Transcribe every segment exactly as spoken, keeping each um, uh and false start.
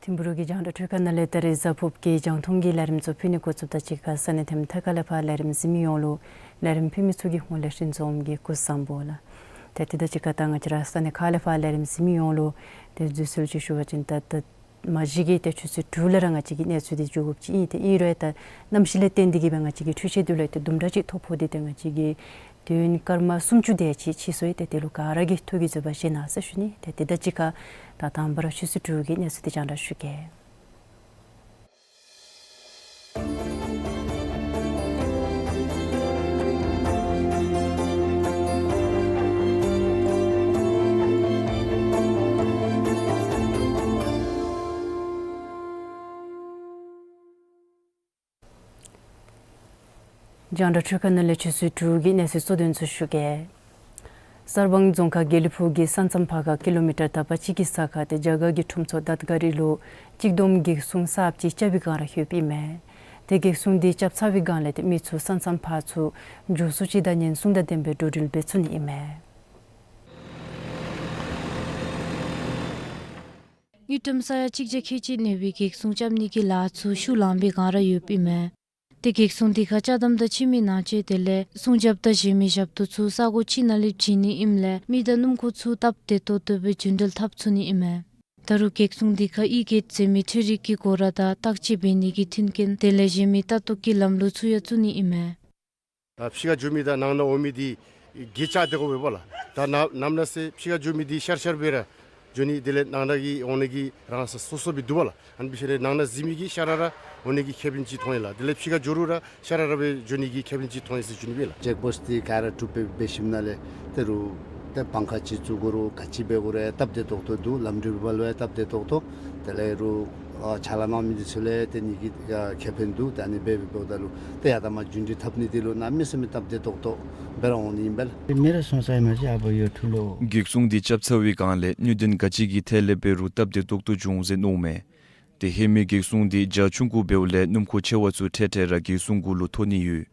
ཐིམ་ཕུ་རུ་གི་རྒྱང་བསྒྲགས་འཕྲུལ་ཁང་ནང་ལས་ད་རེས་གཟའ་ཕུརཔ་གི་རྒྱང་མཐོང་གི་ལས་རིམ་ཚུ་ཕུལ་ནི་འགོ་བཙུགསཔ་དང་གཅིག་ཁར་ས་གནས་ཐེམ་ཐ་ཁ་ལས་ཕར་ལས་རིམ་གཟིགས་མི་ཡོངས་ལུ་ལས་རིམ་ཕུལ་མི་ཚུ་གི་ཧོངས་ལས་ཤིན་ཙོམ་གྱིས་སྐུ་གཟུགས་བཟང་པོ་ལགས། ཏེ་དེ་དང་གཅིག་ཁར་ད་ང་བཅས་ར་ས་གནས་ཁ་ལས་ཕར་ལས་རིམ་གཟིགས་མི་ཡོངས་ལུ་ཏེ་འཛུལ་ཞུ་ཞུ་བ་ཅིན་ད་ད་མ་གཞི་གི་ཏེ་ཆུ་ཚོད་དྲུག་ལས་ར་ང་བཅས་ཀྱིས་གནས་ཚུལ་འདི་འགྱོ་དགོཔ་ཅིག་ཨིན། ཏེ་ཨིན་རུང་ད་གནམ་གཤིས་ལས་བརྟེན་ཏེ་གིས་སྦེ་ང་བཅས་ཀྱི་འཕྲུལ་ཆས་འདི་ལུ་ཏེ་དུམ་གྲ་ཅིག་ཐོ་ཕོག་སྟེ་ཏེ་ང་བཅས་ཀྱིས་དུས་ཡུན་སྐར་མ་སུམ་ཅུ་དེ་ཅིག་ཕྱིས་སོང་ཡི། ཏེ་དེ་ལུ་ག་ར་གིས་ཐུགས་ཀྱི་བཟོད་པ་བཞེས་གནང་ཟེར་ཞུ་ནི། ཏེ་དེ་དང་གཅིག་ཁར་ད་དང་པ་ར་ཆུ་ཚོད་དྲུག་གི་གནས་ཚུལ་འདི་རྒྱང་བསྒྲགས་ཞུ་གེ། རྒྱང་བསྒྲགས་འཕྲུལ་ཁང་ནང་ལས་ཆུ་ཚོད་དྲུག་གི་གནས་ཚུལ་གཙོ་དོན་ཚུ་ཞུ་གེ། གསར་སྤང་རྫོང་ཁག་དགེ་ལེགས་ཕུག་གི་ས་མཚམས་ཕར་ཁར་ཀི་ལོ་མི་ཊར་དག་པ་གཅིག་གི་ས་ཁར་ཏེ་རྒྱ་གར་གྱི་ཁྲོམ་ཚོགས་དཱད་ག་རི་ལུ་གཅིག་བསྡོམས་བགེགས་སྲུང་གསརཔ་ཅིག་རྐྱབ་པའི་སྒང་ར་ཡོདཔ་ཨིན་མས། ཏེ་བགེགས་སྲུང་འདི་རྐྱབ་ཚར་བའི་སྒང་ལས་ཏེ་མི་ཚུ་ས་མཚམས་ཕར་ཚུར་འགྱོ་ཚུགས་ཅི་དང་ཉེན་སྲུང་དང་ལྡན་པའི་འགྲོ་འགྲུལ་འབད་ཚུགས་ནི་ཨིན་མས། དངུལ་ཀྲམ་ས་ཡ་གཅིག་བརྒྱ་ཁལ་གཅིག་གནས་པའི་བགེགས་སྲུང་རྐྱབ་ནི་གི་ལཱ་ཚུ་ཤུལ་ལངས་པའི་སྒང་ར་ཡོདཔ་ཨིན་མས། ཏེ་བགེགས་སྲུང་འདི་ཁར་ཅ་དམ་དང་ཁྱིམ་མི་ནང་ཆས་དེ་ལས་སྲུང་རྒྱབ་དང་གཞན་མི་ཞབས་ཏོག་ཚུ་ས་གོ་གཅིག་ནང་ལས་བྱིན་ནི་ཨིནམ་ལས་མི་དང་སྣུམ་འཁོར་ཚུ་སྟབས་བདེ་ཏོག་ཏོ་སྦེ་རྒྱུན་འགྲུལ་འཐབ་ཚུགས་ནི་ཨིན་མས། ད་རུང་བགེགས་སྲུང་འདི་ཁར་ཨི་གེཊ་ཟེར་མི་འཕྲུལ་རིག་གི་སྒོ་ར་དང་བརྟག་དཔྱད་འབད་ནི་གི་མཐུན་རྐྱེན་དེ་ལས་གཞན་མི་ལྟ་རྟོག་གི་ལམ་ལུགས་ཚུ་ཡང་བཙུགས་ནི་ཨིན་མས། ཨ་ཕྱི་ཁར་འགྱོ་མི་དང་ནང་ན་འོང་མི་འདི་གི་ཆ་དེ་གོ་འབདཝ་ལགས། ད་ནང་ནང་ན་ཟེར་ཕྱི་ཁར་འགྱོ་མི་འདི་ཤར་ཤར་སྦེ་ར་འགྱོ་ནི། དེ་ལས་ནང་ན་གི་འོང་ནི་གི་རང་ས་སོ་སོ་སྦེ་འདུག་པ་ལགས། ཨ་ནི་འབད་ཞིནམ་ལས་ནང་ན་གཟིགས་མི་གིས་ཤར་ར་ར་འོང་ནི་གི་ཁེ་ཕན་ཅིག་མཐོང་ཡི་ལགས། དེ་ལས་ཕྱི་ཁར་འགྱོ་རུང་ར་ཤར་ར་ར་སྦེ་འགྱོ་ནི་གི་ཁེ་ཕན་ཅིག་མཐོང་ཡི་ཟེར་ཞུ་ནི་སྦེ་ལགས། ཅེཀ་པོསཊ་འདི་ག་ར་གྲུབ་སྦེ་འབད་ཞིནམ་ལས་དེ་རུང་ཏེ་བང་ཁ་ཅིག་བཙུགས་དགོ་རུང་ག་ཅི་འབད་དགོ་རུང་སྟབས་བདེ་ཏོག་ཏོ་འདུག། ལམ་འགྲུལ་པ་ལུ་ཡང་སྟབས་བདེ་ཏོག་ཏོ། དེ་ལས་རུང་ཨ་ཕྱག་ལཱ་གནང་མི་འདི་ཚུ་ལུ་ཡང་ཏེ་ནི་གི་ཨ་ཁེ་ཕན་འདུག། ད་ཨ་ནི་སྦེ་འབདཝ་ད་ལུ་ཏེ་ཡར་དང་མར་རྒྱུན་འགྲུལ་འཐབ་ནི་འདི་ལུ་གནམ་མེད་ས་མེད་སྟབས་བདེ་ཏོག་ཏོ་སྦེ་ར་འོང་ནི་ཨིན་པས་ལགས། མེ་ར་སོང་ས་ཨིན་མས་ཟེར་ཨ་བ་ཡོད་ཐུ་ལོ། བགེགས་སྲུང་འདི་རྐྱབ་ཚར་བའི་སྒང་ལས་དངུལ་དོན་ག་ཅི་གི་ཐད་ལས་འབད་རུང་སྟབས་བདེ་ཏོག་ཏོ་འབྱུང་ཟེར་མནོཝ་མས། ཏེ་ཧེ་མའི་བགེགས་སྲུང་འདི་རྒྱ་ཆུང་ཀུ་འབདཝ་ལས་སྣུམ་འཁོར་ཆེ་བ་ཚུ་འཕྲལ་འཕྲལ་ར་བགེགས་སྲུང་གུ་ལུ་ཐོན་ནི་ཡོད།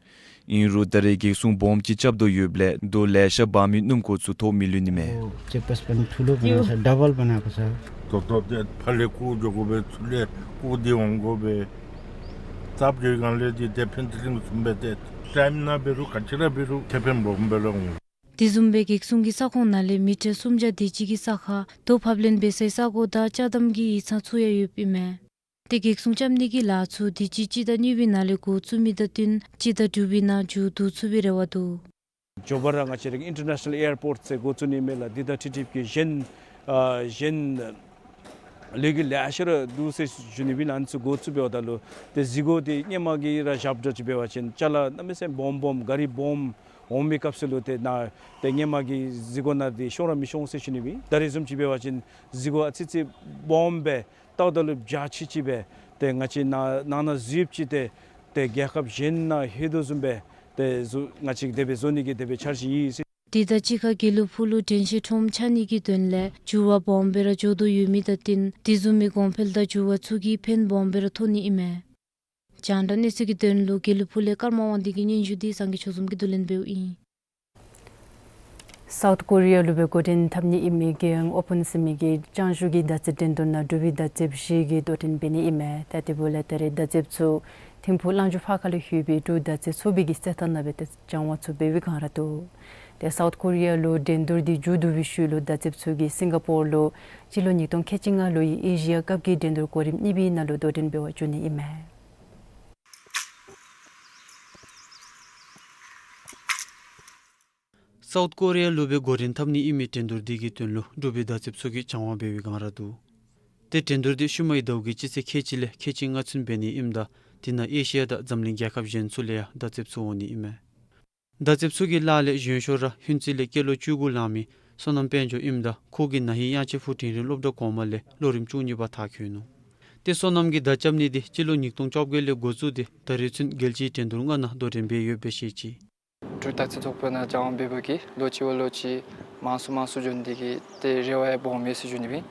ཨིན་རུང་ད་རེས་བགེགས་སྲུང་སྦོམ་ཅིག་རྐྱབ་དོ་ཡོདཔ་ལས་རྡོ་ལེ་ཤ་འབག་མི་སྣུམ་འཁོར་ཚུ་ཐོབ་མི་ལུས་ནི་མས། ཨོ་ཅེཀ་པོསཊ་པ་ནི་ཐུ་ལོ་པ་ན་ས་ཌ་བཱལ་པ་ན་པ་ས། ཏོག་ཏོ་ཏེ་ཕར་ལས་བཀོག་འགྱོ་དགོ་པས། ཚུར་ལས་བཀོག་སྟེ་འོང་དགོ་པས། སྟབས་བདེ་སྒང་ལས་འདི་ཏེ་ཕན་ཚུན་ཚུན་འབད་དེ་ཊའིམ་ནང་འབད་རུང་ག་ཅི་ར་འབད་རུང་ཁེ་ཕན་སྦོམ་སྦེ་ར་འོང་། དེ་བཟུམ་སྦེ་བགེགས་སྲུང་གི་ས་ཁོངས་ནང་ལས་མི་ཊར་སུམ་བརྒྱ་དེ་ཅིག་གི་ས་ཁར་རྡོ་ཕབ་ལེན་འབད་སའི་ས་གོ་དང་ཅ་དམ་གྱི་ཡིག་ཚང་ཚུ་ཡང་ཡོདཔ་ཨིན་མས། ཏེ་བགེགས་སྲུང་རྐྱབ་ནི་གི་ལཱ་ཚུ་དུས་ཅི་སྤྱི་ཟླ་གཉིས་པའི་ནང་ལས་འགོ་བཙུགས་མི་དང་བསྟུན་སྤྱི་ཟླ་དྲུག་པའི་ནང་མཇུག་བསྡུ་ཚུགས་པའི་རེ་བ་འདུག། མགྱོགས་པ་ར་ང་བཅས་རའི་ཨིན་ཊར་ནེ་ཤ་ནཱལ་ཨེར་པོརཊ་ཟེར་འགོ་བཙུགས་ནི་མས་ལགས། འདི་དང་འཁྲིལ་འཁྲིལཝ་གི་གཞན་ཨ་གཞན་ལས་འགུལ་ལེ་ཤ་ར་འདུག་ཟེར་ཞུ་ནི་སྦེ་ཨ་ནི་ཚུ་འགོ་བཙུགས་འབདཝ་ད་ལུ་ཏེ་གཟིགས་སྒོ་འདི་སྔོན་མ་གི་ར་ཞབས་བྲོ་ཅིག་འབད་བ་ཅིན་ཅ་ལ་གནམ་མེད་ས་མེད་སྦོམ་སྦོམ་ག་རི་སྦོམ་འོང་མི་སྐབས་སུ་ལུ་ཏེ་ནཱ་ཏེ་སྔོན་མ་གི་གཟིགས་སྒོ་ནང་འདི་ཤོང་ར་མི་ཤོང་ཟེར་ཞུ་ནི་སྦེ། ད་རེས་བཟུམ་ཅིག་འབད་བ་ཅིན་གཟིགས་སྒོ་ཨ་ཙི་ཙི་སྦོམ་སྦེ་བལྟཝ་ད་ལུ་འཇའ་ཆི་ཆི་སྦེ་ཏེ་ང་བཅས་ནཱ་ནང་ན་བཟོཝ་ཅིག་ཏེ་ཏེ་རྒྱལ་ཁབ་གཞན་ནང་ལྷོད་དོ་བཟུམ་སྦེ་ཏེ་བཟོ་ང་བཅས་དེ་སྦེ་བཟོ་ནི་གི་དེ་སྦེ་འཆར་གཞི་ཡོད་ཟེར། དེ་དང་གཅིག་ཁར་དགེ་ལེགས་ཕུག་ལུ་དྲན་ཤེས་ཁྲོམ་ཆགས་ནི་གི་དོན་ལས་འགྱུར་བ་སྦོམ་སྦེ་ར་འགྱོ་དོ་ཡོད་མི་དང་བསྟུན་དེ་བཟུམ་མའི་གོང་འཕེལ་དང་འགྱུར་བ་ཚུ་གིས་ཕན་སྦོམ་སྦེ་ར་ཐོགས་ནི་ཨིན་མས། རྒྱང་བསྒྲགས་གནས་ཚུལ་གྱི་དོན་ལུ་དགེ་ལེགས་ཕུག་ལས་ཀརྨ་དབང་འདུས་ཀྱི་སྙན་ཞུ་འདི་སངས་རྒྱས་ཆོས་འཛོམས་ཀྱིས་བསྡུ་ལེན་འབདཝ་ཨིན། སའུཐ་ཀོ་རི་ཡ་ལུ་སྦེ་འགོ་འདྲེན་འཐབ་ནི་ཨིན་མི་རྒྱལ་ཡོངས་ཨོ་པཱན་ཟེར་མི་གི་སྤྱང་ཞུ་གི་མདའ་རྩེད་འགྲན་བསྡུར་ནང་འབྲུག་པའི་མདའ་རྩེདཔ་བཞི་གིས་དོ་འགྲན་འབད་ནི་ཨིན་མས། ད་དེ་འབདཝ་ལས་ད་རེས་མདའ་རྩེདཔ་ཚུ་ཐིམ་ཕུག་གླང་ཆུ་ཕར་ཁ་ལུ་ཡོད་པའི་འབྲུག་མདའ་རྩེད་ཚོགས་པའི་གི་རྩེད་ཐང་ནང་སྦེ་ཏེ་སྦྱང་བ་ཚུ་འབད་བའི་སྒང་ར་འདུག། ཏེ་སའུཐ་ཀོ་རི་ཡ་ལུ་འགྲན་བསྡུར་འདི་མཇུག་བསྡུ་བའི་ཤུལ་ལུ་མདའ་རྩེདཔ་ཚུ་གིས་སིང་ག་པོར་ལུ་སྤྱི་ལོ་ཉིས་སྟོང་ཁལ་གཅིག་ལྔ་ལོའི་ཨེ་ཤི་ཡ་ཀབ་ཀྱི་འགྲན་བསྡུར་གོ་རིམ་གཉིས་པའི་ནང་ལུ་དོ་འགྲན་འབད་བར་འགྱོ་ནི་ཨིན་མས། སའུཐ་ཀོ་རི་ཡ་ལུ་སྦེ་འགོ་འདྲེན་འཐབ་ནི་ཨིན་མི་འགྲན་བསྡུར་འདི་གི་དོན་ལུ་འབྲུག་པའི་མདའ་རྩེདཔ་ཚུ་གིས་སྦྱང་བ་འབད་བའི་སྒང་ར་འདུག། ཏེ་འགྲན་བསྡུར་འདི་ཤུལ་མའི་ཟླཝ་གི་སྤྱི་ཚེས་ཁལ་གཅིག་ལས་ཁལ་གཅིག་ལྔ་ཚུན་འབད་ནི་ཨིནམ་ད་དེ་ནང་ཨེ་ཤི་ཡ་དང་འཛམ་གླིང་རྒྱལ་ཁབ་གཞན་ཚུ་ལས་ཡང་མདའ་རྩེདཔ་ཚུ་འོང་ནི་ཨིན་མས། མདའ་རྩེདཔ་ཚུ་གི་ལཱ་ལས་གཞོན་ཤོས་ར་ཧུན་རྩེ་ལས་སྐྱེས་ལོ་བཅུ་དགུ་ལང་མི་བསོད་ནམས་དཔལ་འབྱོར་ཨིནམ་ད་ཁོ་གིས་ན་ཧིང་དབྱངས་ཅན་ཕུག་འབྲིང་རིམ་སློབ་གྲྭ་གོང་མ་ལས་སློབ་རིམ་བཅུ་གཉིས་པ་མཐར་འཁྱོལ་ནུག། ཏེ་བསོད་ནམས་ཀྱིས་མདའ་རྐྱབ་ནི་འདི་སྤྱི་ལོ་ཉིས་སྟོང་བཅོ་བརྒྱད་ལས་འགོ་བཙུགས་ཏེ་ད་རེས་ཚུན་རྒྱལ་སྤྱིའི་འགྲན་བསྡུར་ལྔ་ནང་དོ་འགྲན་འབད་ཡོདཔ་སྦེ་བཤད་ཅི། འབྲུག་མདའ་རྩེད་ཚོགས་པའི་ནང་སྦྱང་བ་འབད་བའི་ལོ་གཅིག་བ་ལོ་གཅིག་མང་སུ་མང་སུ་འགྱོ་ནི་དེ་གིས་ཏེ་རེ་བ་ཡང་སྦོམ་ཡོད་ཟེར་ཞུ་ནི་ཨིན།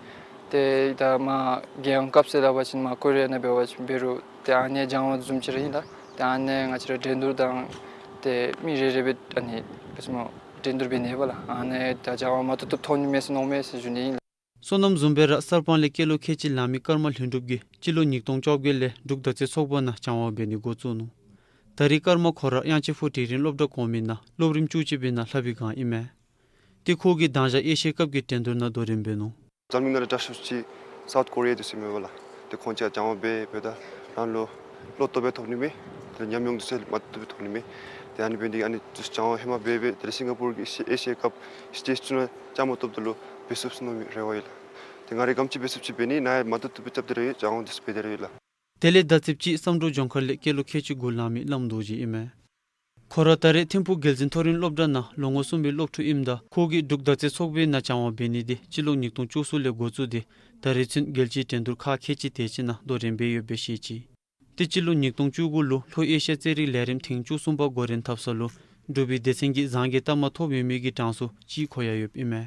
ཏེ་ད་མ་རྒྱལ་ཡོངས་སྐབས་ཟེར་སླབ་པ་ཅིན་མ་ཀོ་རི་ཡ་ནང་འབད་བ་ཅིན་འབད་རུང་ཏེ་ཨ་ནི་སྦྱང་བ་བཟུམ་ཅིག་ར་ཨིན་ལགས། ཏེ་ཨ་ནི་ང་བཅས་ར་འགྲན་བསྡུར་དང་ཏེ་མི་རེ་རེ་སྦེ་ཨ་ནི་ག་ཅི་སྨོ་འགྲན་བསྡུར་འབད་ནི་ཨིན་པས་ལགས། ཨ་ནི་ད་སྦྱང་བ་མ་བཏུབ་བཏུབ་ཐོབ་ནི་མས་ཟེར་མནོཝ་མས་ཟེར་ཞུ་ནི་ཨིན་ལགས། བསོད་ནམས་བཟུམ་སྦེ་ར་གསར་སྤང་ལས་སྐྱེས་ལོ་ཁལ་གཅིག་ལང་མི་ཀརྨ་ལྷུན་གྲུབ་ཀྱིས་སྤྱི་ལོ་ཉིས་སྟོང་བཅོ་བརྒྱད་ལས་འབྲུག་མདའ་རྩེད་ཚོགས་པ་ནང་སྦྱང་བ་འབད་ནི་འགོ་བཙུགས་ནུག། ད་རེས་ཀརྨ་ཁོ་ར་དབྱངས་ཅན་ཕུག་འབྲིང་རིམ་སློབ་གྲྭ་གོང་མའི་ནང་སློབ་རིམ་བཅུ་གཅིག་པའི་ནང་ལྷབ་པའི་སྒང་ཨིན་མས། ཏེ་ཁོ་གིས་མདང་ཞག་ཨེ་ཤི་ཡའི་ཁབ་ཀྱི་འགྲན་བསྡུར་ནང་དོ་འགྲན་འབད་ནུག། འཛམ་གླིང་ནང་ར་དྲག་ཤོས་ཅིག་སའུཐ་ཀོ་རི་ཡ་འདི་ཚུ་མས་པ་ལགས། ཏེ་ཁོང་ཅིག་སྦྱང་བ་འབད་འབདཝ་ད་རང་ལུ་བློ་བཏབ་སྦེ་ཐོབ་ནི་མས། ཏེ་ཉམས་མྱོང་འདི་ཚུ་མ་བཏུབ་སྦེ་ཐོབ་ནི་མས། ཏེ་ཨ་ནི་འབད་ནི་དེ་གིས་ཨ་ནི་འདི་ཚུ་སྦྱང་བ་ཧེ་མ་འབད་འབད་ཏེ་སིང་ག་པོར་གྱི་ཨེ་ཤི་ཡའི་ཁབ་སི་ཊེཇ་ཚུ་ནང་སྦྱང་མ་བཏུབ་ད་ལུ་འབད་ཚུགས་ཟེར་མནོ་མི་རེ་བ་ཡོད་ལགས། ཏེ་ང་ར་ག་དེམ་ཅིག་འབད་ཚུགསཔ་ཅིག་འབད་ནི། ནཱ་ཡང་མ་བཏུབ་བཏུབ་སྦེ་རྐྱབ་སྟེ་ར་ཡོད། སྦྱང་བ་འདི་ཚུ་འབད་དེ་ར་ཡོད་ལགས། དེ་ལས་མདའ་རྩེདཔ་ཅིག་བསམ་གྲུབ་ལྗོངས་མཁར་ལས་སྐྱེས་ལོ་ཁལ་གཅིག་དགུ་ལང་མི་བླམ་རྡོ་རྗེ་ཨིན་མས། ཁོ་ར་ད་རེས་ཐིམ་ཕུག་རྒྱལ་འཛིན་མཐོ་རིམ་སློབ་གྲྭ་ནང་ལོ་ངོ་གསུམ་པའི་སློབ་ཕྲུག་ཨིནམ་ད་ཁོ་གིས་འབྲུག་མདའ་རྩེད་ཚོགས་པའི་ནང་སྦྱང་བ་འབད་ནི་འདི་སྤྱི་ལོ་ཉིས་སྟོང་བཅུ་གསུམ་ལས་འགོ་བཙུགས་ཏེ་ད་རེས་ཚུན་རྒྱལ་སྤྱིའི་འགྲན་བསྡུར་ཁག་ཁལ་གཅིག་དེ་ཅིག་ནང་དོ་འགྲན་འབད་ཡོདཔ་སྦེ་བཤད་ཅི། ཏེ་སྤྱི་ལོ་ཉིས་སྟོང་བཅུ་དགུ་ལུ་ལྷོ་ཨེ་ཤི་ཡ་རྩེད་རིགས་ལས་རིམ་ཐེངས་བཅུ་གསུམ་པ་འགོ་འདྲེན་འཐབ་ས་ལུ་འབྲུག་པའི་སྡེ་ཚན་གྱིས་གཟེངས་རྒྱས་རྟགས་མ་ཐོབ་ཡོད་མི་གི་གྲངས་སུ་ཅིག་གོ་ཡང་ཡོདཔ་ཨིན་མས།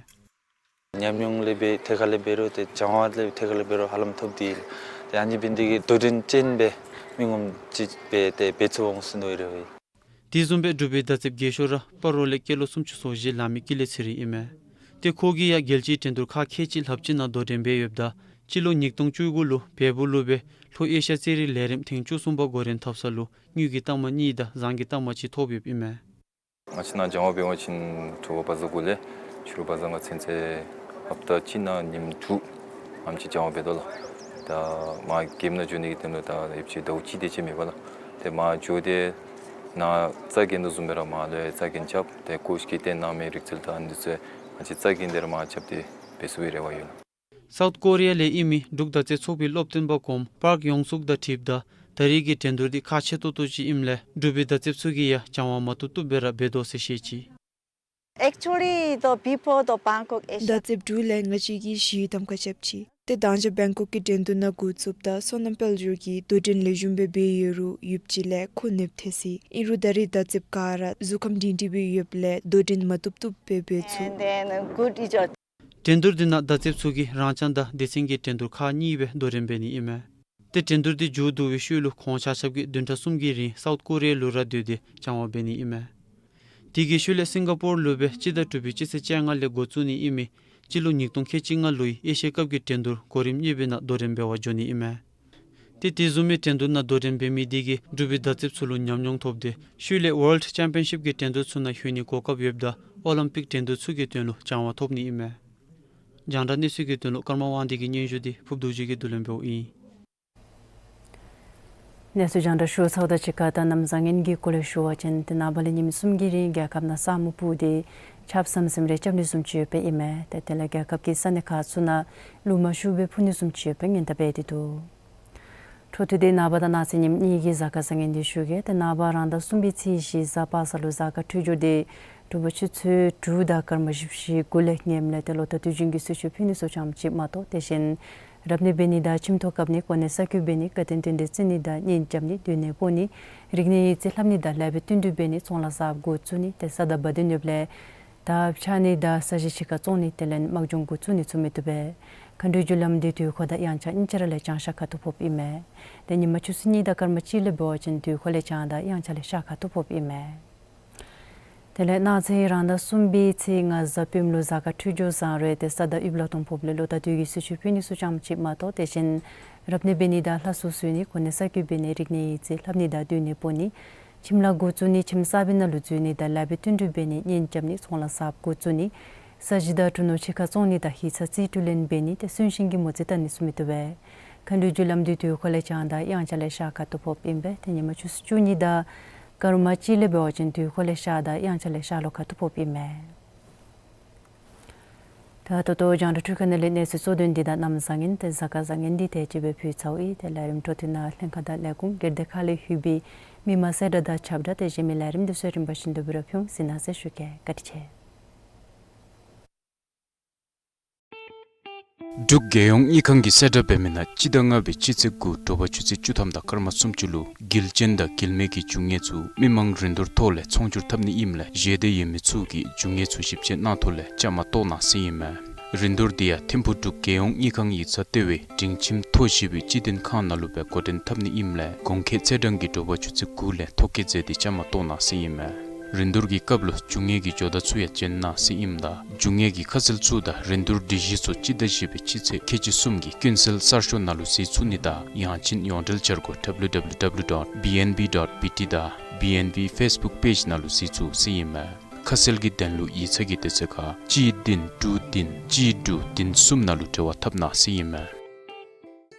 ཉམས་མྱོང་ལས་འབད་ཐད་ཁར་ལས་འབད་རུང་ཏེ་སྦྱང་བ་ལས་ཐད་ཁར་ལས་འབད་རུང་ཧ་ལམ་ཐོབ་སྟེ་ཡོད། ཏེ་ཨ་ནི་འབད་ནི་དེ་གིས་དོ་འགྲན་ཅན་སྦེ་མི་ངོམ་ཅིག་སྦེ་ཏེ་འབད་ཚུགས་འོང་ཟེར་མནོ་ཡི་རེ་བ་ཡོད། དེ་བཟུམ་སྦེ་འབྲུག་པའི་མདའ་རྩེདཔ་རྒས་ཤོས་ར་སྤ་རོ་ལས་སྐྱེས་ལོ་སུམ་ཅུ་སོ་བཞི་ལང་མི་ཀུན་ལེགས་ཚེ་རིང་ཨིན་མས། ཏེ་ཁོ་གིས་ཡང་རྒྱལ་སྤྱིའི་འགྲན་བསྡུར་ཁག་ཁལ་གཅིག་ལྷགཔ་ཅིག་ནང་དོ་འགྲན་འབད་ཡོདཔ་ད་སྤྱི་ལོ་ཉིས་སྟོང་བཅུ་དགུ་ལུ་བལ་པོ་ལུ་སྦེ་ལྷོ་ཨེ་ཤི་ཡ་རྩེད་རིགས་ལས་རིམ་ཐེངས་བཅུ་གསུམ་པ་འགོ་འདྲེན་འཐབ་ས་ལུ་དངུལ་གྱི་རྟགས་མ་གཉིས་དང་གཟེངས་ཀྱི་རྟགས་མ་གཅིག་ཐོབ་ཡོདཔ་ཨིན་མས། ང་བཅས་ནཱ་སྦྱང་བ་འབད་བ་ཅིན་དྲོ་པ་བཛྲ་གུ་ལས་ཕྱི་རུ་བཛྲ་ང་ཚུན་ཚོད་ཧབ་ཏ་གཅིག་ནང་ཉིནམ་དྲུག་ཨ་ནེམ་ཅིག་སྦྱང་བ་འབད་དོ་ལགས། ད་མར་གེམ་ནང་འགྱོ་ནི་གི་དོན་ལུ་ད་ཡོདཔ་ཅིག་ཟླཝ་གཅིག་དེ་ཅིག་མེད་པ་ལགས། ཏེ་མར་འགྱོ་སྟེ་ནཱ་རྩ་འགེངས་དོ་བཟུམ་སྦེ་ར་མར་ལུ་ཡང་རྩ་འགེངས་རྐྱབ་སྟེ་ཀོ་ཆ་གིས་བསྟན་གནང་མི་རིག་རྩལ་དང་ཨ་ནི་ཚུ་ང་བཅས་རྩ་འགེངས་ཏེ་ར་མར་རྐྱབ་སྟེ་འབད་ཚུགས་པའི་རེ་བ་ཡོད་ལགས། སའུཐ་ཀོ་རི་ཡ་ལས་ཨིན་མི་འབྲུག་མདའ་རྩེད་ཚོགས་པའི་སློབ་སྟོན་པ་གོངམ་པཱརཀ་ཡོང་སུག་དང་འཁྲིལཝ་ད་ད་རེས་ཀྱི་འགྲན་བསྡུར་འདི་ཁག་ཆེ་ཏོག་ཏོ་ཅིག་ཨིནམ་ལས་འབྲུག་པའི་མདའ་རྩེདཔ་ཚུ་གིས་ཡང་སྦྱང་བ་མ་བཏུབ་བཏུབ་སྦེ་ར་འབད་དོ་ཟེར་བཤད་ཅི། Actually, the before the Bangkok Asian མདའ་རྩེདཔ་འབྲུག་ལས་ང་བཅས་ཀྱིས་ཞི་གཏམ་ཁ་རྐྱབ་ཅི། ཏེ་མདང་ཞག་བེང་ཀོག་གི་འགྲན་བསྡུར་ནང་འགོ་བཙུགསཔ་ད་བསོད་ནམས་དཔལ་འབྱོར་གྱིས་དོ་འགྲན་ལེགས་ཤོམ་སྦེ་འབད་ཡོད་རུང་ཡུདཔ་ཅིག་ལས་ཁོ་ནདཔ་ཐལ་ཅི། ཨིན་རུང་ད་རེས་མདའ་རྩེདཔ་ག་ར་གཟུགས་ཁམས་སྒྲིང་སྒྲིང་སྦེ་ཡོདཔ་ལས་དོ་འགྲན་མ་བཏུབ་བཏུབ་སྦེ་འབད་ཚུགས། And then, uh, good result. འགྲན་བསྡུར་འདི་ནང་མདའ་རྩེདཔ་ཚུ་གིས་རང་རྐྱང་དང་སྡེ་ཚན་གྱི་འགྲན་བསྡུར་ཁག་གཉིས་སྦེ་དོ་འགྲན་འབད་ནི་ཨིན་མས། ཏེ་འགྲན་བསྡུར་འདི་མཇུག་བསྡུ་བའི་ཤུལ་ལུ་ཁོང་ཆ་ཁྱབ་ཀྱིས་བདུན་ཕྲག་གསུམ་གྱི་རིང་སའུཐ་ཀོ་རི་ཡ་ལུ་ར་སྡོད་དེ་སྦྱང་བ་འབད་ནི་ཨིན་མས། དེ་གི་ཤུལ་ལས་སིང་ག་པོར་ལུ་སྦེ་སྤྱི་ཟླ་དྲུག་པའི་སྤྱི་ཚེས་བཅོ་ལྔ་ལས་འགོ་བཙུགས་ནི་ཨིན་མི་སྤྱི་ལོ་ཉིས་སྟོང་ཁལ་གཅིག་ལྔ་ལོའི་ཨེ་ཤི་ཡ་ཀབ་ཀྱི་འགྲན་བསྡུར་གོ་རིམ་གཉིས་པའི་ནང་དོ་འགྲན་འབད་བར་འགྱོ་ནི་ཨིན་མས། ཏེ་དེ་བཟུམ་མའི་འགྲན་བསྡུར་ནང་དོ་འགྲན་འབད་མི་དེ་གིས་འབྲུག་པའི་མདའ་རྩེདཔ་ཚུ་ལུ་ཉམས་མྱོང་ཐོབ་སྟེ་ཤུལ་ལས་ཝཱལཌ་ཅེམ་པི་ཡན་ཤིཔ་ཀྱི་འགྲན་བསྡུར་ཚུ་ནང་ལྷོད་ནིའི་གོ་སྐབས་ཡོདཔ་ད་ཨོ་ལིམ་པིཀ་འགྲན་བསྡུར་ཚུ་གི་དོན་ལུ་སྦྱང་བ་ཐོབ་ནི་ཨིན་མས། རྒྱང་བསྒྲགས་གནས་ཚུལ་གྱི་དོན་ལུ་ཀརྨ་དབང་འདུས་ཀྱི་སྙན་ཞུ་འདི་ཕུརབ་རྡོ་རྗེ་གིས་བསྡུ་ལེན་འབདཝ་ཨིན། གནས་ཚུལ་རྒྱང་བསྒྲགས་ཞུ་ཚརཝ་དང་གཅིག་ཁར་ད་གནམ་བཟང་ངན་གྱི་སྐོར་ལས་ཞུ་བ་ཅིན་ཏེ་ནངས་པ་ལས་ཉིནམ་གསུམ་གྱི་རིང་རྒྱལ་ཁབ་ནང་ས་སྨུག་སྤུབས་ཏེ་ཆརཔ་ཟམ་ཟིམ་རེ་རྐྱབ་ནི་བཟུམ་ཅིག་ཡོདཔ་ཨིན་མས། ཏེ་དེ་ལས་རྒྱལ་ཁབ་ཀྱི་ས་གནས་ཁག་ཚུ་ནང་ལུ་མ་ཤུགས་སྦེ་འཕུ་ནི་བཟུམ་ཅིག་ཡོདཔ་སྔོན་བརྡ་འབད་དེ་འདུག། འཕྲོ་མཐུད་དེ་ནངས་པ་དང་གནངས་ཚེ་ཉིནམ་གཉིས་ཀྱི་གཟའ་སྐར་བཟང་ངན་འདི་ཞུ་གེ། ཏེ་ནངས་པ་རང་ཟླ་གསུམ་པའི་ཚེས་བཞི་གཟའ་པ་སངས་ལུ་གཟའ་སྐར་འཕྲོད་སྦྱོར་འདི་དྲོ་པ་ཆུ་ཚོད་དྲུག་དང་སྐར་མ་བཞི་བཅུ་ཞེ་དགུ་ལས་ངནམ་ལས་ཏེ་ལོ་ཟླ་དུས་རྒྱུན་གྱི་གསོལ་མཆོད་ཕུལ་ནི་ཚུ་ཙམ་ཅིག་མ་གཏོགས། དེ་བཞིན་རབ་གནས་འབད་ནི་དང་ཁྱིམ་ཐོག་བཀབ་ནི་གོ་གནས་གསར་བསྐོ་འབད་ནི་དགའ་སྟོན་རྟེན་འབྲེལ་བརྩི་ནི་དང་གཉེན་རྐྱབ་ནི་སྡོད་གནས་སྤོ་ནི་རིག་གནས་ཡིག་རྩིས་ལྷབ་ནི་དང་ལེགས་པའི་བསྟུན་གྲོས་འབད་ནི་ཚོང་ལཱ་གསརཔ་འགོ་བཙུགས་ནི་ཏེ་གཟའ་ཟླ་བ་དན་ཡོདཔ་ལས་དར་འཕྱར་ནི་དང་ས་གཞི་ཕྱི་ཁར་བཙོང་ནི་དེ་ལས་དམག་སྦྱོང་འགོ་བཙུགས་ནི་ཚུ་མི་བཏུབ་པས། མཁའ་འགྲོའི་རྒྱུ་ལམ་འདི་དུས་འཁོར་དང་དབྱངས་འཆར་གཉིས་ཆ་ར་ལས་བྱང་ཤར་ཁ་ཐུག་ཕོགཔ་ཨིན་མས། ཏེ་ཉིན་མ་ཆུ་ཚོད་གཉིས་དང་སྐར་མ་གཅིག་ལས་འབད་བ་ཅིན་དུས་འཁོར་ལས་བྱང་དང་དབྱངས་འཆར་ལས་ཤར་ཁ་ཐུག་ཕོགཔ་ཨིན་མས། དེ་ལས་གནངས་ཚེ་རང་ཟླ་གསུམ་པའི་ཚེས་ལྔ་གཟའ་སྤེནམ་ལུ་གཟའ་སྐར་འཕྲོད་སྦྱོར་བཟང་རུང་ཏེ་ས་དང་དབུས་ལ་སྟོང་ཕོགཔ་ལས་ལོ་ཟླ་དུས་ཀྱི་གསོལ་མཆོད་ཕུལ་ནི་ཚུ་ཙམ་ཅིག་མ་གཏོགས། དེ་བཞིན་རབ་གནས་འབད་ནི་དང་ལྷ་གསོལ་གསོལ་ནི་གོ་གནས་གསར་བསྐོ་འབད་ནི་རིག་གནས་ཡིག་རྩིས་ལྷབ་ནི་དང་སྡོད་གནས་སྤོ་ནི་ཁྱིམ་ལཱ་འགོ་བཙུགས་ནི་ཁྱིམ་གསར་པའི་ནང་ལུ་འཛུལ་ནི་དང་ལེགས་པའི་བསྟུན་གྲོས་འབད་ནི་གཉེན་རྐྱབ་ནི་ཚོང་ལཱ་གསརཔ་འགོ་བཙུགས་ནི་ས་གཞི་དང་གྲུ་ནོར་ཕྱི་ཁར་བཙོང་ནི་དང་ཡིག་ཚང་རྩིས་སྤྲོད་ལེན་འབད་ནི་ཏེ་གསོན་གཤིན་གྱི་མོ་རྩིས་བལྟ་ནི་ཚུ་མི་བཏུབ་པས། མཁའ་འགྲོའི་རྒྱུ་ལམ་འདི་དུས་འཁོར་ལས་བྱང་དང་དབྱངས་འཆར་ལས་ཤར་ཁ་ཐུག་ཕོགཔ་ཨིན་པས། ཏེ་ཉིན་མ་ཆུ་ཚོད་བཅུ་གཉིས་དང་སྐར་མ་གཅིག་ལས་འབད་བ་ཅིན་དུས་འཁོར་ལས་ཤར་དང་དབྱངས་འཆར་ལས་ཤར་ལྷོ་ཁ་ཐུག་ཕོགཔ་ཨིན་མས། ད་ད་ལྟོ་རྒྱང་བསྒྲགས་འཕྲུལ་ཁང་ནང་ལས་གནས་ཚུལ་གཙོ་དོན་འདི་དང་གནམ་བཟང་ངན་དེ་གཟའ་སྐར་བཟང་ངན་འདི་ཏེ་ཅིག་སྦེ་ཕུལ་ཚརཝ་ཨིན། ཏེ་ལས་རིམ་འཕྲོ་མཐུད་ནང་ལྷན་ཁག་དང་ལས་ཁུངས་སྒེར་སྡེ་ཁག་ལས་ལྷོད་པའི་མི་མང་གསལ་བསྒྲགས་དང་ཁྱབ་བསྒྲགས་དེ་གཞན་མི་ལས་རིམ་དེ་ཚུ་རིམ་པ་བཞིན་དུ་འབད་ར་ཕུལ་འོང་། གཟིགས་གནང་ཟེར་ཞུ་གེ། བཀའ་དྲིན་ཆེ། འབྲུག་རྒྱལ་ཡོངས་དངུལ་ཁང་གིས་གསལ་བསྒྲགས་འབད་མི་ནང་སྤྱི་ཟླ་ལྔ་པའི་སྤྱི་ཚེས་དགུ་དྲོ་པ་ཆུ་ཚོད་བཅུ་ཐམ་དང་སྐར་མ་སུམ་ཅུ་ལུ་དགེ་ལྡན་དང་དགེ་མེད་ཀྱི་རྒྱུ་དངོས་ཚུ་མི་མང་རིན་བསྡུར་ཐོག་ལས་ཚོང་སྒྱུར་འཐབ་ནི་ཨིནམ་ལས་ཞལ་འདེབས་ཡོད་མི་ཚུ་གིས་རྒྱུ་དངོས་ཚུ་ཞིབ་དཔྱད་གནང་ཐོག་ལས་བཅའ་མར་གཏོགས་གནང་ཟེར་ཨིན་མས། རིན་བསྡུར་འདི་ཡང་ཐིམ་ཕུག་འབྲུག་རྒྱལ་ཡོངས་དངུལ་ཁང་ཡིག་ཚང་ལྟེ་བའི་སྒྲིང་ཁྱིམ་མཐོ་ཞིང་སྤོའི་སྤྱི་དོན་ཁང་ནང་ལུ་སྦེ་འགོ་འདྲེན་འཐབ་ནི་ཨིནམ་ལས་གོང་འཁོད་ཚེས་གྲངས་ཀྱིས་དྲོ་པ་ཆུ་ཚོད་དགུ་ལས་ཐོ་བཀོད་མཛད་དེ་བཅའ་མར་གཏོགས་གནང་ཟེར་ཨིན་མས། རིན་བསྡུར་གྱི་སྐབས་ལུ་རྒྱུ་དངོས་ཀྱི་ཇོ་བདག་ཚུ་ཡང་བྱོན་གནང་ཟེར་ཨིནམ་ད་རྒྱུ་དངོས་ཀྱི་ཁ་གསལ་ཚུ་དང་རིན་བསྡུར་སྒྲིག་གཞི་ཚུ་སྤྱི་ཟླ་བཞི་པའི་སྤྱི་ཚེས་ཁལ་གཅིག་གསུམ་གྱི་ཀུན་གསལ་གསར་ཤོག་ནང་ལུ་གཟིགས་ཚུགས་ནི་དང་ཡང་ཅིན་ཡོངས་འབྲེལ་འཆར་སྒོ་W W W dot B N B dot B T དང་B N B Facebook page ནང་ལུ་གཟིགས་ཚུགས་ཟེར་ཨིན་མས། ཁ་གསལ་གྱི་དོན་ལུ་ཡིག་ཚང་གི་དུས་ཚོད་ཁར་གཅིག་བདུན་དྲུག་བདུན་གཅིག་དྲུག་བདུན་གསུམ་ནང་ལུ་འབྲེལ་བ་འཐབ་གནང་ཟེར་ཨིན་མས།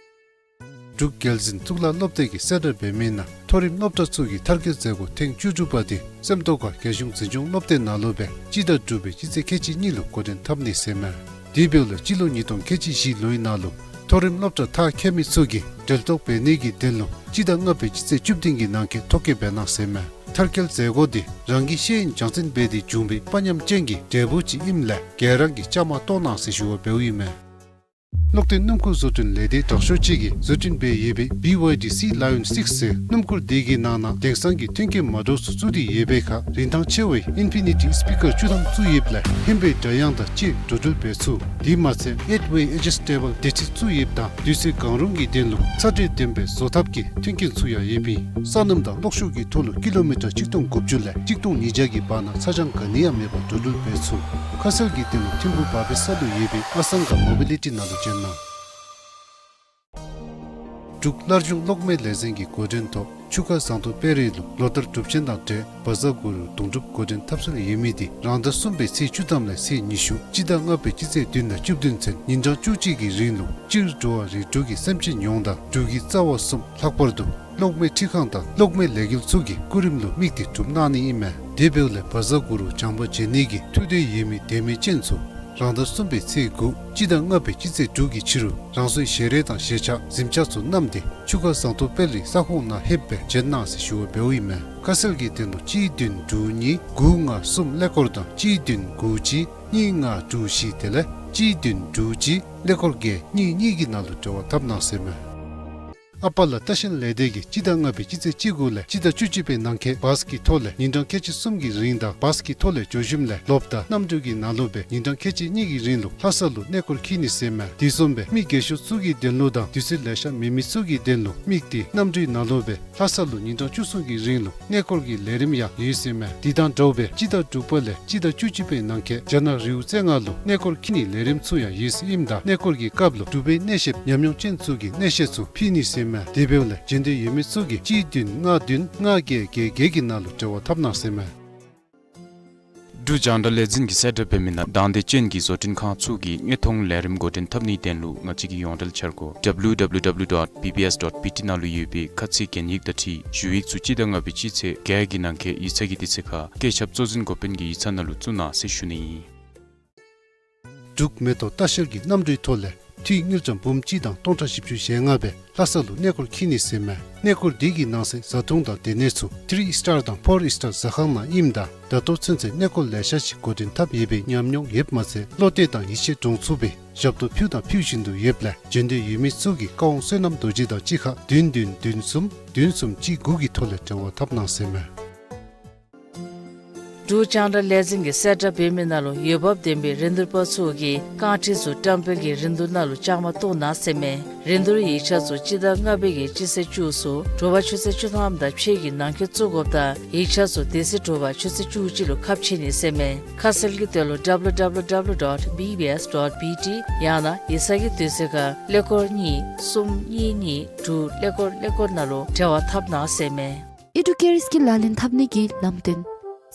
འབྲུག་རྒྱལ་འཛིན་གཙུག་ལག་སློབ་སྡེ་གིས་གསལ་བསྒྲགས་འབད་མི་ནང་མཐོ་རིམ་སློབ་གྲྭ་ཚུ་གི་མཐར་སྐྱེལ་མཛད་སྒོ་ཐེངས་བཅུ་དྲུག་པ་དེ་སེམས་རྟོགས་ཁ་རྒྱལ་གཞུང་འཛིན་སྐྱོང་སློབ་སྡེ་ནང་ལུ་སྦེ་སྤྱི་ཟླ་དྲུག་པའི་སྤྱི་ཚེས་ཁལ་གཅིག་གཉིས་ལུ་འགོ་འདྲེན་འཐབ་ནི་ཟེར་མས། དེ་འབདཝ་ལས་སྤྱི་ལོ་ཉིས་སྟོང་ཁལ་གཅིག་བཞི་ལོའི་ནང་ལུ་མཐོ་རིམ་སློབ་གྲྭ་མཐར་འཁྱོལ་མི་ཚུ་གིས་འབྲེལ་གཏོགས་འབད་ནི་གི་དོན་ལུ་སྤྱི་ཟླ་ལྔ་པའི་སྤྱི་ཚེས་བཅུ་བདུན་གྱི་ནང་འཁོད་ཐོ་བཀོད་འབད་གནང་ཟེར་མས། མཐར་སྐྱེལ་མཛད་སྒོ་དེ་རང་གི་ཤེས་ཡོན་སྦྱང་ཚན་འབད་དེ་བྱུང་བའི་དཔའ་ཉམས་ཅན་གྱི་འབྲས་བུ་ཅིག་ཨིནམ་ལས་ག་ར་གིས་བཅའ་མར་གཏོགས་གནང་ཟེར་ཞུ་བ་འབདཝ་ཨིན་མས། གློག་འདོན་སྣུམ་འཁོར་བཟོ་སྐྲུན་ལས་སྡེ་དྲག་ཤོས་ཅིག་གིས་བཟོ་སྐྲུན་འབད་ཡོད་པའི་B Y D Sea Lion six ཟེར་སྣུམ་འཁོར་དེ་གི་ནང་ན་དེང་སང་གི་མཐུན་རྐྱེན་མ་འདྲཝ་ཚུ་བཙུགས་ཏེ་ཡོད་པའི་ཁར་རིན་ཐང་ཆེ་བའི་ཨིན་ཕི་ནི་ཊི་སི་པི་ཀར་བཅུ་ཐམ་བཙུགས་ཡོདཔ་ལས་ཧིམ་པའི་སྒྲ་དབྱངས་དང་བཅས་འགྲོ་འགྲུལ་འབད་ཚུགས། དེ་མ་ཚད་ཨེཊ་ཝེ་ཨེ་ཇི་སི་ཊེ་བཱལ་སྡེར་ཁྲི་བཙུགས་ཡོདཔ་ད་དུས་ཚོད་གང་རུང་གི་དོན་ལུ་ཚ་དྲོད་ལྡན་པའི་བཟོ་ཐབས་ཀྱི་མཐུན་རྐྱེན་ཚུ་ཡང་ཡོདཔ་ཨིན། ས་སྣུམ་དང་གློག་ཤུགས་ཀྱི་ཐོག་ལུ་ཀི་ལོ་མི་ཊར་གཅིག་སྟོང་དགུ་བཅུ་ལས་གཅིག་སྟོང་ཉིས་བརྒྱ་གི་བར་ན་ཚ་གྱང་ག་ནི་ཡང་མེད་པར་འགྲོ་འགྲུལ་འབད་ཚུགས། ཁ་གསལ་གྱི་དོན་ལུ་ཐིམ་ཕུག་བར་པའི་ས་ལུ་ཡོད་པའི་ཨ་སང་ག་མོ་བི་ལི་ཊི་ནང་ལུ་བྱོན་གནང་། འབྲུག་སླར་འབྱུང་གློག་མེ་ལས་འཛིན་གྱི་འགོ་འདྲེན་ཐོག་ཆུ་ཁ་ཟངས་མདོག་དཔལ་རི་ལུ་ལོ་ལྟར་སྒྲུབ་ཆེན་དང་འབྲེལ་བཛྲ་གུ་རུ་དུང་སྒྲུབ་འགོ་འདྲེན་འཐབ་སྲོལ་ཡོད་མི་དེ་རང་ཟླ་གསུམ་པའི་ཚེས་བཅུ་ཐམ་ལས་ཚེས་ཉི་ཤུ་སྤྱི་ཟླ་ལྔ་པའི་སྤྱི་ཚེས་བདུན་དང་བཅུ་བདུན་ཚུན་ཉིན་གྲངས་བཅུ་གཅིག་གི་རིང་ལུ་སྤྱིར་འགྲོ་བ་རིགས་དྲུག་གི་སེམས་ཅན་ཡོངས་དང་འབྲུག་གི་རྩ་བ་གསུམ་ལྷག་པར་དུ་གློག་མེ་འཕྲུལ་ཁང་དང་གློག་མེ་ལས་འགུལ་ཚུ་གི་སྐུ་རིམ་ལུ་དམིགས་ཏེ་སྒྲུབ་གནང་ནི་ཨིན་མས། དེ་འབདཝ་ལས་བཛྲ་གུ་རུ་བྱང་པ་མཇལ་ནི་གི་ཐུགས་འདོད་ཡོད་མི་དད་མོས་ཅན་ཚུ་རང་ཟླ་གསུམ་པའི་ཚེས་དགུ་སྤྱི་ཟླ་ལྔ་པའི་སྤྱི་ཚེས་དྲུག་གི་ཕྱི་རུ་རང་སོའི་ཞལ་རས་དང་ཞལ་ཆས་གཟིམ་ཆས་ཚུ་བསྣམས་ཏེ་ཆུ་ཁ་ཟངས་མདོག་དཔལ་རི་ས་ཁོངས་ནང་ལྷོདཔ་སྦེ་བྱོན་གནང་ཟེར་ཞུ་བ་འབདཝ་ཨིན་མས། ཁ་གསལ་གྱི་དོན་ལུ་གཅིག་བདུན་དྲུག་གཉིས་དགུ་ལྔ་གསུམ་ཀླད་ཀོར་དང་གཅིག་བདུན་དགུ་གཅིག་གཉིས་ལྔ་དྲུག་བཞི་དེ་ལས་གཅིག་བདུན་དྲུག་གཅིག་ཀླད་ཀོར་བརྒྱད་གཉིས་གཉིས་ཀྱི་ནང་ལུ་འབྲེལ་བ་འཐབ་གནང་ཟེར་མས། ཨ་པ་ལ་ལྟ་བཤལ་ལས་སྡེ་གིས་སྤྱི་ཟླ་ལྔ་པའི་སྤྱི་ཚེས་བཅུ་དགུ་ལས་སྤྱི་ཟླ་བཅུ་གཅིག་པའི་ནང་འཁོད་བཱས་ཀྱི་ཐོག་ལས་ཉིན་གྲངས་ཁལ་གཅིག་གསུམ་གྱི་རིང་དང་བཱས་ཀྱི་ཐོག་ལས་འགྱོ་ཞིནམ་ལས་ལོགཔ་ད་གནམ་གྲུ་གི་ནང་ལུ་སྦེ་ཉིན་གྲངས་ཁལ་གཅིག་གཉིས་ཀྱི་རིང་ལུ་ལྷ་ས་ལུ་གནས་སྐོར་འཁྱིད་ནི་ཟེར་མས། དེ་བཟུམ་སྦེ་མི་རྒས་ཤོས་ཚུ་གི་དོན་ལུ་དང་དུས་ཚོད་ལེ་ཤ་མེད་མི་ཚུ་གི་དོན་ལུ་དམིགས་ཏེ་གནམ་གྲུའི་ནང་ལུ་སྦེ་ལྷ་ས་ལུ་ཉིན་གྲངས་བཅུ་གསུམ་གྱི་རིང་ལུ་གནས་སྐོར་གྱི་ལས་རིམ་ཡང་ཡོད་ཟེར་མས། དེ་དང་འདྲཝ་སྦེ་སྤྱི་ཟླ་དྲུག་པ་ལས་སྤྱི་ཟླ་བཅུ་གཅིག་པའི་ནང་འཁོད་རྒྱ་ནག་རི་བོ་རྩེ་ལྔ་ལུ་གནས་སྐོར་འཁྱིད་ནིའི་ལས་རིམ་ཚུ་ཡང་ཡོད་ཟེར་ཨིནམ་ད་གནས་སྐོར་གྱི་སྐབས་ལུ་འབྲུག་པའི་གནས་བཤདཔ་ཉམས་མྱོང་ཅན་ཚུ་གིས་གནས་བཤད་ཚུ་ཕུལ་ནི་ཟེར་མས། དེ་འབདཝ་ལས་འབྱོན་འདོད་ཡོད་མི་ཚུ་གིས་གཅིག་བདུན་ལྔ་བདུན་ལྔ་བརྒྱད་བརྒྱད་བརྒྱད་ཀྱི་ནང་ལུ་འབྲེལ་བ་འཐབ་གནང་ཟེར་མས། འབྲུག་རྒྱང་བསྒྲགས་ལས་འཛིན་གྱིས་གསལ་བསྒྲགས་འབད་མི་ནང་དང་འདོད་ཅན་གྱི་བཟོ་སྐྲུན་ཁང་ཚུ་གིས་དངོས་མཐོང་ལས་རིམ་འགོ་འདྲེན་འཐབ་ནིའི་དོན་ལུ་ང་བཅས་ཀྱི་ཡོངས་འབྲེལ་འཆར་སྒོ་W W W dot B B S dot B T ནང་ལུ་ཡོད་པའི་ཁ་ཚིག་གན་ཡིག་དང་འཁྲིལ་ཞུ་ཡིག་ཚུ་སྤྱི་ཟླ་ལྔ་པའི་སྤྱི་ཚེས་བརྒྱད་ཀྱི་ནང་འཁོད་ཡིག་ཚང་གི་དུས་ཚོད་ཁར་བཀོད་ཁྱབ་གཙོ་འཛིན་འགོ་དཔོན་གྱི་ཡིག་ཚང་ནང་ལུ་བཙུགས་གནང་ཟེར་ཞུ་ནི་ཨིན། འབྲུག་མེ་ཏོག་ལྟ་བཤལ་གྱིས་གནམ་གྲུའི་ཐོག་ལས་འཐུས་དངུལ་ཀྲམ་འབུམ་གཅིག་དང་སྟོང་ཕྲག་བཞི་བཅུ་ཞེ་ལྔ་སྦེ་ལྷ་ས་ལུ་གནས་སྐོར་འཁྱིད་ནི་ཟེར་མས། གནས་སྐོར་འདི་གི་ནང་གསེས་བཟའ་འཐུང་དང་སྡོད་གནས་ཚུ་ཐི་རི་སི་ཊར་དང་ཕོར་སི་ཊར་ཟ་ཁང་ནང་ཨིནམ་ད་ད་ལྟོ་ཚུན་ཚོད་གནས་སྐོར་ལེ་ཤ་ཅིག་འགོ་འདྲེན་འཐབ་ཡོད་པའི་ཉམས་མྱོང་ཡོདཔ་མ་ཚད་བློ་གཏད་དང་ཡིད་ཆེས་འདྲོངས་ཚུགས་པའི་ཞབས་ཏོག་ཕུལ་དང་ཕུལ་བཞིན་དུ་ཡོདཔ་ལས་འབྱོན་འདོད་ཡོད་མི་ཚུ་གིས་ཀ་ཝང་བསོད་ནམས་རྡོ་རྗེ་དང་གཅིག་ཁར་བདུན་བདུན་བདུན་གསུམ་བདུན་གསུམ་གཅིག་དགུ་གི་ཐོག་ལས་འབྲེལ་བ་འཐབ་གནང་ཟེར་མས། འབྲུག་རྒྱང་བསྒྲགས་ལས་འཛིན་གྱིས་གསལ་བསྒྲགས་འབད་མི་ནང་ལུ་འོས་འབབ་ལྡན་པའི་རིན་བསྡུར་པ་ཚུ་གིས་རྐང་ཁྲི་ཚུ་བཀྲམ་སྤེལ་གྱི་རིན་བསྡུར་ནང་ལུ་བཅའ་མར་གཏོགས་གནང་ཟེར་མས། རིན་བསྡུར་ཡིག་ཆ་ཚུ་སྤྱི་ཟླ་ལྔ་པའི་གི་སྤྱི་ཚེས་བཅུ་གསུམ་དྲོ་པ་ཆུ་ཚོད་བཅུ་ཐམ་དང་ཕྱེད་ཀྱི་ནང་འཁོད་བཙུགས་དགོཔ་ད་ཡིག་ཆ་ཚུ་དེ་ཚེ་དྲོ་པ་ཆུ་ཚོད་བཅུ་གཅིག་ལུ་ཁ་ཕྱེ་ནི་ཟེར་མས། ཁ་གསལ་གྱི་དོན་ལུ་W W W dot B B S dot B T ཡང་ན་ཡིག་ཚང་གི་དུས་ཚོད་ཁར་ཀླད་ཀོར་གཉིས་གསུམ་གཉིས་གཉིས་དྲུག་ཀླད་ཀོར་ཀླད་ཀོར་ནང་ལུ་འབྲེལ་བ་འཐབ་གནང་ཟེར་མས། ཨེ་ཌུ་ཀེར་སི་ཀིལ་ལག་ལེན་འཐབ་ནི་གི་ལམ་སྟོན།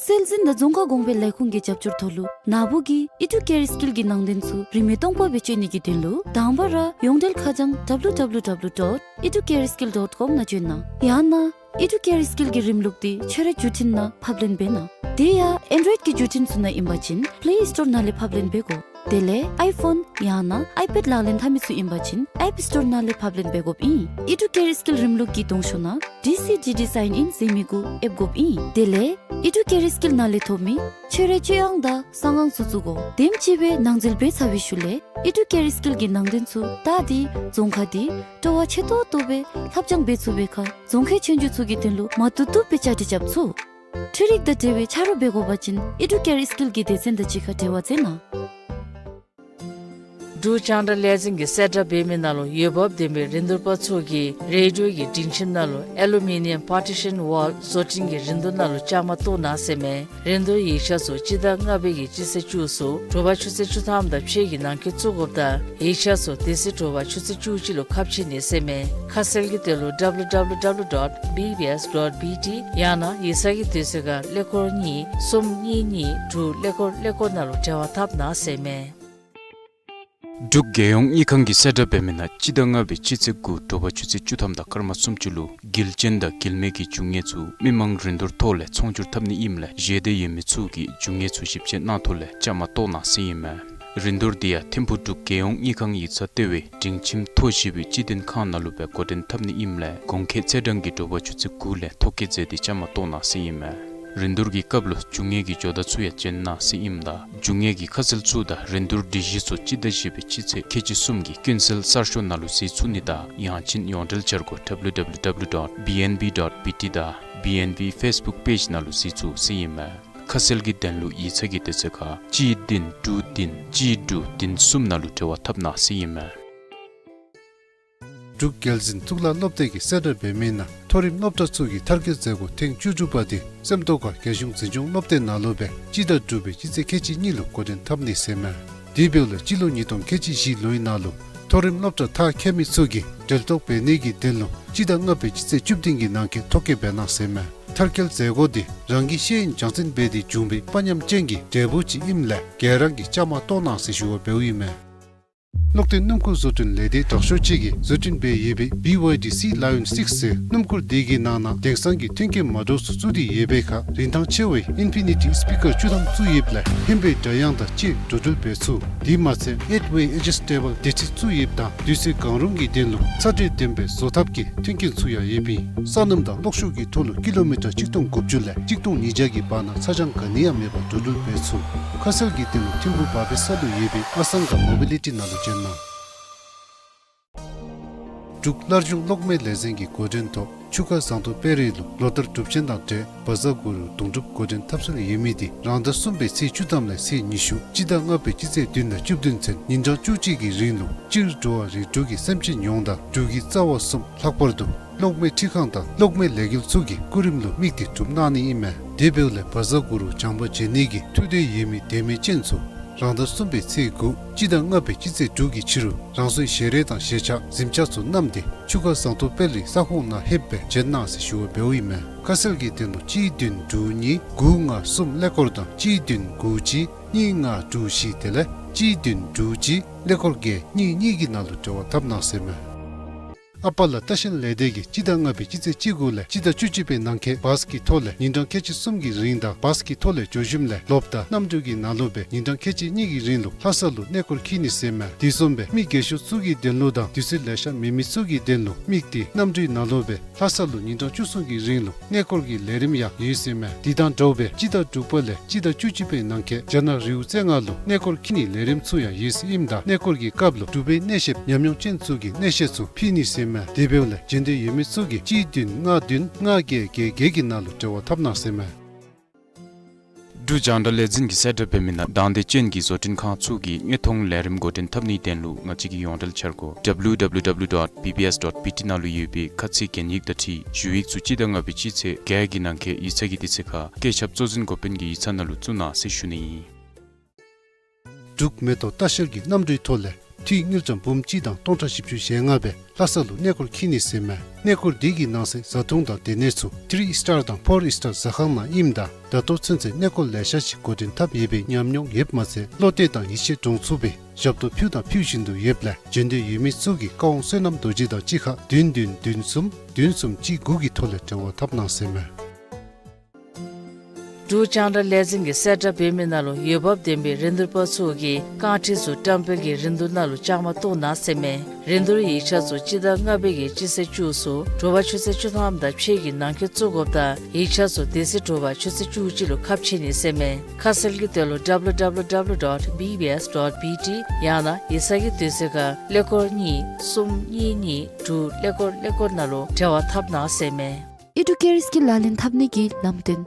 སྲོལ་འཛིན་དང་རྫོང་ཁ་གོང་འཕེལ་ལས་ཁུངས་ཀྱི་རྒྱབ་སྐྱོར་ཐོག་ལུ་ནཱ་བུ་གིས་ཨེ་ཌུ་ཀེར་སི་ཀིལ་གྱི་ནང་དོན་ཚུ་རིན་མེད་སྟོང་པ་སྦེ་སྤྱོད་ནི་གི་དོན་ལུ་དང་པ་ར་ཡོངས་འབྲེལ་ཁ་བྱང་W W W dot educareskill dot com ནང་བྱོན་གནང་། ཡང་ན་ཨེ་ཌུ་ཀེར་སི་ཀིལ་གྱི་རིམ་ལུགས་དེ་ཁྱོད་རའི་བརྒྱུད་འཕྲིན་ནང་ཕབ་ལེན་འབད་གནང་། དེ་ཡང་ཨེན་ཌོའིཌ་ཀྱི་བརྒྱུད་འཕྲིན་ཚུ་ནང་ཨིན་པ་ཅིན་པླེ་སི་ཊོར་ནང་ལས་ཕབ་ལེན་འབད་དགོ། དེ་ལས་ཨའི་ཕོན་ཡང་ན་ཨའི་པེཌ་ལག་ལེན་འཐབ་མི་ཚུ་ཨིན་པ་ཅིན་ཨེཔ་སི་ཊོར་ནང་ལས་ཕབ་ལེན་འབད་དགོཔ་ཨིན། ཨི་ཌུ་ཀེར་སི་ཀིལ་རིམ་ལུགས་ཀྱི་གདོང་ཤོག་ནང་ཌི་སི་ཌི་ཌི་སའིན་ཨིན་ཟེར་མི་གུ་ཨེབ་དགོཔ་ཨིན། དེ་ལས་ཨི་ཌུ་ཀེར་སི་ཀིལ་ནང་ལས་ཐོབ་མི་ཁྱོད་རའི་སྤྱོད་དབང་དང་གསང་དབང་ཚུ་བཙུགས་དགོ། དེམ་ཅིག་སྦེ་ནང་འཛུལ་འབད་ཚར་བའི་ཤུལ་ལས་ཨི་ཌུ་ཀེར་སི་ཀིལ་གྱི་ནང་དོན་ཚུ་ད་འདི་རྫོང་ཁ་འདི་སྤྲོ་བ་ཆེ་ཏོག་ཏོ་སྦེ་ལྷབ་སྦྱང་འབད་ཚུགས་པའི་ཁར་རྫོང་ཁའི་ཆོས་རྒྱུགས་ཚུ་གི་དོན་ལུ་མ་བཏུབ་བཏུབ་སྦེ་བཅའ་སྒྲིག་རྐྱབ་ཚུགས། འཕྲུལ་རིག་དང་འབྲེལ་བའི་ཆ་རོགས་འབད་དགོ་པ་ཅིན་ཨི་ཌུ་ཀེར་སི་ཀིལ་གྱི་སྡེ་ཚན་དང་གཅིག་ཁར་འབྲེལ་བ་མཛད་གནང་། འབྲུག་རྒྱང་བསྒྲགས་ལས་འཛིན་གྱིས་གསལ་བསྒྲགས་འབད་མི་ནང་ལུ་འོས་འབབ་ལྡན་པའི་རིན་བསྡུར་པ་ཚུ་གིས་རེ་ཌི་ཡོ་གི་སྒྲིང་ཁྱིམ་ནང་ལུ་ཨེ་ལུ་མི་ནི་ཡམ་པར་ཊི་ཤཱན་ཝཱལ་བཟོ་སྐྲུན་གྱི་རིན་བསྡུར་ནང་ལུ་བཅའ་མར་གཏོགས་གནང་ཟེར་མས། རིན་བསྡུར་ཡིག་ཆ་ཚུ་སྤྱི་ཟླ་ལྔ་པའི་གི་སྤྱི་ཚེས་བཅུ་གསུམ་དྲོ་པ་ཆུ་ཚོད་བཅུ་ཐམ་དང་ཕྱེད་ཀྱི་ནང་འཁོད་བཙུགས་དགོཔ་དང་ཡིག་ཆ་ཚུ་དེ་ཚེ་དྲོ་པ་ཆུ་ཚོད་བཅུ་གཅིག་ལུ་ཁ་ཕྱེ་ནི་ཟེར་མས། ཁ་གསལ་གྱི་དོན་ལུ་ཌབ་ལུ་ཌབ་ལུ་ཌབ་ལུ་ཌོཊ་བི་བི་ཨེསི་ཌོཊ་བི་ཊི་ཡང་ན་ཡིག་ཚང་གི་དུས་ཚོད་ཁར་ཀླད་ཀོར་གཉིས་གསུམ་གཉིས་གཉིས་དྲུག་ཀླད་ཀོར་ཀླད་ཀོར་ནང་ལུ་འབྲེལ་བ་འཐབ་གནང་ཟེར་མས། འབྲུག་རྒྱལ་ཡོངས་དངུལ་ཁང་གིས་གསལ་བསྒྲགས་འབད་མི་ནང་སྤྱི་ཟླ་ལྔ་པའི་སྤྱི་ཚེས་དགུ་དྲོ་པ་ཆུ་ཚོད་བཅུ་ཐམ་དང་སྐར་མ་སུམ་ཅུ་ལུ་འགུལ་ཅན་དང་འགུལ་མེད་ཀྱི་རྒྱུ་དངོས་ཚུ་མི་མང་རིན་བསྡུར་ཐོག་ལས་ཚོང་སྒྱུར་འཐབ་ནི་ཨིནམ་ལས་ཞལ་འདེབས་ཡོད་མི་ཚུ་གིས་རྒྱུ་དངོས་ཚུ་ཞིབ་དཔྱད་གནང་ཐོག་ལས་བཅའ་མར་གཏོགས་གནང་ཟེར་ཨིན་མས། རིན་བསྡུར་འདི་ཡང་ཐིམ་ཕུག་འབྲུག་རྒྱལ་ཡོངས་དངུལ་ཁང་ཡིག་ཚང་ལྟེ་བའི་སྒྲིང་ཁྱིམ་མཐོ་ཞིང་སྤྱི་བདེ་ཁང་ནང་ལུ་སྦེ་འགོ་འདྲེན་འཐབ་ནི་ཨིནམ་ལས་གོང་འཁོད་ཚེས་གྲངས་ཀྱི་དྲོ་པ་ཆུ་ཚོད་དགུ་ལས་ཐོ་བཀོད་མཛད་དེ་བཅའ་མར་གཏོགས་གནང་ཟེར་ཨིན་མས། རིན་བསྡུར་གྱི་སྐབས་ལུ་རྒྱུ་དངོས་ཀྱི་ཇོ་བདག་ཚུ་ཡང་བྱོན་གནང་ཟེར་ཨིནམ་ད་རྒྱུ་དངོས་ཀྱི་ཁ་གསལ་ཚུ་དང་རིན་བསྡུར་སྒྲིག་གཞི་ཚུ་སྤྱི་ཟླ་བཞི་པའི་སྤྱི་ཚེས་ཁལ་གཅིག་གསུམ་གྱི་ཀུན་གསལ་གསར་ཤོག་ནང་ལུ་གཟིགས་ཚུགས་ནི་དང་ཡང་ཅིན་ཡོངས་འབྲེལ་འཆར་སྒོ་ཌབ་ལུ་ཌབ་ལུ་ཌབ་ལུ་ཌོཊ་བི་ཨེན་བི་ཌོཊ་བི་ཊི་དང་བི་ཨེན་བི་ཕེསི་བུཀ་པེཇ་ནང་ལུ་གཟིགས་ཚུགས་ཟེར་ཨིན་མས། ཁ་གསལ་གྱི་དོན་ལུ་ཡིག་ཚང་གི་དུས་ཚོད་ཁར་གཅིག་བདུན་དྲུག་བདུན་གཅིག་དྲུག་བདུན་གསུམ་ནང་ལུ་འབྲེལ་བ་འཐབ་གནང་ཟེར་ཨིན་མས། འབྲུག་རྒྱལ་འཛིན་གཙུག་ལག་སློབ་སྡེ་གིས་གསལ་བསྒྲགས་འབད་མི་ནང་མཐོ་རིམ་སློབ་གྲྭ་ཚུ་གི་མཐར་འཁྱོལ་མཛད་སྒོ་ཐེངས་བཅུ་དྲུག་པ་དེ་སེམས་རྟོགས་ཁ་རྒྱལ་གཞུང་འཛིན་སྐྱོང་སློབ་སྡེ་ནང་ལུ་སྦེ་སྤྱི་ཟླ་དྲུག་པའི་སྤྱི་ཚེས་ཁལ་གཅིག་གཉིས་ལུ་འགོ་འདྲེན་འཐབ་ནི་ཟེར་མས། དེ་འབདཝ་ལས་སྤྱི་ལོ་ཉིས་སྟོང་ཁལ་གཅིག་བཞི་ལོའི་ནང་ལུ་མཐོ་རིམ་སློབ་གྲྭ་མཐར་འཁྱོལ་མི་ཚུ་གིས་འབྲེལ་གཏོགས་འབད་ནི་གི་དོན་ལུ་སྤྱི་ཟླ་ལྔ་པའི་སྤྱི་ཚེས་བཅུ་བདུན་གྱི་ནང་འཁོད་ཐོ་བཀོད་འབད་གནང་ཟེར་མས། མཐར་འཁྱོལ་མཛད་སྒོ་དེ་རང་གི་ཤེས་ཡོན་སྦྱང་ཚན་འབད་དེ་བྱུང་བའི་དཔའ་ཉམས་ཅན་གྱི་འབྲས་བུ་ཅིག་ཨིནམ་ལས་ག་ར་གིས་བཅའ་མར་གཏོགས་གནང་ཟེར་ཞུ་བ་འབདཝ་ཨིན་མས། གློག་འདོན་སྣུམ་འཁོར་བཟོ་སྐྲུན་ལས་སྡེ་དྲག་ཤོས་ཅིག་གིས་བཟོ་སྐྲུན་འབད་ཡོད་པའི་བི་ཝའི་ཌི་སི་ལ་ཡོན་སིཀསི་ཟེར་སྣུམ་འཁོར་དེ་གི་ནང་ན་དེང་སང་གི་མཐུན་རྐྱེན་མ་འདྲཝ་ཚུ་བཙུགས་ཏེ་ཡོད་པའི་ཁར་རིན་ཐང་ཆེ་བའི་ཨིན་ཕི་ནི་ཊི་སི་པི་ཀར་བཅུ་ཐམ་བཙུགས་ཡོདཔ་ལས་ཧིམ་པའི་སྒྲ་དབྱངས་དང་བཅས་འགྲོ་འགྲུལ་འབད་ཚུགས། དེ་མ་ཚད་ཨེཊ་ཝེ་ཨེ་ཇི་སི་ཊེ་བཱལ་སྡེར་ཁྲི་བཙུགས་ཡོདཔ་དང་དུས་ཚོད་གང་རུང་གི་དོན་ལུ་ཚ་དྲོད་ལྡན་པའི་བཟོ་ཐབས་ཀྱི་མཐུན་རྐྱེན་ཚུ་ཡང་ཡོདཔ་ཨིན། ས་སྣུམ་དང་གློག་ཤུགས་ཀྱི་ཐོག་ལུ་ཀི་ལོ་མི་ཊར་གཅིག་སྟོང་དགུ་བཅུ་ལས་གཅིག་སྟོང་ཉིས་བརྒྱ་གི་བར་ན་ཚ་གྱང་ག་ནི་ཡང་མེད་པར་འགྲོ་འགྲུལ་འབད་ཚུགས། ཁ་གསལ་གྱི་དོན་ལུ་ཐིམ་ཕུག་བ་པའི་ས་ལུ་ཡོད་པའི་ཨ་སང་ག་མོ་བི་ལི་ཊི་ནང་ལུ་བྱོན་གནང་། འབྲུག་སླར་འབྱུང་གློག་མེ་ལས་འཛིན་གྱི་འགོ་འདྲེན་ཐོག་ཆུ་ཁ་ཟངས་མདོག་དཔལ་རི་ལུ་ལོ་ལྟར་གྲུབ་ཆེན་དང་འབྲེལ་བཛྲ་གུ་རུ་དུང་སྒྲུབ་འགོ་འདྲེན་འཐབ་སྲོལ་ཡོད་མི་དེ་རང་ཟླ་གསུམ་པའི་ཚེས་བཅུ་ཐམ་ལས་ཚེས་ཉི་ཤུ་སྤྱི་ཟླ་ལྔ་པའི་སྤྱི་ཚེས་བདུན་དང་བཅུ་བདུན་ཚུན་ཉིན་གྲངས་བཅུ་གཅིག་གི་རིང་ལུ་སྤྱིར་འགྲོ་བ་རིགས་དྲུག་གི་སེམས་ཅན་ཡོངས་དང་འབྲུག་གི་རྩ་བ་གསུམ་ལྷག་པར་དུ་གློག་མེ་འཕྲུལ་ཁང་དང་གློག་མེ་ལས་འགུལ་ཚུ་གི་སྐུ་རིམ་ལུ་དམིགས་ཏེ་གྲུབ་གནང་ནི་ཨིན་མས། དེ་འབདཝ་ལས་བཛྲ་གུ་རུ་བྱམས་པ་བྱེད་ནི་གི་ཐུགས་འདོད་ཡོད་མི་དད་མོས་ཅན་ཚུ་རང་ཟླ་གསུམ་པའི་ཚེས་དགུ་སྤྱི་ཟླ་ལྔ་པའི་སྤྱི་ཚེས་དྲུག་གི་ཕྱི་རུ་རང་སོའི་ཞལ་རས་དང་ཞལ་ཆས་གཟིམ་ཆས་ཚུ་བསྣམས་ཏེ་ཆུ་ཁ་ཟངས་མདོག་དཔལ་རི་ས་ཁོངས་ནང་ལྷོདཔ་སྦེ་བྱོན་གནང་ཟེར་ཞུ་བ་འབདཝ་ཨིན་མས། ཁ་གསལ་གྱི་དོན་ལུ་གཅིག་བདུན་དྲུག་གཉིས་དགུ་ལྔ་གསུམ་ཀླད་ཀོར་དང་གཅིག་བདུན་དགུ་གཅིག་གཉིས་ལྔ་དྲུག་བཞི་དེ་ལས་གཅིག་བདུན་དྲུག་གཅིག་ཀླད་ཀོར་བརྒྱད་གཉིས་གཉིས་ཀྱི་ནང་ལུ་འབྲེལ་བ་འཐབ་གནང་ཟེར་མས། ཨ་པ་ལ་ལྟ་བཤལ་ལས་སྡེ་གིས་སྤྱི་ཟླ་ལྔ་པའི་སྤྱི་ཚེས་བཅུ་དགུ་ལས་སྤྱི་ཟླ་བཅུ་གཅིག་པའི་ནང་འཁོད་བཱས་ཀྱི་ཐོག་ལས་ཉིན་གྲངས་ཁལ་གཅིག་གསུམ་གྱི་རིང་དང་བཱས་ཀྱི་ཐོག་ལས་འགྱོ་ཞིནམ་ལས་ལོགཔ་དང་གནམ་གྲུ་གི་ནང་ལུ་སྦེ་ཉིན་གྲངས་ཁལ་གཅིག་གཉིས་ཀྱི་རིང་ལུ་ལྷ་ས་ལུ་གནས་སྐོར་འཁྱིད་ནི་ཟེར་མས། དེ་བཟུམ་སྦེ་མི་རྒས་ཤོས་ཚུ་གི་དོན་ལུ་དང་དུས་ཚོད་ལེ་ཤ་མེད་མི་ཚུ་གི་དོན་ལུ་དམིགས་ཏེ་གནམ་གྲུའི་ནང་ལུ་སྦེ་ལྷ་ས་ལུ་ཉིན་གྲངས་བཅུ་གསུམ་གྱི་རིང་ལུ་གནས་སྐོར་གྱི་ལས་རིམ་ཡང་ཡོད་ཟེར་མས། དེ་དང་འདྲཝ་སྦེ་སྤྱི་ཟླ་དྲུག་པ་ལས་སྤྱི་ཟླ་བཅུ་གཅིག་པའི་ནང་འཁོད་རྒྱ་ནག་རི་བོ་རྩེ་ལྔ་ལུ་གནས་སྐོར་འཁྱིད་ནིའི་ལས་རིམ་ཚུ་ཡང་ཡོད་ཟེར་ཨིནམ་ད་གནས་སྐོར་གྱི་སྐབས་ལུ་འབྲུག་པའི་གནས་བཤདཔ་ཉམས་མྱོང་ཅན་ཚུ་གིས་གནས་བཤད་ཚུ་ཕུལ་ནི་ཟེར་མས། དེ་འབདཝ་ལས་བྱོན་འདོད་ཡོད་མི་ཚུ་གིས་གཅིག་བདུན་ལྔ་བདུན་ལྔ་བརྒྱད་བརྒྱད་བརྒྱད་ཀྱི་ནང་ལུ་འབྲེལ་བ་འཐབ་གནང་ཟེར་མས། འབྲུག་རྒྱང་བསྒྲགས་ལས་འཛིན་གྱིས་གསལ་བསྒྲགས་འབད་མི་ནང་དང་འདོད་ཅན་གྱི་བཟོ་སྐྲུན་ཁང་ཚུ་གིས་དངོས་མཐོང་ལས་རིམ་འགོ་འདྲེན་འཐབ་ནིའི་དོན་ལུ་ང་བཅས་ཀྱི་ཡོངས་འབྲེལ་འཆར་སྒོ་ཌབ་ལུ་ཌབ་ལུ་ཌབ་ལུ་ཌོཊ་བི་བི་ཨེསི་ཌོཊ་བི་ཊི་ནང་ལུ་ཡོད་པའི་ཁ་ཚིག་གན་ཡིག་དང་འཁྲིལ་ཞུ་ཡིག་ཚུ་སྤྱི་ཟླ་ལྔ་པའི་སྤྱི་ཚེས་བརྒྱད་ཀྱི་ནང་འཁོད་ཡིག་ཚང་གི་དུས་ཚོད་ཁར་བཀོད་ཁྱབ་གཙོ་འཛིན་འགོ་དཔོན་གྱི་ཡིག་ཚང་ནང་ལུ་བཙུགས་གནང་ཟེར་ཞུ་ནི་ཨིན། འབྲུག་མེ་ཏོག་ལྟ་བཤལ་གྱིས་གནམ་གྲུའི་ཐོག་ལས་འཐུས་དངུལ་ཀྲམ་འབུམ་གཅིག་དང་སྟོང་ཕྲག་བཞི་བཅུ་ཞེ་ལྔ་སྦེ་ལྷ་ས་ལུ་གནས་སྐོར་འཁྱིད་ནི་ཟེར་མས། གནས་སྐོར་འདི་གི་ནང་གསེས་བཟའ་འཐུང་དང་སྡོད་གནས་ཚུ་ཐི་རི་སི་ཊར་དང་ཕོར་སི་ཊར་ཟ་ཁང་ནང་ཨིནམ་ད་ད་ལྟོ་ཚུན་ཚོད་གནས་སྐོར་ལེ་ཤ་ཅིག་འགོ་འདྲེན་འཐབ་ཡོད་པའི་ཉམས་མྱོང་ཡོདཔ་མ་ཚད་བློ་གཏད་དང་ཡིད་ཆེས་འདྲོངས་ཚུགས་པའི་ཞབས་ཏོག་ཕུལ་དང་ཕུལ་བཞིན་དུ་ཡོདཔ་ལས་བྱོན་འདོད་ཡོད་མི་ཚུ་གིས་བཀའ་དབང་བསོད་ནམས་རྡོ་རྗེ་དང་གཅིག་ཁར་བདུན་བདུན་བདུན་གསུམ་བདུན་གསུམ་གཅིག་དགུ་གི་ཐོག་ལས་འབྲེལ་བ་འཐབ་གནང་ཟེར་མས། འབྲུག་རྒྱང་བསྒྲགས་ལས་འཛིན་གྱིས་གསལ་བསྒྲགས་འབད་མི་ནང་ལུ་འོས་འབབ་ལྡན་པའི་རིན་བསྡུར་པ་ཚུ་གིས་རྐང་ཁྲི་ཚུ་བཀྲམ་སྤེལ་གྱི་རིན་བསྡུར་ནང་ལུ་བཅའ་མར་གཏོགས་གནང་ཟེར་མས། རིན་བསྡུར་ཡིག་ཆ་ཚུ་སྤྱི་ཟླ་ལྔ་པའི་གི་སྤྱི་ཚེས་བཅུ་གསུམ་དྲོ་པ་ཆུ་ཚོད་བཅུ་ཐམ་དང་ཕྱེད་ཀྱི་ནང་འཁོད་བཙུགས་དགོཔ་དང་ཡིག་ཆ་ཚུ་དེ་ཚེ་དྲོ་པ་ཆུ་ཚོད་བཅུ་གཅིག་ལུ་ཁ་ཕྱེ་ནི་ཟེར་མས། ཁ་གསལ་གྱི་དོན་ལུ་W W W dot B B S dot B T ཡང་ན་ཡིག་ཚང་གི་དུས་ཚོད་ཁར་ཀླད་ཀོར་གཉིས་གསུམ་གཉིས་གཉིས་དྲུག་ཀླད་ཀོར་ཀླད་ཀོར་ནང་ལུ་འབྲེལ་བ་འཐབ་གནང་ཟེར་མས། ཨི་ཌུ་ཀེར་སི་ཀིལ་ལག་ལེན་འཐབ་ནི་གི་ལམ་སྟོན།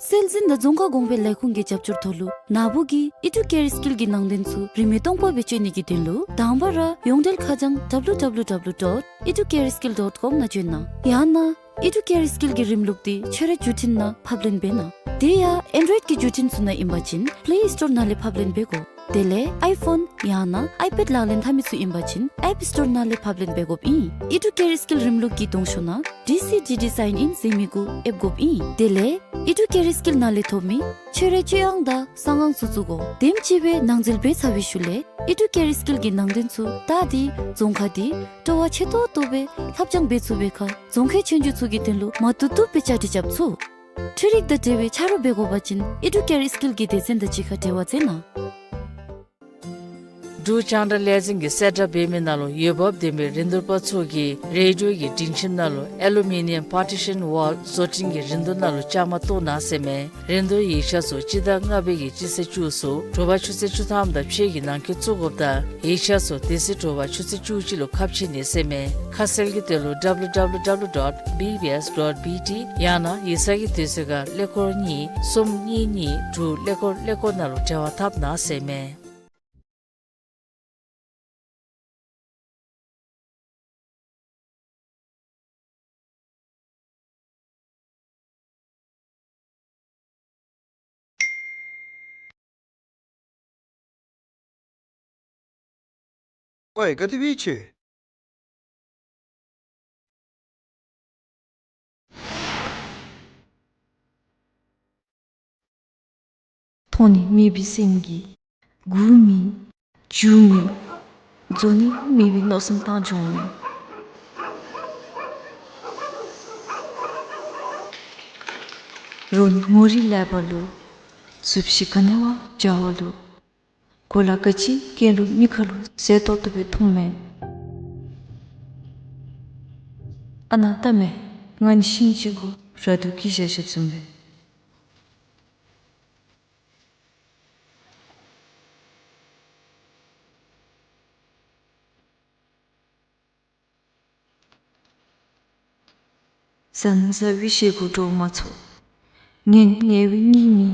སྲོལ་འཛིན་དང་རྫོང་ཁ་གོང་འཕེལ་ལས་ཁུངས་ཀྱི་རྒྱབ་སྐྱོར་ཐོག་ལུ་ནཱ་བུ་གིས་ཨི་ཌུ་ཀེར་སི་ཀིལ་གྱི་ནང་དོན་ཚུ་རིན་མེད་སྟོང་པ་སྦེ་སྤྱོད་ནི་གི་དོན་ལུ་དང་པ་ར་ཡོངས་འབྲེལ་ཁ་བྱང་W W W dot educareskill dot com ནང་བྱོན་གནང་། ཡང་ན་ཨི་ཌུ་ཀེར་སི་ཀིལ་གྱི་རིམ་ལུགས་འདི་ཁྱོད་རའི་བརྒྱུད་འཕྲིན་ནང་ཕབ་ལེན་འབད་གནང་། དེ་ཡང་ཨེན་ཌོ་རོའིཌ་ཀྱི་བརྒྱུད་འཕྲིན་ཚུ་ནང་ཨིན་པ་ཅིན་པླེ་སི་ཊོར་ནང་ལས་ཕབ་ལེན་འབད་དགོ། དེ་ལས་ཨའི་ཕོན་ཡང་ན་ཨའི་པེཌ་ལག་ལེན་འཐབ་མི་ཚུ་ཨིན་པ་ཅིན་ཨེཔ་སི་ཊོར་ནང་ལས་ཕབ་ལེན་འབད་དགོཔ་ཨིན། ཨི་ཌུ་ཀེར་སི་ཀིལ་རིམ་ལུགས་ཀྱི་གདོང་ཤོག་ནང་D C D D sign in ཟེར་མི་གུ་ཨེབ་དགོཔ་ཨིན། དེ་ལས་ཨི་ཌུ་ཀེར་སི་ཀིལ་ནང་ལས་ཐོབ་མི་ཁྱོད་རའི་སྤྱོད་དབྱངས་དང་གསང་ཨང་ཚུ་བཙུགས་དགོ། དེམ་ཅིག་སྦེ་ནང་འཛུལ་འབད་ཚར་བའི་ཤུལ་ལས་ཨི་ཌུ་ཀེར་སི་ཀིལ་གྱི་ནང་དོན་ཚུ་བལྟ་སྟེ་རྫོང་ཁ་འདི་སྤྲོ་བ་ཆེ་ཏོག་ཏོ་སྦེ་ལྷབ་སྦྱང་འབད་ཚུགས་པའི་ཁར་རྫོང་ཁའི་ཆོས་རྒྱུགས་ཚུ་གི་དོན་ལུ་མ་བཏུབ་བཏུབ་སྦེ་བཅའ་སྒྲིག་རྐྱབ་ཚུགས། འཕྲུལ་རིག་དང་འབྲེལ་བའི་ཆ་རོགས་འབད་དགོ་པ་ཅིན་ཨི་ཌུ་ཀེར་སི་ཀིལ་གྱི་སྡེ་ཚན་དང་གཅིག་ཁར་འབྲེལ་བ་མཛད་གནང་། འབྲུག་རྒྱང་བསྒྲགས་ལས་འཛིན་གྱིས་གསལ་བསྒྲགས་འབད་མི་ནང་ལུ་འོས་འབབ་ལྡན་པའི་རིན་བསྡུར་པ་ཚུ་གིས་རེ་ཌི་ཡོ་གི་སྒྲིང་ཁྱིམ་ནང་ལུ་ཨེ་ལུ་མི་ནི་ཡམ་པར་ཊི་ཤཱན་ཝཱལ་བཟོ་སྐྲུན་གྱི་རིན་བསྡུར་ནང་ལུ་བཅའ་མར་གཏོགས་གནང་ཟེར་མས། རིན་བསྡུར་ཡིག་ཆ་ཚུ་སྤྱི་ཟླ་ལྔ་པའི་གི་སྤྱི་ཚེས་བཅུ་གསུམ་དྲོ་པ་ཆུ་ཚོད་བཅུ་ཐམ་དང་ཕྱེད་ཀྱི་ནང་འཁོད་བཙུགས་དགོཔ་དང་ཡིག་ཆ་ཚུ་དེ་ཚེ་དྲོ་པ་ཆུ་ཚོད་བཅུ་གཅིག་ལུ་ཁ་ཕྱེ་ནི་ཟེར་མས། ཁ་གསལ་གྱི་དོན་ལུ་W W W dot B B S dot B T ཡང་ན་ཡིག་ཚང་གི་དུས་ཚོད་ཁར་ཀླད་ཀོར་གཉིས་གསུམ་གཉིས་གཉིས་དྲུག་ཀླད་ཀོར་ཀླད་ཀོར་ནང་ལུ་འབྲེལ་བ་འཐབ་གནང་ཟེར་མས། ཝའི་ག་དེ་སྦེ་ཡོད་ཅི། མཐོང་ནི་མེད་པའི་སེམས་ཀྱིས་སྒུག་མི་འགྱོ་མི་རྫོགས་ནི་མེད་པའི་མནོ་བསམ་བཏང་འགྱོ་མི། རོགས་ནི་ངོ་རིས་ལེགས་པ་ལུ་གཟུགས་གཞི་ག་ནི་བ་འཇའ་བ་ལུ་གོ་ལ་ག་ཅི་གྱོན་རུང་མི་ཁ་ལུ་མཛེས་ཏོག་ཏོ་སྦེ་མཐོངམ་མས། ཨ་ནཱ་ལྟ་མས། ང་ནི་ཤིང་གཅིག་གུ་ར་དུ་སྐྱེས་བཞག་བཞགཔ་བཟུམ་སྦེ། བཟང་ཟ་བའི་ཞེ་སྒོ་འགྲོ་མ་ཚུགས། ངན་ཉེ་བའི་སྙིང་ནི་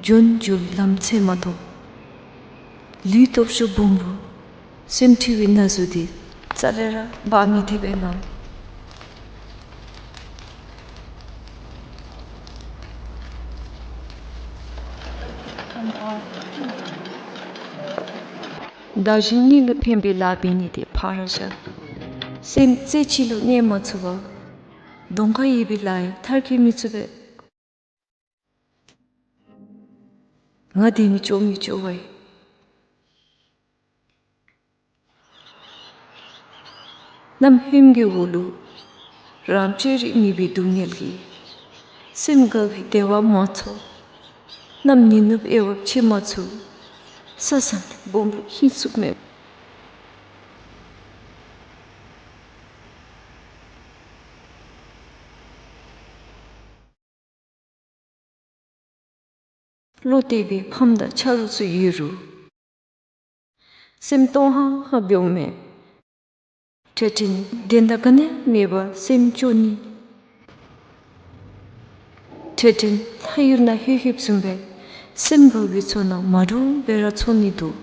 འཇོན་འཇོན་ལམ་འཚོལ་མ་གཏོགས། ལུས་སྟོབས་ཤུགས་སྦོམ་རུང་སེམས་འཁྲུལ་བའི་ན་ཟུག་འདི་རྩ་ལས་ར་འབག་མི་ཐེག་པས་ན། བདག་གཞན་གཉིས་ལུ་ཕན་པའི་ལཱ་འབད་ནི་དེ་ཕར་བཞག། སེམས་རྩེ་གཅིག་ལུ་གནས་མ་ཚུགས་པར་གདོང་ཁར་ཡོད་པའི་ལཱ་ཡང་མཐར་འཁྱོལ་མི་ཚུགས་པས། ང་བདེ་མི་སྐྱོ་མི་སྐྱོ་བ་ཡི། གནམ་ཧོནམ་གྱི་འོག་ལུ་རང་སྤྱོད་རིག་མེད་པའི་སྡུག་བསྔལ་གྱིས་སེམས་དགའ་བའི་བདེ་བ་མ་ཚོར། གནམ་ཉི་ནུབ་དབྱེ་བ་ཕྱེ་མ་ཚུགས། ས་བཟང་སྦོམ་རུང་ཧིང་ཚུགས་མེད། བློ་གཏད་པའི་ཕམ་དང་ཆ་རོགས་ཚུ་ཡོད་རུང་སེམས་སྟོང་ཧང་ཧང་སྦེ་འོང་མས། འཕྲལ་འཕྲལ་ནི་བདེན་མཐའ་ག་ནི་མེད་པར་སེམས་སྐྱོ་ནི། འཕྲལ་འཕྲལ་ལྷ་ཡུལ་ནང་ལྷོད་ལྷོདཔ་བཟུམ་སྦེ་སེམས་དགའ་བའི་ཚོར་སྣང་མ་འདྲཝ་སྦེ་ར་ཚོར་ནི་འདུག།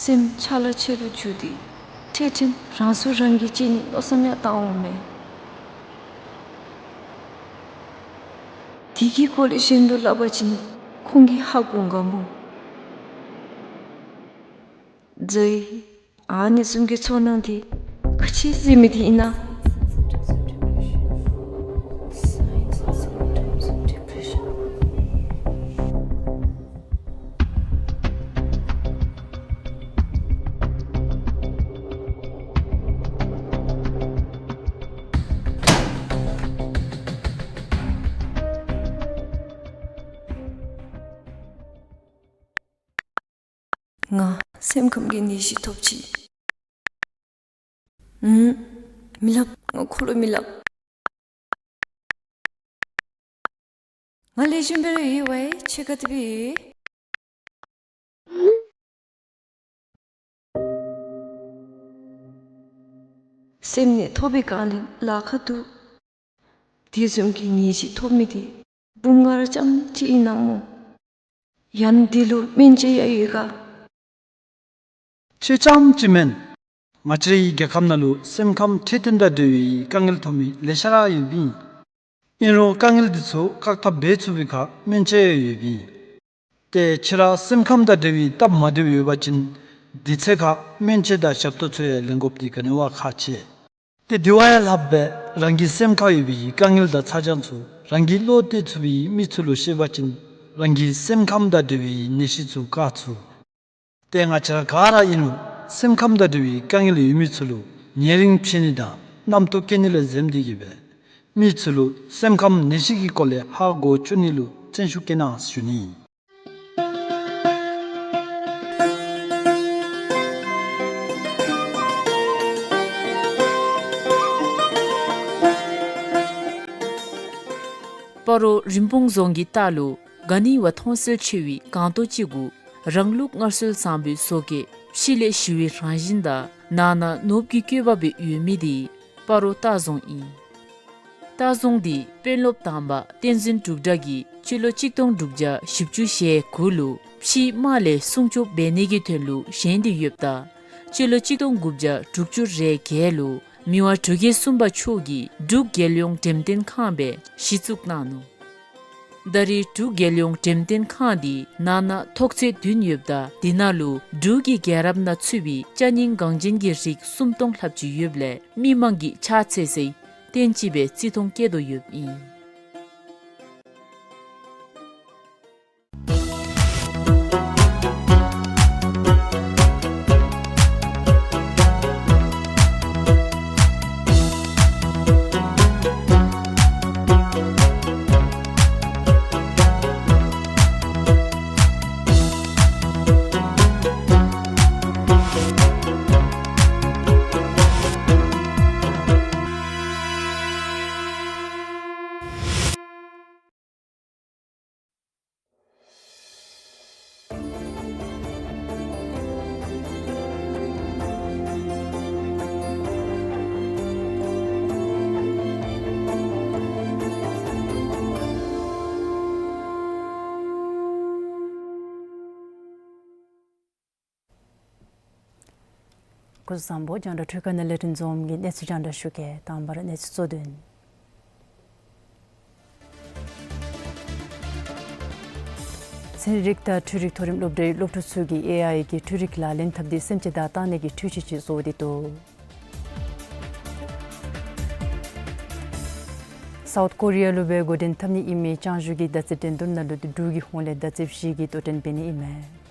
སེམས་ཆ་ལ་ཆེ་རུ་འགྱུར་ཏེ་འཕྲལ་འཕྲལ་རང་སྲོག་རང་གིས་བཅད་ནིའི་མནོ་བསམ་ཡང་བཏང་འོང་མས། དེ་གི་སྐོར་ལས་གཞན་ལུ་སླབ་པ་ཅིན་ཁོང་གིས་ཧ་གོ་འོང་ག་མོ། ཛའི། ཨ་ནི་བཟུམ་གྱི་ཚོར་སྣང་དེ་ག་ཅི་ཟེར་མི་དེ་ཨིན་ན། Signs and symptoms of depression. ང་སེམས་ཁམས་ཀྱི་ནད་གཞི་ཐོབ་ཅི། ཨུམ། མི་སླབ། ང་ཁོ་ལུ་མི་སླབ། ང་ལེགས་ཤོམ་སྦེ་ར་ཡོད་པས། ཁྱོད་ག་དེ་སྦེ་ཡོད། སེམས་ནད་ཐོབ་པའི་སྒང་ལས་ལཱ་ཁག་འདུག། དེ་བཟུམ་གྱི་ནད་གཞི་ཐོབ་མི་དེ་བུམོ་ང་ར་རྐྱངམ་ཅིག་ཨིན་ན་སྨོ། ཡང་དེ་ལུ་སྨན་བཅོས་ཡང་ཡོད་ག། ཁྱོད་རྐྱངམ་ཅིག་མེན། ང་བཅས་རའི་རྒྱལ་ཁབ་ནང་ལུ་སེམས་ཁམས་འཕྲོད་བསྟེན་དང་འབྲེལ་བའི་དཀའ་ངལ་ཐོབ་མི་ལེ་ཤ་ར་ཡོདཔ་ཨིན། ཨིན་རུང་དཀའ་ངལ་འདི་ཚུ་བཀག་ཐབས་འབད་ཚུགས་པའི་ཁར་སྨན་བཅོས་ཡང་ཡོདཔ་ཨིན། ཏེ་ཁྱོད་ར་སེམས་ཁམས་དང་འབྲེལ་བའི་སྟབས་མ་བདེཝ་ཡོད་པ་ཅིན་དུས་ཚོད་ཁར་སྨན་བཅོས་དང་ཞབས་ཏོག་ཚུ་ཡང་ལེན་དགོཔ་འདི་ག་ནི་བ་ཁག་ཆེ། ཏེ་དེ་བ་ཡང་ལྷགཔ་སྦེ་རང་གི་སེམས་ཁར་ཡོད་པའི་དཀའ་ངལ་དང་ཚ་གྱང་ཚུ་རང་གིས་བློ་གཏད་ཚུགས་པའི་མི་ཚུ་ལུ་བཤད་པ་ཅིན་རང་གི་སེམས་ཁམས་དང་འབྲེལ་བའི་ནད་གཞི་ཚུ་བཀག་ཚུགས། ཏེ་ང་བཅས་ར་ག་ར་ཨིན་རུང་སེམས་ཁམས་དང་འབྲེལ་བའི་དཀའ་ངལ་ཡོད་མི་ཚུ་ལུ་ཉེ་རིང་ཕྱད་ནི་དང་རྣམ་རྟོག་སྐྱེ་ནི་ལས་འཛེམ་སྟེ་གིས་སྦེ་མི་ཚུ་ལུ་སེམས་ཁམས་ནད་གཞི་གི་སྐོར་ལས་ཧ་གོ་བཅུག་ནི་ལུ་བརྩོན་ཤུགས་བསྐྱེད་གནང་ཞུ་ནི། སྤ་རོ་རིན་སྤུངས་རྫོང་གི་ལྟག་ལུ་ག་ནི་བ་མཐོང་གསལ་ཆེ་བའི་སྒང་ཏོག་ཅིག་གུ་རང་ལུགས་སྔར་སྲོལ་བཟང་པོའི་བཟོ་བཀོད་ཕྱི་ལས་ཞི་བའི་རང་བཞིན་དང་ནང་ན་ནོར་བུ་གི་བཀོད་པ་སྦེ་ཡོད་མི་དེ་སྤ་རོ་ལྟ་རྫོང་ཨིན། ལྟ་རྫོང་འདི་དཔོན་སློབ་དང་པ་བསྟན་འཛིན་འབྲུག་གྲགས་ཀྱིས་སྤྱི་ལོ་གཅིག་སྟོང་དྲུག་བརྒྱ་བཞི་བཅུ་ཞེ་དགུ་ལུ་ཕྱིའི་དམག་ལས་སྲུང་སྐྱོབ་འབད་ནི་གི་དོན་ལུ་བཞེངས་ཏེ་ཡོདཔ་ད་སྤྱི་ལོ་གཅིག་སྟོང་དགུ་བརྒྱ་དྲུག་ཅུ་རེ་བརྒྱད་ལུ་མི་དབང་འབྲུག་རྒྱལ་གསུམ་པ་མཆོག་གིས་འབྲུག་རྒྱལ་ཡོངས་འགྲེམས་སྟོན་ཁང་སྦེ་གཞི་བཙུགས་གནང་ནུག། ད་རེས་འབྲུག་རྒྱལ་ཡོངས་འགྲེམས་སྟོན་ཁང་འདི་ནང་ན་ཐོག་ཚད་བདུན་ཡོདཔ་ད་དེ་ནང་ལུ་འབྲུག་གི་རྒྱལ་རབས་ནང་ཚུད་པའི་ཅ་རྙིང་འགངས་ཅན་གྱི་རིགས་སུམ་སྟོང་ལྷགཔ་ཅིག་ཡོདཔ་ལས་མི་མང་གིས་ཕྱག་འཚལ་སའི་རྟེན་ཅིག་སྦེ་བརྩི་མཐོང་བསྐྱེད་དོ་ཡོདཔ་ཨིན། སྐུ་གཟུགས་བཟང་པོ། རྒྱང་བསྒྲགས་འཕྲུལ་ཁང་ནང་ལས་འཕྲིན་འཛོམས་ཀྱིས་གནས་ཚུལ་རྒྱང་བསྒྲགས་ཞུ་གེ། དང་པ་ར་གནས་ཚུལ་གཙོ་དོན། ཚན་རིག་དང་འཕྲུལ་རིག་མཐོ་རིམ་སློབ་གྲྭའི་སློབ་ཕྲུག་ཚུ་གིས་ཨེ་ཨའི་གི་འཕྲུལ་རིག་ལག་ལེན་འཐབ་སྟེ་སེམས་ཅན་བདག་བཏང་ནི་གི་འཕྲུལ་ཆས་ཅིག་བཟོ་སྟེ་འདུག། སའུཐ་ཀོ་རི་ཡ་ལུ་སྦེ་འགོ་འདྲེན་འཐབ་ནི་ཨིན་མི་ལྕང་གཞུང་གི་མདའ་རྩེད་འགྲན་བསྡུར་ནང་ལུ་འབྲུག་གི་ཧོངས་ལས་མདའ་རྩེདཔ་བཞི་གིས་དོ་འགྲན་འབད་ནི་ཨིན་མས།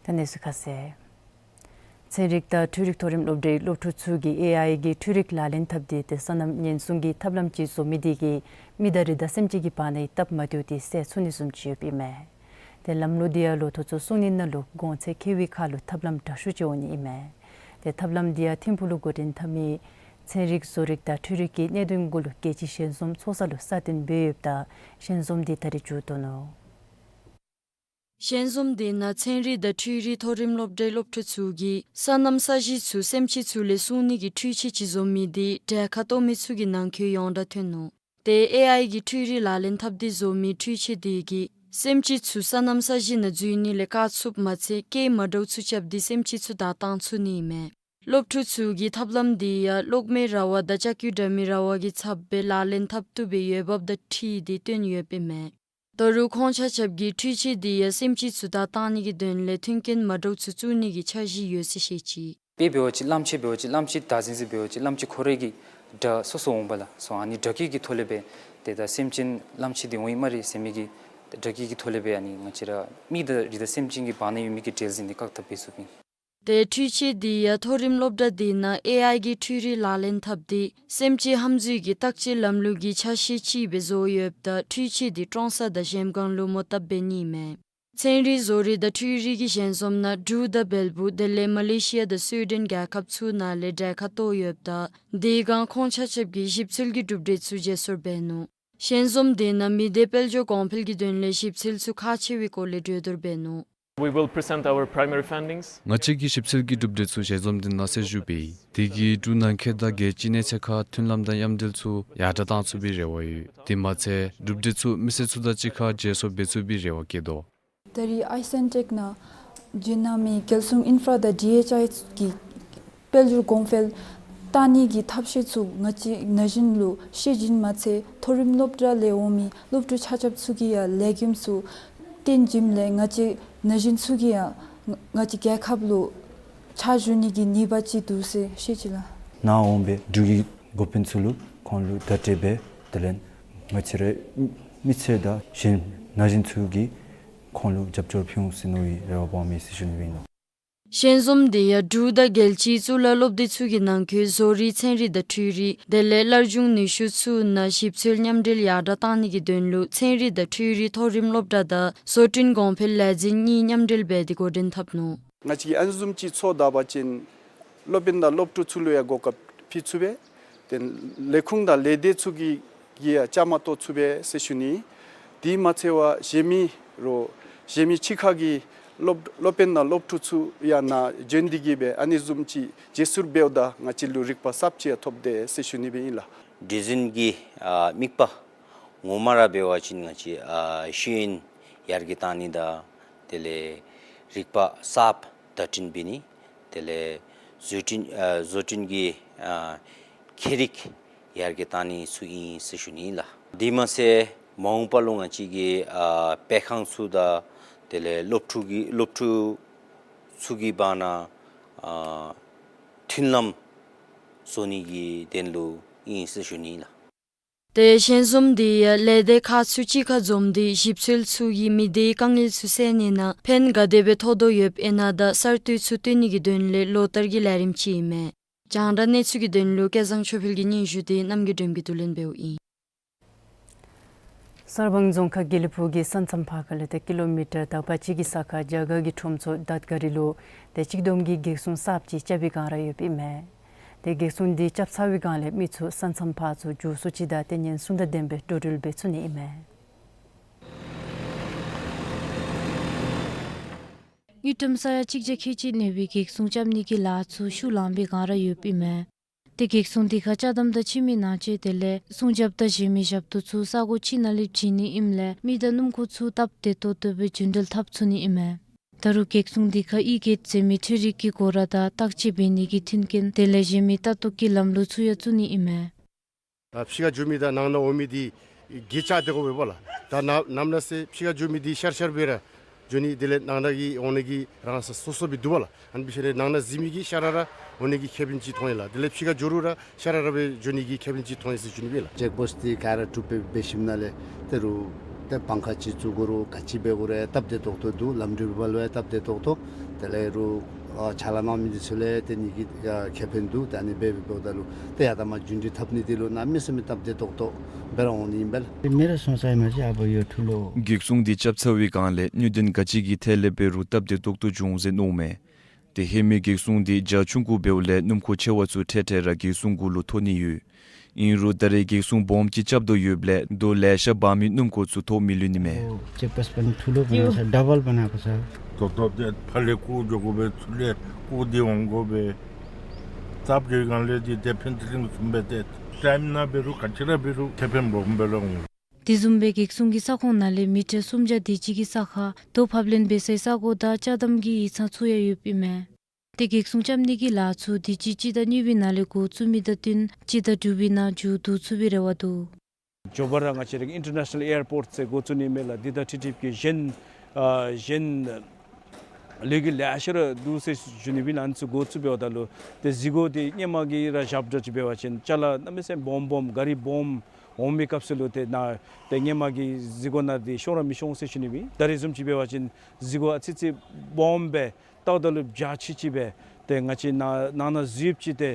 ད་གནས་ཚུལ་ཁ་གསལ། ཚན་རིག་དང་འཕྲུལ་རིག་མཐོ་རིམ་སློབ་གྲྭའི་སློབ་ཕྲུག་ཚུ་གིས་ཨེ་ཨའི་གི་འཕྲུལ་རིག་ལག་ལེན་འཐབ་སྟེ་ཏེ་སོ་ནམ་ཉེན་སྲུང་གི་ཐབས་ལམ་ཅིག་བཟོ་མི་དེ་གིས་མི་དང་རི་དྭགས་སེམས་ཅན་གྱི་བར་ནའི་སྟབས་མ་བདེཝ་དེ་སེལ་ཚུགས་ནི་བཟུམ་ཅིག་ཡོདཔ་ཨིན་མས། ཏེ་ལམ་ལུགས་འདི་ཡང་ལོ་ཐོག་ཚུ་སྲུང་ནི་ནང་ལུ་གོང་ཚད་ཁེ་བའི་ཁར་ལུ་ཐབས་ལམ་དྲག་ཤོས་ཅིག་འོང་ནི་ཨིན་མས། ཏེ་ཐབས་ལམ་འདི་ཡང་ཐིམ་ཕུག་ལུ་འགོ་འདྲེན་འཐབ་མི་ཚན་རིག་བཟོ་རིག་དང་འཕྲུལ་རིག་གི་གནད་དོན་གུ་ལུ་རྒྱལ་སྤྱིའི་ཞལ་འཛོམས་ཚོགས་ས་ལུ་སྲ་བརྟན་འབད་ཡོདཔ་ད་ཞལ་འཛོམས་འདི་ད་རིས་མཇུག་བསྡུ་ནུག། ཞལ་འཛོམས་འདི་ནང་ཚན་རིག་དང་འཕྲུལ་རིག་མཐོ་རིམ་སློབ་གྲྭའི་སློབ་ཕྲུག་ཚུ་གིས་སོ་ནམ་ས་གཞི་ཚུ་སེམས་ཅན་ཚུ་ལས་སྲུང་ནི་གི་འཕྲུལ་ཆས་ཅིག་བཟོ་མི་འདི་གྲལ་ཁར་གཏོགས་མི་ཚུ་གི་ནང་འཁོད་ཡོངས་གྲགས་ཐོན་ནུག། ཏེ་ཨེ་ཨའི་གི་འཕྲུལ་རིག་ལག་ལེན་འཐབ་སྟེ་བཟོ་མི་འཕྲུལ་ཆས་འདི་གིས་སེམས་ཅན་ཚུ་སོ་ནམ་ས་གཞི་ནང་འཛུལ་ནི་ལས་བཀག་ཚུགསཔ་མ་ཚད་སྐད་མ་འདྲཝ་ཚུ་རྐྱབ་སྟེ་སེམས་ཅན་ཚུ་བདའ་བཏང་ཚུགས་ནི་ཨིན་མས། སློབ་ཕྲུག་ཚུ་གིས་ཐབས་ལམ་འདི་ཡང་གློག་མེའི་ར་བ་དང་ལྕགས་ཀྱུ་འདྲ་མིན་ར་བ་གི་ཚབ་སྦེ་ལག་ལེན་འཐབ་བཏུབ་པའི་འོས་འབབ་དང་འཁྲིལ་ཏེ་སྟོན་ཡོདཔ་ཨིན་མས། ད་རུང་ཁོང་ཆ་ཁྱབ་ཀྱིས་འཕྲུལ་ཆས་འདི་ཡང་སེམས་ཅན་ཚུ་བདའ་བཏང་ནི་གི་དོན་ལས་མཐུན་རྐྱེན་མ་འདྲཝ་ཚུ་བཙུགས་ནི་གི་འཆར་གཞི་ཡོད་ཟེར་བཤད་ཅི། དཔེ་འབད་བ་ཅིན་གླངམོ་ཆེ་འབད་བ་ཅིན་གླངམོ་ཆེ་བདག་འཛིན་ཟེར་འབད་བ་ཅིན་གླངམོ་ཆེ་ཁོ་རའི་གི་དགྲ་སོ་སོ་འོང་པ་ལགས་སོ། ཨ་ནི་དགྲ་བགེགས་ཀྱི་ཐོག་ལས་སྦེ་ཏེ་ད་སེམས་ཅན་གླངམོ་ཆེ་འདི་འོང་ཡི་སྨ་རེ་ཟེར་མི་གི་དགྲ་བགེགས་ཀྱི་ཐོག་ལས་སྦེ་ཨ་ནི་ང་བཅས་ར་མི་དང་རི་དྭགས་སེམས་ཅན་གྱི་བར་ན་ཡོད་མི་གི་འབྲེལ་འཛིང་འདི་བཀག་ཐབས་འབད་ཚུགསཔ་ཨིན། ཏེ་འཕྲུལ་ཆས་འདི་ཡང་མཐོ་རིམ་སློབ་གྲྭ་འདི་ནང་ཨེ་ཨའི་གི་འཕྲུལ་རིག་ལག་ལེན་འཐབ་སྟེ་སེམས་ཅན་ཧམ་འཛུལ་གྱི་བརྟག་དཔྱད་ལམ་ལུགས་ཀྱི་ཆ་ཤས་ཅིག་སྦེ་བཟོ་ཡོདཔ་ད་འཕྲུལ་ཆས་འདི་ཀྲོང་གསར་དང་གཞལམ་སྒང་ལུ་མོ་བཏབ་འབད་ནི་མས། ཚན་རིག་བཟོ་རིག་དང་འཕྲུལ་རིག་གི་ཞལ་འཛོམས་ནང་འབྲུག་དང་བལ་པོ་དེ་ལས་མ་ལེ་ཤི་ཡ་དང་སུའི་ཌེན་རྒྱལ་ཁབ་ཚུ་ནང་ལས་གྲལ་ཁར་གཏོགས་ཡོདཔ་ད་དེ་སྒང་ཁོང་ཆ་ཁྱབ་ཀྱིས་ཞིབ་འཚོལ་གྱི་གྲུབ་འབྲས་ཚུ་བརྗེ་སོར་འབད་ནུག། ཞལ་འཛོམས་དེ་ནང་མི་སྡེ་དཔལ་འབྱོར་གོང་འཕེལ་གྱི་དོན་ལས་ཞིབ་འཚོལ་ཚུ་ཁག་ཆེ་བའི་སྐོར་ལས་གྲོས་བསྡུར་འབད་ནུག། We will present our primary findings. ང་བཅས་ཀྱི་ཞིབ་འཚོལ་གྱི་གྲུབ་འབྲས་ཚུ་ཞལ་འཛོམས་དེ་ནང་གསལ་ཞུ་འབད་ཡི། དེ་གིས་འབྲུག་ནང་འཁོད་དང་རྒྱལ་སྤྱི་གནས་ཚད་ཁར་མཐུན་ལམ་དང་མཉམ་འབྲེལ་ཚུ་ཡར་དྲག་གཏང་ཚུགས་པའི་རེ་བ་ཡོད། དེ་མ་ཚད་གྲུབ་འབྲས་ཚུ་མི་སེར་ཚུ་དང་གཅིག་ཁར་བརྗེ་སོར་འབད་ཚུགས་པའི་རེ་བ་བསྐྱེད་དོ། ད་རེས་ཨའི་སེན་ཊེཀ་ནང་བྱོན་གནང་མི་རྒྱལ་སྲུང་ཨིན་ཕྲ་དང་ཌི་ཨེཆ་ཨའི་གི་དཔལ་འབྱོར་གོང་འཕེལ་བཏང་ནི་གི་ཐབས་ཤེས་ཚུ་ང་བཅས་ན་གཞོན་ལུ་ཤེས་བྱིན་མ་ཚད་མཐོ་རིམ་སློབ་གྲྭ་ལས་འོང་མི་སློབ་ཕྲུག་ཆ་ཁྱབ་ཚུ་གིས་ཡང་ལེགས་ཤོམ་ཚུ་བསྟན་བྱིནམ་ལས་ང་བཅས་ན་གཞོན་ཚུ་གིས་ཡང་ང་བཅས་རྒྱལ་ཁབ་ལུ་ཕྱག་ཞུ་ནི་གི་ནུས་པ་ཅིག་འདུག་ཟེར་བཤད་ཅི་ལགས། ནཱ་འོང་པའི་འབྲུག་གི་འགོ་དཔོན་ཚུ་ལུ་ཁོང་ལུ་བརྡ་སྤྲོད་འབད་དེ་ལས་ང་བཅས་རའི་མི་ཚེ་དང་གཞན་ན་གཞོན་ཚུ་གིས་ཁོང་ལུ་རྒྱབ་སྐྱོར་ཕུལ་འོང་ཟེར་མནོ་བའི་རེ་བ་སྦོམ་ཡོད་ཟེར་ཞུ་ནི་ཨིན་ལགས། ཞལ་འཛོམས་དེ་ཡང་འབྲུག་དང་རྒྱལ་སྤྱིའི་གཙུག་ལག་སློབ་སྡེ་ཚུ་གི་ནང་འཁོད་བཟོ་རིག་ཚན་རིག་དང་འཕྲུལ་རིག་དེ་ལས་སླར་འབྱུང་ནུས་ཤུགས་ཚུ་ནང་ཞིབ་འཚོལ་མཉམ་འབྲེལ་ཡར་དྲག་གཏང་ནི་གི་དོན་ལུ་ཚན་རིག་དང་འཕྲུལ་རིག་མཐོ་རིམ་སློབ་གྲྭ་དང་བཟོ་སྐྲུན་གོང་འཕེལ་ལས་འཛིན་གཉིས་མཉམ་འབྲེལ་འབད་དེ་འགོ་འདྲེན་འཐབ་ནུག། ང་བཅས་ཀྱིས་ཨ་ནི་བཟུམ་ཅིག་ཚོགས་ད་པ་ཅིན་སློབ་དཔོན་དང་སློབ་ཕྲུག་ཚུ་ལུ་ཡང་གོ་སྐབས་ཕུལ་ཚུགས་པས། ཏེ་ལས་ཁུངས་དང་ལས་སྡེ་ཚུ་གིས་ཡང་བཅའ་མར་གཏོགས་ཚུགས་པས་ཟེར་ཞུ་ནི། དེ་མ་ཚད་པར་གཞན་མི་རོགས་གཞན་མི་ཕྱི་ཁ་གི་སློབ་སློབ་དཔོན་དང་སློབ་ཕྲུག་ཚུ་ཡང་ནཱ་བྱོན་ཏེ་གིས་སྦེ་ཨ་ནི་བཟུམ་ཅིག་བརྗེ་སོར་འབདཝ་ད་ང་བཅས་ལུ་རིག་པ་གསརཔ་ཅིག་ཡང་ཐོབ་དེས་ཟེར་ཞུ་ནི་སྦེ་ཨིན་ལགས། ཌི་ཛའིན་གྱི་ཨ་དམིགས་པ་ངོ་མ་ར་འབད་བ་ཅིན་ང་བཅས་ཨ་ཤེས་ཡོན་ཡར་རྒྱས་གཏང་ནི་དང་དེ་ལས་རིག་པ་གསརཔ་དར་སྤེལ་འབད་ནི་དེ་ལས་བཟོ་སྐྲུན་ཨ་བཟོ་སྐྲུན་གྱི་ཨ་ཁྱད་རིག་ཡར་རྒྱས་གཏང་ནི་ཚུ་ཨིན་ཟེར་ཞུ་ནི་ལགས། དེ་མ་ཚད་མ་འོངས་པ་ལུ་ང་བཅས་ཀྱི་ཨ་སྤེལ་ཁང་ཚུ་དང་དེ་ལས་སློབ་ཕྲུག་གི་སློབ་ཕྲུག་ཚུ་གི་བར་ན་ཨ་མཐུན་ལམ་བཟོ་ནི་གི་དོན་ལུ་ཨིན་ཟེར་ཞུ་ནི་ལགས། ཏེ་ཞལ་འཛོམས་དེ་ཡང་ལས་སྡེ་ཁག་ཚུ་གཅིག་ཁར་འཛོམས་ཏེ་ཞིབ་འཚོལ་ཚུ་གིས་མི་སྡེའི་དཀའ་ངལ་ཚུ་སེལ་ནི་ནང་ཕན་ག་དེ་སྦེ་ཐོགས་དོ་ཡོདཔ་ཨིན་ན་དང་གསར་གཏོད་ཚུ་བཏོན་ནི་གི་དོན་ལས་ལོ་བསྟར་གྱི་ལས་རིམ་ཅིག་ཨིན་མས། རྒྱང་བསྒྲགས་གནས་ཚུལ་གྱི་དོན་ལུ་སྐལ་བཟང་ཆོས་འཕེལ་གྱི་སྙན་ཞུ་དེ་རྣམ་རྒྱལ་སྒྲོལམ་གྱིས་བསྡུ་ལེན་འབདཝ་ཨིན། གསར་སྤང་རྫོང་ཁག་དགེ་ལེགས་ཕུག་གི་ས་མཚམས་ཕར་ཁ་ལས་ཏེ་ཀི་ལོ་མི་ཊར་དག་པ་ཅིག་གི་ས་ཁར་རྒྱ་གར་གྱི་ཁྲོམ་ཚོགས་དར་དཀར་རི་ལུ་ཏེ་གཅིག་བསྡོམས་ཀྱི་གེགས་སྲུང་གསརཔ་ཅིག་རྐྱབ་པའི་བསྒང་ར་ཡོདཔ་ཨིན་མས། ཏེ་གེགས་སྲུང་འདི་རྐྱབ་ཚར་བའི་བསྒང་ལས་མི་ཚུ་ས་མཚམས་ཕར་ཚུར་འགྱོ་སོ་ཅི་དང་ཏེ་ཉེན་སྲུང་དང་ལྡན་པའི་འགྲོ་འགྲུལ་འབད་ཚུགས་ནི་ཨིན་མས། དངུལ་ཀྲམ་ས་ཡ་གཅིག་བརྒྱ་ཁལ་གཅིག་གནས་པའི་གེགས་སྲུང་རྐྱབ་ནི་གི་ལཱ་ཚུ་ཤུགས་ལང་པའི་བསྒང་ར་ཡོདཔ་ཨིན་མས། ཏེ་གེགས་སྲུང་འདི་ཁར་ཅ་དམ་དང་ཕྱི་མི་ནང་ཆས་དེ་ལས་སྲུང་རྒྱབ་དང་གཞན་མི་ཞབས་ཏོག་ཚུ་ས་གོ་ཅིག་ནང་ལས་བྱིན་ནི་ཨིནམ་ལས་མི་དང་སྣུམ་འཁོར་ཚུ་སྟབས་བདེ་ཏོག་ཏོ་སྦེ་རྒྱུན་འགྲུལ་འཐབ་ཚུགས་ནི་ཨིན་མས། ད་རུང་གེགས་སྲུང་འདི་ཁར་ཨི་གེཊ་ཟེར་མི་འཕྲུལ་རིག་གི་སྒོ་ར་དང་བརྟག་དཔྱད་འབད་ནི་གི་མཐུན་རྐྱེན་དེ་ལས་གཞན་མི་ལྟ་རྟོག་གི་ལམ་ལུགས་ཚུ་ཡང་བཙུགས་ནི་ཨིན་མས། ཨ་ཕྱི་ཁར་འགྱོ་མི་དང་ནང་ན་འོང་མི་འདི་གི་ཆ་དེ་གོ་བས་པ་ལགས། ད་ནམ་ནམ་ན་ཟེར་ཕྱི་ཁར་འགྱོ་མི་འདི་ཤར་ཤར་སྦེ་ར་འགྱོ་ནི་དེ་ལས་ནང་ན་གི་འོང་ནི་གི་རང་ས་སོ་སོ་སྦེ་འདུག་པ་ལགས། ཨ་ནི་འབད་ཞིནམ་ལས་ནང་ན་གཟིགས་མི་གིས་ཤ་ར་ར་འོང་ནི་གི་ཁེ་ཕན་ཅིག་མཐོང་ཡི་ལགས། དེ་ལས་ཕྱི་ཁར་འགྱོ་རུང་ར་ཤ་ར་ར་སྦེ་འགྱོ་ནི་གི་ཁེ་ཕན་ཅིག་མཐོང་ཡི་ཟེར་ཞུ་ནི་སྦེ་ལགས། ཅེཀ་པོསཊ་འདི་ག་ར་གྲུབ་སྦེ་འབད་ཞིནམ་ལས་དེ་རུང་ཏེ་བང་ཁ་ཅིག་བཙུགས་དགོ་རུང་ག་ཅི་འབད་དགོ་རུང་ཡང་སྟབས་བདེ་ཏོག་ཏོ་འདུག། ལམ་འགྲུལ་པ་ལུ་ཡང་སྟབས་བདེ་ཏོག་ཏོ། དེ་ལས་རུང་ཨ་ཕྱག་ལཱ་གནང་མི་འདི་ཚུ་ལུ་ཡང་ཏེ་ནི་གི་ཨ་ཁེ་ཕན་འདུག། ད་ཨ་ནི་སྦེ་འབདཝ་ད་ལུ་ཏེ་ཡར་ད་མར་རྒྱུན་འགྲུལ་འཐབ་ནི་འདི་ལུ་གནམ་མེད་ས་མེད་སྟབས་བདེ་ཏོག་ཏོ་སྦེ་ར་འོང་ནི་ཨིན་པས་ལགས། མི་ར་སོང་ས་ཡང་མ་ཤེས་ཨ་བ་ཡོད་ཐུ་ལོ། གེགས་སྲུང་འདི་རྐྱབ་ཚར་བའི་བསྒང་ལས་དངུལ་དོན་ག་ཅི་གི་ཐད་ལས་འབད་རུང་སྟབས་བདེ་ཏོག་ཏོ་འབྱུང་ཟེར་མནོཝ་མས། ཏེ་ཧེ་མའི་གེགས་སྲུང་འདི་རྒྱ་ཆུང་ཀུ་འབདཝ་ལས་སྣུམ་འཁོར་ཆེ་བ་ཚུ་འཕྲལ་འཕྲལ་ར་གེགས་སྲུང་གུ་ལུ་ཐོན་ནི་ཡོད། ཨིན་རུང་ད་རེས་གེགས་སྲུང་སྦོམ་ཅིག་རྐྱབ་དོ་ཡོདཔ་ལས་རྡོ་ལེ་ཤ་འབག་མི་སྣུམ་འཁོར་ཚུ་ཐོབ་མི་ལུས་ནི་མས། ཨོ་ཅེཀ་པོསཊ་པ་ནི་ཐུ་ལོ་པ་ན་ས་ཌ་བཱལ་པ་ན་གོ་ས། ཏོག་ཏོ་ཏེ་ཕར་ལས་བཀོག་འགྱོ་དགོ་པས། ཚུར་ལས་བཀོག་སྟེ་འོང་དགོ་པས། སྟབས་བདེ་བསྒང་ལས་འདི་ཏེ་ཕན་ཐོགས་ཅིག་བཟུམ་སྦེ་ཏེ་ཊའིམ་ནང་འབད་རུང་ག་ཅི་ར་འབད་རུང་ཁེ་ཕན་སྦོམ་སྦེ་ར་འོང་། དེ་བཟུམ་སྦེ་གེགས་སྲུང་གི་ས་ཁོངས་ནང་ལས་མི་ཊར་སུམ་བརྒྱ་དེ་ཅིག་གི་ས་ཁར་རྡོ་ཕབ་ལེན་འབད་སའི་ས་གོ་དང་ཅ་དམ་གྱི་ཡིག་ཚང་ཚུ་ཡང་ཡོདཔ་ཨིན་མས། ཏེ་གེགས་སྲུང་རྐྱབ་ནི་གི་ལཱ་ཚུ་དུས་ཅི་སྤྱི་ཟླ་གཉིས་པའི་ནང་ལས་འགོ་བཙུགས་མི་དང་བསྟུན་སྤྱི་ཟླ་དྲུག་པའི་ནང་མཇུག་བསྡུ་ཚུགས་པའི་རེ་བ་འདུག། མགྱོགས་པ་ར་ང་བཅས་རའི་ཨིན་ཊར་ནེ་ཤ་ནཱལ་ཨེར་པོརཊ་ཟེར་འགོ་བཙུགས་ནི་མས་ལགས། འདི་དང་འཁྲིལ་འཁྲིལཝ་གི་གཞན་ཨ་གཞན་ལས་འགུལ་ལེ་ཤ་ར་འདུག་ཟེར་ཞུ་ནི་སྦེ་ཨ་ནི་ཚུ་འགོ་བཙུགས་འབདཝ་ད་ལུ་ཏེ་གཟིགས་སྒོ་འདི་ཧེ་མ་གི་ར་ཞབས་ཏོག་ཅིག་འབད་བ་ཅིན་ཅ་ལ་གནམ་མེད་ས་མེད་སྦོམ་སྦོམ་ག་རི་སྦོམ་འོང་མི་སྐབས་སུ་ལུ་ཏེ་ནཱ་ཏེ་ཧེ་མ་གི་གཟིགས་སྒོ་ནང་འདི་ཤོང་ར་མི་ཤོང་ཟེར་ཞུ་ནི་སྦེ། ད་རེས་བཟུམ་ཅིག་འབད་བ་ཅིན་གཟིགས་སྒོ་ཨ་ཙི་ཙི་སྦོམ་སྦེ་ ཏག་ཏག་ལུ་བྱ་ཆི་ཆི་སྦེ་ཏེ་ང་བཅས་ནང་ན་ནང་ན་ཟུར་ཅིག་ཏེ་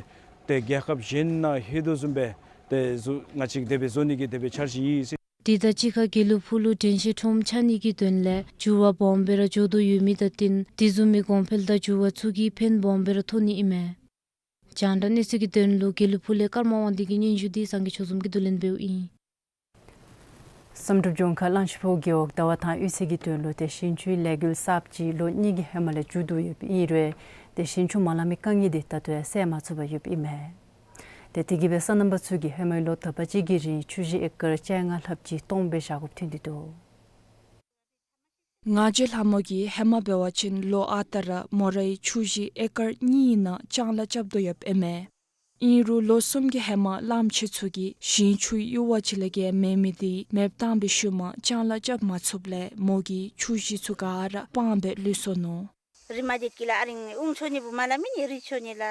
ཏེ་རྒྱལ་ཁབ་གཞན་ནང་ལྷོད་དོ་བཟུམ་སྦེ་ཏེ་བཟོ་ང་བཅས་དེ་སྦེ་བཟོ་ནི་གི་དེ་སྦེ་འཆར་གཞི་ཨིན་ཟེར། དེ་དང་གཅིག་ཁར་དགེ་ལུགས་ཕུག་ལུ་དྲན་ཤེས་ཁྲོམ་ཆགས་ནི་གི་དོན་ལས་འགྱུར་བ་སྦོམ་སྦེ་ར་འགྱོ་དོ་ཡོད་མི་དང་བསྟུན་དེ་བཟུམ་མའི་གོང་འཕེལ་དང་འགྱུར་བ་ཚུ་གིས་ཕན་སྦོམ་སྦེ་ར་ཐོགས་ནི་ཨིན་མས། རྒྱང་བསྒྲགས་གནས་ཚུལ་གྱི་དོན་ལུ་དགེ་ལུགས་ཕུག་ལས་ཀརྨ་དབང་འདུས་ཀྱི་སྙན་ཞུ་འདི་སངས་རྒྱས་ཆོས་འཛོམས་ཀྱིས་བསྡུ་ལེན་འབདཝ་ཨིན། བསམ་གྲུབ་ལྗོངས་མཁར་གླང་ཆེན་ཕུག་རྒེད་འོག་ཟླ་བ་ཐང་གཡུས་ཚན་གྱི་དོན་ལུ་ཏེ་ཞིང་ཆུའི་ལས་འགུལ་གསརཔ་ཅིག་ལོ་གཉིས་ཀྱི་ཧེ་མ་ལས་མཇུག་བསྡུ་ཡོདཔ་ཨིན་རུང་ཏེ་ཞིང་ཆུ་མ་ལང་མི་དཀའ་ངལ་འདི་ད་ལྟོ་ཡང་སེལ་མ་ཚུགས་པར་ཡོདཔ་ཨིན་མས། ཏེ་དེ་གིས་སྦེ་སོ་ནམ་པ་ཚུ་གིས་ཧེ་མའི་ལོ་དག་པ་ཅིག་གི་རིང་ཆུ་བཞི་ཨེ་ཀར་བཅོ་ལྔ་ལྷགཔ་ཅིག་སྟོངམ་སྦེ་བཞག་དགོཔ་ཐོན་ཏེ་འདུག། ང་བཅས་ལྷ་མོ་གིས་ཧེ་མ་འབད་བ་ཅིན་ལོ་ཨ་རྟག་ར་མོ་རའི་ཆུ་བཞི་ཨེ་ཀར་གཉིས་ནང་ལྕང་ལཱ་རྐྱབ་དོ་ཡོདཔ་ཨིན་མས། ཨིན་རུང་ལོ་གསུམ་གྱི་ཧེ་མ་གླང་ཆེན་ཚུ་གིས་ཞིང་ཆུའི་གཡུར་བ་ཅིག་ལས་བརྒལ་མེད་མི་འདི་མེདཔ་བཏང་བའི་ཤུལ་མ་ལྕང་ལཱ་རྐྱབ་མ་ཚུགསཔ་ལས་མོ་གིས་ཆུ་བཞི་ཚུ་ག་ར་སྤངས་སྦེ་ལུས་སོ་ནུག། རི་མ་འདི་གི་ལ་ཨ་རིང་ཨུང་ཆོ་ནི་བུ་མ་ལ་མི་ནི་རི་ཆོ་ནི་ལ་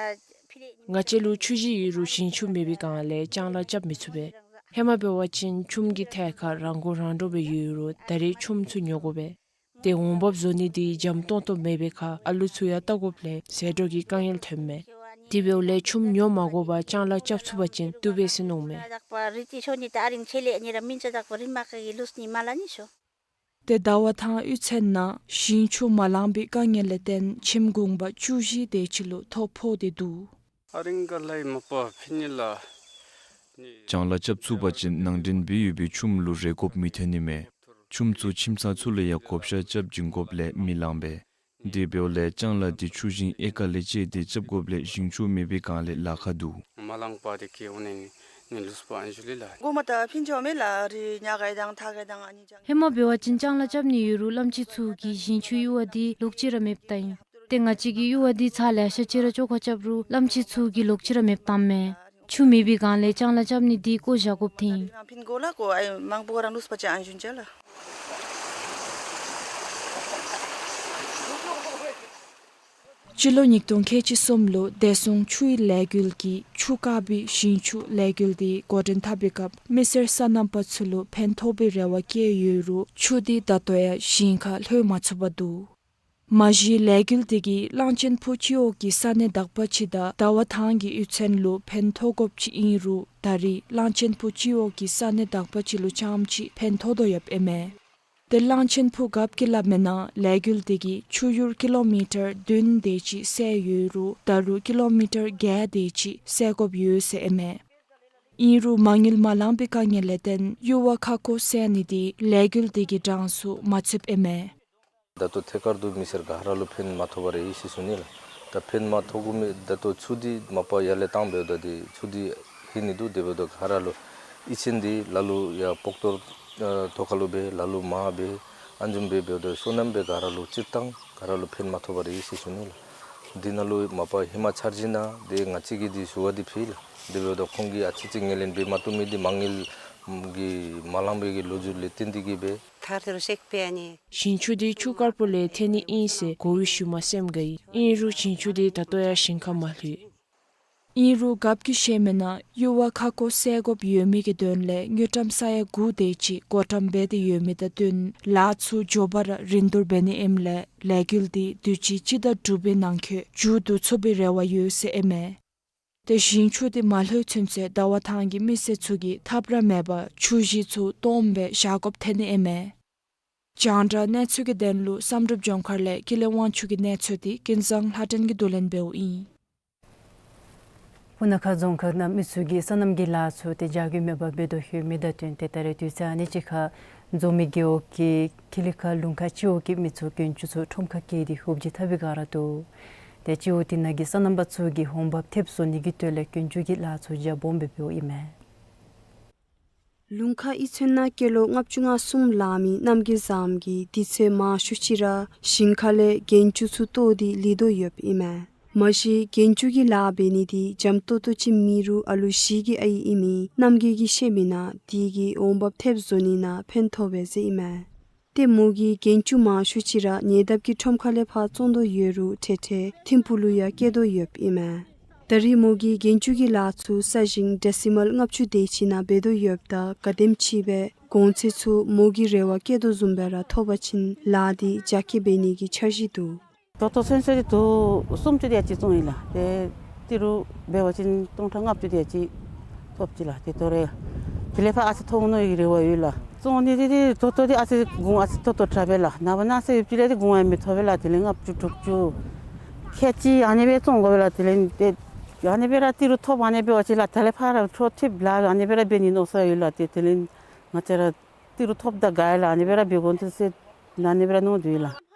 ཕི་ལེ་ནི། ང་བཅས་ལུ་ཆུ་བཞི་ཡོད་རུང་ཞིང་ཆུ་མེད་པའི་སྒང་ལས་ལྕང་ལཱ་རྐྱབ་མི་ཚུགས་པས། ཧེ་མ་འབད་བ་ཅིན་ཆུམ་གྱི་ཐད་ཁར་རང་མགོ་རང་འདྲོངས་སྦེ་ཡོད་རུང་ད་རེས་ཆུམ་ཚུ་ཉོ་དགོ་པས། ཏེ་འོང་འབབ་བཟོ་ནི་འདི་འཇམ་ཏོང་ཏོ་མེད་པའི་ཁར་ཨ་ལུ་ཚུ་ཡང་བལྟ་དགོཔ་ལས་ཟད་འགྲོ་གི་དཀའ་ངལ་ཐོནམ་མས། དེ་འབདཝ་ལས་ཆུམ་ཉོ་མ་དགོ་པར་ལྕང་ལཱ་རྐྱབ་ཚུགས་པ་ཅིན་བཏུབ་པས་ཟེར་མནོཝ་མས། རི་ཏི་ཆོ་ནི་ད་ཨ་རིང་ཆེ་ལེ་ནི་ར་མིན་ཅ་དག་པ་རི་མ་ཀ་གི་ལུས་ནི་མ་ལ་ནི་ཤོ། ཏེ་ཟླ་བ་ཐང་གཡུས་ཚན་ནང་ཞིང་ཆུ་མ་ལང་པའི་དཀའ་ངལ་ལས་བརྟེན་ཁྱིམ་གུང་པ་བཅུ་བཞི་དེ་ཅིག་ལུ་ཐོ་ཕོག་སྟེ་འདུག། ཨ་རིང་ག་ལས་མ་པ་ཕི་ནི་ལ་ནི། ལྕང་ལཱ་རྐྱབ་ཚུགས་པ་ཅིན་ནང་འདྲེན་འབད་ཡོད་པའི་ཆུམ་ལུ་རེ་དགོཔ་མི་ཐོན་ནི་མས། ཆུམ་ཚུ་ཁྱིམ་ཚང་ཚུ་ལུ་ཡང་བགོ་བཤའ་རྐྱབ་བྱིན་དགོཔ་ལས་མི་ལང་པས། དེ་འབདཝ་ལས་ལྕང་ལཱ་འདི་ཆུ་ཞིང་ཨེ་ཀར་ལས་བཅད་དེ་རྐྱབ་དགོཔ་ལས་ཞིང་ཆུ་མེད་པའི་སྒང་ལས་ལཱ་ཁག་འདུག། མ་ལང་པ་དེ་གི་འོ་ནི་ནི་ལུས་པ་ཨན་ཞུ་ལེ་ལ། གོ་མ་ད་ཕིན་ཆོ་མེ་ལ་རི་ཉ་ག་དང་ཐ་ག་དང་ཨ་ནི་ཅང་། ཧེ་མ་འབད་བ་ཅིན་ལྕང་ལཱ་རྐྱབ་ནི་ཡོད་རུང་གླང་ཆེན་ཚུ་གིས་ཞིང་ཆུའི་གཡུར་བ་འདི་ལོག་ཅི་ར་མེདཔ་བཏང་ཡི། ཏེ་ང་བཅས་ཀྱིས་གཡུར་བ་འདི་ཚར་ལེ་ཤ་ཅིག་ར་བཅོ་ཁ་རྐྱབ་རུང་གླང་ཆེན་ཚུ་གིས་ལོག་ཅི་ར་མེདཔ་བཏངམ་མས། ཆུ་མེད་པའི་སྒང་ལས་ལྕང་ལཱ་རྐྱབ་ནི་འདི་བཀོ་བཞག་དགོཔ་ཐོན་ཡི། ཕིན་གོ་ལ་གོ་ཨའི་མང་པོ་རང་ལུས་པ་ཅིག་ཨན་ཞུན་ཅ་ལ། སྤྱི་ལོ་ཉིས་སྟོང་ཁལ་གཅིག་གསུམ་ལུ་བདེ་སྲུང་ཆུའི་ལས་འགུལ་གྱིས་ཆུ་དཀར་པོའི་ཞིང་ཆུ་ལས་འགུལ་འདི་འགོ་འདྲེན་འཐབ་པའི་སྐབས་མི་སེར་སོ་ནམ་པ་ཚུ་ལུ་ཕན་ཐོགས་པའི་རེ་བ་བསྐྱེད་ཡོད་རུང་ཆུ་འདི་ད་ལྟོ་ཡང་ཞིང་ཁར་ལྷོད་མ་ཚུགས་པར་འདུག། མ་གཞི་ལས་འགུལ་འདི་གིས་གླང་ཆེན་ཕུག་སྤྱི་འོག་གི་ས་གནས་དག་པ་ཅིག་དང་ཟླ་བ་ཐང་གི་གཡུས་ཚན་ལུ་ཕན་ཐོགས་དགོཔ་ཅིག་ཨིན་རུང་ད་རེས་གླང་ཆེན་ཕུག་སྤྱི་འོག་གི་ས་གནས་དག་པ་ཅིག་ལུ་རྐྱངམ་ཅིག་ཕན་ཐོགས་དོ་ཡོདཔ་ཨིན་མས། ཏེ་གླང་ཆེན་ཕུག་རྒཔོ་གིས་སླབ་མིའི་ནང་ལས་འགུལ་འདི་གིས་ཆུ་ཡུར་ཀི་ལོ་མི་ཊར་བདུན་དེ་ཅིག་སེལ་ཡོད་རུང་ད་རུང་ཀི་ལོ་མི་ཊར་བརྒྱད་དེ་ཅིག་སེལ་དགོཔ་ཡོད་ཟེར་ཨིན་མས། ཨིན་རུང་མ་དངུལ་མ་ལང་པའི་དཀའ་ངལ་ལས་བརྟེན་གཡུར་བ་ཁ་སྐོང་སེལ་ནི་འདི་ལས་འགུལ་འདི་གི་གྲངས་སུ་མ་ཚུདཔ་ཨིན་མས། ད་ལྟོ་ཐད་ཀར་དུ་མི་སེར་ག་ར་ལུ་ཕན་མ་ཐོགས་པར་ཨིན་ཟེར་ཞུ་ནི་ལགས། ད་ཕན་མ་ཐོགས་གོ་མི་ད་ལྟོ་ཆུ་འདི་མ་པ་ཡར་ལས་བཏང་འབདཝ་ད་འདི་ཆུ་འདི་ལྷོད་ནི་འདུག། དེ་འབདཝ་ད་ག་ར་ལུ་གཡུས་ཚན་འདི་ལ་ལུ་ཡར་སྤོག་གཏོར་ཨ་ཐོག་ཁ་ལུ་སྦེ་ལ་ལུ་མར་སྦེ་ཨ་ནི་བཟུམ་སྦེ་འབདཝ་ད་སོ་ནམ་སྦེ་ག་ར་ལུ་སྤྱིར་བཏང་ག་ར་ལུ་ཕན་མ་ཐོགས་པར་ཨིན་ཟེར་ཞུ་ནི་ལགས། འདི་ནང་ལུ་མ་པ་ཧེ་མ་འཆར་གཞི་ནང་འདི་ང་བཅས་ཀྱིས་འདི་ཞུ་བ་འདི་ཕུལ་ལགས། དེ་འབདཝ་ད་ཁོང་གིས་ཨ་ཙི་ཅིག་ངོས་ལེན་འབད་མ་བཏུབ་མི་འདི་མ་དངུལ་གྱི་མ་ལང་པའི་གི་ལོ་རྒྱུས་ལས་བརྟེན་ཏེ་གིས་སྦེ། ཐར་ཐོར་སེག་པའི་ཨ་ནི། ཞིང་ཆུ་འདི་ཆུ་དཀར་པོ་ལས་ཐོན་ནི་ཨིན་ཟེར་གོ་བའི་ཤུལ་མ་སེམས་དགའ་ཡི། ཨིན་རུང་ཞིང་ཆུ་འདི་ད་ལྟོ་ཡང་ཞིང་ཁར་མ་ལྷོད། ཨིན་རུང་རྒཔོ་གིས་བཤད་མིའི་ནང་གཡུར་བ་ཁ་སྐོང་སེལ་དགོཔ་ཡོད་མི་གི་དོན་ལས་དངུལ་ཀྲམ་ས་ཡ་དགུ་དེ་ཅིག་བགོ་བཀྲམ་འབད་དེ་ཡོད་མི་དང་བསྟུན་ལཱ་ཚུ་མགྱོགས་པ་ར་རིན་བསྡུར་འབད་ནི་ཨིནམ་ལས་ལས་འགུལ་འདི་དུས་ཅི་སྤྱི་ཟླ་དྲུག་པའི་ནང་འཁོད་མཇུག་བསྡུ་ཚུགས་པའི་རེ་བ་ཡོད་ཟེར་ཨིན་མས། ཏེ་ཞིང་ཆུ་འདི་མ་ལྷོད་ཚུན་ཚོད་ཟླ་བ་ཐང་གི་མི་སེར་ཚུ་གིས་ཐབས་ར་མེད་པར་ཆུ་བཞི་ཚུ་སྟོངམ་སྦེ་བཞག་དགོཔ་ཐོན་ནི་ཨིན་མས། རྒྱང་བསྒྲགས་གནས་ཚུལ་གྱི་དོན་ལུ་བསམ་གྲུབ་ལྗོངས་མཁར་ལས་ཀུན་ལེགས་དབང་ཕྱུག་གི་གནས་ཚུལ་འདི་ཀུན་བཟང་ལྷ་སྒྲོན་གྱིས་བསྡུ་ལེན་འབདཝ་ཨིན། སྤུ་ན་ཁ་རྫོང་ཁག་ནང་མི་ཚུ་གིས་སོ་ནམ་གྱི་ལཱ་ཚུ་ཏེ་རྒྱ་སྐྱེད་མེད་པར་འབད་དོ་ཡོད་མི་དང་བསྟུན་ཏེ་ད་རེས་དུས་ཚོད་ཨ་ནི་ཅིག་ཁར་རྫོང་མི་རྒེད་འོག་གི་ཁི་ལི་ཁ་ལུང་ཁ་སྤྱི་འོག་གི་མི་ཚུ་དགུན་ཆུ་ཚུ་ཁྲོམ་ཁར་བསྐྱལ་ཏེ་ཧུབ་ལྗིད་འཐབ་པའི་བསྒང་ར་འདུག། ཏེ་སྤྱི་འོག་དེ་ནང་གི་སོ་ནམ་པ་ཚུ་གིས་འོང་འབབ་ཐེབས་བཟོ་ནི་གི་དོན་ལས་དགུན་ཆུ་གི་ལཱ་ཚུ་རྒྱ་སྦོམ་སྦེ་འབདཝ་ཨིན་མས། ལུང་ཁ་གཡུས་ཚན་ནང་སྐྱེས་ལོ་ལྔ་བཅུ་ང་གསུམ་ལང་མི་རྣམ་རྒྱལ་བཟངམོ་གིས་དུས་ཚོད་མང་ཤོས་ཅིག་ར་ཞིང་ཁ་ལས་དགུན་ཆུ་ཚུ་བཏོག་སྟེ་ལུས་དོ་ཡོདཔ་ཨིན་མས། མ་གཞི་དགུན་ཆུ་གི་ལཱ་འབད་ནི་འདི་འཇམ་ཏོང་ཏོ་ཅིག་མེན་རུང་ཨ་ལུ་བཞི་གི་ཨའི་ཨིན་མི་རྣམ་རྒྱལ་གྱིས་བཤད་མིའི་ནང་འདི་གིས་འོང་འབབ་ཐེབས་བཟོ་ནི་ནང་ཕན་ཐོགས་པས་ཟེར་ཨིན་མས། ཏེ་མོ་གིས་དགུན་ཆུ་མང་ཤོས་ཅིག་ར་ཉེ་འདབས་ཀྱི་ཁྲོམ་ཁ་ལས་ཕར་བཙོང་དོ་ཡོད་རུང་ཁྲེ་ཁྲེ་ཐིམ་ཕུག་ལུ་ཡང་སྐྱེལ་དོ་ཡོདཔ་ཨིན་མས། ད་རེས་མོ་གིས་དགུན་ཆུ་གི་ལཱ་ཚུ་ས་ཞིང་ཌེ་སི་མཱལ་ལྔ་བཅུ་དེ་ཅིག་ནང་འབད་དོ་ཡོདཔ་ད་ག་དེམ་ཅིག་སྦེ་གོང་ཚད་ཚུ་མོ་གིས་རེ་བ་བསྐྱེད་དོ་བཟུམ་སྦེ་ར་ཐོབ་པ་ཅིན་ལཱ་འདི་རྒྱ་སྐྱེད་འབད་ནི་གི་འཆར་གཞི་འདུག། ད་ལྟོ་ཚུན་ཚོད་དུག་སུམ་ཅུ་དེ་ཅིག་བཙོང་ཡི་ལགས། ཏེ་ཏི་རུ་འབད་བ་ཅིན་སྟོང་ཕྲག་ལྔ་བཅུ་དེ་ཅིག་ཐོབ་ཅི་ལགས། ཏེ་ད་རེས་དེ་ལས་ཕར་ཨ་ཙི་ཐོབ་འོང་མནོ་བའི་རེ་བ་ཡོད་ལགས། བཙོང་ནི་འདི་ཏེ་ད་ལྟོ་འདི་ཨ་ཙི་གོང་ཨ་ཙི་ཏོག་ཏོ་དྲག་པས་ལགས། ནངས་པ་གནངས་ཚེ་ཡུདཔ་ཅིག་ལས་ཏེ་གོང་ཡང་མི་ཐོབ་པས་ལགས། དེ་ལས་ལྔ་བཅུ་དྲུག་ཅུ་ཁལ་གཅིག་ཨ་ནི་སྦེ་བཙོང་དགོ་པས་ལགས། དེ་ལས་ཏེ་ཨ་ནི་སྦེ་ར་ཏི་རུ་ཐོབ་ཨ་ནི་འབད་བ་ཅིན་ལགས། དེ་ལས་ཕར་ར་འཕྲོ་མཐུད་ལཱ་ཨ་ནི་སྦེ་ར་འབད་ནི་མནོ་བསམ་ཡོད་ལགས། ཏེ་དེ་ལས་ང་བཅས་ར་ཏི་རུ་ཐོབ་ད་དགའ་ཡི་ལགས། ཨ་ནི་སྦེ་ར་འབད་དགོ་འདུག་ཟེར་ཨ་ནི་སྦེ་ར་མནོ་དོ་ཡོད་ལགས།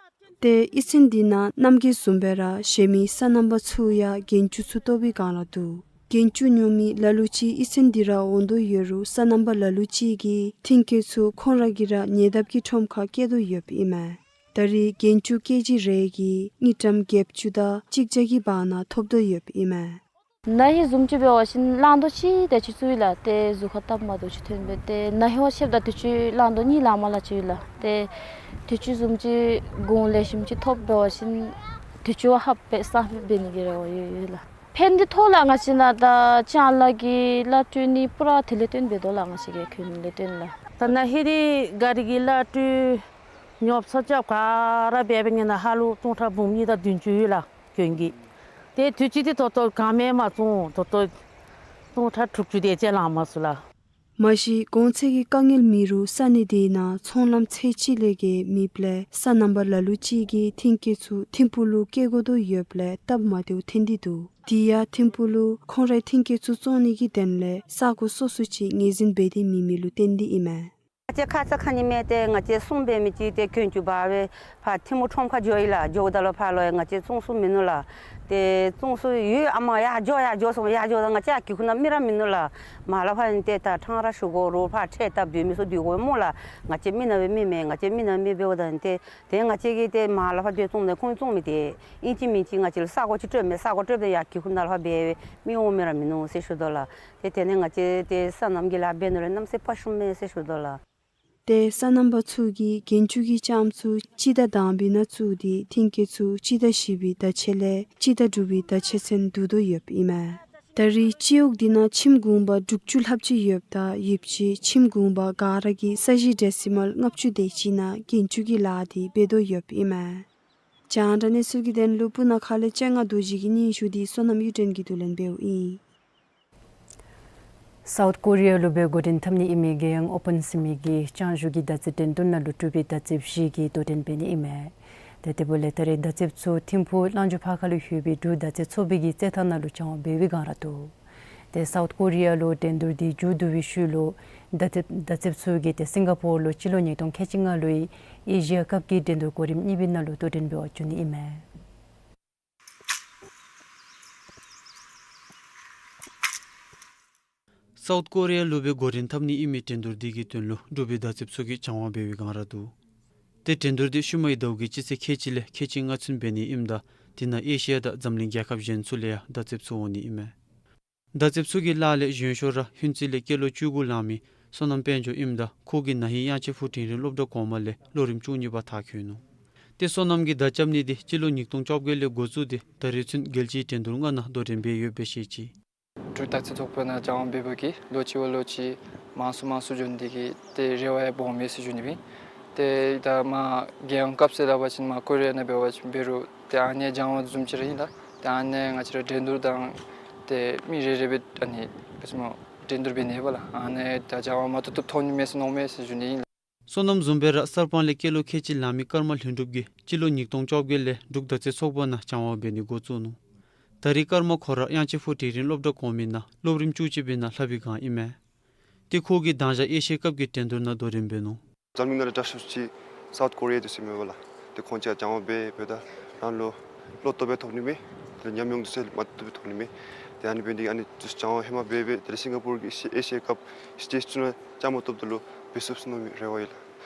ཏེ་ཨི་ཚན་འདི་ནང་གནམ་གྱི་བཟུམ་སྦེ་ར་གཞན་མི་སོ་ནམ་པ་ཚུ་ཡང་རྒན་བཅུ་ཚུ་བཏོག་པའི་སྒང་ར་འདུག། རྒན་བཅུ་ཉོ་མི་ལ་ལུ་ཅིག་ཨི་ཚན་འདི་ར་འོང་དོ་ཡོད་རུང་སོ་ནམ་པ་ལ་ལུ་ཅིག་གིས་ཐོན་སྐྱེད་ཚུ་ཁོང་ར་གིས་ར་ཉེ་འདབས་ཀྱི་ཁྲོམ་ཁར་བསྐྱལ་དོ་ཡོདཔ་ཨིན་མས། ད་རེས་རྒན་བཅུ་ཀེ་ཇི་རེ་གིས་དངུལ་ཀྲམ་བརྒྱད་ཅུ་དང་གཅིག་བརྒྱ་གི་བར་ན་ཐོབ་དོ་ཡོདཔ་ཨིན་མས། ན་ཧིང་བཟུམ་ཅིག་འབད་བ་ཅིན་གླང་དོ་གཅིག་དེ་ཅིག་བཙུགས་ཡི་ལགས། ཏེ་གཟུགས་ཁར་སྟབས་མ་བདེཝ་ཅིག་ཐོན་སྦེ་ཏེ་ན་ཧིང་བ་ཆེཝ་ད་དུས་ཅི་གླང་དོ་གཉིས་ལང་མ་ལང་ཅིག་ཡོད་ལགས། ཏེ་དུས་ཅི་བཟུམ་ཅིག་གོང་ལེགས་ཤོམ་ཅིག་ཐོབ་འབད་བ་ཅིན་དུས་ཅི་བ་ཧབ་སྦེ་སང་ཕོད་འབད་ནི་གི་རེ་བ་ཡོད་ཡོད་ལགས། ཕན་འདི་ཐོགས་ལགས། ང་བཅས་ནཱ་ད་ཅ་ལ་གི་གླ་སྤྲོད་ནི་པུ་ར་དེ་ལས་བརྟེན་འབད་དོ་ལགས། ང་བཅས་ཀྱི་གྱོན་ལས་བརྟེན་ལགས། ད་ན་ཧིང་འདི་ག་རི་གི་གླ་སྤྲོད་ཉོ་ཚོང་རྐྱབ་ག་ར་འབད་འབད་ནི་ནང་ཧ་ལུགས་སྟོང་ཕྲག་འབུམ་གཉིས་དང་བདུན་ཅུ་ཡོད་ལགས། གྱོན་གྱི། ཏེ་དུས་ཅི་འདི་ད་ལྟོ་ག་མེད་མ་བཙོང་། ད་ལྟོ་སྟོང་ཕྲག་དྲུག་ཅུ་དེ་ཅིག་ལང་མ་ཚུགས་ལགས། མ་གཞི་གོང་ཚད་ཀྱི་དཀའ་ངལ་མེད་རུང་ས་གནས་དེ་ནང་ཚོང་ལམ་ཚད་ཅིག་ལས་བརྒལ་མེདཔ་ལས་སོ་ནམ་པ་ལ་ལུ་ཅིག་གིས་ཐོན་སྐྱེད་ཚུ་ཐིམ་ཕུག་ལུ་བསྐྱལ་དགོ་དོ་ཡོདཔ་ལས་སྟབས་མ་བདེཝ་ཐོན་ཏེ་འདུག། དེ་ཡང་ཐིམ་ཕུག་ལུ་ཁོང་རའི་ཐོན་སྐྱེད་ཚུ་བཙོང་ནི་གི་དོན་ལས་ས་གོ་སོ་སོ་ཅིག་ངོས་འཛིན་འབད་དེ་མེད་མི་ལུ་བརྟེན་ཏེ་ཨིན་མས། ང་བཅས་ཁ་ཙ་ཁ་ཉིནམ་ཏེ་ང་བཅས་གསུམ་འབད་མི་ཅིག་ཏེ་གྱོན་ཅུང་འབག་སྦེ་ཕར་ཐིམ་ཕུག་ཁྲོམ་ཁར་འགྱོ་ཡི་ལགས། འགྱོཝ་ད་ལུ་ཕར་ལུ་ཡང་ང་བཅས་བཙོང་ས་མིན་ནུག་ལགས། ཏེ་བཙོང་ས་ཡོད་ཨ་མ་ཡར་འགྱོ་ཡར་འགྱོ་གསུངམ། ཡར་འགྱོཝ་ད་ང་བཅས་ཀྱི་ཁུག་ནང་མི་ར་མིན་ནུག་ལགས། མར་ལས་ཕར་ཨིན་ཏེ་ད་ཕྲང་ར་ཞུ་དགོ་རུང་ཕར་ཁྲལ་བཏབ་སྡོད་མི་ཚུ་སྡོད་དགོ་སྨོ་ལགས། ང་བཅས་མི་ནག་པའི་མི་མེན། ང་བཅས་མི་ནག་མི་འབདཝ་ད་ཨིན་ཏེ་ཏེ་ང་བཅས་ཀྱིས་ཏེ་མར་ལས་ཕར་སྡོད་བཙོང་ནི་ཁོང་བཙོང་མི་དེ་ཨིན་ཅི་མིན་ཅི་ང་བཅས་ལུ་ས་གོ་ཅིག་སྤྲོད་མས། ས་གོ་སྤྲོདཔ་ད་ཡར་ཀྱི་ཁུག་ནང་ལས་ཕར་འབད་མི་འོང་མི་ར་མིན་ནུག་ཟེར་ཞུ་དོ་ལགས། ཏེ་དེ་ནི་ང་བཅས་ཏེ་སོ་ནམ་གྱི་ལཱ་འབད་ནི་ལུ་གནམ་མེད་ས་མེད་ཕངས་ཤུམ་མས་ཟེར་ཞུ་དོ་ལགས། ཏེ་སོ་ནམ་པ་ཚུ་གིས་རྒྱན་ཅུང་གི་ལྕངམ་ཚུ་སྤྱི་ཟླ་དང་པའི་ནང་བཙུགས་ཏེ་ཐོན་སྐྱེད་ཚུ་སྤྱི་ཟླ་བཞི་པའི་ཟླ་ཕྱེད་ལས་སྤྱི་ཟླ་དྲུག་པའི་ཟླ་ཕྱེད་ཚུན་བསྡུ་དོ་ཡོདཔ་ཨིན་མས། ད་རེས་སྤྱི་འོག་འདི་ནང་ཁྱིམ་གུང་པ་དྲུག་ཅུ་ལྷགཔ་ཅིག་ཡོདཔ་ད་ཡོདཔ་ཅིག་ཁྱིམ་གུང་པ་ག་ར་གིས་ས་གཞི་ཌེ་སི་མཱལ་ལྔ་བཅུ་དེ་ཅིག་ནང་རྒྱན་ཅུང་གི་ལཱ་འདི་འབད་དོ་ཡོདཔ་ཨིན་མས། རྒྱང་བསྒྲགས་གནས་ཚུལ་གྱི་དོན་ལུ་སྤུ་ན་ཁ་ལས་སྤྱན་སྔ་རྡོ་རྗེ་གི་སྙན་ཞུ་འདི་བསོད་ནམས་གཡུ་སྒྲོན་གྱིས་བསྡུ་ལེན་འབདཝ་ཨིན། སའུཐ་ཀོ་རི་ཡ་ལུ་སྦེ་འགོ་འདྲེན་འཐབ་ནི་ཨིན་མི་རྒྱལ་ཡོངས་ཨོ་པཱན་ཟེར་མི་གི་ལྕང་ཞུ་གི་དར་ཚིལ་འགྲན་བསྡུར་ནང་ལུ་འབྲུག་པའི་དར་ཚིལ་བཞི་གིས་དོ་འགྲན་འབད་ནི་ཨིན་མས། ཏེ་དེ་འབདཝ་ལས་ད་རེས་དར་ཚིལ་ཚུ་ཐིམ་ཕུག་གླང་མཆོག་ཕར་ཁ་ལུ་ཡོད་པའི་འབྲུག་དར་ཚིལ་ཚོགས་པའི་གི་རྩེད་ཐང་ནང་ལུ་སྦྱང་བ་འབད་བའི་སྒང་ར་འདུག། ཏེ་སའུཐ་ཀོ་རི་ཡ་ལུ་འགྲན་བསྡུར་འདི་མཇུག་བསྡུ་བའི་ཤུལ་ལུ་དར་ཚིལ་དར་ཚིལ་ཚུ་གིས་ཏེ་སིང་ག་པོར་ལུ་སྤྱི་ལོ་ཉིས་སྟོང་ཁལ་གཅིག་ལྔ་ལོའི་ཨེ་ཤི་ཡ་ཀབ་ཀྱི་འགྲན་བསྡུར་གོ་རིམ་གཉིས་པའི་ནང་ལུ་དོ་འགྲན་འབད་བར་འགྱོ་ནི་ཨིན་མས། སའུཐ་ཀོ་རི་ཡ་ལུ་སྦེ་འགོ་འདྲེན་འཐབ་ནི་ཨིན་མི་འགྲན་བསྡུར་འདི་གི་དོན་ལུ་འབྲུག་པའི་དར་ཚིལ་ཚུ་གིས་སྦྱང་བ་འབད་བའི་སྒང་ར་འདུག། ཏེ་འགྲན་བསྡུར་འདི་ཤུལ་མའི་ཟླཝ་གི་སྤྱི་ཚེས་ཁལ་གཅིག་ལས་ཁལ་གཅིག་ལྔ་ཚུན་འབད་ནི་ཨིནམ་ད་དེ་ནང་ཨེ་ཤི་ཡ་དང་འཛམ་གླིང་རྒྱལ་ཁབ་གཞན་ཚུ་ལས་ཡང་དར་ཚིལ་ཚུ་འོང་ནི་ཨིན་མས། དར་ཚིལ་ཚུ་གི་ལཱ་ལས་གཞོན་ཤོས་ར་ཧུན་རྩི་ལས་སྐྱེས་ལོ་བཅུ་དགུ་ལང་མི་བསོད་ནམས་དཔལ་འབྱོར་ཨིནམ་ད་ཁོ་གིས་ན་ཧིང་དབྱངས་ཅན་ཕུག་དིང་རི་སློབ་གྲྭ་གོང་མ་ལས་སློབ་རིམ་བཅུ་གཉིས་པ་མཐར་འཁྱོལ་ནུག། ཏེ་བསོད་ནམས་ཀྱིས་མདའ་རྐྱབ་ནི་འདི་སྤྱི་ལོ་ཉིས་སྟོང་བཅོ་བརྒྱད་ལས་འགོ་བཙུགས་ཏེ་ད་རེས་ཚུན་རྒྱལ་སྤྱིའི་འགྲན་བསྡུར་ལྔ་ནང་དོ་འགྲན་འབད་ཡོདཔ་སྦེ་བཤད་ཅི། འབྲུག་དར་ཚིལ་ཚོགས་པའི་ནང་སྦྱང་བ་འབད་བའི་གི་ལོ་གཅིག་བ་ལོ་གཅིག་མང་སུ་མང་སུ་འགྱོ་ནི་འདི་གིས་ཏེ་རེ་བ་ཡང་སྦོམ་མས་ཟེར་ཞུ་ནི་ཨིན། ཏེ་ད་མར་རྒྱལ་ཡོངས་ཀབ་ཟེར་སླབ་པ་ཅིན་མར་ཀོ་རི་ཡ་ནང་འབད་བ་ཅིན་འབད་རུང་ཏེ་ཨ་ནི་སྦྱང་བ་བཟུམ་ཅིག་ར་ཨིན་ལགས། ཏེ་ཨ་ནི་ང་བཅས་ར་འགྲན་བསྡུར་དང་ཏེ་མི་རེ་རེ་སྦེ་ཨ་ནི་ག་ཅི་སྨོ་འགྲན་བསྡུར་འབད་ནི་ཨིན་པས་ལགས། ཨ་ནི་ད་སྦྱང་བ་མ་བཏུབ་བཏུབ་ཐོབ་ནི་མས་ཟེར་མནོཝ་མས་ཟེར་ཞུ་ནི་ཨིན་ལགས། བསོད་ནམས་བཟུམ་སྦེ་ར་གསར་སྤང་ལས་སྐྱེས་ལོ་ཁལ་གཅིག་ལང་མི་ཀརྨ་ལྷུན་གྲུབ་ཀྱིས་སྤྱི་ལོ་ཉིས་སྟོང་བཅོ་བརྒྱད་ལས་འབྲུག་དར་ཚིལ་ཚོགས་པའི་ནང་སྦྱང་བ་འབད་ནི་འགོ་བཙུགས་ནུག། ད་རེས་ཀརྨ་ཁོ་ར་དབྱངས་ཅན་ཕུག་དིང་རི་སློབ་གྲྭ་གོང་མའི་ནང་སློབ་རིམ་བཅུ་གཅིག་པའི་ནང་ལྷབ་པའི་སྒང་ཨིན་མས། ཏེ་ཁོ་གིས་མདང་ཞག་ཨེ་ཤི་ཡ་ཀབ་ཀྱི་འགྲན་བསྡུར་ནང་དོ་འགྲན་འབད་ནུག། འཛམ་གླིང་ནང་ལས་དྲག་ཤོས་ཅིག་སའུཐ་ཀོ་རི་ཡ་འདི་ཚུ་ཨིན་མས་པ་ལགས། ཏེ་ཁོང་ཅིག་སྦྱང་བ་འབད་འབདཝ་ད་རང་ལུ་བློ་སྟོབས་སྦེ་ཐོབ་ནི་མས། ཏེ་ཉམས་མྱོང་འདི་ཚུ་མ་བཏུབ་སྦེ་ཐོབ་ནི་མས། ཏེ་ཨ་ནི་འབད་ནི་འདི་གིས་ཨ་ནི་འདི་སྦྱང་བ་ཧེ་མ་འབད་འབད་དེ་ལས་སིང་ག་པུར་གྱི་ཨེ་ཤི་ཡ་ཀབ་སི་ཊེཇ་ཚུ་ནང་བཅའ་མར་གཏོགསཔ་ད་ལུ་འབད་ཚུགས་ཟེར་མནོ་མི་རེ་བ་ཡོད་ལགས།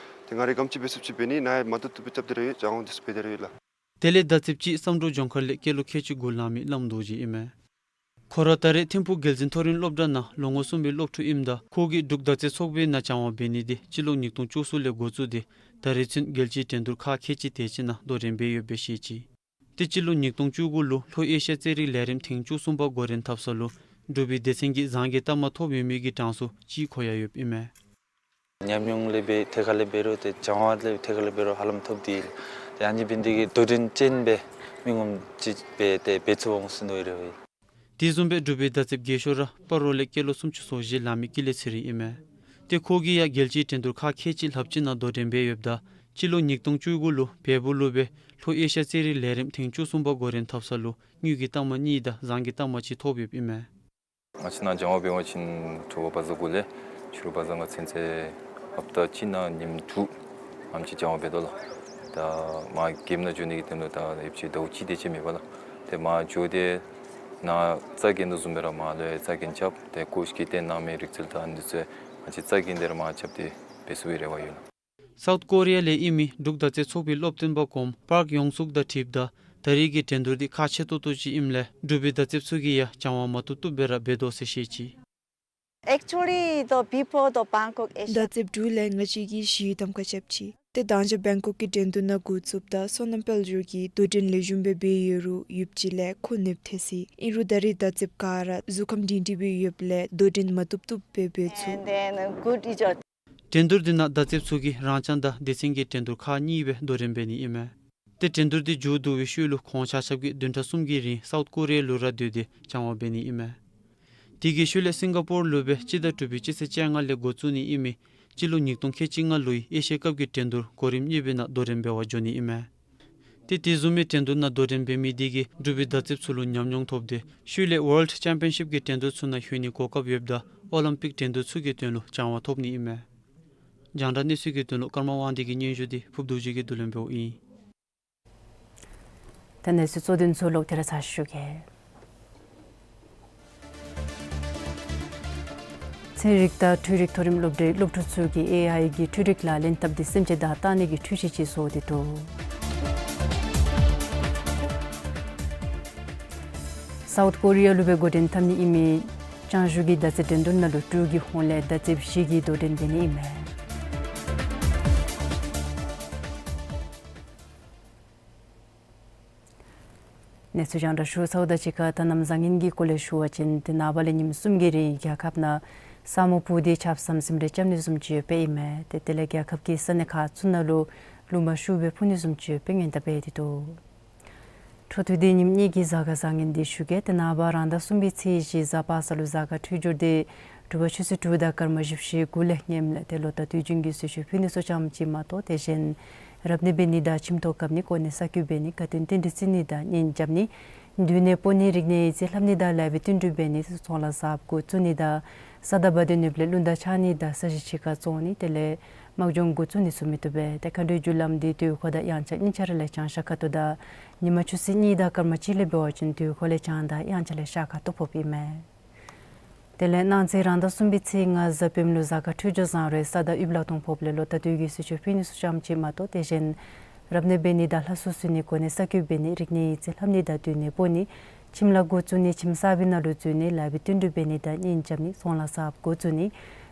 ཏེ་ང་རའི་ག་དེམ་ཅིག་འབད་ཚུགསཔ་ཅིག་འབད་ནི་ནཱ་ཡང་མ་བཏུབ་བཏུབ་སྦེ་རྐྱབ་སྟེ་ར་ཡོད། སྦྱང་བ་འདི་ཚུ་འབད་དེ་ར་ཡོད་ལགས། དེ་ལས་དར་ཚིལ་གཅིག་བསམ་གྲུབ་ལྗོངས་མཁར་ལས་སྐྱེས་ལོ་ཁལ་གཅིག་དགུ་ལང་མི་བླམ་རྡོ་རྗེ་ཨིན་མས། ཁོ་ར་ད་རེས་ཐིམ་ཕུག་རྒྱལ་འཛིན་མཐོ་རིམ་སློབ་གྲྭ་ནང་ལོ་ངོ་གསུམ་པའི་སློབ་ཕྲུག་ཨིནམ་ད་ཁོ་གིས་འབྲུག་དར་ཚིལ་ཚོགས་པའི་ནང་སྦྱང་བ་འབད་ནི་འདི་སྤྱི་ལོ་ཉིས་སྟོང་བཅུ་གསུམ་ལས་འགོ་བཙུགས་ཏེ་ད་རེས་ཚུན་རྒྱལ་སྤྱིའི་འགྲན་བསྡུར་ཁག་ཁལ་གཅིག་དེ་ཅིག་ནང་དོ་འགྲན་འབད་ཡོདཔ་སྦེ་བཤད་ཅི། ཏེ་སྤྱི་ལོ་ཉིས་སྟོང་བཅུ་དགུ་ལུ་ལྷོ་ཨེ་ཤི་ཡ་རྩེད་རིགས་ལས་རིམ་ཐེངས་བཅུ་གསུམ་པ་འགོ་འདྲེན་འཐབ་ས་ལུ་འབྲུག་པའི་སྡེ་ཚན་གྱིས་བཟང་གི་རྟགས་མ་ཐོབ་ཡོད་མི་གི་གྲངས་སུ་ཅིག་འཁོད་ཡོདཔ་ཨིན་མས། ཉམས་མྱོང་ལས་འབད་ཐད་ཁར་ལས་འབད་རུང་ཏེ་སྦྱང་བ་ལས་ཐད་ཁར་ལས་འབད་རུང་ཧ་ལམ་ཐོབ་སྟེ་ཡོད། ཏེ་ཨ་ནི་འབད་ནི་འདི་གིས་དོ་འགྲན་ཅན་སྦེ་ མི་ངོམ་ཅིག་འབད་དེ་འབད་ཚུགས་འོང་ཟེར་མནོ་ཡི་རེ་བ་ཡོད། དེ་བཟུམ་སྦེ་འབྲུག་པའི་མདའ་རྩེདཔ་རྒས་ཤོས་ར་སྤ་རོ་ལས་སྐྱེས་ལོ་སུམ་ཅུ་སོ་བཞི་ལང་མི་ཀུན་ལེགས་ཚེ་རིང་ཨིན་མས། ཏེ་ཁོ་གིས་ཡང་རྒྱལ་སྤྱིའི་འགྲན་བསྡུར་ཁག་ཁལ་གཅིག་ལྷགཔ་ཅིག་ནང་དོ་འགྲན་འབད་ཡོདཔ་ད་སྤྱི་ལོ་ཉིས་སྟོང་བཅུ་དགུ་ལུ་བལ་པོ་ལུ་སྦེ་ལྷོ་ཨེ་ཤི་ཡ་རྩེད་རིགས་ལས་རིམ་ཐེངས་བཅུ་གསུམ་པ་འགོ་འདྲེན་འཐབ་ས་ལུ་དངུལ་གྱི་རྟགས་མ་གཉིས་དང་ཟངས་ཀྱི་རྟགས་མ་གཅིག་ཐོབ་ཡོདཔ་ཨིན་མས། ང་བཅས་ནཱ་སྦྱང་བ་འབད་བ་ཅིན་དྲོ་པ་བཛྲ་དགུ་ལས་ཕྱི་རུ་བཛྲ་ལྔ་ཚུན་ཚོད་ཧབ་ཏ་གཅིག་ནང་ཉིནམ་དྲུག་ཨ་ནེམ་ཅིག་སྦྱང་བ་འབད་དོ་ལགས། ད་མར་གེམ་ནང་འགྱོ་ནི་གི་དོན་ལུ་ད་ཡོདཔ་ཅིག་ཟླཝ་གཅིག་དེ་ཅིག་མེད་པས་ལགས། ཏེ་མར་འགྱོ་སྟེ་ནཱ་རྩ་འགེངས་དོ་བཟུམ་སྦེ་ར་མར་ལུ་ཡང་རྩ་འགེངས་རྐྱབ་སྟེ་ཀོཆ་གིས་སྟོན་གནང་མི་རིག་རྩལ་དང་ཨ་ནི་ཚུ་ང་བཅས་རྩ་འགེངས་ཏེ་ར་མར་རྐྱབ་སྟེ་འབད་ཚུགས་པའི་རེ་བ་ཡོད་ལགས། སའུཐ་ཀོ་རི་ཡ་ལས་ཨིན་མི་འབྲུག་མདའ་རྩེད་ཚོགས་པའི་སློབ་སྟོན་པ་གོངམ་པཱརཀ་ཡོང་སུག་དང་འཁྲིལཝ་ད་ད་རེས་ཀྱི་འགྲན་བསྡུར་འདི་ཁག་ཆེ་ཏོག་ཏོ་ཅིག་ཨིནམ་ལས་འབྲུག་པའི་མདའ་རྩེདཔ་ཚུ་གིས་ཡང་སྦྱང་བ་མ་བཏུབ་བཏུབ་སྦེ་ར་འབད་དོ་ཟེར་བཤད་ཅི། Actually, the before the Bangkok Asian མདའ་རྩེདཔ་འབྲུག་ལས་ང་བཅས་ཀྱིས་ཞི་གཏམ་ཁ་རྐྱབ་ཅི། ཏེ་མདང་ཞག་བེང་ཀོག་གི་འགྲན་བསྡུར་ནང་འགོ་བཙུགསཔ་ད་སོ་ནམ་དཔལ་འབྱོར་གྱིས་དོ་འགྲན་ལེགས་ཤོམ་སྦེ་འབད་ཡོད་རུང་ཡུདཔ་ཅིག་ལས་ཁོ་ནདཔ་ཐལ་སོ་ཡི། ཨིན་རུང་ད་རེས་མདའ་རྩེདཔ་ག་ར་གཟུགས་ཁམས་སྒྲིང་སྒྲིང་སྦེ་ཡོདཔ་ལས་དོ་འགྲན་མ་བཏུབ་བཏུབ་སྦེ་འབད་ཚུགས། And then good result. འགྲན་བསྡུར་འདི་ནང་མདའ་རྩེདཔ་ཚུ་གིས་རང་རྐྱང་དང་སྡེ་ཚན་གྱི་འགྲན་བསྡུར་ཁག་གཉིས་སྦེ་དོ་འགྲན་འབད་ནི་ཨིན་མས། ཏེ་འགྲན་བསྡུར་འདི་མཇུག་བསྡུ་བའི་ཤུལ་ལུ་ཁོང་ཆ་ཁྱབ་ཀྱིས་བདུན་ཕྲག་གསུམ་གྱི་རིང་སའུཐ་ཀོ་རི་ཡ་ལུ་ར་སྡོད་དེ་སྦྱང་བ་འབད་ནི་ཨིན་མས། དེ་གི་ཤུལ་ལས་སིང་ག་པོར་ལུ་སྦེ་སྤྱི་ཟླ་དྲུག་པའི་སྤྱི་ཚེས་བཅོ་ལྔ་ལས་འགོ་བཙུགས་ནི་ཨིན་མི་སྤྱི་ལོ་ཉིས་སྟོང་ཁལ་གཅིག་ལྔ་ལོའི་ཨེ་ཤི་ཡ་ཀབ་ཀྱི་འགྲན་བསྡུར་གོ་རིམ་གཉིས་པའི་ནང་དོ་འགྲན་འབད་བར་འགྱོ་ནི་ཨིན་མས། ཏེ་དེ་བཟུམ་མའི་འགྲན་བསྡུར་ནང་དོ་འགྲན་འབད་མི་དེ་གིས་འབྲུག་པའི་མདའ་རྩེདཔ་ཚུ་ལུ་ཉམས་མྱོང་ཐོབ་སྟེ་ཤུལ་ལས་ཝཱལཌ་ཅེམ་པི་ཡན་ཤིབ་ཀྱི་འགྲན་བསྡུར་ཚུ་ནང་ལྷོད་ནིའི་གོ་སྐབས་ཡོདཔ་ད་ཨོ་ལིམ་པིཀ་འགྲན་བསྡུར་ཚུ་གི་དོན་ལུ་སྦྱང་བ་ཐོབ་ནི་ཨིན་མས། རྒྱང་བསྒྲགས་གནས་ཚུལ་གྱི་དོན་ལུ་ཀརྨ་དབང་འདུས་ཀྱི་སྙན་ཞུ་འདི་ཕུརབ་རྡོ་རྗེ་གིས་བསྡུ་ལེན་འབདཝ་ཨིན། ད་གནས་ཚུལ་གཙོ་དོན་ཚུ་ལོག་སྟེ་ར་ཚར་ཞུ་གེ། ཚན་རིག་དང་འཕྲུལ་རིག་མཐོ་རིམ་སློབ་གྲྭའི་སློབ་ཕྲུག་ཚུ་གིས་ཨེ་ཨའི་གི་འཕྲུལ་རིག་ལག་ལེན་འཐབ་སྟེ་སེམས་ཅན་བདའ་བཏང་ནི་གི་འཕྲུལ་ཆས་ཅིག་བཟོ་སྟེ་འདུག། སའུཐ་ཀོ་རི་ཡ་ལུ་སྦེ་འགོ་འདྲེན་འཐབ་ནི་ཨིན་མི་ལྕང་གཞུ་གི་མདའ་རྩེད་འགྲན་བསྡུར་ནང་ལུ་འབྲུག་གི་ཧོངས་ལས་མདའ་རྩེདཔ་བཞི་གིས་དོ་འགྲན་འབད་ནི་ཨིན་མས། གནས་ཚུལ་རྒྱང་བསྒྲགས་ཞུ་ཚརཝ་དང་གཅིག་ཁར་ད་གནམ་བཟང་ངན་གྱི་སྐོར་ལས་ཞུ་བ་ཅིན་ཏེ་ནངས་པ་ལས་ཉིནམ་གསུམ་གྱི་རིང་རྒྱལ་ཁབ་ནང་ས་སྨུག་སྤུབས་ཏེ་ཆརཔ་ཟམ་ཟིམ་རེ་རྐྱབ་ནི་བཟུམ་ཅིག་ཡོདཔ་ཨིན་མས། ཏེ་དེ་ལས་རྒྱལ་ཁབ་ཀྱི་ས་གནས་ཁག་ཚུ་ནང་ལུ་ལུང་པ་ཤུགས་སྦེ་འཕུ་ནི་བཟུམ་ཅིག་ཡོདཔ་སྔོན་དཔག་འབད་དེ་འདུག། འཕྲོ་མཐུད་དེ་ཉིནམ་གཉིས་ཀྱི་གཟའ་སྐར་བཟང་ངན་འདི་ཞུ་གེ། ཏེ་ནངས་པ་རང་ཟླ་གསུམ་པའི་ཚེས་བཞི་གཟའ་པ་སངས་ལུ་གཟའ་སྐར་འཕྲོད་སྦྱོར་འདི་དྲོ་པ་ཆུ་ཚོད་དྲུག་དང་སྐར་མ་བཞི་བཅུ་ཞེ་དགུ་ལས་ངནམ་ལས་ཏེ་ལོ་ཟླ་དུས་རྒྱུན་གྱི་གསོལ་མཆོད་ཕུལ་ནི་ཚུ་ཙམ་ཅིག་མ་གཏོགས་དེ་གཞན་རབ་གནས་འབད་ནི་དང་ཁྱིམ་ཐོག་བཀབ་ནི་གོ་གནས་གསར་བསྐོ་འབད་ནི་དགའ་སྟོན་རྟེན་འབྲེལ་བརྩི་ནི་དང་གཉེན་རྐྱབ་ནི་མདུན་ནས་སྤོ་ནི་རིག་གནས་ཡིག་རྩིས་ལྷབ་ནི་དང་ལེགས་པའི་བསྟུན་གྲོས་འབད་ནི་ཚོང་ལཱ་གསརཔ་འགོ་བཙུགས་ནི་དང་ས་དང་བ་དན་ཡོདཔ་ལས་རླུང་དར་འཕྱར་ནི་དང་ས་གཞི་ཕྱི་ཁར་བཙོང་ནི་དེ་ལས་དམག་སྦྱོང་འགོ་བཙུགས་ནི་ཚུ་མི་བཏུབ་པས། ཏེ་མཁའ་འགྲོའི་རྒྱུ་ལམ་འདི་དུས་འཁོར་དང་དབྱངས་འཆར་གཉིས་ཆ་ར་ལས་བྱང་ཤར་ཁ་ཐུག་དང་ཉི་མ་ཆུ་ཚོད་གཉིས་དང་སྐར་མ་གཅིག་ལས་འབད་བ་ཅིན་དུས་འཁོར་ལས་བྱང་དང་དབྱངས་འཆར་ལས་ཤར་ཁ་ཐུག་ཕོགཔ་ཨིན་མས། དེ་ལས་གནངས་ཚེ་རང་ཟླ་གསུམ་པའི་ཚེས་ལྔ་གཟའ་སྤེནམ་ལུ་གཟའ་སྐར་འཕྲོད་སྦྱོར་བཟང་རུང་ས་དང་དབུས་གླགས་སྟོང་ཕོགཔ་ལས་ལོ་ཟླ་དུས་ཀྱི་གསོལ་མཆོད་ཕུལ་ནི་ཚུ་ཙམ་ཅིག་མ་གཏོགས་དེ་གཞན་རབ་གནས་འབད་ནི་དང་ལྷ་གསོལ་གསོལ་ནི་གོ་གནས་གསར་བསྐོ་འབད་ནི་རིག་གནས་ཡིག་རྩིས་ལྷབ་ནི་དང་མདུན་ནས་སྤོ་ནི་ཁྱིམ་ལཱ་འགོ་བཙུགས་ནི་ཁྱིམ་གསར་པའི་ནང་ལུ་འཛུལ་ནི་ལེགས་པའི་བསྟུན་གྲོས་འབད་ནི་དང་གཉེན་རྐྱབ་ནི་ཚོང་ལཱ་གསརཔ་འགོ་བཙུགས་ནི་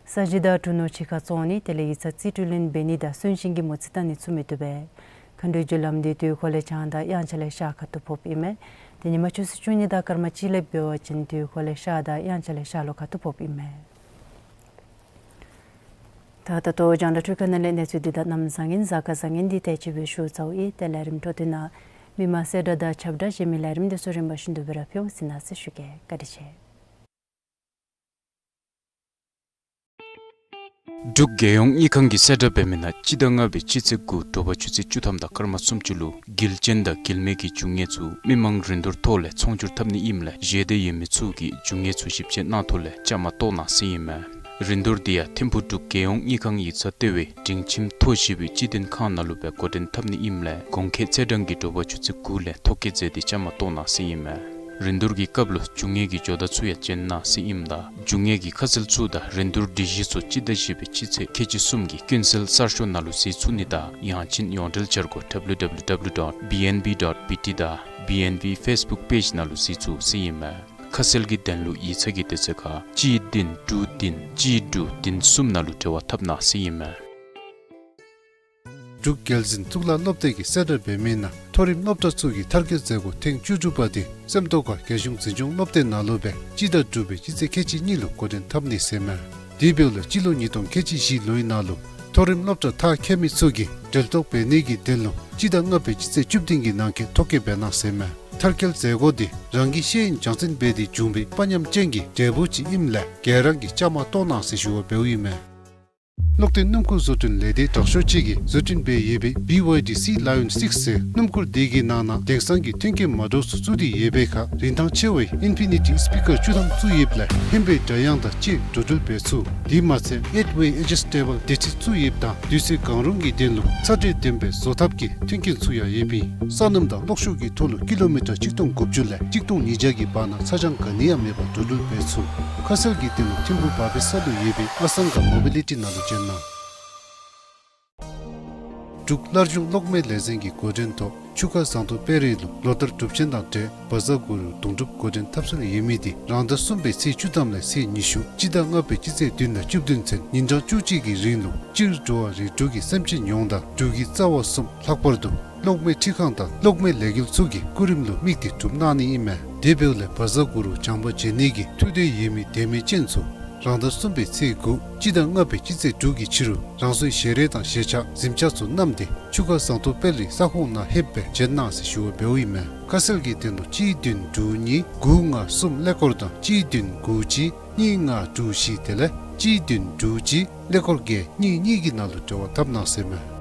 ས་གཞི་དང་གྲུ་ནོར་ཕྱི་ཁར་བཙོང་ནི་དེ་ལས་ཡིག་ཚང་རྩིས་སྤྲོད་ལེན་འབད་ནི་དང་གསོན་གཤིན་གྱི་མོ་རྩིས་བཏང་ནི་ཚུ་མི་བཏུབ་པས། མཁའ་འགྲོའི་རྒྱུ་ལམ་འདི་དུས་འཁོར་ལས་བྱང་དང་དབྱངས་འཆར་ལས་ཤར་ཁ་ཐུག་ཕོགཔ་ཨིན་མས། ཏེ་ཉི་མ་ཆུ་ཚོད་བཅུ་གཉིས་དང་སྐར་མ་གཅིག་ལས་འབད་བ་ཅིན་དུས་འཁོར་ལས་ཤར་དང་དབྱངས་འཆར་ལས་ཤར་ལྷོ་ཁ་ཐུག་ཕོགཔ་ཨིན་མས། ད་ད་ལྟོ་རྒྱང་བསྒྲགས་འཕྲུལ་ཁང་ནང་ལས་གནས་ཚུལ་འདི་དང་གནམ་བཟང་ངན་གཟའ་སྐར་བཟང་ངན་འདི་དེ་ཅིག་སྦེ་ཞུ་ཚརཝ་ཨིན། ཏེ་ལས་རིམ་འཕྲོ་མཐུད་ནང་མི་མང་གསལ་བསྒྲགས་དང་ཁྱབ་བསྒྲགས་གཞན་མི་ལས་རིམ་འདི་ཚུ་རིམ་པ་བཞིན་དུ་སྦེ་ར་ཕུལ་འོང་ཟེར་གནང་ཟེར་ཞུ་གེ། བཀའ་དྲིན་ཆེ། འབྲུག་རྒྱལ་ཡོངས་དངུལ་ཁང་གིས་གསལ་བསྒྲགས་འབད་མི་ནང་སྤྱི་ཟླ་ལྔ་པའི་སྤྱི་ཚེས་དགུ་དྲོ་པ་ཆུ་ཚོད་བཅུ་ཐམ་དང་སྐར་མ་སུམ་ཅུ་ལུ་གིལ་ཅན་དང་གིལ་མེད་ཀྱི་རྒྱུ་དངོས་ཚུ་མི་མང་རིན་བསྡུར་ཐོག་ལས་ཚོང་སྒྱུར་འཐབ་ནི་ཨིནམ་ལས་བཞེས་འདོད་ཡོད་མི་ཚུ་གིས་རྒྱུ་དངོས་ཚུ་ཞིབ་དཔྱད་གནང་ཐོག་ལས་བཅའ་མར་གཏོགས་གནང་ཟེར་ཨིན་མས། རིན་བསྡུར་འདི་ཡང་ཐིམ་ཕུག་འབྲུག་རྒྱལ་ཡོངས་དངུལ་ཁང་ཡིག་ཚང་ལྟེ་བའི་སྒྲིང་ཁྱིམ་མཐོ་ཞི་བའི་སྤྱི་དོན་ཁང་ནང་ལུ་སྦེ་འགོ་འདྲེན་འཐབ་ནི་ཨིནམ་ལས་གོང་འཁོད་ཚེས་གྲངས་ཀྱིས་དྲོ་པ་ཆུ་ཚོད་དགུ་ལས་ཐོ་བཀོད་མཛད་དེ་བཅའ་མར་གཏོགས་གནང་ཟེར་ཨིན་མས། རིན་བསྡུར་གྱི་སྐབས་ལུ་རྒྱུ་དངོས་ཀྱི་ཇོ་བདག་ཚུ་ཡང་བྱོན་གནང་ཟེར་ཨིནམ་ད་རྒྱུ་དངོས་ཀྱི་ཁ་གསལ་ཚུ་དང་རིན་བསྡུར་སྒྲིག་གཞི་ཚུ་སྤྱི་ཟླ་བཞི་པའི་སྤྱི་ཚེས་ཁལ་གཅིག་གསུམ་གྱི་ཀུན་གསལ་གསར་ཤོག་ནང་ལུ་གཟིགས་ཚུགས་ནི་དང་ཡང་ཅིན་ཡོངས་འབྲེལ་འཆར་སྒོ་W W W dot B N B dot B T དང་B N B Facebook page ནང་ལུ་གཟིགས་ཚུགས་ཟེར་ཨིན་མས། ཁ་གསལ་གྱི་དོན་ལུ་ཡིག་ཚང་གི་དུས་ཚོད་ཁར་གཅིག་བདུན་དྲུག་བདུན་གཅིག་དྲུག་བདུན་གསུམ་ནང་ལུ་འབྲེལ་བ་འཐབ་གནང་ཟེར་ཨིན་མས། འབྲུག་རྒྱལ་འཛིན་གཙུག་ལག་སློབ་སྡེ་གིས་གསལ་བསྒྲགས་འབད་མི་ནང་མཐོ་རིམ་སློབ་གྲྭ་ཚུ་གི་མཐར་འཁྱོལ་མཛད་སྒོ་ཐེངས་བཅུ་དྲུག་པ་འདི་སེམས་རྟོགས་ཁ་རྒྱལ་གཞུང་འཛིན་སྐྱོང་སློབ་སྡེ་ནང་ལུ་སྦེ་སྤྱི་ཟླ་དྲུག་པའི་སྤྱི་ཚེས་ཁལ་གཅིག་གཉིས་ལུ་འགོ་འདྲེན་འཐབ་ནི་ཟེར་མས། དེ་འབདཝ་ལས་སྤྱི་ལོ་ཉིས་སྟོང་ཁལ་གཅིག་བཞི་ལོའི་ནང་ལུ་མཐོ་རིམ་སློབ་གྲྭ་མཐར་འཁྱོལ་མི་ཚུ་གིས་ འབྲེལ་གཏོགས་འབད་ནི་གི་དོན་ལུ་སྤྱི་ཟླ་ལྔ་པའི་སྤྱི་ཚེས་བཅུ་བདུན་གྱི་ནང་འཁོད་ཐོ་བཀོད་འབད་གནང་ཟེར་མས། མཐར་འཁྱོལ་མཛད་སྒོ་འདི་རང་གི་ཤེས་ཡོན་སྦྱང་ཚན་འབད་དེ་བྱུང་བའི་དཔའ་ཉམས་ཅན་གྱི་འབྲས་བུ་ཅིག་ཨིནམ་ལས་ག་ར་གིས་བཅའ་མར་གཏོགས་གནང་ཟེར་ཞུ་བ་འབདཝ་ཨིན་མས། གློག་འདོན་སྣུམ་འཁོར་བཟོ་སྐྲུན་ལས་སྡེ་དྲག་ཤོས་ཅིག་གིས་བཟོ་སྐྲུན་འབད་ཡོད་པའི་བི་ཝའི་ཌི་སི་ལ་ཡོན་སིགསི་ཟེར་སྣུམ་འཁོར་འདི་གི་ནང་ན་དེང་སང་གི་མཐུན་རྐྱེན་མ་འདྲཝ་ཚུ་བཙུགས་ཏེ་ཡོད་པའི་ཁར་རིན་ཐང་ཆེ་བའི་ཨིན་ཕི་ནི་ཊི་སི་པི་ཀར་བཅུ་ཐམ་བཙུགས་ཡོདཔ་ལས་ཧེ་མའི་སྒྲ་དབྱངས་དང་བཅས་འགྲོ་འགྲུལ་འབད་ཚུགས། དེ་མ་ཚད་ཨེཊ་ཝེ་ཨེ་ཇི་སི་ཊེ་བཱལ་བདེ་ཁྲིད་བཙུགས་ཡོདཔ་ད་དུས་ཚོད་གང་རུང་གི་དོན་ལུ་ཚ་དྲོད་ལྡན་པའི་བཟོ་ཐབས་ཀྱི་མཐུན་རྐྱེན་ཚུ་ཡང་ཡོདཔ་ཨིན། ས་སྣུམ་དང་གློག་ཤུགས་ཀྱི་ཐོག་ལུ་ཀི་ལོ་མི་ཊར་གཅིག་སྟོང་དགུ་བཅུ་ལས་གཅིག་སྟོང་ཉིས་བརྒྱ་གི་བར་ན་ཚ་གྱང་ག་ནི་ཡང་མེད་པར་འགྲོ་འགྲུལ་འབད་ཚུགས། ཁ་གསལ་གྱི་དོན་ལུ་ཐིམ་ཕུག་བ་པའི་ས་ལུ་ཡོད་པའི་ཨ་སང་ག་མོ་བི་ལི་ཊི་ནང་ལུ་བྱོན་གནང་། འབྲུག་སླར་འབྱུང་གློག་མེ་ལས་འཛིན་གྱི་འགོ་འདྲེན་ཐོག་ཆུ་ཁ་ཟངས་མདོག་དཔལ་རི་ལུ་ལོ་ལྟར་གྲུབ་ཆེན་དང་འབྲེལ་བཛྲ་གུ་རུ་དུང་སྒྲུབ་འགོ་འདྲེན་འཐབ་སྲོལ་ཡོད་མི་དེ་རང་ཟླ་གསུམ་པའི་ཚེས་བཅུ་ཐམ་ལས་ཚེས་ཉི་ཤུ་སྤྱི་ཟླ་ལྔ་པའི་སྤྱི་ཚེས་བདུན་དང་བཅུ་བདུན་ཚུན་ཉིན་གྲངས་བཅུ་གཅིག་གི་རིང་ལུ་སྤྱིར་འགྲོ་བ་རིགས་དྲུག་གི་སེམས་ཅན་ཡོངས་དང་འབྲུག་གི་རྩ་བ་གསུམ་ལྷག་པར་དུ་གློག་མེ་འཕྲུལ་ཁང་དང་གློག་མེ་ལས་འགུལ་ཚུ་གི་སྐུ་རིམ་ལུ་དམིགས་ཏེ་གྲུབ་གནང་ནི་ཨིན་མས། དེ་འབདཝ་ལས་བཛྲ་གུ་རུ་བྱམས་པ་མཇལ་ནི་གི་ཐུགས་འདོད་ཡོད་མི་དད་མོས་ཅན་ཚུ་རང་ཟླ་གསུམ་པའི་ཚེས་དགུ་སྤྱི་ཟླ་ལྔ་པའི་སྤྱི་ཚེས་དྲུག་གི་ཕྱི་རུ་རང་སོའི་ཞལ་རས་དང་ཞལ་ཆས་གཟིམ་ཆས་ཚུ་བསྣམས་ཏེ་ཆུ་ཁ་ཟངས་མདོག་དཔལ་རི་ས་ཁོངས་ནང་ལྷོདཔ་སྦེ་བྱོན་གནང་ཟེར་ཞུ་བ་འབདཝ་ཨིན་མས། ཁ་གསལ་གྱི་དོན་ལུ་གཅིག་བདུན་དྲུག་གཉིས་དགུ་ལྔ་གསུམ་ཀླད་ཀོར་དང་གཅིག་བདུན་དགུ་གཅིག་གཉིས་ལྔ་དྲུག་བཞི་དེ་ལས་གཅིག་བདུན་དྲུག་གཅིག་ཀླད་ཀོར་བརྒྱད་གཉིས་གཉིས་ཀྱི་ནང་ལུ་འབྲེལ་བ་འཐབ་གནང་ཟེར་མས།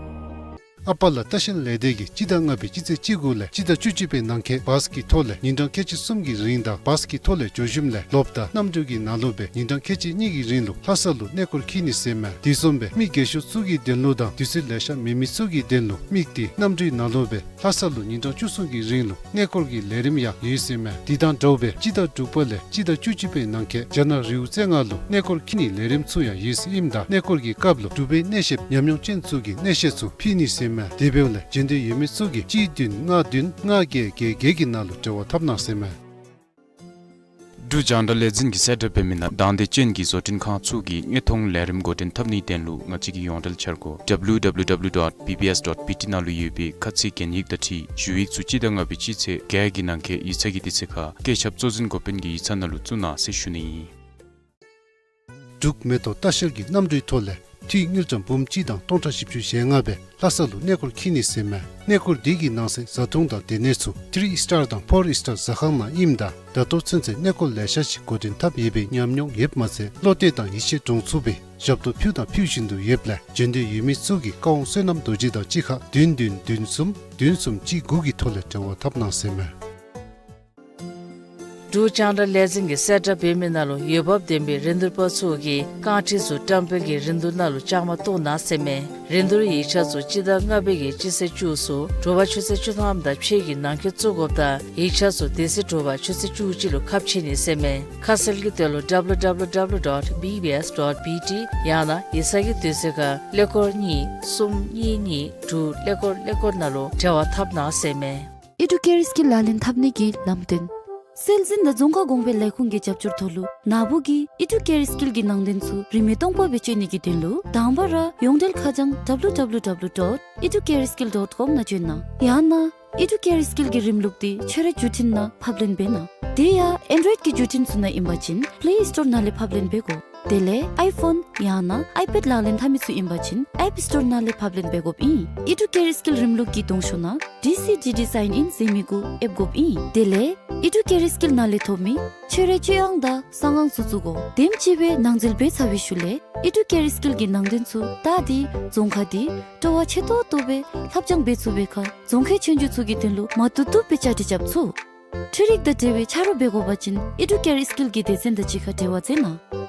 ཨ་པ་ལ་ལྟ་བཤལ་ལས་སྡེ་གིས་སྤྱི་ཟླ་ལྔ་པའི་སྤྱི་ཚེས་བཅུ་དགུ་ལས་སྤྱི་ཟླ་བཅུ་གཅིག་པའི་ནང་འཁོད་བཱས་ཀྱི་ཐོག་ལས་ཉིན་གྲངས་ཁལ་གཅིག་གསུམ་གྱི་རིང་དང་བཱས་ཀྱི་ཐོག་ལས་འགྱོ་ཞིནམ་ལས་ལོགཔ་ད་གནམ་གྲུ་གི་ནང་ལུ་སྦེ་ཉིན་གྲངས་ཁལ་གཅིག་གཉིས་ཀྱི་རིང་ལུ་ལྷ་ས་ལུ་གནས་སྐོར་འཁྱིད་ནི་ཟེར་མས། དེ་བཟུམ་སྦེ་མི་རྒས་ཤོས་ཚུ་གི་དོན་ལུ་དང་དུས་ཚོད་ལེ་ཤ་མེད་མི་ཚུ་གི་དོན་ལུ་དམིགས་ཏེ་གནམ་གྲུའི་ནང་ལུ་སྦེ་ལྷ་ས་ལུ་ཉིན་གྲངས་བཅུ་གསུམ་གྱི་རིང་ལུ་གནས་སྐོར་གྱི་ལས་རིམ་ཡང་ཡོད་ཟེར་མས། དེ་དང་འདྲཝ་སྦེ་སྤྱི་ཟླ་དྲུག་པ་ལས་སྤྱི་ཟླ་བཅུ་གཅིག་པའི་ནང་འཁོད་རྒྱ་ནག་རི་བོ་རྩེ་ལྔ་ལུ་གནས་སྐོར་འཁྱིད་ནིའི་ལས་རིམ་ཚུ་ཡང་ཡོད་ཟེར་ཨིནམ་ད་གནས་སྐོར་གྱི་སྐབས་ལུ་འབྲུག་པའི་གནས་བཤདཔ་ཉམས་མྱོང་ཅན་ཚུ་གིས་གནས་བཤད་ཚུ་ཕུལ་ནི་ཟེར་མས། དེ་འབདཝ་ལས་འབྱོན་འདོད་ཡོད་མི་ཚུ་གིས་གཅིག་བདུན་ལྔ་བདུན་ལྔ་བརྒྱད་བརྒྱད་བརྒྱད་ཀྱི་ནང་ལུ་འབྲེལ་བ་འཐབ་གནང་ཟེར་མས། འབྲུག་རྒྱང་བསྒྲགས་ལས་འཛིན་གྱིས་གསལ་བསྒྲགས་འབད་མི་ནང་དང་འདོད་ཅན་གྱི་བཟོ་སྐྲུན་ཁང་ཚུ་གིས་དངོས་མཐོང་ལས་རིམ་འགོ་འདྲེན་འཐབ་ནིའི་དོན་ལུ་ང་བཅས་ཀྱི་ཡོངས་འབྲེལ་འཆར་སྒོ་W W W dot B B S dot B T ནང་ལུ་ཡོད་པའི་ཁ་ཚིག་གན་ཡིག་དང་འཁྲིལ་ཞུ་ཡིག་ཚུ་སྤྱི་ཟླ་ལྔ་པའི་སྤྱི་ཚེས་བརྒྱད་ཀྱི་ནང་འཁོད་ཡིག་ཚང་གི་དུས་ཚོད་ཁར་བཀོད་ཁྱབ་གཙོ་འཛིན་འགོ་དཔོན་གྱི་ཡིག་ཚང་ནང་ལུ་བཙུགས་གནང་ཟེར་ཞུ་ནི་ཨིན། འབྲུག་མེ་ཏོག་ལྟ་བཤལ་གྱིས་གནམ་གྲུའི་ཐོག་ལས་འཐུས་དངུལ་ཀྲམ་འབུམ་གཅིག་དང་སྟོང་ཕྲག་བཞི་བཅུ་ཞེ་ལྔ་སྦེ་ལྷ་ས་ལུ་གནས་སྐོར་འཁྱིད་ནི་ཟེར་མས། གནས་སྐོར་འདི་གི་ནང་གསེས་བཟའ་འཐུང་དང་སྡོད་གནས་ཚུ་ཐི་རི་སི་ཊར་དང་ཕོར་སི་ཊར་ཟ་ཁང་ནང་ཨིནམ་ད་ད་ལྟོ་ཚུན་ཚོད་གནས་སྐོར་ལེ་ཤ་ཅིག་འགོ་འདྲེན་འཐབ་ཡོད་པའི་ཉམས་མྱོང་ཡོདཔ་མ་ཚད་བློ་གཏད་དང་ཡིད་ཆེས་འདྲོངས་ཚུགས་པའི་ཞབས་ཏོག་ཕུལ་དང་ཕུལ་བཞིན་དུ་ཡོདཔ་ལས་འབྱོན་འདོད་ཡོད་མི་ཚུ་གིས་ཀ་ཝང་བསོད་ནམས་རྡོ་རྗེ་དང་གཅིག་ཁར་བདུན་བདུན་བདུན་གསུམ་བདུན་གསུམ་གཅིག་དགུ་གི་ཐོག་ལས་འབྲེལ་བ་འཐབ་གནང་ཟེར་མས། འབྲུག་རྒྱང་བསྒྲགས་ལས་འཛིན་གྱིས་གསལ་བསྒྲགས་འབད་མི་ནང་ལུ་འོས་འབབ་ལྡན་པའི་རིན་བསྡུར་པ་ཚུ་གིས་རྐང་ཁྲི་ཚུ་བཀྲམ་སྤེལ་གྱི་རིན་བསྡུར་ནང་ལུ་བཅའ་མར་གཏོགས་གནང་ཟེར་མས། རིན་བསྡུར་ཡིག་ཆ་ཚུ་སྤྱི་ཟླ་ལྔ་པའི་གི་སྤྱི་ཚེས་བཅུ་གསུམ་དྲོ་པ་ཆུ་ཚོད་བཅུ་ཐམ་དང་ཕྱེད་ཀྱི་ནང་འཁོད་བཙུགས་དགོཔ་ད་ཡིག་ཆ་ཚུ་དེ་ཚེ་དྲོ་པ་ཆུ་ཚོད་བཅུ་གཅིག་ལུ་ཁ་ཕྱེ་ནི་ཟེར་མས། ཁ་གསལ་གྱི་དོན་ལུ W W W dot B B S dot B T ཡང་ན་ཡིག་ཚང་གི་དུས་ཚོད་ཁར་ཀླད་ཀོར་གཉིས་གསུམ་གཉིས་གཉིས་དྲུག་ཀླད་ཀོར་ཀླད་ཀོར་ནང་ལུ་འབྲེལ་བ་འཐབ་གནང་ཟེར་མས། ཨི་ཌུ་ཀེར་སི་ཀིལ་ལག་ལེན་འཐབ་ནི་གི་ལམ་སྟོན། སྲོལ་འཛིན་དང་རྫོང་ཁ་གོང་འཕེལ་ལས་ཁུངས་ཀྱི་རྒྱབ་སྐྱོར་ཐོག་ལུ་ནཱ་བུ་གིས་ཨི་ཌུ་ཀེར་སི་ཀིལ་གྱི་ནང་དོན་ཚུ་རིན་མེད་སྟོང་པ་སྦེ་སྤྱོད་ནི་གི་དོན་ལུ་དང་པ་ར་ཡོངས་འབྲེལ་ཁ་བྱང་W W W dot educareskill dot com ནང་བྱོན་གནང་། ཡང་ན་ཨི་ཌུ་ཀེར་སི་ཀིལ་གྱི་རིམ་ལུགས་འདི་ཁྱོད་རའི་བརྒྱུད་འཕྲིན་ནང་ཕབ་ལེན་འབད་གནང་། དེ་ཡང་ཨེན་ཌོའིཌ་ཀྱི་བརྒྱུད་འཕྲིན་ཚུ་ནང་ཨིན་པ་ཅིན་པླེ་སི་ཊོར་ནང་ལས་ཕབ་ལེན་འབད་དགོ། དེ་ལས་ཨའི་ཕོན་ཡང་ན་ཨའི་པེཌ་ལག་ལེན་འཐབ་མི་ཚུ་ཨིན་པ་ཅིན་ཨེཔ་སི་ཊོར་ནང་ལས་ཕབ་ལེན་འབད་དགོཔ་ཨིན། ཨི་ཌུ་ཀེར་སི་ཀིལ་རིམ་ལུགས་ཀྱི་གདོང་ཤོག་ནང་ཌི་སི་ཌི་ཌི་སའིན་ཨིན་ཟེར་མི་གུ་ཨེབ་དགོཔ་ཨིན། དེ་ལས་ཨི་ཌུ་ཀེར་སི་ཀིལ་ནང་ལས་ཐོབ་མི་ཁྱོད་རའི་སྤྱོད་དབང་དང་གསང་ཨང་ཚུ་བཙུགས་དགོ། དེམ་ཅིག་སྦེ་ནང་འཛུལ་འབད་ཚར་བའི་ཤུལ་ལས་ཨི་ཌུ་ཀེར་སི་ཀིལ་གྱི་ནང་དོན་ཚུ་ད་འདི་རྫོང་ཁ་འདི་སྤྲོ་བ་ཆེ་ཏོག་ཏོ་སྦེ་ལྷབ་སྦྱང་འབད་ཚུགས་པའི་ཁར་རྫོང་ཁའི་ཆོས་རྒྱུགས་ཚུ་གི་དོན་ལུ་མ་བཏུབ་བཏུབ་སྦེ་བཅའ་སྒྲིག་རྐྱབ་ཚུགས། འཕྲུལ་རིག་དང་འབྲེལ་བའི་ཆ་རོགས་འབད་དགོ་པ་ཅིན་ཨི་ཌུ་ཀེར་སི་ཀིལ་གྱི་སྡེ་ཚན་དང་གཅིག་ཁར་འབྲེལ་བ་མཛད་གནང་།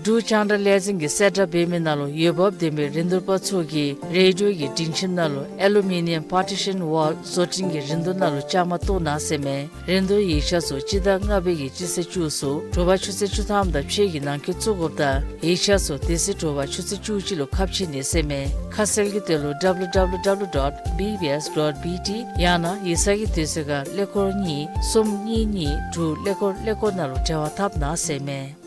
འབྲུག་རྒྱང་བསྒྲགས་ལས་འཛིན་གྱིས་གསལ་བསྒྲགས་འབད་མི་ནང་ལུ་འོས་འབབ་ལྡན་པའི་རིན་བསྡུར་པ་ཚུ་གིས་རེ་ཌི་ཡོ་གི་སྒྲིང་ཁྱིམ་ནང་ལུ་ཨེ་ལུ་མི་ནི་ཡམ་པར་ཊི་ཤཱན་ཝཱལ་བཟོ་སྐྲུན་གྱི་རིན་བསྡུར་ནང་ལུ་བཅའ་མར་གཏོགས་གནང་ཟེར་མས། རིན་བསྡུར་ཡིག་ཆ་ཚུ་སྤྱི་ཟླ་ལྔ་པའི་གི་སྤྱི་ཚེས་བཅུ་གསུམ་དྲོ་པ་ཆུ་ཚོད་བཅུ་ཐམ་དང་ཕྱེད་ཀྱི་ནང་འཁོད་བཙུགས་དགོཔ་ད་ཡིག་ཆ་ཚུ་དེ་ཚེ་དྲོ་པ་ཆུ་ཚོད་བཅུ་གཅིག་ལུ་ཁ་ཕྱེ་ནི་ཟེར་མས། ཁ་གསལ་གྱི་དོན་ལུ་W W W dot B B S dot B T ཡང་ན་ཡིག་ཚང་གི་དུས་ཚོད་ཁར་ཀླད་ཀོར་གཉིས་གསུམ་གཉིས་གཉིས་དྲུག་ཀླད་ཀོར་ཀླད་ཀོར་ནང་ལུ་འབྲེལ་བ་འཐབ་གནང་ཟེར་མས།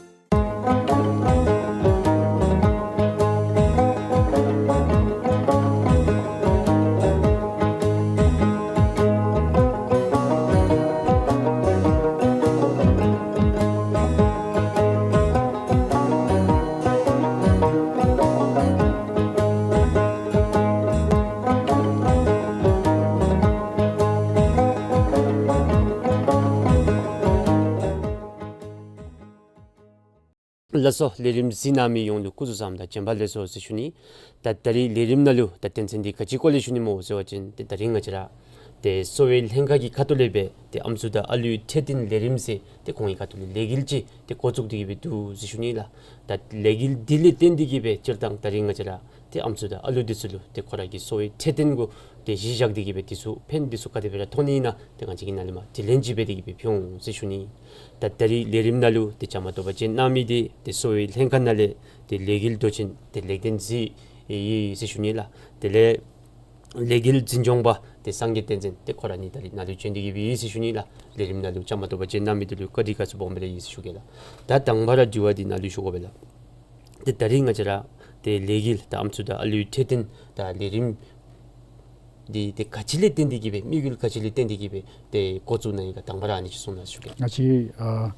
ལགས་སོ། ལས་རིམ་གཟིགས་གནང་མི་ཡོངས་ལུ་སྐུ་གཟུགས་བཟང་དང་བྱོན་པ་ལེགས་སོ་ཟེར་ཞུ་ནི། ད་ད་རིས་ལས་རིམ་ནང་ལུ་ད་དོན་ཚན་འདི་ག་ཅི་སྐོར་ལས་ཞུ་ནི་སྨོ་ཟེར་བ་ཅིན་ཏེ་ད་རིས་ང་བཅས་ར་ཏེ་གསོ་བའི་ལྷན་ཁག་གི་ཁ་ཐུག་ལས་སྦེ་ཏེ་ཨམ་སྲུ་དང་ཨ་ལུའི་འཕྲོད་བསྟེན་ལས་རིམ་ཟེར་ཏེ་ཁོང་གི་ཁ་ཐུག་ལས་ལས་འགུལ་ཅིག་ཏེ་འགོ་བཙུགས་ཏེ་གི་སྦེ་འདུག་ཟེར་ཞུ་ནི་ལགས། ད་ལས་འགུལ་འདི་ལས་བརྟེན་ཏེ་གི་སྦེ་སྤྱིར་བཏང་ད་རིས་ང་བཅས་ར་ཏེ་ཨམ་སྲུ་དང་ཨ་ལུ་འདི་ཚུ་ལུ་ཏེ་ཁོ་ར་གི་གསོ་བའི་འཕྲོད་བསྟེན་གུ་ཏེ་གཞི་བཞག་སྟེ་གི་སྦེ་འདི་ཚུ་ཕན་འདི་ཚུ་ག་དེ་སྦེ་ར་ཐོགས་ནི་ཨིན་ན་ཏེ་ང་བཅས་ཀྱིས་ནཱ་ལས་མར་དྲི་ལན་ཅིག་འབད་དེ་གི་སྦེ་ཕུལ་འོང་ཟེར་ཞུ་ནི། ད་ད་རིས་ལས་རིམ་ནང་ལུ་ཏེ་བཅའ་མར་གཏོགས་པར་བྱོན་གནང་མི་འདི་ཏེ་གསོ་བའི་ལྷན་ཁག་ནང་ལས་ཏེ་ལས་འགུལ་མདོ་ཆེན་ཏེ་ལེགས་ལྡན་གཟིགས་ཡོད་ཟེར་ཞུ་ནི་ལགས། དེ་ལས་ལས་འགུལ་འཛིན་སྐྱོང་པ་ཏེ་སངས་རྒྱས་བསྟན་འཛིན་ཏེ་ཁོ་ར་ཨ་ནི་ད་རིས་ནཱ་ལུ་བྱོན་ཏེ་གི་སྦེ་ཡོད་ཟེར་ཞུ་ནི་ལགས། ལས་རིམ་ནང་ལུ་བཅའ་མར་གཏོགས་པར་བྱོན་གནང་མི་འདི་ལུ་བཀའ་དྲིན་དགའ་ཚོར་སྦོམ་སྦེ་ར་ཡོད་ཟེར་ཞུ་གེ་ལགས། ད་དང་པ་ར་དྲི་བ་འདི་ནཱ་ལུ་ཞུ་དགོ་པས་ལགས། ཏེ་ད་རིས་ང་བཅས་ར་ཏེ་ལས་འགུལ་ད་ཨམ་སྲུ་དང་ཨ་ལུའི་འཕྲོད་བསྟེན་ད་ལས་རིམ་འདི་ཏེ་ག་ཅི་ལས་བརྟེན་ཏེ་གི་སྦེ་དམིགས་ཡུལ་ག་ཅི་ལས་བརྟེན་ཏེ་གི་སྦེ་ཏེ་འགོ་བཙུགས་གནང་ཡི་ག་དང་པ་ར་ཨ་ནི་ཅིག་གསུང་གནང་ཞུ་གེ། ང་བཅས་ཨ་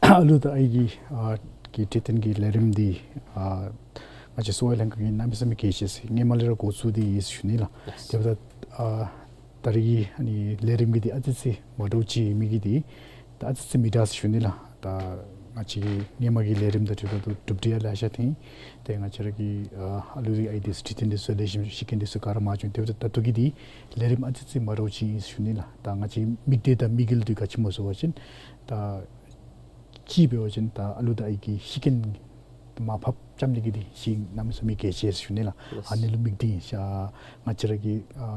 ཨ་ལུ་དང་ཨའི་གི་ཨ་གི་འཕྲོད་བསྟེན་གྱི་ལས་རིམ་འདི་ཨ་ང་བཅས་གསོ་བའི་ལྷན་ཁག་གིས་གནམ་མེད་ས་མེད་གལ་ཆེ་ཟེར་སྔོན་མ་ལས་ར་འགོ་བཙུགས་ཏེ་ཡོད་ཟེར་ཞུ་ནི་ལགས། ལགས། དེ་འབདཝ་ད་ཨ་ད་རིས་ཀྱི་ཨ་ནི་ལས་རིམ་གྱི་འདི་ཨ་ཙི་ཙི་མ་འདྲཝ་ཅིག་མི་གི་འདི་ད་ཨ་ཙི་ཙི་མི་འདྲ་ཟེར་ཞུ་ནི་ལགས། ད་ང་བཅས་ཀྱི་སྔོན་མ་གི་ལས་རིམ་དང་འཁྲིལཝ་ད་གྲུབ་འབྲས་ཡང་ལེ་ཤ་ཐོན། ཏེ་ང་བཅས་ར་གི་ཨ་ཨ་ལུ་དང་ཨའི་འདི་ཚུ་འཕྲོད་བསྟེན་འདི་ཚུ་ལེགས་ཤོམ་ཤི་རྐྱེན་འདི་ཚུ་ག་ར་མང་བྱུང་། དེ་འབདཝ་ད་ད་ལྟོ་གི་འདི་ལས་རིམ་ཨ་ཙི་ཙི་མ་འདྲཝ་ཅིག་ཨིན་ཟེར་ཞུ་ནི་ལགས། ད་ང་བཅས་དམིགས་གཏད་དང་དམིགས་ཡུལ་འདི་ག་ཅི་སྨོ་ཟེར་བ་ཅིན་ད་གཅིག་འབད་བ་ཅིན་ད་ཨ་ལུ་དང་ཨའི་གི་ཤི་རྐྱེན་མར་ཕབ་རྐྱབ་ནི་གི་འདི་ཅིག་གནམ་མེད་ས་མེད་གལ་ཆེ་ཟེར་ཞུ་ནི་ལགས། ལགས། ཨ་ནི་ལུ་དམིགས་ཏེ་ཨིན་ཤག། ང་བཅས་ར་གི་ཨ་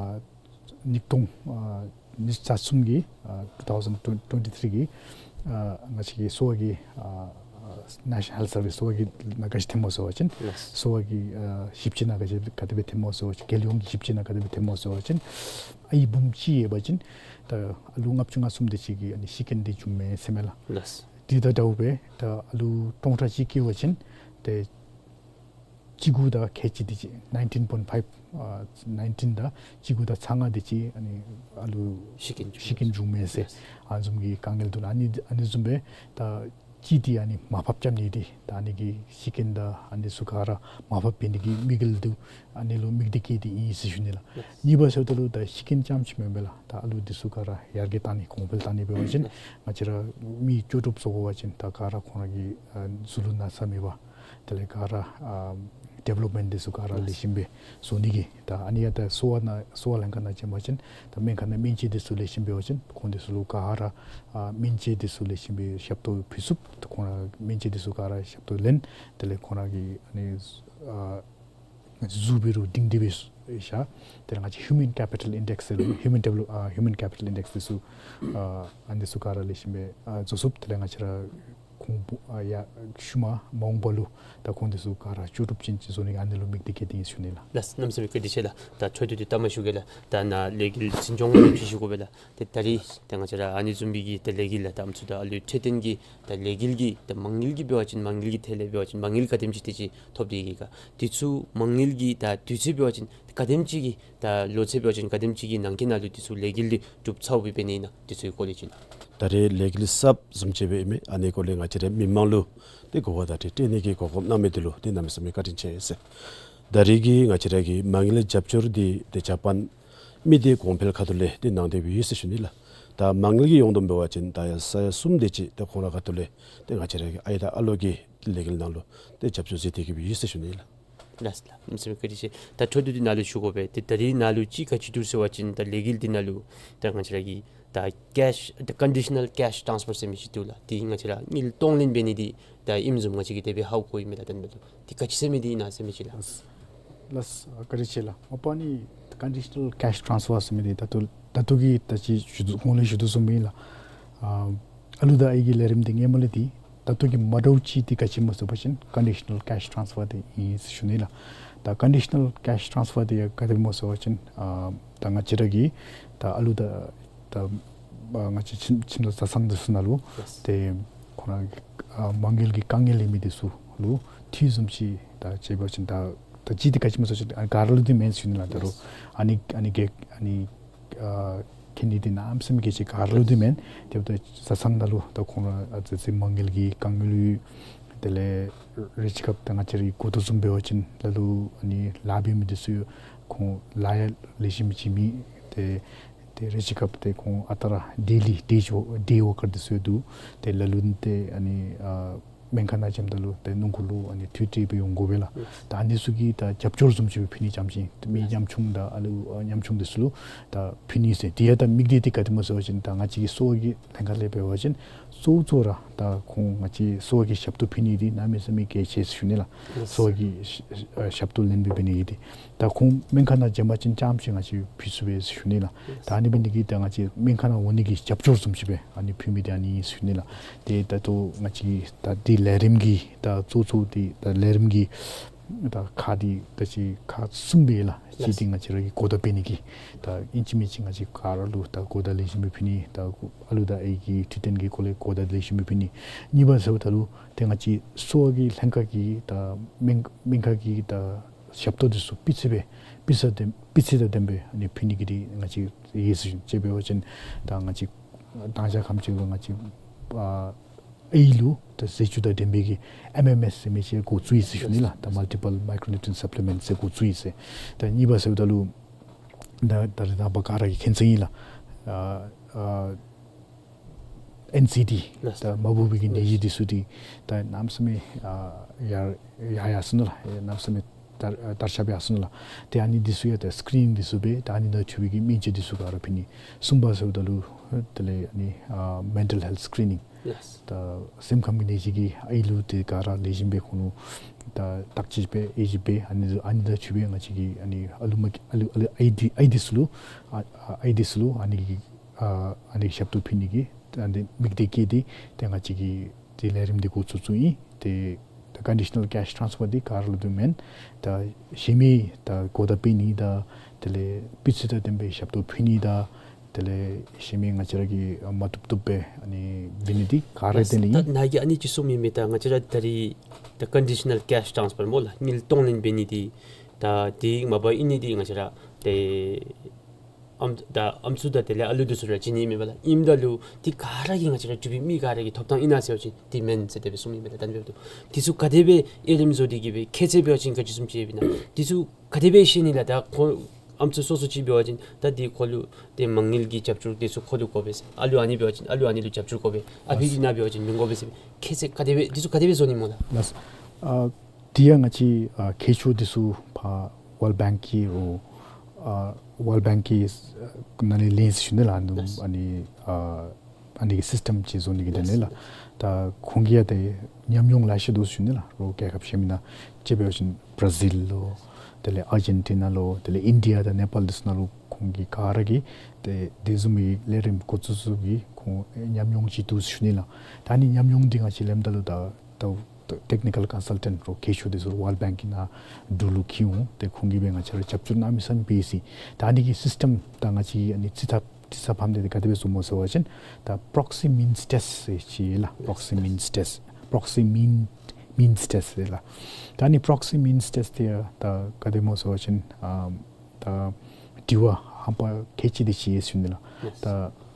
ཉིས་སྟོང་ཨ་ཉི་ཤུ་རྩ་གསུམ་གྱི་ཨ་two thousand twenty-three གྱི་ཨ་ང་བཅས་ཀྱི་གསོ་བ་གི་ཨ་National Health Service གསོ་བ་གི་ནང་ག་ཅི་ཐོནམ་སྨོ་ཟེར་བ་ཅིན་ལགས། གསོ་བ་གི་ཨ་ཞིབ་དཔྱད་ནང་ག་ཅི་ག་དེ་སྦེ་ཐོནམ་སྨོ་ཟེར་བ་ཅིན་རྒྱལ་ཡོངས་ཀྱི་ཞིབ་དཔྱད་ནང་ག་དེ་སྦེ་ཐོནམ་སྨོ་ཟེར་བ་ཅིན་ཨའི་འབུམ་གཅིག་ཡོད་པ་ཅིན་ད་ཨ་ལུ་ལྔ་བཅུ་ང་གསུམ་དེ་ཅིག་གི་ཨ་ནི་ཤི་རྐྱེན་འདི་བྱུངམ་མས་ཟེར་མས་ལགས། ལགས། དེ་དང་འདྲཝ་སྦེ་ད་ཨ་ལུ་སྟོང་ཕྲག་གཅིག་བཀལ་བ་ཅིན་ཏེ་གཅིག་དགུ་དང་ཁལ་གཅིག་དེ་ཅིག་nineteen point five ཨ་nineteen དང་གཅིག་དགུ་དང་ཚག་ལྔ་དེ་ཅིག་ཨ་ནི་ཨ་ལུ་ཤི་རྐྱེན་ཤི་རྐྱེན་བྱུང་མས་ཟེར། ཨ་བཟུམ་གྱི་དཀའ་ངལ་འདུག་ལགས། ཨ་ནི་ཨ་ནི་བཟུམ་སྦེ་ད་གཅིག་འདི་ཨ་ནི་མར་ཕབ་རྐྱབ་ནི་འདི་ད་ཨ་ནི་གི་ཤི་རྐྱེན་དང་ཨ་ནི་ཚུ་ག་ར་མར་ཕབ་འབད་ནི་གི་དམིགས་ཡུལ་འདི་ཨ་ནི་ལུ་དམིགས་ཏེ་བཀལ་ཏེ་ཨིན་ཟེར་ཞུ་ནི་ལགས། གཉིས་པ་ཟེརཝ་ད་ལུ་ད་ཤི་རྐྱེན་རྐྱངམ་ཅིག་མེན་པས་ལགས། ད་ཨ་ལུ་འདི་ཚུ་ག་ར་ཡར་རྒྱས་གཏང་ནི་གོང་འཕེལ་གཏང་ནི་འབད་བ་ཅིན་ང་བཅས་ར་མི་ལྕོགས་གྲུབ་བཟོ་དགོ་པ་ཅིན་ད་ག་ར་ཁོང་ར་གི་ཨ་གཟུགས་ལུ་ན་ཚ་མེད་པ་དེ་ལས་ག་ར་ཨ་ཌི་ཝེ་ལོབ་མེནཊ་འདི་ཚུ་ག་ར་ལེགས་ཤོམ་སྦེ་བཟོ་ནི་གི་ད་ཨ་ནི་ཡང་ད་གསོ་བ་ནང་གསོ་བ་ལྷན་ཁག་ནང་བྱོན་པ་ཅིན་ད་སྨན་ཁང་ནང་སྨན་དཔྱད་འདི་ཚུ་ལེགས་ཤོམ་འབད་བ་ཅིན་ཁོང་འདི་ཚུ་ལུ་ག་ར་ཨ་སྨན་དཔྱད་འདི་ཚུ་ལེགས་ཤོམ་སྦེ་ཞབས་ཏོག་ཕུལ་ཚུགས། ད་ཁོང་ར་སྨན་དཔྱད་འདི་ཚུ་ག་ར་ཞབས་ཏོག་ལེན། དེ་ལས་ཁོང་ར་གི་ཨ་ནི་ཨ་གཟུགས་འབད་རུང་སྒྲིང་སྒྲི་སྦེ་བཞག། དེ་ལས་ང་བཅས་Human Capital Index ཟེར་Human Develop ཨ་Human Capital Index འདི་ཚུ་ཨ་ཨ་ནི་ཚུ་ག་ར་ལེགས་ཤོམ་སྦེ་ཨ་བཟོ་ཚུགས། དེ་ལས་ང་བཅས་ར་ཁོང་ཨ་ཡར་ཤུལ་མ་མ་འོངས་པ་ལུ་ད་ཁོང་འདི་ཚུ་ག་ར་ལྕོགས་གྲུབ་ཅན་ཅིག་བཟོ་ནི་གི་ཨ་ནི་ལུ་དམིགས་ཏེ་བཀལ་ཏེ་ཨིན་ཟེར་ཞུ་ནི་ལགས། ལགས། གནམ་མེད་ས་མེད་བཀའ་དྲིན་ཆེ་ལགས། ད་ཕྱོགས་བསྡུས་འདི་ལྟ་མ་ཞུ་གེ་ལགས། ད་ནཱ་ལས་འགུལ་འཛིན་སྐྱོང་ལུ་ཅིག་ཞུ་དགོ་པས་ལགས། ཏེ་ད་རིས་ཏེ་ང་བཅས་ར་ཨ་ནི་བཟུམ་མའི་གི་ཏེ་ལས་འགུལ་ལགས་ད་ཨམ་སྲུ་དང་ཨ་ལུའི་འཕྲོད་བསྟེན་གྱི་ད་ལས་འགུལ་གྱི་ད་མ་དངུལ་གྱི་འབད་བ་ཅིན་མ་དངུལ་གྱི་ཐད་ལས་འབད་བ་ཅིན་མ་དངུལ་ག་དེམ་ཅིག་དེ་ཅིག་ཐོབ་སྟེ་ཡོད་ག། དེ་ཚུ་མ་དངུལ་གྱི་ད་དུས་ཚོད་འབད་བ་ཅིན་ག་དེམ་ཅིག་གི་ད་ལོ་ཚད་འབད་བ་ཅིན་ག་དེམ་ཅིག་གི་ནང་འཁོད་ནང་ལུ་དེ་ཚུ་ལས་འགུལ་འདི་གྲུབ་ཚརཝ་སྦེ་འབད་ནི་ཨིན་ན་དེ་ཚུ་གི་སྐོར་ལས་ཅིག་ལགས། ད་རེས་ལས་འགུལ་གསརཔ་བཟུམ་ཅིག་སྦེ་ཨིན་མས། ཨ་ནི་སྐོར་ལས་ང་བཅས་ར་མི་མང་ལུ་ཏེ་གོ་བ་བརྡ་སྤྲོད་སྤྲོད་ནི་གི་གོ་སྐབས་གནང་མི་འདི་ལུ་ཏེ་གནམ་མེད་ས་མེད་བཀའ་དྲིན་ཆེ་ཟེར། ད་རེས་ཀྱི་ང་བཅས་ར་གི་མ་དངུལ་རྒྱབ་སྐྱོར་འདི་ཏེ་ཇ་པཱན་མི་སྡེ་གོང་འཕེལ་ཁ་ཐུག་ལས་ཏེ་གནང་སྟེ་སྦེ་ཡོད་ཟེར་ཞུ་ནི་ལགས། ད་མ་དངུལ་གྱི་ཡོངས་བསྡོམས་འབད་བ་ཅིན་ད་ཡར་ས་ཡ་གསུམ་དེ་ཅིག་ཏེ་ཁོང་ར་ཁ་ཐུག་ལས་ཏེ་ང་བཅས་ར་གི་ཨའི་དང་ཨ་ལོ་གི་ལས་འགུལ་ནང་ལུ་ཏེ་རྒྱབ་སྐྱོར་མཛད་དེ་གི་སྦེ་ཡོད་ཟེར་ཞུ་ནི་ལགས། ལགས་ལགས། གནམ་མེད་ས་མེད་བཀའ་དྲིན་ཆེ། ད་ཕྱོགས་བསྡུས་འདི་ནཱ་ལུ་ཞུ་དགོ་པས། ཏེ་ད་རིས་ནཱ་ལུ་ཅིག་ག་ཅི་འདུག་ཟེར་བ་ཅིན་ད་ལས་འགུལ་འདི་ནང་ལུ་ད་ང་བཅས་ར་གི་ད་ཀེཤ་ད་ཀོན་ཌི་ཤ་ནཱལ་ཀེཤ་ཊཱནསི་ཕར་ཟེར་མི་ཅིག་འདུག་ལགས། འདི་ང་བཅས་ར་དངུལ་གཏོང་ལེན་འབད་ནི་འདི་ད་ཨིནམ་བཟུམ་ང་བཅས་ཀྱིས་དེ་སྦེ་ཧ་གོ་ཡི་མས་ལགས། ད་ནཱ་ལུ་འདི་ག་ཅི་ཟེར་མི་འདི་ཨིན་ན་ཟེར་མི་ཅིག་ལགས། ལགས་བཀའ་དྲིན་ཆེ་ལགས། མ་པ་ཨ་ནི་ཀོན་ཌི་ཤ་ནཱལ་ཀེཤ་ཊཱནསི་ཕར་ཟེར་མི་འདི་ད་ལྟོ་ད་ལྟོ་གི་ད་ཅི་ཞུ་དོ་གོང་ལས་ཞུ་དོ་བཟུམ་སྦེ་ཨིན་ལགས། ཨ་ཨ་ལུ་དང་ཨའི་གི་ལས་རིམ་འདི་སྔོན་མ་ལས་འདི་ད་ལྟོ་གི་མ་འདྲཝ་ཅིག་འདི་ག་ཅི་སྨོ་ཟེར་བ་ཅིན་ཀོན་ཌི་ཤ་ནཱལ་ཀེཤ་ཊཱནསི་ཕར་འདི་ཨིན་ཟེར་ཞུ་ནི་ལགས། ད་ཀོན་ཌི་ཤ་ནཱལ་ཀེཤ་ཊཱནསི་ཕར་འདི་ཡང་ག་དེ་སྦེ་སྨོ་ཟེར་བ་ཅིན་ཨ་ད་ང་བཅས་ར་གི་ད་ཨ་ལུ་དང་ད་ཨ་ང་བཅས་ཁྱིམ་ཁྱིམ་ཚང་བཟའ་ཚང་འདི་ཚུ་ནང་ལུ་ལགས། ཏེ་ཁོང་ར་ཨ་མ་དངུལ་གྱི་དཀའ་ངལ་ཡོད་མི་འདི་ཚུ་ལུ་འཐུས་བཟུམ་ཅིག་ད་ཅིག་འབད་བ་ཅིན་ད་ད་ཅི་འདི་ག་ཅི་སྨོ་ཟེར་བ་ཅིན་ཨ་ག་ར་ལུ་འདི་མེན་ཟེར་ཞུ་ནི་ལགས། ད་རུང་ལགས། ཨ་ནི་ཨ་ནི་གེ་ཨ་ནི་ཨ་ཁེ་ནི་འདི་གནམ་མེད་ས་མེད་གལ་ཆེ། ག་ར་ལུ་འདི་མེན། དེ་འབདཝ་ད་བཟའ་ཚང་ནང་ལུ་ད་ཁོང་ར་ཨ་ཙི་ཙི་མ་དངུལ་གྱི་དཀའ་ངལ་ཡོད། དེ་ལས་རེ་ཅིག་སྐབས་ད་ང་བཅས་ར་གིས་གོ་དོ་བཟུམ་འབད་བ་ཅིན་ལ་ལུ་ཨ་ནི་ལཱ་འབད་མི་འདི་ཚུ་ཁོང་ལཱ་ཡང་ལེགས་ཤོམ་བྱིན་མེད། ཏེ་ཏེ་རེ་ཅིག་སྐབས་ཏེ་ཁོང་ཨ་རྟག་ར་ཌེ་ལི་ཌེ་ཇོབ་ཌེ་ཝར་ཀར་འདི་ཚུ་ཡང་འདུག། ཏེ་ལ་ལུ་ཏེ་ཨ་ནི་ཨ་ སྨན་ཁང་ནང་འགྱོཝ་ད་ལུ་ཏེ་སྣུམ་འཁོར་ལུ་ཨ་ནི་མཐུད་དེ་སྦེ་འོང་དགོ་པས་ལགས། ད་ཨ་ནི་ཚུ་གི་ད་རྒྱབ་སྐྱོར་བཟུམ་ཅིག་སྦེ་ཕུལ་ནི་ཙམ་ཅིག་ཏེ་མི་ཉམ་ཆུང་དང་ཨ་ལུ་ཨ་ཉམ་ཆུང་འདི་ཚུ་ལུ་ད་ཕུལ་ནི་ཟེར། དེ་ཡང་ད་དམིགས་གཏད་འདི་ག་དེ་སྨོ་ཟེར་བ་ཅིན་ད་ང་བཅས་ཀྱི་གསོ་བ་གི་ལྷན་ཁག་ལས་འབད་བ་ཅིན་གཙོ་བོ་གཙོ་བོ་ར་ད་ཁོང་ང་བཅས་གསོ་བ་གི་ཞབས་ཏོག་ཕུལ་ནི་འདི་གནམ་མེད་ས་མེད་གལ་ཆེ་ཟེར་ཞུ་ནི་ལགས། གསོ་བ་གི་ཞབས་ཏོག་ལེན་པའི་འབད་ནི་གི་འདི་ད་ཁོང་སྨན་ཁང་ནང་འགྱོ་བ་ཅིན་རྐྱངམ་ཅིག་ང་བཅས་ཕུལ་ཚུགས་པས་ཟེར་ཞུ་ནི་ལགས། ད་ཨ་ནི་འབད་ནི་གི་ད་ང་བཅས་སྨན་ཁང་ནང་འོང་ནི་གི་རྒྱབ་སྐྱོར་བཟུམ་ཅིག་སྦེ་ཨ་ནི་ཕུལ་མི་འདི་ཨ་ནི་ཨིན་ཟེར་ཞུ་ནི་ལགས། ཏེ་ད་ལྟོ་ང་བཅས་ད་འདི་ལས་རིམ་གྱི་ད་གཙོ་གཙོ་འདི་ད་ལས་རིམ་གྱི་ད་ཁག་འདི་ད་ཅི་ཁག་གསུམ་སྦེ་ལགས། གཅིག་འདི་ང་བཅས་ར་གི་གོ་བརྡ་སྤེལ་ནི་གི་ད་ཨིན་ཅི་མིན་ཅི་ང་བཅས་ག་ར་ལུ་ད་གོ་བརྡ་ལེགས་ཤོམ་སྦེ་ཕུལ་ནི། ད་ཨ་ལུ་དང་ཨའི་གི་འཁྲིལ་ཏེ་གི་སྐོར་ལས་གོ་བརྡ་ལེགས་ཤོམ་སྦེ་ཕུལ་ནི། གཉིས་པ་ཟེརཝ་ད་ལུ་ཏེ་ང་བཅས་གསོ་བ་གི་ལྷན་ཁག་གི་ད་སྨན་སྨན་ཁང་གི་ད་ཞབས་ཏོག་འདི་ཚུ་སྤུས་ཚད་སྦེ་སྤུས་ཚད་དང་སྤུས་ཚད་དང་ལྡནམ་སྦེ་ཨ་ནི་ཕུལ་ནི་གི་འདི་ང་བཅས་ཡོད་ཟེར་ཞུ་ནི། དཔེ་འབད་བ་ཅིན་ད་ང་བཅས་ད་ཅི་ཁམས་ཅིག་ལུ་ང་བཅས་ཨ་ཨའི་ལུ་ད་ཟས་བཅུད་དང་ལྡན་པའི་གི་ཨེམ་ཨེམ་ཨེསི་ཟེར་མི་ཅིག་འགོ་བཙུགས་ཡི་ཟེར་ཞུ་ནི་ལགས། ད་Multiple Micronutrient Supplement ཟེར་འགོ་བཙུགས་ཡི་ཟེར། ད་གཉིས་པ་ཟེརཝ་ད་ལུ་ད་ད་རེས་ནངས་པ་ག་ར་གིས་མཁྱེན་གསལ་ཨིན་ལགས། ཨ་ཨ་ཨེན་སི་ཌི་ལགས། ད་མ་བུ་བའི་གི་ནད་གཞི་འདི་ཚུ་འདི་ད་གནམ་མེད་ས་མེད་ཨ་ཡར་ཡར་ཡར་སོ་ནུག་ལགས། གནམ་མེད་ས་མེད་དར་ཨ་དར་ཁྱབ་ཡར་སོ་ནུག་ལགས། ཏེ་ཨ་ནི་འདི་ཚུ་ཡང་ད་སི་ཀི་རི་ནིང་འདི་ཚུ་སྦེ་ད་ཨ་ནི་ནང་འཁོད་པའི་གི་སྨན་བཅོས་འདི་ཚུ་ག་ར་ཕུལ་ནི། གསུམ་པ་ཟེརཝ་ད་ལུ་དེ་ལས་ཨ་ནི་ཨ་mental health screening ལགས། ད་སེམས་ཁམས་ཀྱི་ནད་གཞི་གིས་ཨའི་ལུ་ཏེ་ག་ར་ལེགས་ཤོམ་སྦེ་ཁོང་ལུ་ད་བརྟག་དཔྱད་འབད་ཨེ་ཞིབ་འབད་ཨ་ནི་ཨ་ནི་ནང་འཁོད་པའི་ང་བཅས་ཀྱི་ཨ་ནི་ཨ་ལུ་མ་ཨ་ལུ་ཨ་ལུ་ཨའི་འདི་ཨའི་འདི་ཚུ་ལུ་ཨ་ཨ་ཨའི་འདི་ཚུ་ལུ་ཨ་ནི་གི་ཨ་ཨ་ནི་ཞབས་ཏོག་ཕུལ་ནི་གི་ད་འདི་དམིགས་གཏད་བསྐྱེད་དེ་ཏེ་ང་བཅས་ཀྱིས་ཏེ་ལས་རིམ་འདི་འགོ་བཙུགས་བཙུགསཔ་ཨིན། ཏེ་ད་conditional cash transfer འདི་ག་ར་ལུ་འདུག་མེན། ད་གཞན་མི་ད་གོ་བརྡ་སྤེལ་ནི་དང་དེ་ལས་སྤུས་ཚད་དང་ལྡནམ་སྦེ་ཞབས་ཏོག་ཕུལ་ནི་དང་དེ་ལས་གཞན་མི་ང་བཅས་ར་གིས་མ་བཏུབ་བཏུབ་སྦེ་ཨ་ནི་འབད་ནི་འདི་ག་ར་ལགས། དེ་ལས་ད་ཨིན། ནཱ་གིས་ཨ་ནི་ཅིག་གསུངམ་ཨིན་མས། ད་ང་བཅས་ར་ད་རེས་ད་conditional cash transfer སྨོ་ལགས། དངུལ་གཏོང་ལེན་འབད་ནི་འདི་ད་འདི་མ་པ་ཨིན་ནི་འདི་ང་བཅས་ར་ཏེ་ཨམ་ད་ཨམ་སྲུ་དང་དེ་ལས་ཨ་ལུ་འདི་ཚུ་ར་བྱིན་ནི་མེན་པ་ལགས། ཨིནམ་ད་ལུ་འདི་ག་ར་གིས་ང་བཅས་ར་འབྲུག་པའི་མི་ག་ར་གིས་ཐོབ་ཐང་ཨིན་ན་ཟེར་བ་ཅིན་འདི་མེན་ཟེར་དེ་སྦེ་གསུངམ་ཨིན་པས་ལགས། ད་ཨ་ནི་འབདཝ་ད་འདི་ཚུ་ག་དེ་སྦེ་དབྱེ་རིམ་བཟོ་སྟེ་གི་སྦེ་ཁྱད་ཚད་འབད་བ་ཅིན་ག་ཅི་བཟུམ་ཅིག་ཡོདཔ་ཨིན་ན། འདི་ཚུ་ག་དེ་སྦེ་ཤེས་ནི་ལགས། ད་ཁོ་ཨམ་སྲུ་སོ་སོ་ཅིག་འབད་བ་ཅིན་ད་འདི་ཁོ་ལུ་ཏེ་མ་དངུལ་གྱི་རྒྱབ་སྐྱོར་འདི་ཚུ་ཁོ་ལུ་དགོ་པས་ཟེར། ཨ་ལུ་ཨ་ནི་འབད་བ་ཅིན་ཨ་ལུ་ཨ་ནི་ལུ་རྒྱབ་སྐྱོར་དགོ་པས། ཨ་ཕི་ཨིན་ན་འབད་བ་ཅིན་མི་དགོ་པས་ཟེར། ཁྱད་ཚད་ག་དེ་སྦེ་འདི་ཚུ་ག་དེ་སྦེ་བཟོ་ནི་སྨོ་ལགས། ལགས། ཨ་དེ་ཡང་ང་བཅས་ཨ་ཁྱད་ཆོས་འདི་ཚུ་ཕར་World Bank གི་རོགས་ཨ་World Bank གི་ནང་ལས་ལེན་ཟེར་ཞུ་ནི་ལགས། ཨ་ནི་ལགས། ཨ་ནི་ཨ་ནི་གི་སིསི་ཊམ་ཅིག་བཟོ་ནི་གི་དོན་ལས་ལགས། ལགས། ད་ཁོང་གིས་ཡང་ཏེ་ཉམས་མྱོང་ལེ་ཤ་འདུག་ཟེར་ཞུ་ནི་ལགས། རོགས་རྒྱལ་ཁབ་གཞན་མི་ནང་དཔྱེ་འབད་བ་ཅིན་བར་ཛིལ་ལོ་དེ་ལས་ཨར་ཇེན་ཊི་ན་ལོ་དེ་ལས་ཨིན་ཌི་ཡ་དང་ནེ་པཱལ་འདི་ཚུ་ནང་ལུ་ཁོང་གིས་ག་ར་གིས་ཏེ་དེ་བཟུམ་མའི་ལས་རིམ་འགོ་བཙུགས་བཙུགསཔ་གི་ཁོང་ཉམས་མྱོང་ཅིག་འདུག་ཟེར་ཞུ་ནི་ལགས། ད་ཨ་ནི་ཉམས་མྱོང་འདི་ང་བཅས་ལེནམ་ད་ལུ་ད་ད་ཊེག་ནི་ཀཱལ་ཀོན་སཱལ་ཊེནཊ་རོགས་གལ་ཆེ་ཤོས་འདི་ཚུ་ཝཱལཌ་བེངཀ་གི་ནང་འབྲུག་ལུ་འཁྱིད་འོང་། ཏེ་ཁོང་གིས་སྦེ་ང་བཅས་ར་རྒྱབ་སྐྱོར་གནམ་མེད་ས་མེད་འབད་ཡི་ཟེར། ད་ཨ་ནི་གི་སིསི་ཊམ་ད་ང་བཅས་ཨ་ནི་རྩིས་ཐ་རྩིས་ས་ཕམ་སྟེ་ཏེ་ག་དེ་སྦེ་བཟོཝ་སྨོ་ཟེར་བ་ཅིན་ད་པྲོག་སི་མིནསི་ཊེསཊ་ཟེར་ཅིག་ཡོད་ལགས། པྲོག་སི་མིནསི་ཊེསཊ་པྲོག་སི་མིན་མིནསི་ཊེསཊ་ཟེར་ལགས། ད་ཨ་ནི་པྲོག་སི་མིནསི་ཊེསཊ་འདི་ཡང་ད་ག་དེ་སྨོ་ཟེར་བ་ཅིན་ཨ་ད་དྲི་བ་ཧམ་པ་གལ་ཆེ་དེ་ཅིག་ཡོད་ཟེར་ཞུ་ནི་ལགས། ད་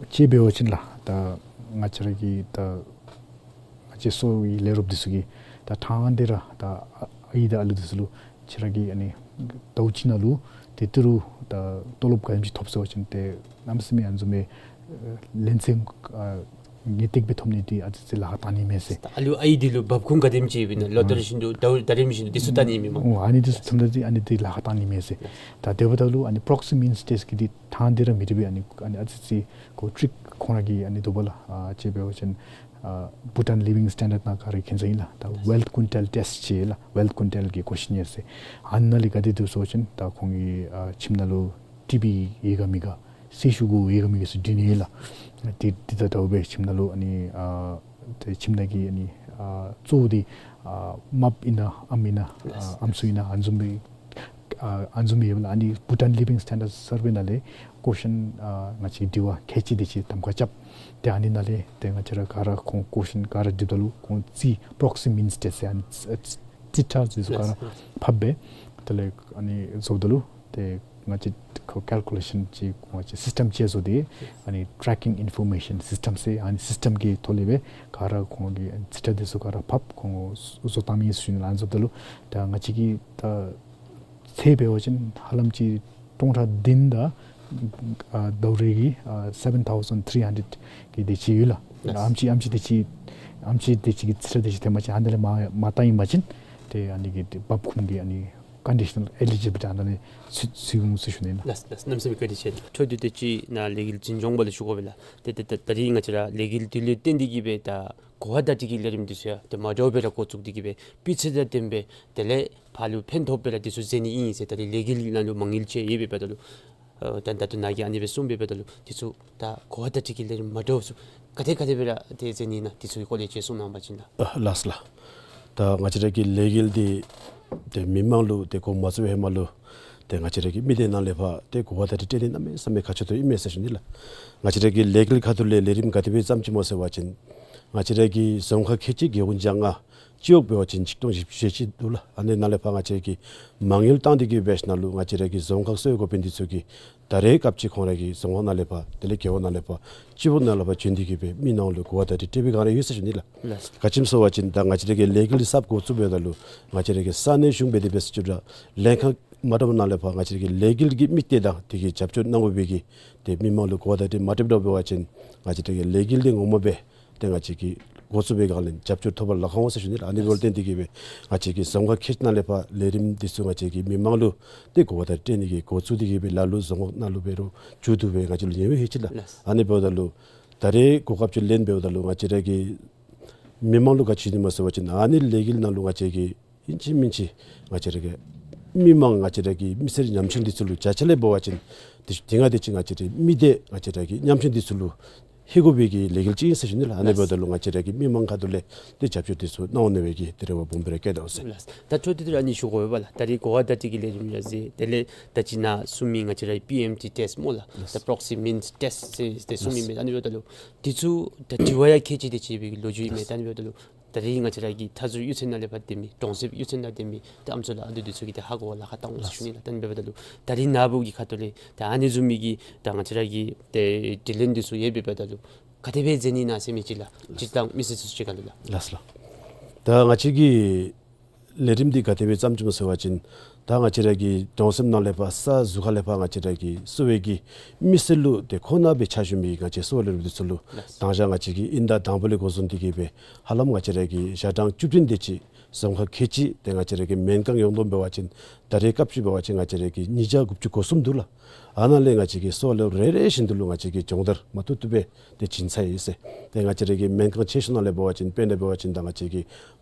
དཔྱེ་འབད་བ་ཅིན་ལགས་ད་ང་བཅས་ར་གི་ད་ང་བཅས་གསོ་བའི་ལས་རོགསཔ་འདི་ཚུ་གིས་ད་ཐང་འདི་ར་ད་ཨའི་དང་ཨ་ལུ་འདི་ཚུ་ལུ་ཁྱེད་ར་གིས་ཨ་ནི་ཟླཝ་གཅིག་ནང་ལུ་ཏེ་ཏི་རུ་ད་ཏོ་ལོབ་ག་དེམ་ཅིག་ཐོབ་ཟེར་བ་ཅིན་ཏེ་གནམ་མེད་ས་མེད་ཨ་ནི་བཟུམ་མའི་ལན་ཚད་ཨ་ངེས་ཏིག་སྦེ་ཐོབ་ནི་འདི་ཨ་ཙི་ཅིག་ལཱ་ཁག་བཏང་ནི་མས་ཟེར། ད་ཨ་ལུ་ཨའི་འདི་ལུ་འབབ་ཁུངས་ག་དེམ་ཅིག་ཡོདཔ་ཨིན་ན། ལོ་ལྟར་བཞིན་དུ་ཟླཝ་ཟླ་རིམ་བཞིན་དུ་འདི་ཚུ་བལྟ་ནི་མས་སྨོ། ཨོ་ཨ་ནི་འདི་ཚུ་ཐམ་ད་འདི་ཨ་ནི་འདི་ལཱ་ཁག་བཏང་ནི་མས་ཟེར། ད་དེ་འབདཝ་ད་ལུ་ཨ་ནི་པྲོག་སི་མིནསི་ཊེསཊ་གི་འདི་ཐང་འདི་ར་མི་འདྲ་བའི་ཨ་ནི་ཨ་ནི་ཨ་ཙི་ཅིག་ཁོ་ཊིག་ཁོང་ར་གི་ཨ་ནི་འདུག་པ་ལགས། ཨ་དཔྱེ་འབད་བ་ཅིན་ཨ་བྷུ་ཊཱན་ལི་ཝིང་སི་ཊེན་ཌརཌ་ནང་ག་ར་མཁྱེན་གསལ་ཨིན་ལགས། ད་ཝེལཐ་ཀུན་ཊལ་ཊེསཊ་ཟེར་ལགས། ཝེལཐ་ཀུན་ཊལ་གྱི་ཀོ་ཤིན་ནི་ཡར་ཟེར། ཨ་ནཱ་ལས་ག་དེ་འདུག་ཟེར་བ་ཅིན་ད་ཁོང་གི་ཨ་ཁྱིམ་ནང་ལུ་ཊི་བི་ཡོད་ག་མེད་ག་ཟས་ཞུ་དགོཔ་ཡོད་ག་མེད་ག་ཟེར་དྲི་ནི་ཡོད་ལགས། དེ་དེ་དང་འདྲཝ་སྦེ་ཁྱིམ་ནང་ལུ་ཨ་ནི་ཨ་ཏེ་ཁྱིམ་ནང་གི་ཨ་ནི་ཨ་གཙོ་བོ་འདི་ཨ་རྨགཔ་ཨིན་ན་ཨམ་ཨིན་ན་ཨ་ཨམ་སྲུ་ཨིན་ན་ཨ་ནི་བཟུམ་སྦེ་ཨ་ཨ་ནི་བཟུམ་སྦེ་ཡོདཔ་ལགས། ཨ་ནི་བྷུ་ཊཱན་ལི་ཝིང་སི་ཊེན་ཌརཌ་སར་ཝེ་ནང་ལས་ཀོ་ཤིན་ཨ་ང་བཅས་དྲི་བ་ཁལ་གཅིག་དེ་ཅིག་གདམ་ཁ་རྐྱབ། ཏེ་ཨ་ནི་ནང་ལས་ཏེ་ང་བཅས་ར་ག་ར་ཁོང་ཀོ་ཤིན་ག་ར་དྲིཝ་ད་ལུ་ཁོང་རྩིས་པྲོག་སི་མིནསི་ཊེསཊ་ཟེར་ཨ་ནི་རྩིས་ཁྲ་འདི་ཚུ་ག་ར་ཕབ་སྦེ་དེ་ལས་ཨ་ནི་བཟོཝ་ད་ལུ་ཏེ་ང་བཅས་ཁོ་ཀལ་ཀུ་ལེ་ཤཱན་ཅིག་ང་བཅས་སིསི་ཊམ་ཅིག་བཟོ་སྟེ་ཨ་ནི་ཊེག་ཀིང་ཨིན་ཕོར་མེ་ཤཱན་སིསི་ཊམ་ཟེར་ཨ་ནི་སིསི་ཊམ་གི་ཐོག་ལས་སྦེ་ག་ར་ཁོང་གི་རྩིས་ཁྲ་འདི་ཚུ་ག་ར་ཕབ་ཁོང་བཟོ་བཏང་མི་ཟེར་ཞུ་ནི་ལགས། བཟོཝ་ད་ལུ་ད་ང་བཅས་ཀྱི་ད་ཚད་འབད་བ་ཅིན་ཧ་ལམ་ཅིག་སྟོང་ཕྲག་བདུན་དང་ཨ་ཟླཝ་རེ་གི་ཨ་སེ་བེན་ཐའུ་ཟེན་ཐི་རི་ཧན་ཌེཌ་གི་དེ་ཅིག་ཡོད་ལགས། ལགས། ཨམ་ཅིག་ཨམ་ཅིག་དེ་ཅིག་ ཨམ་ཆི་དེ་ཅིག་གི་རྩིས་ར་དེ་ཅིག་ཐོན་པ་ཅིན་ཨ་ནི་ལས་མ་མ་བཏང་ཡི་པ་ཅིན་ཏེ་ཨ་ནི་གི་ཏེ་འབབ་ཁུངས་ཀྱི་ཨ་ནི་ཀོན་ཌི་ཤ་ནཱལ་ཨེ་ལི་ཇི་བི་ལི་ཊི་ཨ་ནི་ལས་ཚུད་ཚུད་འོང་ཟེར་ཞུ་ནི་ལགས། ལགས་ལགས། གནམ་མེད་ས་མེད་བཀའ་དྲིན་ཆེ། འཕྲོ་མཐུད་དེ་ཅིག་ནཱ་ལས་འགུལ་འཛིན་སྐྱོང་པ་ལུ་ཞུ་དགོ་པས་ལགས། ཏེ་ཏེ་ད་རིས་ང་བཅས་ར་ལས་འགུལ་འདི་ལུ་བརྟེན་ཏེ་གིས་སྦེ་ད་གོ་བ་བརྡ་སྤྲོད་ཀྱི་ལས་རིམ་འདི་ཚུ་ཡང་ཏེ་མ་འདྲཝ་སྦེ་ར་འགོ་བཙུགས་ཏེ་གིས་སྦེ་སྤུས་ཚད་དང་ལྡནམ་སྦེ་དེ་ལས་ཕར་ལུ་ཕན་ཐོགས་སྦེ་ར་འདི་ཚུ་མཛད་ནི་ཨིན་ཟེར། ད་རིས་ལས་འགུལ་ནང་ལུ་མ་དངུལ་ཅིག་ཡོད་པའི་འབདཝ་ད་ལུ་ཨ་ད་ད་ལྟོ་ནཱ་གིས་ཨ་ནི་སྦེ་གསུངས་པའི་འབདཝ་ད་ལུ་འདི་ཚུ་ད་གོ་བ་བརྡ་སྤྲོད་ཀྱི་ལས་རིམ་མ་འདྲཝ་ཚུ་ག་དེ་ག་དེ་སྦེ་ར་ཏེ་མཛད་ནི་ཨིན་ན་འདི་ཚུ་གི་སྐོར་ལས་ཅིག་གསུང་གནང་བ་ཅིན་ལགས། ཨ་ལགས་ལགས། ད་ང་བཅས་ར་གི་ལས་འགུལ་འདི་ཏེ་མི་མང་ལུ་ཏེ་འགོ་མ་བཙུགས་པའི་ཧེ་མ་ལུ་ཏེ་ང་བཅས་ར་གི་མི་སྡེ་ནང་ལས་ཕར་ཏེ་གོ་བ་བརྡ་སྤྲོད་སྤྲོད་ནི་གནམ་མེད་ས་མེད་ཁག་ཆེ་ཏོག་ཏོ་ཨིན་མས་ཟེར་ཞུ་ནི་ལགས། ང་བཅས་ར་གི་ལས་འགུལ་ཁ་ཐུག་ལས་ལས་རིམ་ག་དེ་སྦེ་བརྩམས་ཅི་སྨོ་ཟེར་བ་ཅིན་ང་བཅས་ར་གི་རྫོང་ཁག་ཁལ་གཅིག་རྒེད་འོག་བརྒྱ་ལྔ། སྤྱི་འོག་འབད་བ་ཅིན་ཆིག་སྟོང་བཞི་བཅུ་ཞེ་གཅིག་འདུག་ལགས། ཨ་ནི་ནང་ལས་ཕར་ང་བཅས་ར་གིས་མ་དངུལ་བཏང་སྟེ་གིས་འབད་ཞིནམ་ལས་ང་བཅས་ར་གི་རྫོང་ཁག་གསོ་བའི་འགོ་དཔོན་འདི་ཚུ་གིས་ད་རེས་སྐབས་ཅིག་ཁོང་ར་གི་རྫོང་ཁག་ནང་ལས་ཕར་དེ་ལས་རྒེད་འོག་ནང་ལས་ཕར་སྤྱི་འོག་ནང་ལས་ཕར་བྱོན་ཏེ་གིས་སྦེ་མི་ནང་ལུ་གོ་བ་བརྡ་སྤྲོད་སྤྲོད་པའི་སྒང་ར་ཡོད་ཟེར་ཞུ་ནི་ལགས། ལགས། ག་ཅི་སྨོ་ཟེར་བ་ཅིན་ད་ང་བཅས་ར་གི་ལས་འགུལ་གསརཔ་འགོ་བཙུགས་འབདཝ་ད་ལུ་ང་བཅས་ར་གི་ས་གནས་གཞུང་འབད་དེ་འབད་ས་ཅིག་ར་ལྷན་ཁག་མ་འདྲཝ་ནང་ལས་ཕར་ང་བཅས་ར་གི་ལས་འགུལ་གྱི་དམིགས་གཏད་དང་དེ་གི་རྒྱབ་སྐྱོར་གནང་དགོ་པའི་གི་ཏེ་མི་མང་ལུ་གོ་བ་བརྡ་སྤྲོད་མ་སྤྲོད་འདྲཝ་འབད་བ་ཅིན་ང་བཅས་ར་གི་ལས་འགུལ་འདི་ངོ་མ་སྦེ་ཏེ་ང་བཅས་ཀྱིས་འགོ་བཙུགས་པའི་སྒང་ལས་རྒྱབ་སྐྱོར་ཐོབ་པར་ལཱ་ཁག་འོང་ཟེར་ཞུ་ནི་ལགས། ཨ་ནི་འབདཝ་ལས་བརྟེན་ཏེ་གིས་སྦེ་ང་བཅས་ཀྱི་རྫོང་ཁག་ཁལ་གཅིག་ནང་ལས་ཕར་ལས་རིམ་འདི་ཚུ་ང་བཅས་ཀྱིས་མི་མང་ལུ་ཏེ་གོ་བ་བརྡ་སྤྲོད་ནི་གི་འགོ་བཙུགས་ཏེ་གིས་སྦེ་ལ་ལུ་རྫོང་ཁག་ནང་ལུ་འབད་རུང་མཇུག་བསྡུ་སྦེ་ང་བཅས་ལུ་ཉེ་བའི་ཧེ་ཅི་ལགས། ལགས། ཨ་ནི་འབདཝ་ད་ལུ་ད་རེས་གོ་སྐབས་ཅིག་ལེན་འབདཝ་ད་ལུ་ང་བཅས་ར་གི་མི་མང་ལུ་ག་ཅི་ནི་སྨོ་ཟེར་བ་ཅིན་ཨ་ནི་ལས་འགུལ་ནང་ལུ་ང་བཅས་ཀྱིས་ཨིན་ཅི་མིན་ཅི་ང་བཅས་ར་གི་མི་མང་ང་བཅས་ར་གི་མི་སེར་ཉམ་ཆུང་འདི་ཚུ་ལུ་བརྒྱ་ཆ་ལས་འབད་བ་ཅིན་ཏེ་ཏེ་ང་དེ་ཅིག་ང་བཅས་ར་མི་སྡེ་ང་བཅས་ར་གི་ཉམ་ཆུང་འདི་ཚུ་ལུ་ལྷོད་དགོ་པའི་གི་ལས་འགུལ་ཅིག་ཨིན་ཟེར་ཞུ་ནི་ལགས། ཨ་ནི་ལགས། འབདཝ་ད་ལུ་ང་བཅས་ར་གི་མི་མང་ཁ་ཐུག་ལས་ཏེ་རྒྱབ་སྐྱོར་འདི་ཚུ་གནང་འོང་ནི་སྦེ་གི་ཏེ་རེ་བ་སྦོམ་སྦེ་ར་བསྐྱེད་དོ་ཟེར། ལགས། ད་འཕྲོ་མཐུད་དེ་ར་ཨ་ནི་ཞུ་དགོ་པས་ལགས། ད་རིས་གོ་བ་བརྡ་སྤྲོད་ཀྱི་ལས་རིམ་ར་མཛད། དེ་ལས་ད་ཅི་ནཱ་གསུངས་མི་ང་བཅས་ར་པི་ཨེམ་ཊི་ཊེསཊ་སྨོ་ལགས། ལགས། ད་པྲོག་སི་མིནསི་ཊེསཊ་ཟེར་ཏེ་གསུངས་མི་ལགས། མས། ཨ་ནི་འབདཝ་ད་ལུ་འདི་ཚུ་ད་དྲི་བ་ཡང་ཁལ་གཅིག་དེ་ཅིག་སྦེ་གི་ལོ་རྒྱུས་ཨིན་མས། ད་ཨ་ནི་འབདཝ་ད་ལུ་ད་རིས་ང་བཅས་ར་གི་མཐའ་ཟུར་གཡུས་ཚན་ནང་ལས་ཕར་སྡོད་མི་གྲོང་གསེབ་གཡུས་ཚན་ནང་སྡོད་མི་ཏེ་ཨམ་སྲུ་ལགས་ཨ་འདི་ཚུ་གིས་ཏེ་ཧ་གོ་བར་ལཱ་ཁག་བཏང་འོང་ཟེར་ཞུ་ནི་ལགས། ད་ཨ་ནི་འབདཝ་ད་ལུ་ད་རིས་ནཱ་བུ་གི་ཁ་ཐུག་ལས་ད་ཨ་ནི་བཟུམ་མའི་གི་ད་ང་བཅས་ར་གི་ཏེ་དྲི་ལན་འདི་ཚུ་ཡོད་པའི་འབདཝ་ད་ལུ་ག་དེ་སྦེ་མཛད་ནི་ཨིན་ན་ཟེར་མི་ཅིག་ལགས། སྤྱིར་བཏང་མི་སེར་ཚུ་ཅིག་ཁར་ལུ་ལགས། ལགས་ལགས། ད་ང་བཅས་ཀྱི་ལས་རིམ་འདི་ག་དེ་སྦེ་བརྩམས་ཅི་སྨོ་ཟེར་བ་ཅིན་ད་ང་བཅས་ར་གི་གྲོང་གསེབ་ནང་ལས་ཕར་ས་ཟུར་ཁ་ལས་ཕར་ང་བཅས་ར་གི་གསོ་བའི་གི་མི་སེར་ལུ་ཏེ་ཁོང་ནང་སྦེ་ཕྱག་ཞུ་མི་ང་བཅས་གསོ་བ་ལས་རིམ་འདི་ཚུ་ལུ་ལགས། དང་ཞག་ང་བཅས་ཀྱིས་དབྱིན་ཟླ་དང་པོ་ལས་འགོ་བཟུང་སྟེ་གིས་སྦེ་ཧ་ལམ་ང་བཅས་ར་གི་ཞག་གྲངས་བཅུ་བདུན་དེ་ཅིག་རྫོང་ཁག་ཁལ་གཅིག་ཏེ་ང་བཅས་ར་གི་སྨན་ཁང་ཡོངས་བསྡོམས་འབད་བ་ཅིན་ད་རེས་སྐབས་ཅིག་འབད་བ་ཅིན་ང་བཅས་ར་གི་ཉིས་བརྒྱ་དགུ་བཅུ་གོ་གསུམ་འདུག་ལགས། ཨ་ནཱ་ལས་ང་བཅས་ཀྱི་གསོ་བ་ལས་རེ་རེ་བཞིན་དུ་ལུ་ང་བཅས་ཀྱིས་སྦྱོང་བརྡར་མ་བཏུབ་བཏུབ་སྦེ་ཏེ་བྱིན་ཚར་ཡི་ཟེར། ཏེ་ང་བཅས་ར་གི་སྨན་ཁང་ཆེ་ཤོས་ནང་ལས་འབད་བ་ཅིན་དཔེར་ན་འབད་བ་ཅིན་ད་ང་བཅས་ཀྱི་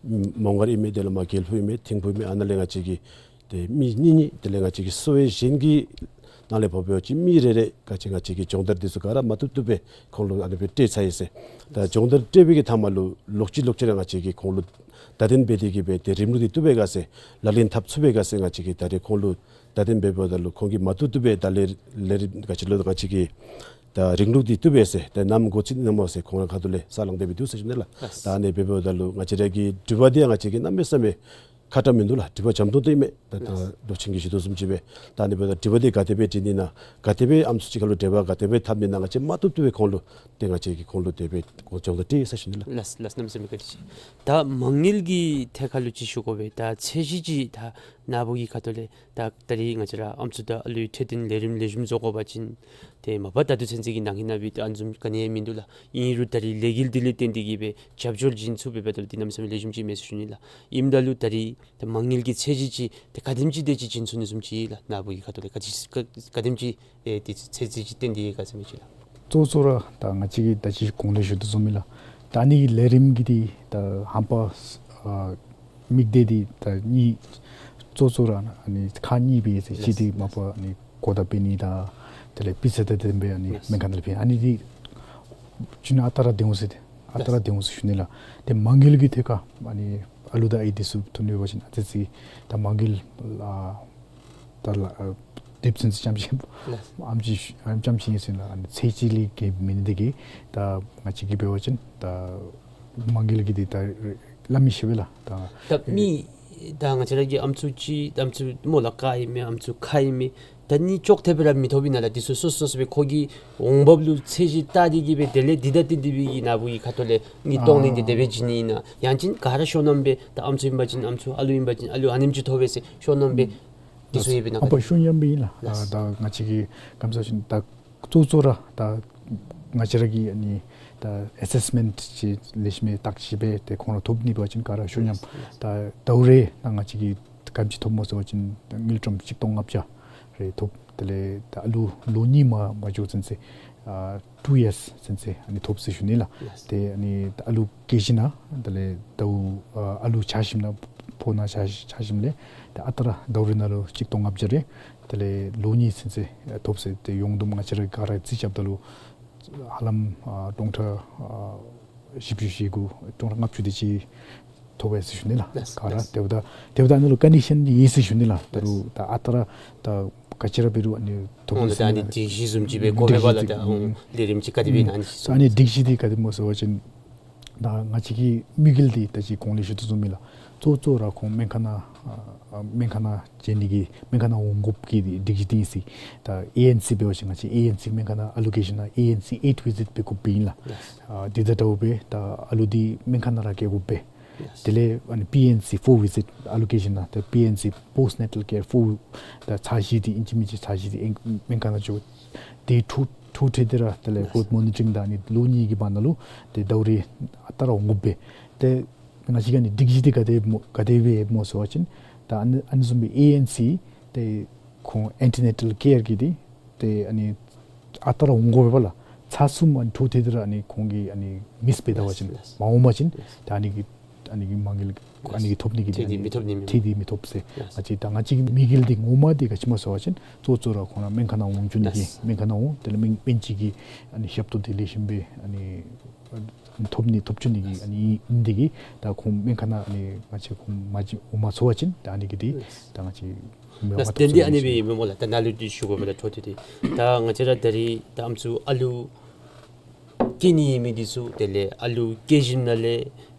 མོང་སྒར་ཨིན་མས། དེ་ལས་མར་དགེ་ལེགས་ཕུག་ཨིན་མས། ཐིམ་ཕུག་ཨིན་མས། ཨ་ནཱ་ལས་ང་བཅས་ཀྱི་ཏེ་མི་གཉིས་གཉིས་དེ་ལས་ང་བཅས་ཀྱི་གསོ་བའི་གཞན་གྱི་ནང་ལས་འབད་བ་ཅིན་མི་རེ་རེ་ག་ཅི་ང་བཅས་ཀྱིས་སྦྱོང་བརྡར་འདི་ཚུ་ག་ར་མ་བཏུབ་བཏུབ་སྦེ་ཁོང་ལུ་ཨ་ནི་སྦེ་སྤྲོད་ཚར་ཡི་ཟེར། ད་སྦྱོང་བརྡར་སྤྲོད་པའི་གི་མཐའ་མ་ལུ་ལོག་ཅི་ལོག་ཅི་ར་ང་བཅས་ཀྱིས་ཁོང་ལུ་བརྡ་སྟོན་འབད་དེ་གིས་སྦེ་ཏེ་རིམ་ལུགས་འདི་བཏུབ་པའི་ག་ཟེར་ལག་ལེན་འཐབ་ཚུགས་པའི་ག་ཟེར་ང་བཅས་ཀྱིས་ད་རེས་ཁོང་ལུ་བརྡ་སྟོན་འབད་འབདཝ་ད་ལུ་ཁོང་གིས་མ་བཏུབ་བཏུབ་སྦེ་ད་ལས་ལས་རིམ་ག་ཅི་ལུ་ང་བཅས་ཀྱིས་ད་རིམ་ལུགས་འདི་བཏུབ་པས་ཟེར་ད་ནམ་འགོ་བཙུགས་ནི་ཨིན་ན་སྨོ་ཟེར་ཁོང་ར་ཁ་ཐུག་ལས་ས་ལང་སྟེ་སྦེ་འདུག་ཟེར་ཞུ་ནི་ལགས། ལགས། ད་ཨ་ནི་འབད་འབདཝ་ད་ལུ་ང་བཅས་ར་གི་དྲི་བ་འདི་ཡང་ང་བཅས་ཀྱིས་གནམ་མེད་ས་མེད་ཁག་ཏ་མིན་འདུག་ལགས། དྲི་བ་འཇམ་ཏོང་ཏོ་ཨིན་མས། ད་ད་ལོ་ཆེན་གྱིས་ཞུ་དོ་བཟུམ་ཅིག་སྦེ་ད་ཨ་ནི་འབདཝ་ད་དྲི་བ་འདི་ག་དེ་སྦེ་དྲི་ནི་ཨིན་ན་ག་དེ་སྦེ་ཨམ་སྲུ་ཅིག་ཁར་ལུ་འབྲེལ་བ་ག་དེ་སྦེ་འཐབ་ནི་ཨིན་ན་ང་བཅས་མ་བཏུབ་བཏུབ་སྦེ་ཁོང་ལུ་ཏེ་ང་བཅས་ཀྱིས་ཁོང་ལུ་དེ་སྦེ་སྦྱོང་བརྡར་སྤྲོད་ཡི་ཟེར་ཞུ་ནི་ལགས། ལགས་ལགས། གནམ་མེད་ས་མེད་བཀའ་དྲིན་ཆེ། ད་མ་དངུལ་གྱི་ཐད་ཁར་ལུ་ཅིག་ཞུ་དགོ་པས། ད་ཚད་གཞི་ཅིག་ད་ནཱ་བུ་གི་ཁ་ཐུག་ལས་ད་ད་རིས་ང་བཅས་ར་ཨམ་སྲུ་དང་ཨ་ལུའི་འཕྲོད་བསྟེན་ལས་རིམ་ལེགས་ཤོམ་བཟོ་དགོ་པ་ཅིན་ཏེ་མ་པ་ད་ལྟོ་ཚུན་ཚོད་ཀྱི་ནང་གི་ནང་སྦེ་ཏེ་ཨ་ནི་བཟུམ་ག་ནི་ཡང་མིན་འདུག་ལགས། ཨིན་རུང་ད་རིས་ལས་འགུལ་འདི་ལས་བརྟེན་ཏེ་གིས་སྦེ་རྒྱབ་སྐྱོར་བྱིན་ཚུགས་པའི་འབདཝ་ད་ལུ་འདི་གནམ་མེད་ས་མེད་ལེགས་ཤོམ་ཅིག་མས་ཟེར་ཞུ་ནི་ལགས། ཨིནམ་ད་ལུ་ད་རིས་ད་མ་དངུལ་གྱི་ཚད་གཞི་ཅིག་ཏེ་ག་དེམ་ཅིག་དེ་ཅིག་བྱིན་ཚུགས་ནི་བཟུམ་ཅིག་ལགས། ནཱ་བུ་གི་ཁ་ཐུག་ལས་ག་ཅི་ག་ག་དེམ་ཅིག་ཨེ་ཏེ་ཚད་གཞི་ཅིག་བཏོན་ཏེ་ཡོད་ག་ཟེར་མི་ཅིག་ལགས། གཙོ་གཙོ་ར་ད་ང་བཅས་ཀྱིས་ད་ཅི་གོང་ལས་ཞུ་དོ་བཟུམ་སྦེ་ལགས། ད་ཨ་ནི་གི་ལས་རིམ་གྱི་འདི་ད་ཧམ་པ་ཨ་དམིགས་གཏད་འདི་ད་གཉིས་གཙོ་གཙོ་ར་ཨ་ནི་ཁག་གཉིས་སྦེ་ཡོད་ཟེར། གཅིག་འདི་མ་པ་ཨ་ནི་གོ་བརྡ་སྤེལ་ནི་དང་དེ་ལས་སྤུས་ཚད་དང་ལྡནམ་སྦེ་ཨ་ནི་ལགས། སྨན་ཁང་ནང་ལས་ཕུལ་ཨ་ནི་འདི་ཅིག་ནང་ཨ་རྟག་ར་སྡོད་འོང་ཟེར་ཏེ་ཨ་རྟག་ར་སྡོད་འོང་ཟེར་ཞུ་ནི་ལགས། ཏེ་མ་དངུལ་གྱི་ཐད་ཁར་ཨ་ནི་ཨ་ལུ་དང་ཨའི་འདི་ཚུ་ཐོན་ཡོད་པ་ཅིན་ཨ་ཙི་ཅིག་ད་མ་དངུལ་ཨ་ད་ལགས་ཨ་དེ་བཟུམ་ཅིག་ཙམ་ཅིག་ལགས། ཨམ་ཅིག་ཨམ་ཅིག་ཨིན་ཟེར་ལགས། ཨ་ནི་ཚད་གཞི་ལས་བརྒལ་མེན་ནི་དེ་གིས་ད་ང་བཅས་ཀྱིས་འབད་བ་ཅིན་ད་མ་དངུལ་གྱི་འདི་ད་སླབ་མི་ཤེས་པས་ལགས། ད་ད་མི་ད་ང་བཅས་ར་གི་ཨམ་སྲུ་ཅིག་ཨམ་སྲུ་སྨོ་ལགས་ཀ་ཨིན་མས། ཨམ་སྲུ་ཁ་ཨིན་མས། ད་ནི་ཅོག་འཐདཔ་སྦེ་ར་མི་ཐོབ་ཨིན་ན་ལགས། འདི་ཚུ་སོ་སོ་སོ་སྦེ་ཁོ་གི་འོང་འབབ་ལུ་ཚད་གཞི་བལྟ་སྟེ་གིས་སྦེ་དེ་ལས་འདི་ད་ཏེ་འདི་སྦེ་གི་ནཱ་བུ་གི་ཁ་ཐུག་ལས་ནི་གཏོང་ནི་འདི་ཨ་དེ་སྦེ་བྱིན་ནི་ཨིན་ན། ཡང་ཅིན་ག་ར་ཤོང་ནམ་སྦེ་ད་ཨམ་སྲུ་ཨིན་པ་ཅིན་ཨམ་སྲུ་ཨ་ལུ་ཨིན་པ་ཅིན་ཨ་ལུ་ཨ་ནེམ་ཅིག་ཐོབ་པས་ཟེར་ཤོང་ནམ་སྦེ་འདི་ཚུ་ཡོད་པས་ན། ཨ་པ་ཤོང་ཡང་སྦེ་ཨིན་ལགས། ལགས། ད་ང་བཅས་ཀྱིས་ག་ཅི་ཟེར་ཞུ་ནི་ད་གཙོ་གཙོ་ར་ད་ང་བཅས་ར་གི་ཨ་ནི་ ད་ཨེ་སེས་མེནཊ་ཅིག་ལེགས་ཤོམ་སྦེ་བརྟག་ཞིབ་འབད་དེ་ཁོང་ར་ཐོབ་ནི་འབད་བ་ཅིན་ག་ར་ཤོ་ཉམས། ད་ཟླཝ་རེ་ནང་ང་བཅས་ཀྱིས་ག་དེམ་ཅིག་ཐོབ་སྨོ་ཟེར་བ་ཅིན་ད་དངུལ་ཀྲམ་གཅིག་སྟོང་ལྔ་བརྒྱ་རེ་ཐོབ། དེ་ལས་ད་ཨ་ལུ་ལོ་གཉིས་མ་མ་འགྱོ་ཚུན་ཚོད་ཨ་ཊུ་ཡརསི་ཚུན་ཚོད་ཨ་ནི་ཐོབ་ཟེར་ཞུ་ནི་ལགས། ཡེས། ཏེ་ཨ་ནི་ད་ཨ་ལུ་སྐྱེས་ཞིནམ་ལས་དེ་ལས་ཟླཝ་ཨ་ཨ་ལུ་ཆགས་ཞིནམ་ལས་ཕོ་ནང་ཆགས་ཆགས་ཞིནམ་ལས་ད་ཨ་རྟག་ར་ཟླཝ་རེ་ནང་ལུ་གཅིག་སྟོང་ལྔ་བརྒྱ་རེ་དེ་ལས་ལོ་གཉིས་ཚུན་ཚོད་ཨ་ཐོབ་ཟེར། ཏེ་ཡོངས་བསྡོམས་ང་བཅས་ར་ག་ར་རྩིས་རྐྱབ་ད་ལུ་ཧ་ལམ་ཨ་སྟོང་ཕྲག་ཨ་བཞི་བཅུ་ཞེ་དགུ་སྟོང་ཕྲག་ལྔ་བཅུ་དེ་ཅིག་ཐོབ་ཡི་ཟེར་ཞུ་ནི་ལགས། ལགས། ག་ར། ལགས། དེ་འབདཝ་ད་དེ་འབདཝ་ད་ཨ་ནི་ལུ་ཀོན་ཌི་ཤཱན་འདི་ཡོད་ཟེར་ཞུ་ནི་ལགས། ད་རུང་ད་ཨ་རྟག་ར་ད་ག་ཅི་ར་འབད་རུང་ཨ་ནི་ཐོབ་ཨོང་ཡོད་ཟེར་ད་ཨ་ནི་ནི་ལགས། སྒྲིག་གཞི་བཟུམ་ཅིག་སྦེ་དགོ་པས་པ་ལགས། སྒྲིག་གཞི་ད་འདི་ཨོང་ཨུམ་ལས་རིམ་ཅིག་ག་དེ་སྦེ་ཨུམ་ཨ་ནི་ཨ་ནི་སྒྲིག་གཞི་འདི་ག་དེ་སྨོ་ཟེར་བ་ཅིན་ད་ང་བཅས་ཀྱི་དམིགས་ཡུལ་འདི་ད་ཅི་གོང་ལས་ཞུ་དོ་བཟུམ་ཨིན་ལགས། གཙོ་གཙོ་ར་ཁོང་སྨན་ཁང་ནང་ཨ་ཨ་སྨན་ཁང་ནང་བྱོན་ནི་གི་སྨན་ཁང་ནང་འོང་དགོཔ་གི་སྒྲིག་གཞི་འདི་ཨིན་ཟེར། ད་ཨེ་ཨེན་སི་འབད་བ་ཅིན་ང་བཅས་ཨེ་ཨེན་སི་སྨན་ཁང་ནང་ཨ་ལོ་སྐྱེས་ཞིནམ་ལས་ཨེ་ཨེན་སི་ཨེཊ་བི་ཟིཊ་འབད་དགོཔ་ཨིན་ལགས། ཡེས། ཨ་འདི་དང་འདྲཝ་སྦེ་ད་ཨ་ལུ་འདི་སྨན་ཁང་ནང་ར་སྐྱེ་དགོ་པས། ཡེས། དེ་ལས་ཨ་ནི་པི་ཨེན་སི་ཕོར་བི་ཟིཊ་ཨ་ལོ་སྐྱེས་ཞིནམ་ལས་ད་པི་ཨེན་སི་པོསཊ་ནེ་ཊཱལ་ཀེར་ཕོར་ད་ཚར་གཅིག་འདི་ཨིན་ཅི་མིན་ཅི་ཚར་གཅིག་འདི་ཨིན་སྨན་ཁང་ནང་འགྱོ། ཏེ་ཐོ་ཐོ་ཁྲལ་འདི་ར་དེ་ལས་ཡེས་གོ་མོ་ནི་ཊ་རིང་དང་ཨ་ནི་ལོ་གཉིས་ཀྱི་བར་ན་ལུ་ཏེ་ཟླཝ་རེ་ཨ་རྟག་ར་འོང་དགོ་པས། ཏེ་ང་བཅས་ཀྱི་ཨ་ནི་སྒྲིག་གཞི་འདི་ག་དེ་སྨོ་ག་དེ་སྦེ་སྨོ་ཟེར་བ་ཅིན་ད་ཨ་ནི་ཨ་ནི་བཟུམ་སྦེ་ཨེ་ཨེན་སི་ཏེ་ཁོང་ཨེན་ཊི་ནེ་ཊཱལ་ཀེར་གྱི་འདི་ཏེ་ཨ་ནི་ཨ་རྟག་ར་འོང་དགོ་པས་ལགས། ཚར་གསུམ་ཨ་ནི་ཐོ་ཁྲལ་འདི་ར་ཨ་ནི་ཁོང་གིས་ཨ་ནི་མིསི་འབད་ད་པ་ཅིན་ཡེས་ཡེས། མ་འོང་པ་ཅིན་ཡེས་ཏེ་ཨ་ནི་གི་ཨ་ནི་གི་མ་དངུལ་ཡེས་ཨ་ནི་གི་ཐོབ་ནི་གི་ཁྲལ་འདི་འདི་མི་ཐོབ་ནི་མེན། ཁྲལ་འདི་མི་ཐོབ་ཟེར། ཡེས། ང་བཅས་ད་ང་བཅས་ཀྱི་དམིགས་ཡུལ་འདི་ངོ་མ་འདི་ག་ཅི་སྨོ་ཟེར་བ་ཅིན་གཙོ་གཙོ་ར་ཁོང་ར་སྨན་ཁང་ནང་འོང་བཅུག་ནི་གི་ཡེས། སྨན་ཁང་ནང་འོང་དེ་ལས་སྨན་སྨན་བཅོས་ཀྱི་ཨ་ནི་ཞབས་ཏོག་འདི་ལེགས་ཤོམ་སྦེ་ཨ་ནི་ཐོབ་ནི་ཐོབ་བཅུག་ནི་གི་ཨ་ནི་ཨིན་ནི་འདི་གིས་ད་ཁོང་སྨན་ཁང་ནང་ཨ་ནི་ང་བཅས་ཁོང་མ་བཅོས་འོང་མ་ཚུགས་པ་ཅིན་ད་ཨ་ནི་གི་འདི་ཡེས། ད་ང་བཅས་མི་ལགས་མ་ཐོབ་དེ་འདི་ཟེར་ཨ་ནི་ཞུ་སྦེ་ནི། ཨིན་མས་སྨོ་ལགས། ད་ནཱ་ལུ་འདི་ཞུ་དགོ་པས་ལགས། ཐོ་ཁྲལ་འདི་ད་ང་བཅས་ར་ད་རིས་ད་ཨམ་སྲུ་ཨ་ལུ་སྐྱེ་ནི་ཨིན་མི་འདི་ཚུ་དེ་ལས་ཨ་ལུ་སྐྱེས་ཞིནམ་ལས་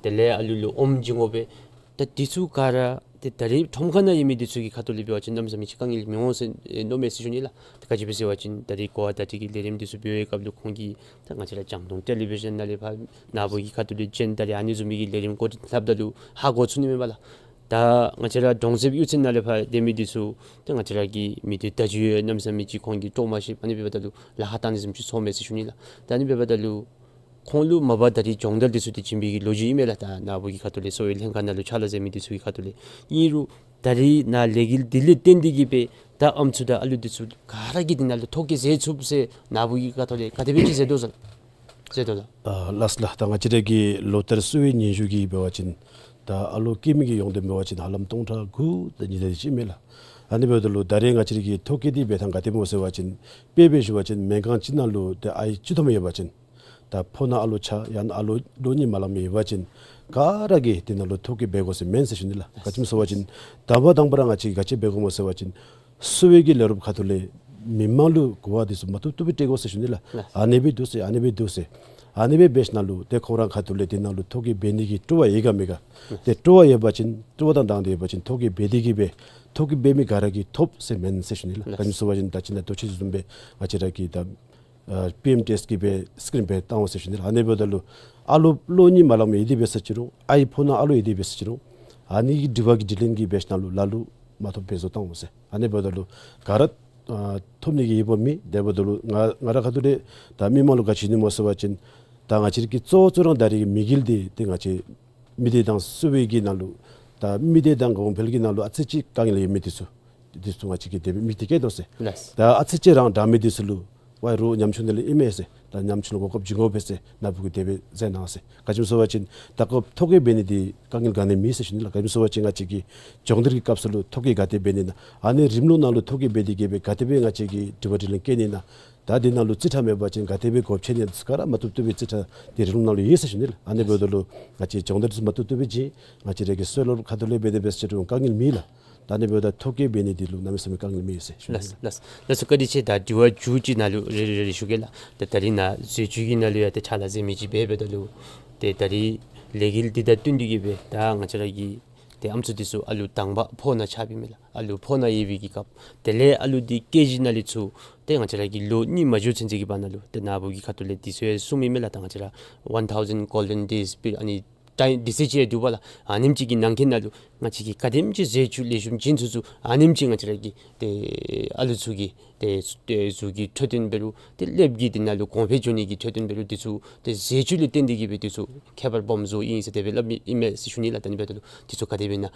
དེ་ལས་ཨ་ལུ་ལུ་ཨོམ་བྱིན་དགོ་པས། ད་འདི་ཚུ་ག་ར་ཏེ་ད་རིས་ཁྲོམ་ཁ་ནང་ཨིན་མི་འདི་ཚུ་གི་ཁ་ཐུག་ལས་འབད་བ་ཅིན་གནམ་མེད་ས་མེད་ཅིག་དཀའ་ངལ་མི་འོང་ཟེར་མནོཝ་མས་ཟེར་ཞུ་ནི་ལགས། ད་ག་ཅི་སྦེ་ཟེར་བ་ཅིན་ད་རིས་གོ་བ་བརྡ་སྤྲོད་ཀྱི་ལས་རིམ་འདི་ཚུ་འབད་བའི་སྐབས་ལུ་ཁོང་གིས་ད་ང་བཅས་ར་རྒྱང་མཐོང་ཊེ་ལི་བི་ཤཱན་ནང་ལས་ཕར་ནཱ་བུ་གི་ཁ་ཐུག་ལས་བྱོན་ད་རིས་ཨ་ནི་བཟུམ་མའི་གི་ལས་རིམ་གོ་སྒྲིག་འཐབ་ད་ལུ་ཧ་གོ་ཚུགས་ནི་མས་པ་ལགས། ད་ང་བཅས་ར་གྲོང་གསེབ་གཡུས་ཚན་ནང་ལས་ཕར་སྡོད་མི་འདི་ཚུ་ད་ང་བཅས་ར་གི་མི་སྡེ་བརྡ་བརྒྱུད་ཡང་གནམ་མེད་ས་མེད་ཅིག་ཁོང་གིས་དཀྲོག་མ་ཤེས། ཨ་ནི་འབདཝ་ད་ལུ་ལཱ་ཁག་བཏང་ནི་བཟུམ་ཅིག་ཚོརཝ་མས་ཟེར་ཞུ་ནི་ལགས། ད་ཨ་ནི་འབདཝ་ད་ལུ་ཁོང་ལུ་མ་པ་ད་རིས་སྦྱོང་བརྡར་འདི་ཚུ་འདི་བྱིན་པའི་གི་ལོ་རྒྱུས་ཨིན་མས་ལགས། ད་ནཱ་བུ་གི་ཁ་ཐུག་ལས་གསོ་བའི་ལྷན་ཁག་ནང་ལུ་ཕྱག་ལཱ་མཛད་མི་འདི་ཚུ་གི་ཁ་ཐུག་ལས། ཨིན་རུང་ད་རིས་ནཱ་ལས་འགུལ་འདི་ལས་བརྟེན་ཏེ་གིས་སྦེ་ད་ཨམ་སྲུ་དང་ཨ་ལུ་འདི་ཚུ་ག་ར་གིས་འདི་ནང་ལུ་ཐོ་བཀོད་མཛད་ཚུགས་ཟེར་ནཱ་བུ་གི་ཁ་ཐུག་ལས་ག་དེ་སྦེ་ཅིག་མཛད་དོ་ཟེར་མཛད་དོ་ལགས། ཨ་ལགས་ལགས། ད་ང་བཅས་ར་གི་ལོ་ལྟར་གསོ་བའི་སྙན་ཞུ་གི་འབད་བ་ཅིན་ད་ཨ་ལོ་སྐྱེ་མི་གི་ཡོངས་འདེམས་འབད་བ་ཅིན་ཧ་ལམ་སྟོང་ཕྲག་དགུ་དང་ཉིས་བརྒྱ་དེ་ཅིག་མས་ལགས། ཨ་ནི་འབདཝ་ད་ལུ་ད་རེས་ང་བཅས་ར་གི་ཐོ་བཀོད་འདི་འབད་ཐངས་ག་དེ་སྨོ་ཟེར་བ་ཅིན་དཔེ་སྦེ་ཞུ་བ་ཅིན་སྨན་ཁང་ཅིག་ནང་ལུ་ཏེ་ཨའི་གཅིག་ཐོནམ་ཡོད་པ་ཅིན་ད་ཕོ་ནང་ཨ་ལོ་ཆགས་ཡང་ན་ཨ་ལོ་ལོ་གཉིས་མ་ལང་མི་ཡོད་པ་ཅིན་ག་ར་གིས་དེ་ནང་ལུ་ཐོ་བཀོད་འབད་དགོ་ཟེར་མེན་ཟེར་ཞུ་ནི་ལགས། ག་ཅི་སྨོ་ཟེར་བ་ཅིན་དང་པ་དང་པ་ར་ང་བཅས་ག་ཅི་འབད་དགོཔ་སྨོ་ཟེར་བ་ཅིན་གསོ་བའི་གི་ལས་རོགསཔ་ཁ་ཐུག་ལས་མི་མང་ལུ་གོ་བ་འདི་ཚུ་མ་བཏུབ་བཏུབ་སྦེ་སྤྲོད་དགོ་ཟེར་ཞུ་ནི་ལགས། ལགས། ཨ་ནི་སྦེ་འདུག་ཟེར་ཨ་ནི་སྦེ་འདུག་ཟེར། ཨ་ནི་སྦེ་འབད་ཞིནམ་ལས་ཏེ་ཁོང་ར་ཁ་ཐུག་ལས་དེ་ནང་ལུ་ཐོ་བཀོད་འབད་ནི་གི་སྤྲོ་བ་ཡོད་ག་མེད་ག། ལགས། ཏེ་སྤྲོ་བ་ཡོད་པ་ཅིན་སྤྲོ་བ་དང་དང་འདོད་ཡོད་པ་ཅིན་ཐོ་བཀོད་འབད་དེ་གིས་སྦེ་ཐོ་བཀོད་འབད་མི་ག་ར་གིས་ཐོབ་ཟེར་མེན་ཟེར་ཞུ་ནི་ལགས། ལགས། ག་ཅི་སྨོ་ཟེར་བ་ཅིན་ད་ཅི་ནཱ་ལྟོ་ཆས་བཟུམ་སྦེ་ང་བཅས་ར་གི་ད་ཨ་པི་ཨེམ་ཊི་ཨེས་གི་སྦེ་སི་ཀིམ་སྦེ་བཏང་འོང་ཟེར་ཞུ་ནི་ལགས། ཨ་ནི་འབདཝ་ད་ལུ་ཨ་ལོ་ལོ་གཉིས་མ་ལང་མི་ཡོད་དེ་འབད་ས་ཅིག་རུང་ཨའི་ཕོ་ནང་ཨ་ལོ་ཡོད་དེ་འབད་ས་ཅིག་རུང་ཨ་ནི་གི་དྲི་བ་གི་དྲིས་ལན་གྱི་འབད་ཞིནམ་ལས་ལ་ལུ་མ་ཐོབ་འབད་བཟོ་བཏང་འོང་ཟེར། ཨ་ནི་འབདཝ་ད་ལུ་ག་ར་ཨ་ཐོབ་ནི་གི་ཡོདཔ་མེད། དེ་འབདཝ་ད་ལུ་ང་ང་ར་ཁ་ཐུག་ལས་ད་མི་མང་ལུ་ག་ཅི་ཞུ་ནི་སྨོ་ཟེར་བ་ཅིན་ད་ང་བཅས་ར་གི་གཙོ་བོ་གཙོ་རང་ད་རིས་ཀྱི་དམིགས་ཡུལ་འདི་ཏེ་ང་བཅས་མི་སྡེ་དང་གསོ་བའི་གི་ནང་ལུ་ད་མི་སྡེ་དང་གོང་འཕེལ་གྱི་ནང་ལུ་ཨ་ཙི་ཅིག་དཀའ་ངལ་ཡོད་མི་འདི་ཚུ་འདི་ཚུ་ང་བཅས་ཀྱིས་དེ་སྦེ་དམིགས་ཏེ་བསྐྱེད་དོ་ཟེར། ལགས། ད་ཨ་ཙི་ཅིག་རང་དྲག་མི་འདི་ཚུ་ལུ་ཝའི་རོགས་ཉམ་ཆུང་འདི་ལས་ཨིན་མས་ཟེར། ད་ཉམ་ཆུང་ལུ་གོ་སྐབས་བྱིན་དགོ་པས་ཟེར་ནཱ་བུ་གིས་དེ་སྦེ་མཛད་གནང་ཟེར། ག་ཅི་སྨོ་ཟེར་བ་ཅིན་ད་ཁོ་ཐོ་བཀོད་འབད་ནི་འདི་དཀའ་ངལ་ག་ནི་མེད་ཟེར་ཞུ་ནི་ལགས། ག་ཅི་སྨོ་ཟེར་བ་ཅིན་ང་བཅས་ཀྱིས་སྦྱོང་བརྡར་གྱི་སྐབས་སུ་ལུ་ཐོ་བཀོད་ག་དེ་འབད་ནི་ཨིན་ན་ཨ་ནི་རིམ་ལུགས་ནང་ལུ་ཐོ་བཀོད་འབད་དེ་གིས་སྦེ་ག་དེ་སྦེ་ང་བཅས་ཀྱིས་དྲི་བ་དྲིས་ལན་བཀོད་ནི་ཨིན་ན། ད་འདི་ནང་ལུ་རྩིས་ཁྲ་མེད་པ་ཅིན་ག་དེ་སྦེ་སྒོ་ཕྱེ་ནི་ཨིན་ན་ག་ར་མ་བཏུབ་བཏུབ་སྦེ་རྩིས་ཁྲ་འདི་རིམ་ལུགས་ནང་ལུ་ཡོད་ཟེར་ཞུ་ནི་ལགས། ཨ་ནི་འབདཝ་ད་ལུ་ང་བཅས་སྦྱོང་བརྡར་འདི་ཚུ་མ་བཏུབ་བཏུབ་སྦེ་བྱིན། ང་བཅས་ར་གི་གསོ་བའི་སློབ་ཁ་ཐུག་ལས་འབད་དེ་འབད་ས་ཅིག་རུང་དཀའ་ངལ་མེད་ལགས། ད་ཨ་ནི་འབདཝ་ད་ཐོ་བཀོད་འབད་ནི་འདི་ལུ་གནམ་མེད་ས་མེད་དཀའ་ངལ་མེད་ཟེར་ཞུ་ནི་ལགས། ལགས། ལགས་སོ། བཀའ་དྲིན་ཆེ། ད་དྲི་བ་མཇུག་ཅིག་ནཱ་ལུ་རེ་རེ་རེ་རེ་ཞུ་གེ་ལགས། ད་ད་རིས་ནཱ་འཛད་སྤྱོད་ཀྱི་ནང་ལུ་ཡང་ཏེ་ཕྱག་ལཱ་མཛད་མི་ཅིག་འབད་འབདཝ་ད་ལུ་ཏེ་ད་རིས་ལས་འགུལ་འདི་དང་བསྟུན་ཏེ་གིས་སྦེ་ད་ང་བཅས་ར་གི་ཏེ་ཨམ་སྲུ་འདི་ཚུ་ཨ་ལུ་དང་པ་ཕོ་ནང་ཆགས་པའི་མི་ལགས། ཨ་ལུ་ཕོ་ནང་ཡོད་པའི་གི་སྐབས་དེ་ལས་ཨ་ལུ་འདི་སྐྱེས་ཞིནམ་ལས་ཚུར་ཏེ་ང་བཅས་ར་གི་ལོ་གཉིས་མ་འགྱོ་ཚུན་ཚོད་ཀྱི་བར་ན་ལུ་ཏེ་ནཱ་བུ་གི་ཁ་ཐུག་ལས་འདི་ཚུ་ཡང་གསུངམ་ཨིན་མས་ལགས། ད་ང་བཅས་ར་one thousand golden days period ཨ་ནི་ ད་དུས་ཚོད་ཅིག་ཡང་འདུག་པ་ལགས། ཨ་ནེམ་ཅིག་གི་ནང་འཁོད་ནང་ལུ་ང་བཅས་ཀྱིས་ག་དེམ་ཅིག་ཟས་བཅུད་ལེགས་ཤོམ་བྱིན་ཚུགས་ཚུགས་ཨ་ནེམ་ཅིག་ང་བཅས་ར་གི་ཏེ་ཨ་ལུ་ཚུ་གི་ཏེ་ཏེ་གཟུགས་ཀྱི་འཕྲོད་བསྟེན་འབད་རུང་ཏེ་ཀླདཔ་གི་དེ་ནང་ལུ་གོང་འཕེལ་འགྱོ་ནི་གི་འཕྲོད་བསྟེན་འབད་རུང་དེ་ཚུ་ཏེ་ཟས་བཅུད་ལུ་བརྟེན་ཏེ་གི་སྦེ་དེ་ཚུ་ཁྱད་པར་སྦོམ་བཟོཝ་ཨིན་ཟེར་དེ་སྦེ་སླབ་ཨིན་མས་ཟེར་ཞུ་ནི་ལགས། ད་ཨ་ནི་འབདཝ་ད་ལུ་དེ་ཚུ་ག་དེ་སྦེ་ཨིན་ན་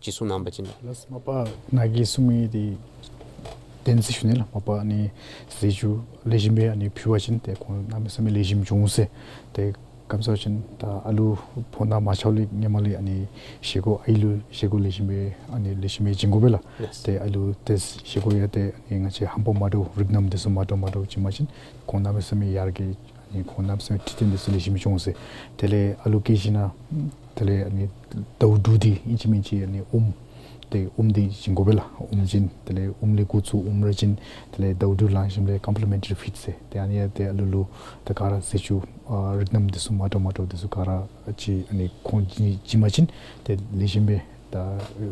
ཅིག་གསུང་གནང་པ་ཅིན་ལགས། ལགས་སོ། མ་པ་ནཱ་གིས་གསུངས་མི་འདི་བདེན་ཟེར་ཞུ་ནི་ལགས། མ་པ་ཨ་ནི་ཟས་བཅུད་ལེགས་ཤོམ་སྦེ་ཨ་ནི་ཕུལ་བ་ཅིན་ཏེ་ཁོང་གནམ་མེད་ས་མེད་ལེགས་ཤོམ་འགྱོ་འོང་ཟེར། ཏེ་ག་ཅི་སྨོ་ཟེར་བ་ཅིན་ད་ཨ་ལུ་ཕོཝ་ནང་མ་ཆགསཔ་ལས་སྔོན་མ་ལས་ཨ་ནི་བཞེས་སྒོ་ཨའི་ལུ་བཞེས་སྒོ་ལེགས་ཤོམ་སྦེ་ཨ་ནི་ལེགས་ཤོམ་སྦེ་བྱིན་དགོ་པས་ལགས། ལགས་སོ། ཏེ་ཨ་ལུ་ཏེ་བཞེས་སྒོ་ཡང་ཏེ་ཨ་ནི་ང་བཅས་ཧམ་པ་མ་འདྲཝ་རིགས་སྣ་དེ་ཚུ་མ་འདྲཝ་མ་འདྲཝ་བྱིན་པ་ཅིན་ཁོང་གནམ་མེད་ས་མེད་ཡར་རྒྱས་ཨ་ནི་ཁོང་གནམ་མེད་ས་མེད་འཕྲོད་བསྟེན་དེ་ཚུ་ལེགས་ཤོམ་འགྱོ་འོང་ཟེར། དེ་ལས་ཨ་ལུ་སྐྱེས་ཞིནམ་ལས་དེ་ལས་ཨ་ནི་དྭཝ་འབྲུ་འདི་ཨིན་ཅི་མིན་ཅི་ཨ་ནི་ཨོམ་ཏེ་ཨོམ་འདི་བྱིན་དགོ་པས་ལགས། ཨོམ་བྱིན། དེ་ལས་ཨོམ་ལས་འགོ་བཙུགས་ཨོམ་ར་བྱིན། དེ་ལས་དྭཝ་འབྲུ་ལང་ཞིནམ་ལས་complementary feed ཟེར་ཏེ་ཨ་ནི་ཡང་ཏེ་ཨ་ལུ་ལུ་ད་ག་ར་ཟས་བཅུད་ཨ་རིགས་སྣ་དེ་ཚུ་མ་འདྲཝ་མ་འདྲཝ་དེ་ཚུ་ག་ར་ཅིག་ཨ་ནི་ཁོང་བྱིན་བྱིན་པ་ཅིན་ཏེ་ལེགས་ཤོམ་སྦེ་ད་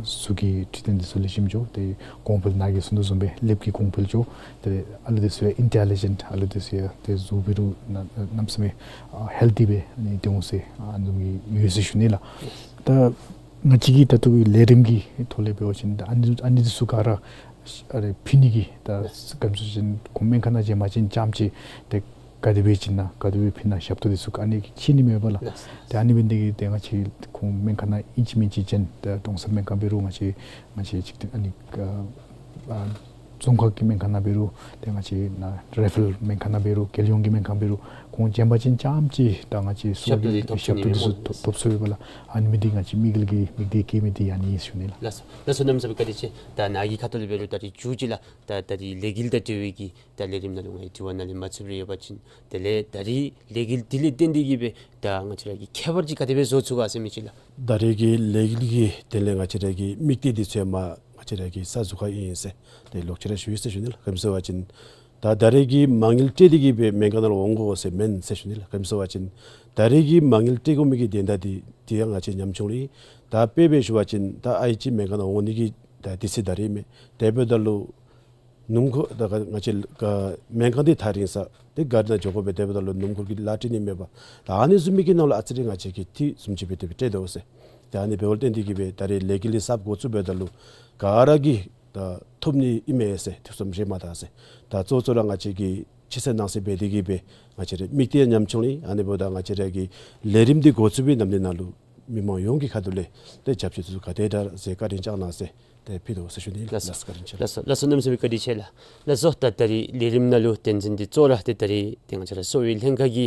གཟུགས་ཀྱི་འཕྲོད་བསྟེན་དེ་ཚུ་ལེགས་ཤོམ་འགྱོ། ཏེ་གོང་འཕེལ་ནཱ་གིས་གསུངས་དོ་བཟུམ་སྦེ་ཀླདཔ་གི་གོང་འཕེལ་འགྱོ། ཏེ་ཨ་ལུ་དེ་ཚུ་ཡང་intelligent ཨ་ལུ་དེ་ཚུ་ཡང་ཏེ་གཟུགས་འབད་རུང་གནམ་མེད་ས་མེད་ཨ་healthy སྦེ་ཨ་ནི་སྡོད་འོང་ཟེར་ཨ་ནི་བཟུམ་གྱི་ཡོད་ཟེར་ཞུ་ནི་ལགས། ད་ང་བཅས་ཀྱི་ད་ལྟོ་གི་ལས་རིམ་གྱི་ཐོག་ལས་འབད་བ་ཅིན་ད་ཨ་ནི་ཨ་ནི་དེ་ཚུ་ག་ར་ཨ་རེ་ཕུལ་ནི་གི་ད་ག་ཅི་སྨོ་ཟེར་བ་ཅིན་ཁོང་སྨན་ཁང་ནང་བྱོན་པ་ཅིན་རྐྱངམ་ཅིག་ཏེ་ག་དེ་སྦེ་བྱིན་ན་ག་དེ་སྦེ་ཕུལ་ན་ཞབས་ཏོག་དེ་ཚུ་ག་ཨ་ནི་ཕྱེ་ནི་མས་པ་ལགས། ཏེ་ཨ་ནི་འབད་ནི་དེ་གིས་ཏེ་ང་བཅས་ཁོང་སྨན་ཁང་ནང་ཨིན་ཅི་མིན་ཅི་བྱོན། ཏེ་གྲོང་གསེབ་སྨན་ཁང་འབད་རུང་ང་བཅས་ང་བཅས་ཅིག་ཏེ་ཨ་ནི་ཨ་རྫོང་ཁག་གི་སྨན་ཁང་ནང་འབད་རུང་ཏེ་ང་བཅས་ནཱ་རེ་ཕེ་རཱལ་སྨན་ཁང་ནང་འབད་རུང་རྒྱལ་ཡོངས་ཀྱི་སྨན་ཁང་འབད་རུང་ཁོང་བྱོན་པ་ཅིན་རྐྱངམ་ཅིག་ད་ང་བཅས་གསོ་ཞབས་ཏོག་དེ་ཐོབ་ཞབས་ཏོག་དེ་ཚུ་ཐོབ་ཐོབ་ཚུགས་པས་ལགས། ཨ་ནི་མི་འདི་ང་བཅས་དམིགས་ཡུལ་གྱི་དམིགས་གཏད་བསྐྱེད་མི་འདི་ཨ་ནི་ཨིན་ཟེར་ཞུ་ནི་ལགས། ལགས་སོ། ལགས་སོ། གནམ་མེད་ས་མེད་བཀའ་དྲིན་ཆེ། ད་ནཱ་གི་ཁ་ཐུག་ལས་འབད་རུང་ད་རིས་མཇུག་ཅིག་ལགས། ད་ད་རིས་ལས་འགུལ་དང་འབྲེལ་བའི་གི་ད་ལས་རིམ་ནང་ལུ་ང་གིས་དྲི་བ་ནཱ་ལས་མ་ཚུད་པར་ཡོད་པ་ཅིན་དེ་ལས་ད་རིས་ལས་འགུལ་འདི་ལས་བརྟེན་ཏེ་གི་སྦེ་ད་ང་བཅས་ར་གིས་ཁྱད་པར་ཅིག་ག་དེ་སྦེ་བཟོ་ཚུགས་ག་ཟེར་མི་ཅིག་ལགས། ད་རིས་ཀྱི་ལས་འགུལ་གྱི་དེ་ལས་ང་བཅས་ར་གི་དམིགས་གཏད་འདི་ཚུ་མ་ང་བཅས་ར་གིས་གསལ་བཟོ་ག་ཨིན་ཟེར་ཏེ་ལོག་ཅི་ར་ཞུ་ཡི་ཟེར་ཞུ་ནི་ལགས། ག་ཅི་སྨོ་ཟེར་བ་ཅིན་ད་ད་རིས་ཀྱི་མ་དངུལ་སྤྲོད་དེ་གི་སྦེ་སྨན་ཁང་ནང་ལུ་འོང་དགོ་ཟེར་མེན་ཟེར་ཞུ་ནི་ལགས། ག་ཅི་སྨོ་ཟེར་བ་ཅིན་ད་རིས་ཀྱི་མ་དངུལ་སྤྲོད་དགོ་མི་གི་དོན་དག་འདི་དེ་ཡང་ང་བཅས་ཉམ་ཆུང་ལུ་ད་དཔེ་སྦེ་ཞུ་བ་ཅིན་ད་ཨའི་ཅིག་སྨན་ཁང་ནང་འོང་ནི་གི་ད་དུས་ཚོད་ད་རིས་མེད། དེ་འབདཝ་ད་ལུ་སྣུམ་འཁོར་ད་ག་ང་བཅས་ག་སྨན་ཁང་འདི་ཐག་རིང་ས་ཏེ་གཱ་རི་ནང་འགྱོ་དགོ་པས། དེ་འབདཝ་ད་ལུ་སྣུམ་འཁོར་གྱི་གླ་སྤྲོད་ནི་མེད་པ། ད་ཨ་ནི་བཟུམ་མའི་གི་ནང་ལུ་ཨ་ཙི་རེ་ང་བཅས་ཀྱིས་འཐུས་བཟུམ་ཅིག་སྦེ་དེ་སྦེ་སྤྲོད་དོ་ཟེར། ད་ཨ་ནི་འབདཝ་ལས་བརྟེན་ཏེ་གི་སྦེ་ད་རིས་ལས་འགུལ་འདི་གསརཔ་འགོ་བཙུགས་འབདཝ་ད་ལུ་ག་ར་གིས་ད་ཐོབ་ནི་ཨིན་མས་ཟེར་ཐུགས་བསམ་བཞེས་མ་ད་ཟེར། ད་གཙོ་གཙོ་ར་ང་བཅས་ཀྱིས་ཕྱི་གསལ་ནང་གསལ་འབད་དེ་གི་སྦེ་ང་བཅས་རའི་དམིགས་གཏད་ཉམ་ཆུང་ལས་ཨ་ནི་འབདཝ་ད་ང་བཅས་ར་གི་ལས་རིམ་འདི་འགོ་བཙུགས་པའི་ནམ་དུས་ནང་ལུ་མི་མང་ཡོངས་ཀྱི་ཁ་ཐུག་ལས་ཏེ་རྒྱབ་སྐྱོར་དེ་ཚུ་ག་དེ་དྲག་ཟེར་བཀའ་དྲིན་བསྐྱང་གནང་ཟེར་ཏེ་ཕུལ་དོ་ཟེར་ཞུ་ནི་ལགས། ལགས་སོ། བཀའ་དྲིན་ཆེ་ལགས། ལགས་སོ། ལགས་སོ། གནམ་མེད་ས་མེད་བཀའ་དྲིན་ཆེ་ལགས། ལགས་སོ། ད་ད་རིས་ལས་རིམ་ནང་ལུ་དོན་ཚན་འདི་གཙོ་བོ་ར་ཏེ་ད་རིས་ཏེ་ང་བཅས་ར་གསོ་བའི་ལྷན་ཁག་གི་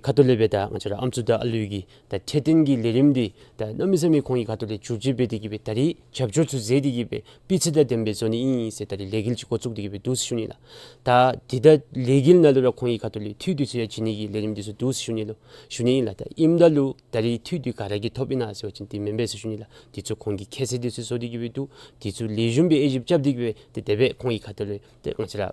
ཁ་ཐུག་ལས་སྦེ་ད་ང་བཅས་ར་ཨམ་སྲུ་དང་ཨ་ལུ་གི་ད་འཕྲོད་བསྟེན་གྱི་ལས་རིམ་འདི་ད་གནམ་མེད་ས་མེད་ཁོང་གི་ཁ་ཐུག་ལས་བཅུད་བསྡུ་འབད་དེ་གི་སྦེ་ད་རིས་རྒྱབ་སྐྱོར་ཚུ་མཛད་དེ་གི་སྦེ་སྤུས་ཚད་དང་ལྡནམ་སྦེ་བཟོ་ནི་ཨིན་ཟེར་ད་རིས་ལས་འགུལ་ཅིག་འགོ་བཙུགས་ཏེ་གི་སྦེ་འདུག་ཟེར་ཞུ་ནི་ལགས། ད་འདི་ད་ལས་འགུལ་ནང་ལུ་ར་ཁོང་གི་ཁ་ཐུག་ལས་འཐུས་དེ་ཚུ་ཡང་བྱིན་ནི་གི་ལས་རིམ་དེ་ཚུ་འདུག་ཟེར་ཞུ་ནི་ལགས། ཞུ་ནི་ཨིན་ལགས། ད་ཨིནམ་ད་ལུ་ད་རིས་འཐུས་དེ་ག་ར་གིས་ཐོབ་ཨིན་ན་ཟེར་བ་ཅིན་དེ་མེན་པས་ཟེར་ཞུ་ནི་ལགས། དེ་ཚུ་ཁོང་གིས་ཁྱད་ཚད་དེ་ཚུ་བཟོ་སྟེ་གི་སྦེ་འདུག། དེ་ཚུ་ལེགས་ཤོམ་སྦེ་དབྱེ་ཞིབ་རྐྱབ་སྟེ་གི་སྦེ་ཏེ་དེ་སྦེ་ཁོང་གི་ཁ་ཐུག་ལས་ཏེ་ང་བཅས་ར་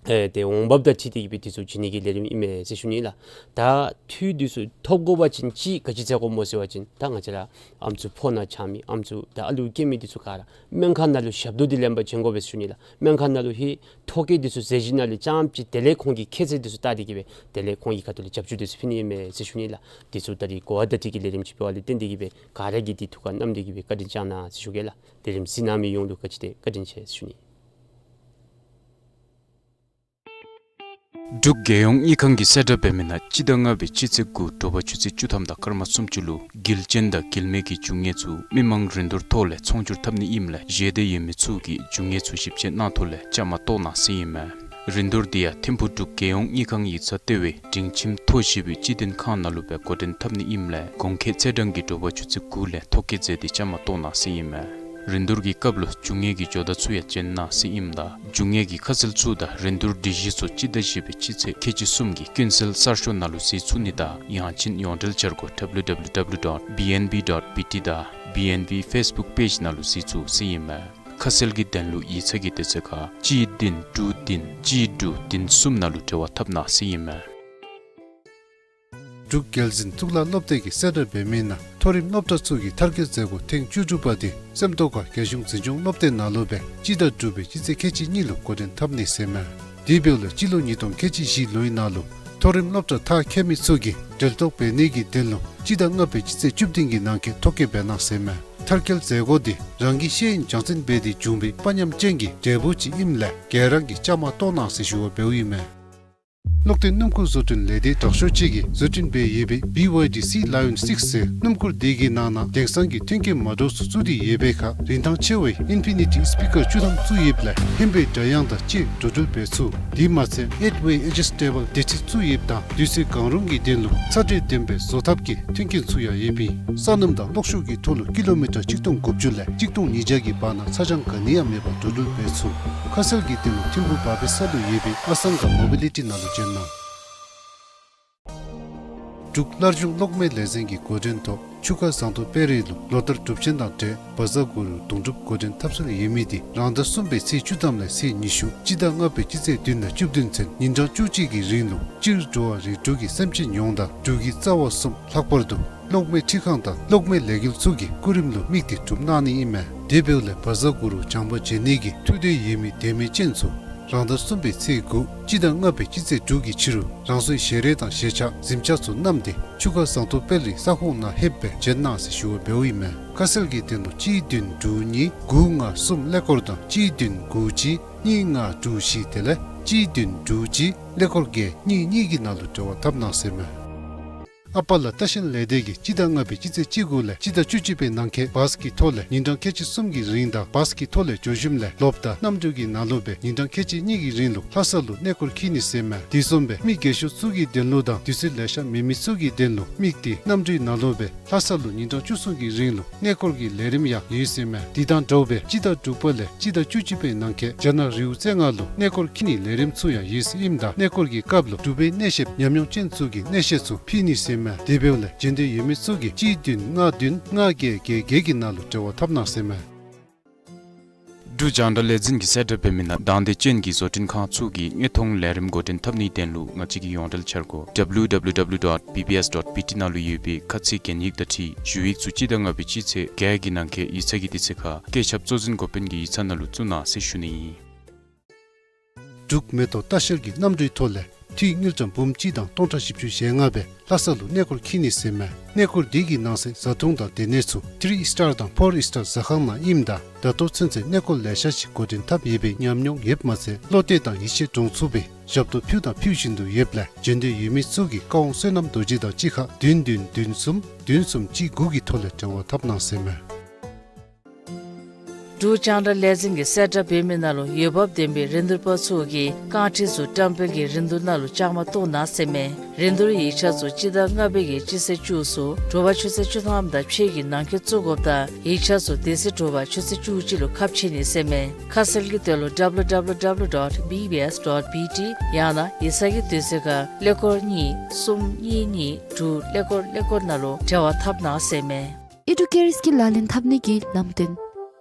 ཨེ་ཏེ་འོང་འབབ་དང་འཁྲིལ་ཏེ་གི་སྦེ་དེ་ཚུ་བྱིན་ནི་གི་ལས་རིམ་ཨིན་མས་ཟེར་ཞུ་ནི་ལགས། ད་འཐུས་དེ་ཚུ་ཐོབ་དགོ་པ་ཅིན་ཅིག་ག་ཅི་འབད་དགོཔ་སྨོ་ཟེར་བ་ཅིན་ད་ང་བཅས་ར་ཨམ་སྲུ་ཕོཝ་ནང་ཆགས་མི་ཨམ་སྲུ་དང་ཨ་ལུ་སྐྱེ་མི་དེ་ཚུ་ག་ར་སྨན་ཁང་ནང་ལུ་ཞབས་ཏོག་དེ་ལེན་པར་བྱོན་དགོ་པས་ཟེར་ཞུ་ནི་ལགས། སྨན་ཁང་ནང་ལུ་ཧེ་ཐོ་བཀོད་དེ་ཚུ་མཛད་ཞིནམ་ལས་རྐྱངམ་ཅིག་དེ་ལས་ཁོང་གི་ཁྱད་ཚད་དེ་ཚུ་བལྟ་སྟེ་གི་སྦེ་དེ་ལས་ཁོང་གི་ཁ་ཐུག་ལས་རྒྱབ་སྐྱོར་དེ་ཚུ་ཕུལ་ནི་ཨིན་མས་ཟེར་ཞུ་ནི་ལགས། དེ་ཚུ་ད་རིས་གོ་བ་བརྡ་སྤྲོད་ཀྱི་ལས་རིམ་ཅིག་འབད་བ་ལས་བརྟེན་ཏེ་གི་སྦེ་ག་ར་གིས་དེ་ཐུགས་ཁར་བསྣམས་ཏེ་གི་སྦེ་བཀའ་དྲིན་བསྐྱང་གནང་ཟེར་ཞུ་གེ་ལགས། ལས་རིམ་གཟིགས་གནང་མི་ཡོངས་ལུ་ག་ཅི་ཏེ་བཀའ་དྲིན་ཆེ་ཟེར་ཞུ་ནི། འབྲུག་རྒྱལ་ཡོངས་དངུལ་ཁང་གིས་གསལ་བསྒྲགས་འབད་མི་ནང་སྤྱི་ཟླ་ལྔ་པའི་སྤྱི་ཚེས་དགུ་དྲོ་པ་ཆུ་ཚོད་བཅུ་ཐམ་དང་སྐར་མ་སུམ་ཅུ་ལུ་འགུལ་ཅན་དང་འགུལ་མེད་ཀྱི་རྒྱུ་དངོས་ཚུ་མི་མང་རིན་བསྡུར་ཐོག་ལས་ཚོང་སྒྱུར་འཐབ་ནི་ཨིནམ་ལས་ཞལ་འདེབས་ཡོད་མི་ཚུ་གིས་རྒྱུ་དངོས་ཚུ་ཞིབ་དཔྱད་གནང་ཐོག་ལས་བཅའ་མར་གཏོགས་གནང་ཟེར་ཨིན་མས། རིན་བསྡུར་འདི་ཡང་ཐིམ་ཕུག་འབྲུག་རྒྱལ་ཡོངས་དངུལ་ཁང་ཡིག་ཚང་ལྟེ་བའི་འབྲིང་ཁྱིམ་མཐོ་བཞི་པའི་སྤྱི་དོན་ཁང་ནང་ལུ་སྦེ་འགོ་འདྲེན་འཐབ་ནི་ཨིནམ་ལས་གོང་འཁོད་ཚེས་གྲངས་ཀྱི་དྲོ་པ་ཆུ་ཚོད་དགུ་ལས་ཐོ་བཀོད་མཛད་དེ་བཅའ་མར་གཏོགས་གནང་ཟེར་ཨིན་མས། རིན་བསྡུར་གྱི་སྐབས་ལུ་རྒྱུ་དངོས་ཀྱི་ཇོ་བདག་ཚུ་ཡང་བྱོན་གནང་ཟེར་ཨིནམ་ད་རྒྱུ་དངོས་ཀྱི་ཁ་གསལ་ཚུ་དང་རིན་བསྡུར་སྒྲིག་གཞི་ཚུ་སྤྱི་ཟླ་བཞི་པའི་སྤྱི་ཚེས་ཁལ་གཅིག་གསུམ་གྱི་ཀུན་གསལ་གསར་ཤོག་ནང་ལུ་གཟིགས་ཚུགས་ནི་དང་ཡང་ཅིན་ཡོངས་འབྲེལ་འཆར་སྒོ་www dot bnb dot bt དང་B N B Facebook page ནང་ལུ་གཟིགས་ཚུགས་ཟེར་ཨིན་མས། ཁ་གསལ་གྱི་དོན་ལུ་ཡིག་ཚང་གི་དུས་ཚོད་ཁར་གཅིག་བདུན་དྲུག་བདུན་གཅིག་དྲུག་བདུན་གསུམ་ནང་ལུ་འབྲེལ་བ་འཐབ་གནང་ཟེར་ཨིན་མས། འབྲུག་རྒྱལ་འཛིན་གཙུག་ལག་སློབ་སྡེ་གིས་གསལ་བསྒྲགས་འབད་མི་ནང་མཐོ་རིམ་སློབ་གྲྭ་ཚུ་གི་མཐར་འཁྱོལ་མཛད་སྒོ་ཐེངས་བཅུ་དྲུག་པ་དེ་སེམས་རྟོགས་ཁ་རྒྱལ་གཞུང་འཛིན་སྐྱོང་སློབ་སྡེ་ནང་ལུ་སྦེ་སྤྱི་ཟླ་དྲུག་པའི་སྤྱི་ཚེས་ཁལ་གཅིག་གཉིས་ལུ་འགོ་འདྲེན་འཐབ་ནི་ཟེར་ཨིན་མས། དེ་འབདཝ་ལས་སྤྱི་ལོ་ཉིས་སྟོང་ཁལ་གཅིག་བཞི་ལོའི་ནང་ལུ་མཐོ་རིམ་སློབ་གྲྭ་མཐར་འཁྱོལ་མི་ཚུ་གིས་ འབྲེལ་གཏོགས་འབད་ནི་གི་དོན་ལུ་སྤྱི་ཟླ་ལྔ་པའི་སྤྱི་ཚེས་བཅུ་བདུན་གྱི་ནང་འཁོད་ཐོ་བཀོད་འབད་གནང་ཟེར་མས། མཐར་འཁྱོལ་མཛད་སྒོ་འདི་རང་གི་ཤེས་ཡོན་སྦྱང་ཚན་འབད་དེ་བྱུང་བའི་དཔའ་ཉམས་ཅན་གྱི་འབྲས་བུ་ཅིག་ཨིནམ་ལས་ག་ར་གིས་བཅའ་མར་གཏོགས་གནང་ཟེར་ཞུ་བ་འབདཝ་ཨིན་མས། གློག་ལྡན་སྣུམ་འཁོར་བཟོ་སྐྲུན་ལས་སྡེ་དྲག་ཤོས་ཅིག་གིས་བཟོ་སྐྲུན་འབད་ཡོད་པའི་བི་ཝའི་ཌི་སི་ལ་ཡོན་སིགསི་ཟེར་སྣུམ་འཁོར་འདི་གི་ནང་ན་དེང་སང་གི་མཐུན་རྐྱེན་མ་འདྲཝ་ཚུ་བཙུགས་ཏེ་ཡོད་པའི་ཁར་རིན་ཐང་ཆེ་བའི་ཨིན་ཕི་ནི་ཊི་སི་པི་ཀར་བཅུ་ཐམ་བཙུགས་ཡོདཔ་ལས་ཧན་པའི་སྒྲ་དབྱངས་དང་བཅས་འགྲོ་འགྲུལ་འབད་ཚུགས། དེ་མ་ཚད་ཨེཊ་ཝེ་ཨེ་ཇི་སི་ཊེ་བཱལ་བདེ་ཁྲིད་བཙུགས་ཡོདཔ་དང་དུས་ཚོད་གང་རུང་གི་དོན་ལུ་ཚ་དྲོད་ལྡན་པའི་བཟོ་ཐབས་ཀྱི་མཐུན་རྐྱེན་ཚུ་ཡང་ཡོདཔ་ཨིན། ས་སྣུམ་དང་གློག་ཤུགས་ཀྱི་ཐོག་ལུ་ཀི་ལོ་མི་ཊར་གཅིག་སྟོང་དགུ་བཅུ་ལས་གཅིག་སྟོང་ཉིས་བརྒྱ་གི་བར་ན་ཚ་གྱང་ག་ནི་ཡང་མེད་པར་འགྲོ་འགྲུལ་འབད་ཚུགས། ཁ་གསལ་གྱི་དོན་ལུ་ཐིམ་ཕུ་བར་པའི་ས་ལུ་ཡོད་པའི་ཨ་སང་ག་མོ་བི་ལི་ཊི་ནང་ལུ་བྱོན་གནང་། འབྲུག་སླར་འབྱུང་གློག་མེ་ལས་འཛིན་གྱི་འགོ་འདྲེན་ཐོག་ཆུ་ཁ་ཟངས་མདོག་དཔལ་རི་ལུ་ལོ་ལྟར་གྲུབ་ཆེན་དང་འབྲེལ་བ་ཛ་གུ་རུ་དུང་སྒྲུབ་འགོ་འདྲེན་ཐབས་སྲོལ་ཡོད་མི་འདི་རང་ཟླ་གསུམ་པའི་ཚེས་བཅུ་ཐམ་ལས་ཚེས་ཉི་ཤུ་སྤྱི་ཟླ་ལྔ་པའི་སྤྱི་ཚེས་བདུན་དང་བཅུ་བདུན་ཚུན་ཉིན་གྲངས་བཅུ་གཅིག་གི་རིང་ལུ་སྤྱིར་འགྲོ་བ་རིགས་དྲུག་གི་སེམས་ཅན་ཡོངས་དང་འབྲུག་གི་རྩ་བ་གསུམ་ལྷག་པར་དུ་གློག་མེ་འཕྲུལ་ཁང་དང་གློག་མེ་ལས་འགུལ་ཚུ་གི་སྐུ་རིམ་ལུ་དམིགས་ཏེ་གྲུབ་གནང་ནི་ཨིན་མས། དེ་འབདཝ་ལས་བ་ཛ་གུ་རུ་བྱང་པ་བྱོན་ནི་གི་ཐུགས་འདོད་ཡོད་མི་དད་མོས་ཅན་ཚུ་རང་ཟླ་གསུམ་པའི་ཚེས་དགུ་སྤྱི་ཟླ་ལྔ་པའི་སྤྱི་ཚེས་དྲུག་གི་ཕྱི་རུ་རང་སོའི་ཞལ་རས་དང་ཞལ་ཆས་གཟིམ་ཆས་ཚུ་བསྣམས་ཏེ་ཆུ་ཁ་ཟངས་མདོག་དཔལ་རི་ས་ཁོངས་ནང་ལྷོདཔ་སྦེ་བྱོན་གནང་ཟེར་ཞུ་བ་འབདཝ་ཨིན་མས། ཁ་གསལ་གྱི་དོན་ལུ་གཅིག་བདུན་དྲུག་གཉིས་དགུ་ལྔ་གསུམ་ཀླད་ཀོར་དང་གཅིག་བདུན་དགུ་གཅིག་གཉིས་ལྔ་དྲུག་བཞི་དེ་ལས་གཅིག་བདུན་དྲུག་གཅིག་ཀླད་ཀོར་བརྒྱད་གཉིས་གཉིས་ཀྱི་ནང་ལུ་འབྲེལ་བ་འཐབ་གནང་ཟེར་མས། ཨ་པ་ལ་ལྟ་བཤལ་ལས་སྡེ་གིས་སྤྱི་ཟླ་ལྔ་པའི་སྤྱི་ཚེས་བཅུ་དགུ་ལས་སྤྱི་ཟླ་བཅུ་གཅིག་པའི་ནང་འཁོད་བཱས་ཀྱི་ཐོག་ལས་ཉིན་གྲངས་ཁལ་གཅིག་གསུམ་གྱི་རིང་དང་བཱས་ཀྱི་ཐོག་ལས་འགྱོ་ཞིནམ་ལས་ལོགཔ་དང་གནམ་གྲུ་གི་ནང་ལུ་སྦེ་ཉིན་གྲངས་ཁལ་གཅིག་གཉིས་ཀྱི་རིང་ལུ་ལྷ་ས་ལུ་གནས་སྐོར་འཁྱིད་ནི་ཟེར་མས། དེ་བཟུམ་སྦེ་མི་རྒས་ཤོས་ཚུ་གི་དོན་ལུ་དང་དུས་ཚོད་ལེ་ཤ་མེད་མི་ཚུ་གི་དོན་ལུ་དམིགས་ཏེ་གནམ་གྲུའི་ནང་ལུ་སྦེ་ལྷ་ས་ལུ་ཉིན་གྲངས་བཅུ་གསུམ་གྱི་རིང་ལུ་གནས་སྐོར་གྱི་ལས་རིམ་ཡང་ཡོད་ཟེར་མས། དེ་དང་འདྲཝ་སྦེ་སྤྱི་ཟླ་དྲུག་པ་ལས་སྤྱི་ཟླ་བཅུ་གཅིག་པའི་ནང་འཁོད་རྒྱ་ནག་རི་བོ་རྩེ་ལྔ་ལུ་གནས་སྐོར་འཁྱིད་ནིའི་ལས་རིམ་ཚུ་ཡང་ཡོད་ཟེར་ཨིནམ་ད་གནས་སྐོར་གྱི་སྐབས་ལུ་འབྲུག་པའི་གནས་བཤདཔ་ཉམས་མྱོང་ཅན་ཚུ་གིས་གནས་བཤད་ཚུ་ཕུལ་ནི་ཟེར་མས། དེ་འབདཝ་ལས་འབྱོན་འདོད་ཡོད་མི་ཚུ་གིས་གཅིག་བདུན་ལྔ་བདུན་ལྔ་བརྒྱད་བརྒྱད་བརྒྱད་ཀྱི་ནང་ལུ་འབྲེལ་བ་འཐབ་གནང་ཟེར་མས། འབྲུག་རྒྱང་བསྒྲགས་ལས་འཛིན་གྱིས་གསལ་བསྒྲགས་འབད་མི་ནང་དང་འདོད་ཅན་གྱི་བཟོ་སྐྲུན་ཁང་ཚུ་གིས་དངོས་མཐོང་ལས་རིམ་འགོ་འདྲེན་འཐབ་ནིའི་དོན་ལུ་ང་བཅས་ཀྱི་ཡོངས་འབྲེལ་འཆར་སྒོ་W W W dot B B S dot B T ནང་ལུ་ཡོད་པའི་ཁ་ཚིག་གན་ཡིག་དང་འཁྲིལ་ཞུ་ཡིག་ཚུ་སྤྱི་ཟླ་ལྔ་པའི་སྤྱི་ཚེས་བརྒྱད་ཀྱི་ནང་འཁོད་ཡིག་ཚང་གི་དུས་ཚོད་ཁར་བཀོད་ཁྱབ་གཙོ་འཛིན་འགོ་དཔོན་གྱི་ཡིག་ཚང་ནང་ལུ་བཙུགས་གནང་ཟེར་ཞུ་ནི་ཨིན། འབྲུག་མེ་ཏོག་ལྟ་བཤལ་གྱིས་གནམ་གྲུའི་ཐོག་ལས་འཐུས་དངུལ་ཀྲམ་འབུམ་གཅིག་དང་སྟོང་ཕྲག་བཞི་བཅུ་ཞེ་ལྔ་སྦེ་ལྷ་ས་ལུ་གནས་སྐོར་འཁྱིད་ནི་ཟེར་མས། གནས་སྐོར་འདི་གི་ནང་གསེས་བཟའ་འཐུང་དང་སྡོད་གནས་ཚུ་ཐི་རི་སི་ཊར་དང་ཕོར་སི་ཊར་ཟ་ཁང་ནང་ཨིནམ་ད་ད་ལྟོ་ཚུན་ཚོད་གནས་སྐོར་ལེ་ཤ་ཅིག་འགོ་འདྲེན་འཐབ་ཡོད་པའི་ཉམས་མྱོང་ཡོདཔ་མ་ཚད་བློ་གཏད་དང་ཡིད་ཆེས་འདྲོངས་ཚུགས་པའི་ཞབས་ཏོག་ཕུལ་དང་ཕུལ་བཞིན་དུ་ཡོདཔ་ལས་འབྱོན་འདོད་ཡོད་མི་ཚུ་གིས་ཀ་ཝང་བསོད་ནམས་རྡོ་རྗེ་དང་གཅིག་ཁར་བདུན་བདུན་བདུན་གསུམ་བདུན་གསུམ་གཅིག་དགུ་གི་ཐོག་ལས་འབྲེལ་བ་འཐབ་གནང་ཟེར་མས། འབྲུག་རྒྱང་བསྒྲགས་ལས་འཛིན་གྱིས་གསལ་བསྒྲགས་འབད་མི་ནང་ལུ་འོས་འབབ་ལྡན་པའི་རིན་བསྡུར་པ་ཚུ་གིས་རྐང་ཁྲི་ཚུ་བཀྲམ་སྤེལ་གྱི་རིན་བསྡུར་ནང་ལུ་བཅའ་མར་གཏོགས་གནང་ཟེར་མས། རིན་བསྡུར་ཡིག་ཆ་ཚུ་སྤྱི་ཟླ་ལྔ་པའི་གི་སྤྱི་ཚེས་བཅུ་གསུམ་དྲོ་པ་ཆུ་ཚོད་བཅུ་ཐམ་དང་ཕྱེད་ཀྱི་ནང་འཁོད་བཙུགས་དགོཔ་དང་ཡིག་ཆ་ཚུ་དེ་ཚེ་དྲོ་པ་ཆུ་ཚོད་བཅུ་གཅིག་ལུ་ཁ་ཕྱེ་ནི་ཟེར་མས། ཁ་གསལ་གྱི་དོན་ལུ W W W dot B B S dot B T ཡང་ན་ཡིག་ཚང་གི་དུས་ཚོད་ཁར་ཀླད་ཀོར་གཉིས་གསུམ་གཉིས་གཉིས་དྲུག་ཀླད་ཀོར་ཀླད་ཀོར་ནང་ལུ་འབྲེལ་བ་འཐབ་གནང་ཟེར་མས། ཨི་ཌུ་ཀེར་སི་ཀིལ་ལག་ལེན་འཐབ་ནི་གི་ལམ་སྟོན།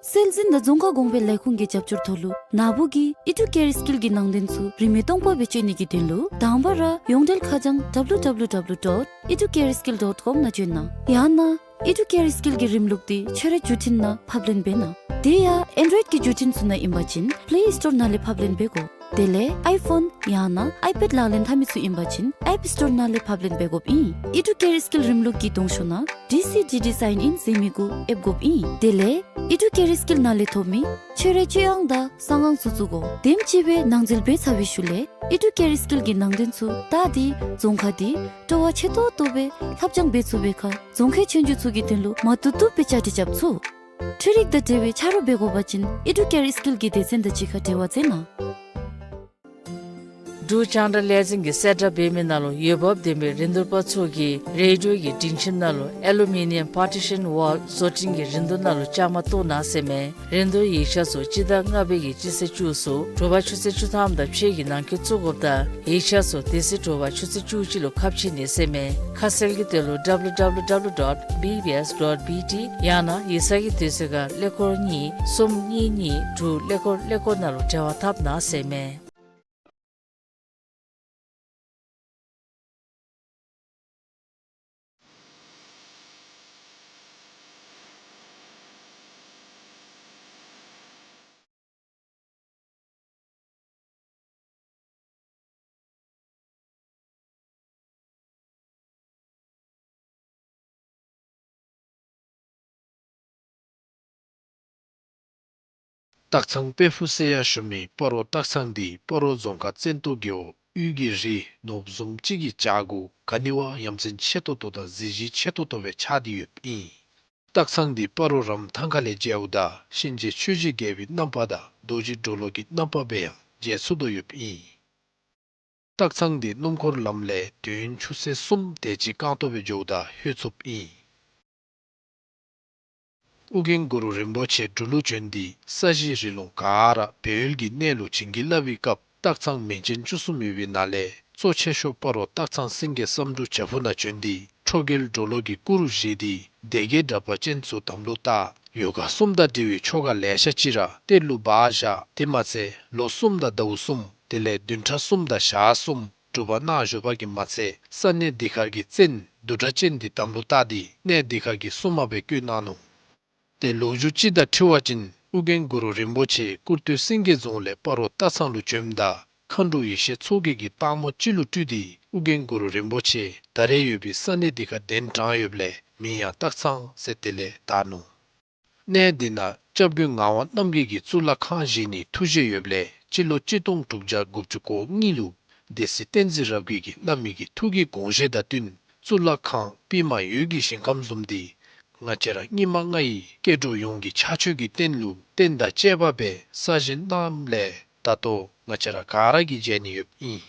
སྲོལ་འཛིན་དང་རྫོང་ཁ་གོང་འཕེལ་ལས་ཁུངས་ཀྱི་རྒྱབ་སྐྱོར་ཐོག་ལུ་ན་བུ་གི་ཨི་ཌུ་ཀེར་སི་ཀིལ་གྱི་ནང་དོན་ཚུ་རིན་མེད་སྟོང་པ་སྦེ་སྤྱོད་ནི་གི་དོན་ལུ་དང་པ་ར་ཡོངས་འབྲེལ་ཁ་བྱང་W W W dot educareskill dot com ནང་བྱོན་གནང་། ཡང་ན་ཨི་ཌུ་ཀེར་སི་ཀིལ་གྱི་རིམ་ལུགས་འདི་ཁྱོད་རའི་བརྒྱུད་འཕྲིན་ནང་ཕབ་ལེན་འབད་གནང་། དེ་ཡང་ཨེན་ཌོའིཌ་ཀྱི་བརྒྱུད་འཕྲིན་ཚུ་ནང་ཨིན་པ་ཅིན་པེ་ལེ་སི་ཊོར་ནང་ལས་ཕབ་ལེན་འབད་དགོ། དེ་ལས་ཨའི་ཕོན་ཡང་ན་ཨའི་པེཌ་ལག་ལེན་འཐབ་མི་ཚུ་ཨིན་པ་ཅིན་ཨེཔ་སི་ཊོར་ནང་ལས་ཕབ་ལེན་འབད་དགོཔ་ཨིན། ཨི་ཌུ་ཀེར་སི་ཀིལ་རིམ་ལུགས་ཀྱི་གདོང་ཤོག་ནང་ཌི་སི་ཌི་ཌི་སའིན་ཨིན་ཟེར་མི་གུ་ཨེབ་དགོཔ་ཨིན། དེ་ལས་ཨི་ཌུ་ཀེར་སི་ཀིལ་ནང་ལས་ཐོབ་མི་ཁྱོད་རའི་སྤྱོད་དབང་དང་གསང་ཨང་ཚུ་བཙུགས་དགོ། དེམ་ཅིག་སྦེ་ནང་འཛུལ་འབད་ཚར་བའི་ཤུལ་ལས་ཨི་ཌུ་ཀེར་སི་ཀིལ་གྱི་ནང་དོན་ཚུ་བལྟ་སྟེ་རྫོང་ཁ་འདི་སྤྲོ་བ་ཆེ་ཏོག་ཏོ་སྦེ་ལྷབ་སྦྱང་འབད་ཚུགས་པའི་ཁར་རྫོང་ཁའི་ཆོས་རྒྱུགས་ཚུ་གི་དོན་ལུ་མ་བཏུབ་བཏུབ་སྦེ་བཅའ་སྒྲིག་རྐྱབ་ཚུགས། འཕྲུལ་རིག་དང་འབྲེལ་བའི་ཆ་རོགས་འབད་དགོ་པ་ཅིན་ཨི་ཌུ་ཀེར་སི་ཀིལ་གྱི་སྡེ་ཚན་དང་གཅིག་ཁར་འབྲེལ་བ་མཛད་གནང་། འབྲུག་རྒྱང་བསྒྲགས་ལས་འཛིན་གྱིས་གསལ་བསྒྲགས་འབད་མི་ནང་ལུ་འོས་འབབ་ལྡན་པའི་རིན་བསྡུར་པ་ཚུ་གིས་རེ་ཌི་ཡོ་གི་སྒྲིང་ཁྱིམ་ནང་ལུ་ཨེ་ལུ་མི་ནི་ཡམ་པར་ཊི་ཤཱན་ཝཱལ་བཟོ་སྐྲུན་གྱི་རིན་བསྡུར་ནང་ལུ་བཅའ་མར་གཏོགས་གནང་ཟེར་མས། རིན་བསྡུར་ཡིག་ཆ་ཚུ་སྤྱི་ཟླ་ལྔ་པའི་གི་སྤྱི་ཚེས་བཅུ་གསུམ་དྲོ་པ་ཆུ་ཚོད་བཅུ་ཐམ་དང་ཕྱེད་ཀྱི་ནང་འཁོད་བཙུགས་དགོཔ་དང་ཡིག་ཆ་ཚུ་དེ་ཚེ་དྲོ་པ་ཆུ་ཚོད་བཅུ་གཅིག་ལུ་ཁ་ཕྱེ་ནི་ཟེར་མས། ཁ་གསལ་གྱི་དོན་ལུ་W W W dot B B S dot B T ཡང་ན་ཡིག་ཚང་གི་དུས་ཚོད་ཁར་ཀླད་ཀོར་གཉིས་གསུམ་གཉིས་གཉིས་དྲུག་ཀླད་ཀོར་ཀླད་ཀོར་ནང་ལུ་འབྲེལ་བ་འཐབ་གནང་ཟེར་མས། སྟག་ཚང་དཔལ་ཕུག་ཟེར་ཡང་ཞུ་མི་སྤ་རོ་སྟག་ཚང་འདི་སྤ་རོ་རྫོང་ཁག་བཙན་ཏོ་རྒེད་འོག་དབུས་ཀྱི་རི་ནོར་བུ་བཟུམ་ཅིག་གི་བྱག་གུ་ག་ནི་བ་ཡ་མཚན་ཆེ་ཏོག་ཏོ་དང་གཟི་བརྗིད་ཆེ་ཏོག་ཏོ་སྦེ་ཆགས་ཏེ་ཡོདཔ་ཨིན། སྟག་ཚང་འདི་སྤ་རོ་རམ་ཐང་ཁ་ལས་མཇལཝ་ད་གཤིན་རྗེ་ཆོས་ཀྱི་རྒྱལ་པོའི་རྣམ་པ་དང་རྡོ་རྗེ་གྲོ་ལོད་ཀྱི་རྣམ་པ་སྦེ་ཡང་མཇལ་ཚུགས་དོ་ཡོདཔ་ཨིན། སྟག་ཚང་འདི་སྣུམ་འཁོར་ལམ་ལས་དུས་ཡུན་ཆུ་ཚོད་གསུམ་དེ་ཅིག་རྐང་ཐང་སྦེ་འགྱོཝ་ད་ལྷོད་ཚུགསཔ་ཨིན། ཨོ་རྒྱན་གུ་རུ་རིན་པོ་ཆེ་འབྲུག་ལུ་བྱོན་ཏེ་ས་གཞི་རི་ལུང་ག་ར་སྦས་ཡུལ་གྱི་གནས་ལུ་བྱིན་གྱིས་བརླབས་པའི་སྐབས་སྟག་ཚང་མིང་ཅན་བཅུ་གསུམ་ཡོད་པའི་ནང་ལས་གཙོ་ཆེ་ཤོས་སྤ་རོ་སྟག་ཚང་སེང་གེ་བསམ་འགྲུབ་བྱག་ཕུག་ནང་བྱོན་ཏེ་ཁྲོ་རྒྱལ་གྲོ་ལོད་ཀྱི་སྐུ་རུ་བཞེངས་ཏེ་སྡེ་བརྒྱད་དྲེགས་པ་ཅན་ཚུ་དམ་ལུ་བཏགས། ཡོ་ག་གསུམ་དང་འབྲེལ་བའི་ཆོ་ག་ལེ་ཤ་ཅིག་ར་གཏེར་ལུ་སྦ་བཞག། དེ་མ་ཚད་ལོ་གསུམ་དང་ཟླཝ་གསུམ་དེ་ལས་བདུན་ཕྲག་གསུམ་དང་ཞག་གསུམ་སྒྲུབ་པ་གནང་བཞུགས་པ་གིས་མ་ཚད་ས་གནས་འདི་ཁར་གྱི་བཙན་བདུད་དྲེགས་ཅན་འདི་དམ་ལུ་བཏགས་ཏེ་གནས་འདི་ཁར་གྱི་སྲུང་མ་སྦེ་བསྐོས་གནང་ནུག། ཏེ་ལོ་རྒྱུས་ཅིག་དང་འཁྲིལ་བ་ཅིན་ཨོ་རྒྱན་གུ་རུ་རིན་པོ་ཆེ་ཀུར་སྟོད་སེང་གེ་རྫོང་ལས་སྤ་རོ་སྟག་ཚང་ལུ་བྱོནམ་ད་མཁའ་འགྲོ་ཡེ་ཤེས་མཚོ་རྒྱལ་གྱིས་སྟག་མོ་ཅིག་ལུ་སྤྲུལ་ཏེ་ཨོ་རྒྱན་གུ་རུ་རིན་པོ་ཆེ་ད་རེས་ཡོད་པའི་ས་གནས་འདི་ཁར་གདན་དྲངས་ཡོདཔ་ལས་མིང་ཡང་སྟག་ཚང་ཟེར་དེ་ལས་བཏགས་ནུག། གནས་འདི་ནང་སྐྱབས་མགོན་ངག་དབང་རྣམ་རྒྱལ་གྱིས་གཙུག་ལག་ཁང་བཞེངས་ནིའི་ཐུགས་བཞེད་ཡོདཔ་ལས་སྤྱི་ལོ་གཅིག་སྟོང་དྲུག་བརྒྱ་དགུ་བཅུ་གོ་གཉིས་ལུ་སྡེ་སྲིད་བསྟན་འཛིན་རབ་རྒྱས་ཀྱིས་བླ་མའི་གི་ཐུགས་ཀྱི་དགོངས་བཞེད་དང་བསྟུན་གཙུག་ལག་ཁང་པདྨ་འོད་ཀྱི་ཞིང་ཁམས་བཟུམ་འདི་ང་བཅས་ར་སྙིགས་མ་ལྔ་ཡི་སྐྱེ་འགྲོ་ཡོངས་ཀྱི་ཕྱག་མཆོད་ཀྱི་རྟེན་ལུ་རྟེན་དང་བཅས་པ་སྦེ་གསར་བཞེངས་གནངམ་ལས་ད་ལྟོ་ང་བཅས་ར་ག་ར་གིས་མཇལ་ནི་ཡོདཔ་ཨིན།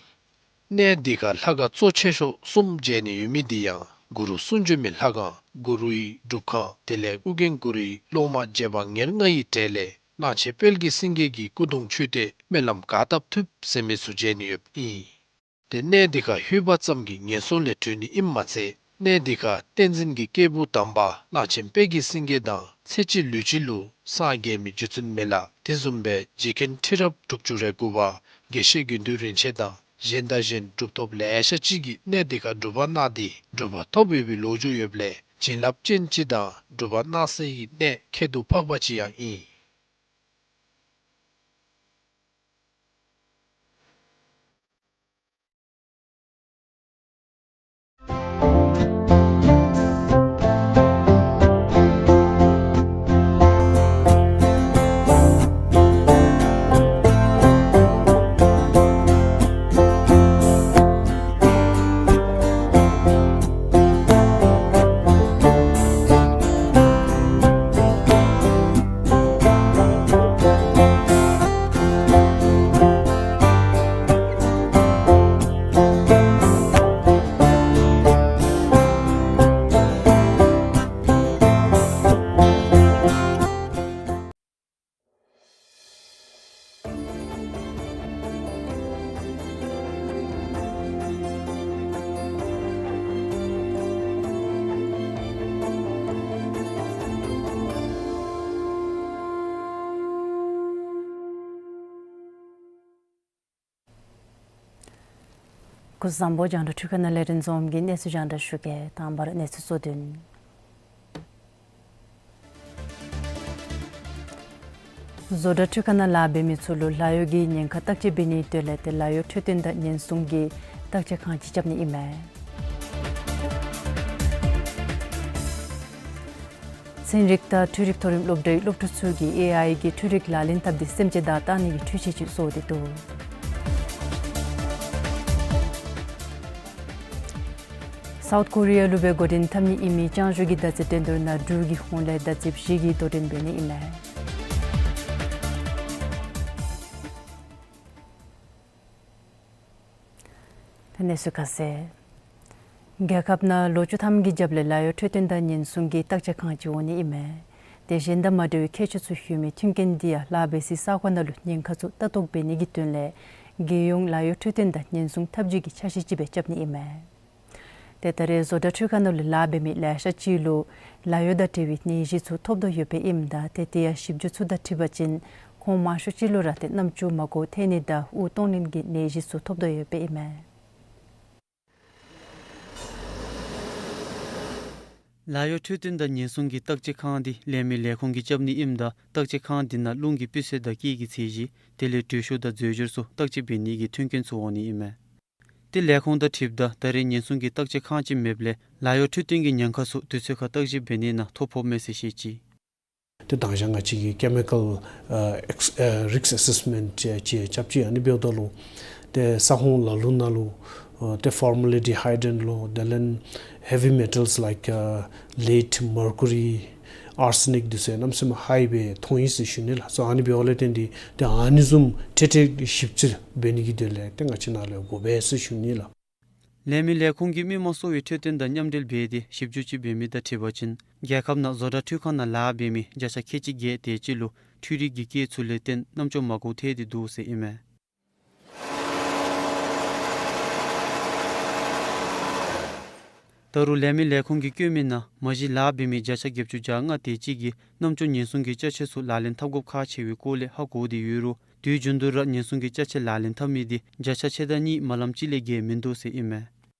གནས་འདི་ཁར་ལྷ་ཁང་གཙོ་ཆེ་ཤོས་གསུམ་མཇལ་ནི་ཡོད་མི་འདི་ཡང་གུ་རུ་གསུང་བྱོན་མའི་ལྷ་ཁང་གུ་རུའི་སྒྲུབ་ཁང་དེ་ལས་ཨོ་རྒྱན་གུ་རུའི་སློབ་མ་རྗེ་འབངས་ཉེར་ལྔ་ཡི་གྲས་ལས་གླང་ཆེན་དཔལ་གྱི་སེང་གེ་གི་སྐུ་གདུང་མཆོད་རྟེན་སྨོན་ལམ་ག་བཏབ་ཐུབ་ཟེར་མི་ཚུ་མཇལ་ནི་ཡོདཔ་ཨིན། ཏེ་གནས་འདི་ཁར་ལྷོད་པ་ཙམ་གྱིས་ངན་སོང་ལས་གྲོལ་ནི་ཨིནམ་མ་ཚད་གནས་འདི་ཁར་བསྟན་འཛིན་གྱི་སྐྱེས་བུ་དམ་པ་གླང་ཆེན་དཔལ་གྱི་སེང་གེ་དང་ཚེ་གཅིག་ལུས་གཅིག་ལུ་སངས་རྒྱས་མི་རྗེ་བཙུན་མི་ལ་དེ་བཟུམ་སྦེ་རྗེ་མཁན་ཁྲི་རབས་དྲུག་ཅུ་རེ་དགུ་པ་དགེ་བཤེས་དགེ་འདུན་རིན་ཆེན་དང་གཞན་དང་གཞན་གྲུབ་ཐོབ་ལེ་ཤ་ཅིག་གིས་གནས་འདི་ཁར་སྒྲུབ་པ་གནང་སྟེ་གྲུབ་པ་ཐོབ་ཡོད་པའི་ལོ་རྒྱུས་ཡོདཔ་ལས་བྱིན་རླབས་ཅན་ཅིག་དང་གྲུབ་པ་གནང་སའི་གནས་ཁྱད་དུ་འཕགས་པ་ཅིག་ཡང་ཨིན། སྐུ་གཟུགས་བཟང་པོ། རྒྱང་བསྒྲགས་འཕྲུལ་ཁང་ནང་ལས་རིན་འཛོམས་ཀྱིས་གནས་ཚུལ་རྒྱང་བསྒྲགས་ཞུ་གེ། དང་པ་ར་གནས་ཚུལ་གཙོ་དོན། བཟོ་གྲྭ་འཕྲུལ་ཁང་ནང་ལཱ་འབད་མི་ཚུ་ལུ་ལཱ་གཡོག་གི་ཉེན་ཁ་བརྟག་དཔྱད་འབད་ནིའི་དོན་ལས་ཏེ་ལཱ་གཡོག་འཕྲོད་བསྟེན་དང་ཉེན་སྲུང་གི་བརྟག་དཔྱད་ཁང་ཅིག་རྐྱབ་ནི་ཨིན་མས། ཚན་རིག་དང་འཕྲུལ་རིག་མཐོ་རིམ་སློབ་གྲྭའི་སློབ་ཕྲུག་ཚུ་གིས་ཨེ་ཨའི་གི་འཕྲུལ་རིག་ལག་ལེན་འཐབ་སྟེ་སེམས་ཅན་བདག་བཏང་ནི་གི་འཕྲུལ་ཆས་ཅིག་བཟོ་སྟེ་འདུག། སའུཐ་ཀོ་རི་ཡ་ལུ་སྦེ་འགོ་འདྲེན་འཐབ་ནི་ཨིན་མི་ལྕང་བཞུགས་ཀྱི་དར་ཚི་འགྲན་བསྡུར་ནང་འབྲུག་གི་ཧོངས་ལས་དར་ཚི་བཞི་གིས་དོ་འགྲན་འབད་ནི་ཨིན་མས། ད་གནས་ཚུལ་ཁ་གསལ། རྒྱལ་ཁབ་ནང་ལོ་བཅུ་ཐམ་གྱི་རྒྱབ་ལས་ལཱ་གཡོག་འཕྲོད་བསྟེན་དང་ཉེན་སྲུང་གི་བརྟག་དཔྱད་ཁང་ཅིག་འོང་ནི་ཨིན་མས། ཏེ་གཞན་དང་མ་འདྲ་བའི་ཁྱད་ཆོས་ཚུ་ཡོད་མི་མཐུན་རྐྱེན་འདི་ཡང་ལཱ་འབད་སའི་ས་གོ་ནང་ལུ་ཉེན་ཁ་ཚུ་ལྟ་རྟོག་འབད་ནི་གི་དོན་ལས་རྒྱལ་ཡོངས་ལཱ་གཡོག་འཕྲོད་བསྟེན་དང་ཉེན་སྲུང་ཐབས་ཇུས་ཀྱི་འཆར་གཞི་ཅིག་སྦེ་རྐྱབ་ནི་ཨིན་མས། ཏེ་ད་རེས་བཟོ་གྲྭ་འཕྲུལ་ཁང་ནང་ལུ་ལཱ་འབད་མི་ལེ་ཤ་ཅིག་ལུ་ལཱ་གཡོག་དང་འབྲེལ་བའི་ནད་གཞི་ཚུ་ཐོབ་དོ་ཡོདཔ་ཨིནམ་ད་ཏེ་དེ་ཡང་ཞིབ་འཇུག་ཚུ་དང་འཁྲིལ་བ་ཅིན་ཁོང་མང་ཤོས་ཅིག་ལུ་ར་ཏེ་རྣམ་ཅོ་མ་གོ་ཐལ་ནི་དང་དབུགས་གཏོང་ལེན་གྱི་ནད་གཞི་ཚུ་ཐོབ་དོ་ཡོདཔ་ཨིན་མས། ལཱ་གཡོག་འཕྲོད་བསྟེན་དང་ཉེན་སྲུང་གི་བརྟག་དཔྱད་ཁང་འདི་ལས་མི་ལས་ཁུངས་ཀྱིས་རྐྱབ་ནི་ཨིནམ་ད་བརྟག་དཔྱད་ཁང་འདི་ནང་རླུང་གི་སྤུས་ཚད་དང་སྐད་ཀྱི་ཚད་གཞི་དེ་ལས་དྲོད་ཤུགས་དང་རྫས་སྦྱོར་ཚུ་བརྟག་དཔྱད་འབད་ནི་གི་མཐུན་རྐྱེན་ཚུ་འོང་ནི་ཨིན་མས། ཏེ་ལས་ཁུངས་དང་འཁྲིལཝ་ད་ད་རེས་ཉེན་སྲུང་གི་བརྟག་དཔྱད་ཁང་ཅིག་མེདཔ་ལས་ལཱ་གཡོག་འཕྲོད་བསྟེན་གྱི་ཉེན་ཁ་ཚུ་དུས་ཚོད་ཁར་བརྟག་ཞིབ་འབད་ནི་ནང་ཐོ་ཕོགཔ་མས་ཟེར་བཤད་ཅི། ཏེ་དང་ཞག་ང་བཅས་ཀྱིས་ཀེ་མི་ཀལ་ཨ་ཨེགས་ཨ་རིསཀ་ཨེ་སེསི་མེནཊ་ཅིག་ཅིག་རྐྱབ་ཅི། ཨ་ནི་འབདཝ་ད་ལུ་ཏེ་ས་ཁོངས་ལ་ལུ་ནང་ལུ་ཨ་ཏེ་ཕོར་མ་ལི་ཌི་ཧའི་ཌི་ལོ་དེ་ལས་ཧེ་བི་མེ་ཊལསི་ལའིཀ་ཨ་ལེཌ་མར་ཀུ་རི་ཨར་སེ་ནིཀ་འདི་ཚུ་གནམ་མེད་ས་མེད་ཧའི་སྦེ་མཐོང་ཡི་ཟེར་ཞུ་ནི་ལགས། སོ་ཨ་ནི་འབདཝ་ལས་བརྟེན་ཏེ་ཏེ་ཨ་ནི་བཟུམ་ཏེ་ཏེ་ཞིབ་དཔྱད་འབད་ནི་གི་དོན་ལས་ཏེ་ང་བཅས་ནཱ་ལུ་དགོ་པས་ཟེར་ཞུ་ནི་ལགས། ལས་མི་ལས་ཁུངས་ཀྱིས་མི་མང་གསོ་བའི་འཕྲོད་བསྟེན་དང་མཉམ་འབྲེལ་འབད་དེ་ཞིབ་འཇུག་ཅིག་འབད་མི་དང་འཁྲིལ་བ་ཅིན་རྒྱལ་ཁབ་ནང་བཟོ་གྲྭ་འཕྲུལ་ཁང་ནང་ལཱ་འབད་མི་བརྒྱ་ཆ་ཁལ་གཅིག་བརྒྱད་དེ་ཅིག་ལུ་འཕྲུལ་རིག་གི་སྐྱེད་ཚུ་ལས་བརྟེན་རྣམ་ཅོ་མ་གོ་ཐལ་ཏེ་འདུག་ཟེར་ཨིན་མས། ད་རུང་ལས་མི་ལས་ཁུངས་ཀྱིས་བཀོད་མི་ནང་མ་གཞི་ལཱ་འབད་མི་བརྒྱ་ཆ་བརྒྱད་ཅུ་གྱ་ལྔ་དེ་ཅིག་གིས་རྣམ་ཅོ་ཉེན་སྲུང་གི་ཅ་ཆས་ཚུ་ལག་ལེན་འཐབ་དགོཔ་ཁག་ཆེ་བའི་སྐོར་ལས་ཧ་གོ་སྟེ་ཡོད་རུང་དུས་རྒྱུན་དུ་ར་ཉེན་སྲུང་གི་ཅ་ཆས་ལག་ལེན་འཐབ་མི་དེ་བརྒྱ་ཆ་ཕྱེད་དང་གཉིས་མ་ལམ་གཅིག་ལས་བརྒལ་མིན་འདུག་ཟེར་ཨིན་མས།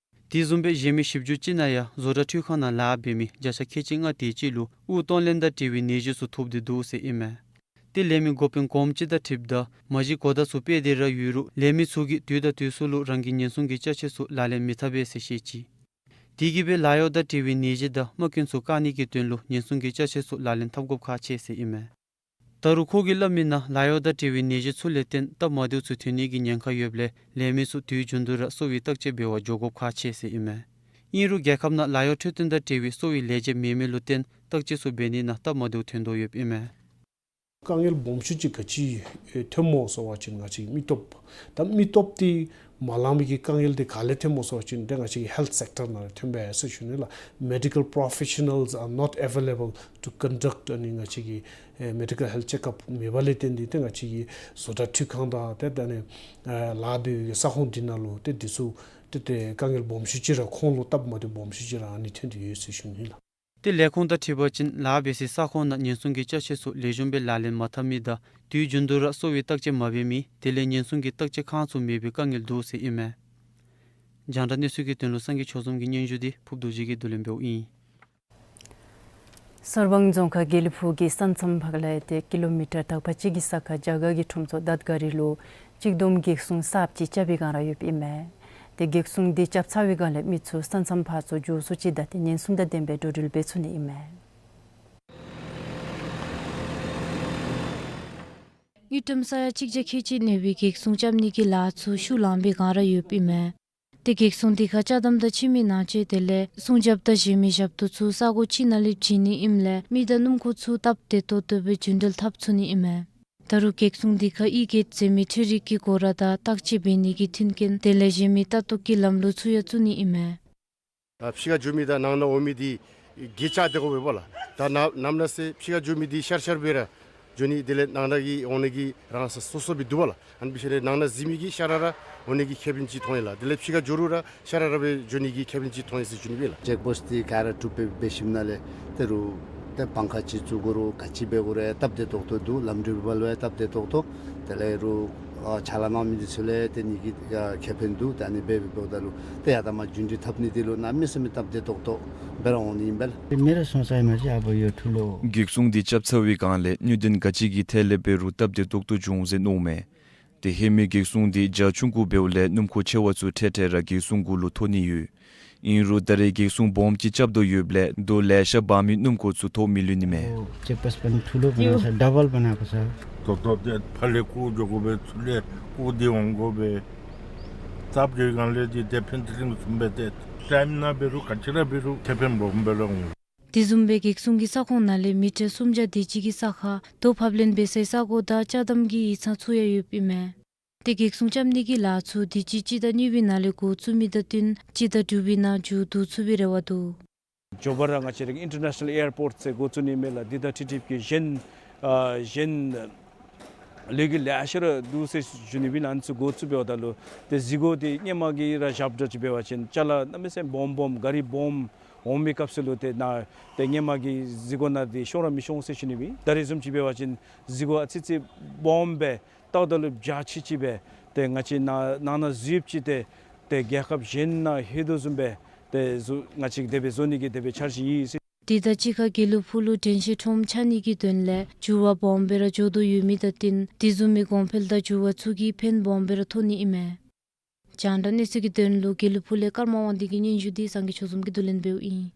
དེ་བཟུམ་སྦེ་གཞན་མི་ཞིབ་འཇུག་ཅིག་ནང་ཡང་བཟོ་གྲྭ་འཕྲུལ་ཁང་ནང་ལཱ་འབད་མི་བརྒྱ་ཆ་ཁལ་གཅིག་ལྔ་དེ་ཅིག་ལུ་དབུགས་གཏོང་ལེན་དང་འབྲེལ་བའི་ནད་གཞི་ཚུ་ཐོབ་སྟེ་འདུག་ཟེར་ཨིན་མས། ཏེ་ལས་མི་འགོ་དཔོན་གོངམ་ཅིག་དང་འཁྲིལཝ་ད་མ་གཞི་གོ་བརྡ་ཚུ་སྤེལ་ཏེ་ར་ཡོད་རུང་ལས་མི་ཚུ་གིས་དུས་དང་དུས་སུ་ལུ་རང་གི་ཉེན་སྲུང་གི་ཅ་ཆས་ཚུ་ལག་ལེན་མི་འཐབ་པས་ཟེར་བཤད་ཅི། དེ་གིས་སྦེ་ལཱ་གཡོག་དང་འབྲེལ་བའི་ནད་གཞི་དང་རྨ་སྐྱོན་ཚུ་བཀག་ནི་གི་དོན་ལུ་ཉེན་སྲུང་གི་ཅ་ཆས་ཚུ་ལག་ལེན་འཐབ་དགོཔ་ཁག་ཆེ་ཟེར་ཨིན་མས། ད་རུང་ཁོ་གིས་སླབ་མི་ནང་ལཱ་གཡོག་དང་འབྲེལ་བའི་ནད་གཞི་ཚུ་ལས་བརྟེན་སྟབས་མ་བདེཝ་ཚུ་ཐོན་ནི་གི་ཉེན་ཁ་ཡོདཔ་ལས་ལས་མི་ཚུ་དུས་རྒྱུན་དུ་ར་གསོ་བའི་བརྟག་དཔྱད་འབད་བར་འགྱོ་དགོཔ་ཁག་ཆེ་ཟེར་ཨིན་མས། ཨིན་རུང་རྒྱལ་ཁབ་ནང་ལཱ་གཡོག་འཕྲོད་བསྟེན་དང་འབྲེལ་བའི་གསོ་བའི་ལས་བྱེདཔ་མེད་མི་ལུ་བརྟེན་བརྟག་དཔྱད་ཚུ་འབད་ནི་ནང་སྟབས་མ་བདེཝ་ཐོན་དོ་ཡོདཔ་ཨིན་མས། དཀའ་ངལ་སྦོམ་ཤོས་ཅིག་ག་ཅི་ཨེ་ཐོནམ་སྨོ་ཟེར་བ་ཅིན་ང་བཅས་མི་སྟོབས། ད་མི་སྟོབས་འདི་མ་ལང་མི་གི་དཀའ་ངལ་འདི་ག་ལས་ཐོནམ་སྨོ་ཟེར་བ་ཅིན་ཏེ་ང་བཅས་ཀྱི་ཧེལཐ་སེཀ་ཊར་ནང་ལས་ཐོན་པས་ཟེར་ཞུ་ནི་ལགས། Medical professionals are not available to conduct ཨ་ནི་ང་བཅས་ཀྱི་ཨེ་མེ་ཌི་ཀལ་ཧེལཐ་ཅེཀ་ཨཔ་མེད་པ་ལས་བརྟེན་ཏེ་ཏེ་ང་བཅས་ཀྱི་བཟོ་གྲྭ་འཕྲུལ་ཁང་དང་ཏེ་ད་ནི་ཨེ་ལཱ་འབད་བའི་ས་ཁོངས་འདི་ནང་ལུ་ཏེ་འདི་ཚུ་ཏེ་ཏེ་དཀའ་ངལ་སྦོམ་ཤོས་ཅིག་ར་ཁོང་ལུ་སྟབས་མ་བདེཝ་སྦོམ་ཤོས་ཅིག་ར་ཨ་ནི་ཐོན་ཏེ་ཡོད་ཟེར་ཞུ་ནི་ལགས། ཏེ་ལས་ཁུངས་དང་འཁྲིལ་བ་ཅིན་ལཱ་འབད་སའི་ས་ཁོངས་ནང་ཉེན་སྲུང་གི་ཅ་ཆས་ཚུ་ལེགས་ཤོམ་སྦེ་ལག་ལེན་མ་འཐབ་མི་དང་དུས་རྒྱུན་དུ་ར་གསོ་བའི་བརྟག་དཔྱད་མ་འབད་མི་དེ་ལས་ཉེན་སྲུང་གི་བརྟག་དཔྱད་ཁང་ཚུ་མེད་པའི་དཀའ་ངལ་འདུག་ཟེར་ཨིན་མས། རྒྱང་བསྒྲགས་གནས་ཚུལ་གྱི་དོན་ལུ་སངས་རྒྱས་ཆོས་འཛོམས་ཀྱིས་སྙན་ཞུ་འདི་ཕུརཔ་རྡོ་རྗེ་གིས་བསྡུ་ལེན་འབདཝ་ཨིན། གསར་སྤང་རྫོང་ཁག་དགེ་ལེགས་ཕུག་གི་ས་མཚམས་ཕར་ལས་ཏེ་ཀི་ལོ་མི་ཊར་དག་པ་གཅིག་གི་ས་ཁར་རྒྱ་གར་གྱི་ཁྲོམ་ཚོགས་དཱཐ་ག་རི་ལུ་གཅིག་བསྡོམས་བགེགས་སྲུང་གསརཔ་ཅིག་རྐྱབ་པའི་སྒང་ར་ཡོདཔ་ཨིན་མས། ཏེ་བགེགས་སྲུང་འདི་རྐྱབ་ཚར་བའི་སྒང་ལས་མི་ཚུ་ས་མཚམས་ཕར་ཚུར་འགྱོ་ཚུགས་ཅི་དང་ཏེ་ཉེན་སྲུང་དང་ལྡན་པའི་འགྲོ་འགྲུལ་འབད་ཚུགས་ནི་ཨིན་མས། དངུལ་ཀྲམ་ས་ཡ་གཅིག་བརྒྱ་ཁལ་གཅིག་གནས་པའི་བགེགས་སྲུང་རྐྱབ་ནི་གི་ལཱ་ཚུ་ཤུགས་ལང་པའི་སྒང་ར་ཡོདཔ་ཨིན་མས། ཏེ་བགེགས་སྲུང་འདི་ཁར་ཅ་དམ་དང་ཁྱིམ་གྱི་ནང་ཆས་དེ་ལས་སྲུང་རྒྱབ་དང་གཞན་མི་ཞབས་ཏོག་ཚུ་ས་གོ་གཅིག་ནང་ལས་བྱིན་ནི་ཨིནམ་ལས་མི་དང་སྣུམ་འཁོར་ཚུ་སྟབས་བདེ་ཏོག་ཏོ་སྦེ་རྒྱུན་འགྲུལ་འཐབ་ཚུགས་ནི་ཨིན་མས། ད་རུང་བགེགས་སྲུང་འདི་ཁར་ཨི་གེཊ་ཟེར་མི་འཕྲུལ་རིག་གི་སྒོ་ར་དང་བརྟག་དཔྱད་འབད་ནི་གི་མཐུན་རྐྱེན་དེ་ལས་གཞན་མི་ལྟ་རྟོག་གི་ལམ་ལུགས་ཚུ་ཡང་བཙུགས་ནི་ཨིན་མས། ཨ་ཕྱི་ཁར་འགྱོ་མི་དང་ནང་ན་འོང་མི་འདི་གེཊ་བཅག་སྡོད་དགོ་པས་ལགས། ད་ནམ་ནམ་ན་ཟེར་ཕྱི་ཁར་འགྱོ་མི་འདི་ཤར་ཤར་སྦེ་ར་འགྱོ་ནི། དེ་ལས་ནང་ན་གི་འོང་ནི་གི་རང་ས་སོ་སོ་སྦེ་འདུག་པ་ལགས། ཨ་ནི་འབད་ཞིནམ་ལས་ནང་ན་གཟིགས་མི་གིས་ཤར་ར་ར་འོང་ནི་གི་ཁེ་ཕན་ཅིག་མཐོང་ཡི་ལགས། དེ་ལས་ཕྱི་ཁར་འགྱོ་རུང་ར་ཤར་ར་ར་སྦེ་འགྱོ་ནི་གི་ཁེ་ཕན་ཅིག་མཐོང་ཡི་ཟེར་ཞུ་ནི་སྦེ་ལགས། ཅེཀ་པོསཊ་འདི་ག་ར་གྲུབ་སྦེ་འབད་ཞིནམ་ལས་ཏེ་རུང་ཏེ་བང་ཁ་ཅིག་བཙུགས་དགོ་རུང་ག་ཅི་འབད་དགོ་རུང་སྟབས་བདེ་ཏོག་ཏོ་འདུག། ལམ་འགྲུལ་འབད་བ་ལུ་ཡང་སྟབས་བདེ་ཏོག་ཏོ། དེ་ལས་རུང་ཨ་ཕྱག་ལཱ་གནང་མི་འདི་ཚུ་ལུ་ཡང་ཏེ་ཨ་ནི་གི་ཨ་ཁེ་ཕན་འདུག། ཏེ་ཨ་ནི་སྦེ་འབདཝ་ད་ལུ་ཏེ་ཡར་དང་མར་རྒྱུན་འགྲུལ་འཐབ་ནི་འདི་ལུ་གནམ་མེད་ས་མེད་སྟབས་བདེ་ཏོག་ཏོ་སྦེ་ར་འོང་ནི་ཨིན་པས་ལགས། མི་ར་སོང་ས་ཨིན་མས་ཅིག་ཨ་བ་ཡོད་ཐུ་ལོ། བགེགས་སྲུང་འདི་རྐྱབ་ཚར་བའི་སྒང་ལས་དངུལ་འདོན་ག་ཅི་གི་ཐད་ལས་འབད་རུང་སྟབས་བདེ་ཏོག་ཏོ་བྱུང་ཟེར་མནོཝ་མས། ཏེ་ཧེ་མའི་བགེགས་སྲུང་འདི་རྒྱ་ཆུང་ཀུ་འབདཝ་ལས་སྣུམ་འཁོར་ཆེ་བ་ཚུ་འཕྲལ་འཕྲལ་ར་བགེགས་སྲུང་གུ་ལུ་ཐོན་ནི་ཡོད། ཨིན་རུང་ད་རེས་བགེགས་སྲུང་སྦོམ་ཅིག་རྐྱབ་དོ་ཡོདཔ་ལས་རྡོ་ལེ་ཤ་འབག་མི་སྣུམ་འཁོར་ཚུ་ཐོབ་མི་ལུས་ནི་མས། ཨོ་ཅེཀ་པོསཊ་པ་ནི་ཐུ་ལོ་པ་ན་ས་ཌ་བལ་པ་ན་གོ་ས། ཏོག་ཏོ་ཏེ་ཕར་ལས་བཀོག་འགྱོ་དགོ་པས། ཚུར་ལས་བཀོག་སྟེ་འོང་དགོ་པས། སྟབས་བདེ་སྒང་ལས་འདི་ཏེ་ཕན་ཐོགས་ལེགས་ཤོམ་སྦེ་ཏེ་ཊའིམ་ནང་འབད་རུང་ག་ཅི་ར་འབད་རུང་ཁེ་ཕན་སྦོམ་སྦེ་ར་འོང་། དེ་བཟུམ་སྦེ་བགེགས་སྲུང་གི་ས་ཁོངས་ནང་ལས་མི་ཊར་སུམ་བརྒྱ་དེ་ཅིག་གི་ས་ཁར་རྡོ་ཕབ་ལེན་འབད་སའི་ས་གོ་དང་ཅ་དམ་གྱི་ཡིག་ཚང་ཚུ་ཡང་ཡོདཔ་ཨིན་མས། ཏེ་བགེགས་སྲུང་རྐྱབ་ནི་གི་ལཱ་ཚུ་དུས་ཅི་སྤྱི་ཟླ་གཉིས་པའི་ནང་ལས་འགོ་བཙུགས་མི་དང་བསྟུན་སྤྱི་ཟླ་དྲུག་པའི་ནང་མཇུག་བསྡུ་ཚུགས་པའི་རེ་བ་འདུག། མགྱོགས་པ་ར་ང་བཅས་ར་གི་ཨིན་ཊར་ནེ་ཤ་ནལ་ཨེར་པོརཊ་ཟེར་འགོ་བཙུགས་ནི་མས་ལགས། འདི་དང་འཁྲིལ་འཁྲིལཝ་གི་གཞན་ཨ་གཞན་ལས་འགུལ་ལེ་ཤ་ར་འདུག་ཟེར་ཞུ་ནི་སྦེ་ཨ་ནི་ཚུ་འགོ་བཙུགས་འབདཝ་ད་ལུ་ཏེ་གཟིགས་སྒོ་འདི་སྔོན་མ་གི་ར་ཞབས་བྲོ་ཅིག་འབད་བ་ཅིན་ཅ་ལ་གནམ་མེད་ས་མེད་སྦོམ་སྦོམ་ག་རི་སྦོམ་འོང་མི་སྐབས་སུ་ལུ་ཏེ་ནཱ་ཏེ་སྔོན་མ་གི་གཟིགས་སྒོ་ནང་འདི་ཤོང་ར་མི་ཤོང་ཟེར་ཞུ་ནི་སྦེ། ད་རེས་བཟུམ་ཅིག་འབད་བ་ཅིན་གཟིགས་སྒོ་ཨ་ཙི་ཙི་སྦོམ་སྦེ་བལྟཝ་ད་ལུ་འཇའ་ཆི་ཆི་སྦེ་ཏེ་ང་བཅས་ནཱ་ནང་ན་བཞུགསཔ་ཅིག་ཏེ་ཏེ་རྒྱལ་ཁབ་གཞན་ནང་ལྷོད་དོ་བཟུམ་སྦེ་ཏེ་བཟོ་ང་བཅས་དེ་སྦེ་བཟོ་ནི་གི་དེ་སྦེ་འཆར་གཞི་ཡོད་ཟེར། དེ་དང་གཅིག་ཁར་དགེ་ལེགས་ཕུག་ལུ་དྲན་ཤེས་ཁྲོམ་ཆགས་ནི་གི་དོན་ལས་འགྱུར་བ་སྦོམ་སྦེ་ར་འགྱོ་དོ་ཡོད་མི་དང་བསྟུན་དེ་བཟུམ་མའི་གོང་འཕེལ་དང་འགྱུར་བ་ཚུ་གིས་ཕན་སྦོམ་སྦེ་ར་ཐོགས་ནི་ཨིན་མས། རྒྱང་བསྒྲགས་གནས་ཚུལ་གྱི་དོན་ལུ་དགེ་ལེགས་ཕུག་ལས་ཀརྨ་དབང་འདུས་ཀྱི་སྙན་ཞུ་འདི་སངས་རྒྱས་ཆོས་འཛོམས་ཀྱིས་བསྡུ་ལེན་འབདཝ་ཨིན།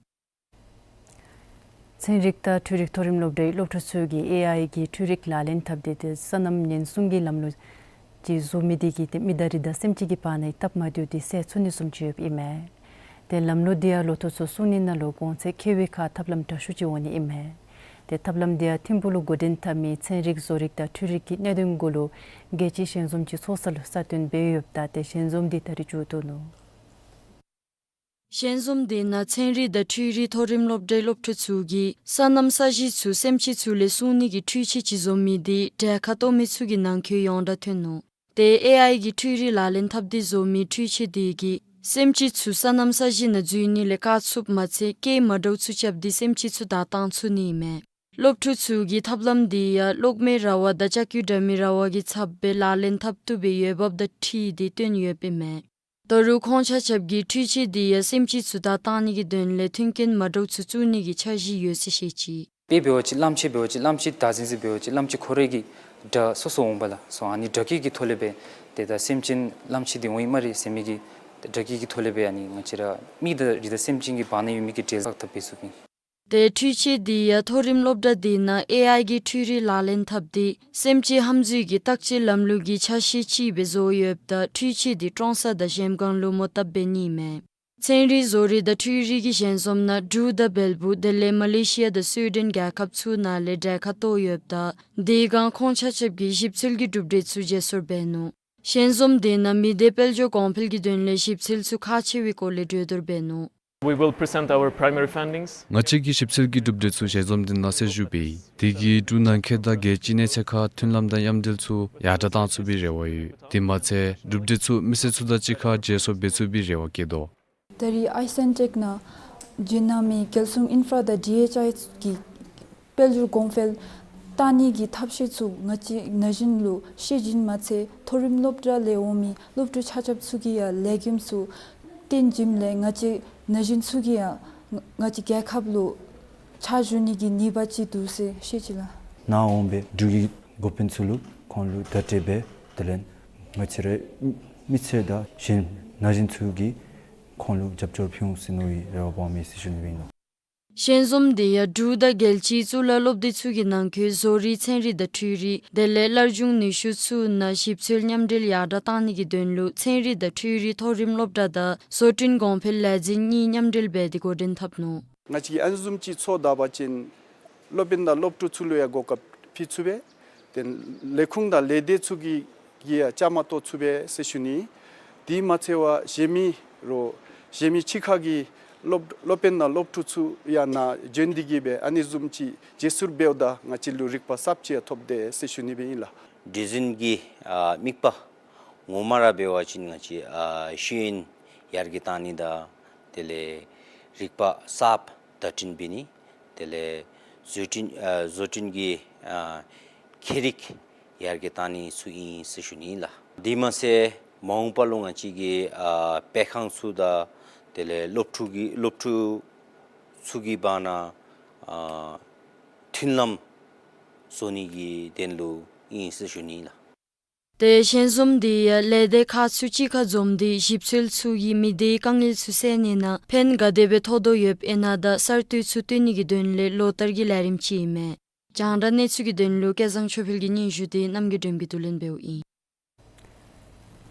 ཚན་རིག་དང་འཕྲུལ་རིག་མཐོ་རིམ་སློབ་གྲྭའི་སློབ་ཕྲུག་ཚུ་གིས་ཨེ་ཨའི་གི་འཕྲུལ་རིག་ལག་ལེན་འཐབ་སྟེ་ཏེ་སོ་ནམ་ཉེན་སྲུང་གི་ལམ་ལུགས་ཅིག་བཟོ་མི་དེ་གིས་ཏེ་མི་དང་རི་དྭགས་སེམས་ཅན་གྱི་བར་ན་སྟབས་མ་བདེཝ་དེ་སེལ་ཚུགས་ནི་བཟུམ་ཅིག་ཡོདཔ་ཨིན་མས། ཏེ་ལམ་ལུགས་དེ་ཡང་ལོ་ཐོག་ཚུ་སྲུང་ནི་ནང་ལུ་གོང་ཚད་ཁེ་བའི་ཁར་ཐབས་ལམ་དྲག་ཤོས་ཅིག་འོང་ནི་ཨིན་མས། ཏེ་ཐབས་ལམ་དེ་ཡང་ཐིམ་ཕུག་ལུ་འགོ་འདྲེན་འཐབ་མི་ཚན་རིག་བཟོ་རིག་དང་འཕྲུལ་རིག་གི་གནད་དོན་གུ་ལུ་རྒྱལ་སྤྱིའི་ཞལ་འཛོམས་ཅིག་ཚོགས་ས་ལུ་གསལ་སྟོན་འབད་ཡོདཔ་ད་ཏེ་ཞལ་འཛོམས་དེ་ད་རིས་མཇུག་བསྡུ་ནུག། ཞལ་འཛོམས་དེ་ནང་ཚན་རིག་དང་འཕྲུལ་རིག་མཐོ་རིམ་སློབ་གྲྭའི་སློབ་ཕྲུག་ཚུ་གིས་སོ་ནམ་ས་གཞི་ཚུ་སེམས་ཅན་ཚུ་ལས་སྲུང་ནི་གི་འཕྲུལ་ཆས་ཅིག་བཟོ་མི་དེ་གྲལ་ཁར་གཏོགས་མི་ཚུ་གི་ནང་འཁོད་ཡོངས་གྲགས་ཐོན་ནུག། ཏེ་ཨེ་ཨའི་གི་འཕྲུལ་རིག་ལག་ལེན་འཐབ་སྟེ་བཟོ་མི་འཕྲུལ་ཆས་དེ་གིས་སེམས་ཅན་ཚུ་སོ་ནམ་ས་གཞི་ནང་འཛུལ་ནི་ལས་བཀག་ཚུགསཔ་མ་ཚད་སྐད་མ་འདྲཝ་ཚུ་རྐྱབ་སྟེ་སེམས་ཅན་ཚུ་བདའ་བཏང་ཚུགས་ནི་ཨིན་མས། སློབ་ཕྲུག་ཚུ་གིས་ཐབས་ལམ་དེ་ཡང་གློག་མེ་ར་བ་དང་ལྕགས་ཀྱུ་འདྲ་མི་ར་བ་གི་ཚབ་སྦེ་ལག་ལེན་འཐབ་བཏུབ་སྦེ་ཡོདཔ་དང་འཁྲིལ་ཏེ་སྟོན་ཡོདཔ་ཨིན་མས། ད་རུང་ཁོང་ཆ་ཁྱབ་ཀྱིས་འཕྲུལ་ཆས་དེ་ཡང་སེམས་ཅན་ཚུ་བདའ་བཏང་ནི་གི་དོན་ལས་མཐུན་རྐྱེན་མ་འདྲཝ་ཚུ་བཙུགས་ནི་གི་འཆར་གཞི་ཡོད་ཟེར་བཤད་ཅི། དཔེ་འབད་བ་ཅིན་གླངམོ་ཆེ་འབད་བ་ཅིན་གླངམོ་ཆེ་བདའ་ཟུན་ཟུན་འབད་བ་ཅིན་གླངམོ་ཆེ་ཁོ་རའི་གི་དགྲ་སོ་སོ་འོང་པས་ལགས། སོ་ཨ་ནི་དྲག་སྐྱེད་ཀྱི་ཐོག་ལས་སྦེ་ཏེ་ད་སེམས་ཅན་གླངམོ་ཆེ་འདི་འོང་ཡི་སྨ་རེ་ཟེར་མི་གི་དྲག་སྐྱེད་ཀྱི་ཐོག་ལས་སྦེ་ཨ་ནི་ང་བཅས་ར་མི་དང་རི་དྭགས་སེམས་ཅན་གྱི་བར་ན་ཡོད་མི་གི་འབྲེལ་བ་བཀག་ཐབས་འབད་ཚུགས་པས། ཏེ་འཕྲུལ་ཆས་དེ་ཡང་མཐོ་རིམ་སློབ་གྲྭ་དེ་ནང་ཨེ་ཨའི་གི་འཕྲུལ་རིག་ལག་ལེན་འཐབ་སྟེ་སེམས་ཅན་ཧམ་འཛུལ་གྱི་བརྟག་དཔྱད་ལམ་ལུགས་ཀྱི་ཆ་ཤས་ཅིག་སྦེ་བཟོ་ཡོདཔ་ད་འཕྲུལ་ཆས་དེ་ཀྲོང་གསར་དང་གཞལམ་སྒང་ལུ་མོ་བཏབ་འབད་ནི་ཨིན་མས། ཚན་རིག་བཟོ་རིག་དང་འཕྲུལ་རིག་གི་ཞལ་འཛོམས་ནང་འབྲུག་དང་བལ་པོ་དེ་ལས་མ་ལེ་ཤི་ཡ་དང་སུའི་ཌེན་རྒྱལ་ཁབ་ཚུ་ནང་ལས་གྲལ་ཁར་གཏོགས་ཡོདཔ་ད་དེ་སྒང་ཁོང་ཆ་ཁྱབ་ཀྱིས་ཞིབ་འཚོལ་གྱི་གྲུབ་འབྲས་ཚུ་བརྗེ་སོར་འབད་ནུག། ཞལ་འཛོམས་དེ་ནང་མི་སྡེ་དཔལ་འབྱོར་གོང་འཕེལ་གྱི་དོན་ལས་ཞིབ་འཚོལ་ཚུ་ཁག་ཆེ་བའི་སྐོར་ལས་གྲོས་བསྡུར་འབད་ནུག། We will present our primary findings. ང་བཅས་ཀྱིས་ཞིབ་འཚོལ་གྱི་གྲུབ་འབྲས་ཚུ་ཞལ་འཛོམས་དེ་ནང་གསལ་ཞུ་འབད་ཡི། དེ་གིས་འབྲུག་ནང་འཁོད་དང་རྒྱལ་སྤྱིའི་གནས་ཚད་ཁར་མཐུན་ལམ་དང་མཉམ་འབྲེལ་ཚུ་ཡར་དྲག་གཏང་ཚུགས་པའི་རེ་བ་ཡོད། དེ་མ་ཚད་གྲུབ་འབྲས་ཚུ་མི་སེར་ཚུ་དང་གཅིག་ཁར་བརྗེ་སོར་འབད་ཚུགས་པའི་རེ་བ་བསྐྱེད་དོ། ད་རེས་ཨའི་སེན་ཊེཀ་ནང་འབྱོན་གནང་མི་རྒྱལ་སྲུང་ཨིན་ཕྲ་དང་ཌི་ཨེཆ་ཨའི་གི་དཔལ་འབྱོར་གོང་འཕེལ་གཏང་ནི་གི་ཐབས་ཤེས་ཚུ་ང་བཅས་ན་གཞོན་ལུ་ཤེས་བཞིན་མ་ཚད་མཐོ་རིམ་སློབ་གྲྭ་ལས་འོང་མི་སློབ་ཕྲུག་ཆ་ཁྱབ་ཚུ་གིས་ཡང་ལས་མགྱོནམ་ཚུ་བཏོན་བྱིནམ་ལས་ང་བཅས་ན་གཞོན་ཚུ་གིས་ཡང་ང་བཅས་རྒྱལ་ཁབ་ལུ་ཕྱག་ཞུ་ནི་གི་ནུས་པ་ཅིག་འདུག་ཟེར་བཤད་ཅི་ལགས། ནཱ་འོང་པའི་འབྲུག་གི་འགོ་དཔོན་ཚུ་ལུ་ཁོང་ལུ་བརྡ་སྤྲོད་འབད་དེ་ལས་ང་བཅས་རའི་མི་སེར་དང་གཞན་ན་གཞོན་ཚུ་གིས་ཁོང་ལུ་རྒྱབ་སྐྱོར་ཕུལ་འོང་ཟེར་མནོ་བའི་རེ་བ་སྦོམ་ཡོད་ཟེར་ཞུ་ནི་ཨིན་ལགས། ཞལ་འཛོམས་དེ་ཡང་འབྲུག་དང་རྒྱལ་སྤྱིའི་གཙུག་ལག་སློབ་སྡེ་ཚུ་གི་ནང་འཁོད་བཟོ་རིག་ཚན་རིག་དང་འཕྲུལ་རིག་དེ་ལས་སླར་འབྱུང་ནུས་ཤུགས་ཚུ་ནང་ཞིབ་འཚོལ་མཉམ་འབྲེལ་ཡར་དྲག་གཏང་ནི་གི་དོན་ལུ་ཚན་རིག་དང་འཕྲུལ་རིག་མཐོ་རིམ་སློབ་གྲྭ་དང་བཟོ་སྐྲུན་གོང་འཕེལ་ལས་འཛིན་གཉིས་མཉམ་འབྲེལ་འབད་དེ་འགོ་འདྲེན་འཐབ་ནུག། ང་བཅས་ཀྱིས་ཨ་ནི་བཟུམ་ཅིག་ཚོགས་ད་པ་ཅིན་སློབ་དཔོན་དང་སློབ་ཕྲུག་ཚུ་ལུ་ཡང་གོ་སྐབས་ཕུལ་ཚུགས་པས། དེ་ལས་ཁུངས་དང་ལས་སྡེ་ཚུ་གིས་གིས་ཡང་བཅའ་མར་གཏོགས་ཚུགས་པས་ཟེར་ཞུ་ནི། དེ་མ་ཚད་པར་གཞན་མི་རོགས་གཞན་མི་ཕྱི་ཁ་གི་སློབ་སློབ་དཔོན་དང་སློབ་ཕྲུག་ཚུ་ཡང་ནཱ་འབྱོན་ཏེ་གིས་སྦེ་ཨ་ནི་བཟུམ་ཅིག་བརྗེ་སོར་འབདཝ་ད་ང་བཅས་ལུ་རིག་པ་གསརཔ་ཅིག་ཡང་ཐོབ་དེས་ཟེར་ཞུ་ནི་སྦེ་ཨིན་ལགས། འདི་བཟུམ་གྱི་ཨ་དམིགས་པ་ངོ་མ་ར་འབད་བ་ཅིན་ང་བཅས་ཨ་ཤེས་ཡོན་ཡར་རྒྱས་གཏང་ནི་དང་དེ་ལས་རིག་པ་གསརཔ་བརྡ་སྐྲུན་འབད་ནི་དེ་ལས་བཟོ་སྐྲུན་ཨ་བཟོ་སྐྲུན་གྱི་ཨ་ཁྱད་རིག་ཡར་རྒྱས་གཏང་ནི་ཚུ་ཨིན་ཟེར་ཞུ་ནི་ཨིན་ལགས། དེ་མ་ཚད་མ་འོངས་པ་ལུ་ང་བཅས་ཀྱི་ཨ་སྤེལ་ཁང་ཚུ་དང་དེ་ལས་སློབ་ཕྲུག་གི་སློབ་ཕྲུག་ཚུ་གི་བར་ན་ཨ་མཐུན་ལམ་བཟོ་ནི་གི་དོན་ལུ་ཨིན་ཟེར་ཞུ་ནི་ཨིན་ལགས། ཏེ་ཞལ་འཛོམས་དེ་ཡང་ལས་སྡེ་ཁག་ཚུ་གཅིག་ཁར་འཛོམས་ཏེ་ཞིབ་འཚོལ་ཚུ་གིས་མི་སྡེའི་དཀའ་ངལ་ཚུ་སེལ་ནི་ནང་ཕན་ག་དེ་སྦེ་ཐོགས་དོ་ཡོདཔ་ཨིན་ན་དང་གསར་གཏོད་ཚུ་བཏོན་ནི་གི་དོན་ལས་ལོ་བསྟར་གྱི་ལས་རིམ་ཅིག་ཨིན་མས། རྒྱང་བསྒྲགས་གནས་ཚུལ་གྱི་དོན་ལུ་སྐལ་བཟང་ཆོས་འཕེལ་གྱི་སྙན་ཞུ་དེ་རྣམ་རྒྱལ་སྒྲོལམ་གྱིས་བསྡུ་ལེན་འབདཝ་ཨིན།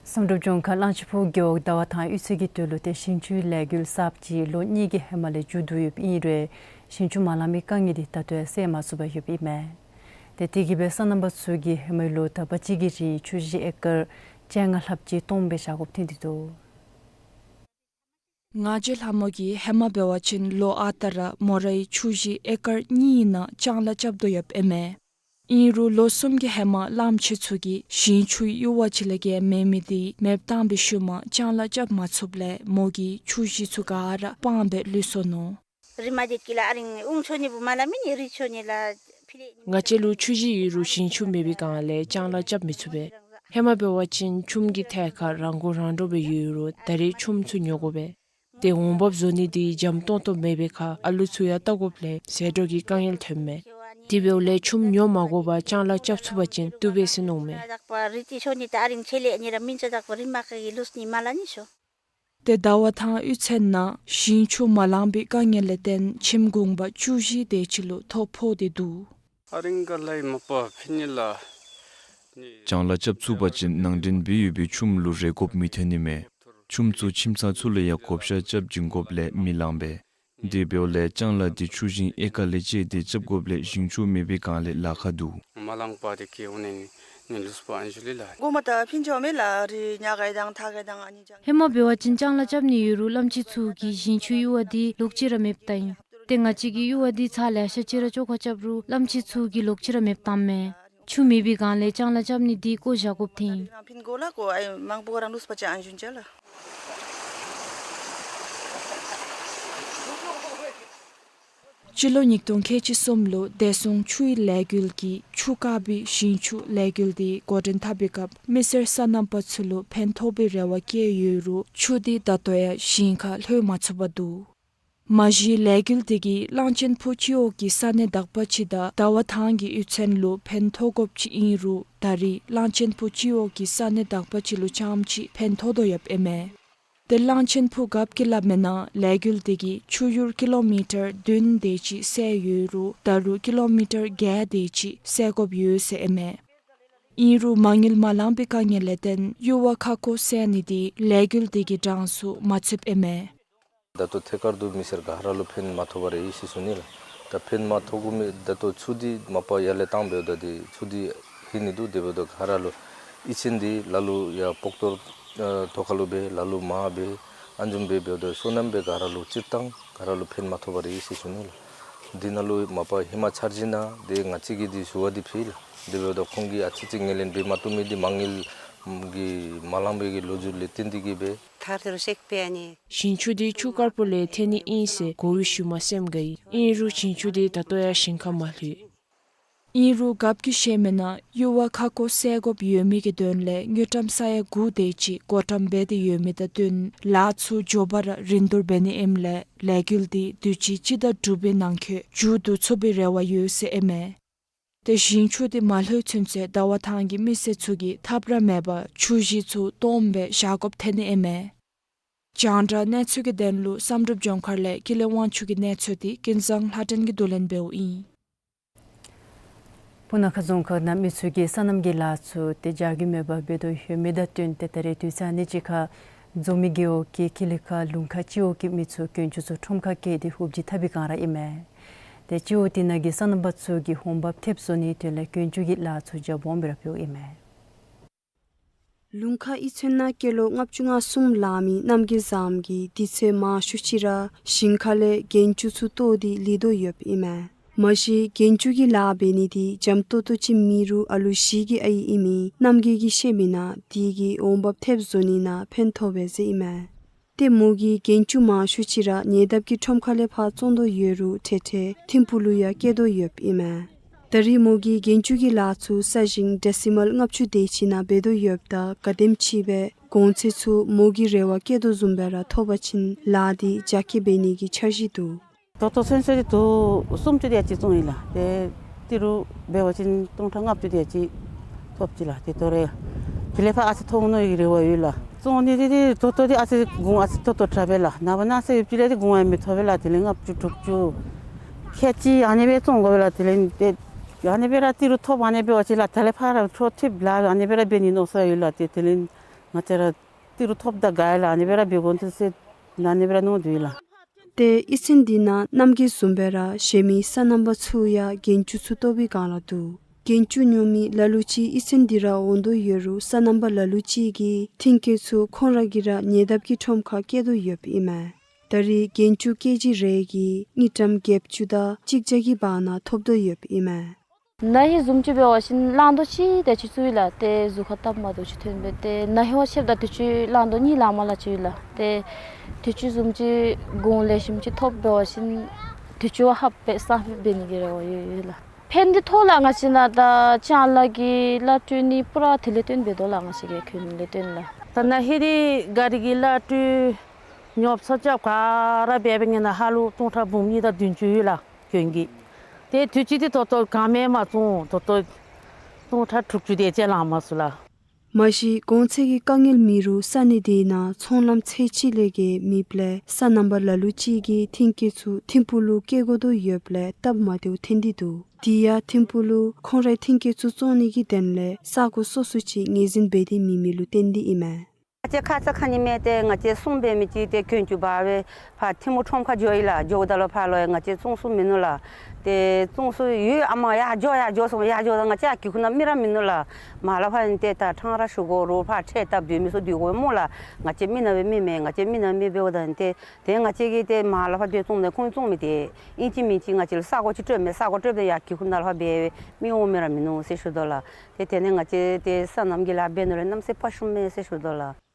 བསམ་གྲུབ་ལྗོངས་མཁར་གླང་ཆེན་ཕུག་རྒེད་འོག་ཟླ་བ་ཐང་གཡུས་ཚན་གྱི་དོན་ལུ་ཏེ་ཞིང་ཆུའི་ལས་འགུལ་གསརཔ་ཅིག་ལོ་གཉིས་ཀྱི་ཧེ་མ་ལས་མཇུག་བསྡུ་ཡོདཔ་ཨིན་རུང་ཞིང་ཆུ་མ་ལང་མི་དཀའ་ངལ་དེ་ད་ལྟོ་ཡང་སེལ་མ་ཚུགས་པར་ཡོདཔ་ཨིན་མས། ཏེ་དེ་གིས་སྦེ་སོ་ནམ་པ་ཚུ་གིས་ཧེ་མའི་ལོ་དག་པ་ཅིག་གི་རིང་ཆུ་བཞི་ཨེ་ཀར་བཅོ་ལྔ་ལྷགཔ་ཅིག་སྟོངམ་སྦེ་བཞག་དགོཔ་ཐོན་ཏེ་འདུག། ང་བཅས་ལྷ་མོ་གིས་ཧེ་མ་འབད་བ་ཅིན་ལོ་ཨ་རྟག་ར་མོ་རའི་ཆུ་བཞི་ཨེ་ཀར་གཉིས་ནང་ལྕང་ལཱ་རྐྱབ་དོ་ཡོདཔ་ཨིན་མས། ཨིན་རུང་ལོ་གསུམ་གྱི་ཧེ་མ་གླངམོ་ཆེ་ཚུ་གིས་ཞིང་ཆུ་གཡུར་བ་ཅིག་ལས་བརྒལ་མེད་མི་དེ་མེདཔ་བཏང་བའི་ཤུལ་མ་ལྕང་ལཱ་རྐྱབ་མ་ཚུགསཔ་ལས་མོ་གིས་ཆུ་བཞི་ཚུ་ག་ར་སྤངམ་སྦེ་ལུས་སོ་ནུག། རི་མ་འདི་ཀི་ལ་ཨ་རིང་ཨུང་ཆོ་ནི་བུ་མ་ལ་མི་ནི་རི་ཆོ་ནི་ལ་ཕི་ལེ། ང་བཅས་ལུ་ཆུ་བཞི་ཡོད་རུང་ཞིང་ཆུ་མེད་པའི་སྒང་ལས་ལྕང་ལཱ་རྐྱབ་མི་ཚུགས་པས། ཧེ་མ་འབད་བ་ཅིན་ཆུམ་གྱི་ཐད་ཁར་རང་མགོ་རང་འདྲོངས་སྦེ་ཡོད་རུང་ད་རེས་ཆུམ་ཚུ་ཉོ་དགོ་པས། ཏེ་འོང་འབབ་བཟོ་ནི་དེ་འཇམ་ཏོང་ཏོ་མེད་པའི་ཁར་ཨ་ལུ་ཚུ་ཡང་བལྟ་དགོཔ་ལས་ཟད་འགྲོ་གི་དཀའ་ངལ་ཐོནམ་མས། དེ་འབདཝ་ལས་ཆུམ་ཉོ་མ་དགོ་པར་ལྕང་ལཱ་རྐྱབ་ཚུགས་པ་ཅིན་བཏུབ་པས་ཟེར་མནོཝ་མས། ཏེ་ཟླ་བ་ཐང་གཡུས་ཚན་ནང་ཞིང་ཆུ་མ་ལང་པའི་དཀའ་ངལ་ལས་བརྟེན་ཁྱིམ་གུང་པ་བཅུ་བཞི་དེ་ཅིག་ལུ་ཐོ་ཕོག་སྟེ་འདུག། ཨ་རིང་ག་ལས་མ་པ་ཕི་ནི་ལ་ནི་ལྕང་ལཱ་རྐྱབ་ཚུགས་པ་ཅིན་ནང་འདྲེན་འབད་ཡོད་པའི་ཆུམ་ལུ་རེ་དགོཔ་མི་ཐོན་ནི་མས། ཆུམ་ཚུ་ཁྱིམ་ཚང་ཚུ་ལུ་ཡང་བགོ་བཤའ་རྐྱབ་བྱིན་དགོཔ་ལས་མི་ལང་པས། དེ་འབདཝ་ལས་ལྕང་ལཱ་འདི་ཆུ་ཞིང་ཨེ་ཀར་ལས་བཅད་དེ་རྐྱབ་དགོཔ་ལས་ཞིང་ཆུ་མེད་པའི་སྒང་ལས་ལཱ་ཁག་འདུག། མ་ལང་པ་དེ་གིས་འོང་ནི་ནི་ལུས་པ་ཨན་ཞུ་ལི་ལ། གོ་མ་ད་ཕིན་ཆོ་མེ་ལ་རི་ཉ་གའི་དང་ཐ་གའི་དང་ཨ་ནི་ཅང་། ཧེ་མ་འབད་བ་ཅིན་ལྕང་ལཱ་རྐྱབ་ནི་ཡོད་རུང་གླངམོ་ཆེ་ཚུ་གིས་ཞིང་ཆུ་ཡུར་བ་འདི་ལོག་ཅི་ར་མེདཔ་བཏང་ཡི། ཏེ་ང་བཅས་ཀྱིས་ཡུར་བ་འདི་ཚར་ལེ་ཤ་ཅིག་ར་བཅོ་ཁ་རྐྱབ་རུང་གླངམོ་ཆེ་ཚུ་གིས་ལོག་ཅི་ར་མེདཔ་བཏངམ་མས། ཆུ་མེད་པའི་སྒང་ལས་ལྕང་ལཱ་རྐྱབ་ནི་འདི་བཀོ་བཞག་དགོཔ་ཐོན་ཡི། ཕིན་གོ་ལ་གོ་ཨའི་མང་པོ་རང་ལུས་པ་ཅིག་ཨན་ཞུན་ཅ་ལ། སྤྱི་ལོ་ཉིས་སྟོང་ཁལ་གཅིག་གསུམ་ལུ་བདེ་སྲུང་ཆུའི་ལས་འགུལ་གྱིས་ཆུ་དཀར་པོའི་ཞིང་ཆུ་ལས་འགུལ་འདི་འགོ་འདྲེན་འཐབ་པའི་སྐབས་མི་སེར་སོ་ནམ་པ་ཚུ་ལུ་ཕན་ཐོགས་པའི་རེ་བ་བསྐྱེད་ཡོད་རུང་ཆུ་འདི་ད་ལྟོ་ཡང་ཞིང་ཁར་ལྷོད་མ་ཚུགས་པར་འདུག། མ་གཞི་ལས་འགུལ་འདི་གིས་གླང་ཆེན་ཕུ་སྤྱི་འོག་གི་ས་གནས་དག་པ་ཅིག་དང་ཟླ་བ་ཐང་གི་གཡུས་ཚན་ལུ་ཕན་ཐོགས་དགོཔ་ཅིག་ཨིན་རུང་ད་རེས་གླང་ཆེན་ཕུ་སྤྱི་འོག་གི་ས་གནས་དག་པ་ཅིག་ལུ་རྐྱངམ་ཅིག་ཕན་ཐོགས་དོ་ཡོདཔ་ཨིན་མས། ཏེ་གླང་ཆེན་ཕུ་རྒཔོ་གིས་སླབ་མིའི་ནང་ལས་འགུལ་འདི་གིས་ཆུ་ཡུར་ཀི་ལོ་མི་ཊར་བདུན་དེ་ཅིག་བསལ་ཡོད་རུང་ད་རུང་ཀི་ལོ་མི་ཊར་བརྒྱད་དེ་ཅིག་བསལ་དགོཔ་ཡོད་ཟེར་ཨིན་མས། ཨིན་རུང་མ་དངུལ་མ་ལང་པའི་དཀའ་ངལ་ལས་བརྟེན་ཡུར་བ་ཁ་སྐོང་བསལ་ནི་འདི་ལས་འགུལ་འདི་གི་གྲངས་སུ་མ་ཚུདཔ་ཨིན་མས། ད་ལྟོ་ཐད་ཀར་དུ་མི་སེར་ག་ར་ལུ་ཕན་མ་ཐོགས་པར་ཡོད་ཟེར་ཞུ་ནི་ལགས། ད་ཕན་མ་ཐོགས་གོ་མི་ད་ལྟོ་ཆུ་འདི་མ་པ་ཡར་ལས་བཏང་འབདཝ་ད་འདི་ཆུ་འདི་ལྷོད་ནི་འདུག། དེ་འབདཝ་ད་ག་ར་ལུ་གཡུས་ཚན་འདི་ལ་ལུ་ཡར་སྤོག་ཐོར་ཨ་ཐོག་ཁ་ལུ་སྦེ་ལ་ལུ་མར་སྦེ་ཨ་ནེམ་སྦེ་འབདཝ་ད་སོ་ནམ་པ་ག་ར་ལུ་སྤྱིར་བཏང་ག་ར་ལུ་ཕན་མ་ཐོགས་པར་ཡོད་ཟེར་ཞུ་ནི་ལགས། འདི་ནང་ལུ་མ་པ་ཧེ་མ་འཆར་གཞི་ནང་འདི་ང་བཅས་ཀྱིས་འདི་ཞུ་བ་འདི་ཕུལ་ལགས། དེ་འབདཝ་ད་ཁོང་གིས་ཨ་ཙི་ཅིག་ངོས་ལེན་འབད་མ་བཏུབ་མི་འདི་མ་དངུལ་གྱི་མ་ལང་པའི་གི་ལོ་རྒྱུས་ལས་བརྟེན་ཏེ་གིས་སྦེ། ཐར་ཐོར་རུ་ཤེག་པའི་ཨ་ནི། ཞིང་ཆུ་འདི་ཆུ་དཀར་པོ་ལས་ཐོན་ནི་ཨིན་ཟེར་གོ་བའི་ཤུལ་མ་སེམས་དགའ་ཡི། ཨིན་རུང་ཞིང་ཆུ་འདི་ད་ལྟོ་ཡང་ཞིང་ཁར་མ་ལྷོད། ཨིན་རུང་རྒཔོ་གིས་བཤད་མིའི་ནང་ཡུར་བ་ཁ་སྐོང་བསལ་དགོཔ་ཡོད་མི་གི་དོན་ལས་དངུལ་ཀྲམ་ས་ཡ་དགུ་དེ་ཅིག་བགོ་བཀྲམ་འབད་དེ་ཡོད་མི་དང་བསྟུན་ལཱ་ཚུ་མགྱོགས་པ་ར་རིན་བསྡུར་འབད་ནི་ཨིནམ་ལས་ལས་འགུལ་འདི་དུས་ཅི་སྤྱི་ཟླ་དྲུག་པའི་ནང་འཁོད་མཇུག་བསྡུ་ཚུགས་པའི་རེ་བ་ཡོད་ཟེར་ཨིན་མས། ཏེ་ཞིང་ཆུ་འདི་མ་ལྷོད་ཚུན་ཚོད་ཟླ་བ་ཐང་གི་མི་སེར་ཚུ་གིས་ཐབས་ར་མེད་པར་ཆུ་གཞི་ཚུ་སྟོངམ་སྦེ་བཞག་དགོཔ་ཐོན་ནི་ཨིན་མས། རྒྱང་བསྒྲགས་གནས་ཚུལ་གྱི་དོན་ལུ་བསམ་གྲུབ་ལྗོངས་མཁར་ལས་ཀུན་ལེགས་དབང་ཕྱུག་གི་གནས་ཚུལ་འདི་ཀུན་བཟང་ལྷ་སྒྲོན་གྱིས་བསྡུ་ལེན་འབདཝ་ཨིན། སྤུ་ན་ཁ་རྫོང་ཁག་ནང་མི་ཚུ་གིས་སོ་ནམ་གྱི་ལཱ་ཚུ་ཏེ་རྒྱ་གི་མེད་པར་འབད་དོ་ཡོད་མི་དང་བསྟུན་ཏེ་ད་རེས་དུས་ཚོད་ཨ་ནི་ཅིག་ཁར་རྫོང་མི་རྒེད་འོག་གི་ཀི་ལི་ཁ་ལུང་ཁ་སྤྱི་འོག་གི་མི་ཚུ་གྱོང་ཆུ་ཚུ་ཁྲོམ་ཁར་བསྐྱལ་ཏེ་ཧུབ་སྦྱིས་འཐབ་པའི་སྒང་ར་ཨིན་མས། ཏེ་སྤྱི་འོག་དེ་ནང་གི་སོ་ནམ་པ་ཚུ་གིས་འོང་འབབ་ཐེབས་བཟོ་ནིའི་དོན་ལས་གྱོང་ཆུ་གི་ལཱ་ཚུ་རྒྱབ་འོང་སྦེ་ར་འབདཝ་ཨིན་མས། ལུང་ཁ་གཡུས་ཚན་ནང་སྐྱེས་ལོ་ལྔ་བཅུ་ང་གསུམ་ལང་མི་རྣམ་རྒྱལ་བཟངམོ་གིས་དུས་ཚོད་མང་ཤོས་ཅིག་ར་ཞིང་ཁ་ལས་གྱོང་ཆུ་ཚུ་བཏོག་སྟེ་ལུས་དོ་ཡོདཔ་ཨིན་མས། མ་གཞི་གྱོང་ཆུ་གི་ལཱ་འབད་ནི་འདི་འཇམ་ཏོང་ཏོ་ཅིག་མེན་རུང་ཨ་ལུ་བཞི་གི་ཨའི་ཨིན་མི་རྣམ་རྒྱལ་གྱིས་བཤད་མིའི་ནང་དེ་གིས་འོང་འབབ་ཐེབས་བཟོ་ནི་ནང་ཕན་ཐོགས་པས་ཟེར་ཨིན་མས། ཏེ་མོ་གིས་གྱོང་ཆུ་མང་ཤོས་ཅིག་ར་ཉེ་འདབས་ཀྱི་ཁྲོམ་ཁ་ལས་ཕར་བཙོང་དོ་ཡོད་རུང་ཐེངས་ཐེངས་ཐིམ་ཕུག་ལུ་ཡང་སྐྱེལ་དོ་ཡོདཔ་ཨིན་མས། ད་རེས་མོ་གིས་གྱོང་ཆུ་གི་ལཱ་ཚུ་ས་ཞིང་ཌེ་སི་མཱལ་ལྔ་བཅུ་དེ་ཅིག་ནང་འབད་དོ་ཡོདཔ་ད་ག་དེམ་ཅིག་སྦེ་གོང་ཚད་ཚུ་མོ་གིས་རེ་བ་བསྐྱེད་དོ་བཟུམ་སྦེ་ར་ཐོབ་པ་ཅིན་ལཱ་འདི་རྒྱ་སྐྱེད་འབད་ནི་གི་འཆར་གཞི་འདུག། ད་ལྟོ་ཚུན་ཚོད་འདི་དུང་སུམ་ཅུ་དེ་ཅིག་བཙོང་ཡི་ལགས། ཏེ་ཏི་རུ་འབད་བ་ཅིན་སྟོང་ཕྲག་ལྔ་བཅུ་དེ་ཅིག་ཐོབ་ཅི་ལགས། ཏེ་ད་རེས་དེ་ལས་ཕར་ཨ་ཙི་ཐོབ་ནི་གི་རེ་བ་ཡོད་ལགས། བཙོང་ནི་འདི་ཏེ་ད་ལྟོ་འདི་ཨ་ཙི་གོང་ཨ་ཙི་ཏོག་ཏོ་དྲག་པས་ལགས། ནངས་པ་གནངས་ཚེ་ཡུདཔ་ཅིག་ལས་འདི་གོང་ཡང་མི་ཐོབ་པས་ལགས། དེ་ལས་ལྔ་བཅུ་དྲུག་ཅུ་ཁལ་གཅིག་ཨ་ནི་སྦེ་བཙོང་དགོ་པས་ལགས། དེ་ལས་ཏེ་ཨ་ནི་སྦེ་ར་ཏི་རུ་ཐོབ་ཨ་ནི་འབད་བ་ཅིན་ལགས། དེ་ལས་ཕར་ར་འཕྲོ་མཐུད་ལཱ་ཨ་ནི་སྦེ་ར་འབད་ནི་མནོ་ས་ཡོད་ལགས། ཏེ་དེ་ལས་ང་བཅས་ར་ཏི་རུ་ཐོབ་ད་དགའ་ཡི་ལགས། ཨ་ནི་སྦེ་ར་འབད་དགོ་འདུག་ཟེར་ཨ་ནི་སྦེ་ར་མནོ་དོ་ཡོད་ལགས། ཏེ་གཡུས་ཚན་འདི་ནང་རྣམ་རྒྱལ་བཟུམ་སྦེ་ར་གཞན་མི་སོ་ནམ་པ་ཚུ་ཡང་གྱོང་ཆུ་ཚུ་བཏོག་པའི་སྒང་ར་འདུག། གྱོང་ཆུ་ཉོ་མི་ལ་ལུ་ཅིག་གཡུས་ཚན་འདི་ར་འོང་དོ་ཡོད་རུང་སོ་ནམ་པ་ལ་ལུ་ཅིག་གིས་ཐོན་སྐྱེད་ཚུ་ཁོང་ར་གིས་ར་ཉེ་འདབས་ཀྱི་ཁྲོམ་ཁར་སྐྱེལ་དོ་ཡོདཔ་ཨིན་མས། ད་རེས་གྱོང་ཆུ་ཀེ་ཇི་རེ་གིས་དངུལ་ཀྲམ་བརྒྱད་ཅུ་དང་གཅིག་བརྒྱ་གི་བར་ན་ཐོབ་དོ་ཡོདཔ་ཨིན་མས། ན་ཧིང་བཟུམ་ཅིག་འབད་བ་ཅིན་གླང་དོ་གཅིག་དེ་ཅིག་བཙུགས་ཡི་ལགས། ཏེ་གཟུགས་ཁར་བཏབ་མ་དོ་ཅིག་ཐོན་པས། ཏེ་ན་ཧིང་བ་ཆེཝ་ད་དུས་ཅི་གླང་དོ་གཉིས་ལང་མ་ལང་ཅིག་ཡོད་ལགས། ཏེ་དུས་ཅི་བཟུམ་ཅིག་གོང་ལེགས་ཤོམ་ཅིག་ཐོབ་འབད་བ་ཅིན་དུས་ཅི་བ་ཧབ་སྦེ་སང་ཕོད་འབད་ནི་གི་རེ་བ་ཡོད་ཡོད་ལགས། ཕན་འདི་ཐོགས་ལགས། ང་བཅས་ནཱ་ད་ལྕང་ལཱ་གི་ལཱ་སྤྲོད་ནི་པུ་ར་དེ་ལས་བརྟེན་འབད་དོ་ལགས། ང་བཅས་ཀྱི་གྱོང་ལས་བརྟེན་ལགས། ད་ན་ཧིང་འདི་ག་རི་གི་ལཱ་སྤྲོད་ཉོ་ཚོང་རྐྱབ་ག་ར་འབད་འབད་ནི་ནང་ཧ་ལུགས་སྟོང་ཕྲག་འབུམ་གཉིས་དང་བདུན་ཅུ་ཡོད་ལགས། གྱོང་གི། ཏེ་དུས་ཅི་འདི་ད་ལྟོ་གང་མེད་མ་བཙོང་ད་ལྟོ་སྟོང་ཕྲག་དྲུག་ཅུ་དེ་ཅིག་ལང་མ་ཚུགས་ལགས། མ་གཞི་གོང་ཚད་ཀྱི་དཀའ་ངལ་མེད་རུང་ས་གནས་དེ་ནང་ཚོང་ལམ་ཚད་གཅིག་ལས་བརྒལ་མེདཔ་ལས་སོ་ནམ་པ་ལ་ལུ་ཅིག་གིས་ཐོན་སྐྱེད་ཚུ་ཐིམ་ཕུག་ལུ་སྐྱེལ་དགོ་དོ་ཡོདཔ་ལས་སྟབས་མ་བདེཝ་ཐོན་ཏེ་འདུག། དེ་ཡང་ཐིམ་ཕུག་ལུ་ཁོང་རའི་ཐོན་སྐྱེད་ཚུ་བཙོང་ནི་གི་དོན་ལས་ས་གོ་སོ་སོ་ཅིག་ངོས་འཛིན་འབད་དེ་མེད་མི་ལུ་བརྟེན་ཏེ་ཨིན་མས། ང་བཅས་ཁ་ཙ་ཁ་ཉིནམ་ཏེ་ང་བཅས་སྲུང་འབད་མི་ཅིག་ཏེ་གྱོན་ཅུ་འབག་སྦེ་ཕར་ཐིམ་ཕུག་ཁྲོམ་ཁར་འགྱོཝ་ཨིན་ལགས། འགྱོཝ་ད་ལུ་ཕར་ལུ་ཡང་ང་བཅས་བཙོང་ས་མིན་ནུག་ལགས། ཏེ་བཙོང་ས་ཡོད་ཨ་མ་ཡར་འགྱོ་ཡར་འགྱོ་ཟེར་ཡར་འགྱོཝ་ད་ང་བཅས་ཡར་གྱོན་ཁུངས་ནང་མི་ར་མིན་ནུག་ལགས། མར་ལས་ཕར་ཨིན་ཏེ་ད་ཕྲང་ར་ཞུ་དགོ་རུང་ཕར་ཁྲལ་བཏབ་སྡོད་མི་ཚུ་སྡོད་དགོ་སྨོ་ལགས། ང་བཅས་མི་ནག་སྦེ་མི་མེད། ང་བཅས་མི་ནག་མེདཔ་འབདཝ་ད་ཨིན་ཏེ་ཏེ་ང་བཅས་ཀྱིས་ཏེ་མར་ལས་ཕར་ཏེ་བཙོང་ནི་ཁོང་བཙོང་མི་ཏེ་ཨིན་ཅི་མིན་ཅི་ང་བཅས་ལུ་ས་གོ་ཅིག་སྤྲོད་མས། ས་གོ་སྤྲོདཔ་ད་ཡར་གྱོན་ཁུངས་ནང་ལས་ཕར་འབད་སྦེ་མི་འོང་མི་ར་མིན་ནུག་ཟེར་ཞུ་དོ་ལགས། ཏེ་དེ་ནི་ང་བཅས་ཏེ་སོ་ནམ་གྱི་ལཱ་འབད་ནི་ལུ་གནམ་མེད་ས་མེད་ཕངས་ཤོར་མས་ཟེར་ཞུ་དོ་ལགས།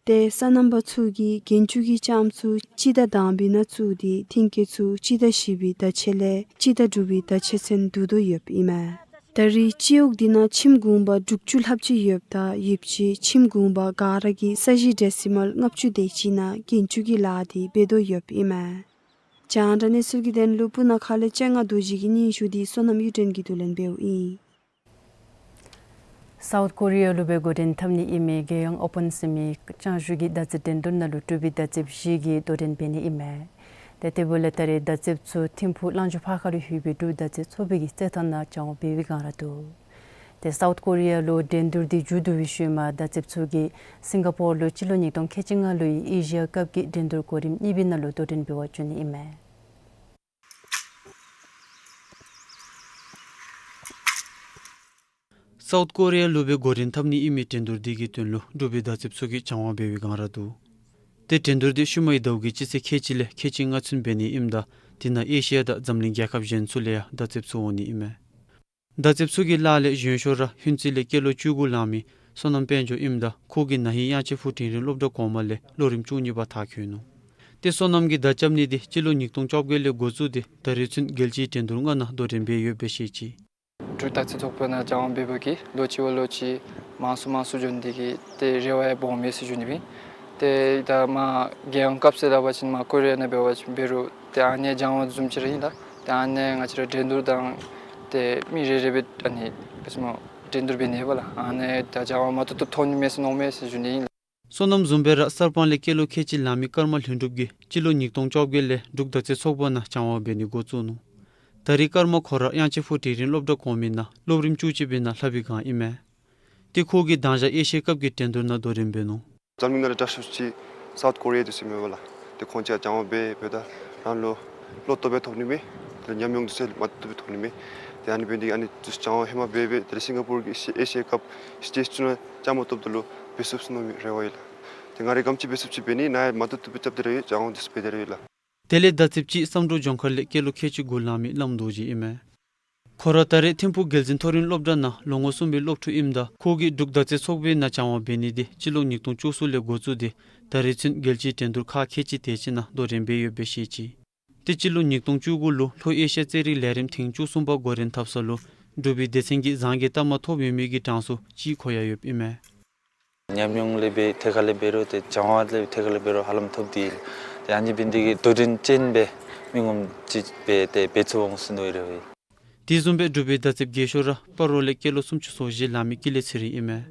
ཏེ་སོ་ནམ་པ་ཚུ་གིས་གྱོན་ཅུ་གི་ལྕངམ་ཚུ་སྤྱི་ཟླ་དང་པའི་ནང་བཙུགས་ཏེ་ཐོན་སྐྱེད་ཚུ་སྤྱི་ཟླ་བཞི་པའི་ཟླ་ཚེས་ལས་སྤྱི་ཟླ་དྲུག་པའི་ཟླ་ཚེས་ཚུན་བསྡུ་དོ་ཡོདཔ་ཨིན་མས། ད་རེས་སྤྱི་འོག་འདི་ནང་ཁྱིམ་གུང་པ་དྲུག་ཅུ་ལྷགཔ་ཅིག་ཡོདཔ་ད་ཡོདཔ་ཅིག་ཁྱིམ་གུང་པ་ག་ར་གིས་ས་གཞི་ཌེ་སི་མཱལ་ལྔ་བཅུ་དེ་ཅིག་ནང་གྱོན་ཅུ་གི་ལཱ་འདི་འབད་དོ་ཡོདཔ་ཨིན་མས། རྒྱང་བསྒྲགས་གནས་ཚུལ་གྱི་དོན་ལུ་སྤུ་ན་ཁ་ལས་སྤྱན་སྔ་རྡོ་རྗེ་གི་སྙན་ཞུ་འདི་བསོད་ནམས་གཡུ་སྒྲོན་གྱིས་བསྡུ་ལེན་འབདཝ་ཨིན། སའུཐ་ཀོ་རི་ཡ་ལུ་སྦེ་འགོ་འདྲེན་འཐབ་ནི་ཨིན་མི་རྒྱལ་ཡོངས་ཨོ་པཱན་ཟེར་མི་ལྕང་གཞུ་གི་མདའ་རྩེད་འགྲན་བསྡུར་ནང་ལུ་འབྲུག་པའི་མདའ་རྩེདཔ་བཞི་གིས་དོ་འགྲན་འབད་ནི་ཨིན་མས། ཏེ་དེ་འབདཝ་ལས་ད་རེས་མདའ་རྩེདཔ་ཚུ་ཐིམ་ཕུག་གླང་ཆེན་ཕར་ཁ་ལུ་ཡོད་པའི་འབྲུག་མདའ་རྩེད་ཚོགས་པའི་གི་རྩེད་ཐང་ནང་སྦྱང་བ་འབད་བའི་བསྒང་ར་འདུག། ཏེ་སའུཐ་ཀོ་རི་ཡ་ལུ་འགྲན་བསྡུར་འདི་མཇུག་བསྡུ་བའི་ཤུལ་མ་མདའ་རྩེདཔ་ཚུ་གིས་སིང་ག་པོར་ལུ་སྤྱི་ལོ་ཉིས་སྟོང་ཁལ་གཅིག་ལྔ་ལོའི་ཨེ་ཤི་ཡ་ཀབ་ཀྱི་འགྲན་བསྡུར་གོ་རིམ་གཉིས་པའི་ནང་ལུ་དོ་འགྲན་འབད་བར་འགྱོ་ནི་ཨིན་མས། སའུཐ་ཀོ་རི་ཡ་ལུ་སྦེ་འགོ་འདྲེན་འཐབ་ནི་ཨིན་མི་འགྲན་བསྡུར་འདི་གི་དོན་ལུ་འབྲུག་པའི་མདའ་རྩེདཔ་ཚུ་གིས་སྦྱང་བ་འབད་བའི་བསྒང་ར་འདུག། ཏེ་འགྲན་བསྡུར་འདི་ཤུལ་མའི་ཟླཝ་གི་སྤྱི་ཚེས་ཁལ་གཅིག་ལས་ཁལ་གཅིག་ལྔ་ཚུན་འབད་ནི་ཨིནམ་ད་དེ་ནང་ཨེ་ཤི་ཡ་དང་འཛམ་གླིང་རྒྱལ་ཁབ་གཞན་ཚུ་ལས་ཡང་མདའ་རྩེདཔ་ཚུ་འོང་ནི་ཨིན་མས། མདའ་རྩེདཔ་ཚུ་གི་ལཱ་ལས་གཞོན་ཤོས་ར་ཧུན་རྩེ་ལས་སྐྱེས་ལོ་བཅུ་དགུ་ལང་མི་བསོད་ནམས་དཔལ་འབྱོར་ཨིནམ་ད་ཁོ་གིས་ན་ཧིང་དབྱངས་ཅན་ཕུག་འབྲིང་རིམ་སློབ་གྲྭ་གོང་མ་ལས་སློབ་རིམ་བཅུ་གཉིས་པ་མཐར་འཁྱོལ་ནུག། ཏེ་བསོད་ནམས་ཀྱིས་མདའ་རྐྱབ་ནི་འདི་སྤྱི་ལོ་ཉིས་སྟོང་བཅོ་བརྒྱད་ལས་འགོ་བཙུགས་ཏེ་ད་རེས་ཚུན་རྒྱལ་སྤྱིའི་འགྲན་བསྡུར་ལྔ་ནང་དོ་འགྲན་འབད་ཡོདཔ་སྦེ་བཤད་ཅི། འབྲུག་མདའ་རྩེད་ཚོགས་པའི་ནང་སྦྱང་བ་འབད་བའི་ལོ་གཅིག་བ་ལོ་གཅིག་མང་སུ་མང་སུ་འགྱོ་ནི་འདི་གིས་ཏེ་རེ་བ་ཡང་སྦོམ་ཡོད་ཟེར་ཞུ་ནི་ཨིན། ཏེ་ད་མར་རྒྱལ་ཡོངས་ཀབ་ཟེར་སླབ་པ་ཅིན་མར་ཀོ་རི་ཡ་ནང་འབད་བ་ཅིན་འབད་རུང་ཏེ་ཨ་ནི་སྦྱང་བ་བཟུམ་ཅིག་ར་ཨིན་ལགས། ཏེ་ཨ་ནི་ང་བཅས་ར་འགྲན་བསྡུར་དང་ཏེ་མི་རེ་རེ་སྦེ་ཨ་ནི་ག་ཅི་སྨོ་འགྲན་བསྡུར་འབད་ནི་ཨིན་པས་ལགས། ཨ་ནི་ད་སྦྱང་བ་མ་བཏུབ་བཏུབ་ཐོབ་ནི་མས་ཟེར་མནོཝ་མས་ཟེར་ཞུ་ནི་ཨིན་ལགས། བསོད་ནམས་བཟུམ་སྦེ་ར་གསར་སྤང་ལས་སྐྱེས་ལོ་ཁལ་གཅིག་ལང་མི་ཀརྨ་ལྷུན་གྲུབ་ཀྱིས་སྤྱི་ལོ་ཉིས་སྟོང་བཅོ་བརྒྱད་ལས་འབྲུག་མདའ་རྩེད་ཚོགས་པ་ནང་སྦྱང་བ་འབད་ནི་འགོ་བཙུགས་ནུག། ད་རེས་ཀརྨ་ཁོ་ར་དབྱངས་ཅན་ཕུག་འབྲིང་རིམ་སློབ་གྲྭ་གོང་མའི་ནང་སློབ་རིམ་བཅུ་གཅིག་པའི་ནང་ལྷབ་པའི་བསྒང་ཨིན་མས། ཏེ་ཁོ་གིས་མདང་ཞག་ཨེ་ཤི་ཡ་ཀབ་ཀྱི་འགྲན་བསྡུར་ནང་དོ་འགྲན་འབད་ནུག། འཛམ་གླིང་ནང་ལས་དྲག་ཤོས་ཅིག་སའུཐ་ཀོ་རི་ཡ་འདི་ཚུ་ཨིན་མས་པ་ལགས། ཏེ་ཁོང་ཅིག་སྦྱང་བ་འབད་འབདཝ་ད་རང་ལུ་བློ་སྟོབས་སྦེ་ཐོབ་ནི་མས། ཏེ་ཉམས་མྱོང་འདི་ཚུ་མ་བཏུབ་སྦེ་ཐོབ་ནི་མས། ཏེ་ཨ་ནི་འབད་ནི་འདི་གིས་ཨ་ནི་འདི་ཚུ་སྦྱང་བ་ཧེ་མ་འབད་འབད་ཏེ་སིང་ག་པོར་གྱི་ཨེ་ཤི་ཡ་ཀབ་སི་ཊེཇ་ཚུ་ནང་བཅའ་མར་གཏོགསཔ་ད་ལུ་འབད་ཚུགས་ཟེར་མནོ་མི་རེ་བ་ཡོད་ལགས། ཏེ་ང་རའི་ག་དེམ་ཅིག་འབད་ཚུགསཔ་ཅིག་འབད་ནི་ནཱ་ཡང་མ་བཏུབ་བཏུབ་སྦེ་རྐྱབ་སྟེ་ར་ཡོད། སྦྱང་བ་འདི་ཚུ་འབད་དེ་ར་ཡོད་ལགས། དེ་ལས་མདའ་རྩེདཔ་ཅིག་བསམ་གྲུབ་ལྗོངས་མཁར་ལས་སྐྱེས་ལོ་ཁལ་གཅིག་དགུ་ལང་མི་བླམ་རྡོ་རྗེ་ཨིན་མས། ཁོ་ར་ད་རེས་ཐིམ་ཕུག་རྒྱལ་འཛིན་མཐོ་རིམ་སློབ་གྲྭ་ནང་ལོ་ངོ་གསུམ་པའི་སློབ་ཕྲུག་ཨིནམ་ད་ཁོ་གིས་འབྲུག་མདའ་རྩེད་ཚོགས་པའི་ནང་སྦྱང་བ་འབད་ནི་འདི་སྤྱི་ལོ་ཉིས་སྟོང་བཅུ་གསུམ་ལས་འགོ་བཙུགས་ཏེ་ད་རེས་ཚུན་རྒྱལ་སྤྱིའི་འགྲན་བསྡུར་ཁག་ཁལ་གཅིག་དེ་ཅིག་ནང་དོ་འགྲན་འབད་ཡོདཔ་སྦེ་བཤད་ཅི། ཏེ་སྤྱི་ལོ་ཉིས་སྟོང་བཅུ་དགུ་ལུ་ལྷོ་ཨེ་ཤི་ཡ་རྩེད་རིགས་ལས་རིམ་ཐེངས་བཅུ་གསུམ་པ་འགོ་འདྲེན་འཐབ་ས་ལུ་འབྲུག་པའི་སྡེ་ཚན་གྱིས་གཟངས་ཀྱི་རྟགས་མ་ཐོབ་ཡོད་མི་གི་གྲངས་སུ་གཅིག་བཀོད་ཡོདཔ་ཨིན་མས། ཉམས་མྱོང་ལས་འབད་ཐད་ཁར་ལས་འབད་རུང་ཏེ་སྦྱང་བ་ལས་ཐད་ཁར་ལས་འབད་རུང་ཧ་ལམ་ཐོབ་སྟེ་ཡོད། ཏེ་ཨ་ནི་འབད་ནི་འདི་གིས་དོ་འགྲན་ཅན་སྦེ་མི་ངོམ་ཅིག་སྦེ་ཏེ་འབད་ཚུགས་འོང་ཟེར་མནོ་ཡི་རེ་བ་ཡོད། དེ་བཟུམ་སྦེ་འབྲུག་པའི་མདའ་རྩེདཔ་རྒས་ཤོས་ར་སྤ་རོ་ལས་སྐྱེས་ལོ་སུམ་ཅུ་སོ་བཞི་ལང་མི་ཀུན་ལེགས་ཚེ་རིང་ཨིན་མས།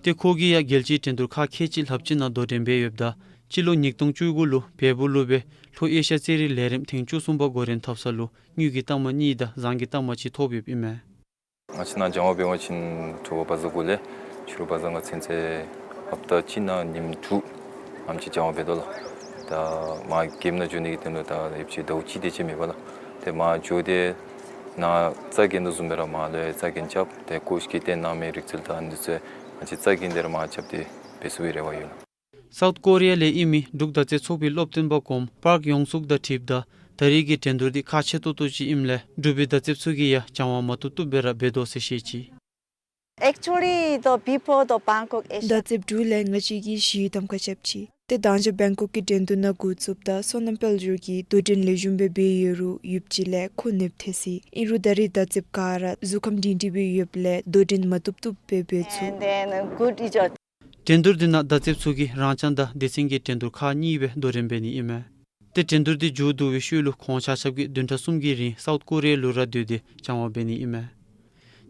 ཏེ་ཁོ་གིས་ཡང་རྒྱལ་སྤྱིའི་འགྲན་བསྡུར་ཁག་ཁལ་གཅིག་ལྷགཔ་ཅིག་ནང་དོ་འགྲན་འབད་ཡོདཔ་ད་སྤྱི་ལོ་ཉིས་སྟོང་བཅུ་དགུ་ལུ་བལ་པོ་ལུ་སྦེ་ལྷོ་ཨེ་ཤི་ཡ་རྩེད་རིགས་ལས་རིམ་ཐེངས་བཅུ་གསུམ་པ་འགོ་འདྲེན་འཐབ་ས་ལུ་དངུལ་གྱི་རྟགས་མ་གཉིས་དང་གཟངས་ཀྱི་རྟགས་མ་གཅིག་ཐོབ་ཡོདཔ་ཨིན་མས། ང་བཅས་ནཱ་སྦྱང་བ་འབད་བ་ཅིན་དྲོ་པ་བཛྲ་དགུ་ལས་ཕྱི་རུ་བཛྲ་ལྔ་ཚུན་ཚོད་ཧབ་ཏ་གཅིག་ནང་ཉིནམ་དྲུག་ཨ་ནེམ་ཅིག་སྦྱང་བ་འབད་དོ་ལགས། ད་མར་གེམ་ནང་འགྱོ་ནི་གི་དོན་ལུ་ད་ཡོདཔ་ཅིག་ཟླཝ་གཅིག་དེ་ཅིག་མེད་པ་ལགས། ཏེ་མར་འགྱོ་སྟེ་ནཱ་རྩ་འགེངས་དོ་བཟུམ་སྦེ་ར་མར་ལུ་ཡང་རྩ་འགེངས་རྐྱབ་སྟེ་ཀོ་ཆ་གིས་སྟོན་གནང་མི་རིག་རྩལ་དང་ཨ་ནི་ཚུ་ང་བཅས་རྩ་འགེངས་ཏེ་ར་མར་རྐྱབ་སྟེ་འབད་ཚུགས་པའི་རེ་བ་ཡོད་ལགས། སའུཐ་ཀོ་རི་ཡ་ལས་ཨིན་མི་འབྲུག་མདའ་རྩེད་ཚོགས་པའི་སློབ་སྟོན་པ་གོངམ་པཱརཀ་ཡོང་སུག་དང་འཁྲིལཝ་ད་ད་རེས་ཀྱི་འགྲན་བསྡུར་འདི་ཁག་ཆེ་ཏོག་ཏོ་ཅིག་ཨིནམ་ལས་འབྲུག་པའི་མདའ་རྩེདཔ་ཚུ་གིས་ཡང་སྦྱང་བ་མ་བཏུབ་བཏུབ་སྦེ་ར་འབད་དོ་ཟེར་བཤད་ཅི། Actually, the before the Bangkok Asian མདའ་རྩེདཔ་འབྲུག་ལས་ང་བཅས་ཀྱིས་ཞི་གཏམ་ཁ་རྐྱབ་ཅི། ཏེ་མདང་ཞག་བེང་ཀོག་གི་འགྲན་བསྡུར་ནང་འགོ་བཙུགསཔ་ད་བསོད་ནམས་དཔལ་འབྱོར་གྱིས་དོ་འགྲན་ལེགས་ཤོམ་སྦེ་འབད་ཡོད་རུང་ཡོདཔ་ཅིག་ལས་ཁོ་ནདཔ་ཐལ་སོ་ཡི། ཨིན་རུང་ད་རེས་མདའ་རྩེདཔ་ག་ར་གཟུགས་ཁམས་སྒྲིང་སྒྲིང་སྦེ་ཡོདཔ་ལས་དོ་འགྲན་མ་བཏུབ་བཏུབ་སྦེ་འབད་ཚུགས། And then, uh, good result. འགྲན་བསྡུར་འདི་ནང་མདའ་རྩེདཔ་ཚུ་གིས་རང་རྐྱང་དང་སྡེ་ཚན་གྱི་འགྲན་བསྡུར་ཁག་གཉིས་སྦེ་དོ་འགྲན་འབད་ནི་ཨིན་མས། ཏེ་འགྲན་བསྡུར་འདི་མཇུག་བསྡུ་བའི་ཤུལ་ལུ་ཁོང་ཆ་ཁྱབ་ཀྱིས་བདུན་ཕྲག་གསུམ་གྱི་རིང་སའུཐ་ཀོ་རི་ཡ་ལུ་ར་སྡོད་དེ་སྦྱང་བ་འབད་ནི་ཨིན་མས།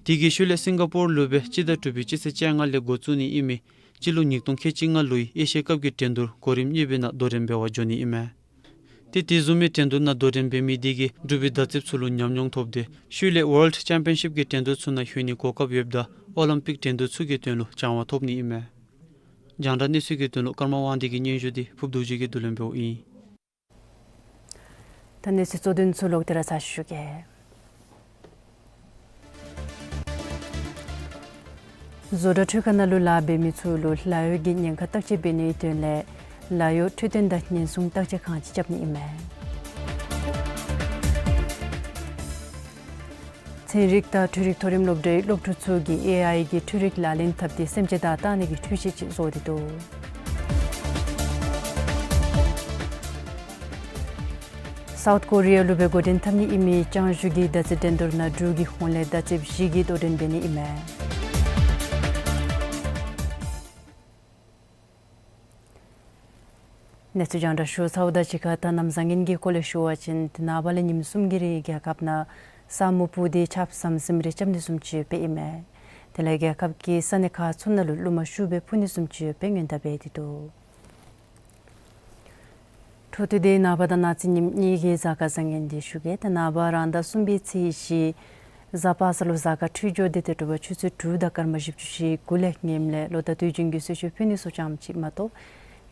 དེ་གི་ཤུལ་ལས་སིང་ག་པོར་ལུ་སྦེ་སྤྱི་ཟླ་དྲུག་པའི་སྤྱི་ཚེས་བཅོ་ལྔ་ལས་འགོ་བཙུགས་ནི་ཨིན་མི་སྤྱི་ལོ་ཉིས་སྟོང་ཁལ་གཅིག་ལྔ་ལོའི་ཨེ་ཤི་ཡ་ཀབ་ཀྱི་འགྲན་བསྡུར་གོ་རིམ་གཉིས་པའི་ནང་དོ་འགྲན་འབད་བར་འགྱོ་ནི་ཨིན་མས། ཏེ་དེ་བཟུམ་མའི་འགྲན་བསྡུར་ནང་དོ་འགྲན་འབད་མི་དེ་གིས་འབྲུག་པའི་བརྡ་རྩིསཔ་ཚུ་ལུ་ཉམས་མྱོང་ཐོབ་སྟེ་ཤུལ་ལས་ཝཱརལཌ་ཅེམ་པི་ཡན་ཤིཔ་ཀྱི་འགྲན་བསྡུར་ཚུ་ནང་ལྷོད་ནིའི་གོ་སྐབས་ཡོདཔ་ད་ཨོ་ལིམ་པིཀ་འགྲན་བསྡུར་ཚུ་གི་དོན་ལུ་སྦྱང་བ་ཐོབ་ནི་ཨིན་མས། རྒྱང་བསྒྲགས་གནས་ཚུལ་གྱི་དོན་ལུ་ཀརྨ་དབང་འདུས་ཀྱི་སྙན་ཞུ་དེ་ཕུརབ་རྡོ་རྗེ་གིས་བསྡུ་ལེན་འབདཝ་ཨིན། ད་གནས་ཚུལ་གཙོ་དོན་ཚུ་ལོག་སྟེ་ར་ཚར་ཞུ་གེ། བཟོ་གྲྭ་འཕྲུལ་ཁང་ནང་ལུ་ལཱ་འབད་མི་ཚུ་ལུ་ལཱ་གཡོག་གི་ཉེན་ཁ་བརྟག་དཔྱད་འབད་ནིའི་དོན་ལས་ལཱ་གཡོག་འཕྲོད་བསྟེན་དང་ཉེན་སྲུང་བརྟག་དཔྱད་ཁང་ཅིག་རྐྱབ་ནི་ཨིན་མས། ཚན་རིག་དང་འཕྲུལ་རིག་མཐོ་རིམ་སློབ་གྲྭའི་སློབ་ཕྲུག་ཚུ་གིས་ཨེ་ཨའི་གི་འཕྲུལ་རིག་ལག་ལེན་འཐབ་སྟེ་སེམས་ཅན་དང་བརྟག་ནི་གི་འཕྲུལ་ཆས་ཅིག་བཟོ་སྟེ་འདུག། སའུཐ་ཀོ་རི་ཡ་ལུ་སྦེ་འགོ་འདྲེན་འཐབ་ནི་ཨིན་མི་ལྕང་གཞུང་གི་བརྡ་རྩིས་འགྲན་བསྡུར་ནང་འབྲུག་གི་ཧོངས་ལས་བརྡ་རྩིསཔ་བཞི་གིས་དོ་འགྲན་འབད་ནི་ཨིན་མས། གནས་ཚུལ་རྒྱང་བསྒྲགས་ཞུ་ཚརཝ་དང་གཅིག་ཁར་ད་གནམ་བཟང་ངན་གྱི་སྐོར་ལས་ཞུ་བ་ཅིན་ཏེ་ནངས་པ་ལས་ཉིནམ་གསུམ་གྱི་རིང་རྒྱལ་ཁབ་ནང་ས་སྨུག་སྤུབས་ཏེ་ཆརཔ་ཟམ་ཟིམ་རེ་རྐྱབ་ནི་བཟུམ་ཅིག་ཡོདཔ་ཨིན་མས། དེ་ལས་རྒྱལ་ཁབ་ཀྱི་ས་གནས་ཁག་ཚུ་ནང་ལུ་རླུང་མ་ཤུགས་སྦེ་འཕུ་ནི་བཟུམ་ཅིག་ཡོདཔ་སྔོན་བརྡ་འབད་དེ་འདུག། འཕྲོ་མཐུད་དེ་ནངས་པ་དང་གནངས་ཚེ་ཉིནམ་གཉིས་ཀྱི་གཟའ་སྐར་བཟང་ངན་དེ་ཞུ་གེ། ཏེ་ནངས་པ་རང་ཟླ་གསུམ་པའི་ཚེས་བཞི་གཟའ་པ་སངས་ལུ་གཟའ་སྐར་འཕྲོད་སྦྱོར་དེ་ཏེ་དྲོ་པ་ཆུ་ཚོད་དྲུག་དང་སྐར་མ་བཞི་བཅུ་ཞེ་དགུ་ལས་ངནམ་ལས་ལོ་དང་དུས་རྒྱུན་གྱི་གསོལ་མཆོད་ཕུལ་ནི་ཚུ་ཙམ་ཅིག་མ་གཏོགས་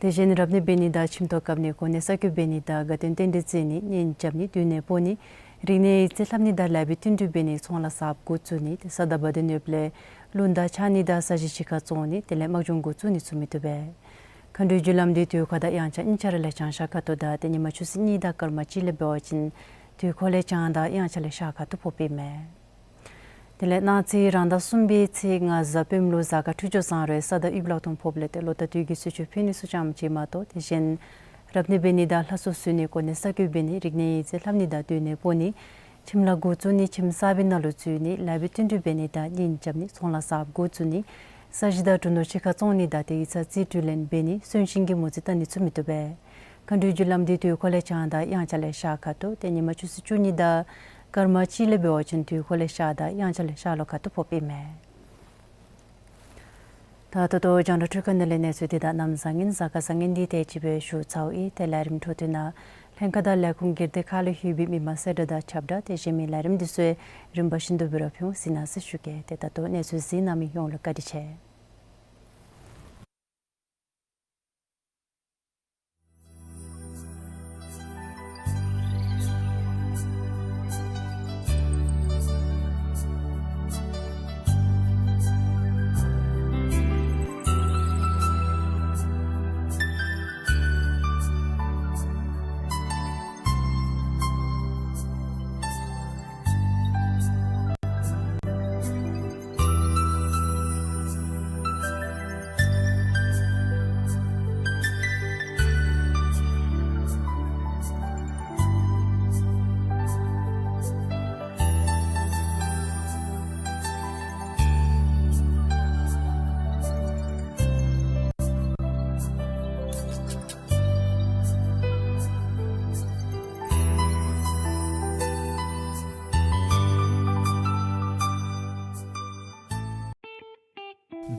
དེ་བཞིན་རབ་གནས་འབད་ནི་དང་ཁྱིམ་ཐོག་བཀབ་ནི་གོ་གནས་གསར་བསྐོ་འབད་ནི་དང་དགའ་སྟོན་རྟེན་འབྲེལ་བརྩི་ནི་གཉེན་རྐྱབ་ནི་མདུན་ནས་སྤོ་ནི་རིག་གནས་ཡིག་རྩིས་ལྷབ་ནི་དང་ལེགས་པའི་བསྟུན་གྲོས་འབད་ནི་ཚོང་ལཱ་གསརཔ་འགོ་བཙུགས་ནི་ཏེ་ས་དང་བ་དན་ཡོདཔ་ལས་རླུང་དར་འཕྱར་ནི་དང་ས་གཞི་ཕྱི་ཁར་བཙོང་ནི་དེ་ལས་དམག་སྦྱོང་འགོ་བཙུགས་ནི་ཚུ་མི་བཏུབ་པས། མཁའ་འགྲོའི་རྒྱུ་ལམ་འདི་དུས་འཁོར་དང་དབྱངས་འཆར་གཉིས་ཆ་ར་ལས་བྱང་ཤར་ཁ་ཐུག་དང་ཏེ་ཉིན་མ་ཆུ་ཚོད་གཉིས་དང་སྐར་མ་གཅིག་ལས་འབད་བ་ཅིན་དུས་འཁོར་ལས་བྱང་དང་དབྱངས་འཆར་ལས་ཤར་ཁ་ཐུག་ཕོགཔ་ཨིན་མས། དེ་ལས་གནངས་ཚེ་རང་ཟླ་གསུམ་པའི་ཚེས་ལྔ་གཟའ་སྤེནམ་ལུ་གཟའ་སྐར་འཕྲོད་སྦྱོར་བཟང་རུང་ས་དང་དབུགས་ལག་སྟོང་ཕོགཔ་ལས་ཏེ་ལོ་དང་དུས་ཀྱི་གསོལ་མཆོད་ཕུལ་ནི་ཚུ་ཙམ་ཅིག་མ་གཏོགས་དེ་བཞིན་རབ་གནས་འབད་ནི་དང་ལྷ་གསོལ་གསོལ་ནི་གོ་གནས་གསར་བསྐོ་འབད་ནི་རིག་གནས་ཡིག་རྩིས་ལྷབ་ནི་དང་མདུན་ནས་སྤོ་ནི་ཁྱིམ་ལཱ་འགོ་བཙུགས་ནི་ཁྱིམ་གསར་པའི་ནང་ལུ་འཛུལ་ནི་ལེགས་པའི་བསྟུན་གྲོས་འབད་ནི་དང་གཉེན་རྐྱབ་ནི་ཚོང་ལཱ་གསརཔ་འགོ་བཙུགས་ནི་ས་གཞི་དང་གྲུ་ནོར་ཕྱི་ཁར་བཙོང་ནི་དང་ཏེ་ཡིག་ཚང་རྩིས་སྤྲོད་ལེན་འབད་ནི་གསོན་གཤིན་གྱི་མོ་རྩིས་བལྟ་ནི་ཚུ་མི་བཏུབ་པས། མཁའ་འགྲོའི་རྒྱུ་ལམ་འདི་དུས་འཁོར་ལས་བྱང་དང་དབྱངས་འཆར་ལས་ཤར་ཁ་ཐུག་ཏེ་ཉིན་མ་ཆུ་ཚོད་བཅུ་གཉིས་དང་སྐར་མ་གཅིག་ལས་འབད་བ་ཅིན་དུས་འཁོར་ལས་ཤར་དང་དབྱངས་འཆར་ལས་ཤར་ལྷོ་ཁ་ཐུག་ཕོགཔ་ཨིན་མས། ད་ད་ལྟོ་རྒྱང་བསྒྲགས་འཕྲུལ་ཁང་ནང་ལས་གནས་ཚུལ་འདི་དང་གནམ་བཟང་ངན་གཟའ་སྐར་བཟང་ངན་འདི་དེ་ཅིག་སྦེ་ཞུ་ཚརཝ་ཨིན། ཏེ་ལས་རིམ་འཕྲོ་མཐུད་ནང་ལྷན་ཁག་དང་ལས་ཁུངས་སྒེར་སྡེ་ཁག་ལུ་ལྷོད་པའི་མི་མང་གསལ་བསྒྲགས་དང་ཁྱབ་བསྒྲགས་དེ་བཞིན་མི་ལས་རིམ་འདི་ཚུ་རིམ་པ་བཞིན་དུ་སྦེ་ར་ཕུལ་འོང་གཟིགས་གནང་ཟེར་ཞུ་གེ། ཏེ་ད་ལྟོ་གནས་ཚུལ་གཟིགས་གནང་མི་ཡོངས་ལུ་བཀའ་དྲིན་ཆེ།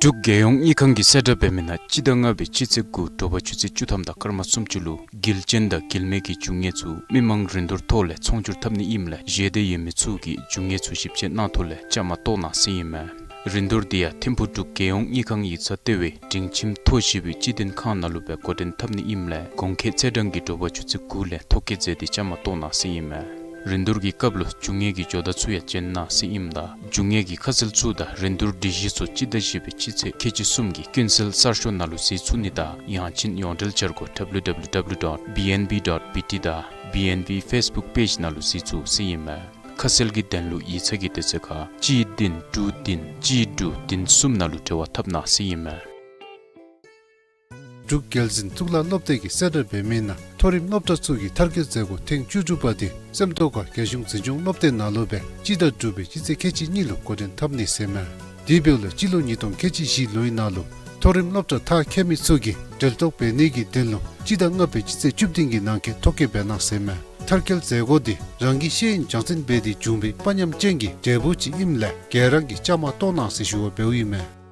འབྲུག་རྒྱལ་ཡོངས་དངུལ་ཁང་གིས་གསལ་བསྒྲགས་འབད་མི་ནང་སྤྱི་ཟླ་ལྔ་པའི་སྤྱི་ཚེས་དགུ་དྲོ་པ་ཆུ་ཚོད་བཅུ་ཐམ་དང་སྐར་མ་སུམ་ཅུ་ལུ་དགེ་ལྡན་དང་དགེ་ལྡན་མའི་གི་རྒྱུ་དངོས་ཚུ་མི་མང་རིན་བསྡུར་ཐོག་ལས་ཚོང་སྒྱུར་འཐབ་ནི་ཨིནམ་ལས་བཞེས་འདོད་ཡོད་མི་ཚུ་གིས་རྒྱུ་དངོས་ཚུ་ཞིབ་དཔྱད་གནང་ཐོག་ལས་བཅའ་མར་གཏོགས་གནང་ཟེར་ཨིན་མས། རིན་བསྡུར་འདི་ཡང་ཐིམ་ཕུག་འབྲུག་རྒྱལ་ཡོངས་དངུལ་ཁང་ཡིག་ཚང་ལྟེ་བའི་སྒྲིང་ཁྱིམ་ཐོག་བཞི་པའི་སྤྱི་དོན་ཁང་ནང་ལུ་སྦེ་འགོ་འདྲེན་འཐབ་ནི་ཨིནམ་ལས་གོང་འཁོད་ཚེས་གྲངས་ཀྱི་དྲོ་པ་ཆུ་ཚོད་དགུ་ལས་ཐོ་བཀོད་མཛད་དེ་བཅའ་མར་གཏོགས་གནང་ཟེར་ཨིན་མས། རིན་བསྡུར་གྱི་སྐབས་ལུ་རྒྱུ་དངོས་ཀྱི་ཇོ་བདག་ཚུ་ཡང་བྱོན་གནང་ཟེར་ཨིནམ་ད་རྒྱུ་དངོས་ཀྱི་ཁ་གསལ་ཚུ་དང་རིན་བསྡུར་སྒྲིག་གཞི་ཚུ་སྤྱི་ཟླ་བཞི་པའི་སྤྱི་ཚེས་ཁལ་གཅིག་གསུམ་གྱི་ཀུན་གསལ་གསར་ཤོག་ནང་ལུ་གཟིགས་ཚུགས་ནི་དང་ཡང་ཅིན་ཡོངས་འབྲེལ་འཆར་སྒོ་W W W dot B N B dot B T དང་B N B Facebook page ནང་ལུ་གཟིགས་ཚུགས་ཟེར་ཨིན་མས། ཁ་གསལ་གྱི་དོན་ལུ་ཡིག་ཚང་གི་དུས་ཚོད་ཁར་གཅིག་བདུན་དྲུག་བདུན་གཅིག་དྲུག་བདུན་གསུམ་ནང་ལུ་འབྲེལ་བ་འཐབ་གནང་ཟེར་ཨིན་མས། འབྲུག་རྒྱལ་འཛིན་གཙུག་ལག་སློབ་སྡེ་གིས་གསལ་བསྒྲགས་འབད་མི་ནང་མཐོ་རིམ་སློབ་གྲྭ་ཚུ་གི་མཐར་འཁྱོལ་མཛད་སྒོ་ཐེངས་བཅུ་དྲུག་པ་དེ་སེམས་རྟོགས་སྒར་རྒྱལ་གཞུང་འཛིན་སྐྱོང་སློབ་སྡེ་ནང་ལུ་སྦེ་སྤྱི་ཟླ་དྲུག་པའི་སྤྱི་ཚེས་ཁལ་གཅིག་གཉིས་ལུ་འགོ་འདྲེན་འཐབ་ནི་ཟེར་མས། དེ་འབདཝ་ལས་སྤྱི་ལོ་ཉིས་སྟོང་ཁལ་གཅིག་བཞི་ལོའི་ནང་ལུ་མཐོ་རིམ་སློབ་གྲྭ་མཐར་འཁྱོལ་མི་ཚུ་གིས་འབྲེལ་གཏོགས་འབད་ནི་གི་དོན་ལུ་སྤྱི་ཟླ་ལྔ་པའི་སྤྱི་ཚེས་བཅུ་བདུན་གྱི་ནང་འཁོད་ཐོ་བཀོད་འབད་གནང་ཟེར་མས། མཐར་འཁྱོལ་མཛད་སྒོ་འདི་རང་གི་ཤེས་ཡོན་སྦྱང་ཚན་འབད་དེ་བྱུང་བའི་དཔའ་ཉམས་ཅན་གྱི་འབྲས་བུ་ཅིག་ཨིནམ་ལས་ག་ར་གིས་བཅའ་མར་གཏོགས་གནང་ཟེར་ཞུ་བ་འབདཝ་ཨིན་མས།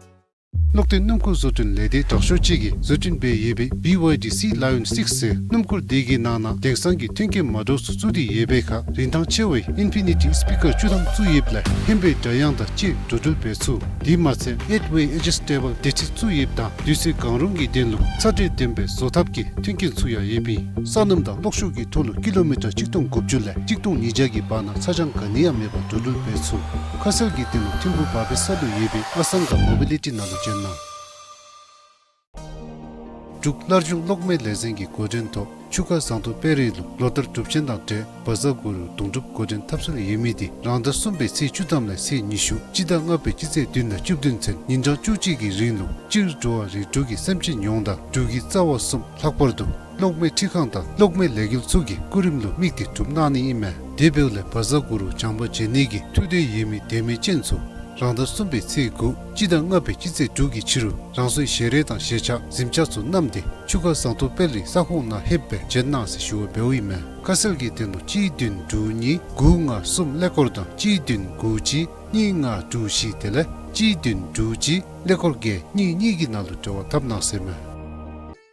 གློག་འདོན་སྣུམ་འཁོར་བཟོ་སྐྲུན་ལས་སྡེ་དྲག་ཤོས་ཅིག་གིས་བཟོ་སྐྲུན་འབད་ཡོད་པའི་བི་ཝའི་ཌི་སི་ལ་ཡོན་སིགསི་ཟེར་སྣུམ་འཁོར་འདི་གི་ནང་ན་དེང་སང་གི་མཐུན་རྐྱེན་མ་འདྲཝ་ཚུ་བཙུགས་ཏེ་ཡོད་པའི་ཁར་རིན་ཐང་ཆེ་བའི་ཨིན་ཕི་ནི་ཊི་སི་པི་ཀར་བཅུ་ཐམ་བཙུགས་ཡོདཔ་ལས་ཧེ་མའི་སྒྲ་དབྱངས་དང་བཅས་འགྲོ་འགྲུལ་འབད་ཚུགས། དེ་མ་ཚད་ཨེཊ་ཝེ་ཨེ་ཇི་སི་ཊེ་བཱལ་བདེ་ཁྲིད་བཙུགས་ཡོདཔ་དང་དུས་ཚོད་གང་རུང་གི་དོན་ལུ་ཚ་དྲོད་ལྡན་པའི་བཟོ་ཐབས་ཀྱི་མཐུན་རྐྱེན་ཚུ་ཡང་ཡོདཔ་ཨིན། ས་སྣུམ་དང་གློག་ཤུགས་ཀྱི་ཐོག་ལུ་ཀི་ལོ་མི་ཊར་གཅིག་སྟོང་དགུ་བཅུ་ལས་གཅིག་སྟོང་ཉིས་བརྒྱ་གི་བར་ན་ཚ་གྱང་ག་ནི་ཡང་མེད་པར་འགྲོ་འགྲུལ་འབད་ཚུགས། ཁ་གསལ་གྱི་དོན་ལུ་ཐིམ་ཕུག་བ་པའི་ས་ལུ་ཡོད་པའི་ཨ་སང་ག་མོ་བི་ལི་ཊི་ནང་ལུ་བྱོན་གནང་། འབྲུག་སླར་འབྱུང་གློག་མེ་ལས་འཛིན་གྱི་འགོ་འདྲེན་ཐོག་ཆུ་ཁ་ཟངས་མདོག་དཔལ་རི་ལུ་ལོ་ལྟར་གྲུབ་ཆེན་དང་འབྲེལ་བཛྲ་གུ་རུ་དུང་སྒྲུབ་འགོ་འདྲེན་འཐབ་སྲོལ་ཡོད་མི་འདི་རང་ཟླ་གསུམ་པའི་ཚེས་བཅུ་ཐམ་ལས་ཚེས་ཉི་ཤུ་སྤྱི་ཟླ་ལྔ་པའི་སྤྱི་ཚེས་བདུན་དང་བཅུ་བདུན་ཚུན་ཉིན་གྲངས་བཅུ་གཅིག་གི་རིང་ལུ་སྤྱིར་འགྲོ་བ་རིགས་དྲུག་གི་སེམས་ཅན་ཡོངས་དང་འབྲུག་གི་རྩ་བ་གསུམ་ལྷག་པར་དུ་གློག་མེ་འཕྲུལ་ཁང་དང་གློག་མེ་ལས་འགུལ་ཚུ་གི་སྐུ་རིམ་ལུ་དམིགས་ཏེ་གྲུབ་གནང་ནི་ཨིན་མས། དེ་འབདཝ་ལས་བཛྲ་གུ་རུ་བྱམས་པ་མཇལ་ནི་གི་ཐུགས་འདོད་ཡོད་མི་དད་མོས་ཅན་ཚུ་རང་ཟླ་གསུམ་པའི་ཚེས་དགུ་སྤྱི་ཟླ་ལྔ་པའི་སྤྱི་ཚེས་དྲུག་གི་ཕྱི་རུ་རང་སོའི་ཞལ་རས་དང་ཞལ་ཆས་གཟིམ་ཆས་ཚུ་བསྣམས་ཏེ་ཆུ་ཁ་ཟངས་མདོག་དཔལ་རི་ས་ཁོངས་ནང་ལྷོདཔ་སྦེ་བྱོན་གནང་ཟེར་ཞུ་བ་འབདཝ་ཨིན་མས། ཁ་གསལ་གྱི་དོན་ལུ་གཅིག་བདུན་དྲུག་གཉིས་དགུ་ལྔ་གསུམ་ཀླད་ཀོར་དང་གཅིག་བདུན་དགུ་གཅིག་གཉིས་ལྔ་དྲུག་བཞི་དེ་ལས་གཅིག་བདུན་དྲུག་གཅིག་ཀླད་ཀོར་བརྒྱད་གཉིས་གཉིས་ཀྱི་ནང་ལུ་འབྲེལ་བ་འཐབ་གནང་ཟེར་མས།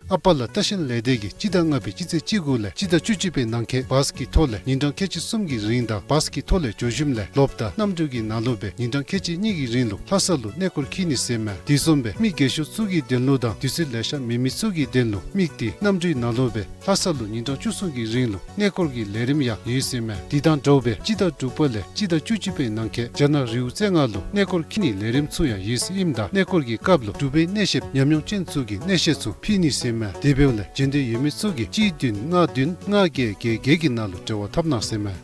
ཨ་པ་ལ་ལྟ་བཤལ་ལས་སྡེ་གིས་སྤྱི་ཟླ་ལྔ་པའི་སྤྱི་ཚེས་བཅུ་དགུ་ལས་སྤྱི་ཟླ་བཅུ་གཅིག་པའི་ནང་འཁོད་བཱས་ཀྱི་ཐོག་ལས་ཉིན་གྲངས་ཁལ་གཅིག་གསུམ་གྱི་རིང་དང་བཱས་ཀྱི་ཐོག་ལས་འགྱོ་ཞིནམ་ལས་ལོགཔ་ད་གནམ་གྲུ་གི་ནང་ལུ་སྦེ་ཉིན་གྲངས་ཁལ་གཅིག་གཉིས་ཀྱི་རིང་ལུ་ལྷ་ས་ལུ་གནས་སྐོར་འཁྱིད་ནི་ཟེར་མས། དེ་བཟུམ་སྦེ་མི་རྒས་ཤོས་ཚུ་གི་དོན་ལུ་དང་དུས་ཚོད་ལེ་ཤ་མེད་མི་ཚུ་གི་དོན་ལུ་དམིགས་ཏེ་གནམ་གྲུའི་ནང་ལུ་སྦེ་ལྷ་ས་ལུ་ཉིན་གྲངས་བཅུ་གསུམ་གྱི་རིང་ལུ་གནས་སྐོར་གྱི་ལས་རིམ་ཡང་ཡོད་ཟེར་མས། དེ་དང་འདྲཝ་སྦེ་སྤྱི་ཟླ་དྲུག་པ་ལས་སྤྱི་ཟླ་བཅུ་གཅིག་པའི་ནང་འཁོད་རྒྱ་ནག་རི་བོ་རྩེ་ལྔ་ལུ་གནས་སྐོར་འཁྱིད་ནིའི་ལས་རིམ་ཚུ་ཡང་ཡོད་ཟེར་ཨིནམ་ད་གནས་སྐོར་གྱི་སྐབས་ལུ་འབྲུག་པའི་གནས་བཤདཔ་ཉམས་མྱོང་ཅན་ཚུ་གིས་གནས་བཤད་ཚུ་ཕུལ་ནི་ཟེར་མས། དེ་འབདཝ་ལས་འབྱོན་འདོད་ཡོད་མི་ཚུ་གིས་གཅིག་བདུན་ལྔ་བདུན་ལྔ་བརྒྱད་བརྒྱད་བརྒྱད་ཀྱི་ནང་ལུ་འབྲེལ་བ་འཐབ་གནང་ཟེར་མས།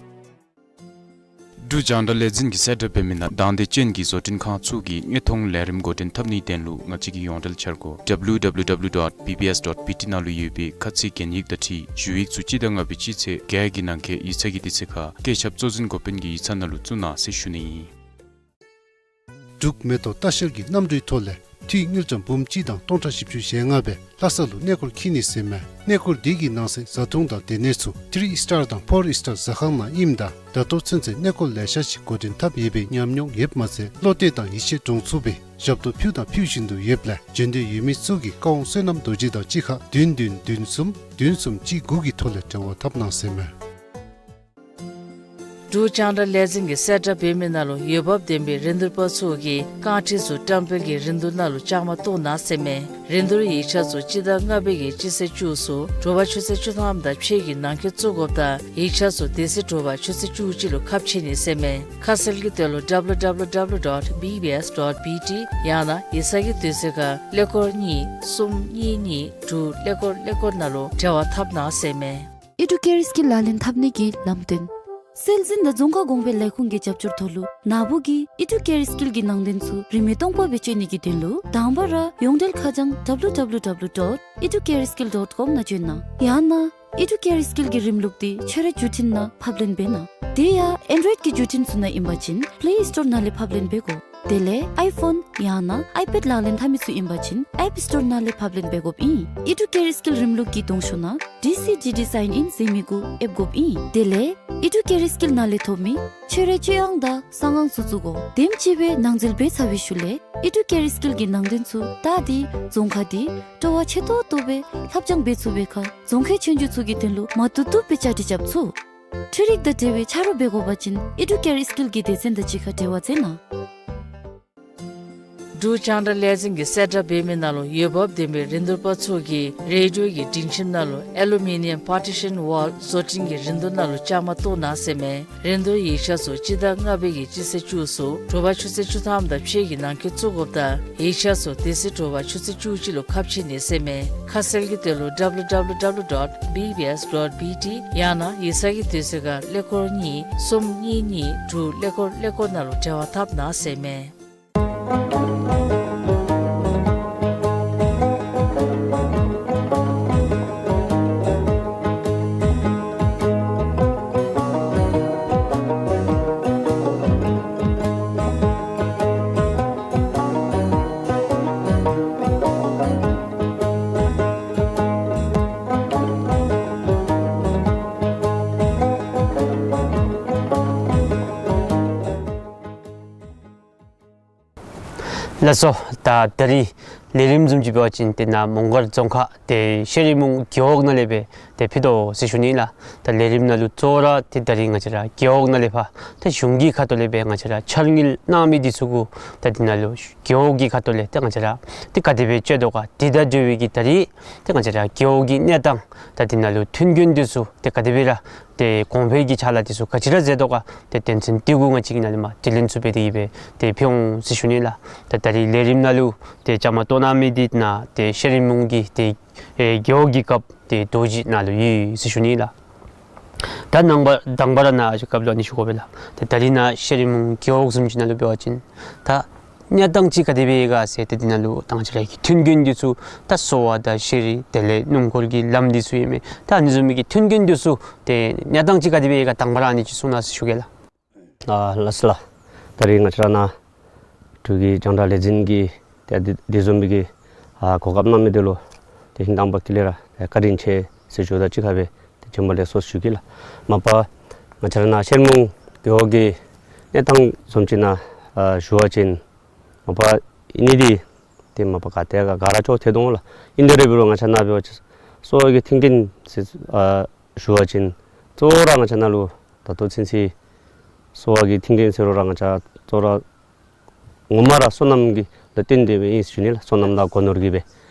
འབྲུག་རྒྱང་བསྒྲགས་ལས་འཛིན་གྱིས་གསལ་བསྒྲགས་འབད་མི་ནང་དང་འདོད་ཅན་གྱི་བཟོ་སྐྲུན་ཁང་ཚུ་གིས་དངོས་མཐོང་ལས་རིམ་འགོ་འདྲེན་འཐབ་ནིའི་དོན་ལུ་ང་བཅས་ཀྱི་ཡོངས་འབྲེལ་འཆར་སྒོ་W W W dot B B S dot B T ནང་ལུ་ཡོད་པའི་ཁ་ཚིག་གན་ཡིག་དང་འཁྲིལ་ཞུ་ཡིག་ཚུ་སྤྱི་ཟླ་ལྔ་པའི་སྤྱི་ཚེས་བརྒྱད་ཀྱི་ནང་འཁོད་ཡིག་ཚང་གི་དུས་ཚོད་ཁར་བཀོད་ཁྱབ་གཙོ་འཛིན་འགོ་དཔོན་གྱི་ཡིག་ཚང་ནང་ལུ་བཙུགས་གནང་ཟེར་ཞུ་ནི་ཨིན། འབྲུག་མེ་ཏོག་ལྟ་བཤལ་གྱིས་གནམ་གྲུའི་ཐོག་ལས་འཐུས་དངུལ་ཀྲམ་འབུམ་གཅིག་དང་སྟོང་ཕྲག་བཞི་བཅུ་ཞེ་ལྔ་སྦེ་ལྷ་ས་ལུ་གནས་སྐོར་འཁྱིད་ནི་ཟེར་མས། གནས་སྐོར་འདི་གི་ནང་གསེས་བཟའ་འཐུང་དང་སྡོད་གནས་ཚུ་ཐི་རི་སི་ཊར་དང་ཕོར་སི་ཊར་ཟ་ཁང་ནང་ཨིནམ་ད་ད་ལྟོ་ཚུན་ཚོད་གནས་སྐོར་ལེ་ཤ་ཅིག་འགོ་འདྲེན་འཐབ་ཡོད་པའི་ཉམས་མྱོང་ཡོདཔ་མ་ཚད་བློ་གཏད་དང་ཡིད་ཆེས་འདྲོངས་ཚུགས་པའི་ཞབས་ཏོག་ཕུལ་དང་ཕུལ་བཞིན་དུ་ཡོདཔ་ལས་འབྱོན་འདོད་ཡོད་མི་ཚུ་གིས་བཀའ་དབང་བསོད་ནམས་རྡོ་རྗེ་དང་གཅིག་ཁར་བདུན་བདུན་བདུན་གསུམ་བདུན་གསུམ་གཅིག་དགུ་གི་ཐོག་ལས་འབྲེལ་བ་འཐབ་གནང་ཟེར་མས། འབྲུག་རྒྱང་བསྒྲགས་ལས་འཛིན་གྱིས་གསལ་བསྒྲགས་འབད་མི་ནང་ལུ་འོས་འབབ་ལྡན་པའི་རིན་བསྡུར་པ་ཚུ་གིས་རྐང་ཁྲི་ཚུ་བཀྲམ་སྤེལ་གྱི་རིན་བསྡུར་ནང་ལུ་བཅའ་མར་གཏོགས་གནང་ཟེར་མས། རིན་བསྡུར་ཡིག་ཆ་ཚུ་སྤྱི་ཟླ་ལྔ་པའི་གི་སྤྱི་ཚེས་བཅུ་གསུམ་དྲོ་པ་ཆུ་ཚོད་བཅུ་ཐམ་དང་ཕྱེད་ཀྱི་ནང་འཁོད་བཙུགས་དགོཔ་དང་ཡིག་ཆ་ཚུ་དེ་ཚེ་དྲོ་པ་ཆུ་ཚོད་བཅུ་གཅིག་ལུ་ཁ་ཕྱེ་ནི་ཟེར་མས། ཁ་གསལ་གྱི་དོན་ལུ་W W W dot B B S dot B T ཡང་ན་ཡིག་ཚང་གི་དུས་ཚོད་ཁར་ཀླད་ཀོར་གཉིས་གསུམ་གཉིས་གཉིས་དྲུག་ཀླད་ཀོར་ཀླད་ཀོར་ནང་ལུ་འབྲེལ་བ་འཐབ་གནང་ཟེར་མས། ཨི་ཌུ་ཀེར་སི་ཀིལ་ལག་ལེན་འཐབ་ནི་གི་ལམ་སྟོན། སྲོལ་འཛིན་དང་རྫོང་ཁ་གོང་འཕེལ་ལས་ཁུངས་ཀྱི་རྒྱབ་སྐྱོར་ཐོག་ལུ་ནཱ་བུ་གིས་ཨི་ཌུ་ཀེར་སི་ཀིལ་གྱི་ནང་དོན་ཚུ་རིན་མེད་སྟོང་པ་སྦེ་སྤྱོད་ནི་གི་དོན་ལུ་དང་པ་ར་ཡོངས་འབྲེལ་ཁ་བྱང་W W W dot educareskill dot com ནང་བྱོན་གནང་། ཡང་ན་ཨི་ཌུ་ཀེར་སི་ཀིལ་གྱི་རིམ་ལུགས་འདི་ཁྱོད་རའི་བརྒྱུད་འཕྲིན་ནང་ཕབ་ལེན་འབད་གནང་། དེ་ཡང་ཨེན་ཌོའིཌ་ཀྱི་བརྒྱུད་འཕྲིན་ཚུ་ནང་ཨིན་པ་ཅིན་པེ་ལེ་སི་ཊོར་ནང་ལས་ཕབ་ལེན་འབད་དགོ། དེ་ལས་ཨའི་ཕོན་ཡང་ན་ཨའི་པེཌ་ལག་ལེན་འཐབ་མི་ཚུ་ཨིན་པ་ཅིན་ཨེཔ་སི་ཊོར་ནང་ལས་ཕབ་ལེན་འབད་དགོཔ་ཨིན། ཨི་ཌུ་ཀེར་སི་ཀིལ་རིམ་ལུགས་ཀྱི་གདོང་ཤོག་ནང་ཌི་སི་ཌི་ཌི་སའིན་ཨིན་ཟེར་མི་གུ་ཨེབ་དགོཔ་ཨིན། དེ་ལས་ཨི་ཌུ་ཀེར་སི་ཀིལ་ནང་ལས་ཐོབ་མི་ཁྱོད་རའི་སྤྱོད་ཨང་དང་གསང་ཨང་ཚུ་བཙུགས་དགོ། དེམ་ཅིག་སྦེ་ནང་འཛུལ་འབད་ཚར་བའི་ཤུལ་ལས་ཨི་ཌུ་ཀེར་སི་ཀིལ་གྱི་ནང་དོན་ཚུ་ད་འདི་རྫོང་ཁག་འདི་སྤྲོ་བ་ཆེ་ཏོག་ཏོ་སྦེ་ལྷབ་སྦྱང་འབད་ཚུགས་པའི་ཁར་རྫོང་ཁའི་ཆོས་རྒྱུགས་ཚུ་གི་དོན་ལུ་མ་བཏུབ་བཏུབ་སྦེ་བཅའ་སྒྲིག་རྐྱབ་ཚུགས། འཕྲུལ་རིག་དང་འབྲེལ་བའི་ཆ་རོགས་འབད་དགོ་པ་ཅིན་ཨི་ཌུ་ཀེར་སི་ཀིལ་གྱི་སྡེ་ཚན་དང་གཅིག་ཁར་འབྲེལ་བ་མཛད་གནང་། འབྲུག་རྒྱང་བསྒྲགས་ལས་འཛིན་གྱིས་གསལ་བསྒྲགས་འབད་མི་ནང་ལུ་འོས་འབབ་ལྡན་པའི་རིན་བསྡུར་པ་ཚུ་གིས་རེ་ཌི་ཡོ་གི་སྒྲིང་ཁྱིམ་ནང་ལུ་ཨེ་ལུ་མི་ནི་ཡམ་པར་ཊི་ཤཱན་ཝཱལ་བཟོ་སྐྲུན་གྱི་རིན་བསྡུར་ནང་ལུ་བཅའ་མར་གཏོགས་གནང་ཟེར་མས། རིན་བསྡུར་ཡིག་ཆ་ཚུ་སྤྱི་ཟླ་ལྔ་པའི་གི་སྤྱི་ཚེས་བཅུ་གསུམ་དྲོ་པ་ཆུ་ཚོད་བཅུ་ཐམ་དང་ཕྱེད་ཀྱི་ནང་འཁོད་བཙུགས་དགོཔ་དང་ཡིག་ཆ་ཚུ་དེ་ཚེ་དྲོ་པ་ཆུ་ཚོད་བཅུ་གཅིག་ལུ་ཁ་ཕྱེ་ནི་ཟེར་མས། ཁ་གསལ་གྱི་དོན་ལུ་W W W dot B B S dot B T ཡང་ན་ཡིག་ཚང་གི་དུས་ཚོད་ཁར་ཀླད་ཀོར་གཉིས་གསུམ་གཉིས་གཉིས་དྲུག་ཀླད་ཀོར་ཀླད་ཀོར་ནང་ལུ་འབྲེལ་བ་འཐབ་གནང་ཟེར་མས། ལགས་སོ། ད་ད་རིས་ལས་རིམ་བཟུམ་ཅིག་འབད་བ་ཅིན་ཏེ་ནཱ་མོང་སྒར་རྫོང་ཁག་ཏེ་ཤེ་རི་མུང་རྒེད་འོག་ནང་ལས་སྦེ་ཏེ་ཕུལ་དོ་ཟེར་ཞུ་ནི་ལགས། ད་ལས་རིམ་ནང་ལུ་གཙོ་བོ་ར་ཏེ་ད་རིས་ང་བཅས་ར་རྒེད་འོག་ནང་ལས་ཕར་ཏེ་གཞུང་གི་ཁ་ཐུག་ལས་སྦེ་ང་བཅས་ར་འཆར་དངུལ་གནང་མི་འདི་ཚུ་གུ་ད་འདི་ནང་ལུ་རྒེད་འོག་གི་ཁ་ཐུག་ལས་ཏེ་ང་བཅས་ར་ཏེ་ག་དེ་སྦེ་སྤྱོད་དོ་ག་འདི་དང་འབྲེལ་བའི་གི་ད་རིས་ཏེ་ང་བཅས་ར་རྒེད་འོག་གི་གནས་སྟངས་ད་འདི་ནང་ལུ་མཐུན་རྐྱེན་འདི་ཚུ་ཏེ་ག་དེ་སྦེ་ར་ཏེ་གོང་འཕེལ་གྱི་ཕྱག་ལཱ་འདི་ཚུ་ག་ཅི་ར་མཛད་དོ་ག་ཏེ་དོན་ཚན་འདི་གུ་ང་བཅས་ཀྱིས་ནཱ་ལས་མར་དྲི་ལན་ཚུ་འབད་དེ་གི་སྦེ་ཏེ་ཕུལ་འོང་ཟེར་ཞུ་ནི་ལགས། ད་ད་རིས་ལས་རིམ་ནང་ལུ་ཏེ་བཅའ་མར་གཏོགས་གནང་མི་འདི་ནཱ་ཏེ་ཤེ་རི་མུང་གི་ཏེ་ཨེ་རྒེད་འོག་གི་རྒཔོ་ཏེ་རྡོ་རྗེ་ནཱ་ལུ་ཡོད་ཟེར་ཞུ་ནི་ལགས། ད་ནང་པ་དང་པ་ར་ནཱ་ཨ་ཞུ་རྒཔོ་ལུ་ཨ་ནི་ཞུ་དགོ་པས་ལགས། ཏེ་ད་རིས་ནཱ་ཤེ་རི་མུང་རྒེད་འོག་བཟུམ་ཅིག་ནང་ལུ་འབད་བ་ཅིན་ད་གནས་སྟངས་ཅིག་ག་དེ་སྦེ་ཡོད་ག་ཟེར་ཏེ་འདི་ནང་ལུ་ད་ང་བཅས་ར་གི་མཐུན་རྐྱེན་འདི་ཚུ་ད་གསོ་བ་དང་ཤེས་རིག་དེ་ལས་སྣུམ་འཁོར་གྱི་ལམ་འདི་ཚུ་ཨིན་མས། ད་ཨ་ནི་བཟུམ་མའི་གི་མཐུན་རྐྱེན་འདི་ཚུ་ཏེ་གནས་སྟངས་ཅིག་ག་དེ་སྦེ་ཡོད་ག་དང་པ་ར་ཨ་ནི་ཅིག་གསུང་གནང་ཟེར་ཞུ་གེ་ལགས། ཨ་ལགས་སོ་ལགས། ད་རིས་ང་བཅས་ར་ནཱ་འབྲུག་གི་རྒྱང་བསྒྲགས་ལས་འཛིན་གྱིས་ཏེ་འདི་འདི་བཟུམ་མའི་གི་ཨ་གོ་སྐབས་གནང་མི་འདི་ལུ་ཏེ་ཧིང་དྭངས་པ་ཀུན་ལས་ར་ཏེ་བཀའ་དྲིན་ཆེ་ཟེར་ཞུ་དང་གཅིག་ཁར་སྦེ་ཏེ་བྱོན་པ་ལེགས་སོ་ཞུ་གེ་ལགས། མ་པ་ང་བཅས་ར་ནཱ་ཤེ་རི་མུང་རྒེད་འོག་གི་གནས་སྟངས་བཟུམ་ཅིག་ནང་ཨ་ཞུ་བ་ཅིན་མ་པ་ཨིན་ནི་འདི་ཏེ་མ་པ་ག་ཏེ་ག་ག་ར་ཅོག་འཐད་དོ་ལགས། ཨིན་དེ་ར་འབད་རུང་ང་བཅས་ནཱ་འབད་བ་ཅིན་གསོ་བ་གི་མཐུན་རྐྱེན་ཟེར་ཨ་ཞུ་བ་ཅིན་གཙོ་བོ་ར་ང་བཅས་ནཱ་ལུ་ད་ལྟོ་ཚུན་ཚོད་གསོ་བ་གི་མཐུན་རྐྱེན་ཟེར་རུང་ར་ང་བཅས་གཙོ་བོ་ར་ངོ་མ་ར་སོ་ནམ་གྱི་ལུ་བརྟེན་ཏེ་སྦེ་ཨིན་ཟེར་ཞུ་ནི་ལགས། སོ་ནམ་དང་སྒོ་ནོར་གྱི་སྦེ།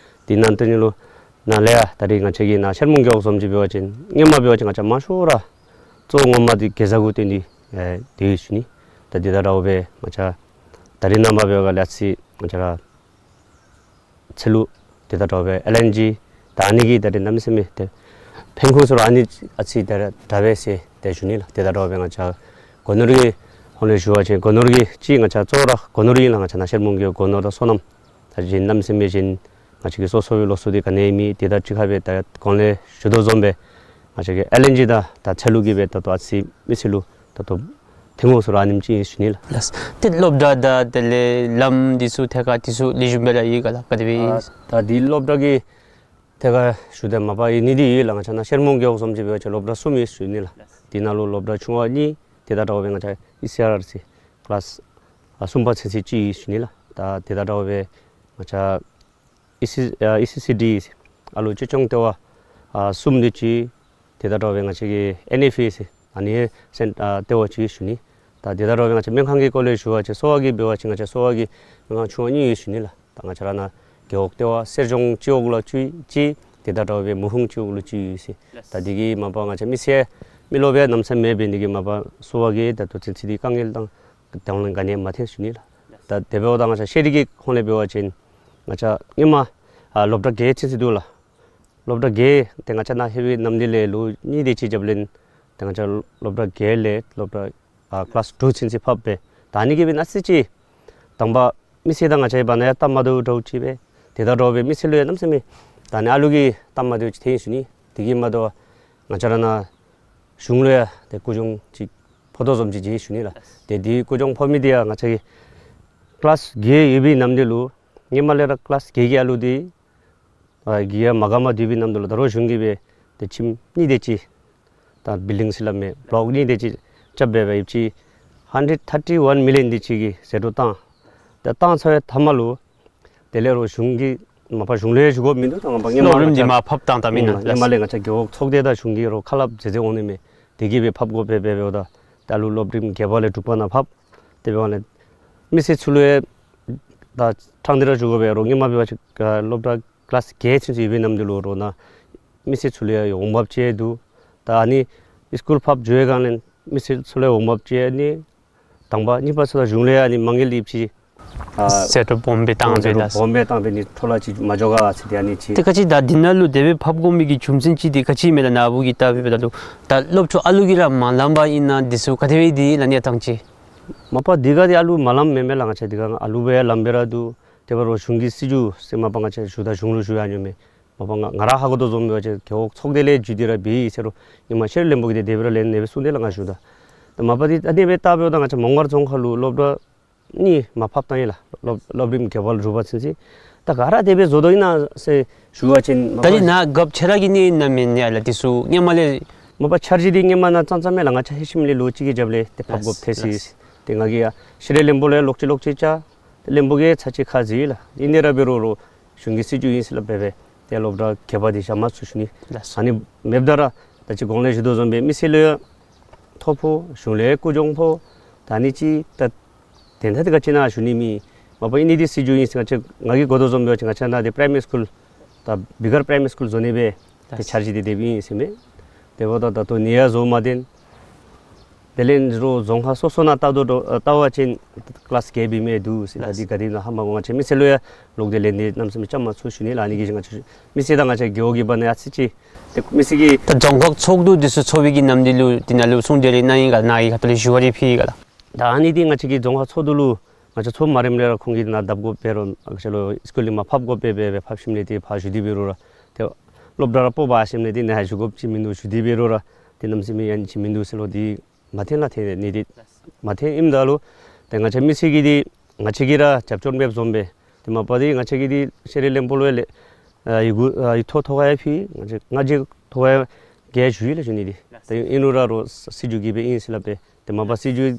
དེ་ནང་དོན་ལུ་ནཱ་ལས་ཡར་ད་རིས་ང་བཅས་ཀྱི་ནཱ་ཤེ་རི་མུང་རྒེད་འོག་བཟུམ་ཅིག་འབད་བ་ཅིན་སྔོན་མ་འབད་བ་ཅིན་ང་བཅས་མང་ཤོས་ར་གཙོ་བོ་ངོ་མ་འདི་གེ་ཛ་གུ་བརྟེན་ཏེ་ཨེ་སྡོད་ཡི་ཟེར་ཞུ་ནི། ད་དེ་དང་འདྲཝ་སྦེ་ང་བཅས་ད་རིས་ནངས་པ་འབད་བ་ཅིན་ལས་ཚེ་ང་བཅས་ར་ཚལ་ལུ་དེ་དང་འདྲཝ་སྦེ་ཨེལ་ཨེན་ཇི་ད་ཨ་ནི་གིས་ད་རིས་གནམ་མེད་ས་མེད་ཏེ་ཕན་ཁུངས་ཚུ་ར་ཨ་ནི་ཨ་ཙི་ད་ར་དྲག་པས་ཟེར་ཏེ་ཞུ་ནི་ལགས། དེ་དང་འདྲཝ་སྦེ་ང་བཅས་སྒོ་ནོར་གྱི་ཧོང་ལས་ཞུ་བ་ཅིན་སྒོ་ནོར་གྱི་ཅིག་ང་བཅས་གཙོ་བོ་ར་སྒོ་ནོར་ཨིན་ལགས། ང་བཅས་ནཱ་ཤེ་རི་མུང་གི་སྒོ་ནོར་དང་སོ་ནམ་ད་གཞན་གནམ་མེད་ས་མེད་གཞན་ང་བཅས་ཀྱི་སོ་སོ་གི་ལོ་གསོ་འདི་ག་ནི་ཡང་མེད། དེ་དང་གཅིག་ཁར་སྦེ་ད་གོང་ལས་ཞུ་དོ་བཟུམ་སྦེ་ང་བཅས་ཀྱི་ཨེལ་ཨེན་ཇི་དང་ད་ཚལ་ལུ་གིས་སྦེ་ད་ལྟོ་ཨ་ཙི་མི་སེར་ལུ་ད་ལྟོ་ཐོན་ཁུངས་ཚུ་ར་ཨ་ནེམ་ཅིག་ཨིན་ཟེར་ཞུ་ནི་ལགས། ལགས། ཏེ་སློབ་གྲྭ་དང་དེ་ལས་ལམ་འདི་ཚུ་ཐད་ཁར་འདི་ཚུ་ལེགས་ཤོམ་སྦེ་ར་ཡོད་ག་ལགས། ག་དེ་སྦེ་ཨིན། ཨ་ད་འདི་སློབ་གྲྭ་གི་ཐད་ཁར་ཞུ་དེ་མ་པ་ཨིན་ནི་འདི་ཡོད་ལགས། ང་བཅས་ནཱ་ཤེ་རི་མུང་རྒེད་འོག་བཟུམ་ཅིག་འབད་བ་ཅིན་སློབ་གྲྭ་གསུམ་ཡོད་ཟེར་ཞུ་ནི་ལགས། དེ་ནང་ལུ་སློབ་གྲྭ་ཆུང་བ་གཉིས་དེ་དང་འདྲཝ་སྦེ་ང་བཅས་ཨི་སི་ཨར་ཟེར་ཀི་ལཱསི་ཨ་གསུམ་པ་ཚུན་ཚོད་ཅིག་ཨིན་ཟེར་ཞུ་ནི་ལགས། ད་དེ་དང་འདྲཝ་སྦེ་ང་བཅས་ཨི་སི་ཨ་ཨི་སི་སི་ཌི་ཨ་ལུ་གཅེས་སྐྱོང་ལྟེ་བ་ཨ་གསུམ་འདི་ཅིག་དེ་དང་འདྲཝ་སྦེ་ང་བཅས་ཀྱི་ཨེན་ཨེཕ་ཨེ་ཟེར་ཨ་ནི་སེན་ཨ་ལྟེ་བ་ཅིག་ཨིན་ཟེར་ཞུ་ནི། ད་དེ་དང་འདྲཝ་སྦེ་ང་བཅས་སྨན་ཁང་གི་སྐོར་ལས་ཞུ་བ་ཅིན་གསོ་བ་གི་འབད་བ་ཅིན་ང་བཅས་གསོ་བ་གི་སྨན་ཁང་ཆུང་བ་གཉིས་ཡོད་ཟེར་ཞུ་ནི་ལགས། ད་ང་བཅས་ར་ནཱ་རྒེད་འོག་ལྟེ་བ་གསེར་ལྗོངས་སྤྱི་འོག་ལུ་གཅིག་གཅིག་དེ་དང་འདྲཝ་སྦེ་མུ་ཧུང་སྤྱི་འོག་ལུ་གཅིག་ཡོད་ཟེར། ད་དེ་གིས་མ་པ་ང་བཅས་མི་སེར་མི་རློབས་སྦེ་གནམ་མེད་ས་མེད་འབད་ནི་དེ་གིས་མ་པ་གསོ་བ་གི་ད་ལྟོ་ཚུན་ཚོད་འདི་དཀའ་ངལ་དང་དང་ལེན་ག་ནི་ཡང་མ་ཐོན་ཟེར་ཞུ་ནི་ལགས། ད་དེ་འབདཝ་ད་ང་བཅས་ཤེས་རིག་གི་ཁོངས་ལས་འབད་བ་ཅིན་ང་བཅས་སྔོན་མ་ཨ་སློབ་གྲྭ་བརྒྱད་ཚུན་ཚོད་འདུག་ལགས། སློབ་གྲྭ་བརྒྱད་དེ་ང་བཅས་ནཱ་ལྷོད་པའི་ནམ་དུས་ལས་ལོ་གཉིས་དེ་ཅིག་རྒྱབ་ལས་ཏེ་ང་བཅས་སློབ་གྲྭ་བརྒྱད་ལས་སློབ་གྲྭ་ཨ་ཀི་ལཱསི་ཊུ་ཚུན་ཚོད་ཕབ་སྦེ་ད་ཨ་ནི་གིས་སྦེ་ཨ་ཙི་ཅིག་དང་པ་མི་སེར་དང་ང་བཅས་བར་ན་ཡང་སྟབས་མ་བདེཝ་འདྲཝ་ཅིག་སྦེ་དེ་དང་འདྲཝ་སྦེ་མི་སེར་ལུ་ཡང་གནམ་མེད་ས་མེད་ད་ཨ་ནི་ཨ་ལུ་གིས་སྟབས་མ་བདེཝ་ཅིག་ཐོན་ཡི་ཟེར་ཞུ་ནི། དེ་གིས་མ་དོ་ང་བཅས་ར་ནཱ་གཞུང་ལུ་ཡང་ཏེ་སྐུ་གྱོང་ཅིག་ཕོག་དོ་བཟུམ་ཅིག་མཇལ་ཡི་ཟེར་ཞུ་ནི་ལགས། ཏེ་དེ་སྐུ་གྱོང་ཕོག་མི་དེ་ཡང་ང་བཅས་ཀྱི་ཀི་ལཱསི་བརྒྱད་ཡོད་པའི་ནམ་དུས་ལུ་སྔོན་མ་ལས་ར་ཀི་ལཱསི་བརྒྱད་ཀྱི་ཨ་ལུ་དེ་ཨ་གི་ཡ་མ་ག་མ་སྡོད་པའི་ནམ་དུས་ལུ་ད་རུང་གཞུང་གིས་སྦེ་ཏེ་ཁྱིམ་གཉིས་དེ་ཅིག་ད་བིལ་ཌིང་ཟེར་སླབ་མི་བློག་གཉིས་དེ་ཅིག་རྐྱབ་སྦེ་སྦེ་ཡོདཔ་ཅིག་ཧན་ཌེཌ་ཐར་ཊི་ཝན་མི་ལི་ཡཱན་དེ་ཅིག་གི་ཟད་འགྲོ་བཏང་། ད་བཏང་ཚར་བའི་མཐའ་མ་ལུ་དེ་ལས་རོགས་གཞུང་གིས་མ་པ་གཞུང་ལས་ཞུ་དགོཔ་མིན་འདུག། ད་མ་པ་སྔོན་མ་སློབ་རིམ་འདི་མར་ཕབ་བཏང་བཏངམ་ཨིན་ན། ཨུམ་སྔོན་མ་ལས་ང་བཅས་རྒེད་འོག་ཚོགས་སྡེ་དང་གཞུང་གིས་རོགས་ཁ་སླབ་མཛད་མཛད་འོང་ནི་མས། དེ་གིས་སྦེ་ཕབ་དགོ་པས་སྦེ་འབདཝ་ད་ད་ལུ་སློབ་རིམ་བརྒྱད་པ་ལས་དྲུག་པ་ནང་ཕབ། དེ་འབདཝ་ལས་མི་སེར་ཚུ་ལུ་ཡང་ད་ཕྲང་སྟེ་ར་ཞུ་དགོ་པས། རོགས་སྔོན་མ་འབད་བ་ཅིན་སློབ་གྲྭ་ཀི་ལཱསི་བརྒྱད་ཚུན་ཚོད་ཡོད་པའི་ནམ་དུས་ལུ་རོགས་ནཱ་མི་སེར་ཚུ་ལུ་ཡང་འོང་འབབ་ཅིག་འདུག། ད་ཨ་ནི་སི་ཀུལ་ཕབ་འགྱོ་བའི་སྒང་ལས་མི་སེར་ཚུ་ལུ་ཡང་འོང་འབབ་ཅིག་ཨ་ནི་དང་པ། གཉིས་པ་ཚུ་ད་གཞུང་ལས་ཨ་ནི་མ་དངུལ་ཡོདཔ་ཅིག་ཨ་ཟད་འགྲོ་སྦོམ་སྦེ་བཏང་སྦེ་ཟད་འགྲོ་ད་སྦོམ་སྦེ་བཏང་སྦེ་ནི་འཕྲོ་བརླག་ཅིག་མ་འགྱོ་ག་ཟེར་ཏེ་ཨ་ནི་ཅིག། ཏེ་ག་ཅི་ད་འདི་ནང་ལུ་དེ་སྦེ་ཕབ་དགོ་མི་གི་རྒྱུ་མཚན་ཅིག་འདི་ག་ཅི་མས་ལགས། ནཱ་བུ་གིས་བལྟ་སྦེ་འབདཝ་ད་ལུ་ད་སློབ་ཕྲུག་ཨ་ལུ་གིས་ར་མ་ལངམ་པ་ཨིན་ན་འདི་ཚུ་ག་དེ་སྦེ་འདི་ལགས་གནས་སྟངས་ཅིག། མ་པ་འདི་ག་འདི་ཨ་ལུ་མ་ལངམ་མེན་མས་ལགས། ང་བཅས་འདི་ག་ཨ་ལུ་སྦེ་ལངམ་སྦེ་ར་འདུག། དེ་འབད་རུང་གཞུང་གི་སྲིད་བྱུས་ཟེར་མ་པ་ང་བཅས་ཞུ་ད་གཞུང་ལུ་ཞུ་ཡང་ཉོ་མས། མ་པ་ང་ང་ར་ཧ་གོ་དོ་བཟུམ་འབད་བ་ཅིན་རྒེད་འོག་ཚོགས་སྡེ་ལས་བརྒྱུད་དེ་ར་འབད་ཡི་ཟེར་རུང་ཨིན་མས། ཤེས་རིག་བློན་པོ་གིས་ཏེ་དེ་སྦེ་ར་ལན་ཨ་ནི་སྦེ་གསུངས་ཏེ་ལགས་ང་ཞུཝ་ད། ད་མ་པ་འདི་ཨ་ནི་སྦེ་བལྟ་འབདཝ་ད་ང་བཅས་མོང་སྒར་རྫོང་ཁག་ལུ་སློབ་གྲྭ་གཉིས་མར་ཕབ་བཏང་ཡི་ལགས། སློབ་སློབ་རིམ་བརྒྱད་པ་ལས་དྲུག་པ་ཚུན་ཚོད། ད་ག་ར་དེ་སྦེ་བཟོ་དོ་ཨིན་ན་ཟེར་ཞུ་བ་ཅིན་མ་ད་རིས་པ་ནཱ་རྒཔོ་ཁྱོད་ར་གིས་གནང་ནི་ཨིན་ན་མེན་ན་ལགས། འདི་ཚུ་སྔོན་མ་ལས། མ་པ་འཆར་གཞི་འདི་སྔོན་མ་ནཱ་ཙང་ཙང་མས་ལགས། ང་བཅས་ལྷོད་ཞིནམ་ལས་ལོ་གཅིག་གི་རྒྱབ་ལས་ཏེ་ཕབ་དགོཔ་ཐལ་སོ་ཡི། ཏེ་ང་གིས་ཡ་ཤེས་རིག་བློན་པོ་ལུ་ཡང་ལོག་ཅི་ལོག་ཅི་བཅར། བློན་པོ་གིས་ཚར་གཅིག་ཁ་བཟེད་ཡི་ལགས། ཨིན་ཏེ་ར་འབད་རུང་རོགས་གཞུང་གི་སྲིད་བྱུས་ཨིན་ཟེར་སླབ་སྦེ་སྦེ་ཏེ་སློབ་གྲྭ་གྱལ་པ་འདི་བཞག་མ་ཚུགས་ཞུ་ནི། ལགས་སོ། ཨ་ནི་མེདཔ་ད་ར་ད་ཅི་གོང་ལས་ཞུ་དོ་བཟུམ་སྦེ་མི་སེར་ལུ་ཡང་ཐོ་ཕོག་གཞུང་ལས་སྐུ་གྱོང་ཕོག། ད་ཨ་ནི་ཅིག་ད་དོན་དག་འདི་ག་ཅི་ཨིན་ན་ཞུ་ནི་མེད། མ་པ་ཨིན་ནི་འདི་སྲིད་བྱུས་ཨིན་ཟེར་ང་བཅས་ང་གིས་གོ་དོ་བཟུམ་སྦེ་ང་བཅས་ནཱ་འདི་པ་རའི་མ་རི་སི་ཀུལ་ད་བི་གར་པ་རའི་མ་རི་སི་ཀུལ་བཟོ་ནི་སྦེ་ཏེ་འཆར་གཞི་འདི་དེ་སྦེ་ཨིན་ཟེར་མས། དེ་འབདཝ་ད་ད་ལྟོ་ནི་ཡང་བཟོ་མ་བཏུབ། དེ་ལས་རོགས་རྫོང་ཁག་སོ་སོ་ནང་བལྟ་དོ་བལྟ་བ་ཅིན་ཀི་ལཱསི་བརྒྱད་སྦེ་མི་འདུག་ཟེར། ལགས། ད་འདི་ག་དེ་ཨིན་ན་ཧ་མ་གོ། ང་བཅས་མི་སེར་ལུ་ཡང་ལོག་སྟེ་ལན་འདི་གནམ་མེད་ས་མེད་རྐྱབ་མ་ཚུགས་ཞུ་ནི་ལགས། ཨ་ནི་གིས་ང་བཅས་མི་སེར་དང་ང་བཅས་རྒེད་འོག་གི་བར་ན་ཡང་ཚིག་ཅིག་ཏེ་མི་སེར་གྱིས་ད་རྫོང་ཁག་ཚོགས་འདུ་འདི་ཚུ་ཚོགས་པའི་གི་ནམ་དུས་ལུ་འདི་ནང་ལུ་གསུང་གྲོས་རེ་གནང་ཡི་ག་ནཱ་གི་ཁ་ཐུག་ལས་ཞུ་བ་རེ་ཕུལ་ཡི་ག་ལགས། ད་ཨ་ནི་འདི་ང་བཅས་ཀྱི་རྫོང་ཁག་ཚོགས་འདུ་ལུ་ང་བཅས་ཚོགས་མ་རནམ་ལས་ར་ཁོང་གིས་ནཱ་བརྡབ་དགོ་པས་རོགས་ང་བཅས་ལུ་སི་ཀུལ་ལས་མར་ཕབ་དགོ་པས་སྦེ་སྦེ་ཕབ་ཞིནམ་ལས་ཏེ་ཕར་ཞུ་སྟེ་འབད་རུང་ར་ཏེ་སློབ་གྲྭ་ར་སྤོ་བར་ཞིནམ་ལས་ཏེ་ནཱ་ཞུ་དགོཔ་ཅིག་མིན་འདུག། ཞུ་སྟེ་འབད་རུང་ར་ཏེ་གནམ་མེད་ས་མེད་ཡང་ཅིག་མིན་འདུག་ཟེར་ལོ། འདི་མ་འཐོན་ལགས། འཐོན་ནི་འདི་མ་འཐོན་ཨིནམ་ད་ལུ་ཏེ་ང་བཅས་མི་སེར་གྱིས་འདི་ང་བཅས་ཀྱིས་ར་རྒྱབ་སྐྱོར་མེདཔ་བཟུམ་སྦེ་ཏེ་མ་པ་འདི་ང་བཅས་ཀྱིས་འདི་ཤེས་རིག་བློན་པོ་ལུ་ཡང་ལས་ཨ་ཡི་གུ་ཨ་ཡིག་ཐོག་ཐོག་ཁར་ཡང་ཕུལ། ང་བཅས་ང་བཅས་ཐོག་ཁར་ཡང་ཞུ་ཡི་ལགས་ཞུ་ནི་འདི། ཏེ་ཨིན་རུང་ར་རོགས་སྲིད་བྱུས་ཀྱིས་སྦེ་ཨིན་ཟེར་སླབ་སྦེ་ཏེ་མ་པ་སྲིད་བྱུས་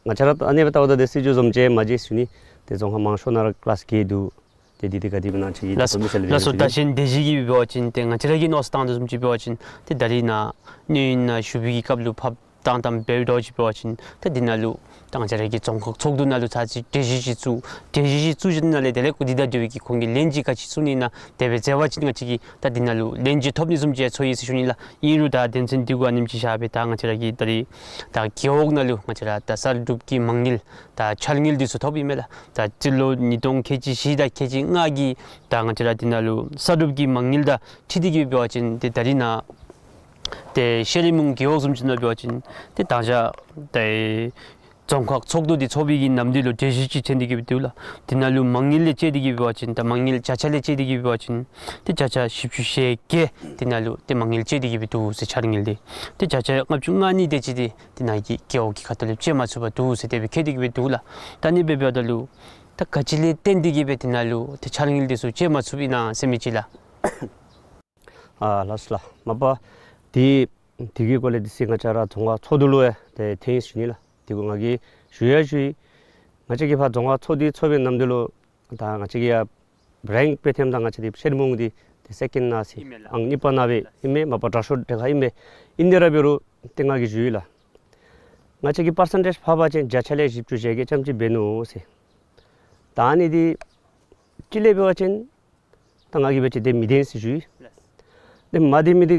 ང་བཅས་ར་ཨ་ནི་སྦེ་བལྟཝ་ད་ཏེ་སྲིད་བྱུས་བཟུམ་ཅིག་མ་མཇལ་ཞུ་ནི། ཏེ་རྫོང་ཁག་མང་ཤོས་ནང་ར་ཀི་ལཱསི་བརྒྱད་འདུག། ཏེ་འདི་ཏེ་ག་དེ་སྦེ་ཨིན་ན་ཅིག་ལགས་སོ། ལགས་སོ། ད་གཞན་སྡེ་བཞི་གི་འབད་བ་ཅིན་ཏེ་ང་བཅས་ར་གིས་མནོ་བསམ་བཏང་དོ་བཟུམ་ཅིག་འབད་བ་ཅིན་ཏེ་ད་རིས་ནཱ་གནས་ཡུན་ནང་བཞུགས་པའི་གི་སྐབས་ལུ་ཕབ་བཏང་བཏངམ་འབདཝ་ད་ཅིག་འབད་བ་ཅིན་ཏེ་འདི་ནང་ལུ་ད་ང་བཅས་ར་གི་རྫོང་ཁག་ཚོགས་འདུ་ནང་ལུ་ཚར་ཅིག་གྲོས་གཞི་ཅིག་བཙུགས། གྲོས་གཞི་ཅིག་བཙུགས་ཞིནམ་ལས་དེ་ལས་ཁོ་འདི་དང་འབྲེལ་བའི་གི་ཁོང་གིས་ལན་ཅིག་ག་ཅི་གསུང་ནི་ཨིན་ན་དེ་སྦེ་མཛད་པ་ཅིན་ང་བཅས་ཀྱིས་ད་འདི་ནང་ལུ་ལན་ཅིག་ཐོབ་ནི་བཟུམ་ཅིག་ཚོར་ཡི་ཟེར་ཞུ་ནི་ལགས། ཨིན་རུང་ད་དོན་ཚན་འདི་གུ་ཨ་ནེམ་ཅིག་བཞག་སྦེ་ད་ང་བཅས་ར་གིས་ད་རིས་ད་རྒེད་འོག་ནང་ལུ་ང་བཅས་ར་ད་གསར་སྒྲུབ་ཀྱི་མ་དངུལ་ད་འཆར་དངུལ་འདི་ཚུ་ཐོབ་ཨིན་མས་ལགས། ད་སྤྱི་ལོ་ཉིས་སྟོང་ཁལ་གཅིག་བཞི་དང་ཁལ་གཅིག་ལྔ་གི་ད་ང་བཅས་ར་འདི་ནང་ལུ་གསར་སྒྲུབ་ཀྱི་མ་དངུལ་དང་འཁྲིལ་ཏེ་གི་འབད་བ་ཅིན་ཏེ་ད་རིས་ནཱ་ཏེ་ཤེ་རི་མོང་རྒེད་འོག་བཟུམ་ཅིག་ནང་འབད་བ་ཅིན་ཏེ་ད་ཆ་ཏེ་རྫོང་ཁག་ཚོགས་འདུ་འདི་ཚོགས་པའི་གི་ནམ་དུས་ལུ་གྲོས་གཞི་ཅིག་ཐོན་ཏེ་གི་སྦེ་འདུག་ལགས། འདི་ནང་ལུ་མ་དངུལ་ལས་བཅད་དེ་གི་འབད་བ་ཅིན་ད་མ་དངུལ་བརྒྱ་ཆ་ལས་བཅད་དེ་གི་འབད་བ་ཅིན་ཏེ་བརྒྱ་ཆ་བཞི་བཅུ་ཞེ་བརྒྱད་འདི་ནང་ལུ་ཏེ་མ་དངུལ་བཅད་དེ་གི་སྦེ་འདུག་ཟེར། འཆར་དངུལ་འདི་ཏེ་བརྒྱ་ཆ་ལྔ་བཅུ་ང་གཉིས་དེ་ཅིག་འདི་འདི་ནང་གི་རྒེད་འོག་གི་ཁ་ཐུག་ལས་བཅད་མ་ཚུགས་པར་འདུག་ཟེར་དེ་སྦེ་བཀོད་དེ་གི་སྦེ་འདུག་ལགས། ད་ཨ་ནི་སྦེ་འབདཝ་ད་ལུ་ད་ག་ཅི་ལས་བརྟེན་ཏེ་གི་སྦེ་འདི་ནང་ལུ་ཏེ་འཆར་དངུལ་འདི་ཚུ་བཅད་མ་ཚུགསཔ་ཨིན་ན་ཟེར་མི་ཅིག་ལགས། ཨ་ལགས་སོ་ལགས། མ་པ་འདི་འདི་གི་སྐོར་ལས་འདི་ཚེ་ང་བཅས་ར་རྫོང་ཁག་ཚོགས་འདུ་ལུ་ཡང་ཏེ་ཐོན་ཡི་ཟེར་ཞུ་ནི་ལགས། འདི་གུ་ང་གིས་ཞུ་ཡང་ཞུ་ཡི། ང་བཅས་ཀྱིས་ཕར་རྫོང་ཁག་ཚོགས་འདུ་ཚོགས་པའི་ནམ་དུས་ལུ་ད་ང་བཅས་ཀྱིས་ཡང་རེངཀ་འབད་ཐེམ་ད་ང་བཅས་འདི་ཤེ་རི་མོང་འདི་ཏེ་སེ་ཀེནཌ་ནང་ཟེར་ཨིན་མས་ལགས། ཨང་གཉིས་པ་ནང་སྦེ་ཨིན་མས། མ་པ་དྲག་ཤོས་དེ་ཁར་ཨིན་མས། ཨིན་ཏེ་ར་འབད་རུང་ཏེ་ང་གིས་ཞུ་ཡི་ལགས། ང་བཅས་ཀྱི་པར་སེན་ཊེཇ་ཕབ་པ་ཅིན་བརྒྱ་ཆ་ལས་བཞི་བཅུ་ཞེ་བརྒྱད་ཙམ་ཅིག་འབད་ནུག་ཟེར། ད་ཨ་ནི་འདི་གཅིག་ལས་འབད་བ་ཅིན་ད་ང་གིས་འབད་བ་ཅིན་དེ་མི་བདེན་ཟེར་ཞུ་ཡི། དེ་མ་བདེན་མི་འདི་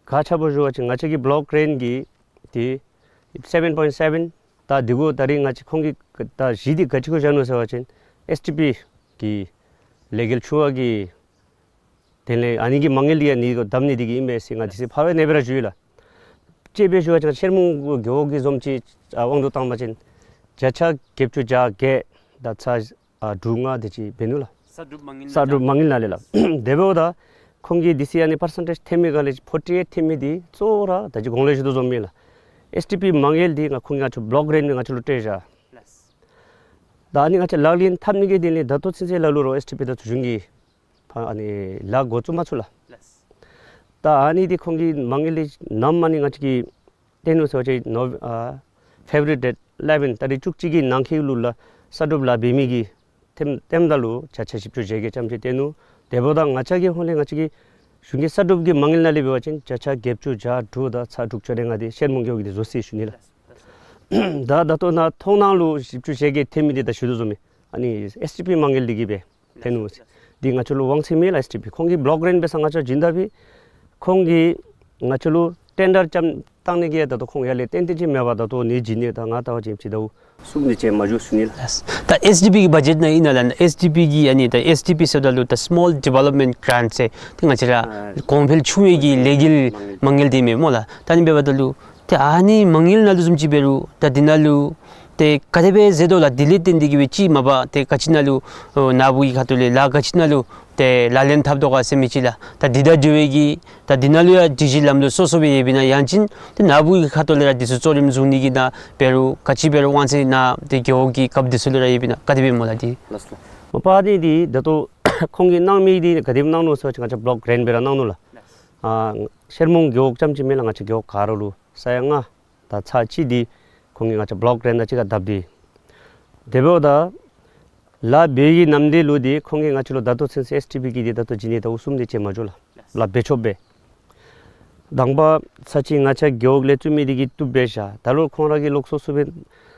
ག་ཅི་འབད་ཞུ་བ་ཅིན་ང་བཅས་ཀྱི་བློག་གྲེནཊ་ཀྱི་དེ་སེ་བེན་པོའིནཊ་སེ་བེན་ད་འདི་གུ་ད་རིས་ང་བཅས་ཁོང་གིས་ད་གཞི་འདི་ག་ཅི་གུ་བཞག་ནུག་ཟེར་བ་ཅིན་ཨེསི་ཌི་པི་གི་ལས་འགུལ་ཆུང་བ་གི་དེ་ལས་ཨ་ནི་གི་མ་དངུལ་འདི་ཡང་ཨ་ནི་གུ་བསྡམ་ནི་འདི་གིས་ཨིན་པས་ཟེར་ང་འདི་ཚེ་ཕར་སྦེ་ཨ་ནེ་སྦེ་ར་ཞུ་ཡི་ལགས། དཔྱེ་སྦེ་ཞུ་བ་ཅིན་ཤེ་རི་མོང་རྒེད་འོག་གི་བཟུམ་ཅིག་ཨ་དབང་དུ་བཏང་པ་ཅིན་བརྒྱ་ཆ་བརྒྱད་ཅུ་གྱ་བརྒྱད་དང་ཚག་ཨ་དྲུག་ལྔ་དེ་ཅིག་འབད་ནུག་ལགས། གསར་སྒྲུབ་མ་དངུལ་གསར་སྒྲུབ་མ་དངུལ་ནང་ལས་ལགས། དེ་འབདཝ་ད་ཁོང་གིས་འདི་ཚེ་ཨ་ནི་པར་སེན་ཊེཇ་ཐེབས་མི་ག་ལས་ཕོར་ཊི་ཨེཊ་ཐེབས་མི་འདི་གཙོ་བོ་ར་ད་ཅི་གོང་ལས་ཞུ་དོ་བཟུམ་ཨིན་ལགས། ཨེསི་ཌི་པི་མ་དངུལ་འདི་ང་ཁོང་གིས་ང་བཅས་བློག་གྲེནཊ་ང་བཅས་ལུ་སྤྲོད་བཞག། ད་ཨ་ནི་ང་བཅས་ལག་ལེན་འཐབ་ནི་གི་དོན་ལས་ད་ལྟོ་ཚུན་ཚོད་ལ་ལུ་རོགས་ཨེསི་ཌི་པི་དང་ཚོགས་ཆུང་གིས་ཕར་ཨ་ནི་ལཱ་འགོ་བཙུགས་མ་ཚུགས་ལགས། ད་ཨ་ནི་འདི་ཁོང་གིས་མ་དངུལ་འདི་ནམ་ཨ་ནི་ང་བཅས་ཀྱིས་སྤྲོད་ནུག་ཟེར་བ་ཅིན་ནོ་ཨ་ཕེབ་རུ་ཝ་རི་ཌེཊ་ཨི་ལེ་བེན་ཏ་རིག་བཅུ་གཅིག་གི་ནང་འཁོད་ལུ་ལགས་གསར་སྒྲུབ་ལཱ་འབད་མི་གི་ཐེམ་ཐེམ་ད་ལུ་བརྒྱ་ཆ་བཞི་བཅུ་ཞེ་བརྒྱད་ཙམ་ཅིག་སྤྲོད་ནུག། དེ་འབདཝ་ད་ང་བཅས་ཀྱི་ཧོངས་ལས་ང་བཅས་ཀྱི་གཞུང་གི་གསར་སྒྲུབ་ཀྱི་མ་དངུལ་ནང་ལས་འབད་བ་ཅིན་བརྒྱ་ཆ་བརྒྱད་ཅུ་གྱ་དྲུག་དང་ཚག་དྲུག་ཅུ་རེ་ལྔ་འདི་ཤེ་རི་མོང་རྒེད་འོག་གིས་འདི་བཟོ་ཟེར་ཞུ་ནི་ལགས། ད་ད་ལྟོ་ནཱ་མཐོང་སྣང་ལུ་བཞི་བཅུ་ཞེ་བརྒྱད་ཐེབས་མི་འདི་ད་ཞུ་དོ་བཟུམ་ཨིན། ཨ་ནི་ཨེསི་ཌི་པི་མ་དངུལ་འདི་གིས་སྦེ་ཐོན་ནུག་ཟེར། འདི་ང་བཅས་ལུ་དབང་ཚད་མེད་ལགས། ཨེསི་ཌི་པི་ཁོང་གིས་བློག་གྲེནཊ་འབད་ས་ང་བཅས་བྱིན་ད་འབད་ཁོང་གིས་ང་བཅས་ལུ་ཊེན་ཌར་རྐྱངམ་བཏང་ནི་གི་ད་ལྟོ་ཁོང་ཡར་ལས་ཏན་ཏན་ཅིག་མེད་པར་ད་ལྟོ་ནི་བྱིན་ནི་ད་ང་ལྟ་བ་ཅིན་ཅིག་ད་གསུང་ནི་ཅིག་མ་བྱུང་ཞུ་ནི་ལགས། ད་ཨེསི་ཌི་པི་གི་བ་ཇེཊ་ནང་ཨིན་ན་ལགས། ཨེསི་ཌི་པི་གི་ཨ་ནི་ད་ཨེསི་ཌི་པི་ཟེརཝ་ད་ལུ་ད་སི་མོལ་ཌི་ཝེ་ལོབ་མེནཊ་གྷ་རེནཊ་ཟེར་ཏེ་ང་བཅས་ར་གོང་འཕེལ་ཆུང་བའི་གི་ལས་འགུལ་མ་དངུལ་འདི་མེན་སྨོ་ལགས། ད་ཨ་ནི་འབདཝ་ད་ལུ་ཏེ་ཨ་ནི་མ་དངུལ་ནང་ལུ་བཟུམ་ཅིག་འབད་རུང་ད་འདི་ནང་ལུ་ཏེ་ག་དེ་སྦེ་ཟེར་དོ་ལགས། འདི་ལས་བརྟེན་ཏེ་གི་སྦེ་ཅིག་མ་པ་ཏེ་ག་ཅི་ནང་ལུ་ཨོ་ནཱ་བུ་གི་ཁ་ཐུག་ལས་ལཱ་ག་ཅི་ནང་ལུ་ཏེ་ལག་ལེན་འཐབ་དོ་ག་ཟེར་མི་ཅིག་ལགས། ད་འདི་དང་འབྲེལ་བའི་གི་ད་འདི་ནང་ལུ་ཡང་སྒྲིག་གཞི་ལམ་ལུགས་སོ་སོ་སྦེ་ཡོདཔ་ཨིན་ན་ཡང་ཅིན་ཏེ་ནཱ་བུ་གི་ཁ་ཐུག་ལས་ར་འདི་ཚུ་གཙོ་རིམ་བཟུང་ནི་གི་ནང་འབད་རུང་ག་ཅི་འབད་རུང་དབང་ཚད་ནཱ་ཏེ་རྒེད་འོག་གི་རྒཔོ་འདི་ཚུ་ལུ་ར་ཡོདཔ་ཨིན་ན་ག་དེ་སྦེ་སྨོ་ལགས། འདི་ལགས་སོ། མ་པ་འདི་འདི་ད་ལྟོ་ཁོང་གིས་གནང་མི་འདི་ག་དེ་སྦེ་གནང་ནུག་ཟེར་བ་ཅིན་ང་བཅས་བློག་གྲེནཊ་སྦེ་ར་གནང་ནུག་ལགས། ཨ་ཤེ་རི་མོང་རྒེད་འོག་རྐྱངམ་ཅིག་མེན་ལགས། ང་བཅས་རྒེད་འོག་ག་ར་ལུ་ས་ཡ་ལྔ་དང་ཚག་གཅིག་འདི་ཁོང་གིས་ང་བཅས་བློག་གྲེནཊ་དང་གཅིག་ཁར་བསྡབས་ཏེ། དེ་འབདཝ་ད་ ལཱ་འབད་བའི་ནམ་དུས་ལུ་འདི་ཁོང་གིས་ང་བཅས་ལུ་ད་ལྟོ་ཚུན་ཚོད་ཨེསི་ཊི་བི་གི་འདི་ད་ལྟོ་བྱིན་ནི་ད་ཨུ་ཚུགས་འདི་ཅིག་མ་འགྱོ་ལགས། ལཱ་འབད་ཆོགཔ་སྦེ། དང་པ་ས་ཅིག་ང་བཅས་རྒེད་འོག་ལས་བཙུགས་མི་འདི་གིས་བཏུབ་པས་ཤ། ད་ལུ་ཁོང་ར་གིས་ལོག་སོ་སོ་སྦེ་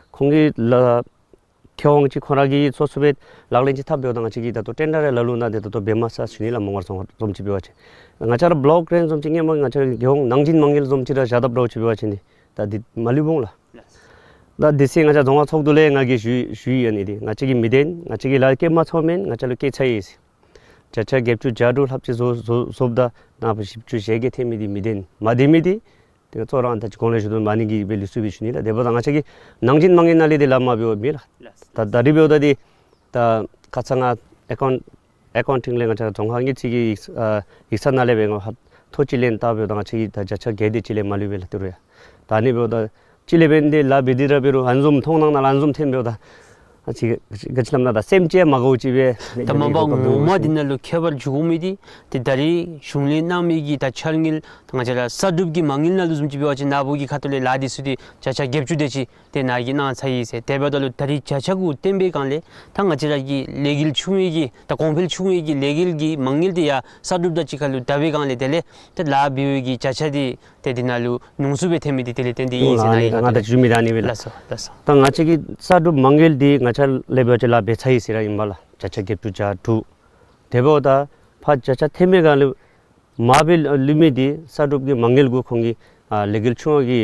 ཁོང་གི་ལཱ་ཁེ་དབང་ཅིག་ཁོང་ར་གིས་སོ་སོ་སྦེ་ལག་ལེན་ཅིག་འཐབ་འབདཝ་ད་ང་བཅས་ཀྱིས་ད་ལྟོ་ཊེན་ཌར་རེ་ལ་ལུ་ནཱ་འདི་ད་ལྟོ་འབད་མ་ཚར་ཞུ་ནི་ལགས། མོང་སྒར་རྫོང་ཁག་བཟུམ་ཅིག་འབད་བ་ཅིན། ང་བཅས་ར་བློག་རེ་བཟུམ་ཅིག་ངེས་མ་ང་བཅས་ར་རྒེད་འོག་ནང་བཞིན་མ་དངུལ་བཟུམ་ཅིག་ར་བཞག་དཔ་འདྲཝ་ཅིག་འབད་བ་ཅིན་འདི་ད་འདི་མ་ལུས་འོང་ལགས། ད་དེ་ཚེ་ང་བཅས་རྫོང་ཁག་ཚོགས་འདུ་ལས་ང་གིས་ཞུ་ཞུ་ཡི་ཨ་ནི་འདི་ང་བཅས་ཀྱིས་མི་བདེན། ང་བཅས་ཀྱིས་ལཱ་བཀལ་མ་ཚུགས་མེན། ང་བཅས་ལུ་བཀལ་ཚར་ཡི་ཟེར། བརྒྱ་ཆ་བརྒྱད་ཅུ་གྱ་དྲུག་ལྷགཔ་ཅིག་བཟོ་བཟོ་བཟོཝ་ད་ནཱ་བཞི་བཅུ་ཞེ་བརྒྱད་ཐོན་མི་འདི་མི་བདེན། མ་བདེན་མི་འདི་དེ་གཙོ་བོ་ར་ད་ཅི་གོང་ལས་ཞུ་དོ་མ་ཎི་གི་སྦེ་ལུས་སུ་སྦེ་ཞུ་ནི་ལགས། དེ་འབདཝ་ད་ང་བཅས་ཀྱིས་ནང་བཞིན་མ་དངུལ་ནང་ལས་འདི་ལཱ་མ་འབདཝ་མེན་ལགས། ད་ད་རིས་འབདཝ་ད་འདི་ད་ཁ་ཙ་ང་ཨེ་ཀའུན་ཨེ་ཀའུན་ཊིང་ལས་ང་བཅས་རྫོང་ཁག་དངུལ་རྩིས་ཀྱི་ཡིག་ཨ་ཡིག་ཚང་ནང་ལས་འབད་ང་ཧ་ཐོ་ཅིག་ལེན་བལྟ་འབདཝ་ད་ང་བཅས་ཀྱིས་ད་བརྒྱ་ཆ་བརྒྱད་དེ་ཅིག་ལས་མ་ལུས་པས་ལགས་ཏི་རུ་ཡ། ད་ཨ་ནི་འབདཝ་ད་ཅིག་ལས་འབད་འདི་ལཱ་འབད་དེ་ར་འབད་རུང་ཨ་ནི་བཟུམ་མཐོང་སྣང་ནང་ལུ་ཨ་ནི་བཟུམ་ཐོན་འབདཝ་ད་ཨ་ཅིག་ག་ཅི་སླབ་ན་ད་སེམས་ཅན་མ་དགའཝ་ཅིག་སྦེ། ད་མ་པ་ངོ་མ་འདི་ནང་ལུ་ཁྱད་པར་འགྱོ་དགོ་མི་འདི་ཏེ་ད་རིས་གཞུང་ལས་གནང་མི་གི་ད་འཆར་དངུལ་ད་ང་བཅས་ར་གསར་སྒྲུབ་ཀྱི་མ་དངུལ་ནང་ལུ་བཟུམ་ཅིག་འབད་བ་ཅིན་ནཱ་བུ་གི་ཁ་ཐུག་ལས་ལཱ་འདི་ཚུ་འདི་བརྒྱ་ཆ་བརྒྱད་ཅུ་དེ་ཅིག་ཏེ་ནཱ་གིས་གནང་ཚར་ཡི་ཟེར། དེ་འབདཝ་ད་ལུ་ད་རིས་བརྒྱ་ཆ་དགུ་བཏོན་པའི་སྒང་ལས་ད་ང་བཅས་ར་གི་ལས་འགུལ་ཆུང་བའི་གི་ད་གོང་འཕེལ་ཆུང་བའི་གི་ལས་འགུལ་གྱི་མ་དངུལ་འདི་ཡང་གསར་སྒྲུབ་དང་གཅིག་ཁར་ལུ་བསྡུ་བའི་སྒང་ལས་དེ་ལས་ཏེ་ལཱ་འབད་བའི་གི་བརྒྱ་ཆ་འདི་ཏེ་འདི་ནང་ལུ་ཉུང་སུ་སྦེ་ཐོན་མི་འདི་དེ་ལས་བརྟེན་ཏེ་ཨིན་ཟེར་ནཱ་ཡང་ང་ད་ཞུ་མི་ད་ཨ་ནི་སྦེ་ལགས། ལགས་སོ་ལགས་སོ། ད་ང་བཅས་ཀྱི་གསར་སྒྲུབ་མ་དངུལ་འདི་ང་བཅས་ལས་འབད་བ་ཅིན་ལཱ་འབད་ཚར་ཡི་ཟེར་ར་ཨིན་པས་ལགས། བརྒྱ་ཆ་བརྒྱད་ཅུ་གྱ་དྲུག། དེ་འབདཝ་ད་ཕར་བརྒྱ་ཆ་ཐོན་མི་སྒང་ལས་མར་སྦེ་ལུས་མི་འདི་གསར་སྒྲུབ་ཀྱི་མ་དངུལ་གུ་ཁོང་གིས་ཨ་ལས་འགུལ་ཆུང་བ་གི་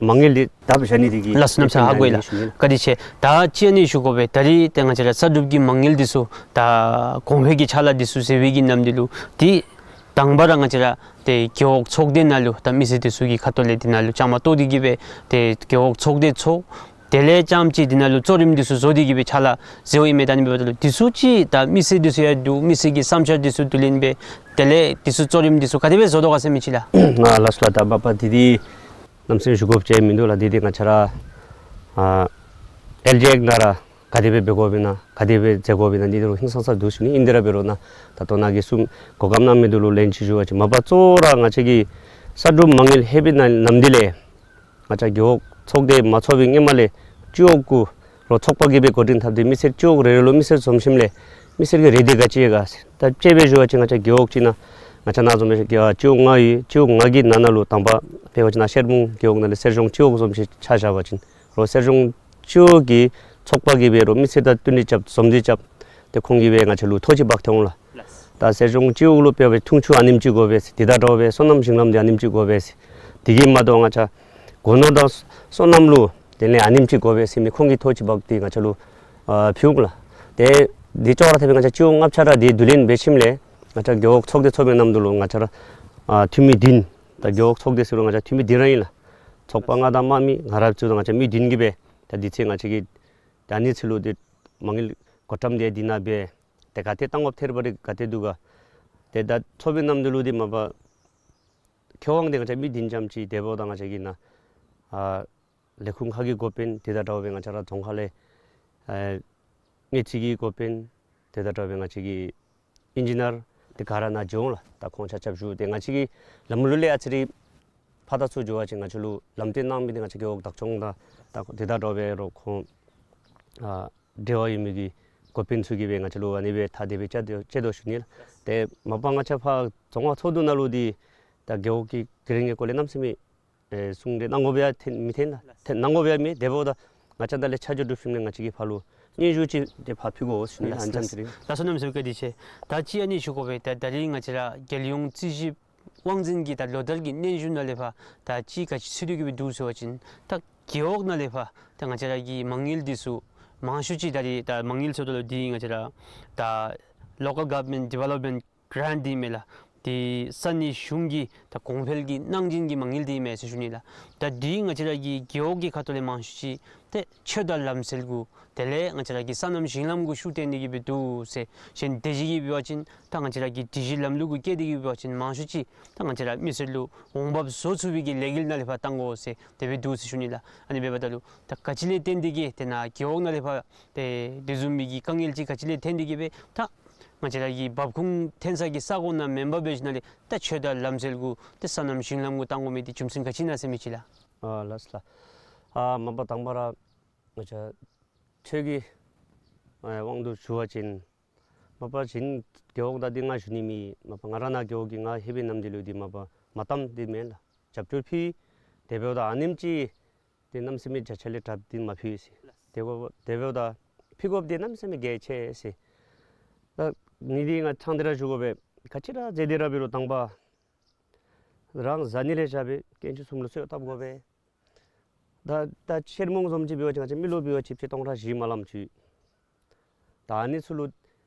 མ་དངུལ་འདི་བཏབ་བཞག་ནི་འདི་གིས། ལགས་སོ་གནམ་མེད་ས་མེད་ཧ་གོ་ཡི་ལགས། བཀའ་དྲིན་ཆེ། ད་ཅི་ཨ་ནི་ཞུ་དགོ་པས། ད་རིས་ཏེ་ང་བཅས་ར་གསར་སྒྲུབ་ཀྱི་མ་དངུལ་འདི་ཚུ་ད་གོང་འཕེལ་གྱི་ཕྱག་ལཱ་འདི་ཚུ་ཟེར་བའི་གི་ནམ་དུས་ལུ་ཏེ་དང་པ་ར་ང་བཅས་ར་ཏེ་རྒེད་འོག་ཚོགས་སྡེ་ནང་ལུ་ད་མི་སེར་འདི་ཚུ་གི་ཁ་ཐུག་ལས་འདི་ནང་ལུ་བཅའ་མར་གཏོགས་ཏེ་གི་སྦེ་ཏེ་རྒེད་འོག་ཚོགས་སྡེ་ཚོགས། དེ་ལས་རྐྱངམ་ཅིག་འདི་ནང་ལུ་གཙོ་རིམ་འདི་ཚུ་བཟོ་སྟེ་གི་སྦེ་ཕྱག་ལཱ་མཛད་དོ་ཨིན་མས། ད་ཨ་ནི་འབདཝ་ད་ལུ་འདི་ཚུ་ཅིག་ད་མི་སེར་འདི་ཚུ་ཡང་འདུག། མི་སེར་གྱི་བསམ་འཆར་འདི་ཚུ་བསྡུ་ལེན་འབད་དེ་ལས་འདི་ཚུ་གཙོ་རིམ་འདི་ཚུ་ག་དེ་སྦེ་བཟོ་དོ་ག་ཟེར་མི་ཅིག་ལགས། ཨ་ལགས་སོ་ལགས། ད་མ་པ་འདི་འདི་གནམ་མེད་ས་མེད་ཞུ་དགོཔ་ཅིག་མིན་འདུག་ལགས། འདི་འདི་ང་བཅས་ར་ཨ་ཨེལ་ཇི་ཨེཀཊ་ནང་ར་ག་དེ་སྦེ་འབད་དགོཔ་ཨིན་ན་ག་དེ་སྦེ་མཛད་དགོཔ་ཨིན་ན་འདི་འདི་རུང་ཧིང་སངས་ས་འདུག་ཞུ་ནི། ཨིན་དེ་ར་འབད་རུང་ནཱ་ད་ལྟོ་ནཱ་གིས་གསུང་གོ་སྐབས་གནང་མི་འདི་ལུ་ལན་ཅིག་ཞུ་བ་ཅིན་མ་པ་གཙོ་བོ་ར་ང་བཅས་ཀྱི་གསར་སྒྲུབ་མ་དངུལ་ལྷོད་པའི་ནང་ནམ་དུས་ལས་ང་བཅས་རྒེད་འོག་ཚོགས་སྡེ་མ་ཚོགས་པའི་སྔོན་མ་ལས་སྤྱི་འོག་གུ་རོགས་ཚོགས་པ་གིས་སྦེ་འགོ་འདྲེན་འཐབ་སྟེ་མི་སེར་སྤྱི་འོག་རེ་རེ་ལུ་མི་སེར་འཛོམས་ཞིནམ་ལས་མི་སེར་གྱི་རེ་འདུན་ག་ཅི་ཡོད་ག་ཟེར། ད་དཔྱེ་སྦེ་ཞུ་བ་ཅིན་ང་བཅས་རྒེད་འོག་ཅིག་ནང་ང་བཅས་ནཱ་འཛོམས་པའི་སྤྱི་འོག་ལྔ་ཡོད། སྤྱི་འོག་ལྔ་གི་ནང་ན་ལུ་དང་པ་འབད་བ་ཅིན་ནཱ་ཤེར་སྦུང་རྒེད་འོག་ནང་ལས་གསེར་གཞོང་སྤྱི་འོག་བཟུམ་ཅིག་ཆ་བཞག་པ་ཅིན་རོགས་གསེར་གཞོང་སྤྱི་འོག་གི་ཚོགས་པ་གིས་སྦེ་རོགས་མི་སེར་དང་བསྟུན་ཏེ་རྐྱབ་འཛོམས་ཏེ་རྐྱབ་ཏེ་ཁོང་གིས་སྦེ་ང་བཅས་ལུ་ཐོ་ཅིག་འབག་སྟེ་འོང་ལགས། ད་གསེར་གཞོང་སྤྱི་འོག་ལུ་དཔེ་འབད་བ་ཅིན་འཐུང་ཆུ་ཨ་ནེམ་ཅིག་དགོ་པས་ཟེར། དེ་དང་འདྲཝ་སྦེ་སོ་ནམ་ཞིང་ལམ་འདི་ཨ་ནེམ་ཅིག་དགོ་པས་ཟེར། དེ་གིས་མ་དོ་ང་བཅས་སྒོ་ནོར་དང་སོ་ནམ་ལུ་དེ་ལས་ཨ་ནེམ་ཅིག་དགོ་པས་ཟེར་མི་ཁོང་གིས་ཐོ་ཅིག་འབག་སྟེ་ང་བཅས་ལུ་ཨ་ཕུལ་འོང་ལགས། དེ་དེ་ཅོག་ར་འཐདཔ་སྦེ་ང་བཅས་སྤྱི་འོག་ལྔ་ཆ་ར་དེ་བསྡུ་ལེན་འབད་ཞིནམ་ལས་ང་བཅས་རྒེད་འོག་ཚོགས་སྡེ་ཚོགས་པའི་ནམ་དུས་ལུ་ང་བཅས་ར་ཨ་འཐུས་མི་བདུན། ད་རྒེད་འོག་ཚོགས་སྡེ་ཟེར་རུང་ང་བཅས་འཐུས་མི་བདུན་ར་ཨིན་ལགས། ཚོགས་པ་ལྔ་དང་དམངས་མི་ང་ར་གཙོས་ད་ང་བཅས་མི་བདུན་གྱིས་སྦེ་ད་དེ་ཚེ་ང་བཅས་ཀྱིས་ད་ཨ་ནི་ཚུ་ལུ་ཏེ་མ་དངུལ་བགོ་བཀྲམ་འདི་འདི་ནང་སྦེ་ཏེ་ག་ཏེ་བཏང་དགོཔ་ཐེར་པ་རེ་ག་ཏེ་འདུག་ག། ཏེ་ད་ཚོགས་པའི་ནམ་དུས་ལུ་འདི་མ་པ་ཁེ་དབང་འདི་ང་བཅས་མི་བདུན་རྐྱངམ་ཅིག་དེ་འབདཝ་ད་ང་བཅས་ཀྱི་ནཱ་ཨ་ལས་ཁུངས་ཁག་གི་འགོ་དཔོན་དེ་དང་འདྲཝ་སྦེ་ང་བཅས་ར་རྫོང་ཁག་ལས་ཨ་དངུལ་རྩིས་ཀྱི་འགོ་དཔོན་དེ་དང་འདྲཝ་སྦེ་ང་བཅས་ཀྱི་ཨིན་ཇི་ནིར་དེ་ག་ར་ནཱ་འགྱོ་འོང་ལགས། ད་ཁོང་ཆ་ཁྱབ་བཞུགས་ཏེ་ང་བཅས་ཀྱི་ལམ་ལུགས་ལས་ཨ་ཙི་རེ་ཕར་དང་ཚུར་འགྱོ་བ་ཅིན་ང་བཅས་ལུ་ལམ་སྟོན་གནང་མི་འདི་ང་བཅས་རྒེད་འོག་བདག་སྐྱོང་དང་ད་དེ་དང་འདྲཝ་སྦེ་རོགས་ཁོང་ཨ་འབྲེལ་བ་ཡོད་མི་གི་འགོ་དཔོན་ཚུ་གིས་སྦེ་ང་བཅས་ལུ་ཨ་ནི་སྦེ་ཐག་དེ་སྦེ་བཅད་དེ་བཅད་དོ་ཞུ་ནི་ལགས། ཏེ་མ་པ་ང་བཅས་ཕར་རྫོང་ཁག་ཚོགས་འདུ་ནང་ལུ་འདི་ད་རྒེད་འོག་གི་དེ་རིང་གི་སྐོར་ལས་གནམ་མེད་ས་མེད་ཨེ་གསུང་གྲོས་གནང་དགོཔ་ཡང་ཐོན་མི་ཐོན་ལགས། ཐོན་གནང་དགོཔ་ཡང་མེད། དེ་འབདཝ་ད་ང་བཅས་ད་ལས་ཆ་འཇོག་གྲུབ་ཞིནམ་ལས་ང་བཅས་ཀྱིས་ཕར་ལུ་སྙན་ཞུ་ཅིག་ཏེ་ཕར་ཕུལ་དགོ་ཞུ་ནི། ལགས་ལགས་ལགས་སོ་གནམ་མེད་ས་མེད་བཀའ་དྲིན་ཆེ། ད་ཅི་ཨ་ནི་ཞུ་དགོ་པས། ད་ད་རིས་ང་བཅས་ར་རྒྱལ་ཡོངས་རྩིས་ཞིབ་དབང་འཛིན་གྱི་ད་ལོ་ལྟར་གྱི་སྙན་ཞུ་ནང་ལས་ཕར་ད་ཅི་ག་ཅི་ཚུད་དེ་གི་སྦེ་འདུག་ཟེར་བ་ཅིན་ད་རྒེད་འོག་ནང་ལས་ཕར་ད་ང་བཅས་ར་གི་མ་དངུལ་འདི་ཚུ་མང་ཤོས་ཅིག་ད་རིས་ད་མ་དངུལ་ཟེརཝ་ད་ལུ་འདི་ང་བཅས་ར་ད་Local Government Development Grant འདི་མས་ལགས། འདི་ས་གནས་གཞུང་གི་ད་གོང་འཕེལ་གྱི་གནང་སྦྱིན་གྱི་མ་དངུལ་འདི་མས་ཟེར་ཞུ་ནི་ལགས། ད་འདི་ང་བཅས་ར་གི་རྒེད་འོག་གི་ཁ་ཐུག་ལས་མང་ཤོས་ཅིག་ཏེ་ཆོས་དང་ལམ་སྲོལ་གུ་དེ་ལས་ང་བཅས་ར་གི་སོ་ནམ་ཞིང་ལམ་གུ་ཤུགས་བཏོན་ཏེ་གི་སྦེ་འདུག་ཟེར། གཞན་དེ་ཅིག་གིས་འབད་བ་ཅིན་ད་ང་བཅས་ར་གི་སྒྲིག་གཞི་ལམ་ལུགས་གུ་བཀལ་ཏེ་གི་འབད་བ་ཅིན་མང་ཤོས་ཅིག་ད་ང་བཅས་ར་མི་སེར་ལུ་འོང་འབབ་བཟོ་ཚུགས་པའི་གི་ལས་འགུལ་ནང་ལས་ཕར་བཏང་དགོ་ཟེར་དེ་སྦེ་འདུག་ཟེར་ཞུ་ནི་ལགས། ཨ་ནི་འབདཝ་ད་ལུ་ད་ག་ཅི་ལས་བརྟེན་ཏེ་གི་ཏེ་ནཱ་རྒེད་འོག་ནང་ལས་ཕར་ཏེ་དེ་བཟུམ་མའི་གི་དཀའ་ངལ་ཅིག་ག་ཅི་ལས་བརྟེན་ཏེ་གི་སྦེ་ད་ང་བཅས་ར་གི་འབབ་ཁུངས་ཐོན་ས་གི་ས་གོ་ནང་མེན་པར་འབད་ཞིནམ་ལས་ད་ཆོས་དང་ལམ་སྲོལ་གུ་ཏེ་སོ་ནམ་ཞིང་ལམ་གུ་བཏང་དགོ་མི་འདི་རྒྱུ་མཚན་ག་ཅི་ཨིན་ན་ཟེར་མི་ཅིག་ལགས། ཨ་ལགས་སོ་ལགས། ཨ་མ་པ་དང་པ་ར་ང་བཅས་ཆོས་ཀྱི་ ཨ་དབང་དུ་ཞུ་བ་ཅིན་མ་པ་གཞན་རྒེད་འོག་དང་འདི་ང་ཞུ་ནི་མེད། མ་པ་ང་ར་ནཱ་རྒེད་འོག་གི་ང་ཧེ་བི་ནམ་འདི་ལུ་འདི་མ་པ་མ་གཏམ་འདི་མེན་ལགས། རྒྱབ་སྐྱོར་ཕུལ། དེ་འབདཝ་ད་ཨ་ནེམ་ཅིག་ཏེ་གནམ་མེད་ས་མེད་བརྒྱ་ཆ་ལས་དྲགཔ་འདི་མ་ཕུལ་ཟེར། དེ་འབདཝ་དེ་འབདཝ་ད་ཕུལ་དགོཔ་འདི་གནམ་མེད་ས་མེད་གལ་ཆེ་ཟེར། ད་ནི་འདི་ང་ཕྲང་སྟེ་ར་ཞུ་དགོ་པས། ག་ཅི་ར་མཛད་དེ་ར་འབད་རུང་དང་པ་རང་བཟའ་ནི་ལས་བཞག་སྦེ་དཀོན་མཆོག་གསུམ་ལུ་གསོལ་བ་བཏབ་དགོ་པས། ད་ད་ཤེར་མོང་བཟུམ་ཅིག་འབད་བ་ཅིན་ང་བཅས་མི་ལུ་འབད་བ་ཅིན་ཕྱེད་སྟོང་ཕྲག་བཞི་མ་ལངམ་ཅིག། ད་ཨ་ནི་ཚུ་ལུ་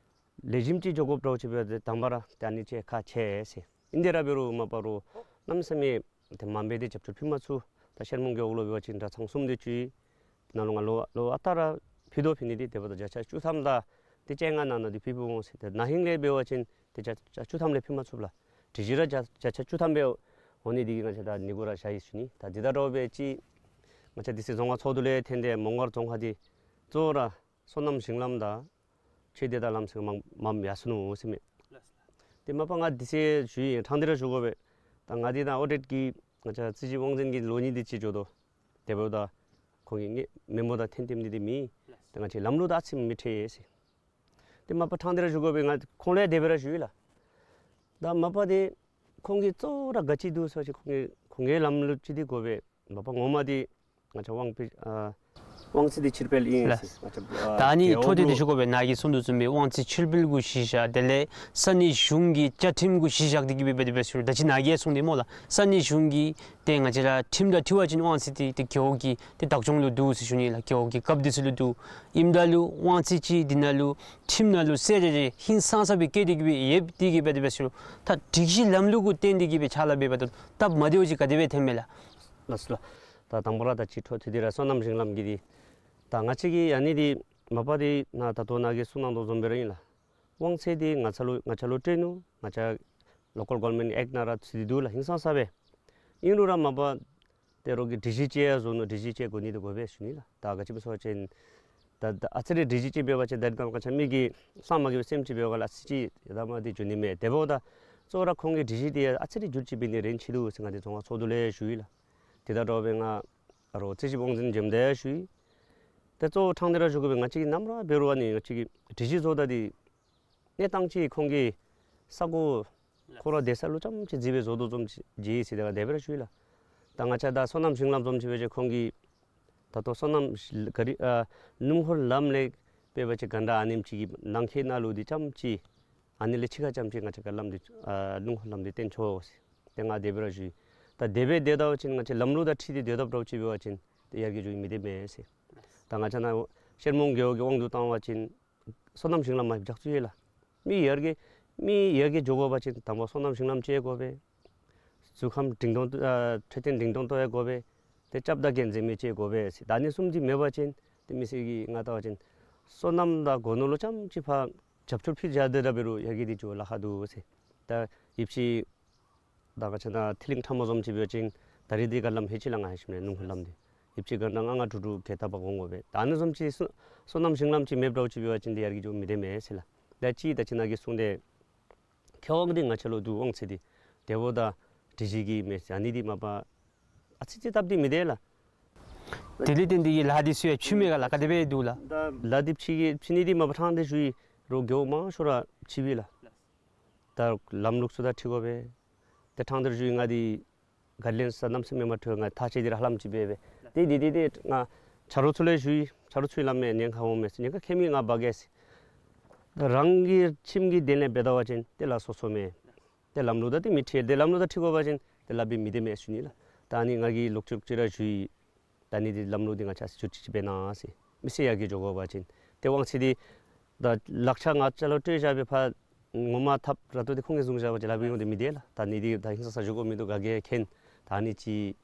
ལེགས་ཤོམ་ཅིག་འགྱོ་དགོཔ་འདྲཝ་ཅིག་འབད་དེ་དང་པ་ར་ད་ཨ་ནི་ཅིག་ཁག་ཆེ་ཟེར། ཨིན་དེ་ར་འབད་རུང་མ་པ་རོགས་གནམ་མེད་ས་མེད་ཏེ་མ་འབད་དེ་རྒྱབ་སྐྱོར་ཕུལ་མ་ཚུགས། ད་ཤེར་མོང་རྒེད་འོག་ལུ་འབད་བ་ཅིན་གྲྭ་ཚང་གསུམ་དེ་ཅིག་ནང་ལུ་ང་ལོ་ལོ་ཨ་རྟག་ར་ཕུལ་དོ་ཕུལ་ནི་འདི་དེ་འབདཝ་ད་བརྒྱ་ཆ་བཅུ་ཐམ་དང་ཏེ་བཅོ་ལྔ་ནང་ན་འདི་ཕུལ་ཕུལ་འོང་ཟེར། ཏེ་ན་ཧིང་ལས་འབད་བ་ཅིན་ཏེ་བརྒྱ་ཆ་བཅུ་ཐམ་ལས་ཕུལ་མ་ཚུགས་ལགས། སྒྲིག་གཞི་ར་བརྒྱ་བརྒྱ་ཆ་བཅུ་ཐམ་སྦེ་འོང་ནི་འདི་གིས་ང་བཅས་ད་ནི་གུ་ར་བཞག་ཡི་ཞུ་ནི། ད་འདི་ད་འདྲཝ་སྦེ་ཅིག་ང་བཅས་དེ་སྦེ་རྫོང་ཁག་ཚོགས་འདུ་ལས་ཐོན་ཏེ་མོང་སྒར་རྫོང་ཁག་འདི་གཙོ་བོ་ར་སོ་ནམ་ཞིང་ལམ་དང་ཆོས་སྡེ་དང་ལམ་ཟེར་མངམ་མངམ་ཡར་སོ་ནུག་ཟེར་མས། ཏེ་མ་པ་ང་དེ་སྦེ་ཞུ་ཡི། ཕྲང་སྟེ་ར་ཞུ་དགོ་པས། ད་ང་འདི་ནཱ་ཨོ་ཌིཊ་གི་ང་བཅས་རྩིས་ཞིབ་དབང་འཛིན་གྱི་ལོ་གཉིས་འདི་ཅིག་འགྱོ་དོ། དེ་འབདཝ་ད་ཁོང་གིས་ངེའི་མི་མོ་དང་འཐེན་འཐེནམ་འདི་འདི་མེད། ད་ང་བཅས་ལམ་ལུགས་དང་ཨ་ཙི་མི་འཁྲིལ་ཟེར། ཏེ་མ་པ་ཕྲང་སྟེ་ར་ཞུ་དགོ་པས། ང་ཁོང་ལུ་དེ་སྦེ་ར་ཞུ་ཡི་ལགས། ད་མ་པ་འདི་ཁོང་གིས་གཙོ་བོ་ར་ག་ཅི་འདུག་ཟེར་བ་ཅིན་ཁོང་གིས་ཁོང་གི་ལམ་ལུགས་ཅིག་འདི་དགོ་པས། མ་པ་ངོ་མ་འདི་ང་བཅས་དབང་འབད་ཨ་དབང་ཚད་འདི་ཕྱིར་སྤེལ་ཨིན་ལགས། ཟེར་ང་བཅས་ཨ་ད་ཨ་ནི་རྒེད་འོག་འཕྲོ་མཐུད་དེ་ལུ་ཞུ་དགོ་པས། ནཱ་གིས་གསུང་དོ་བཟུམ་སྦེ་དབང་ཚད་ཕྱིར་སྤེལ་གུ་གཞི་བཞག། དེ་ལས་ས་གནས་གཞུང་གི་བཅའ་ཁྲིམས་གུ་གཞི་བཞག་སྟེ་གི་སྦེ་འབད་དེ་འབད་ཞུ་རུང་ད་ཅི་ནཱ་གིས་གསུངས་ཏེ་སྨོ་ལགས། ས་གནས་གཞུང་གི་ཏེ་ང་བཅས་ར་ཁྲིམས་དང་འཁྲིལ་བ་ཅིན་དབང་ཚད་འདི་ཏེ་རྒེད་འོག་གི་ཏེ་བདག་སྐྱོང་ལུ་འདུག་ཟེར་ཞུ་ནི་ལགས། རྒེད་འོག་གི་རྒཔོ་འདི་ཚུ་ལུ་འདུག། ཨིནམ་ད་ལུ་དབང་ཚད་ཅིག་འདི་ནང་ལུ་ཁྲིམས་ནང་ལུ་གསལ་རེ་རེ་ཧིང་སངས་ས་སྦེ་བཀོད་དེ་གི་སྦེ་ཡོད། དེ་གིས་སྦེ་དེ་སྦེ་ཞུ་རུང་ད་སྒྲིག་གཞི་ལམ་ལུགས་གུ་བརྟེན་ཏེ་གི་སྦེ་ཕྱག་ལཱ་འབད་འབདཝ་ད་སྟབས་མ་བདེཝ་ཅིག་ག་དེ་སྦེ་ཐོནམ་མས་ལགས། ལགས་སོ་ལགས། ད་དང་པ་ར་ད་ཅི་འཕྲོ་མཐུད་དེ་ར་སོ་ནམ་ཞིང་ལམ་གྱི་འདི་ད་ང་བཅས་ཀྱི་ཨ་ནི་འདི་མ་པ་འདི་ནཱ་ད་ལྟོ་ནཱ་གིས་གསུང་གནང་དོ་བཟུམ་སྦེ་ར་ཨིན་ལགས། དབང་ཚད་འདི་ང་བཅས་ལུ་ང་བཅས་ལུ་སྤྲོད་ནུག། ང་བཅས་ལོ་ཀཱལ་གོ་ཝར་མེནཊ་ཨེཀཊ་ནང་ར་ཚུད་དེ་འདུག་ལགས། ཧིང་སངས་ས་སྦེ། ཨིན་རུང་ར་མ་པ་ཏེ་རོགས་ཀྱིས་སྒྲིག་གཞི་ཅིག་ཡང་བཟོ་ནུག། སྒྲིག་གཞི་ཅིག་དགོ་ནི་འདི་དགོ་པས་ཞུ་ནི་ལགས། ད་ག་ཅི་སྨོ་ཟེར་བ་ཅིན་ད་ད་ཨ་ཙི་རེ་སྒྲིག་གཞི་ཅིག་འབད་བ་ཅིན་ད་རེས་ནངས་པ་ང་བཅས་མི་གིས་ལྷམ་མ་གིས་སྦེ་སེམས་ཅིག་འབད་བ་ལ་ཨ་ཙི་ཅིག་ཡ་ད་མ་འདི་འགྱོ་ནི་མས། དེ་འབདཝ་ད་གཙོ་བོ་ར་ཁོང་གི་སྒྲིག་གཞི་འདི་ཡང་ཨ་ཙི་རེ་འགྱུར་བཅོས་འབད་ནི་རན་ཆི་འདུག་ཟེར་ང་འདི་རྫོང་ཁག་ཚོགས་འདུ་ལས་ཞུ་ཡི་ལགས། དེ་དང་འདྲཝ་སྦེ་ང་ཨ་རོགས་རྩིས་ཞིབ་དབང་འཛིན་འཇམ་དཔལ་ཞུ་ཡི། ཏེ་གཙོ་བོ་ཕྲང་སྟེ་ར་ཞུ་དགོ་པས། ང་བཅས་ཀྱིས་ནམ་ར་འབད་རུང་ཨ་ནི་ང་བཅས་ཀྱི་སྒྲིག་གཞི་བཟོ་ད་འདི་གནས་སྟངས་ཅིག་ཁོང་གི་ས་གོ་ཁོ་ར་སྡོད་ས་ལུ་ཙམ་ཅིག་གཟིགས་སྦེ་བཟོ་དོ་བཟུམ་ཅིག་ཅིག་ཟེར་ཏེ་ང་དེ་སྦེ་ར་ཞུ་ཡི་ལགས། ད་ང་བཅས་ད་སོ་ནམ་ཞིང་ལམ་བཟུམ་ཅིག་འབད་བ་ཅིན་ཁོང་གིས་ད་ལྟོ་སོ་ནམ་ག་རི་ཨ་སྣུམ་འཁོར་ལམ་ལས་འབད་བ་ཅིན་ག་འདྲ་ཨ་ནེམ་ཅིག་གི་ནང་འཁོད་ནང་ལུ་འདི་ཙམ་ཅིག་ཨ་ནི་ལས་ཕྱི་ཁ་ཙམ་ཅིག་ང་བཅས་ཀྱི་ལམ་འདི་ཨ་སྣུམ་འཁོར་ལམ་འདི་བཏོན་ཆོག་ཟེར་ཏེ་ང་དེ་སྦེ་ར་ཞུ་ཡི། ད་དེ་སྦེ་སྡོད་ད་པ་ཅིན་ང་བཅས་ལམ་ལུགས་དང་འཁྲིལ་ཏེ་སྡོད་དཔ་འདྲཝ་ཅིག་འབད་བ་ཅིན་ཏེ་ཡར་རྒྱས་འགྱོ་མི་སྡོད་མས་ཟེར། ད་ང་བཅས་ནཱ་ཤེར་མོང་རྒེད་འོག་གི་དབང་དུ་བཏང་བ་ཅིན་སོ་ནམ་ཞིང་ལམ་མ་འཇགས་ཚུགས་ཡི་ལགས། མི་ཡར་རྒྱས་མི་ཡར་རྒྱས་འགྱོ་དགོ་པ་ཅིན་དང་པ་སོ་ནམ་ཞིང་ལམ་ཅིག་དགོ་པས། གཟུགས་ཁམས་འགྲིག་མཐོང་ཨ་འཕྲོད་བསྟེན་འགྲིག་མཐོང་ཏོག་ཡང་དགོ་པས། ཏེ་སྐྱབས་དང་རྒྱལ་མཚན་མི་ཅིག་དགོ་པས་ཟེར། ད་ཨ་ནི་གསུམ་འདི་མེད་པ་ཅིན་ཏེ་མི་སེར་གྱིས་ང་བལྟ་བ་ཅིན་སོ་ནམ་དང་སྒོ་ནོར་ལུ་ཙམ་ཅིག་ཕར་རྒྱབ་སྐྱོར་ཕུལ་བཞག་སྡོད་ད་འབད་རུང་ཡར་རྒྱས་འདི་འགྱོ་ལཱ་ཁག་འདུག་ཟེར། ད་ཡོདཔ་ཅིག་ད་ང་བཅས་ནཱ་ཐིག་ལིང་ཁྲ་མོ་བཟུམ་ཅིག་འབད་བ་ཅིན་ད་རེས་འདི་ག་ལམ་ཧེ་ཅིག་ལས་ང་ཧེ་ཤེས་མེད། སྣུམ་འཁོར་ལམ་འདི་ཡོདཔ་ཅིག་ག་འདྲ་ལྔ་ལྔ་དྲུག་དྲུག་གི་ད་པ་འགོར་འགོརཝ་སྦེ། ད་ཨ་ནི་བཟུམ་ཅིག་སོ་སོ་ནམ་ཞིང་ལམ་ཅིག་མེདཔ་འདྲཝ་ཅིག་འབད་བ་ཅིན་འདི་ཡར་རྒྱས་འགྱོ་མི་སྡོད་མས་ཟེར་ལགས། ད་ཅི་ད་ཅི་ནཱ་གིས་གསུངས་ཏེ་མཁས་དབང་འདི་ང་བཅས་ལུ་འདུག། དབང་ཚད་འདི་དེ་འབདཝ་ད་སྒྲིག་གཞི་གི་མེད་ཟེར་ཨ་ནི་འདི་མ་པ་ཨ་ཙི་ཅིག་སྟབས་འདི་མི་བདེ་ལགས། དེ་ལས་བརྟེན་ཏེ་གི་ལཱ་འདི་ཚུ་ཡང་ཕྱིས་མས་ག་ལགས། ག་དེ་སྦེ་འདུག་ལགས། ད་ལཱ་འདི་ཕྱི་གི་ཕྱི་ནི་འདི་མ་པ་ཕྲང་སྟེ་ཞུ་ཡི། རོགས་རྒེད་འོག་མང་ཤོས་ར་ཕྱིས་པས་ལགས། ད་ལམ་ལུགས་ཚུ་དང་འཁྲིལ་དགོ་པས། ཏེ་ཕྲང་སྟེ་ཞུ་ཡི། ང་འདི་གཱཌ་ལའིནསི་གནམ་མེད་ས་མེད་མ་འཁྲིལ། ང་ཐག་བཅད་དེ་ར་ཧ་ལམ་ཅིག་འབད་འབད། ཏེ་འདི་འདི་འདི་ང་ཆ་རོགས་ཚུ་ལས་ཞུ་ཡི། ཆ་རོགས་ཚུ་སླབ་མས་ཉེན་ཁ་འོང་མས་ཟེར། ཉེན་ཁ་ཁྱད་མེད། ང་འབག་གེ་ཟེར། ད་རང་གི་ཁྱིམ་གྱི་དོན་ལས་འབད་ད་པ་ཅིན་ཏེ་ལཱ་སོ་སོ་མས། ཏེ་ལམ་ལུགས་དང་འདི་མི་འཁྲིལ། ཏེ་ལམ་ལུགས་དང་འཁྲིལ་དགོ་པ་ཅིན་ཏེ་ལཱ་འབད་མི་སྡོད་མས་ཞུ་ནི་ལགས། ད་ཨ་ནི་ང་གིས་ལོག་ཅིག་ཅིག་ར་ཞུ་ཡི། ད་ཨ་ནི་འདི་ལམ་ལུགས་འདི་ང་བཅས་ཅིག་ཅིག་འབད་གནང་ཟེར། མི་སེར་ཡར་རྒྱས་འགྱོ་དགོ་པ་ཅིན་ཏེ་དབང་ཚད་འདི་ད་ལག་ཆ་ང་བཅས་ལུ་སྤྲོད་བཞག་པའི་ཕར་ངོ་མ་ཐབས་ར་ཏོ་འདི་ཁོང་གིས་བཟུང་བཞག་པ་ཅིན་ལཱ་འབད་འོང་སྟེ་མི་སྡོད་ལགས། ད་ཨ་ནི་འདི་ད་ཧིང་སངས་ས་ཞུ་དགོ་མི་འདུག། ག་གིས་མཁྱེན། ད་ཨ་ནི་ཅིག་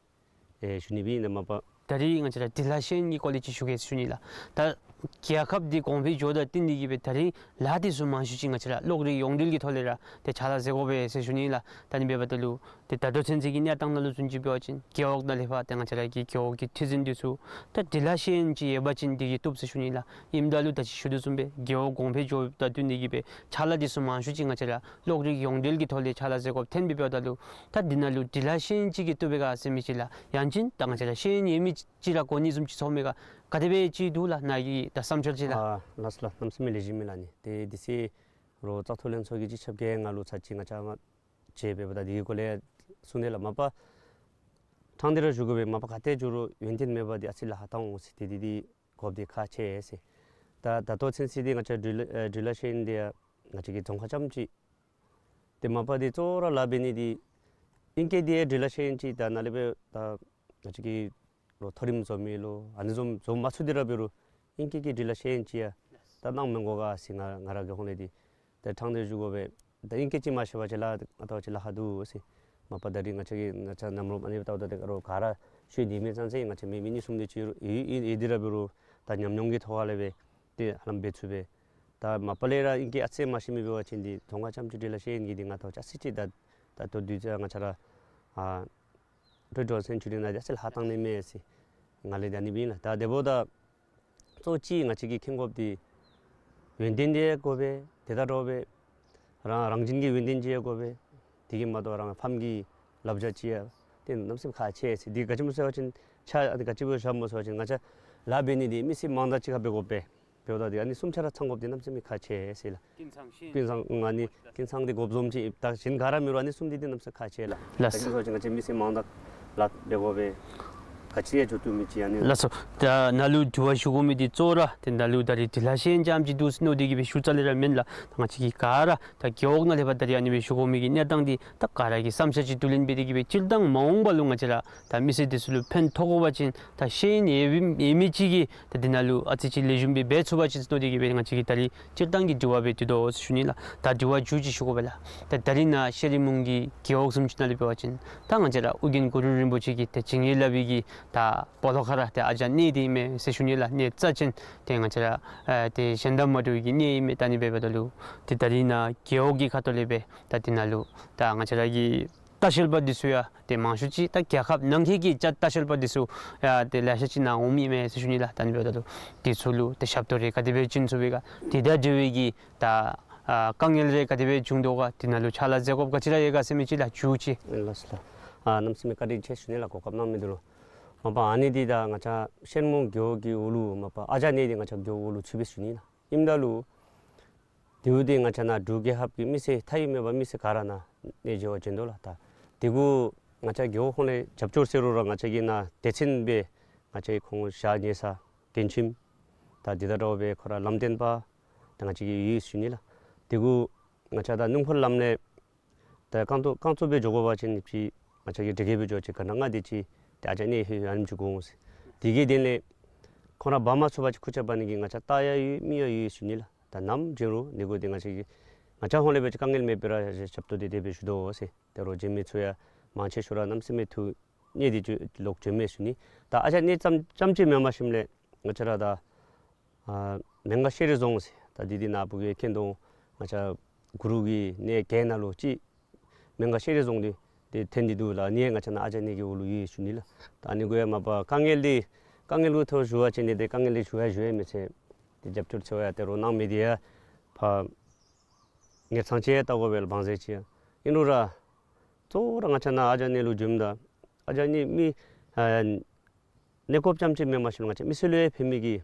ཨེ་ཞུ་ནི་སྦེ་ཨིན་ན་མ་པ། ད་རེས་ང་བཅས་ར་སྒྲིག་ལཱ་ཤེས་ཡོན་གྱི་སྐོར་ལས་ཅིག་ཞུ་གེ་ཟེར་ཞུ་ནི་ལགས། ད་རྒྱལ་ཁབ་འདི་གོང་འཕེལ་འགྱོཝ་དང་བསྟུན་ཏེ་གི་སྦེ་ད་རེས་ལཱ་འདི་ཚུ་མང་ཤོས་ཅིག་ང་བཅས་ར་གློག་རིག་ཡོངས་འབྲེལ་གྱི་ཐོག་ལས་ར་ཏེ་ཕྱག་ལཱ་མཛད་དགོ་པས་ཟེར་ཞུ་ནི་ལགས། ད་ཨ་ནི་འབདཝ་ད་ལུ་ཏེ་ད་ལྟོ་ཚུན་ཚོད་ཀྱི་གནས་སྟངས་ནང་ལུ་བཟུམ་ཅིག་འབད་བ་ཅིན་རྒེད་འོག་དང་ལས་ཕར་ཏེ་ང་བཅས་ར་གི་རྒེད་འོག་གི་ཁྲི་འཛིན་འདི་ཚུ་ད་སྒྲིག་ལཱ་ཤེས་ཡོན་ཅིག་ཡོད་པ་ཅིན་འདི་གིས་བཏུབ་ཟེར་ཞུ་ནི་ལགས། ཨིནམ་ད་ལུ་ད་ཅི་ཞུ་དོ་བཟུམ་སྦེ་རྒེད་འོག་གོང་འཕེལ་འགྱོཝ་དང་བསྟུན་ཏེ་གི་སྦེ་ཕྱག་ལཱ་འདི་ཚུ་མང་ཤོས་ཅིག་ང་བཅས་ར་གློག་རིག་ཡོངས་འབྲེལ་གྱི་ཐོག་ལས་ཕྱག་ལཱ་མཛད་དགོཔ་ཐོན་སྦེ་འབདཝ་ད་ལུ་ད་འདི་ནང་ལུ་སྒྲིག་ལཱ་ཤེས་ཡོན་ཅིག་གིས་བཏུབ་པས་ག་ཟེར་མི་ཅིག་ལགས། ཡང་ཅིན་ད་ང་བཅས་ར་ཤེས་ཡོན་ཡོད་མི་ཅིག་ར་དགོ་ནི་བཟུམ་ཅིག་ཚོར་མས་ག། ག་དེ་སྦེ་ཅིག་འདུག་ལགས། ནཱ་གི་ད་བསམ་འཆར་ཅིག་ལགས། ཨ་ལགས་སོ་ལགས། གནམ་མེད་ས་མེད་ལེགས་ཤོམ་ཨིན་ལགས། ཨ་ནི་ཏེ་དེ་ཚེ་རོགས་བཙག་འཐུ་ལྷན་ཚོགས་ཀྱིས་སྤྱི་ཁྱབ་ཀྱིས་ང་ལུ་ཚར་གཅིག་ང་བཅས་མ་མཇལ་སྦེ་འབདཝ་ད་དེ་གི་སྐོར་ལས་གསུངས་ནི་ལགས། མ་པ་ཕྲང་སྟེ་ར་ཞུ་དགོ་པས། མ་པ་ག་ཏེ་འགྱོ་རུང་ཡོན་ཏན་མེད་པར་འདི་ཨ་ཙི་ལཱ་ཁག་བཏང་འོང་ཟེར། ཏེ་འདི་འདི་དགོཔ་འདི་ཁག་ཆེ་ཟེར། ད་ད་ལྟོ་ཚུན་ཚོད་འདི་ང་བཅས་འབྲི་ལྷག་ཨེ་འབྲི་ལྷག་ཤེས་ཡོན་འདི་ཡང་ང་བཅས་ཀྱི་རྫོང་ཁག་རྐྱངམ་ཅིག། ཏེ་མ་པ་འདི་གཙོ་བོ་ར་ལཱ་འབད་ནི་འདི་ཨིང་སྐད་འདི་ཡང་འབྲི་ལྷག་ཤེས་ཡོན་ཅིག་ད་ནཱ་ལས་འབད་ད་ང་བཅས་ཀྱིས་རོགས་མཐོ་རིམ་འཛོམས་མི་ལོ་ཨ་ནི་འཛོམས་འཛོམས་མ་ཚུགས་ཏེ་ར་འབད་རུང་ཨིང་སྐད་ཀྱི་འབྲི་ལྷག་ཤེས་ཡོན་ཅིག་ཡང་ད་གནང་མི་དགོ་ག་ཟེར་ང་ང་ར་གི་ཧོངས་ལས་འདི་ད་ཕྲང་སྟེ་ཞུ་དགོ་པས། ད་ཨིང་སྐད་ཅིག་མ་ཤེས་པ་ཅིན་ལཱ་ཨ་ཏོ་ཅིག་ལཱ་ཁག་འདུག་ཟེར། མ་པ་ད་རིས་ང་བཅས་ཀྱི་ང་བཅས་ནམ་རོ་ཨ་ནི་ལྟཝ་ད་ཏེ་རོགས་ག་ར་ཤེས་ནི་མེད་ཙང་ཙང་ང་བཅས་མི་མི་གཉིས་གསུམ་དེ་ཅིག་ཡོད་ཡོད་ཡོད་དེ་ར་འབད་རུང་ད་ཉམས་མྱོང་གི་ཐོག་ལས་འབད་ཏེ་ཧ་ལམ་འབད་ཚུགས་པས། ད་མ་པ་ལས་ར་ཨིང་སྐད་ཨ་ཙི་མ་ཤེས་མི་འབད་བ་ཅིན་འདི་རྫོང་ཁག་རྐྱངམ་ཅིག་འབྲི་ལྷག་ཤེས་ཡོན་གྱི་འདི་ང་ལྟཝ་ཅིག་ཨ་ཙི་ཅིག་ད་ད་ལྟོ་དུས་ཚོད་ང་བཅས་ར་ཨ་ཀྲོའི་ཀྲོའུ་སེན་ཅུ་རི་ནང་འདི་ཨ་ཙི་ལཱ་ཁག་བཏང་ནི་མས་ཟེར་ང་ལས་ད་ཨ་ནི་སྦེ་ཨིན་ལགས། ད་དེ་འབདཝ་ད་གཙོ་ཅིག་ང་བཅས་ཀྱིས་མཁྱེན་དགོཔ་འདི་ཡོན་ཏན་འདི་ཡང་དགོ་པས། དེ་དང་འདྲཝ་སྦེ་རང་རང་བཞིན་གྱི་ཡོན་ཏན་ཅིག་ཡང་དགོ་པས། དེ་གིས་མ་དོ་རང་ཕམ་གྱི་བསླབ་བྱ་ཅིག་ཡང་ཏེ་གནམ་མེད་ས་མེད་ཁག་ཆེ་ཟེར། འདི་ག་ཅི་སྨོ་ཟེར་བ་ཅིན་ཆ་ཨ་ནི་ག་ཅི་སྦེ་བཞགཔ་སྨོ་ཟེར་བ་ཅིན་ང་བཅས་ལཱ་འབད་ནི་འདི་མི་སེར་མང་དག་ཅིག་ཁར་འབད་དགོ་པས། འབདཝ་ད་འདི་ཨ་ནི་གསུམ་ཆ་ར་ཚང་དགོཔ་འདི་གནམ་མེད་ས་མེད་ཁག་ཆེ་ཟེར་ལགས། ཀུན་བཟང་ཤེས་ཡོན། ཀུན་བཟང་ཨ་ནི་ཀུན་བཟང་འདི་དགོཔ་བཟུམ་ཅིག། ད་གཞན་ག་ར་མེད་རུང་ཨ་ནི་གསུམ་འདི་འདི་གནམ་མེད་ས་མེད་ཁག་ཆེ་ལགས། ལགས་སོ། ད་ཅི་ཟེར་བ་ཅིན་ང་བཅས་མི་སེར་མང་དག་ལཱ་འབད་དགོ་པས། ག་ཅི་ཡང་འགྱོ་བཏུབ་མི་ཅིག་ཨ་ནི། ལགས་སོ། ད་ནཱ་ལུ་དྲི་བ་ཞུ་དགོ་མི་འདི་གཙོ་བོ་ར་ཏེ་ནཱ་ལུ་ད་རིས་འབྲི་ལྷག་ཤེས་ཡོན་རྐྱངམ་ཅིག་འདུག་ཟེར་མནོ་སྟེ་གི་སྦེ་ཞུ་རྩ་ལས་ར་མེན་ལགས། ད་ང་བཅས་ཀྱིས་ག་ར་ད་རྒེད་འོག་ནང་ལས་ཕར་ད་རིས་ཨ་ནི་སྦེ་ཞུ་དགོ་མི་གི་གནས་སྟངས་འདི་ད་ག་ར་གིས་བསམ་འཆར་ཅིག་བསྡུ་ལེན་འབད་དེ་གི་སྦེ་སྤྱིར་བཏང་མ་འོངས་པ་ལུ་ང་བཅས་ར་ད་མི་སེར་འདི་ཚུ་ལུ་ཕན་ཐོགས་དགོ་པ་ཅིན་ད་ཤེས་ཡོན་ཡོད་མི་ཡོད་མི་ཅིག་གིས་ད་འདི་ནང་ལུ་ཨ་ཙི་ཅིག་ལེགས་ཤོམ་སྦེ་འབད་ཚུགས་པ་ཅིན་ཟེར་མནོ་སྟེ་གི་སྦེ་ང་བཅས་ཀྱིས་ད་རིས་སྤྱིར་བཏང་གི་དྲི་བ་སྦེ་འདི་ལྟོ་ཟེར་ཞུ་ནི་ལགས། ད་དྲི་བ་མཇུག་ཅིག་ཞུ་དགོ་པས་ལགས། ད་ད་རིས་ནཱ་ཤེ་རི་མོང་གི་རྒེད་འོག་བཟུམ་ཅིག་ནང་ལས་འབད་བ་ཅིན་ད་ང་བཅས་ར་ཨོ་རྒྱན་གུ་རུ་རིན་པོ་ཆེ་གི་ད་བྱིན་གྱིས་བརླབས་པའི་གི་ད་སྤོ་ལོ་ཁ་ར་ཏེ་ཨ་ཅག་གནས་ཏེ་ཨིན་མས་ཟེར་ཞུ་ནི་ལགས། གནས་རྩ་ཅན་ཏེ་ང་བཅས་ར་ཨ་ཏེ་གཞན་དང་མ་འདྲ་བའི་གི་གནས་ཨིན་མས། ད་ཨ་ནི་འབདཝ་ད་ལུ་ཏེ་ད་རིས་ནཱ་རྒེད་འོག་གི་ཁ་ཐུག་ལས་སྦེ་ད་འདི་ནང་ལུ་ད་ང་བཅས་ར་གི་ལྟ་བཤལ་པ་འདི་ཚུ་ཡང་ཏེ་མང་ཤོས་ཅིག་ད་རྒྱལ་ཁབ་ནང་འཁོད་ཀྱི་ལྟ་བཤལ་པ་འདི་ཚུ་ཡང་ཏེ་ལེ་ཤ་ཅིག་ནཱ་འོང་མི་ཨིན་མས་ཟེར་ཞུ་ནི་ལགས། ད་ཨ་ནི་འབདཝ་ད་ལུ་འདི་ཚུ་ལུ་ཏེ་ཞབས་ཏོག་རེ་ག་དེ་སྦེ་བྱིན་ཚུགས་པས་ག། དེ་དང་འབྲེལ་བའི་གི་ད་ཨ་དཀའ་ངལ་རེ་ག་དེ་སྦེ་བྱུང་དོ་ག། འདི་ནང་ལུ་ཕྱག་ལཱ་མཛད་དགོཔ་ག་ཅི་ར་ཡོད་ག་ཟེར་མི་ཅིག་ལགས་མཇུག་ཅིག། ལགས་སོ་ལགས། ཨ་གནམ་མེད་ས་མེད་བཀའ་དྲིན་ཆེ་ཞུ་ནི་ལགས། གོ་སྐབས་གནང་མི་འདི་ལུ། མ་པ་ཨ་ནི་འདི་ད་ང་བཅས་ཤེ་རི་མོང་རྒེད་འོག་གི་འོག་ལུ་མ་པ་ཨ་ཅག་གནས་འདི་ང་བཅས་རྒེད་འོག་ལུ་ཚུད་པས་ཞུ་ནི་ལགས། ཨིནམ་ད་ལུ་དེ་འབདཝ་ད་ང་བཅས་ནཱ་འབྲུག་རྒྱལ་ཁབ་ཀྱི་མི་སེར་མཐའ་དབུས་མེད་པར་མི་སེར་ག་ར་ནཱ་གནས་མཇལ་བར་བྱོན་དོ་ལགས། ད་དེ་གུ་ང་བཅས་རྒེད་འོག་ཁོངས་ལས་རྒྱབ་སྐྱོར་ཟེར་རུང་ར་ང་བཅས་ཀྱིས་ནཱ་སྡེ་ཚན་སྦེ་ང་བཅས་ཀྱིས་ཁོང་བཞག་ཉེ་ས་མགྲོན་ཁྱིམ་ད་འདི་དང་འདྲཝ་སྦེ་ཁོ་ར་ལམ་སྟོན་པ་ད་ང་བཅས་ཀྱིས་ཡོད་ཞུ་ནི་ལགས། དེ་གུ་ང་བཅས་ད་སྣུམ་འཁོར་ལམ་ལས་ད་རྐང་ཚུགས་རྐང་ཚུགས་སྦེ་འགྱོ་དགོ་པ་ཅིན་ཅིག་ང་བཅས་ཀྱིས་འདྲེ་རྒྱས་སྦེ་འགྱོ་ཅིག་ག་ན་ང་དེ་ཅིག་ཏེ་ཨ་ཅག་གནས་ཧེ་ཨ་ནེམ་ཅིག་དགོ་འོང་ཟེར། དེ་གི་དོན་ལས་ཁོང་ར་འབག་མ་ཚུགས་པ་ཅིན་ཁུར་ཆ་འབག་ནི་གི་ང་བཅས་རྟགས་ཡང་ཡོད་མི་ཡང་ཡོད་ཞུ་ནི་ལགས། ད་ནམ་བྱོན་རུང་འདི་གུ་ཏེ་ང་བཅས་ཀྱིས་ང་བཅས་ཧོངས་ལས་སྦེ་ཅིག་དཀའ་ངལ་མེད་པར་ར་ཞབས་ཏོག་འདི་དེ་སྦེ་ཞུ་དོ་ཟེར། ད་རོགས་བྱོན་མི་ཚུ་ཡང་མང་ཆེ་ཤོས་ར་གནམ་མེད་ས་མེད་ཐུགས་མཉེས་ཏེ་ལོག་བྱོན་མས་ཞུ་ནི། ད་ཨ་ཅག་གནས་རྐྱངམ་རྐྱངམ་ཅིག་མེན་པར་ཞིནམ་ལས་ང་བཅས་ར་ད་ཨ་མོན་གྷོ་ཤེས་རིག་རྫོང་ཟེར་ད་འདི་འདི་ནཱ་ཕར་གི་མཁྱེན་དོ། ང་བཅས་གུ་རུ་གི་གནས་གྱལ་ནང་ལུ་ཅིག་མོན་གྷོ་ཤེས་རིག་རྫོང་འདི་ཏེ་ཐོན་ཏེ་འདུག་ལགས། ཨ་ནི་ཡང་ང་བཅས་ནཱ་ཨ་ཅག་གནས་ཀྱི་འོག་ལུ་ཡོད་ཞུ་ནི་ལགས། ད་ཨ་ནི་གུ་ཡང་མ་པ་དཀའ་ངལ་འདི་དཀའ་ངལ་གུ་ཐོག་ཞུ་བ་ཅིན་ཏེ་དཀའ་ངལ་འདི་ཞུ་ཡང་ཞུ་ཡང་མི་ཚར། ཏེ་རྒྱབ་སྐྱོར་ཚུ་ཡང་ཏེ་རོགས་གནང་མི་འདི་ཡང་ཕར་ངེར་ཚང་ཅིག་ཡང་བལྟ་དགོ་པས་ལགས། བང་མཛོད་ཅིག་ཡང་ཨིན་རུང་ར་གཙོ་བོ་ར་ང་བཅས་ནཱ་ཨ་ཅག་གནས་ལུ་བྱོནམ་ད་ཨ་ཅག་གནས་མི་ཨ་གནས་སྐོརཔ་རྐྱངམ་ཅིག་མེན་པར་ཞིནམ་ལས་ང་བཅས་མི་སེར་ལུ་ཡང་ཕན་མི་གི་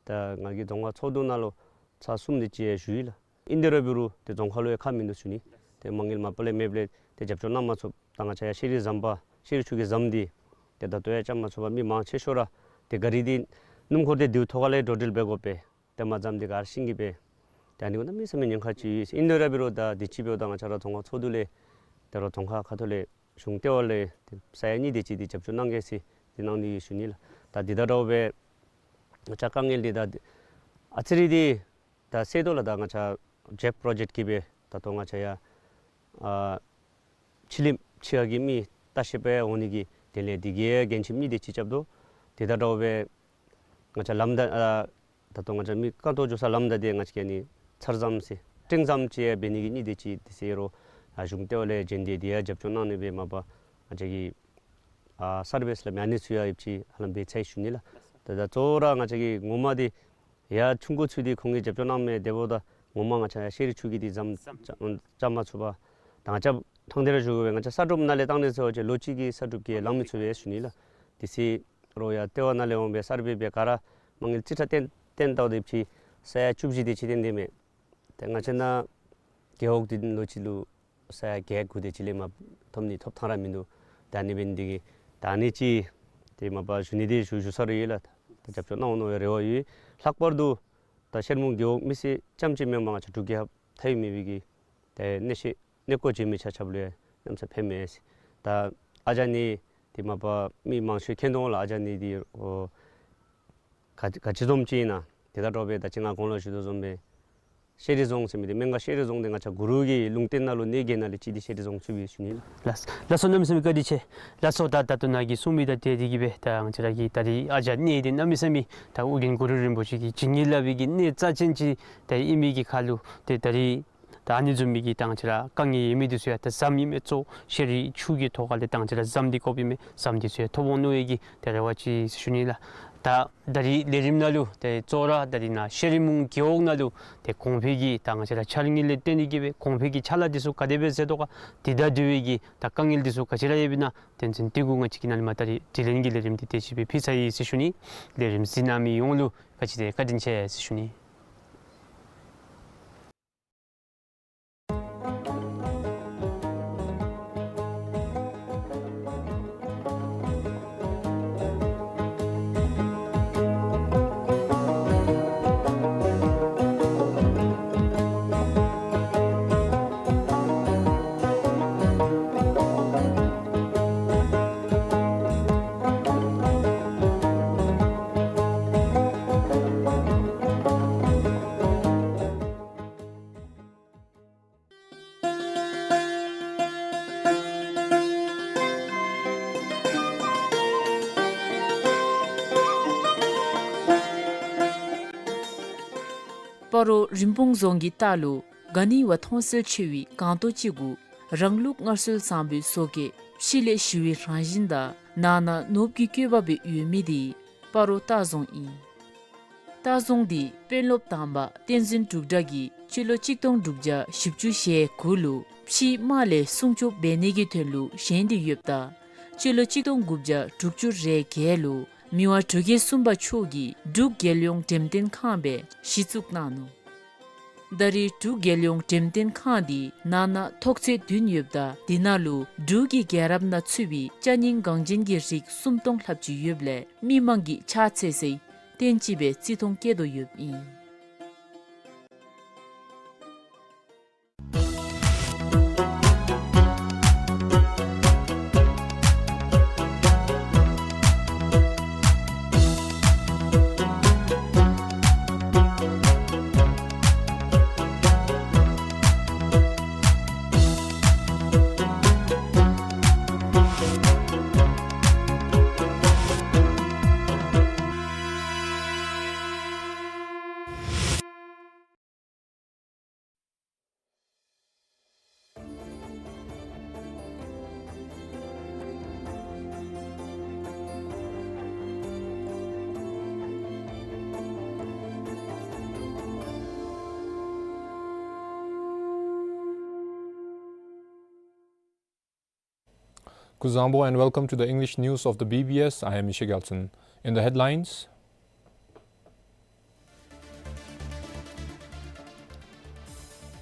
ད་ང་གིས་རྫོང་ཁག་ཚོགས་འདུ་ནང་ལུ་ཚར་གསུམ་དེ་ཅིག་ཡང་ཞུ་ཡི་ལགས། ཨིན་དེ་ར་འབད་རུང་ཏེ་རྫོང་ཁག་ལུ་ཡང་ཁག་མིན་འདུག་ཞུ་ནི། ཏེ་མ་དངུལ་མ་པ་ལས་མེདཔ་ལས་ཏེ་རྒྱབ་སྐྱོར་གནང་མ་ཚུགས། ད་ང་བཅས་ཡར་ཤེས་རིག་ཟམ་པ་ཤེས་རིག་ཆུ་གི་ཟམ་འདི་ཏེ་ད་ལྟོ་ཡང་རྐྱབ་མ་ཚུགས་པར་མི་མང་ཆེ་ཤོས་ར་ཏེ་ག་རི་འདི་སྣུམ་འཁོར་འདི་དེའུ་ཐོག་ཁ་ལས་འགྲོ་འགྲུལ་འབད་དགོ་པས། ཏེ་མ་ཟམ་འདི་ག་ར་ཤིང་གི་སྦེ། ཏེ་ཨ་ནི་གུ་གནམ་མེད་ས་མེད་ཉེན་ཁ་ཅིག་ཡོད། ཨིན་དེ་ར་འབད་རུང་ད་དུས་ཅི་འབདཝ་ད་ང་བཅས་ར་རྫོང་ཁག་ཚོགས་འདུ་ལས་ཏེ་རོགས་རྫོང་ཁག་ཁ་ཐུག་ལས་གཞུང་ལྟེ་བ་ལས་ཏེ་ས་ཡ་གཉིས་དེ་ཅིག་འདི་རྒྱབ་སྐྱོར་གནང་གེ་ཟེར་འདི་གནང་ནི་ཡོད་ཞུ་ནི་ལགས། ད་འདི་དང་འདྲཝ་སྦེ་ང་བཅས་དཀའ་ངལ་འདི་ད་ཨ་ཙི་རེ་འདི་ད་སེལ་དོ་ལགས། ད་ང་བཅས་ཇེབ་པྲོ་ཇེཀཊ་གི་སྦེ་ད་ལྟོ་ང་བཅས་ཡར་ཨ་ཕྱི་གླིངམ་ཕྱི་ཁ་གི་མི་ལྟ་བཤལ་པར་འོང་ནི་གི་དོན་ལས་འདི་གི་མགྲོན་ཁྱིམ་གཉིས་དེ་ཅིག་རྐྱབ་དོ། དེ་དང་འདྲཝ་སྦེ་ང་བཅས་ལམ་ད་ཨ་ད་ལྟོ་ང་བཅས་མི་རྐང་ཐོག་འགྱོ་ས་ལམ་ད་འདི་ང་བཅས་ཀྱིས་ཨ་ནི་ཚར་ཟམ་ཟེར་སྤྲིང་ཟམ་ཅིག་ཡང་འབད་ནི་གི་གཉིས་དེ་ཅིག་འདི་ཟེར་རོགས་ཨ་གཞུང་ལྟེ་བ་ལས་བྱོན་ཏེ་འདི་ཡང་རྒྱབ་སྐྱོར་གནང་ནི་སྦེ་མ་པ་ང་བཅས་ཀྱིས་ཨ་སར་བེ་ཟེར་སླབ་མི་ཨ་ནི་ཚུ་ཡང་ཡོདཔ་ཅིག་ཧ་ལམ་འབད་ཚར་ཡི་ཞུ་ནི་ལགས། ད་ད་གཙོ་བོ་ར་ང་བཅས་ཀྱིས་ངོ་མ་འདི་ཡར་ཆུང་ཀུ་ཚུད་དེ་ཁོང་གིས་རྒྱབ་སྐྱོར་གནང་མི་དེ་འབདཝ་ད་ངོ་མ་ང་བཅས་ཡར་ཤེས་རིག་ཆུ་གི་འདི་ཟམ་རྐྱབ་མ་ཚུགས་པར་ད་ང་བཅས་ཕྲང་སྟེ་ར་ཞུ་དགོ་པས། ང་བཅས་ས་གྲུབ་ནང་ལས་བཏང་ནི་ཟེར་བ་ཅིན་ལོ་གཅིག་གི་ས་གྲུབ་ཀྱིས་ལང་མི་ཚུགས་པས་ཞུ་ནི་ལགས། དེ་ཚེ་རོགས་ཡར་ལྟེ་བ་ནང་ལས་འོང་སྦེ་སར་བེ་འབད་ག་ར་ མ་དངུལ་རྩིས་ཁྲ་བཏོན་བཏོན་བལྟཝ་ད་ཕྱི་ས་ཡ་བཅུ་བཞི་དེ་ཅིག་བཏོན་ཏེ་མས། ཏེ་ང་བཅས་ནཱ་རྒེད་འོག་འདི་ལོ་གཅིག་ལུ་ས་ཡ་བརྒྱད་དགུ་དེ་ཅིག་ལས་མར་ཐོབ་ནི་ཐོབ་ཐངས་ར་མིན་འདུག། ད་ཨ་ནི་འབད་ནི་འདི་གིས་ད་ཨ་ནི་ཅིག་ཏེ་མ་པ་ཞུ་ནི་འདི་ཞུ་ཞུ་ས་ར་ཡོད་ལགས། ད་རྒྱབ་སྐྱོར་གནང་འོང་མནོ་བའི་རེ་བ་ཡོད། ལྷག་པར་དུ་ད་ཤར་མུང་རྒེད་འོག་མི་སེར་རྐྱངམ་གཅིག་མེན་པར་ང་བཅས་འབྲུག་རྒྱལ་ཁབ་མཐའ་དབུས་མེད་པའི་གི་ཏེ་གནས་ཤེས་གནས་སྐོར་བྱོན་མི་ཆ་ཁྱབ་ལུ་ཡང་གནམ་ས་ཕན་མས། ད་ཨ་ཇ་ནི་འདི་མ་པ་མི་མང་ཤོས་མཁྱེན་དོ་འོང་ལགས། ཨ་ཇ་ནི་འདི་ཨོ་ག་ག་ཅི་བཟུམ་ཅིག་ཨིན་ན། དེ་དང་འདྲཝ་སྦེ་ད་ཅི་ང་གོང་ལུ་ཞུ་དོ་བཟུམ་སྦེ་ཤེ་རི་རྫོང་ཟེར་མི་འདི་སྨན་ཁང་ཤེ་རི་རྫོང་འདི་ང་བཅས་གུ་རུ་གི་ལུང་བསྟན་ནང་ལུ་གནས་བརྒྱད་ནང་ལས་གཅིག་འདི་ཤེ་རི་རྫོང་ཚུད་པས་ཞུ་ནི་ལགས། ལགས་ལགས་སོ། གནམ་མེད་ས་མེད་བཀའ་དྲིན་ཆེ། ལགས་སོ། ད་ད་ལྟོ་ནཱ་གིས་གསུངས་མི་དང་འཁྲིལ་ཏེ་གིས་སྦེ་ད་ང་བཅས་ར་གི་ད་རིས་ཨ་ཇ་ནི་འདི་གནམ་མེད་ས་མེད་ད་ཨོ་རྒྱན་གུ་རུ་རིན་པོ་ཆེ་གི་བྱིན་གྱིས་བརླབས་པའི་གི་གནས་རྩ་ཆེན་ཅིག་ད་ཨིན་མི་གི་ཁར་ལུ་ཏེ་ད་རིས་ད་ཨ་ནི་བཟུམ་མའི་གི་ད་ང་བཅས་ར་དཀའ་ངལ་ཡོད་མི་འདི་ཚུ་ཡང་ད་ཟམ་ཨིན་མས། གཙོ་ཤེ་རི་ཆུ་གི་ཐོག་ཁ་ལས་ད་ང་བཅས་ར་ཟམ་འདི་དགོཔ་ཨིན་མས། ཟམ་འདི་ཚུ་ཡང་ཐོབ་འོང་མནོ་བའི་གི་ཏེ་རེ་བ་ཅིག་ཞུ་ནི་ལགས། ད་ད་རིས་ལས་རིམ་ནང་ལུ་ཏེ་གཙོ་བོ་ར་ད་རིས་ནཱ་ཤེ་རི་མུང་རྒེད་འོག་ནང་ལུ་ཏེ་གོང་འཕེལ་གྱི་ད་ང་བཅས་ར་འཆར་དངོས་ལས་བརྟེན་ཏེ་གིས་སྦེ་གོང་འཕེལ་གྱི་ཕྱག་ལཱ་འདི་ཚུ་ག་དེ་སྦེ་མཛད་དོ་ག། དེ་དང་འབྲེལ་བའི་གི་ད་དཀའ་ངལ་འདི་ཚུ་ག་ཅི་ར་ཡོདཔ་ཨིན་ན་དོན་ཚན་འདི་གུ་ང་བཅས་ཀྱིས་ནཱ་ལས་མར་ད་རིས་དྲི་ལན་གྱི་ལས་རིམ་འདི་དེ་ཅིག་སྦེ་ཕུལ་ཚར་ཡི་ཟེར་ཞུ་ནི། ལས་རིམ་གཟིགས་གནང་མི་ཡོངས་ལུ་ག་ཅི་དེ་བཀའ་དྲིན་ཆེ་ཟེར་ཞུ་ནི། སྤ་རོ་རིན་སྤུངས་རྫོང་གི་ལྟག་ལུ་ག་ནི་བ་མཐོང་གསལ་ཆེ་བའི་སྒང་ཏོག་ཅིག་གུ་རང་ལུགས་སྔར་སྲོལ་བཟང་པོའི་བཟོ་བཀོད་ཕྱི་ལས་ཞི་བའི་རང་བཞིན་དང་ནང་ན་ནོར་བུ་གི་བཀོད་པ་སྦེ་ཡོད་མི་འདི་སྤ་རོ་ལྟ་རྫོང་ཨིན། ལྟ་རྫོང་འདི་དཔོན་སློབ་དང་པ་བསྟན་འཛིན་འབྲུག་གྲགས་ཀྱིས་སྤྱི་ལོ་གཅིག་སྟོང་དྲུག་བརྒྱ་བཞི་བཅུ་ཞེ་དགུ་ལུ་ཕྱིའི་དམག་ལས་སྲུང་སྐྱོབ་འབད་ནི་གི་དོན་ལུ་བཞེངས་ཏེ་ཡོདཔ་ད་སྤྱི་ལོ་གཅིག་སྟོང་དགུ་བརྒྱ་དྲུག་ཅུ་རེ་བརྒྱད་ལུ་མི་དབང་འབྲུག་རྒྱལ་གསུམ་པ་མཆོག་གིས་འབྲུག་རྒྱལ་ཡོངས་འགྲེམས་སྟོན་ཁང་སྦེ་གཞི་བཙུགས་གནང་ནུག། ད་རེས་འབྲུག་རྒྱལ་ཡོངས་འགྲེམས་སྟོན་ཁང་འདི་ནང་ན་ཐོག་ཚད་བདུན་ཡོདཔ་ད་དེ་ནང་ལུ་འབྲུག་གི་རྒྱལ་རབས་ནང་ཚུད་པའི་ཅ་རྙིང་འགངས་ཅན་གྱི་རིགས་སུམ་སྟོང་ལྷགཔ་ཅིག་ཡོདཔ་ལས་མི་མང་གིས་ཕྱག་འཚལ་སའི་རྟེན་ཅིག་སྦེ་བརྩི་མཐོང་བསྐྱེད་དོ་ཡོདཔ་ཨིན། Kuzuzangpo and welcome to the English news of the B B S. I am Misha Gelson. In the headlines,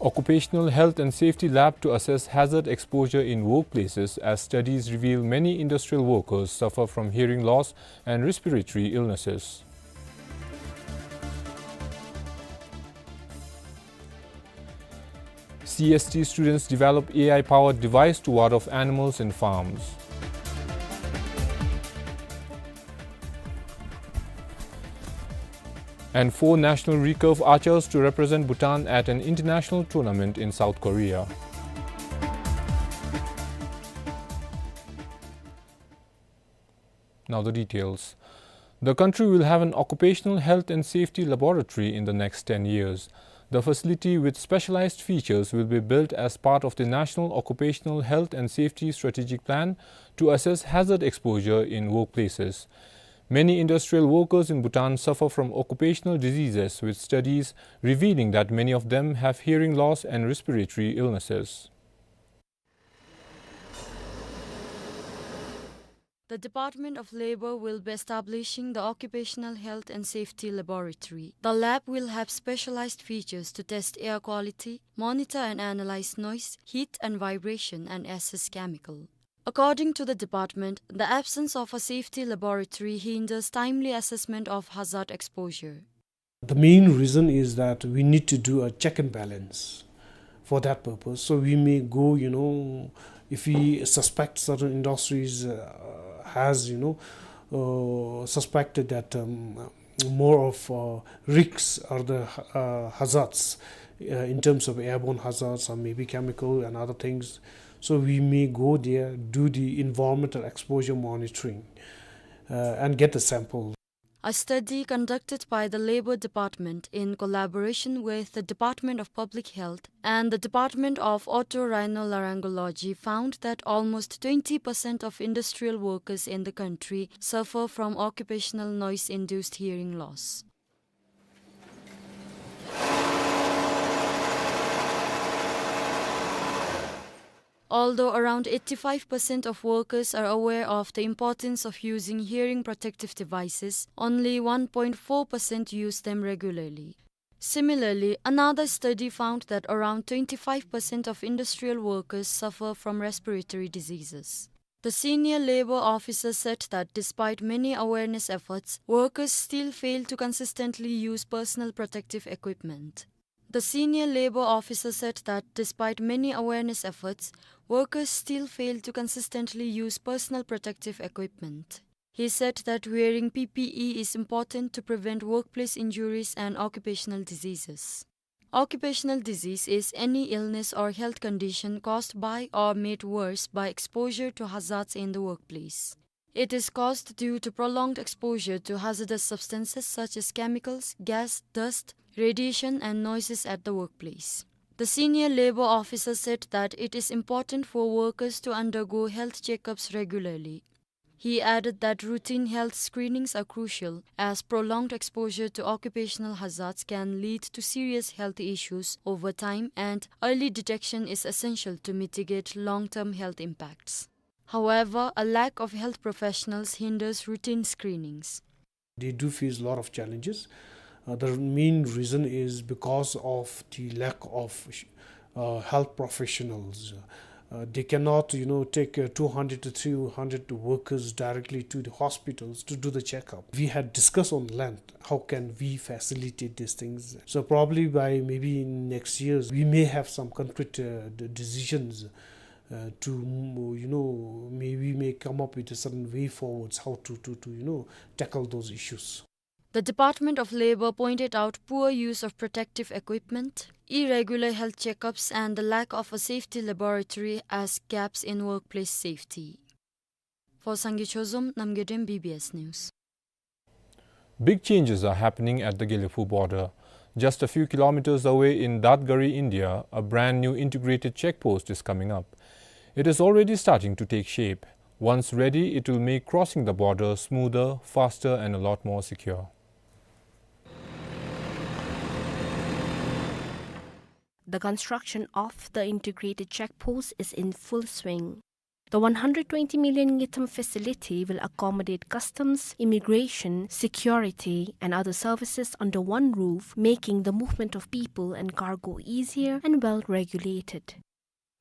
Occupational Health and Safety Lab to assess hazard exposure in workplaces as studies reveal many industrial workers suffer from hearing loss and respiratory illnesses. C S T students develop A I-powered device to ward off animals in farms. And four national recurve archers to represent Bhutan at an international tournament in South Korea. Now the details. The country will have an occupational health and safety laboratory in the next ten years. The facility with specialized features will be built as part of the National Occupational Health and Safety Strategic Plan to assess hazard exposure in workplaces. Many industrial workers in Bhutan suffer from occupational diseases, with studies revealing that many of them have hearing loss and respiratory illnesses. The Department of Labor will be establishing the Occupational Health and Safety Laboratory. The lab will have specialized features to test air quality, monitor and analyze noise, heat and vibration, and assess chemical. According to the department, the absence of a safety laboratory hinders timely assessment of hazard exposure. The main reason is that we need to do a check and balance for that purpose. So we may go, you know, if we suspect certain industries, uh, has, you know, uh, suspected that, um, more of, uh, risks or the, uh, hazards, uh, in terms of airborne hazards or maybe chemical and other things. So we may go there, do the environmental exposure monitoring, uh, and get the sample. A study conducted by the Labor Department in collaboration with the Department of Public Health and the Department of Otorhinolaryngology found that almost twenty percent of industrial workers in the country suffer from occupational noise-induced hearing loss. Although around eighty-five percent of workers are aware of the importance of using hearing protective devices, only one point four percent use them regularly. Similarly, another study found that around twenty-five percent of industrial workers suffer from respiratory diseases. The senior labor officer said that despite many awareness efforts, workers still fail to consistently use personal protective equipment. The senior labor officer said that despite many awareness efforts, workers still fail to consistently use personal protective equipment. He said that wearing P P E is important to prevent workplace injuries and occupational diseases. Occupational disease is any illness or health condition caused by or made worse by exposure to hazards in the workplace. It is caused due to prolonged exposure to hazardous substances such as chemicals, gas, dust, radiation, and noises at the workplace. The senior labor officer said that it is important for workers to undergo health checkups regularly. He added that routine health screenings are crucial, as prolonged exposure to occupational hazards can lead to serious health issues over time, and early detection is essential to mitigate long-term health impacts. However, a lack of health professionals hinders routine screenings. They do face a lot of challenges. Uh, the main reason is because of the lack of, uh, health professionals. Uh, they cannot, you know, take, uh, two hundred to three hundred workers directly to the hospitals to do the checkup. We had discussed on length how can we facilitate these things. So probably by maybe next years, we may have some concrete, uh, d-, decisions, uh, to, mm, you know, may, we may come up with a certain way forwards how to, to, to, you know, tackle those issues. The Department of Labor pointed out poor use of protective equipment, irregular health checkups, and the lack of a safety laboratory as gaps in workplace safety. For Sangay Chozom, Namgay Dem, B B S News. Big changes are happening at the Gelephu border. Just a few kilometers away in Dadgari, India, a brand new integrated check post is coming up. It is already starting to take shape. Once ready, it will make crossing the border smoother, faster, and a lot more secure. The construction of the integrated check post is in full swing. The one hundred twenty million ngultrum facility will accommodate customs, immigration, security, and other services under one roof, making the movement of people and cargo easier and well regulated.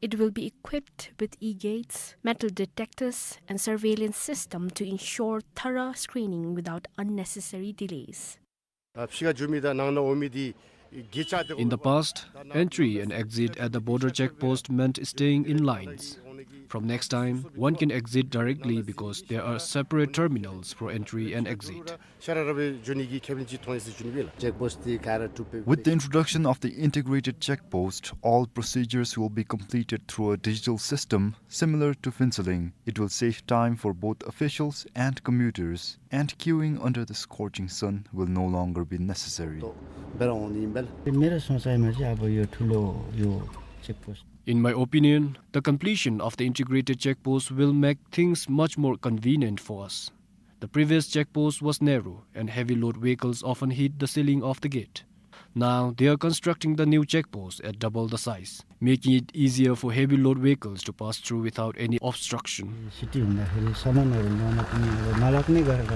It will be equipped with e-gates, metal detectors, and surveillance system to ensure thorough screening without unnecessary delays. In the past, entry and exit at the border check post meant staying in lines. From next time, one can exit directly because there are separate terminals for entry and exit. With the introduction of the integrated check post, all procedures will be completed through a digital system similar to Phuentsholing. It will save time for both officials and commuters, and queuing under the scorching sun will no longer be necessary. मेरो सोचाइमा चाहिँ अब यो ठुलो यो checkpost In my opinion, the completion of the integrated check post will make things much more convenient for us. The previous check post was narrow, and heavy load vehicles often hit the ceiling of the gate. Now, they are constructing the new check post at double the size, making it easier for heavy load vehicles to pass through without any obstruction. City हुँदाखेरि सामानहरू ल्याउन पनि अब नलाग्ने गरेर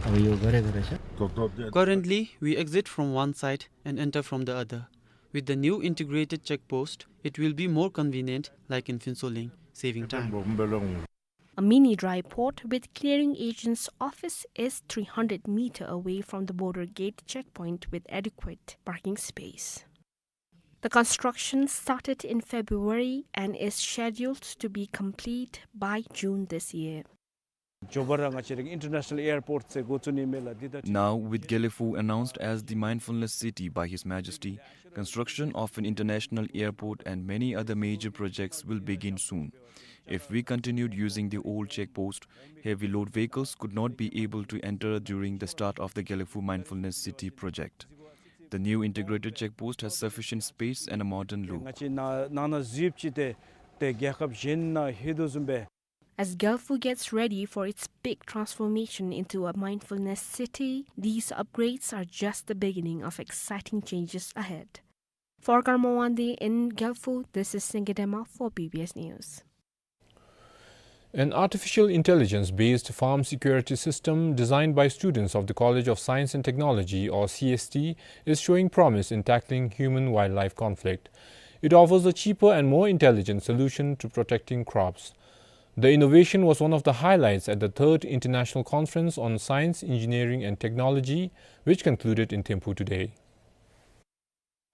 अब यो गरेको रहेछ। Currently, we exit from one side and enter from the other. With the new integrated check post, it will be more convenient, like in Phuentsholing, saving time. A mini dry port with clearing agent's office is three hundred meter away from the border gate checkpoint with adequate parking space. The construction started in February and is scheduled to be complete by June this year. མགྱོགས་པ་ར་ང་བཅས་རའི་ཨིན་ཊར་ནེ་ཤ་ནལ་ཨེར་པོརཊ་ཟེར་འགོ་བཙུགས་ནི་མས་ལགས། འདི་ད་Now, with Gelephu announced as the mindfulness city by His Majesty, construction of an international airport and many other major projects will begin soon. If we continued using the old check post, heavy load vehicles could not be able to enter during the start of the Gelephu Mindfulness City project. The new integrated check post has sufficient space and a modern look. ང་བཅས་ནང་ནང་ན་བཞུགས་ཅི་ཏེ་ཏེ་རྒྱལ་ཁབ་གཞན་ནང་ལྷོད་དོ་བཟུམ་སྦེ། As Gelephu gets ready for its big transformation into a mindfulness city, these upgrades are just the beginning of exciting changes ahead. For Karma Wangdi in Gelephu, this is Singye Dema for B B S News. An artificial intelligence-based farm security system designed by students of the College of Science and Technology, or C S T, is showing promise in tackling human-wildlife conflict. It offers a cheaper and more intelligent solution to protecting crops. The innovation was one of the highlights at the third International Conference on Science, Engineering and Technology, which concluded in Thimphu today.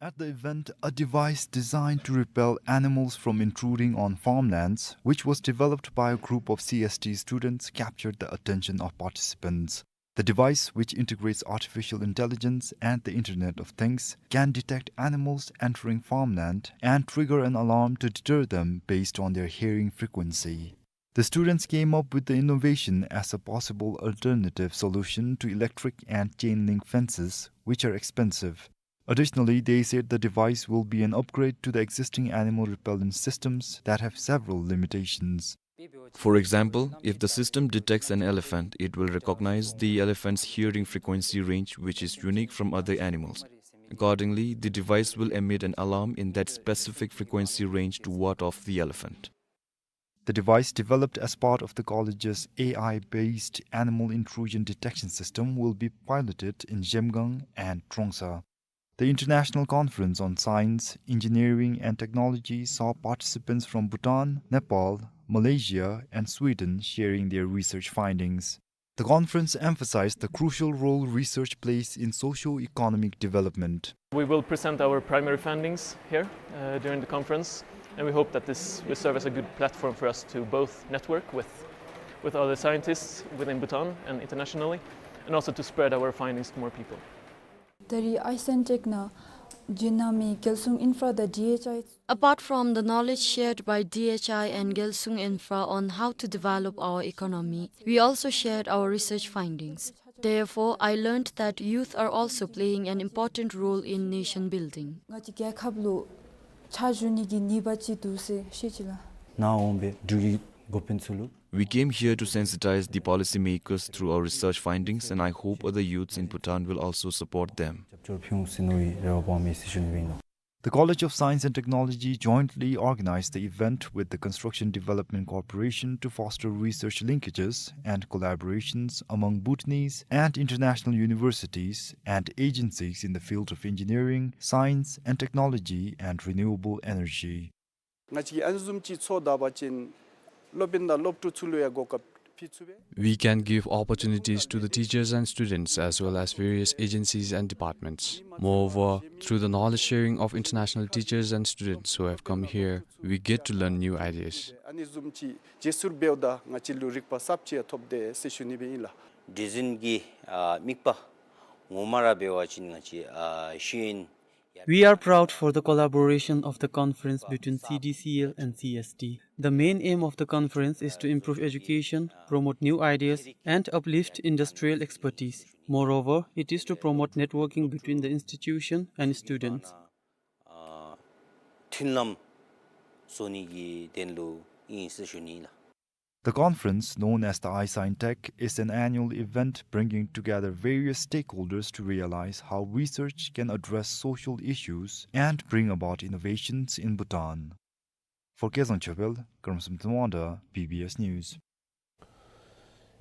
At the event, a device designed to repel animals from intruding on farmlands, which was developed by a group of C S T students, captured the attention of participants. The device, which integrates artificial intelligence and the Internet of Things, can detect animals entering farmland and trigger an alarm to deter them based on their hearing frequency. The students came up with the innovation as a possible alternative solution to electric and chain link fences, which are expensive. Additionally, they said the device will be an upgrade to the existing animal repellent systems that have several limitations. For example, if the system detects an elephant, it will recognize the elephant's hearing frequency range, which is unique from other animals. Accordingly, the device will emit an alarm in that specific frequency range to ward off the elephant. The device, developed as part of the college's A I-based animal intrusion detection system, will be piloted in Zhemgang and Trongsa. The International Conference on Science, Engineering and Technology saw participants from Bhutan, Nepal, Malaysia and Sweden sharing their research findings. The conference emphasized the crucial role research plays in socio-economic development. We will present our primary findings here, uh, during the conference, and we hope that this will serve as a good platform for us to both network with, with other scientists within Bhutan and internationally, and also to spread our findings to more people. ད་རིས་ཨའི་སེན་ཊེཀ་ནང་རྒྱུན་ནང་མི་རྒྱལ་སྲུང་ཨིན་ཕྲ་དང་ཌི་ཨེཆ་ཨའི། Apart from the knowledge shared by D H I and Gelsung Infra on how to develop our economy, we also shared our research findings. Therefore, I learned that youth are also playing an important role in nation building. ང་བཅས་རྒྱལ་ཁབ་ལུ་ཕྱག་ཞུ་ནི་གི་ནུས་པ་ཅིག་འདུག་ཟེར་ཤེས་ཅི་ལགས། ནཱ་འོང་སྦེ་འབྲུག་གི་འགོ་དཔོན་ཚུ་ལུ། We came here to sensitize the policymakers through our research findings, and I hope other youths in Bhutan will also support them. རྒྱབ་སྐྱོར་ཕུལ་འོང་ཟེར་མནོ་བའི་རེ་བ་སྦོམ་ཡོད་ཟེར་ཞུ་ནི་ཨིན་ལགས། The College of Science and Technology jointly organized the event with the Construction Development Corporation to foster research linkages and collaborations among Bhutanese and international universities and agencies in the field of engineering, science and technology, and renewable energy. ང་བཅས་ཀྱིས་ཨ་ནི་བཟུམ་ཅིག་ཚོགས་བསྡད་པ་ཅིན་སློབ་དཔོན་དང་སློབ་ཕྲུག་ཚུ་ལུ་ཡང་གོ་སྐབས་ཕུལ་ཚུགས་པས། We can give opportunities to the teachers and students as well as various agencies and departments. Moreover, through the knowledge sharing of international teachers and students who have come here, we get to learn new ideas. ཨ་ནི་བཟུམ་ཅིག་རྗེས་སུ་འབདཝ་ད་ང་བཅས་ལུ་རིག་པ་གསརཔ་ཅིག་ཡང་ཐོབ་དེས་ཟེར་ཞུ་ནི་སྦེ་ཨིན་ལགས། བདེ་སྲུན་གྱི་ཨ་དམིགས་པ་ངོ་མ་ར་འབད་བ་ཅིན་ང་བཅས་ཨ་ཤེས་ཡོན། We are proud for the collaboration of the conference between C D C L and C S T. The main aim of the conference is to improve education, promote new ideas, and uplift industrial expertise. Moreover, it is to promote networking between the institution and students. ཨ་མཐུན་ལམ་བཟོ་ནི་གི་དོན་ལུ་ཨིན་ཟེར་ཞུ་ནི་ལགས། The conference, known as the ISA in Tech, is an annual event bringing together various stakeholders to realize how research can address social issues and bring about innovations in Bhutan. For Kezang Chobel, Karamsum Tawanda, B B S News.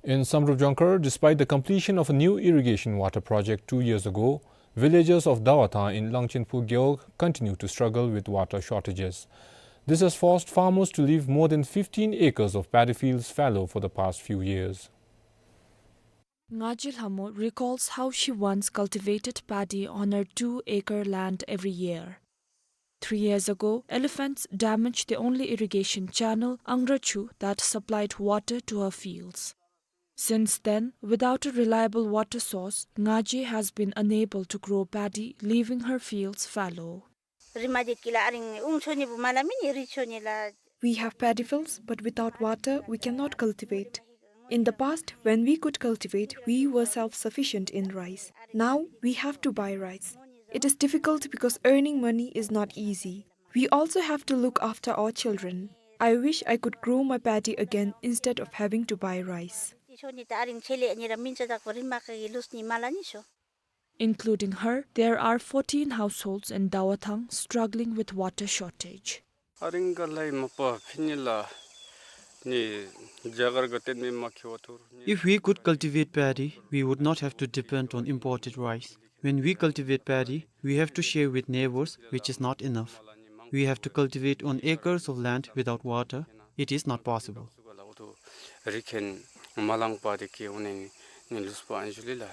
In Samdrup Jongkhar, despite the completion of a new irrigation water project two years ago, villagers of Dawathang in Langchenphu Gewog continue to struggle with water shortages. This has forced farmers to leave more than fifteen acres of paddy fields fallow for the past few years. Ngaji Lhamo recalls how she once cultivated paddy on her two-acre land every year. Three years ago, elephants damaged the only irrigation channel, Angrachu, that supplied water to her fields. Since then, without a reliable water source, Ngaji has been unable to grow paddy, leaving her fields fallow. Rima det kila aring ung choni bu mala mini ri choni la. We have paddy fields, but without water, we cannot cultivate. In the past, when we could cultivate, we were self-sufficient in rice. Now, we have to buy rice. It is difficult because earning money is not easy. We also have to look after our children. I wish I could grow my paddy again instead of having to buy rice. Choni ta aring chele ni ra mincha dak rima ka lus ni mala ni so. Including her, there are fourteen households in Dawathang struggling with water shortage. Aring ka lai mapa phinila ni jagar gaten me ma khiwa thur ni. If we could cultivate paddy, we would not have to depend on imported rice. When we cultivate paddy, we have to share with neighbors, which is not enough. We have to cultivate on acres of land without water. It is not possible. Rikhen malang pa de ke one ni lus pa anjuli la.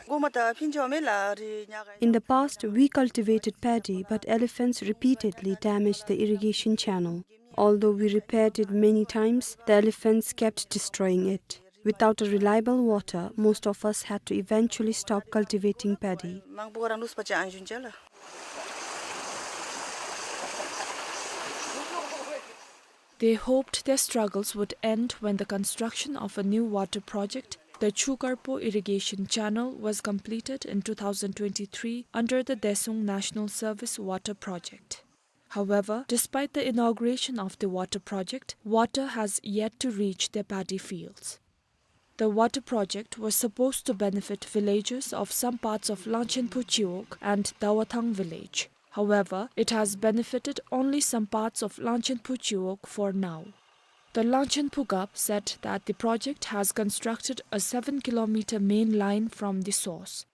In the past, we cultivated paddy, but elephants repeatedly damaged the irrigation channel. Although we repaired it many times, the elephants kept destroying it. Without a reliable water, most of us had to eventually stop cultivating paddy. They hoped their struggles would end when the construction of a new water project, the Chukarpo Irrigation Channel, was completed in two thousand twenty-three under the Desung National Service Water Project. However, despite the inauguration of the water project, water has yet to reach their paddy fields. The water project was supposed to benefit villagers of some parts of Langchenphu Chiwog and Dawathang village. However, it has benefited only some parts of Langchenphu Chiwog for now. The Langchenphu Gap said that the project has constructed a seven kilometer main line from the source.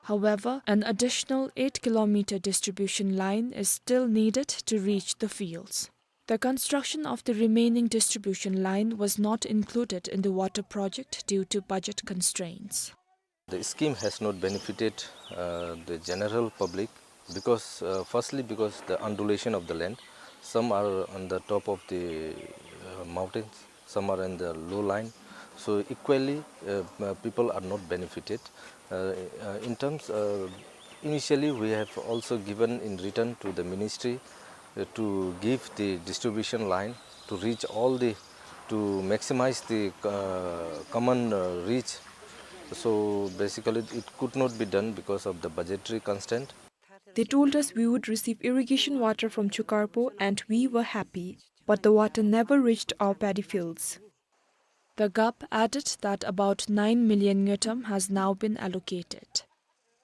However, an additional eight kilometer distribution line is still needed to reach the fields. The construction of the remaining distribution line was not included in the water project due to budget constraints. The scheme has not benefited, uh, the general public because, uh, firstly because the undulation of the land, some are on the top of the, uh, mountains, some are in the low line. So equally, uh, uh, people are not benefited. Uh, uh, in terms, uh, initially we have also given in return to the ministry, uh, to give the distribution line to reach all the, to maximize the, uh, common, uh, reach. So basically, it could not be done because of the budgetary constraint. They told us we would receive irrigation water from Chukarpo and we were happy, but the water never reached our paddy fields. The Gap added that about nine million ngultrum has now been allocated.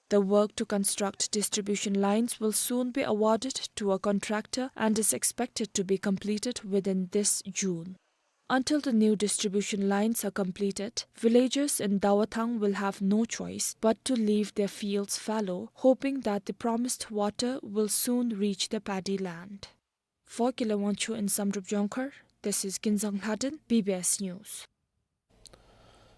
The work to construct distribution lines will soon be awarded to a contractor and is expected to be completed within this June. Until the new distribution lines are completed, villagers in Dawathang will have no choice but to leave their fields fallow, hoping that the promised water will soon reach their paddy land. For Kile Wangchuk in Samdrup Jongkhar, this is Kinzang Lhaden, B B S News.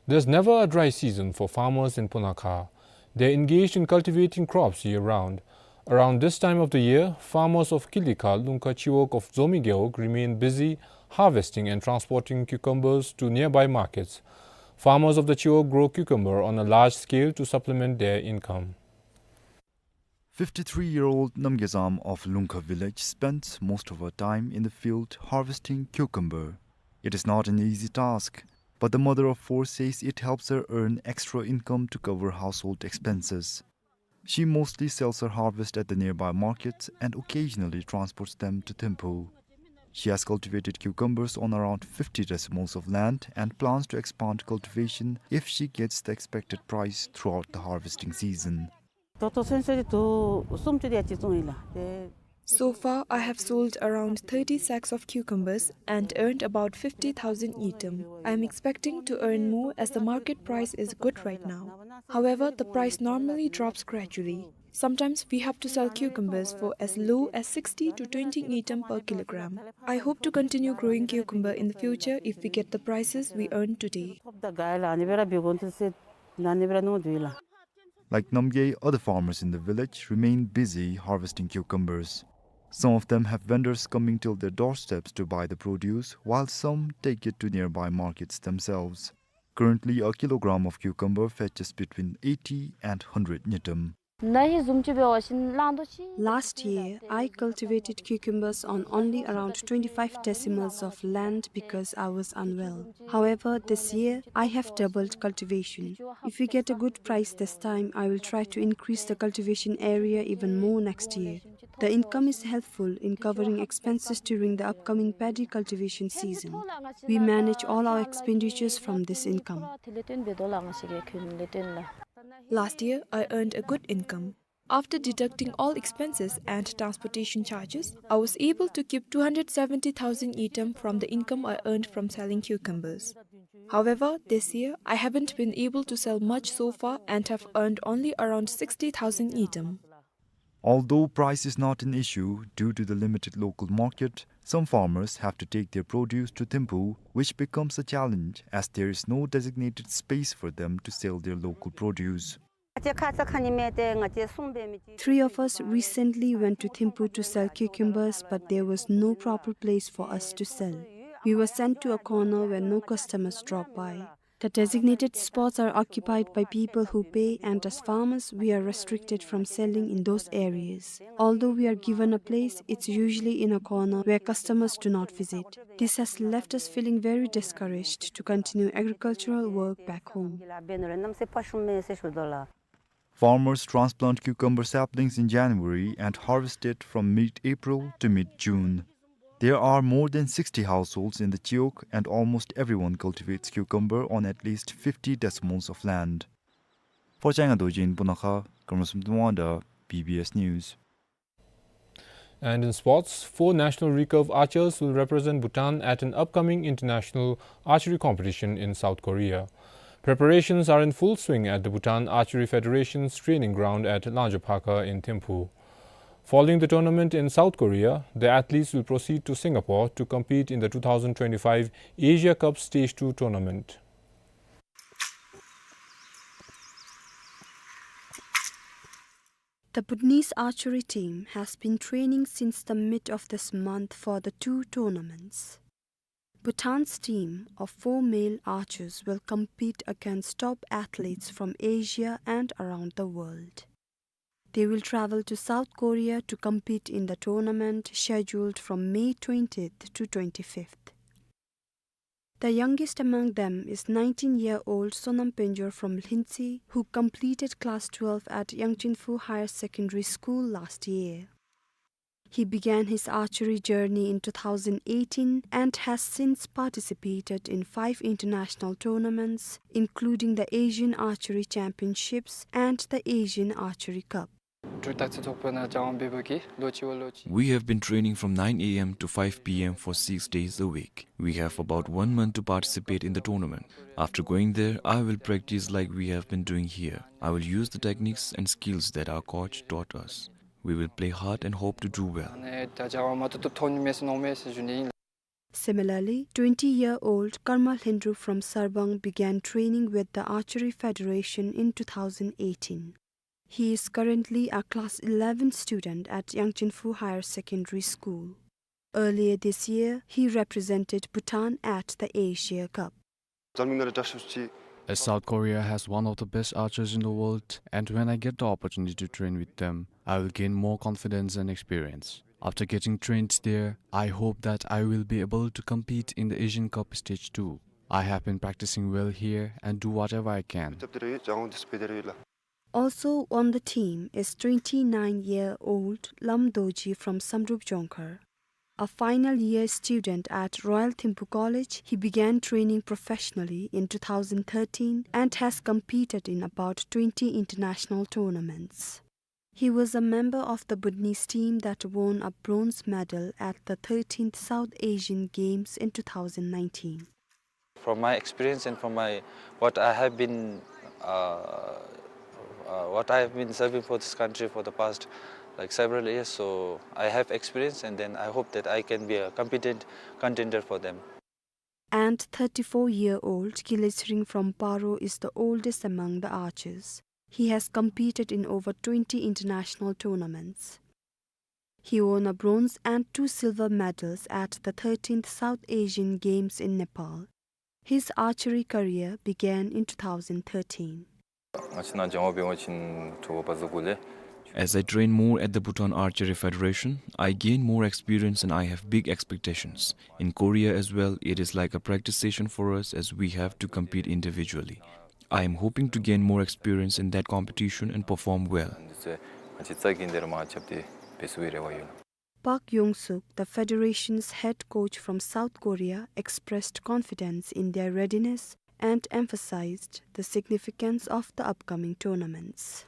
There's never a dry season for farmers in Punakha. They're engaged in cultivating crops year-round. Around this time of the year, farmers of Kilikha Lungkha Chiwog of Zomi Gewog remain busy harvesting and transporting cucumbers to nearby markets. Farmers of the Chiwog grow cucumber on a large scale to supplement their income. Fifty-three-year-old Namgye Zam of Lungkha village spends most of her time in the field harvesting cucumber. It is not an easy task, but the mother of four says it helps her earn extra income to cover household expenses. She mostly sells her harvest at the nearby markets and occasionally transports them to Thimphu. She has cultivated cucumbers on around fifty decimals of land and plans to expand cultivation if she gets the expected price throughout the harvesting season. ད་ལྟོ་ཚུན་ཚོད་དུ་སུམ་ཅུ་དེ་ཅིག་བཙོང་ཡི་ལགས། དེ། So far, I have sold around thirty sacks of cucumbers and earned about fifty thousand ngultrum. I am expecting to earn more as the market price is good right now. However, the price normally drops gradually. Sometimes we have to sell cucumbers for as low as sixty to twenty ngultrum per kilogram. I hope to continue growing cucumber in the future if we get the prices we earn today. Like Namgay, other farmers in the village remain busy harvesting cucumbers. Some of them have vendors coming till their doorsteps to buy the produce, while some take it to nearby markets themselves. Currently, a kilogram of cucumber fetches between eighty and hundred ngultrum. Last year, I cultivated cucumbers on only around twenty-five decimals of land because I was unwell. However, this year, I have doubled cultivation. If we get a good price this time, I will try to increase the cultivation area even more next year. The income is helpful in covering expenses during the upcoming paddy cultivation season. We manage all our expenditures from this income. Last year, I earned a good income. After deducting all expenses and transportation charges, I was able to keep two hundred seventy thousand ngultrum from the income I earned from selling cucumbers. However, this year, I haven't been able to sell much so far and have earned only around sixty thousand ngultrum. Although price is not an issue due to the limited local market, some farmers have to take their produce to Thimphu, which becomes a challenge as there is no designated space for them to sell their local produce. Three of us recently went to Thimphu to sell cucumbers, but there was no proper place for us to sell. We were sent to a corner where no customers drop by. The designated spots are occupied by people who pay, and as farmers, we are restricted from selling in those areas. Although we are given a place, it's usually in a corner where customers do not visit. This has left us feeling very discouraged to continue agricultural work back home. Farmers transplant cucumber saplings in January and harvest it from mid-April to mid-June. There are more than sixty households in the Chiwog, and almost everyone cultivates cucumber on at least fifty decimals of land. For Changa Dojin Punakha, Karmasum Tumwanda, B B S News. And in sports, four national recurve archers will represent Bhutan at an upcoming international archery competition in South Korea. Preparations are in full swing at the Bhutan Archery Federation's training ground at Langjaphaka in Thimphu. Following the tournament in South Korea, the athletes will proceed to Singapore to compete in the two thousand twenty-five Asia Cup Stage two tournament. The Bhutanese archery team has been training since the mid of this month for the two tournaments. Bhutan's team of four male archers will compete against top athletes from Asia and around the world. They will travel to South Korea to compete in the tournament scheduled from May twentieth to twenty-fifth. The youngest among them is nineteen-year-old Sonam Penjor from Lhintse, who completed class twelve at Yangchenphu Higher Secondary School last year. He began his archery journey in two thousand eighteen and has since participated in five international tournaments, including the Asian Archery Championships and the Asian Archery Cup. We have been training from nine A M to five P M for six days a week. We have about one month to participate in the tournament. After going there, I will practice like we have been doing here. I will use the techniques and skills that our coach taught us. We will play hard and hope to do well. Similarly, twenty-year-old Karma Lhindrup from Sarbang began training with the Archery Federation in two thousand eighteen. He is currently a class eleven student at Yangchenphu Higher Secondary School. Earlier this year, he represented Bhutan at the Asia Cup. As South Korea has one of the best archers in the world, and when I get the opportunity to train with them, I will gain more confidence and experience. After getting trained there, I hope that I will be able to compete in the Asian Cup Stage two. I have been practicing well here and do whatever I can. Also on the team is twenty-nine-year-old Lam Dorji from Samdrup Jongkhar. A final year student at Royal Thimphu College, he began training professionally in two thousand thirteen and has competed in about twenty international tournaments. He was a member of the Bhutanese team that won a bronze medal at the thirteenth South Asian Games in two thousand nineteen. From my experience and from my, what I have been, uh, uh, what I have been serving for this country for the past, like, several years, so I have experience, and then I hope that I can be a competent contender for them. And thirty-four-year-old Kiletsering from Paro is the oldest among the archers. He has competed in over twenty international tournaments. He won a bronze and two silver medals at the thirteenth South Asian Games in Nepal. His archery career began in two thousand thirteen. As I train more at the Bhutan Archery Federation, I gain more experience and I have big expectations. In Korea as well, it is like a practice session for us as we have to compete individually. I am hoping to gain more experience in that competition and perform well. Park Yong-suk, the federation's head coach from South Korea, expressed confidence in their readiness and emphasized the significance of the upcoming tournaments.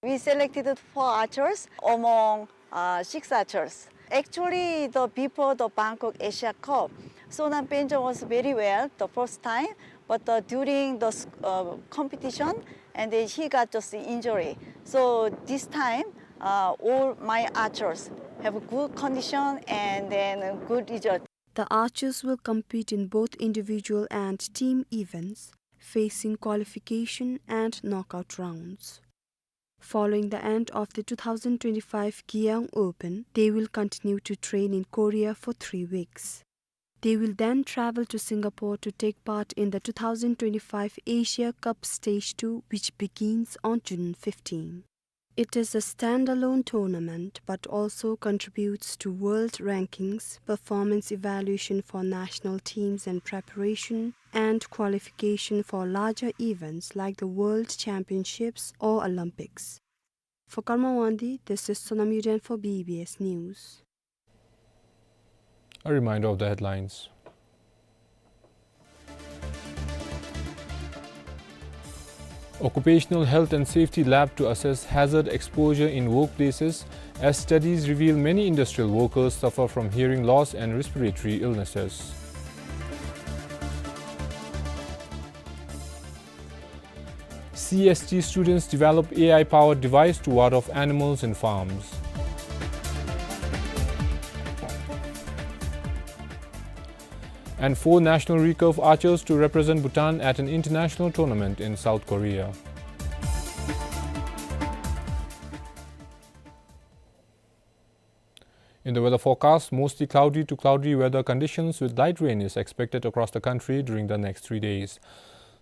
We selected four archers among, uh, six archers. Actually, the, before the Bangkok Asia Cup, Sonam Phomjong was very well the first time, but, uh, during the s-, uh, competition, and then he got just injury. So this time, uh, all my archers have good condition and then good result. The archers will compete in both individual and team events, facing qualification and knockout rounds. Following the end of the two thousand twenty-five Giyang Open, they will continue to train in Korea for three weeks. They will then travel to Singapore to take part in the two thousand twenty-five Asia Cup Stage two, which begins on June fifteen. It is a standalone tournament, but also contributes to world rankings, performance evaluation for national teams and preparation, and qualification for larger events like the World Championships or Olympics. For Karma Wangdi, this is Sonam Yuden for B B S News. A reminder of the headlines. Occupational health and safety lab to assess hazard exposure in workplaces, as studies reveal many industrial workers suffer from hearing loss and respiratory illnesses. C S T students develop A I-powered device to ward off animals in farms. And four national recurve archers to represent Bhutan at an international tournament in South Korea. In the weather forecast, mostly cloudy to cloudy weather conditions with light rain is expected across the country during the next three days.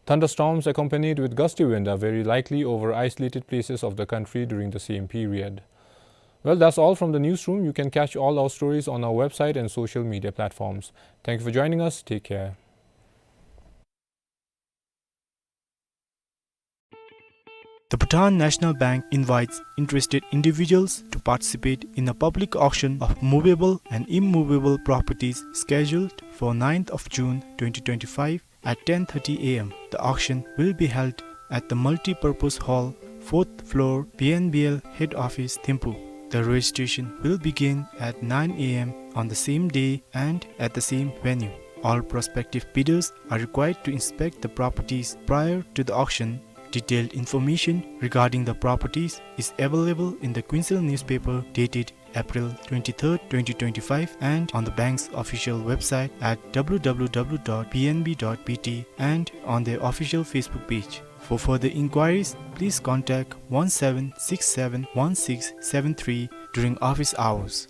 Thunderstorms accompanied with gusty wind are very likely over isolated places of the country during the same period. Well, that's all from the newsroom. You can catch all our stories on our website and social media platforms. Thank you for joining us. Take care. The Bhutan National Bank invites interested individuals to participate in a public auction of movable and immovable properties scheduled for ninth of June twenty twenty-five at ten thirty A M. The auction will be held at the multi-purpose hall, fourth floor, B N B L head office, Thimphu. The registration will begin at nine A M on the same day and at the same venue. All prospective bidders are required to inspect the properties prior to the auction. Detailed information regarding the properties is available in the Quinsel newspaper dated April twenty-third, twenty twenty-five, and on the bank's official website at W W W dot B N B dot B T and on their official Facebook page. For further inquiries, please contact one seven six seven one six seven three during office hours.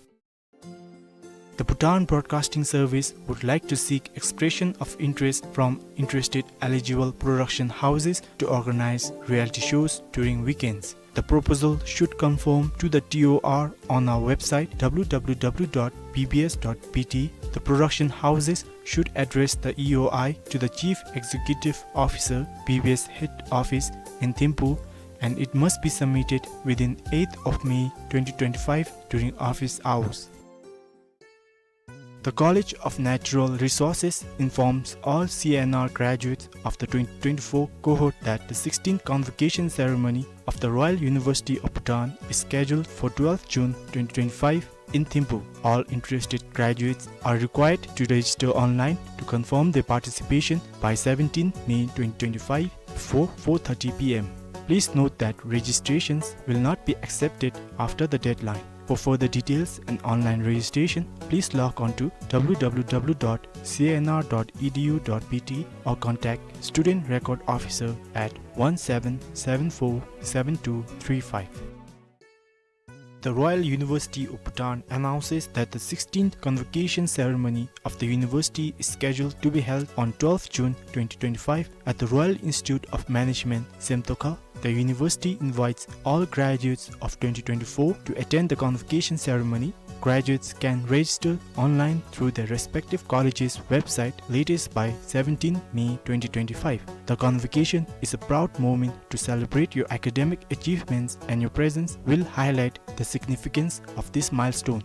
The Bhutan Broadcasting Service would like to seek expression of interest from interested eligible production houses to organize reality shows during weekends. The proposal should conform to the T O R on our website W W W dot B B S dot B T. The production houses should address the E O I to the Chief Executive Officer, B B S Head Office in Thimphu, and it must be submitted within eighth of May twenty twenty-five during office hours. The College of Natural Resources informs all C N R graduates of the twenty twenty-four cohort that the sixteenth convocation ceremony of the Royal University of Bhutan is scheduled for twelfth June twenty twenty-five in Thimphu. All interested graduates are required to register online to confirm their participation by seventeenth May twenty twenty-five before four thirty p m. Please note that registrations will not be accepted after the deadline. For further details and online registration, please log on to w w w dot c n r dot e d u dot b t or contact Student Record Officer at one seven seven four seven two three five. The Royal University of Bhutan announces that the sixteenth convocation ceremony of the university is scheduled to be held on twelfth June twenty twenty-five at the Royal Institute of Management, Semtokha. The university invites all graduates of twenty twenty-four to attend the convocation ceremony. Graduates can register online through their respective college's website latest by seventeenth May twenty twenty-five. The convocation is a proud moment to celebrate your academic achievements, and your presence will highlight the significance of this milestone.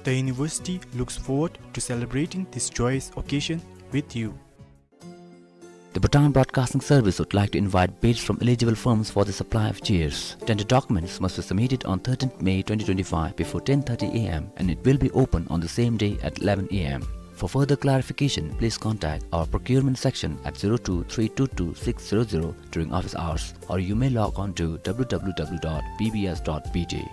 The university looks forward to celebrating this joyous occasion with you. The Bhutan Broadcasting Service would like to invite bids from eligible firms for the supply of chairs. Tender documents must be submitted on thirteenth May twenty twenty-five before ten thirty a m and it will be open on the same day at eleven a m. For further clarification, please contact our procurement section at zero two three two two six zero zero during office hours, or you may log on to w w w dot b b s dot b t.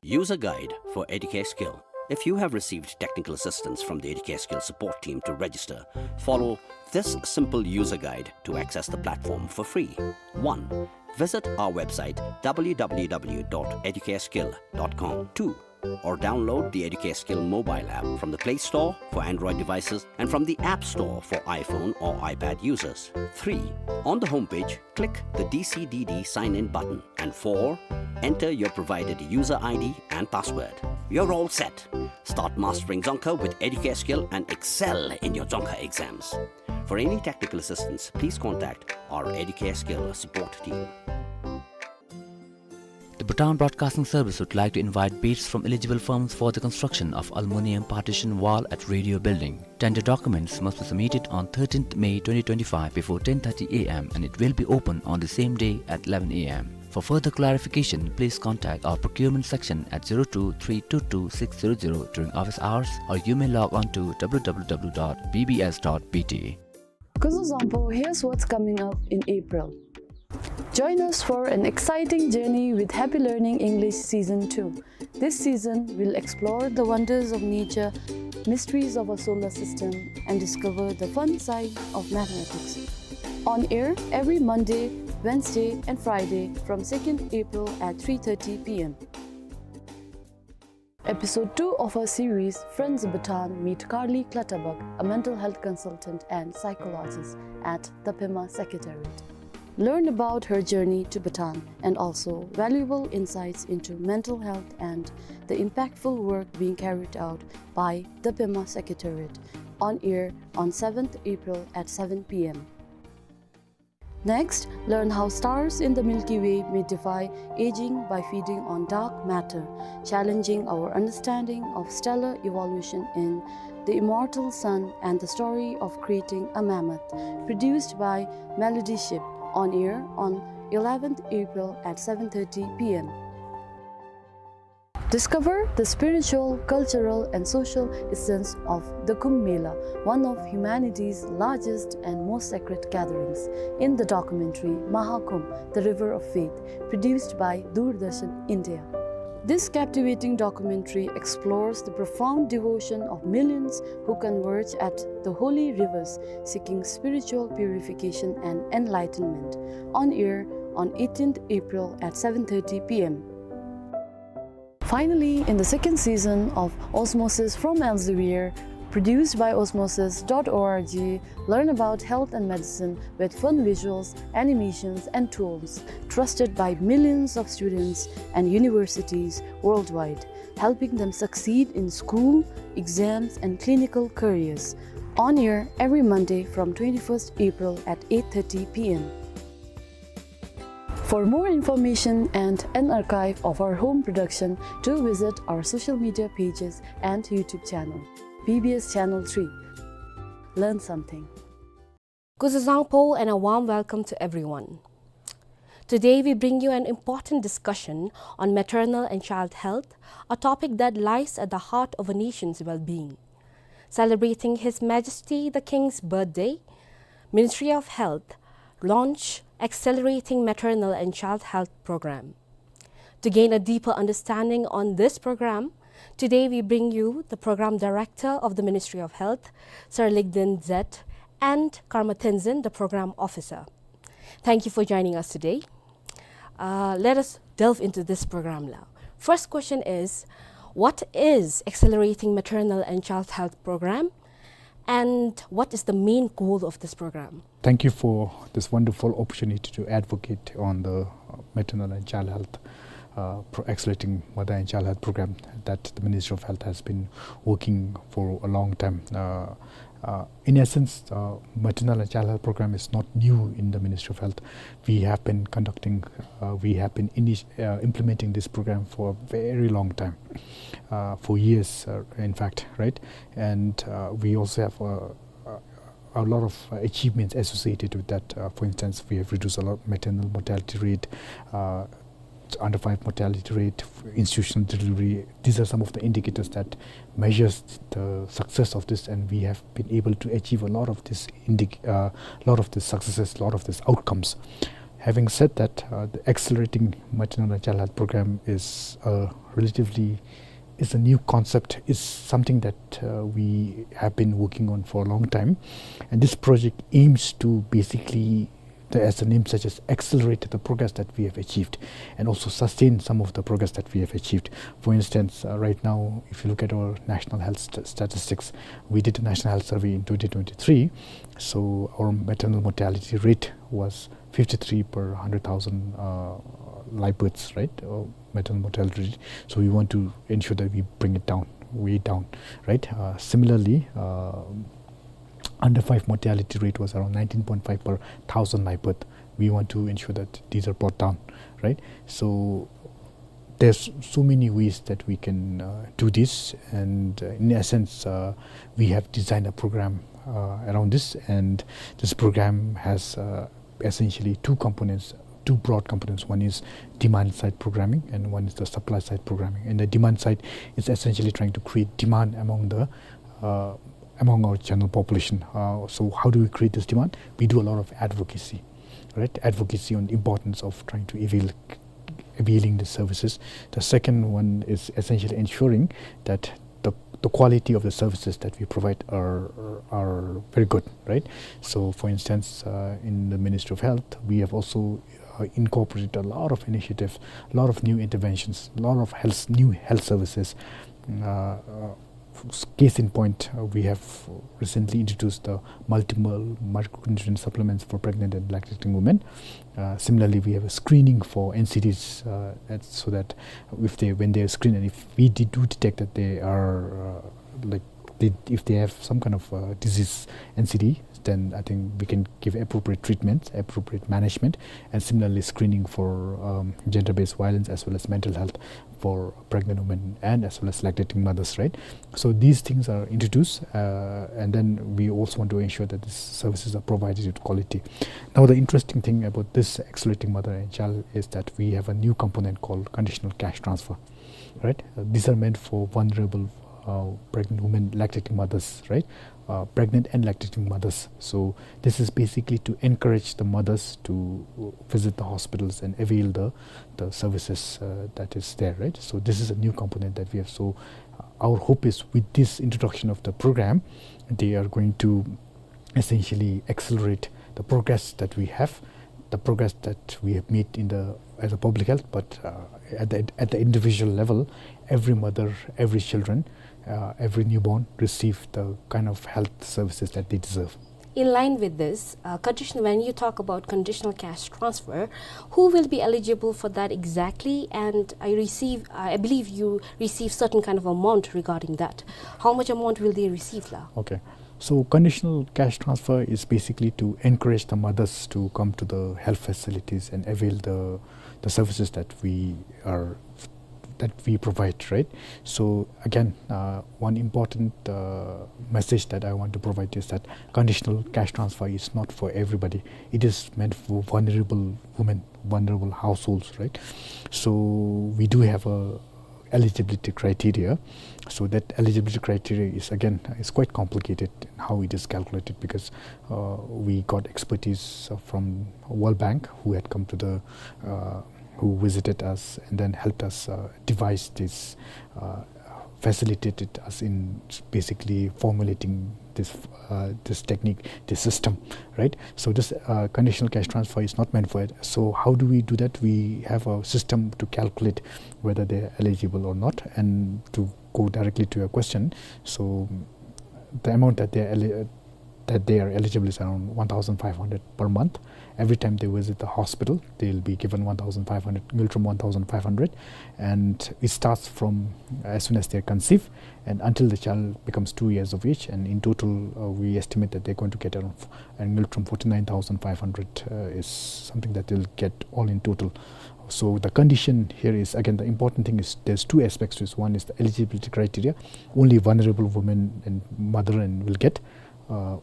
User guide for Educare Skill. If you have received technical assistance from the Educare Skill support team to register, follow this simple user guide to access the platform for free. One, visit our website w w w dot educareskill dot com. Two, or download the Educare Skill mobile app from the Play Store for Android devices and from the App Store for iPhone or iPad users. Three, on the homepage, click the D C D D sign-in button. And four, enter your provided user I D and password. You're all set. Start mastering Dzongkha with Educare Skill and excel in your Dzongkha exams. For any technical assistance, please contact our Educare Skill support team. The Bhutan Broadcasting Service would like to invite bids from eligible firms for the construction of aluminium partition wall at Radio Building. Tender documents must be submitted on thirteenth May twenty twenty-five before ten thirty a m and it will be open on the same day at eleven a m. For further clarification, please contact our procurement section at zero two three two two six zero zero during office hours, or you may log on to w w w dot b b s dot b t. Kuzuzangpo, here's what's coming up in April. Join us for an exciting journey with Happy Learning English Season two. This season, we'll explore the wonders of nature, mysteries of our solar system, and discover the fun side of mathematics. On air every Monday, Wednesday, and Friday from second April at three thirty p m. Episode two of our series, Friends of Bhutan meet Carly Clutterbuck, a mental health consultant and psychologist at the Pema Secretariat. Learn about her journey to Bhutan and also valuable insights into mental health and the impactful work being carried out by the Pema Secretariat, on air on seventh April at seven p m. Next, learn how stars in the Milky Way may defy aging by feeding on dark matter, challenging our understanding of stellar evolution in The Immortal Sun and the Story of Creating a Mammoth, produced by Melody Ship, on air on eleventh April at seven thirty p m. Discover the spiritual, cultural, and social essence of the Kumbh Mela, one of humanity's largest and most sacred gatherings, in the documentary Maha Kumbh, The River of Faith, produced by Doordarshan India. This captivating documentary explores the profound devotion of millions who converge at the holy rivers seeking spiritual purification and enlightenment. On air on eighteenth April at seven thirty p m. Finally, in the second season of Osmosis from Elsevier, produced by osmosis dot org, learn about health and medicine with fun visuals, animations, and tools, trusted by millions of students and universities worldwide, helping them succeed in school, exams, and clinical careers. On air every Monday from twenty-first April at eight thirty p m. For more information and an archive of our home production, do visit our social media pages and YouTube channel. B B S Channel three. Learn something. Kuzuzangpo and a warm welcome to everyone. Today we bring you an important discussion on maternal and child health, a topic that lies at the heart of a nation's well-being. Celebrating His Majesty the King's birthday, Ministry of Health launch Accelerating Maternal and Child Health Program. To gain a deeper understanding on this program, today we bring you the Program Director of the Ministry of Health, Sir Ligden Zet, and Karma Tenzin, the Program Officer. Thank you for joining us today. Uh, let us delve into this program now. First question is, what is Accelerating Maternal and Child Health Program, and what is the main goal of this program? Thank you for this wonderful opportunity to advocate on the, uh, maternal and child health, uh, pro-, accelerating mother and child health program that the Ministry of Health has been working for a long time. Uh, uh, in essence, uh, maternal and child health program is not new in the Ministry of Health. We have been conducting, uh, we have been initi-, uh, implementing this program for a very long time, uh, for years, uh, in fact, right? And, uh, we also have, uh, uh, a lot of, uh, achievements associated with that. Uh, for instance, we have reduced a lot maternal mortality rate, uh, under five mortality rate, institutional delivery. These are some of the indicators that measures the success of this, and we have been able to achieve a lot of this indic-, uh, lot of the successes, lot of these outcomes. Having said that, uh, the accelerating maternal and child health program is, uh, relatively is a new concept, is something that, uh, we have been working on for a long time. And this project aims to basically, the, as the name suggests, accelerate the progress that we have achieved and also sustain some of the progress that we have achieved. For instance, uh, right now, if you look at our national health st-, statistics, we did a national health survey in twenty twenty-three. So our maternal mortality rate was fifty-three per hundred thousand, uh, live births, right? Uh, maternal mortality rate. So we want to ensure that we bring it down, way down, right? Uh, similarly, uh, under five mortality rate was around nineteen point five per thousand live birth. We want to ensure that these are brought down, right? So there's so many ways that we can, uh, do this, and, uh, in essence, uh, we have designed a program, uh, around this, and this program has, uh, essentially two components, two broad components. One is demand side programming, and one is the supply side programming. And the demand side is essentially trying to create demand among the, uh, among our general population. Uh, so how do we create this demand? We do a lot of advocacy, right? Advocacy on the importance of trying to avail, availing the services. The second one is essentially ensuring that the, the quality of the services that we provide are, are very good, right? So, for instance, uh, in the Ministry of Health, we have also, uh, incorporated a lot of initiatives, a lot of new interventions, a lot of health, new health services. Uh, uh, case in point, uh, we have recently introduced the multiple micronutrient supplements for pregnant and lactating women. Uh, similarly, we have a screening for N C Ds, uh, at, so that if they, when they are screened, and if we de-, do detect that they are, uh, like, they, if they have some kind of, uh, disease, N C D, then I think we can give appropriate treatments, appropriate management, and similarly screening for, um, gender-based violence as well as mental health for pregnant women and as well as lactating mothers, right? So these things are introduced, uh, and then we also want to ensure that these services are provided with quality. Now, the interesting thing about this accelerating mother and child is that we have a new component called conditional cash transfer, right? Uh, these are meant for vulnerable, uh, pregnant women, lactating mothers, right? Uh, pregnant and lactating mothers. So this is basically to encourage the mothers to visit the hospitals and avail the, the services, uh, that is there, right? So this is a new component that we have. So, uh, our hope is with this introduction of the program, they are going to essentially accelerate the progress that we have, the progress that we have made in the, as a public health, but, uh, at the, at the individual level, every mother, every children, uh, every newborn receive the kind of health services that they deserve. In line with this, uh, condition-, when you talk about conditional cash transfer, who will be eligible for that exactly? And I receive, I believe you receive certain kind of amount regarding that. How much amount will they receive, la? Okay. So conditional cash transfer is basically to encourage the mothers to come to the health facilities and avail the, the services that we are, that we provide, right? So again, uh, one important, uh, message that I want to provide is that conditional cash transfer is not for everybody. It is meant for vulnerable women, vulnerable households, right? So we do have a eligibility criteria. So that eligibility criteria is, again, is quite complicated in how it is calculated, because, uh, we got expertise, uh, from World Bank, who had come to the, uh, who visited us and then helped us, uh, devise this, uh, facilitated us in basically formulating this, uh, this technique, this system, right? So this, uh, conditional cash transfer is not meant for it. So how do we do that? We have a system to calculate whether they're eligible or not. And to go directly to your question, so the amount that they're eli-, that they are eligible is around one thousand five hundred per month. Every time they visit the hospital, they'll be given one thousand five hundred, Ngultrum one thousand five hundred, and it starts from as soon as they conceive and until the child becomes two years of age. And in total, uh, we estimate that they're going to get around f-, and Ngultrum forty-nine thousand five hundred, uh, is something that they'll get all in total. So the condition here is, again, the important thing is there's two aspects to this. One is the eligibility criteria. Only vulnerable women and mother and will get, uh,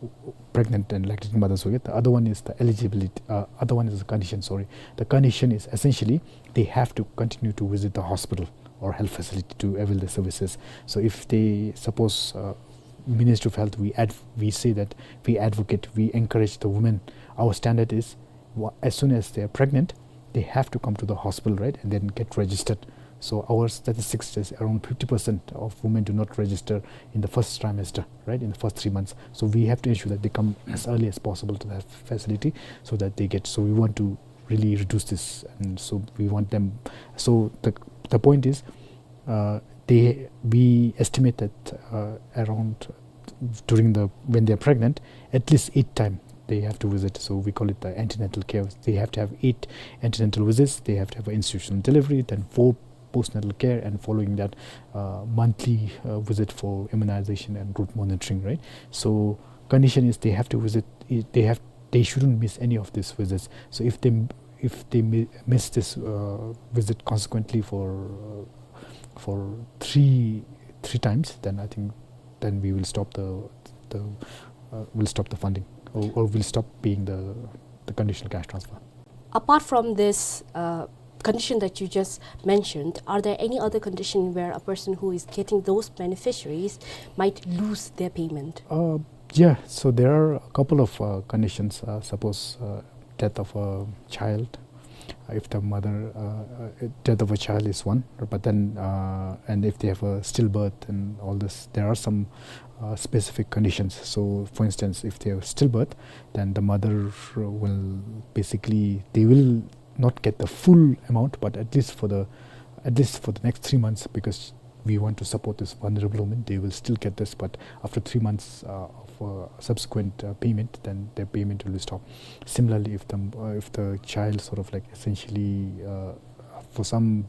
pregnant and lactating mothers will get. The other one is the eligibility, uh, other one is the condition, sorry. The condition is essentially they have to continue to visit the hospital or health facility to avail the services. So if they, suppose, uh, Ministry of Health, we adv-, we say that we advocate, we encourage the women. Our standard is, wha-, as soon as they are pregnant, they have to come to the hospital, right, and then get registered. So our statistics says around fifty percent of women do not register in the first trimester, right, in the first three months. So we have to ensure that they come as early as possible to that facility so that they get, so we want to really reduce this, and so we want them. So the, the point is, uh, they, we estimate that, uh, around, during the, when they're pregnant, at least eight time they have to visit. So we call it the antenatal care. They have to have eight antenatal visits. They have to have an institutional delivery, then four postnatal care, and following that, uh, monthly, uh, visit for immunization and growth monitoring, right? So condition is they have to visit, i-, they have, they shouldn't miss any of these visits. So if they m-, if they mi-, miss this, uh, visit consequently for, uh, for three, three times, then I think then we will stop the, the, uh, we'll stop the funding, or, or we'll stop paying the, the conditional cash transfer. Apart from this, uh, condition that you just mentioned, are there any other condition where a person who is getting those beneficiaries might lose their payment? Uh, yeah, so there are a couple of, uh, conditions. Uh, suppose, uh, death of a child, uh, if the mother, uh, uh, death of a child is one, but then, uh, and if they have a stillbirth and all this, there are some, uh, specific conditions. So, for instance, if they have stillbirth, then the mother will basically, they will not get the full amount, but at least for the, at least for the next three months, because we want to support this vulnerable woman, they will still get this, but after three months, uh, of, uh, subsequent, uh, payment, then their payment will be stopped. Similarly, if the, uh, if the child sort of, like, essentially, uh, for some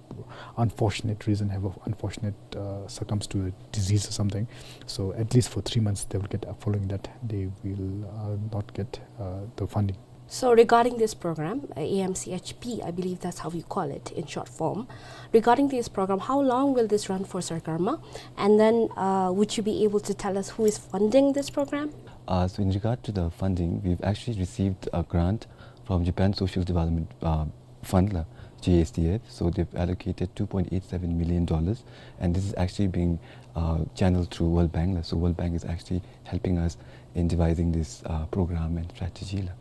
unfortunate reason, have a unfortunate, uh, succumbs to a disease or something, so at least for three months they will get, uh, following that, they will, uh, not get, uh, the funding. So regarding this program, uh, A M C H P, I believe that's how you call it in short form. Regarding this program, how long will this run for, Sir Karma? And then, uh, would you be able to tell us who is funding this program? Uh, so in regard to the funding, we've actually received a grant from Japan Social Development, uh, Fund, la, J S D F. So they've allocated two point eight seven million dollars, and this is actually being, uh, channeled through World Bank, la. So World Bank is actually helping us in devising this, uh, program and strategy, la.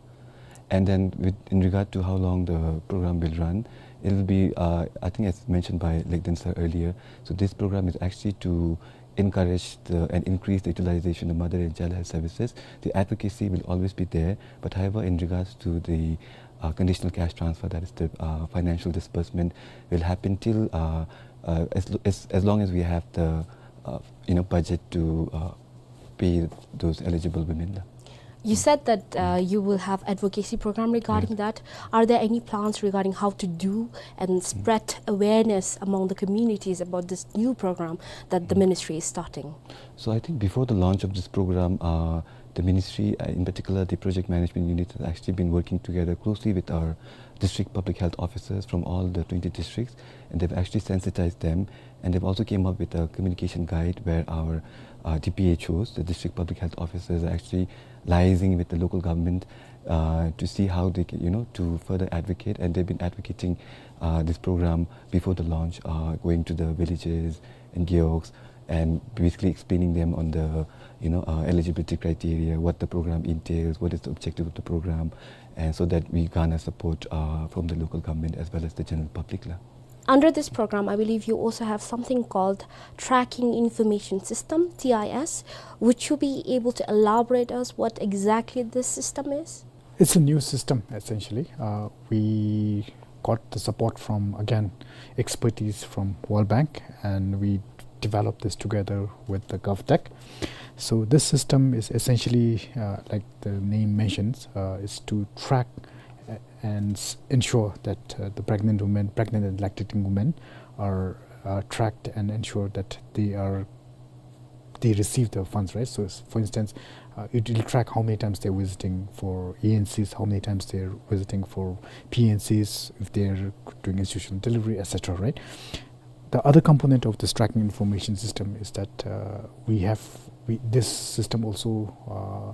And then with, in regard to how long the program will run, it will be, uh, I think as mentioned by Lekden sir earlier, so this program is actually to encourage the, and increase the utilization of mother and child health services. The advocacy will always be there, but however, in regards to the, uh, conditional cash transfer, that is the, uh, financial disbursement, will happen till, uh, uh, as, as, as long as we have the, uh, you know, budget to, uh, pay those eligible women, la. You said that, uh, you will have advocacy program regarding that. Are there any plans regarding how to do and spread awareness among the communities about this new program that the ministry is starting? So I think before the launch of this program, uh, the ministry, uh, in particular the project management unit, has actually been working together closely with our district public health officers from all the twenty districts, and they've actually sensitized them, and they've also came up with a communication guide where our, uh, D P H Os, the district public health officers, are actually liaising with the local government, uh, to see how they can, you know, to further advocate, and they've been advocating, uh, this program before the launch, uh, going to the villages and gewogs and basically explaining them on the, you know, uh, eligibility criteria, what the program entails, what is the objective of the program, and so that we garner support, uh, from the local government as well as the general public la. Under this program, I believe you also have something called Tracking Information System, T I S. Would you be able to elaborate us what exactly this system is? It's a new system, essentially. Uh, we got the support from, again, expertise from World Bank, and we developed this together with the GovTech. So this system is essentially, uh, like the name mentions, uh, is to track, uh, and s-, ensure that, uh, the pregnant women, pregnant and lactating women are, uh, tracked and ensure that they are, they receive the funds, right? So s-, for instance, uh, it will track how many times they're visiting for E N Cs, how many times they're visiting for P N Cs, if they're doing institutional delivery, et cetera, right? The other component of this tracking information system is that, uh, we have, we, this system also, uh,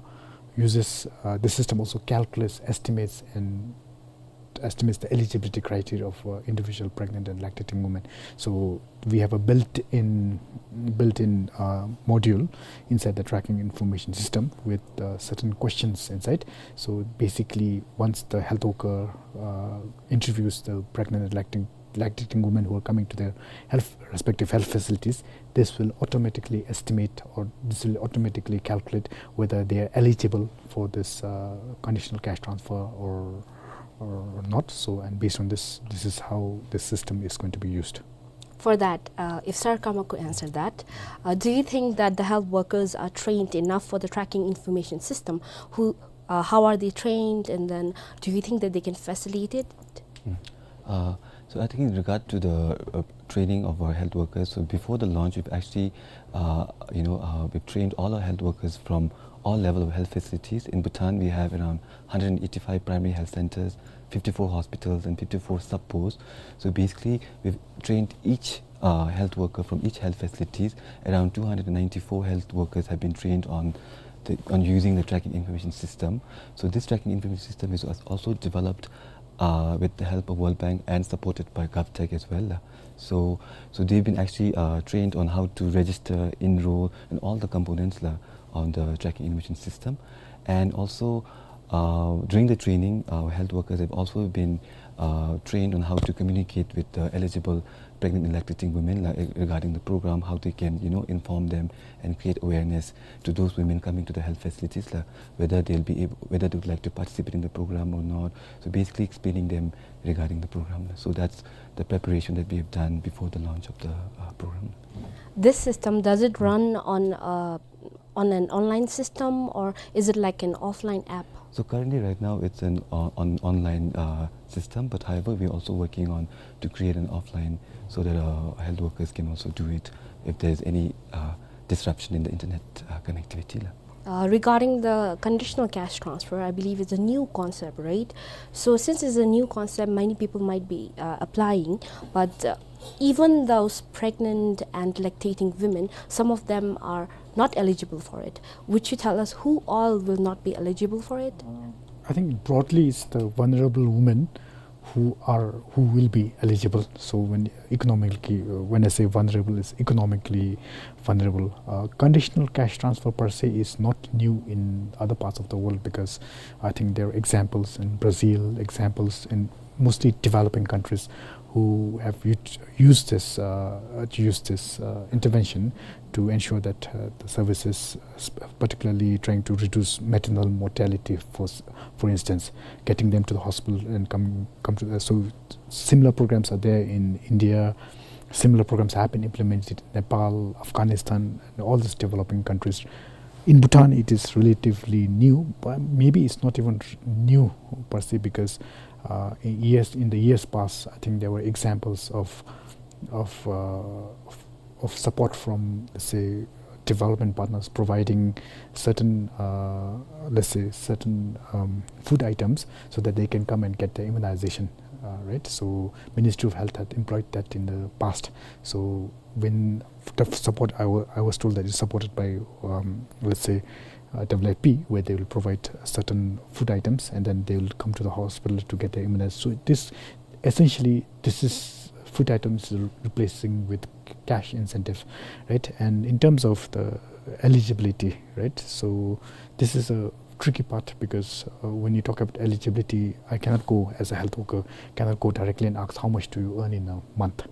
uses, uh, this system also calculates, estimates, and estimates the eligibility criteria of, uh, individual pregnant and lactating women. So we have a built-in, built-in, uh, module inside the tracking information system with, uh, certain questions inside. So basically, once the health worker, uh, interviews the pregnant and lacting-, lactating women who are coming to their health, respective health facilities, this will automatically estimate, or this will automatically calculate whether they are eligible for this, uh, conditional cash transfer or, or not. So, and based on this, this is how the system is going to be used. For that, uh, if Sir Kama could answer that, uh, do you think that the health workers are trained enough for the tracking information system? Who, uh, how are they trained, and then do you think that they can facilitate it? Mm. Uh, so I think in regard to the, uh, training of our health workers, so before the launch, we've actually, uh, you know, uh, we've trained all our health workers from all level of health facilities. In Bhutan, we have around hundred and eighty-five primary health centers, fifty-four hospitals, and fifty-four sub-posts. So basically, we've trained each, uh, health worker from each health facilities. Around two hundred and ninety-four health workers have been trained on the, on using the tracking information system. So this tracking information system is als-, also developed, uh, with the help of World Bank and supported by GovTech as well, uh. So, so they've been actually, uh, trained on how to register, enroll, and all the components la on the tracking information system. And also, uh, during the training, our health workers have also been, uh, trained on how to communicate with the eligible pregnant and lactating women, like, regarding the program, how they can, you know, inform them and create awareness to those women coming to the health facilities, like, whether they'll be able, whether they would like to participate in the program or not. So basically explaining them regarding the program. So that's the preparation that we have done before the launch of the, uh, program. This system, does it run on, uh, on an online system, or is it like an offline app? So currently, right now, it's an, uh, on, online, uh, system, but however, we're also working on to create an offline so that, uh, health workers can also do it if there's any, uh, disruption in the internet, uh, connectivity la. Uh, regarding the conditional cash transfer, I believe it's a new concept, right? So since it's a new concept, many people might be, uh, applying, but, uh, even those pregnant and lactating women, some of them are not eligible for it. Would you tell us who all will not be eligible for it? I think broadly it's the vulnerable women who are, who will be eligible. So when economically, uh, when I say vulnerable, it's economically vulnerable. Uh, conditional cash transfer per se is not new in other parts of the world, because I think there are examples in Brazil, examples in mostly developing countries who have ut-, used this, uh, uh, used this, uh, intervention to ensure that, uh, the services, uh, sp-, particularly trying to reduce maternal mortality, for s-, for instance, getting them to the hospital and come, come to the, so similar programs are there in India. Similar programs have been implemented in Nepal, Afghanistan, and all these developing countries. In Bhutan, it is relatively new, but maybe it's not even r-, new per se, because, uh, in years, in the years past, I think there were examples of, of, uh, of, of support from, let's say, development partners providing certain, uh, let's say, certain, um, food items so that they can come and get the immunization, uh, right? So Ministry of Health had employed that in the past. So when the support, I wa-, I was told that it's supported by, um, let's say, uh, W F P, where they will provide certain food items and then they will come to the hospital to get their immunized. So this, essentially, this is food items re-, replacing with cash incentive, right? And in terms of the eligibility, right? So this is a tricky part because, uh, when you talk about eligibility, I cannot go as a health worker, cannot go directly and ask, "How much do you earn in a month?"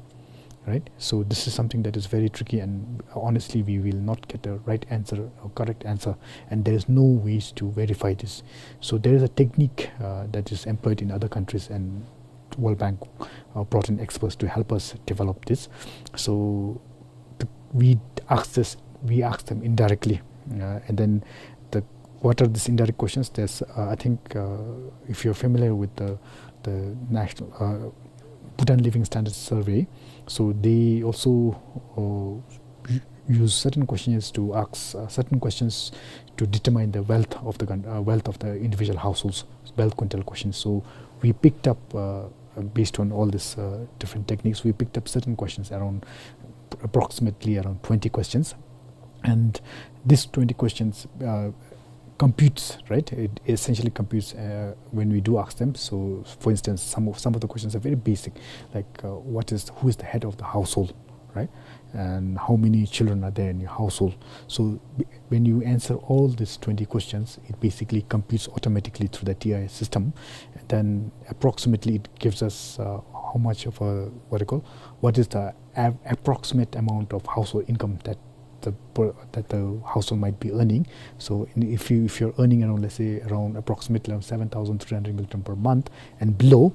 Right? So this is something that is very tricky, and honestly, we will not get a right answer or correct answer, and there is no ways to verify this. So there is a technique, uh, that is employed in other countries, and World Bank, uh, brought in experts to help us develop this. So the, we ask this, we ask them indirectly, uh, and then the, what are these indirect questions? There's, uh, I think, uh, if you're familiar with the, the national, uh, Bhutan Living Standards Survey, so they also, uh, u-, use certain questionnaires to ask, uh, certain questions to determine the wealth of the coun-, uh, wealth of the individual households, wealth quintile questions. So we picked up, uh, based on all these, uh, different techniques, we picked up certain questions around, approximately around twenty questions. And these twenty questions, uh, computes, right? It essentially computes, uh, when we do ask them. So, for instance, some of, some of the questions are very basic, like, uh, what is, who is the head of the household, right? And how many children are there in your household? So, b-, when you answer all these twenty questions, it basically computes automatically through the T I S system. And then approximately it gives us, uh, how much of a, what do you call, what is the av-, approximate amount of household income that the per-, that the household might be earning. So in, if you, if you're earning around, let's say, around approximately around seven thousand three hundred ngultrum per month and below,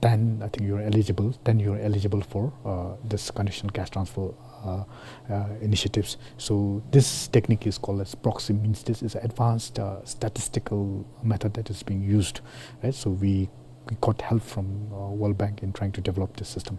then I think you're eligible. Then you're eligible for, uh, this conditional cash transfer, uh, uh, initiatives. So this technique is called as proxy means test. It's an advanced, uh, statistical method that is being used, right? So we, we got help from, uh, World Bank in trying to develop this system.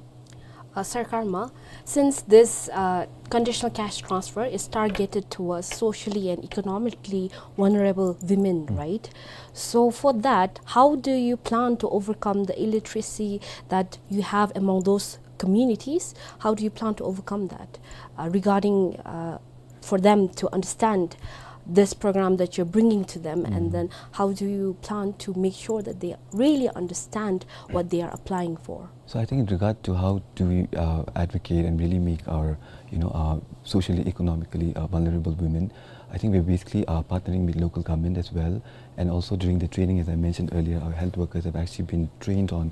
Uh, Sir Karma, since this, uh, conditional cash transfer is targeted towards socially and economically vulnerable women, mm, right? So for that, how do you plan to overcome the illiteracy that you have among those communities? How do you plan to overcome that, uh, regarding, uh, for them to understand this program that you're bringing to them, and, mm, then how do you plan to make sure that they really understand what they are applying for? So I think in regard to how do we, uh, advocate and really make our, you know, uh, socially, economically, uh, vulnerable women, I think we're basically, uh, partnering with local government as well. And also during the training, as I mentioned earlier, our health workers have actually been trained on,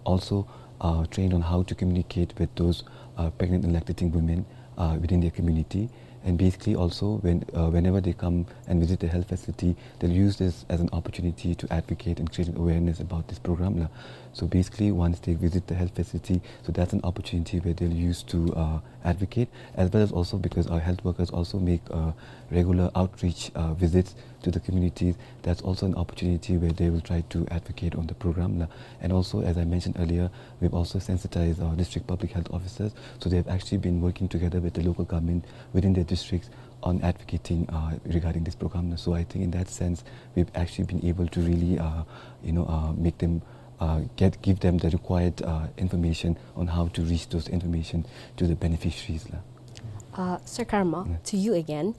also, uh, trained on how to communicate with those, uh, pregnant and lactating women, uh, within their community. And basically also, when, uh, whenever they come and visit the health facility, they'll use this as an opportunity to advocate and create an awareness about this program, la. So basically, once they visit the health facility, so that's an opportunity where they'll use to, uh, advocate, as well as also because our health workers also make, uh, regular outreach, uh, visits to the communities. That's also an opportunity where they will try to advocate on the program, la. And also, as I mentioned earlier, we've also sensitized our district public health officers. So they've actually been working together with the local government within their districts on advocating, uh, regarding this program. So I think in that sense, we've actually been able to really, uh, you know, uh, make them, uh, get, give them the required, uh, information on how to reach those information to the beneficiaries, la. Uh, Sir Karma, yeah, to you again.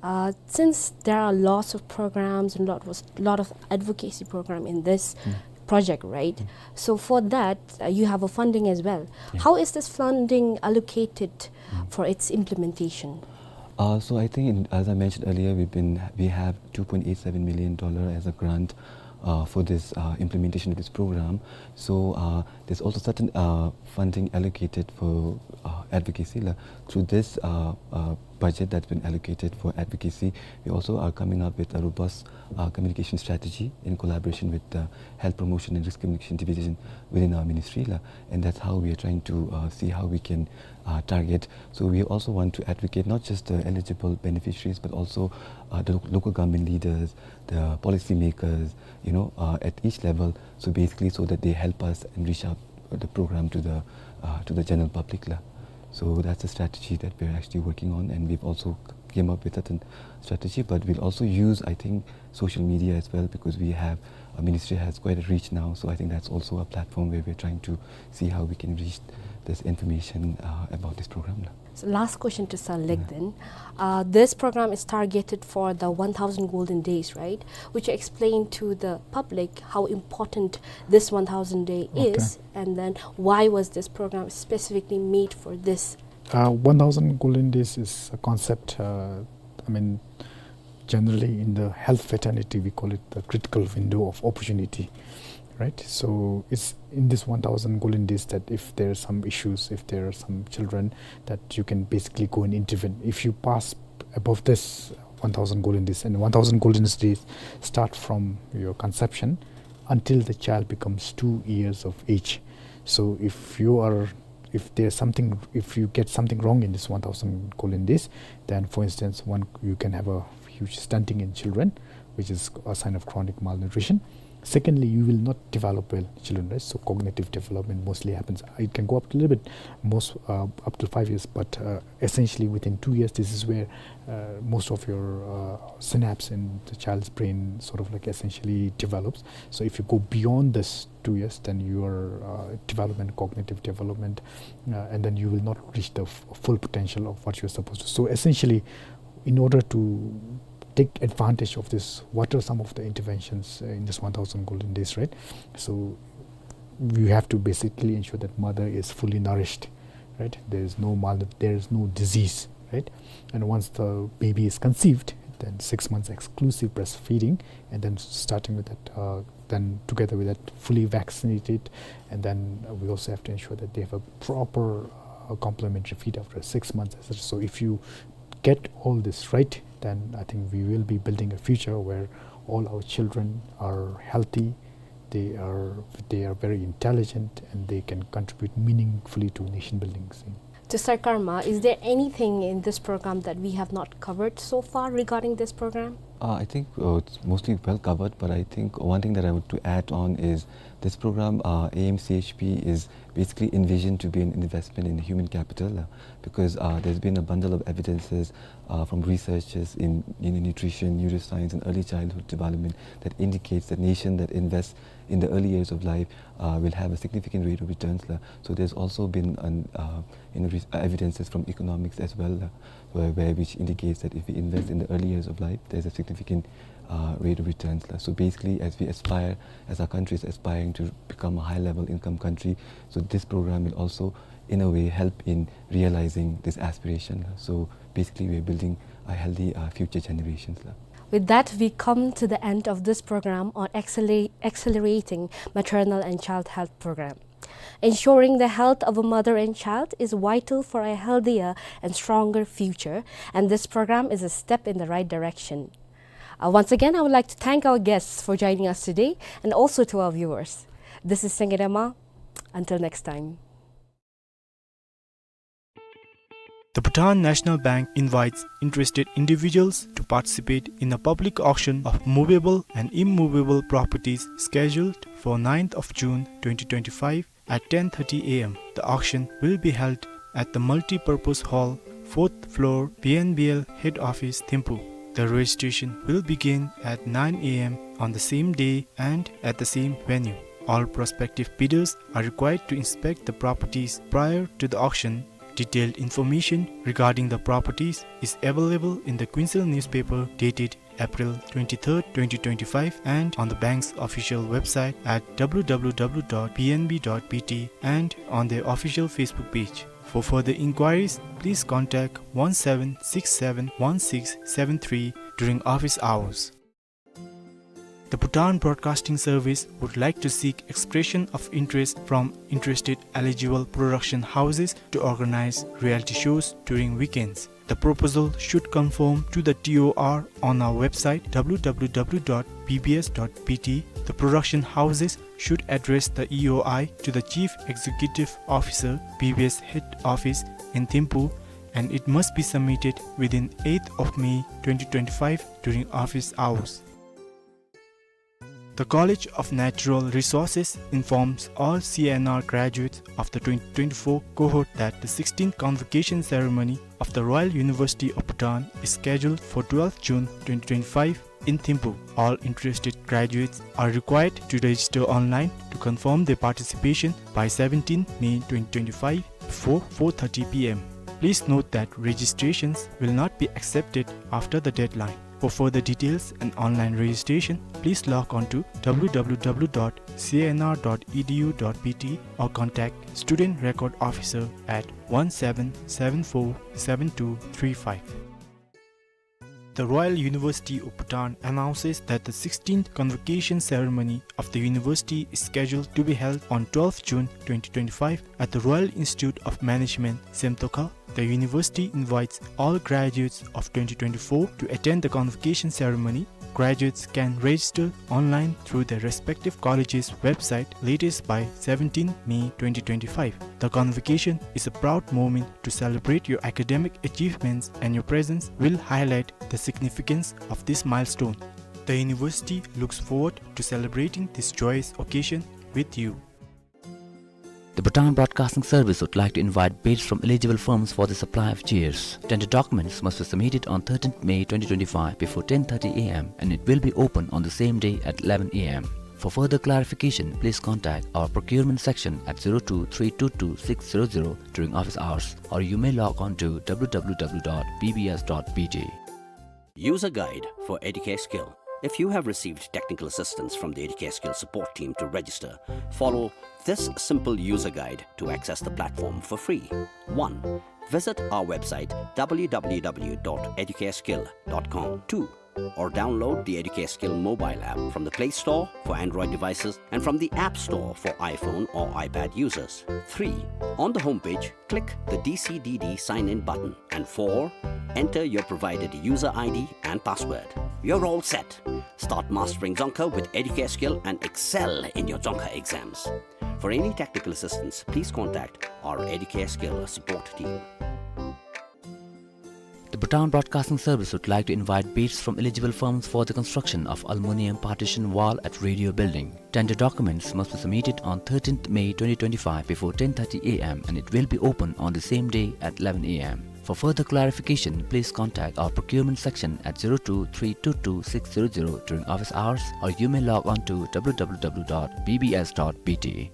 Uh, since there are lots of programs and lot was, lot of advocacy program in this, mm, project, right? Mm. So for that, uh, you have a funding as well. Yeah. How is this funding allocated, mm, for its implementation? Uh, so I think, in, as I mentioned earlier, we've been, we have two point eight seven million dollar as a grant, uh, for this, uh, implementation of this program. So, uh, there's also certain, uh, funding allocated for, uh, advocacy, la. Through this, uh, uh, budget that's been allocated for advocacy, we also are coming up with a robust, uh, communication strategy in collaboration with the Health Promotion and Risk Communication Division within our ministry, la. And that's how we are trying to, uh, see how we can, uh, target. So we also want to advocate not just the eligible beneficiaries, but also, uh, the lo-, local government leaders, the policymakers, you know, uh, at each level. So basically, so that they help us and reach out, uh, the program to the, uh, to the general public, la. So that's a strategy that we're actually working on, and we've also c-, came up with certain strategy, but we'll also use, I think, social media as well, because we have, our ministry has quite a reach now. So I think that's also a platform where we're trying to see how we can reach this information, uh, about this program. So last question to Sir Lek then. Uh, this program is targeted for the one thousand golden days, right? Would you explain to the public how important this one thousand day is, and then why was this program specifically made for this? Uh, one thousand golden days is a concept, uh, I mean, generally in the health fraternity, we call it the critical window of opportunity, right? So it's in this one thousand golden days that if there are some issues, if there are some children, that you can basically go and intervene. If you pass above this one thousand golden days, and one thousand golden days start from your conception until the child becomes two years of age. So if you are, if there's something, if you get something wrong in this one thousand golden days, then, for instance, one, you can have a huge stunting in children, which is a sign of chronic malnutrition. Secondly, you will not develop well, children, right? So cognitive development mostly happens. It can go up to a little bit, most, uh, up to five years, but, uh, essentially within two years, this is where, uh, most of your, uh, synapse in the child's brain sort of, like, essentially develops. So if you go beyond this two years, then your, uh, development, cognitive development, uh, and then you will not reach the f-, full potential of what you're supposed to. So essentially, in order to take advantage of this, what are some of the interventions, uh, in this one thousand golden days, right? So you have to basically ensure that mother is fully nourished, right? There is no mal-, there is no disease, right? And once the baby is conceived, then six months exclusive breastfeeding, and then starting with that, uh, then together with that, fully vaccinated, and then, uh, we also have to ensure that they have a proper, uh, complementary feed after six months, et cetera. So if you get all this right, then I think we will be building a future where all our children are healthy, they are, they are very intelligent, and they can contribute meaningfully to nation building. To Sir Karma, is there anything in this program that we have not covered so far regarding this program? Uh, I think, uh, it's mostly well covered, but I think one thing that I want to add on is this program, uh, A M C H P, is basically envisioned to be an investment in human capital, uh, because, uh, there's been a bundle of evidences, uh, from researchers in, in nutrition, neuroscience, and early childhood development that indicates that nation that invests in the early years of life, uh, will have a significant rate of returns, la. So there's also been an, uh, you know, re-, uh, evidences from economics as well, la, where, where which indicates that if we invest in the early years of life, there's a significant, uh, rate of returns, la. So basically, as we aspire, as our country is aspiring to become a high-level income country, so this program will also, in a way, help in realizing this aspiration, la. So basically, we are building a healthy, uh, future generations, la. With that, we come to the end of this program on acceler-, accelerating maternal and child health program. Ensuring the health of a mother and child is vital for a healthier and stronger future, and this program is a step in the right direction. Uh, once again, I would like to thank our guests for joining us today and also to our viewers. This is Sengedama. Until next time. The Bhutan National Bank invites interested individuals to participate in a public auction of movable and immovable properties scheduled for ninth of June twenty twenty-five at ten thirty A M. The auction will be held at the multi-purpose hall, fourth floor, B N B L head office, Thimphu. The registration will begin at nine A M on the same day and at the same venue. All prospective bidders are required to inspect the properties prior to the auction. Detailed information regarding the properties is available in the Kuensel newspaper dated April twenty-third, twenty twenty-five, and on the bank's official website at W W W dot B N B dot B T and on their official Facebook page. For further inquiries, please contact one seven six seven one six seven three during office hours. The Bhutan Broadcasting Service would like to seek expression of interest from interested eligible production houses to organize reality shows during weekends. The proposal should conform to the T O R on our website, W W W dot B B S dot B T. The production houses should address the E O I to the Chief Executive Officer, B B S Head Office in Thimphu, and it must be submitted within eighth of May twenty twenty-five during office hours. The College of Natural Resources informs all C N R graduates of the twenty twenty-four cohort that the sixteenth convocation ceremony of the Royal University of Bhutan is scheduled for twelfth June twenty twenty-five in Thimphu. All interested graduates are required to register online to confirm their participation by seventeenth May twenty twenty-five before four thirty P M. Please note that registrations will not be accepted after the deadline. For further details and online registration, please log on to W W W dot C N R dot E D U dot B T or contact Student Record Officer at one seven seven four seven two three five. The Royal University of Bhutan announces that the sixteenth convocation ceremony of the university is scheduled to be held on twelfth June twenty twenty-five at the Royal Institute of Management, Semtokha. The university invites all graduates of twenty twenty-four to attend the convocation ceremony. Graduates can register online through their respective college's website latest by seventeenth May twenty twenty-five. The convocation is a proud moment to celebrate your academic achievements, and your presence will highlight the significance of this milestone. The university looks forward to celebrating this joyous occasion with you. The Bhutan Broadcasting Service would like to invite bids from eligible firms for the supply of chairs. Tender documents must be submitted on thirteenth May twenty twenty-five before ten thirty A M, and it will be open on the same day at eleven A M. For further clarification, please contact our procurement section at zero two three two two six zero zero during office hours, or you may log on to W W W dot B B S dot B T. User guide for Educare Skill. If you have received technical assistance from the Educare Skill support team to register, follow this simple user guide to access the platform for free. One, visit our website W W W dot educareskill dot com. Two, or download the Educare Skill mobile app from the Play Store for Android devices and from the App Store for iPhone or iPad users. Three, on the homepage, click the D C D D sign-in button. And four, enter your provided user I D and password. You're all set. Start mastering Dzongkha with Educare Skill and excel in your Dzongkha exams. For any technical assistance, please contact our Educare Skill support team. The Bhutan Broadcasting Service would like to invite bids from eligible firms for the construction of aluminium partition wall at Radio Building. Tender documents must be submitted on thirteenth May twenty twenty-five before ten thirty A M, and it will be open on the same day at eleven A M. For further clarification, please contact our procurement section at zero two three two two six zero zero during office hours, or you may log on to W W W dot B B S dot B T.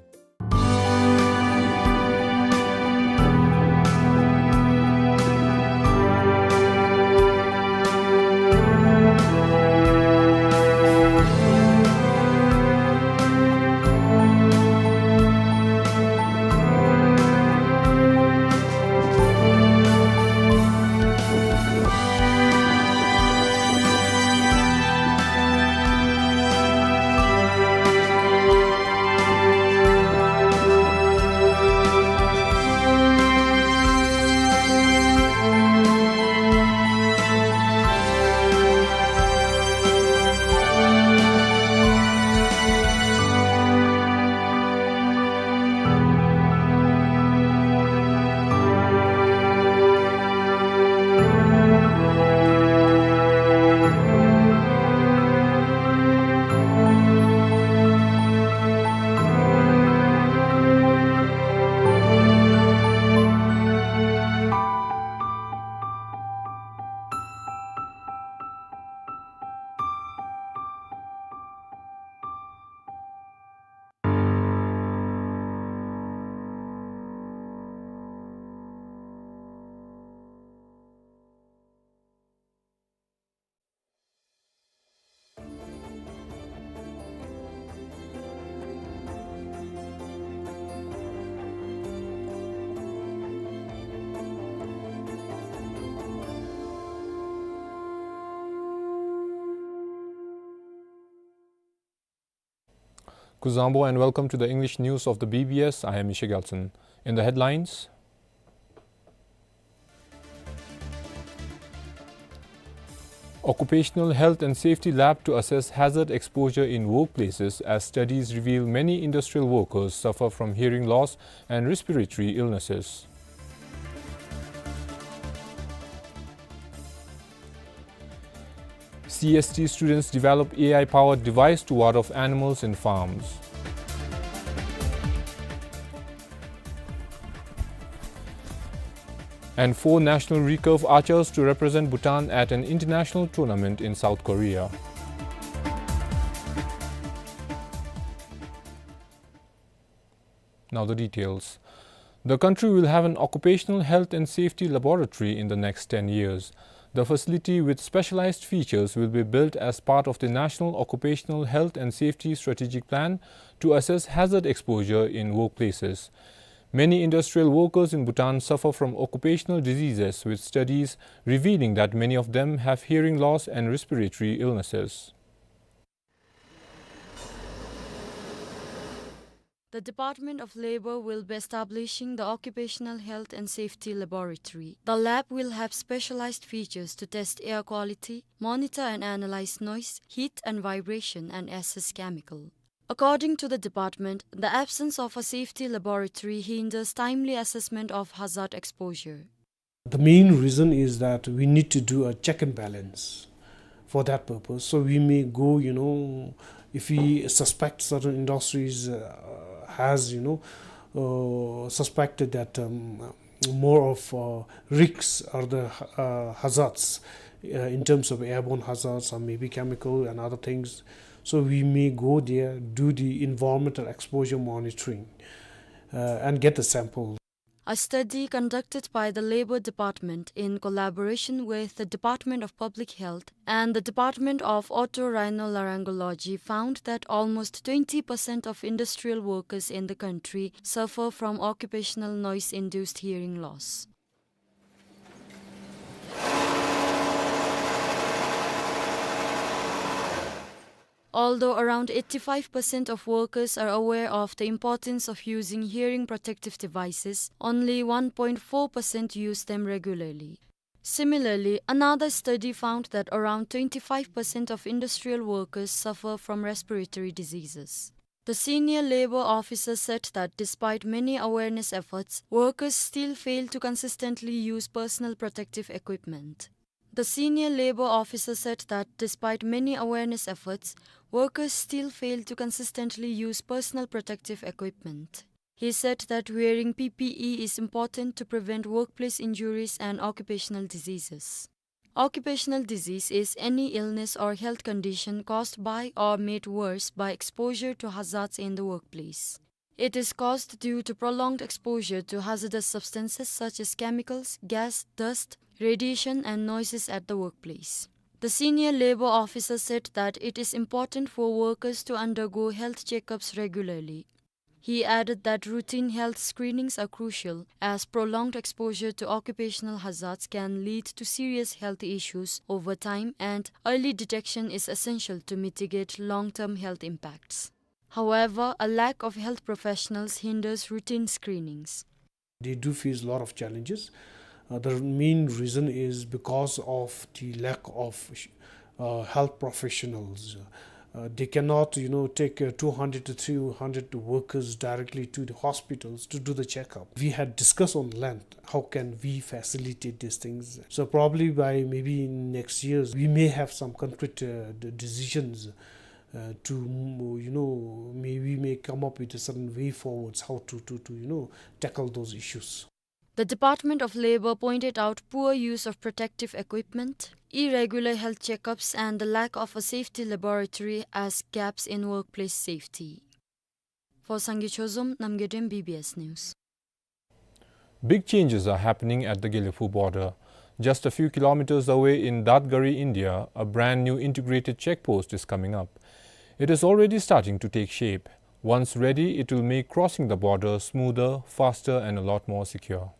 Kuzuzangpo and welcome to the English news of the B B S. I am Misha Gyaltshen. In the headlines, Occupational Health and Safety Lab to assess hazard exposure in workplaces as studies reveal many industrial workers suffer from hearing loss and respiratory illnesses. C S T students develop A I-powered device to ward off animals in farms. And four national recurve archers to represent Bhutan at an international tournament in South Korea. Now the details. The country will have an occupational health and safety laboratory in the next ten years. The facility with specialized features will be built as part of the National Occupational Health and Safety Strategic Plan to assess hazard exposure in workplaces. Many industrial workers in Bhutan suffer from occupational diseases, with studies revealing that many of them have hearing loss and respiratory illnesses. The Department of Labor will be establishing the Occupational Health and Safety Laboratory. The lab will have specialized features to test air quality, monitor and analyze noise, heat and vibration, and assess chemical. According to the department, the absence of a safety laboratory hinders timely assessment of hazard exposure. The main reason is that we need to do a check and balance for that purpose. So we may go, you know, if we suspect certain industries, uh, has, you know, uh, suspected that, um, more of, uh, risks or the, uh, hazards, uh, in terms of airborne hazards or maybe chemical and other things. So we may go there, do the environmental exposure monitoring, uh, and get the sample. A study conducted by the Labor Department in collaboration with the Department of Public Health and the Department of Otorhinolaryngology found that almost twenty percent of industrial workers in the country suffer from occupational noise-induced hearing loss. Although around eighty-five percent of workers are aware of the importance of using hearing protective devices, only one point four percent use them regularly. Similarly, another study found that around twenty-five percent of industrial workers suffer from respiratory diseases. The senior labor officer said that despite many awareness efforts, workers still fail to consistently use personal protective equipment. The senior labor officer said that despite many awareness efforts, workers still fail to consistently use personal protective equipment. He said that wearing P P E is important to prevent workplace injuries and occupational diseases. Occupational disease is any illness or health condition caused by or made worse by exposure to hazards in the workplace. It is caused due to prolonged exposure to hazardous substances such as chemicals, gas, dust, radiation, and noises at the workplace. The senior labor officer said that it is important for workers to undergo health checkups regularly. He added that routine health screenings are crucial, as prolonged exposure to occupational hazards can lead to serious health issues over time, and early detection is essential to mitigate long-term health impacts. However, a lack of health professionals hinders routine screenings. They do face a lot of challenges. Uh, the main reason is because of the lack of, uh, health professionals. Uh, they cannot, you know, take, uh, two hundred to three hundred workers directly to the hospitals to do the checkup. We had discussed on length, how can we facilitate these things. So probably by maybe next year, we may have some concrete, uh, d-, decisions, uh, to, mm, you know, may, we may come up with a certain way forwards, how to, to, to, you know, tackle those issues. The Department of Labor pointed out poor use of protective equipment, irregular health checkups, and the lack of a safety laboratory as gaps in workplace safety. For Sangay Chozom, Namgay Dem, B B S News. Big changes are happening at the Gelephu border. Just a few kilometers away in Dadgari, India, a brand new integrated check post is coming up. It is already starting to take shape. Once ready, it will make crossing the border smoother, faster, and a lot more secure.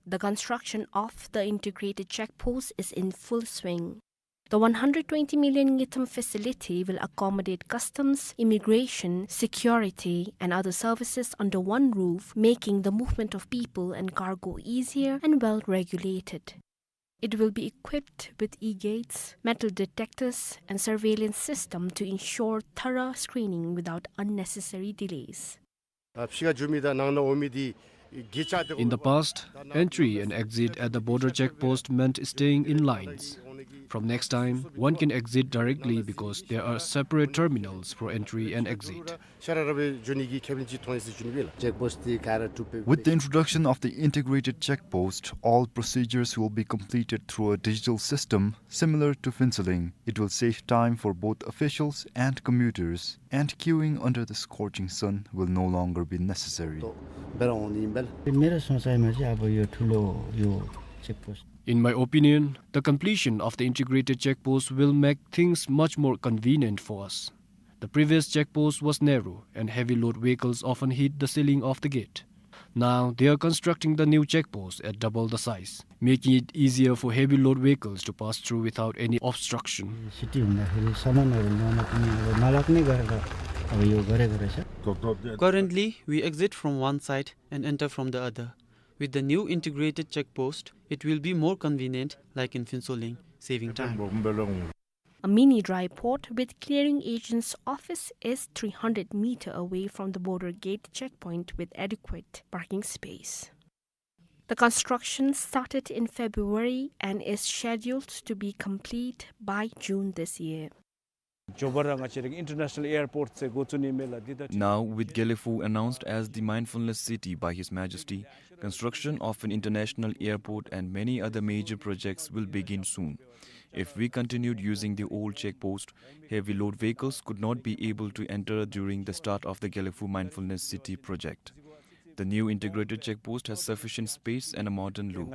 The construction of the integrated check post is in full swing. The one hundred twenty million ngultrum facility will accommodate customs, immigration, security, and other services under one roof, making the movement of people and cargo easier and well regulated. It will be equipped with e-gates, metal detectors, and surveillance system to ensure thorough screening without unnecessary delays. ཨ་ཕྱི་ཁར་འགྱོ་མི་དང་ནང་ན་འོང་མི་འདི་ In the past, entry and exit at the border check post meant staying in lines. From next time, one can exit directly because there are separate terminals for entry and exit. With the introduction of the integrated check post, all procedures will be completed through a digital system similar to Phuentsholing. It will save time for both officials and commuters, and queuing under the scorching sun will no longer be necessary. मेरो सोचाइमा चाहिँ अब यो ठुलो यो check post In my opinion, the completion of the integrated check post will make things much more convenient for us. The previous check post was narrow and heavy load vehicles often hit the ceiling of the gate. Now they are constructing the new check post at double the size, making it easier for heavy load vehicles to pass through without any obstruction. City हुँदाखेरि सामानहरू ल्याउन पनि अब नालाग्ने गरेर अब यो गरेको रहेछ। Currently, we exit from one side and enter from the other. With the new integrated check post, it will be more convenient, like in Phuentsholing, saving time. A mini dry port with clearing agent's office is three hundred meter away from the border gate checkpoint with adequate parking space. The construction started in February and is scheduled to be complete by June this year. Now, with Gelephu announced as the mindfulness city by His Majesty, construction of an international airport and many other major projects will begin soon. If we continued using the old check post, heavy load vehicles could not be able to enter during the start of the Gelephu Mindfulness City project. The new integrated check post has sufficient space and a modern look.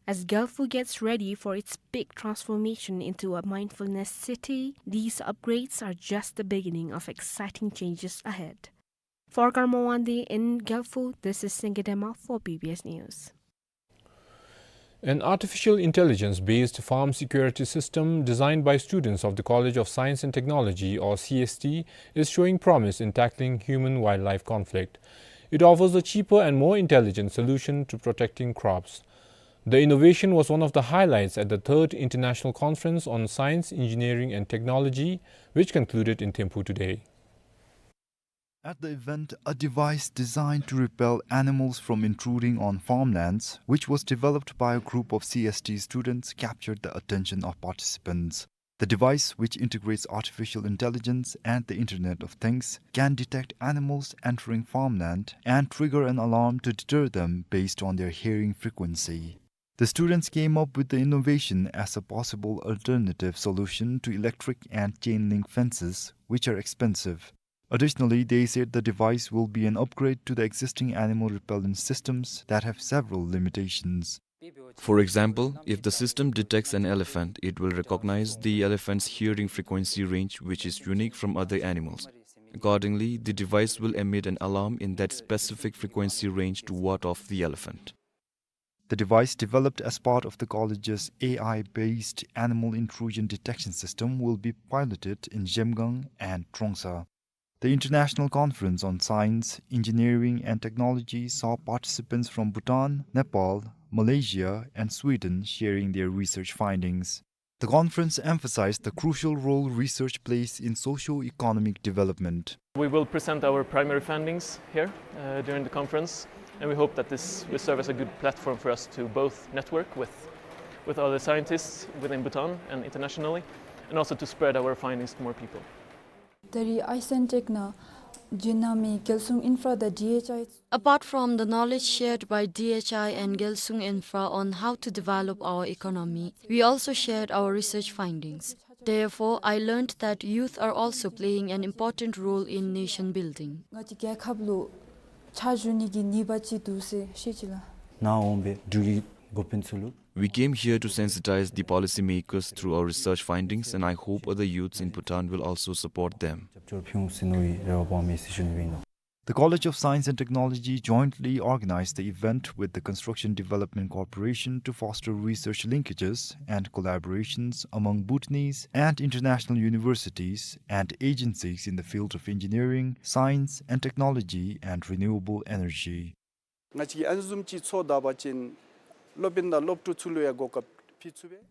As Gelephu gets ready for its big transformation into a mindfulness city, these upgrades are just the beginning of exciting changes ahead. For Karma Wangdi in Gelephu, this is Singye Dema for B B S News. An artificial intelligence-based farm security system designed by students of the College of Science and Technology, or C S T, is showing promise in tackling human-wildlife conflict. It offers a cheaper and more intelligent solution to protecting crops. The innovation was one of the highlights at the third International Conference on Science, Engineering and Technology, which concluded in Thimphu today. At the event, a device designed to repel animals from intruding on farmlands, which was developed by a group of C S T students, captured the attention of participants. The device, which integrates artificial intelligence and the Internet of Things, can detect animals entering farmland and trigger an alarm to deter them based on their hearing frequency. The students came up with the innovation as a possible alternative solution to electric and chain link fences, which are expensive. Additionally, they said the device will be an upgrade to the existing animal repellent systems that have several limitations. For example, if the system detects an elephant, it will recognize the elephant's hearing frequency range, which is unique from other animals. Accordingly, the device will emit an alarm in that specific frequency range to ward off the elephant. The device, developed as part of the college's A I-based animal intrusion detection system, will be piloted in Zhemgang and Trongsa. The International Conference on Science, Engineering and Technology saw participants from Bhutan, Nepal, Malaysia and Sweden sharing their research findings. The conference emphasized the crucial role research plays in socio-economic development. We will present our primary findings here, uh, during the conference, and we hope that this will serve as a good platform for us to both network with, with other scientists within Bhutan and internationally, and also to spread our findings to more people. ད་རེས་ཨའི་སེན་ཊེཀ་ནང་བྱོན་གནང་མི་རྒྱལ་སྲུང་ཨིན་ཕྲ་དང་ཌི་ཨེཆ་ཨའི། Apart from the knowledge shared by D H I and Gyalsung Infra on how to develop our economy, we also shared our research findings. Therefore, I learned that youth are also playing an important role in nation building. ང་བཅས་རྒྱལ་ཁབ་ལུ་ཕྱག་ཞུ་ནི་གི་ནུས་པ་ཅིག་འདུག་ཟེར་ཤེས་ཅི་ལགས། ནཱ་འོང་སྦེ་འབྲུག་གི་འགོ་དཔོན་ཚུ་ལུ། We came here to sensitize the policymakers through our research findings, and I hope other youths in Bhutan will also support them. རྒྱབ་སྐྱོར་ཕུལ་འོང་ཟེར་མནོ་བའི་རེ་བ་སྦོམ་ཡོད་ཟེར་ཞུ་ནི་ཨིན་ལགས། The College of Science and Technology jointly organized the event with the Construction Development Corporation to foster research linkages and collaborations among Bhutanese and international universities and agencies in the field of engineering, science and technology, and renewable energy. ང་བཅས་ཀྱིས་ཨ་ནི་བཟུམ་ཅིག་ཚོགས་ད་པ་ཅིན་སློབ་དཔོན་དང་སློབ་ཕྲུག་ཚུ་ལུ་ཡང་གོ་སྐབས་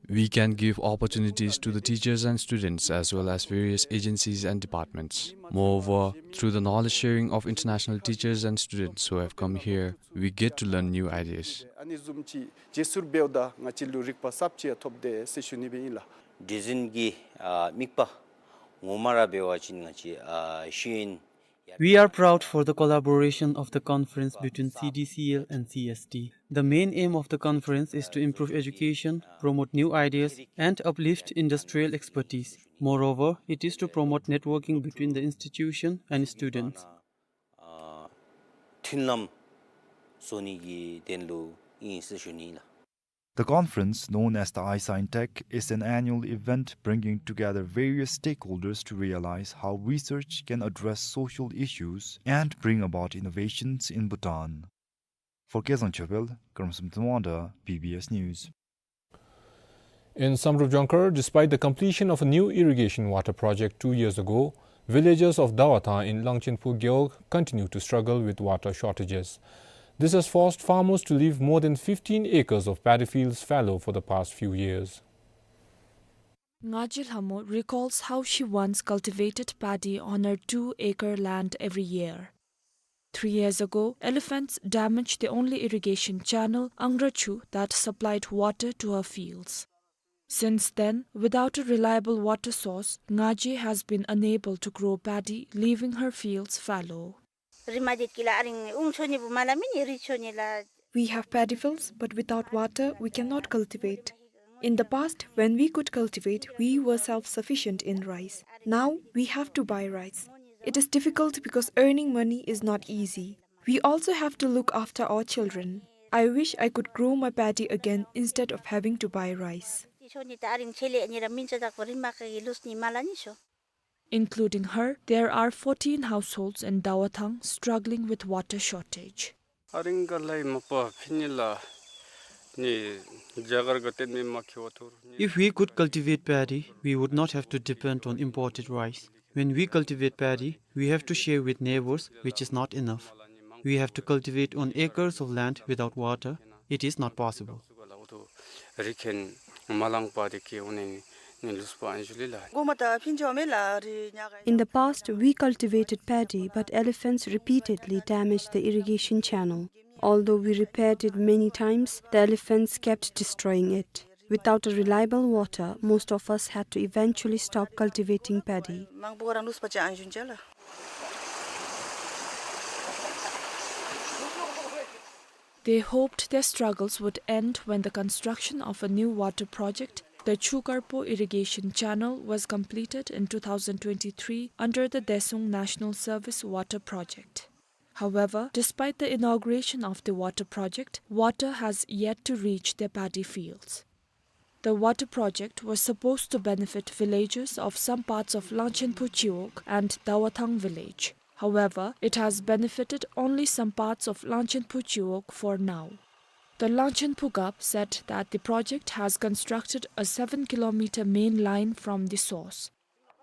We can give opportunities to the teachers and students as well as various agencies and departments. Moreover, through the knowledge sharing of international teachers and students who have come here, we get to learn new ideas. ཨ་ནི་བཟུམ་ཅིག་བརྗེ་སོར་འབདཝ་ད་ང་བཅས་ལུ་རིག་པ་གསརཔ་ཅིག་ཡང་ཐོབ་དེས་ཟེར་ཞུ་ནི་སྦེ་ཨིན་ལགས། Design གྱི་ཨ་དམིགས་པ་ངོ་མ་ར་འབད་བ་ཅིན་ང་བཅས་ཨ་ཤེས་ཡོན We are proud for the collaboration of the conference between C D C L and C S T. The main aim of the conference is to improve education, promote new ideas, and uplift industrial expertise. Moreover, it is to promote networking between the institution and students. ཨ་མཐུན་ལམ་བཟོ་ནི་གི་དོན་ལུ་ཨིན་ཟེར་ཞུ་ནི་ལགས། The conference, known as the ISA in Tech, is an annual event bringing together various stakeholders to realize how research can address social issues and bring about innovations in Bhutan. For Kezang Chopel, Karamsum Tangwangda, B B S News. In Samdrup Jongkhar, despite the completion of a new irrigation water project two years ago, villagers of Dawathang in Langchenphu Gewog continue to struggle with water shortages. This has forced farmers to leave more than fifteen acres of paddy fields fallow for the past few years. Ngaji Lhamo recalls how she once cultivated paddy on her two-acre land every year. Three years ago, elephants damaged the only irrigation channel, Angrachu, that supplied water to her fields. Since then, without a reliable water source, Ngaji has been unable to grow paddy, leaving her fields fallow. Rima det kila aring ung choni bu mala mini ri choni la. We have paddy fields, but without water, we cannot cultivate. In the past, when we could cultivate, we were self-sufficient in rice. Now, we have to buy rice. It is difficult because earning money is not easy. We also have to look after our children. I wish I could grow my paddy again instead of having to buy rice. Choni ta aring chele ni ra min cha dak ri ma ka gi lus ni mala ni so. Including her, there are fourteen households in Dawathang struggling with water shortage. Aring ka lai mapa phinila ni jagar gaten me ma khiwa thur ni. If we could cultivate paddy, we would not have to depend on imported rice. When we cultivate paddy, we have to share with neighbors, which is not enough. We have to cultivate on acres of land without water. It is not possible. Rikhen malang pa de ke one ni, ni lus pa anjuli la. Go mata phinjo me la ri nya ga. In the past, we cultivated paddy, but elephants repeatedly damaged the irrigation channel. Although we repaired it many times, the elephants kept destroying it. Without a reliable water, most of us had to eventually stop cultivating paddy. Mang bu ga rang lus pa cha anjun cha la. They hoped their struggles would end when the construction of a new water project, the Chukarpo Irrigation Channel, was completed in two thousand twenty-three under the Desung National Service Water Project. However, despite the inauguration of the water project, water has yet to reach their paddy fields. The water project was supposed to benefit villagers of some parts of Langchenphu Chiwog and Dawathang village. However, it has benefited only some parts of Langchenphu Chiwog for now. The Langchenphu Gap said that the project has constructed a seven kilometer main line from the source.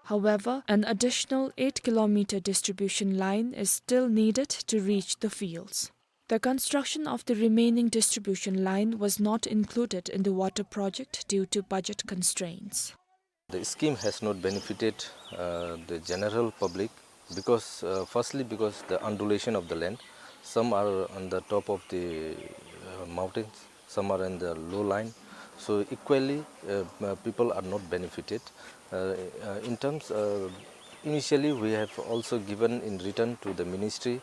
However, an additional eight kilometer distribution line is still needed to reach the fields. The construction of the remaining distribution line was not included in the water project due to budget constraints. The scheme has not benefited, uh, the general public because, uh, firstly because the undulation of the land, some are on the top of the, uh, mountains, some are in the low line. So equally, uh, uh, people are not benefited. Uh, uh, in terms, uh, initially we have also given in return to the ministry,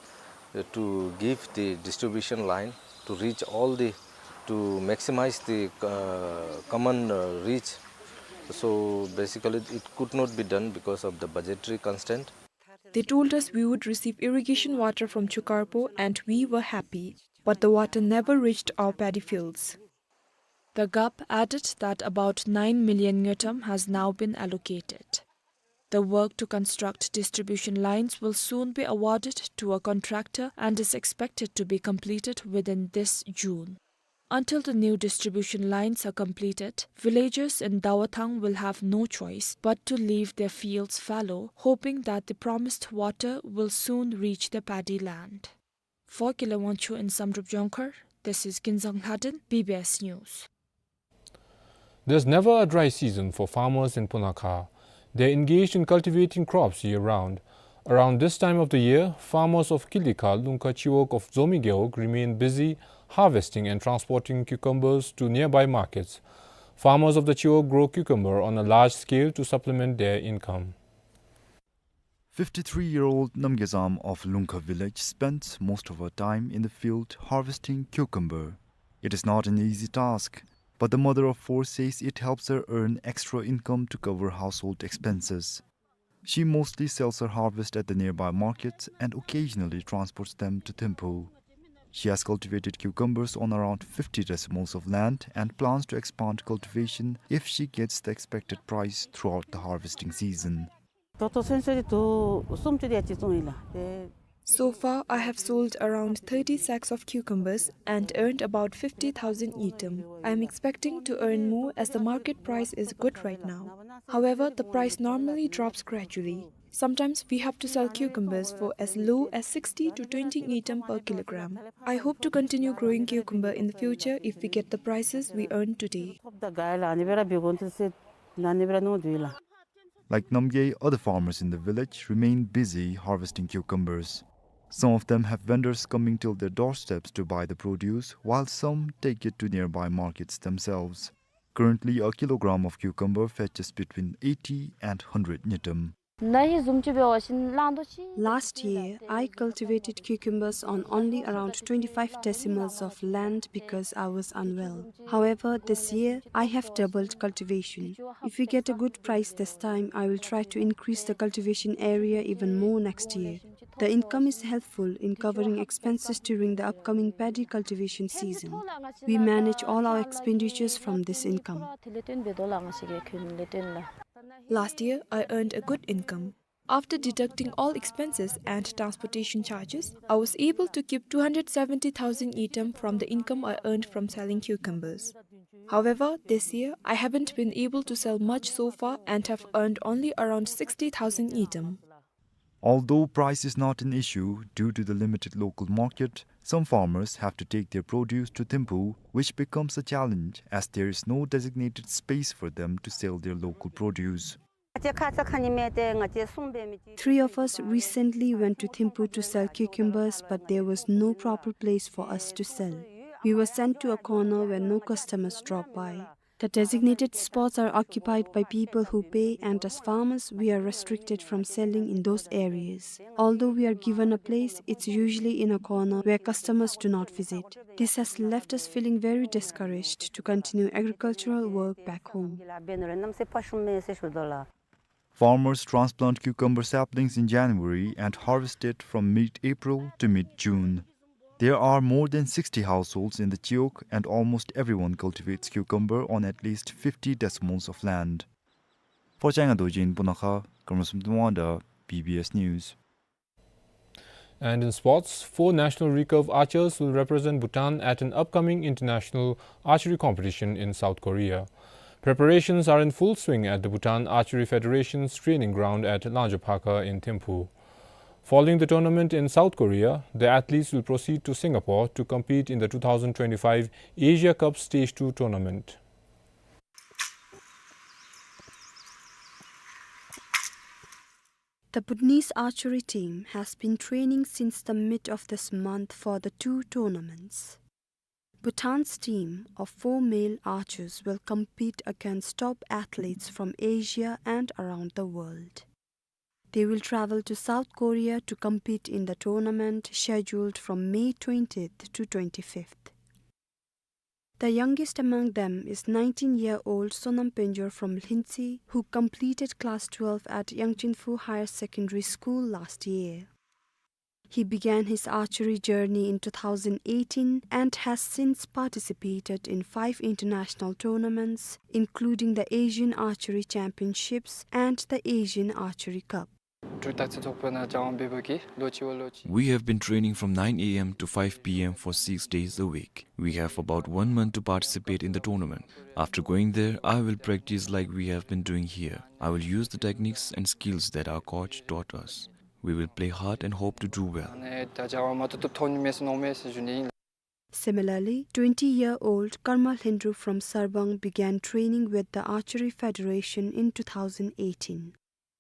uh, to give the distribution line to reach all the, to maximize the, uh, common, uh, reach. So basically it could not be done because of the budgetary constraint. They told us we would receive irrigation water from Chukarpo and we were happy, but the water never reached our paddy fields. The Gap added that about nine million ngultrum has now been allocated. The work to construct distribution lines will soon be awarded to a contractor and is expected to be completed within this June. Until the new distribution lines are completed, villagers in Dawathang will have no choice but to leave their fields fallow, hoping that the promised water will soon reach their paddy land. For Kile Wangchuk in Samdrup Jongkhar, this is Kinzang Lhaden, B B S News. There's never a dry season for farmers in Punakha. They're engaged in cultivating crops year-round. Around this time of the year, farmers of Kilikha Lungkha Chiwog of Zomi Gewog remain busy harvesting and transporting cucumbers to nearby markets. Farmers of the Chiwog grow cucumber on a large scale to supplement their income. Fifty-three-year-old Namgye Zam of Lungkha village spends most of her time in the field harvesting cucumber. It is not an easy task, but the mother of four says it helps her earn extra income to cover household expenses. She mostly sells her harvest at the nearby markets and occasionally transports them to Thimphu. She has cultivated cucumbers on around fifty decimals of land and plans to expand cultivation if she gets the expected price throughout the harvesting season. ད་ལྟོ་ཚུན་ཚོད་དུ་སུམ་ཅུ་དེ་ཅིག་བཙོང་ཡི་ལགས། དེ། So far, I have sold around thirty sacks of cucumbers and earned about fifty thousand ngultrum. I am expecting to earn more as the market price is good right now. However, the price normally drops gradually. Sometimes we have to sell cucumbers for as low as sixty to twenty ngultrum per kilogram. I hope to continue growing cucumber in the future if we get the prices we earn today. Like Namgye, other farmers in the village remain busy harvesting cucumbers. Some of them have vendors coming till their doorsteps to buy the produce, while some take it to nearby markets themselves. Currently, a kilogram of cucumber fetches between eighty and hundred ngultrum. Last year, I cultivated cucumbers on only around twenty-five decimals of land because I was unwell. However, this year, I have doubled cultivation. If we get a good price this time, I will try to increase the cultivation area even more next year. The income is helpful in covering expenses during the upcoming paddy cultivation season. We manage all our expenditures from this income. Last year, I earned a good income. After deducting all expenses and transportation charges, I was able to keep two hundred seventy thousand ngultrum from the income I earned from selling cucumbers. However, this year, I haven't been able to sell much so far and have earned only around sixty thousand ngultrum. Although price is not an issue due to the limited local market, some farmers have to take their produce to Thimphu, which becomes a challenge as there is no designated space for them to sell their local produce. Three of us recently went to Thimphu to sell cucumbers, but there was no proper place for us to sell. We were sent to a corner where no customers drop by. The designated spots are occupied by people who pay, and as farmers, we are restricted from selling in those areas. Although we are given a place, it's usually in a corner where customers do not visit. This has left us feeling very discouraged to continue agricultural work back home. Farmers transplant cucumber saplings in January and harvest it from mid-April to mid-June. There are more than sixty households in the Chiwog, and almost everyone cultivates cucumber on at least fifty decimals of land. For Changa Dorji in Punakha, Karmasum Tungwanda, B B S News. And in sports, four national recurve archers will represent Bhutan at an upcoming international archery competition in South Korea. Preparations are in full swing at the Bhutan Archery Federation's training ground at Langjophakha in Thimphu. Following the tournament in South Korea, the athletes will proceed to Singapore to compete in the two thousand twenty-five Asia Cup Stage two tournament. The Bhutanese archery team has been training since the mid of this month for the two tournaments. Bhutan's team of four male archers will compete against top athletes from Asia and around the world. They will travel to South Korea to compete in the tournament scheduled from May twentieth to twenty-fifth. The youngest among them is nineteen-year-old Sonam Penjor from Lhintsi, who completed class twelve at Yangchenphu Higher Secondary School last year. He began his archery journey in two thousand eighteen and has since participated in five international tournaments, including the Asian Archery Championships and the Asian Archery Cup. We have been training from nine A M to five P M for six days a week. We have about one month to participate in the tournament. After going there, I will practice like we have been doing here. I will use the techniques and skills that our coach taught us. We will play hard and hope to do well. Similarly, twenty-year-old Karma Lhindrup from Sarbang began training with the Archery Federation in two thousand eighteen.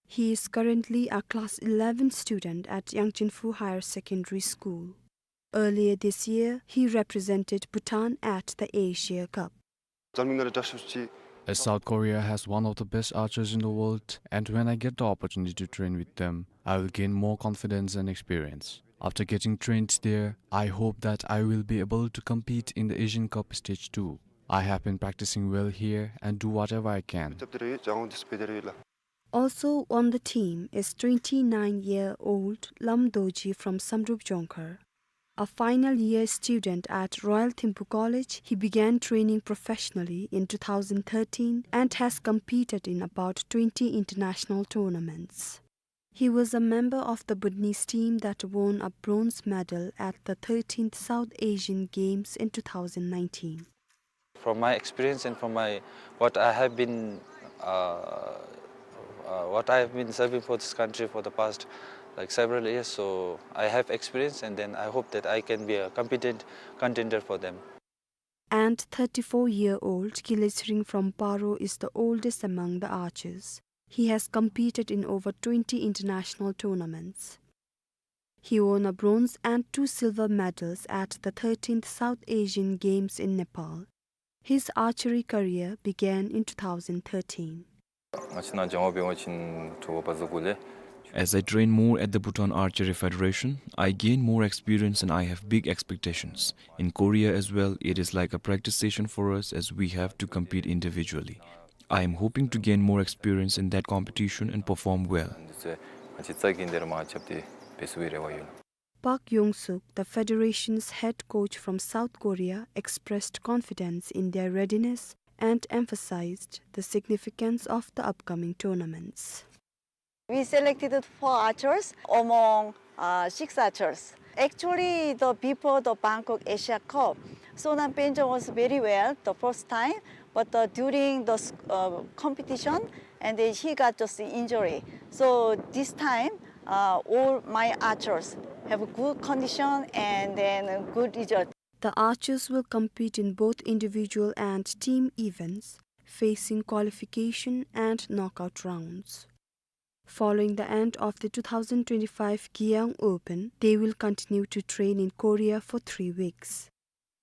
He is currently a class eleven student at Yangchenphu Higher Secondary School. Earlier this year, he represented Bhutan at the Asia Cup. As South Korea has one of the best archers in the world, and when I get the opportunity to train with them, I will gain more confidence and experience. After getting trained there, I hope that I will be able to compete in the Asian Cup stage two. I have been practicing well here and do whatever I can. Also on the team is twenty-nine-year-old Lam Dorji from Samdrup Jongkhar. A final year student at Royal Thimphu College, he began training professionally in two thousand thirteen and has competed in about twenty international tournaments. He was a member of the Bhutanese team that won a bronze medal at the thirteenth South Asian Games in two thousand nineteen. From my experience and from my, what I have been, uh, uh, what I have been serving for this country for the past, like, several years, so I have experience, and then I hope that I can be a competent contender for them. And thirty-four-year-old Gile Tshering from Paro is the oldest among the archers. He has competed in over twenty international tournaments. He won a bronze and two silver medals at the thirteenth South Asian Games in Nepal. His archery career began in two thousand thirteen. As I train more at the Bhutan Archery Federation, I gain more experience and I have big expectations. In Korea as well, it is like a practice session for us as we have to compete individually. I am hoping to gain more experience in that competition and perform well. Park Yong-suk, the federation's head coach from South Korea, expressed confidence in their readiness and emphasized the significance of the upcoming tournaments. We selected four archers among, uh, six archers. Actually, the, before the Bangkok Asia Cup, Sonam Phomjong was very well the first time, but, uh, during the s-, uh, competition, and then he got just injury. So this time, uh, all my archers have a good condition and then a good result. The archers will compete in both individual and team events, facing qualification and knockout rounds. Following the end of the two thousand twenty-five Giyang Open, they will continue to train in Korea for three weeks.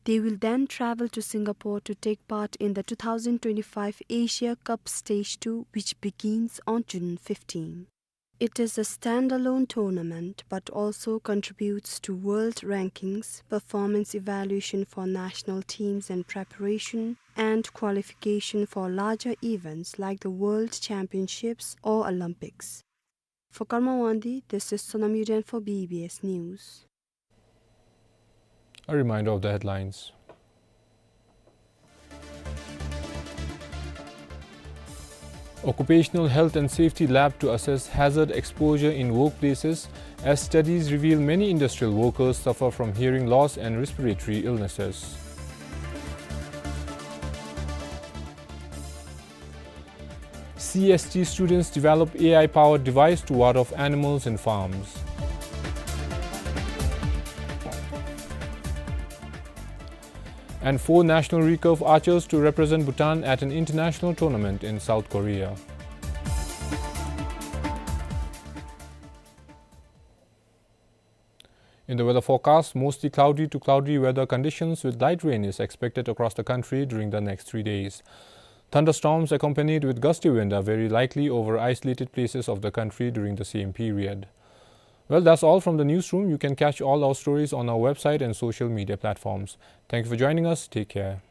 They will then travel to Singapore to take part in the two thousand twenty-five Asia Cup Stage two, which begins on June fifteen. It is a standalone tournament, but also contributes to world rankings, performance evaluation for national teams and preparation, and qualification for larger events like the World Championships or Olympics. For Karma Wangdi, this is Sonam Yuden for B B S News. A reminder of the headlines. Occupational Health and Safety Lab to assess hazard exposure in workplaces, as studies reveal many industrial workers suffer from hearing loss and respiratory illnesses. C S T students develop A I-powered device to ward off animals in farms. And four national recurve archers to represent Bhutan at an international tournament in South Korea. In the weather forecast, mostly cloudy to cloudy weather conditions with light rain is expected across the country during the next three days. Thunderstorms accompanied with gusty wind are very likely over isolated places of the country during the same period. Well, that's all from the newsroom. You can catch all our stories on our website and social media platforms. Thank you for joining us. Take care.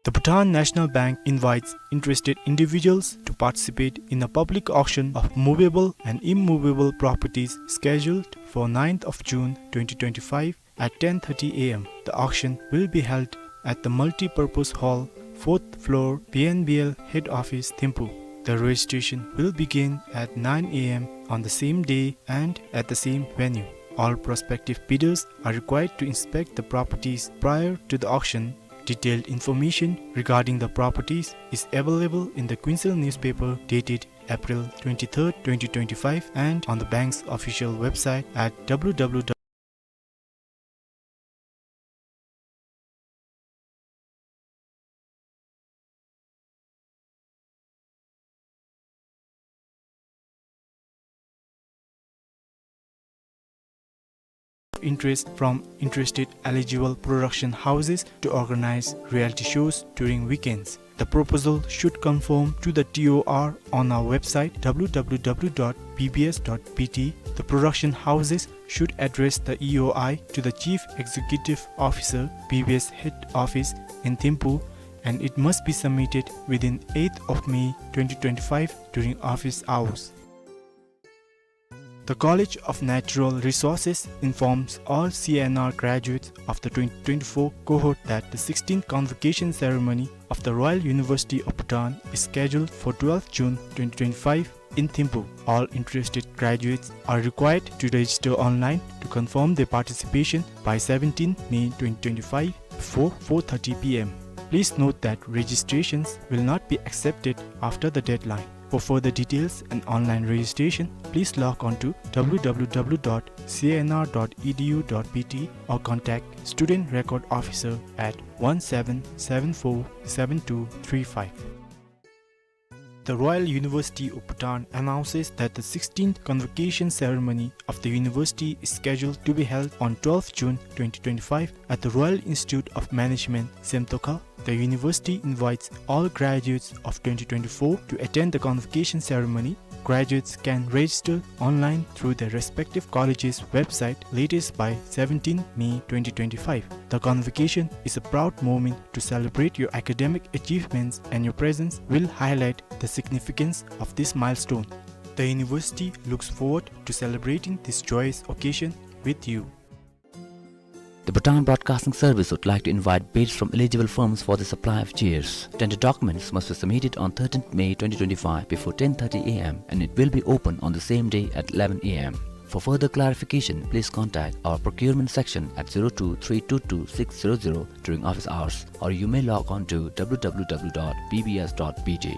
The Bhutan National Bank invites interested individuals to participate in a public auction of movable and immovable properties scheduled for ninth of June twenty twenty-five at ten thirty A M. The auction will be held at the multi-purpose hall, fourth floor, B N B L head office, Thimphu. The registration will begin at nine A M on the same day and at the same venue. All prospective bidders are required to inspect the properties prior to the auction. Detailed information regarding the properties is available in the Kuensel newspaper dated April twenty-third, twenty twenty-five, and on the bank's official website at W W W interest from interested eligible production houses to organize reality shows during weekends. The proposal should conform to the T O R on our website, W W W dot B B S dot B T. The production houses should address the E O I to the Chief Executive Officer, B B S Head Office in Thimphu, and it must be submitted within eighth of May twenty twenty-five during office hours. The College of Natural Resources informs all C N R graduates of the twenty twenty-four cohort that the sixteenth convocation ceremony of the Royal University of Bhutan is scheduled for twelfth June twenty twenty-five in Thimphu. All interested graduates are required to register online to confirm their participation by seventeenth May twenty twenty-five before four thirty P M. Please note that registrations will not be accepted after the deadline. For further details and online registration, please log on to W W W dot C N R dot E D U dot B T or contact Student Record Officer at one seven seven four seven two three five. The Royal University of Bhutan announces that the sixteenth convocation ceremony of the university is scheduled to be held on twelfth June twenty twenty-five at the Royal Institute of Management, Semtokha. The university invites all graduates of twenty twenty-four to attend the convocation ceremony. Graduates can register online through their respective college's website latest by seventeenth May twenty twenty-five. The convocation is a proud moment to celebrate your academic achievements, and your presence will highlight the significance of this milestone. The university looks forward to celebrating this joyous occasion with you. The Bhutan Broadcasting Service would like to invite bids from eligible firms for the supply of chairs. Tender documents must be submitted on thirteenth May twenty twenty-five before ten thirty A M, and it will be open on the same day at eleven A M. For further clarification, please contact our procurement section at zero two three two two six zero zero during office hours, or you may log on to W W W dot B B S dot B T.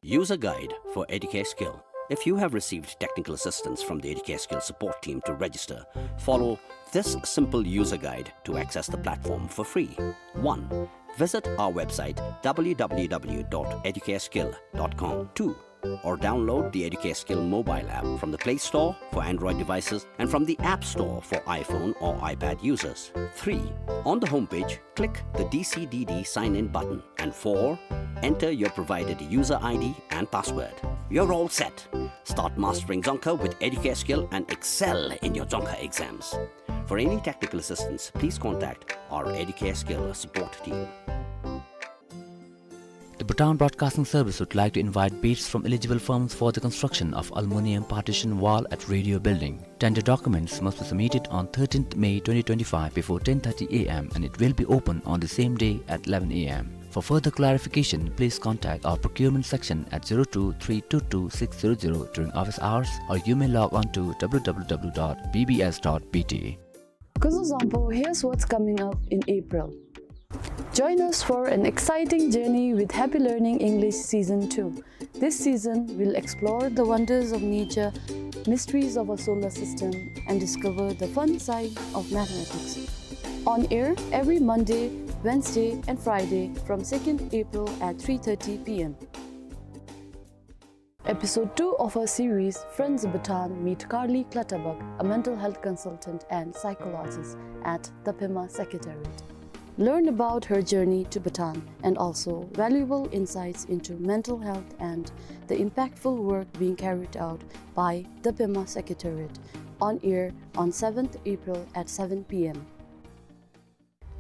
User guide for Educare Skill. If you have received technical assistance from the Educare Skill support team to register, follow this simple user guide to access the platform for free. One, visit our website W W W dot educareskill dot com. Two, or download the Educare Skill mobile app from the Play Store for Android devices and from the App Store for iPhone or iPad users. Three, on the homepage, click the D C D D sign-in button. And four, enter your provided user I D and password. You're all set. Start mastering Dzongkha with Educare Skill and excel in your Dzongkha exams. For any technical assistance, please contact our Educare Skill support team. The Bhutan Broadcasting Service would like to invite bids from eligible firms for the construction of aluminium partition wall at Radio Building. Tender documents must be submitted on thirteenth May twenty twenty-five before ten thirty A M, and it will be open on the same day at eleven A M. For further clarification, please contact our procurement section at zero two three two two six zero zero during office hours, or you may log on to W W W dot B B S dot B T. Kuzuzangpo, here's what's coming up in April. Join us for an exciting journey with Happy Learning English Season two. This season, we'll explore the wonders of nature, mysteries of our solar system, and discover the fun side of mathematics. On air every Monday, Wednesday, and Friday from second April at three thirty P M. Episode two of our series, Friends of Bhutan meet Carly Clutterbuck, a mental health consultant and psychologist at the Pema Secretariat. Learn about her journey to Bhutan and also valuable insights into mental health and the impactful work being carried out by the Pema Secretariat, on air on seventh April at seven P M.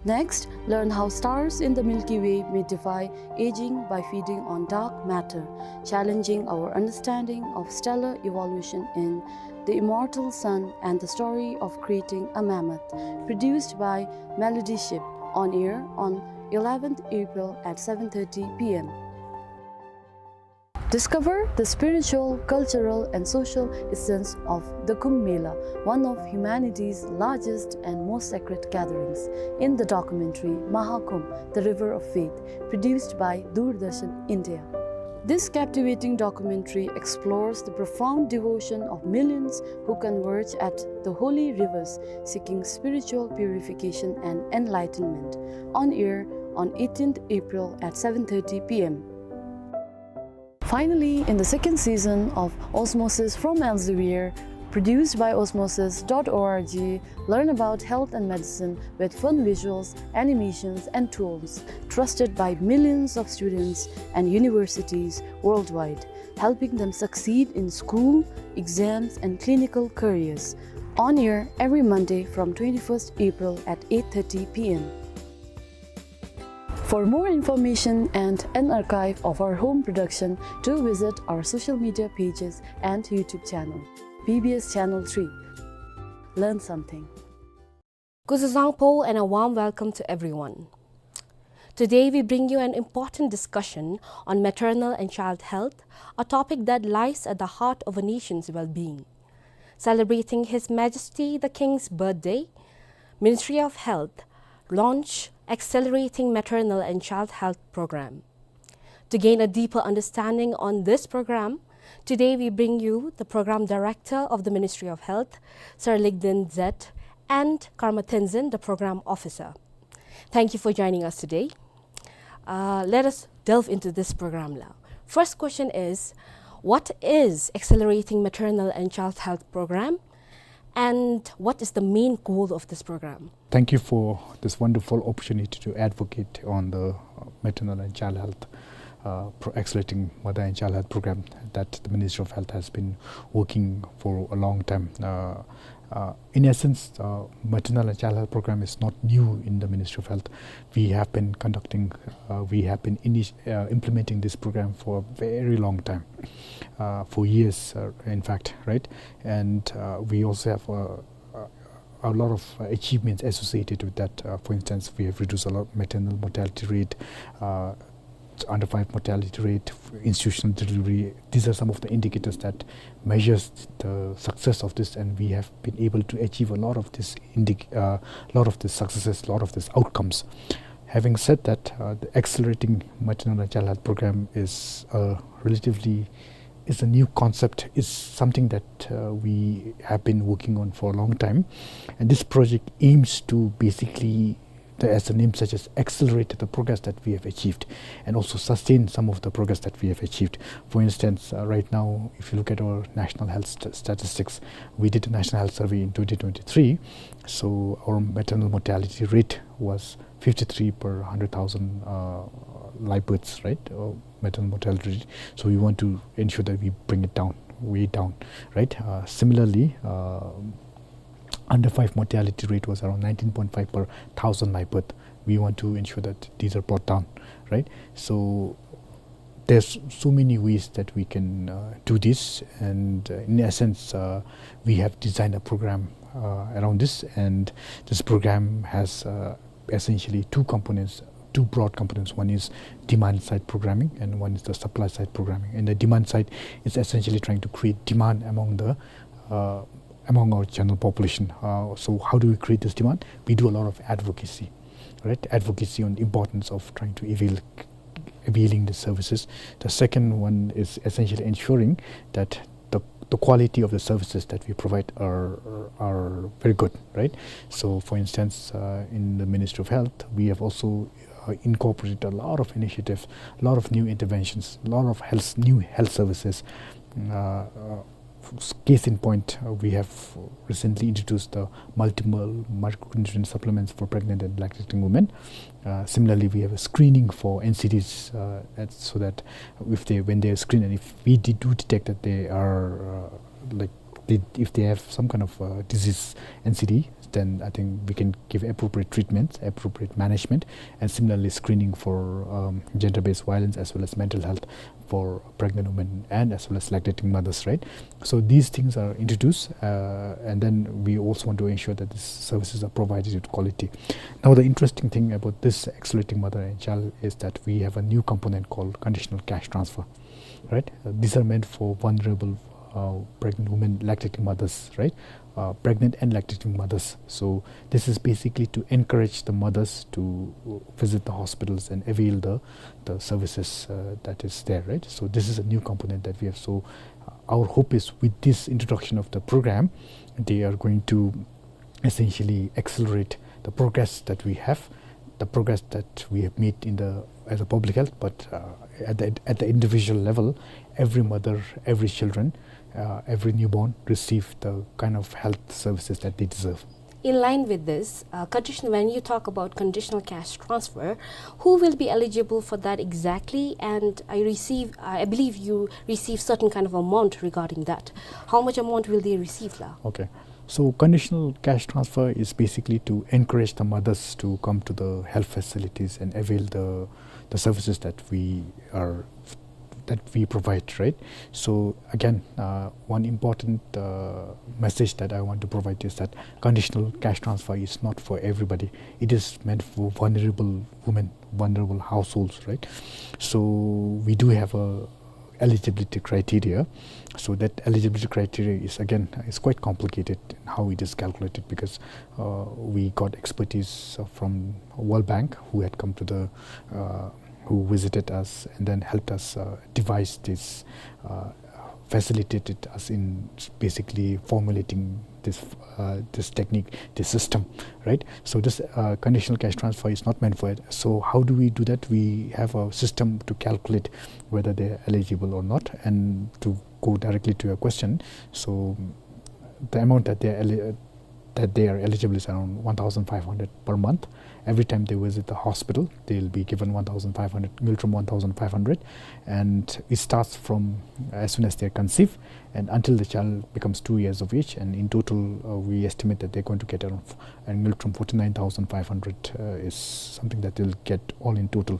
Next, learn how stars in the Milky Way may defy aging by feeding on dark matter, challenging our understanding of stellar evolution in The Immortal Sun and the Story of Creating a Mammoth, produced by Melody Ship, on air on eleventh April at seven thirty P M. Discover the spiritual, cultural, and social essence of the Kumbh Mela, one of humanity's largest and most sacred gatherings, in the documentary Mahakumbh, The River of Faith, produced by Doordarshan India. This captivating documentary explores the profound devotion of millions who converge at the holy rivers seeking spiritual purification and enlightenment. On air on eighteenth April at seven thirty p m. Finally, in the second season of Osmosis from Elsevier, produced by osmosis dot org, learn about health and medicine with fun visuals, animations, and tools, trusted by millions of students and universities worldwide, helping them succeed in school, exams, and clinical careers. On air every Monday from twenty-first April at eight thirty p m. For more information and an archive of our home production, do visit our social media pages and YouTube channel, B B S Channel three. Learn something. Kuzuzangpo and a warm welcome to everyone. Today we bring you an important discussion on maternal and child health, a topic that lies at the heart of a nation's well-being. Celebrating His Majesty the King's birthday, Ministry of Health launch Accelerating Maternal and Child Health Program. To gain a deeper understanding on this program, today we bring you the Program Director of the Ministry of Health, Sir Ligden Zet, and Karma Tenzin, the Program Officer. Thank you for joining us today. Uh, let us delve into this program now. First question is, what is Accelerating Maternal and Child Health Program, and what is the main goal of this program? Thank you for this wonderful opportunity to advocate on the, uh, maternal and child health, uh, pro-, accelerating mother and child health program that the Ministry of Health has been working for a long time. Uh, uh, in essence, uh, maternal and child health program is not new in the Ministry of Health. We have been conducting, uh, we have been initi-, uh, implementing this program for a very long time, uh, for years, uh, in fact, right? And, uh, we also have, uh, uh, a lot of, uh, achievements associated with that. Uh, for instance, we have reduced a lot maternal mortality rate, uh, under five mortality rate, institutional delivery. These are some of the indicators that measures the success of this, and we have been able to achieve a lot of this indic-, uh, lot of these successes, lot of these outcomes. Having said that, uh, the Accelerating Maternal and Child Health Program is, uh, relatively, is a new concept, is something that, uh, we have been working on for a long time. And this project aims to basically, the, as the name suggests, accelerate the progress that we have achieved and also sustain some of the progress that we have achieved. For instance, uh, right now, if you look at our national health st-, statistics, we did a national health survey in twenty twenty-three. So our maternal mortality rate was fifty-three per hundred thousand, uh, live births, right? Uh, maternal mortality rate. So we want to ensure that we bring it down, way down, right? Uh, similarly, uh, under five mortality rate was around nineteen point five per thousand live birth. We want to ensure that these are brought down, right? So there's so many ways that we can, uh, do this, and, uh, in essence, uh, we have designed a program, uh, around this, and this program has, uh, essentially two components, two broad components. One is demand side programming, and one is the supply side programming. And the demand side is essentially trying to create demand among the, uh, among our general population. Uh, so how do we create this demand? We do a lot of advocacy, right? Advocacy on the importance of trying to avail, availing the services. The second one is essentially ensuring that the, the quality of the services that we provide are, are very good, right? So, for instance, uh, in the Ministry of Health, we have also, uh, incorporated a lot of initiatives, a lot of new interventions, a lot of health, new health services. Uh, uh, s-, case in point, uh, we have recently introduced the multiple micronutrient supplements for pregnant and lactating women. Uh, similarly, we have a screening for N C Ds, uh, at, so that if they, when they are screened, and if we de-, do detect that they are, uh, like, they, if they have some kind of, uh, disease, N C D, then I think we can give appropriate treatments, appropriate management, and similarly screening for, um, gender-based violence as well as mental health for pregnant women and as well as lactating mothers, right? So these things are introduced, uh, and then we also want to ensure that these services are provided with quality. Now, the interesting thing about this Accelerating Mother and Child is that we have a new component called conditional cash transfer, right? Uh, these are meant for vulnerable, uh, uh, pregnant women, lactating mothers, right? Uh, pregnant and lactating mothers. So this is basically to encourage the mothers to visit the hospitals and avail the, the services, uh, that is there, right? So this is a new component that we have. So, uh, our hope is with this introduction of the program, they are going to essentially accelerate the progress that we have, the progress that we have made in the, as a public health, but, uh, at the, at the individual level, every mother, every children, uh, every newborn receive the kind of health services that they deserve. In line with this, uh, condition, when you talk about conditional cash transfer, who will be eligible for that exactly? And I receive, I believe you receive certain kind of amount regarding that. How much amount will they receive, la? Okay. So conditional cash transfer is basically to encourage the mothers to come to the health facilities and avail the, the services that we are, that we provide, right? So again, uh, one important, uh, message that I want to provide is that conditional cash transfer is not for everybody. It is meant for vulnerable women, vulnerable households, right? So we do have a eligibility criteria. So that eligibility criteria is, again, is quite complicated in how it is calculated, because, uh, we got expertise, uh, from World Bank, who had come to the, uh, who visited us and then helped us, uh, devise this, uh, facilitated us in basically formulating this, uh, this technique, this system, right? So this, uh, conditional cash transfer is not meant for it. So how do we do that? We have a system to calculate whether they are eligible or not. And to go directly to your question, so the amount that they are eli-, that they are eligible is around one thousand five hundred per month. Every time they visit the hospital, they'll be given one thousand five hundred, Ngultrum one thousand five hundred, and it starts from as soon as they conceive, and until the child becomes two years of age. And in total, uh, we estimate that they're going to get around f-, and Ngultrum forty-nine thousand five hundred, uh, is something that they'll get all in total.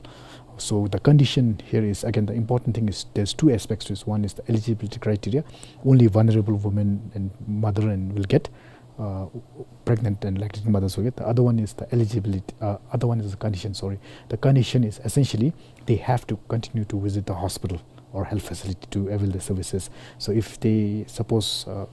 So the condition here is, again, the important thing is there's two aspects to this. One is the eligibility criteria. Only vulnerable women and mother and will get, uh, pregnant and lactating mothers will get. The other one is the eligibility, uh, other one is the condition, sorry. The condition is essentially they have to continue to visit the hospital or health facility to avail the services. So if they, suppose, uh,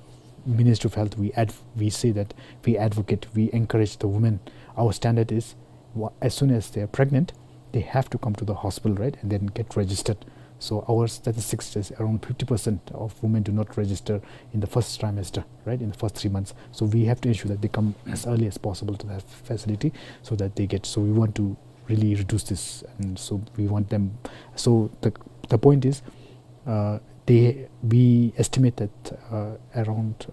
Ministry of Health, we adv-, we say that we advocate, we encourage the women. Our standard is, wha-, as soon as they are pregnant, they have to come to the hospital, right, and then get registered. So our statistics says around fifty percent of women do not register in the first trimester, right, in the first three months. So we have to ensure that they come as early as possible to that facility so that they get, so we want to really reduce this, and so we want them, so the, the point is, uh, they, we estimate that, uh, around,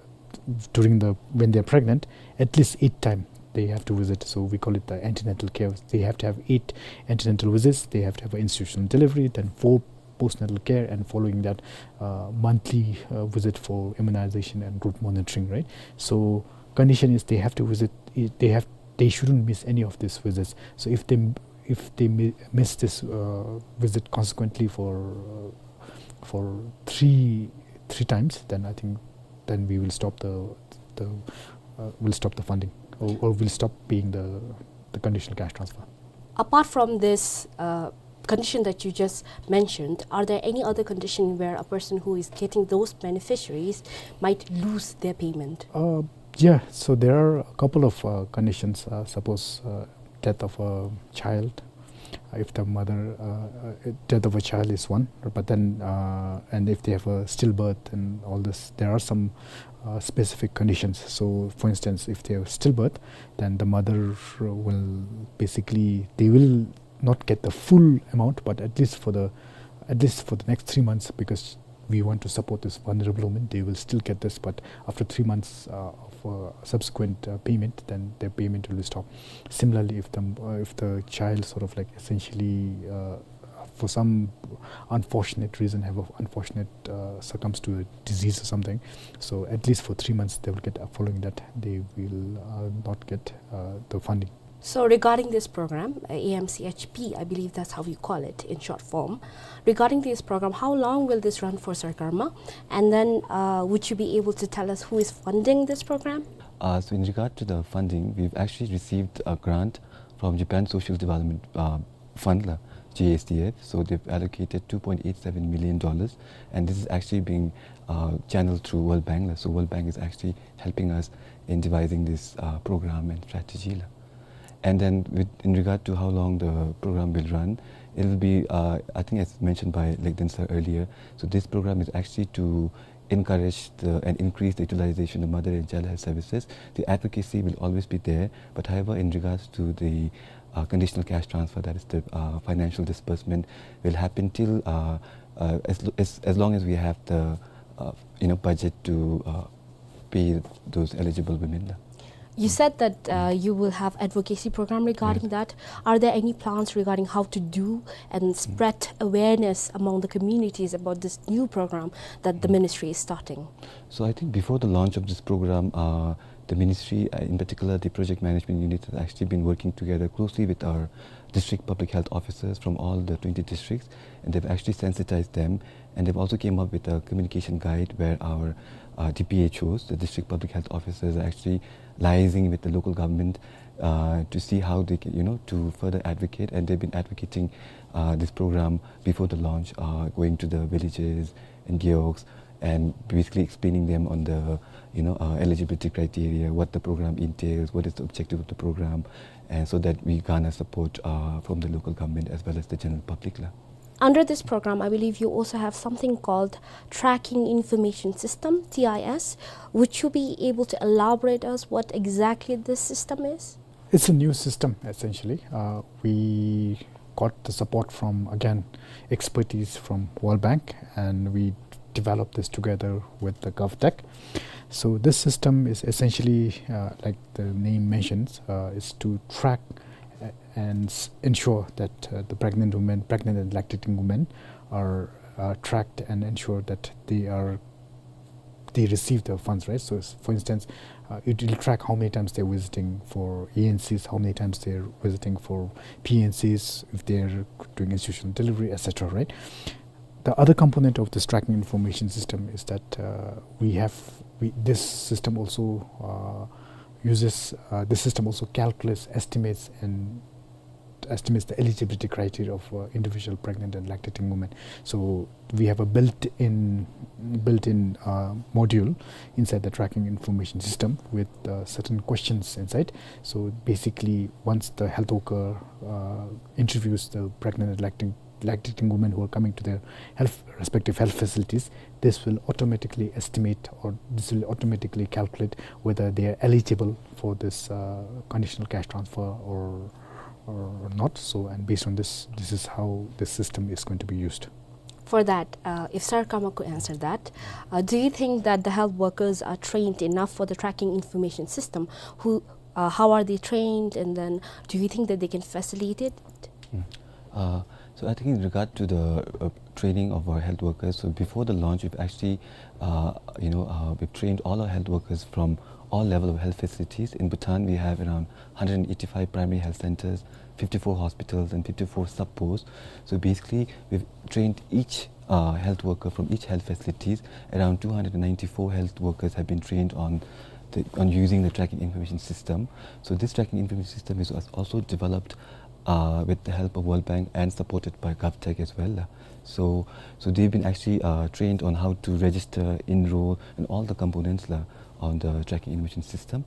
during the, when they're pregnant, at least eight time they have to visit. So we call it the antenatal care. They have to have eight antenatal visits. They have to have an institutional delivery, then four postnatal care, and following that, uh, monthly, uh, visit for immunization and growth monitoring, right? So condition is they have to visit, they have, they shouldn't miss any of these visits. So if they, if they mi-, miss this, uh, visit consequently for, uh, for three, three times, then I think then we will stop the, the, uh, we'll stop the funding, or, or we'll stop paying the, the conditional cash transfer. Apart from this, uh, condition that you just mentioned, are there any other condition where a person who is getting those beneficiaries might lose their payment? Uh, yeah, so there are a couple of, uh, conditions. Uh, suppose, uh, death of a child, uh, if the mother, uh, uh, death of a child is one, but then, uh, and if they have a stillbirth and all this, there are some, uh, specific conditions. So, for instance, if they have stillbirth, then the mother will basically, they will not get the full amount, but at least for the, at least for the next three months, because we want to support this vulnerable woman, they will still get this, but after three months, uh, of, uh, subsequent, uh, payment, then their payment will be stopped. Similarly, if the, uh, if the child sort of, like, essentially, uh, for some unfortunate reason, have a unfortunate, uh, succumbs to a disease or something, so at least for three months they will get, uh, following that, they will, uh, not get, uh, the funding. So regarding this program, uh, A M C H P, I believe that's how you call it in short form. Regarding this program, how long will this run for, Sir Karma? And then, uh, would you be able to tell us who is funding this program? Uh, so in regard to the funding, we've actually received a grant from Japan Social Development, uh, Fund la. J S D F. So they've allocated two point eight seven million dollars, and this is actually being, uh, channeled through World Bank. So World Bank is actually helping us in devising this, uh, program and strategy la. And then with, in regard to how long the program will run, it will be, uh, I think as mentioned by Legden sir earlier, so this program is actually to encourage the, and increase the utilization of mother and child health services. The advocacy will always be there, but however, in regards to the, uh, conditional cash transfer, that is the, uh, financial disbursement, will happen till, uh, uh, as, lo- as, as long as we have the, uh, you know, budget to, uh, pay those eligible women la. You said that, uh, you will have advocacy program regarding that. Are there any plans regarding how to do and spread awareness among the communities about this new program that the ministry is starting? So I think before the launch of this program, uh, the ministry, uh, in particular the project management unit, has actually been working together closely with our district public health officers from all the twenty districts, and they've actually sensitized them, and they've also came up with a communication guide where our, uh, D P H Os, the district public health officers, are actually liaising with the local government, uh, to see how they can, you know, to further advocate, and they've been advocating, uh, this program before the launch, uh, going to the villages and gewogs and basically explaining them on the, you know, uh, eligibility criteria, what the program entails, what is the objective of the program, and so that we garner support, uh, from the local government as well as the general public la. Under this program, I believe you also have something called Tracking Information System, T I S. Would you be able to elaborate us what exactly this system is? It's a new system, essentially. Uh, we got the support from, again, expertise from World Bank, and we developed this together with the GovTech. So this system is essentially, uh, like the name mentions, uh, is to track, uh, and s- ensure that, uh, the pregnant women, pregnant and lactating women, are, uh, tracked and ensure that they are they receive the funds, right? So, s- for instance, uh, it will track how many times they're visiting for E N Cs, how many times they're visiting for P N Cs, if they're doing institutional delivery, et cetera, right? The other component of this tracking information system is that, uh, we have, we, this system also, uh, uses, uh, this system also calculates, estimates, and estimates the eligibility criteria of, uh, individual pregnant and lactating women. So we have a built-in, built-in, uh, module inside the tracking information system with, uh, certain questions inside. So basically, once the health worker, uh, interviews the pregnant and lacting, lactating women who are coming to their health, respective health facilities, this will automatically estimate, or this will automatically calculate whether they are eligible for this, uh, conditional cash transfer or or not. So, and based on this, this is how the system is going to be used. For that, uh, if Sir Kama could answer that, uh, do you think that the health workers are trained enough for the tracking information system? Who, uh, how are they trained, and then do you think that they can facilitate it? Mm. Uh, so I think in regard to the, uh, training of our health workers, so before the launch, we've actually, uh, you know, uh, we've trained all our health workers from all level of health facilities. In Bhutan, we have around hundred eighty-five primary health centers, fifty-four hospitals, and fifty-four sub-posts. So basically, we've trained each, uh, health worker from each health facilities. Around two hundred ninety-four health workers have been trained on the, on using the tracking information system. So this tracking information system is als- also developed, uh, with the help of World Bank and supported by GovTech as well. So, so they've been actually, uh, trained on how to register, enroll, and all the components la on the tracking information system.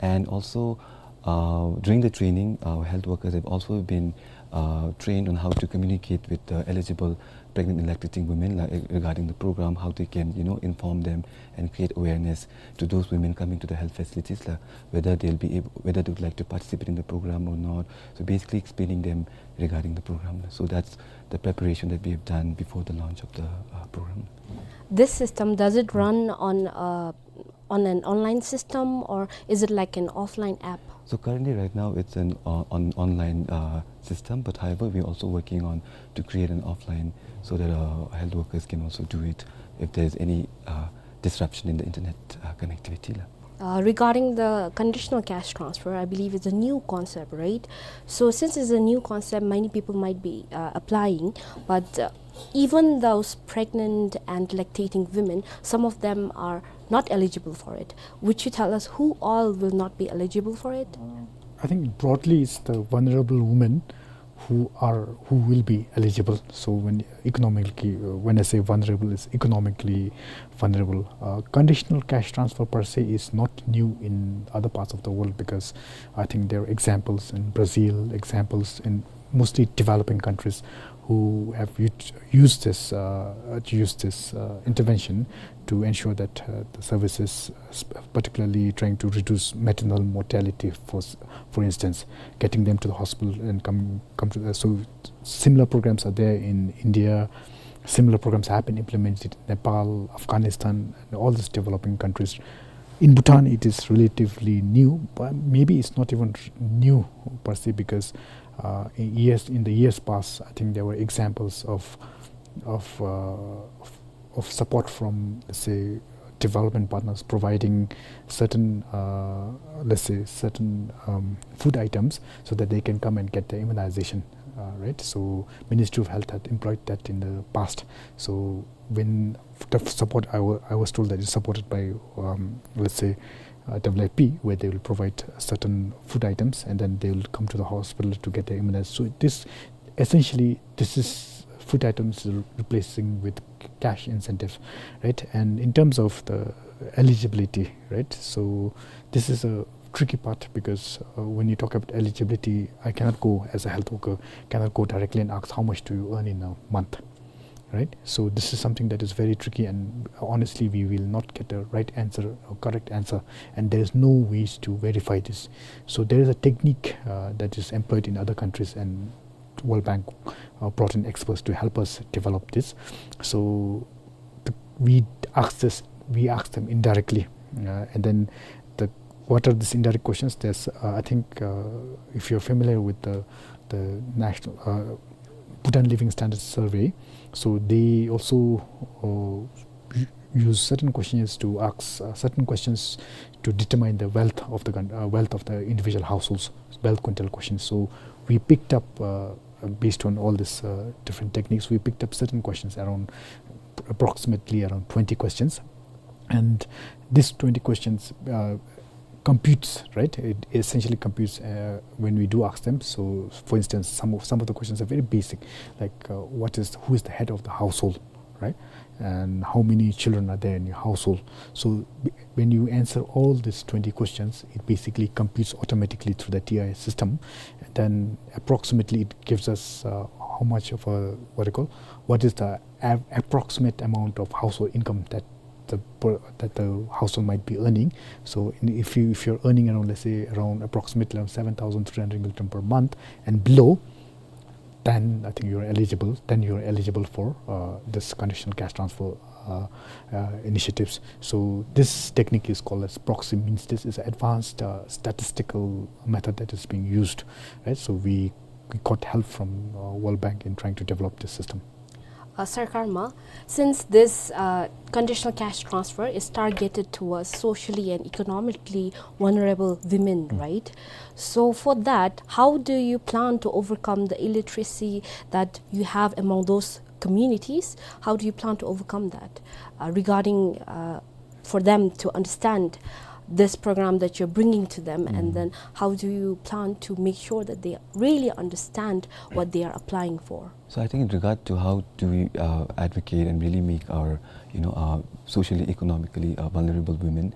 And also, uh, during the training, our health workers have also been, uh, trained on how to communicate with the eligible pregnant and lactating women la, eh, regarding the program, how they can, you know, inform them and create awareness to those women coming to the health facilities la, whether they'll be able, whether they would like to participate in the program or not. So basically explaining them regarding the program la. So that's the preparation that we have done before the launch of the, uh, program. This system, does it run on, uh, on an online system, or is it like an offline app? So currently, right now, it's an, uh, on online, uh, system. But however, we're also working on to create an offline so that, uh, health workers can also do it if there's any, uh, disruption in the internet, uh, connectivity la. Uh, regarding the conditional cash transfer, I believe it's a new concept, right? So since it's a new concept, many people might be, uh, applying, but, uh, even those pregnant and lactating women, some of them are not eligible for it. Would you tell us who all will not be eligible for it? I think broadly it's the vulnerable women who are, who will be eligible. So when economically, uh, when I say vulnerable, it's economically vulnerable. Uh, conditional cash transfer per se is not new in other parts of the world, because I think there are examples in Brazil, examples in mostly developing countries who have u-, used this, uh, uh, used this, uh, intervention to ensure that, uh, the services, uh, sp-, particularly trying to reduce maternal mortality, for s-, for instance, getting them to the hospital and come, come to the, so similar programs are there in India. Similar programs have been implemented in Nepal, Afghanistan, and all these developing countries. In Bhutan, it is relatively new, but maybe it's not even r-, new per se, because, uh, in years, in the years past, I think there were examples of, of, uh, of, of support from, let's say, development partners providing certain, uh, let's say, certain, um, food items so that they can come and get their immunization, uh, right? So Ministry of Health had employed that in the past. So when the support, I wa-, I was told that it's supported by, um, let's say, uh, W F P, where they will provide certain food items and then they will come to the hospital to get their immunized. So this, essentially, this is food items re-, replacing with c-, cash incentive, right? And in terms of the eligibility, right? So this is a tricky part because, uh, when you talk about eligibility, I cannot go as a health worker, cannot go directly and ask, "How much do you earn in a month?" Right? So this is something that is very tricky, and honestly, we will not get a right answer or correct answer, and there is no ways to verify this. So there is a technique, uh, that is employed in other countries, and World Bank, uh, brought in experts to help us develop this. So the, we ask this, we ask them indirectly, uh, and then the, what are these indirect questions? There's, uh, I think, uh, if you're familiar with the, the national, uh, Bhutan Living Standards Survey, so they also, uh, u-, use certain questions to ask, uh, certain questions to determine the wealth of the coun-, uh, wealth of the individual households, wealth quintile questions. So we picked up, uh, uh, based on all these, uh, different techniques, we picked up certain questions around approximately around twenty questions. And these twenty questions, uh, computes, right? It essentially computes, uh, when we do ask them. So, for instance, some of, some of the questions are very basic, like, uh, what is, who is the head of the household, right? And how many children are there in your household? So, b-, when you answer all these twenty questions, it basically computes automatically through the T I S system. And then approximately it gives us, uh, how much of a, what do you call, what is the av-, approximate amount of household income that the per-, that the household might be earning. So in, if you, if you're earning around, let's say, around approximately around seven thousand three hundred ngultrum per month and below, then I think you're eligible, then you're eligible for, uh, this conditional cash transfer, uh, uh, initiatives. So this technique is called as proxy means test. It's an advanced, uh, statistical method that is being used, right? So we, we got help from, uh, World Bank in trying to develop this system. Uh, Sir Karma, since this, uh, conditional cash transfer is targeted towards socially and economically vulnerable women, mm, right? So for that, how do you plan to overcome the illiteracy that you have among those communities? How do you plan to overcome that, uh, regarding, uh, for them to understand this program that you're bringing to them, and, mm, then how do you plan to make sure that they really understand what they are applying for? So I think in regard to how do we, uh, advocate and really make our, you know, uh, socially, economically, uh, vulnerable women,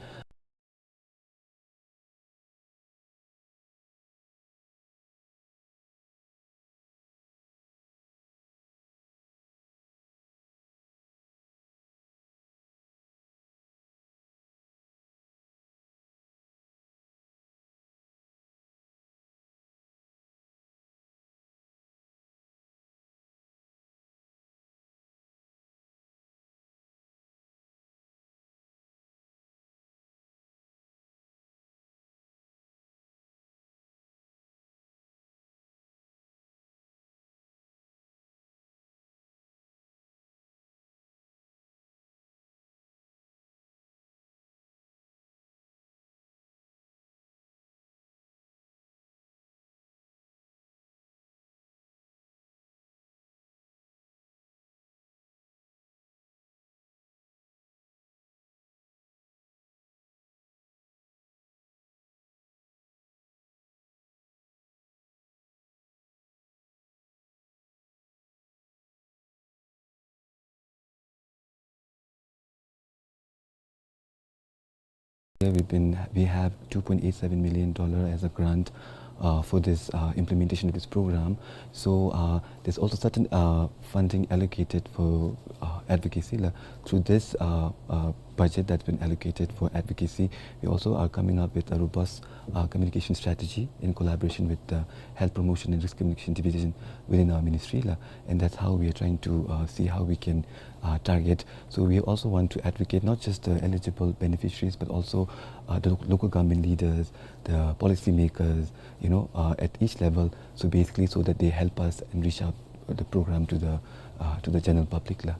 We've been, we have two point eight seven million dollar as a grant, uh, for this, uh, implementation of this program. So, uh, there's also certain, uh, funding allocated for, uh, advocacy la. Through this, uh, uh, budget that's been allocated for advocacy, we also are coming up with a robust, uh, communication strategy in collaboration with the Health Promotion and Risk Communication Division within our ministry la. And that's how we are trying to, uh, see how we can, uh, target. So we also want to advocate not just the eligible beneficiaries, but also, uh, the lo-, local government leaders, the policymakers, you know, uh, at each level. So basically, so that they help us and reach out the program to the, uh, to the general public la.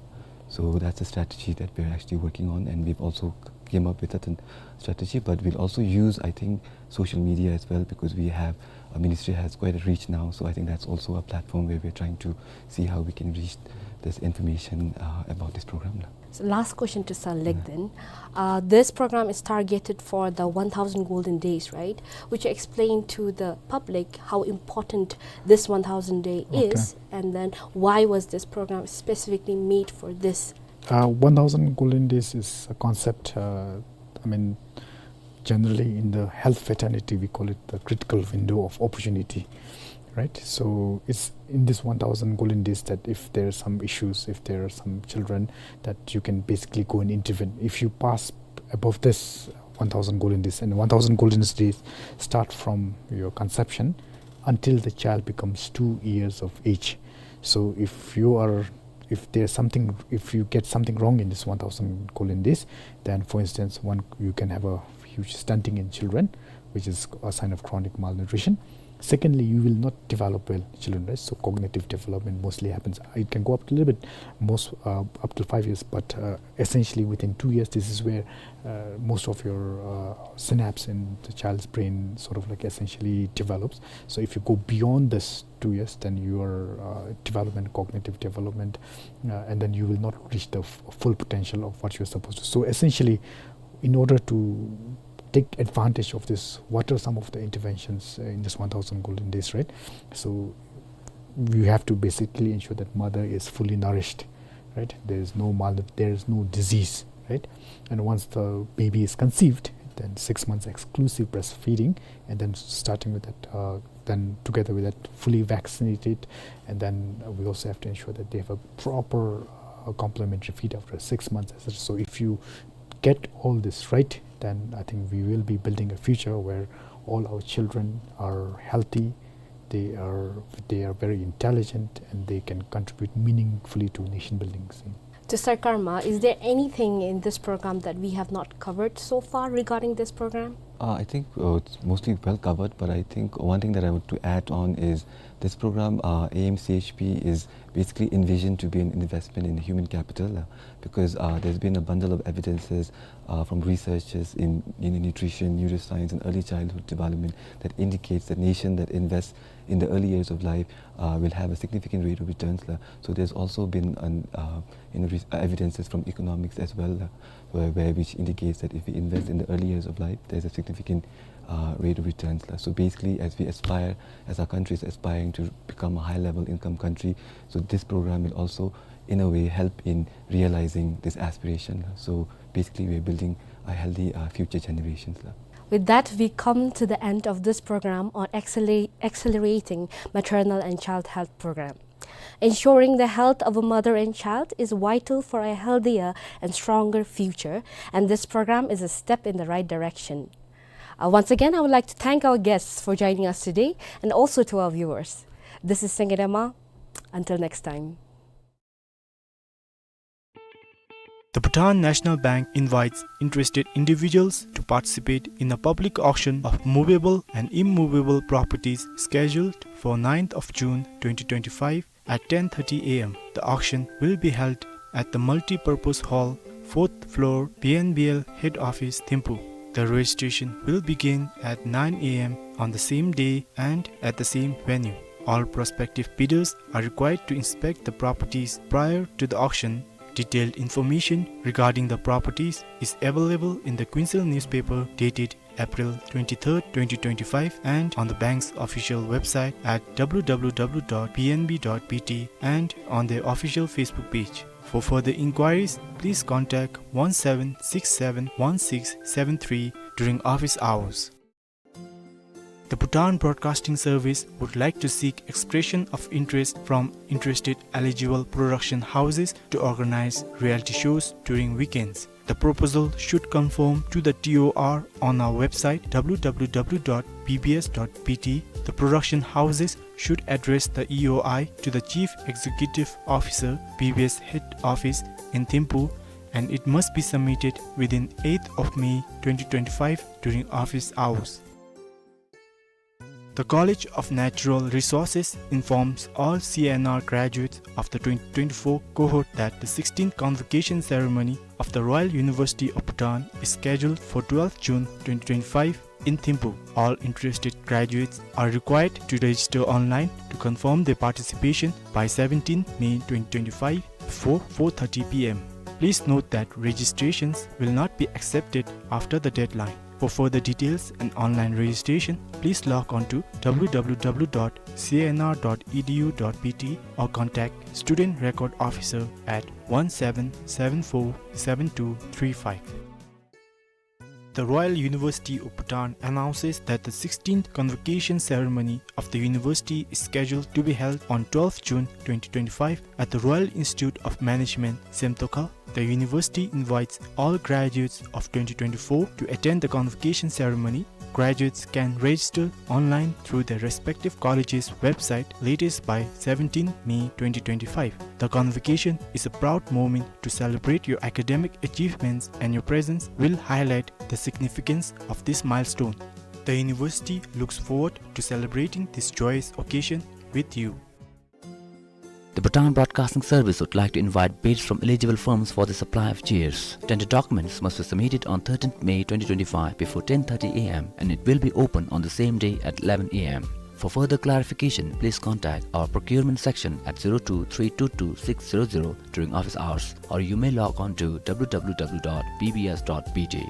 So that's a strategy that we're actually working on, and we've also came up with certain strategy, but we'll also use, I think, social media as well, because we have, our ministry has quite a reach now. So I think that's also a platform where we're trying to see how we can reach this information, uh, about this program la. So last question to Sir Lek then. Uh, this program is targeted for the one thousand golden days, right? Would you explain to the public how important this one thousand day is, and then why was this program specifically made for this? Uh, one thousand golden days is a concept, uh, I mean, generally in the health fraternity, we call it the critical window of opportunity, right? So it's in this one thousand golden days that if there are some issues, if there are some children, that you can basically go and intervene. If you pass above this one thousand golden days, and one thousand golden days start from your conception until the child becomes two years of age. So if you are, if there's something, if you get something wrong in this one thousand golden days, then, for instance, one, you can have a huge stunting in children, which is a sign of chronic malnutrition. Secondly, you will not develop well, children, right? So cognitive development mostly happens. It can go up to a little bit, most, uh, up to five years, but, uh, essentially within two years, this is where, uh, most of your, uh, synapse in the child's brain sort of, like, essentially develops. So if you go beyond this two years, then your, uh, development, cognitive development, uh, and then you will not reach the f-, full potential of what you're supposed to. So essentially, in order to take advantage of this, what are some of the interventions, uh, in this one thousand golden days, right? So you have to basically ensure that mother is fully nourished, right? There is no mal-, there is no disease, right? And once the baby is conceived, then six months exclusive breastfeeding, and then starting with that, uh, then together with that, fully vaccinated, and then, uh, we also have to ensure that they have a proper, uh, complementary feed after six months, et cetera. So if you get all this right, then I think we will be building a future where all our children are healthy, they are, they are very intelligent, and they can contribute meaningfully to nation building. To Sir Karma, is there anything in this program that we have not covered so far regarding this program? Uh, I think, uh, it's mostly well covered, but I think one thing that I want to add on is this program, uh, A M C H P, is basically envisioned to be an investment in human capital, uh, because, uh, there's been a bundle of evidences, uh, from researchers in, in nutrition, neuroscience, and early childhood development that indicates that nation that invests in the early years of life, uh, will have a significant rate of returns la. So there's also been an, uh, you know, re-, evidences from economics as well, uh, where, where which indicates that if we invest in the early years of life, there's a significant, uh, rate of returns la. So basically, as we aspire, as our country is aspiring to become a high-level income country, so this program will also, in a way, help in realizing this aspiration la. So basically, we're building a healthy, uh, future generations la. With that, we come to the end of this program on acceler-, accelerating maternal and child health program. Ensuring the health of a mother and child is vital for a healthier and stronger future, and this program is a step in the right direction. Uh, once again, I would like to thank our guests for joining us today and also to our viewers. This is Sengedama. Until next time. The Bhutan National Bank invites interested individuals to participate in a public auction of movable and immovable properties scheduled for ninth of June twenty twenty-five at ten thirty A M. The auction will be held at the multi-purpose hall, fourth floor, B N B L head office, Thimphu. The registration will begin at nine A M on the same day and at the same venue. All prospective bidders are required to inspect the properties prior to the auction. Detailed information regarding the properties is available in the Kuensel newspaper dated April twenty-third, twenty twenty-five, and on the bank's official website at W W W dot B N B dot B T and on their official Facebook page. For further inquiries, please contact one seven six seven one six seven three during office hours. The Bhutan Broadcasting Service would like to seek expression of interest from interested eligible production houses to organize reality shows during weekends. The proposal should conform to the T O R on our website, W W W dot B B S dot B T. The production houses should address the E O I to the Chief Executive Officer, B B S Head Office in Thimphu, and it must be submitted within eighth of May twenty twenty-five during office hours. The College of Natural Resources informs all C N R graduates of the twenty twenty-four cohort that the sixteenth convocation ceremony of the Royal University of Bhutan is scheduled for twelfth June twenty twenty-five in Thimphu. All interested graduates are required to register online to confirm their participation by seventeenth May twenty twenty-five before four thirty P M. Please note that registrations will not be accepted after the deadline. For further details and online registration, please log on to W W W dot C N R dot E D U dot B T or contact Student Record Officer at one seven seven four seven two three five. The Royal University of Bhutan announces that the sixteenth convocation ceremony of the university is scheduled to be held on twelfth June twenty twenty-five at the Royal Institute of Management, Semtoka. The university invites all graduates of twenty twenty-four to attend the convocation ceremony. Graduates can register online through their respective college's website latest by seventeenth May twenty twenty-five. The convocation is a proud moment to celebrate your academic achievements, and your presence will highlight the significance of this milestone. The university looks forward to celebrating this joyous occasion with you. The Bhutan Broadcasting Service would like to invite bids from eligible firms for the supply of chairs. Tender documents must be submitted on thirteenth May twenty twenty-five before ten thirty A M, and it will be open on the same day at eleven A M. For further clarification, please contact our procurement section at zero two three two two six zero zero during office hours, or you may log on to W W W dot B B S dot B T.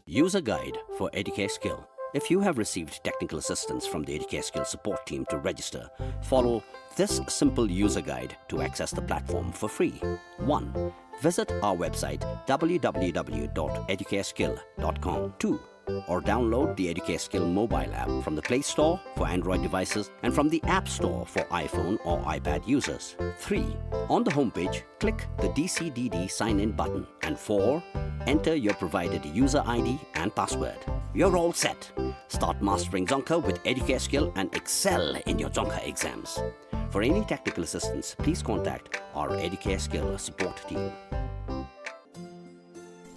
User guide for Educare Skill. If you have received technical assistance from the Educare Skill support team to register, follow this simple user guide to access the platform for free. One, visit our website W W W dot educareskill dot com. Two, or download the Educare Skill mobile app from the Play Store for Android devices and from the App Store for iPhone or iPad users. Three, on the homepage, click the D C D D sign-in button. And four, enter your provided user I D and password. You're all set. Start mastering Dzongkha with Educare Skill and excel in your Dzongkha exams. For any technical assistance, please contact our Educare Skill support team.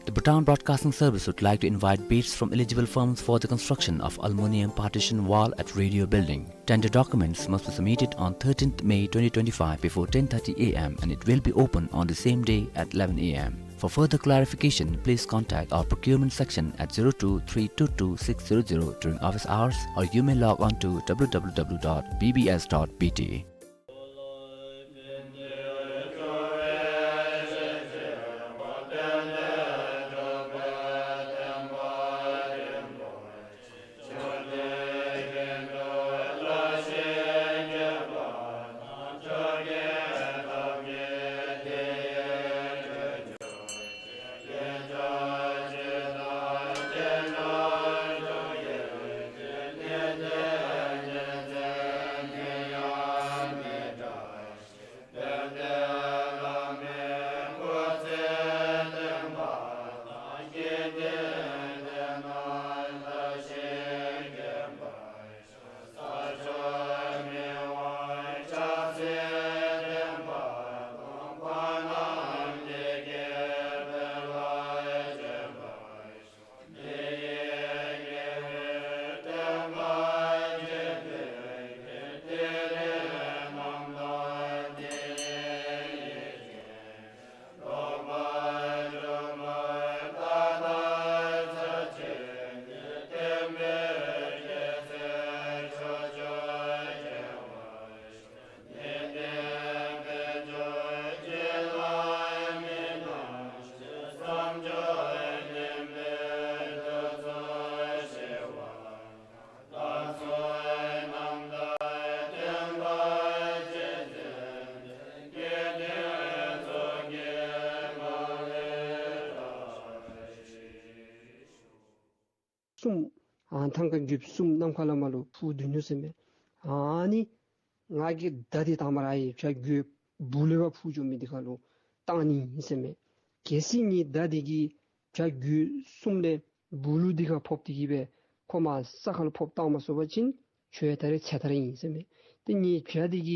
The Bhutan Broadcasting Service would like to invite bids from eligible firms for the construction of aluminium partition wall at Radio Building. Tender documents must be submitted on thirteenth May twenty twenty-five before ten thirty A M, and it will be open on the same day at eleven A M. For further clarification, please contact our procurement section at zero two three two two six zero zero during office hours, or you may log on to W W W dot B B S dot B T. ཨ་ཐང་ཀ་རྒྱལཔོ་གསུམ་ནམ་མཁའ་ལས་མར་ལུ་འཕུར་སྡོད་ནུག་ཟེར་མས། ཨ་ནི་ང་གིས་མདའ་འདི་དང་པ་ར་ཨའི་བྱ་རྒོད་སྦུག་ལས་ཕར་འཕུར་འགྱོ་མི་འདི་ཁར་ལུ་བཏང་ནི་ཨིན་ཟེར་མས། གལ་སྲིད་ངེའི་མདའ་འདི་གིས་བྱ་རྒོད་གསུམ་ལས་སྦུག་ལུ་འདི་ཁར་ཕོག་སྟེ་གི་སྦེ་ཁོ་མར་ས་ཁར་ལུ་ཕོག་བཏང་མ་ཚུགས་པ་ཅིན་ཁྱོད་ད་རེས་ཚེ་ཐར་ཨིན་ཟེར་མས། ཏེ་ངེའི་བྱ་འདི་གིས་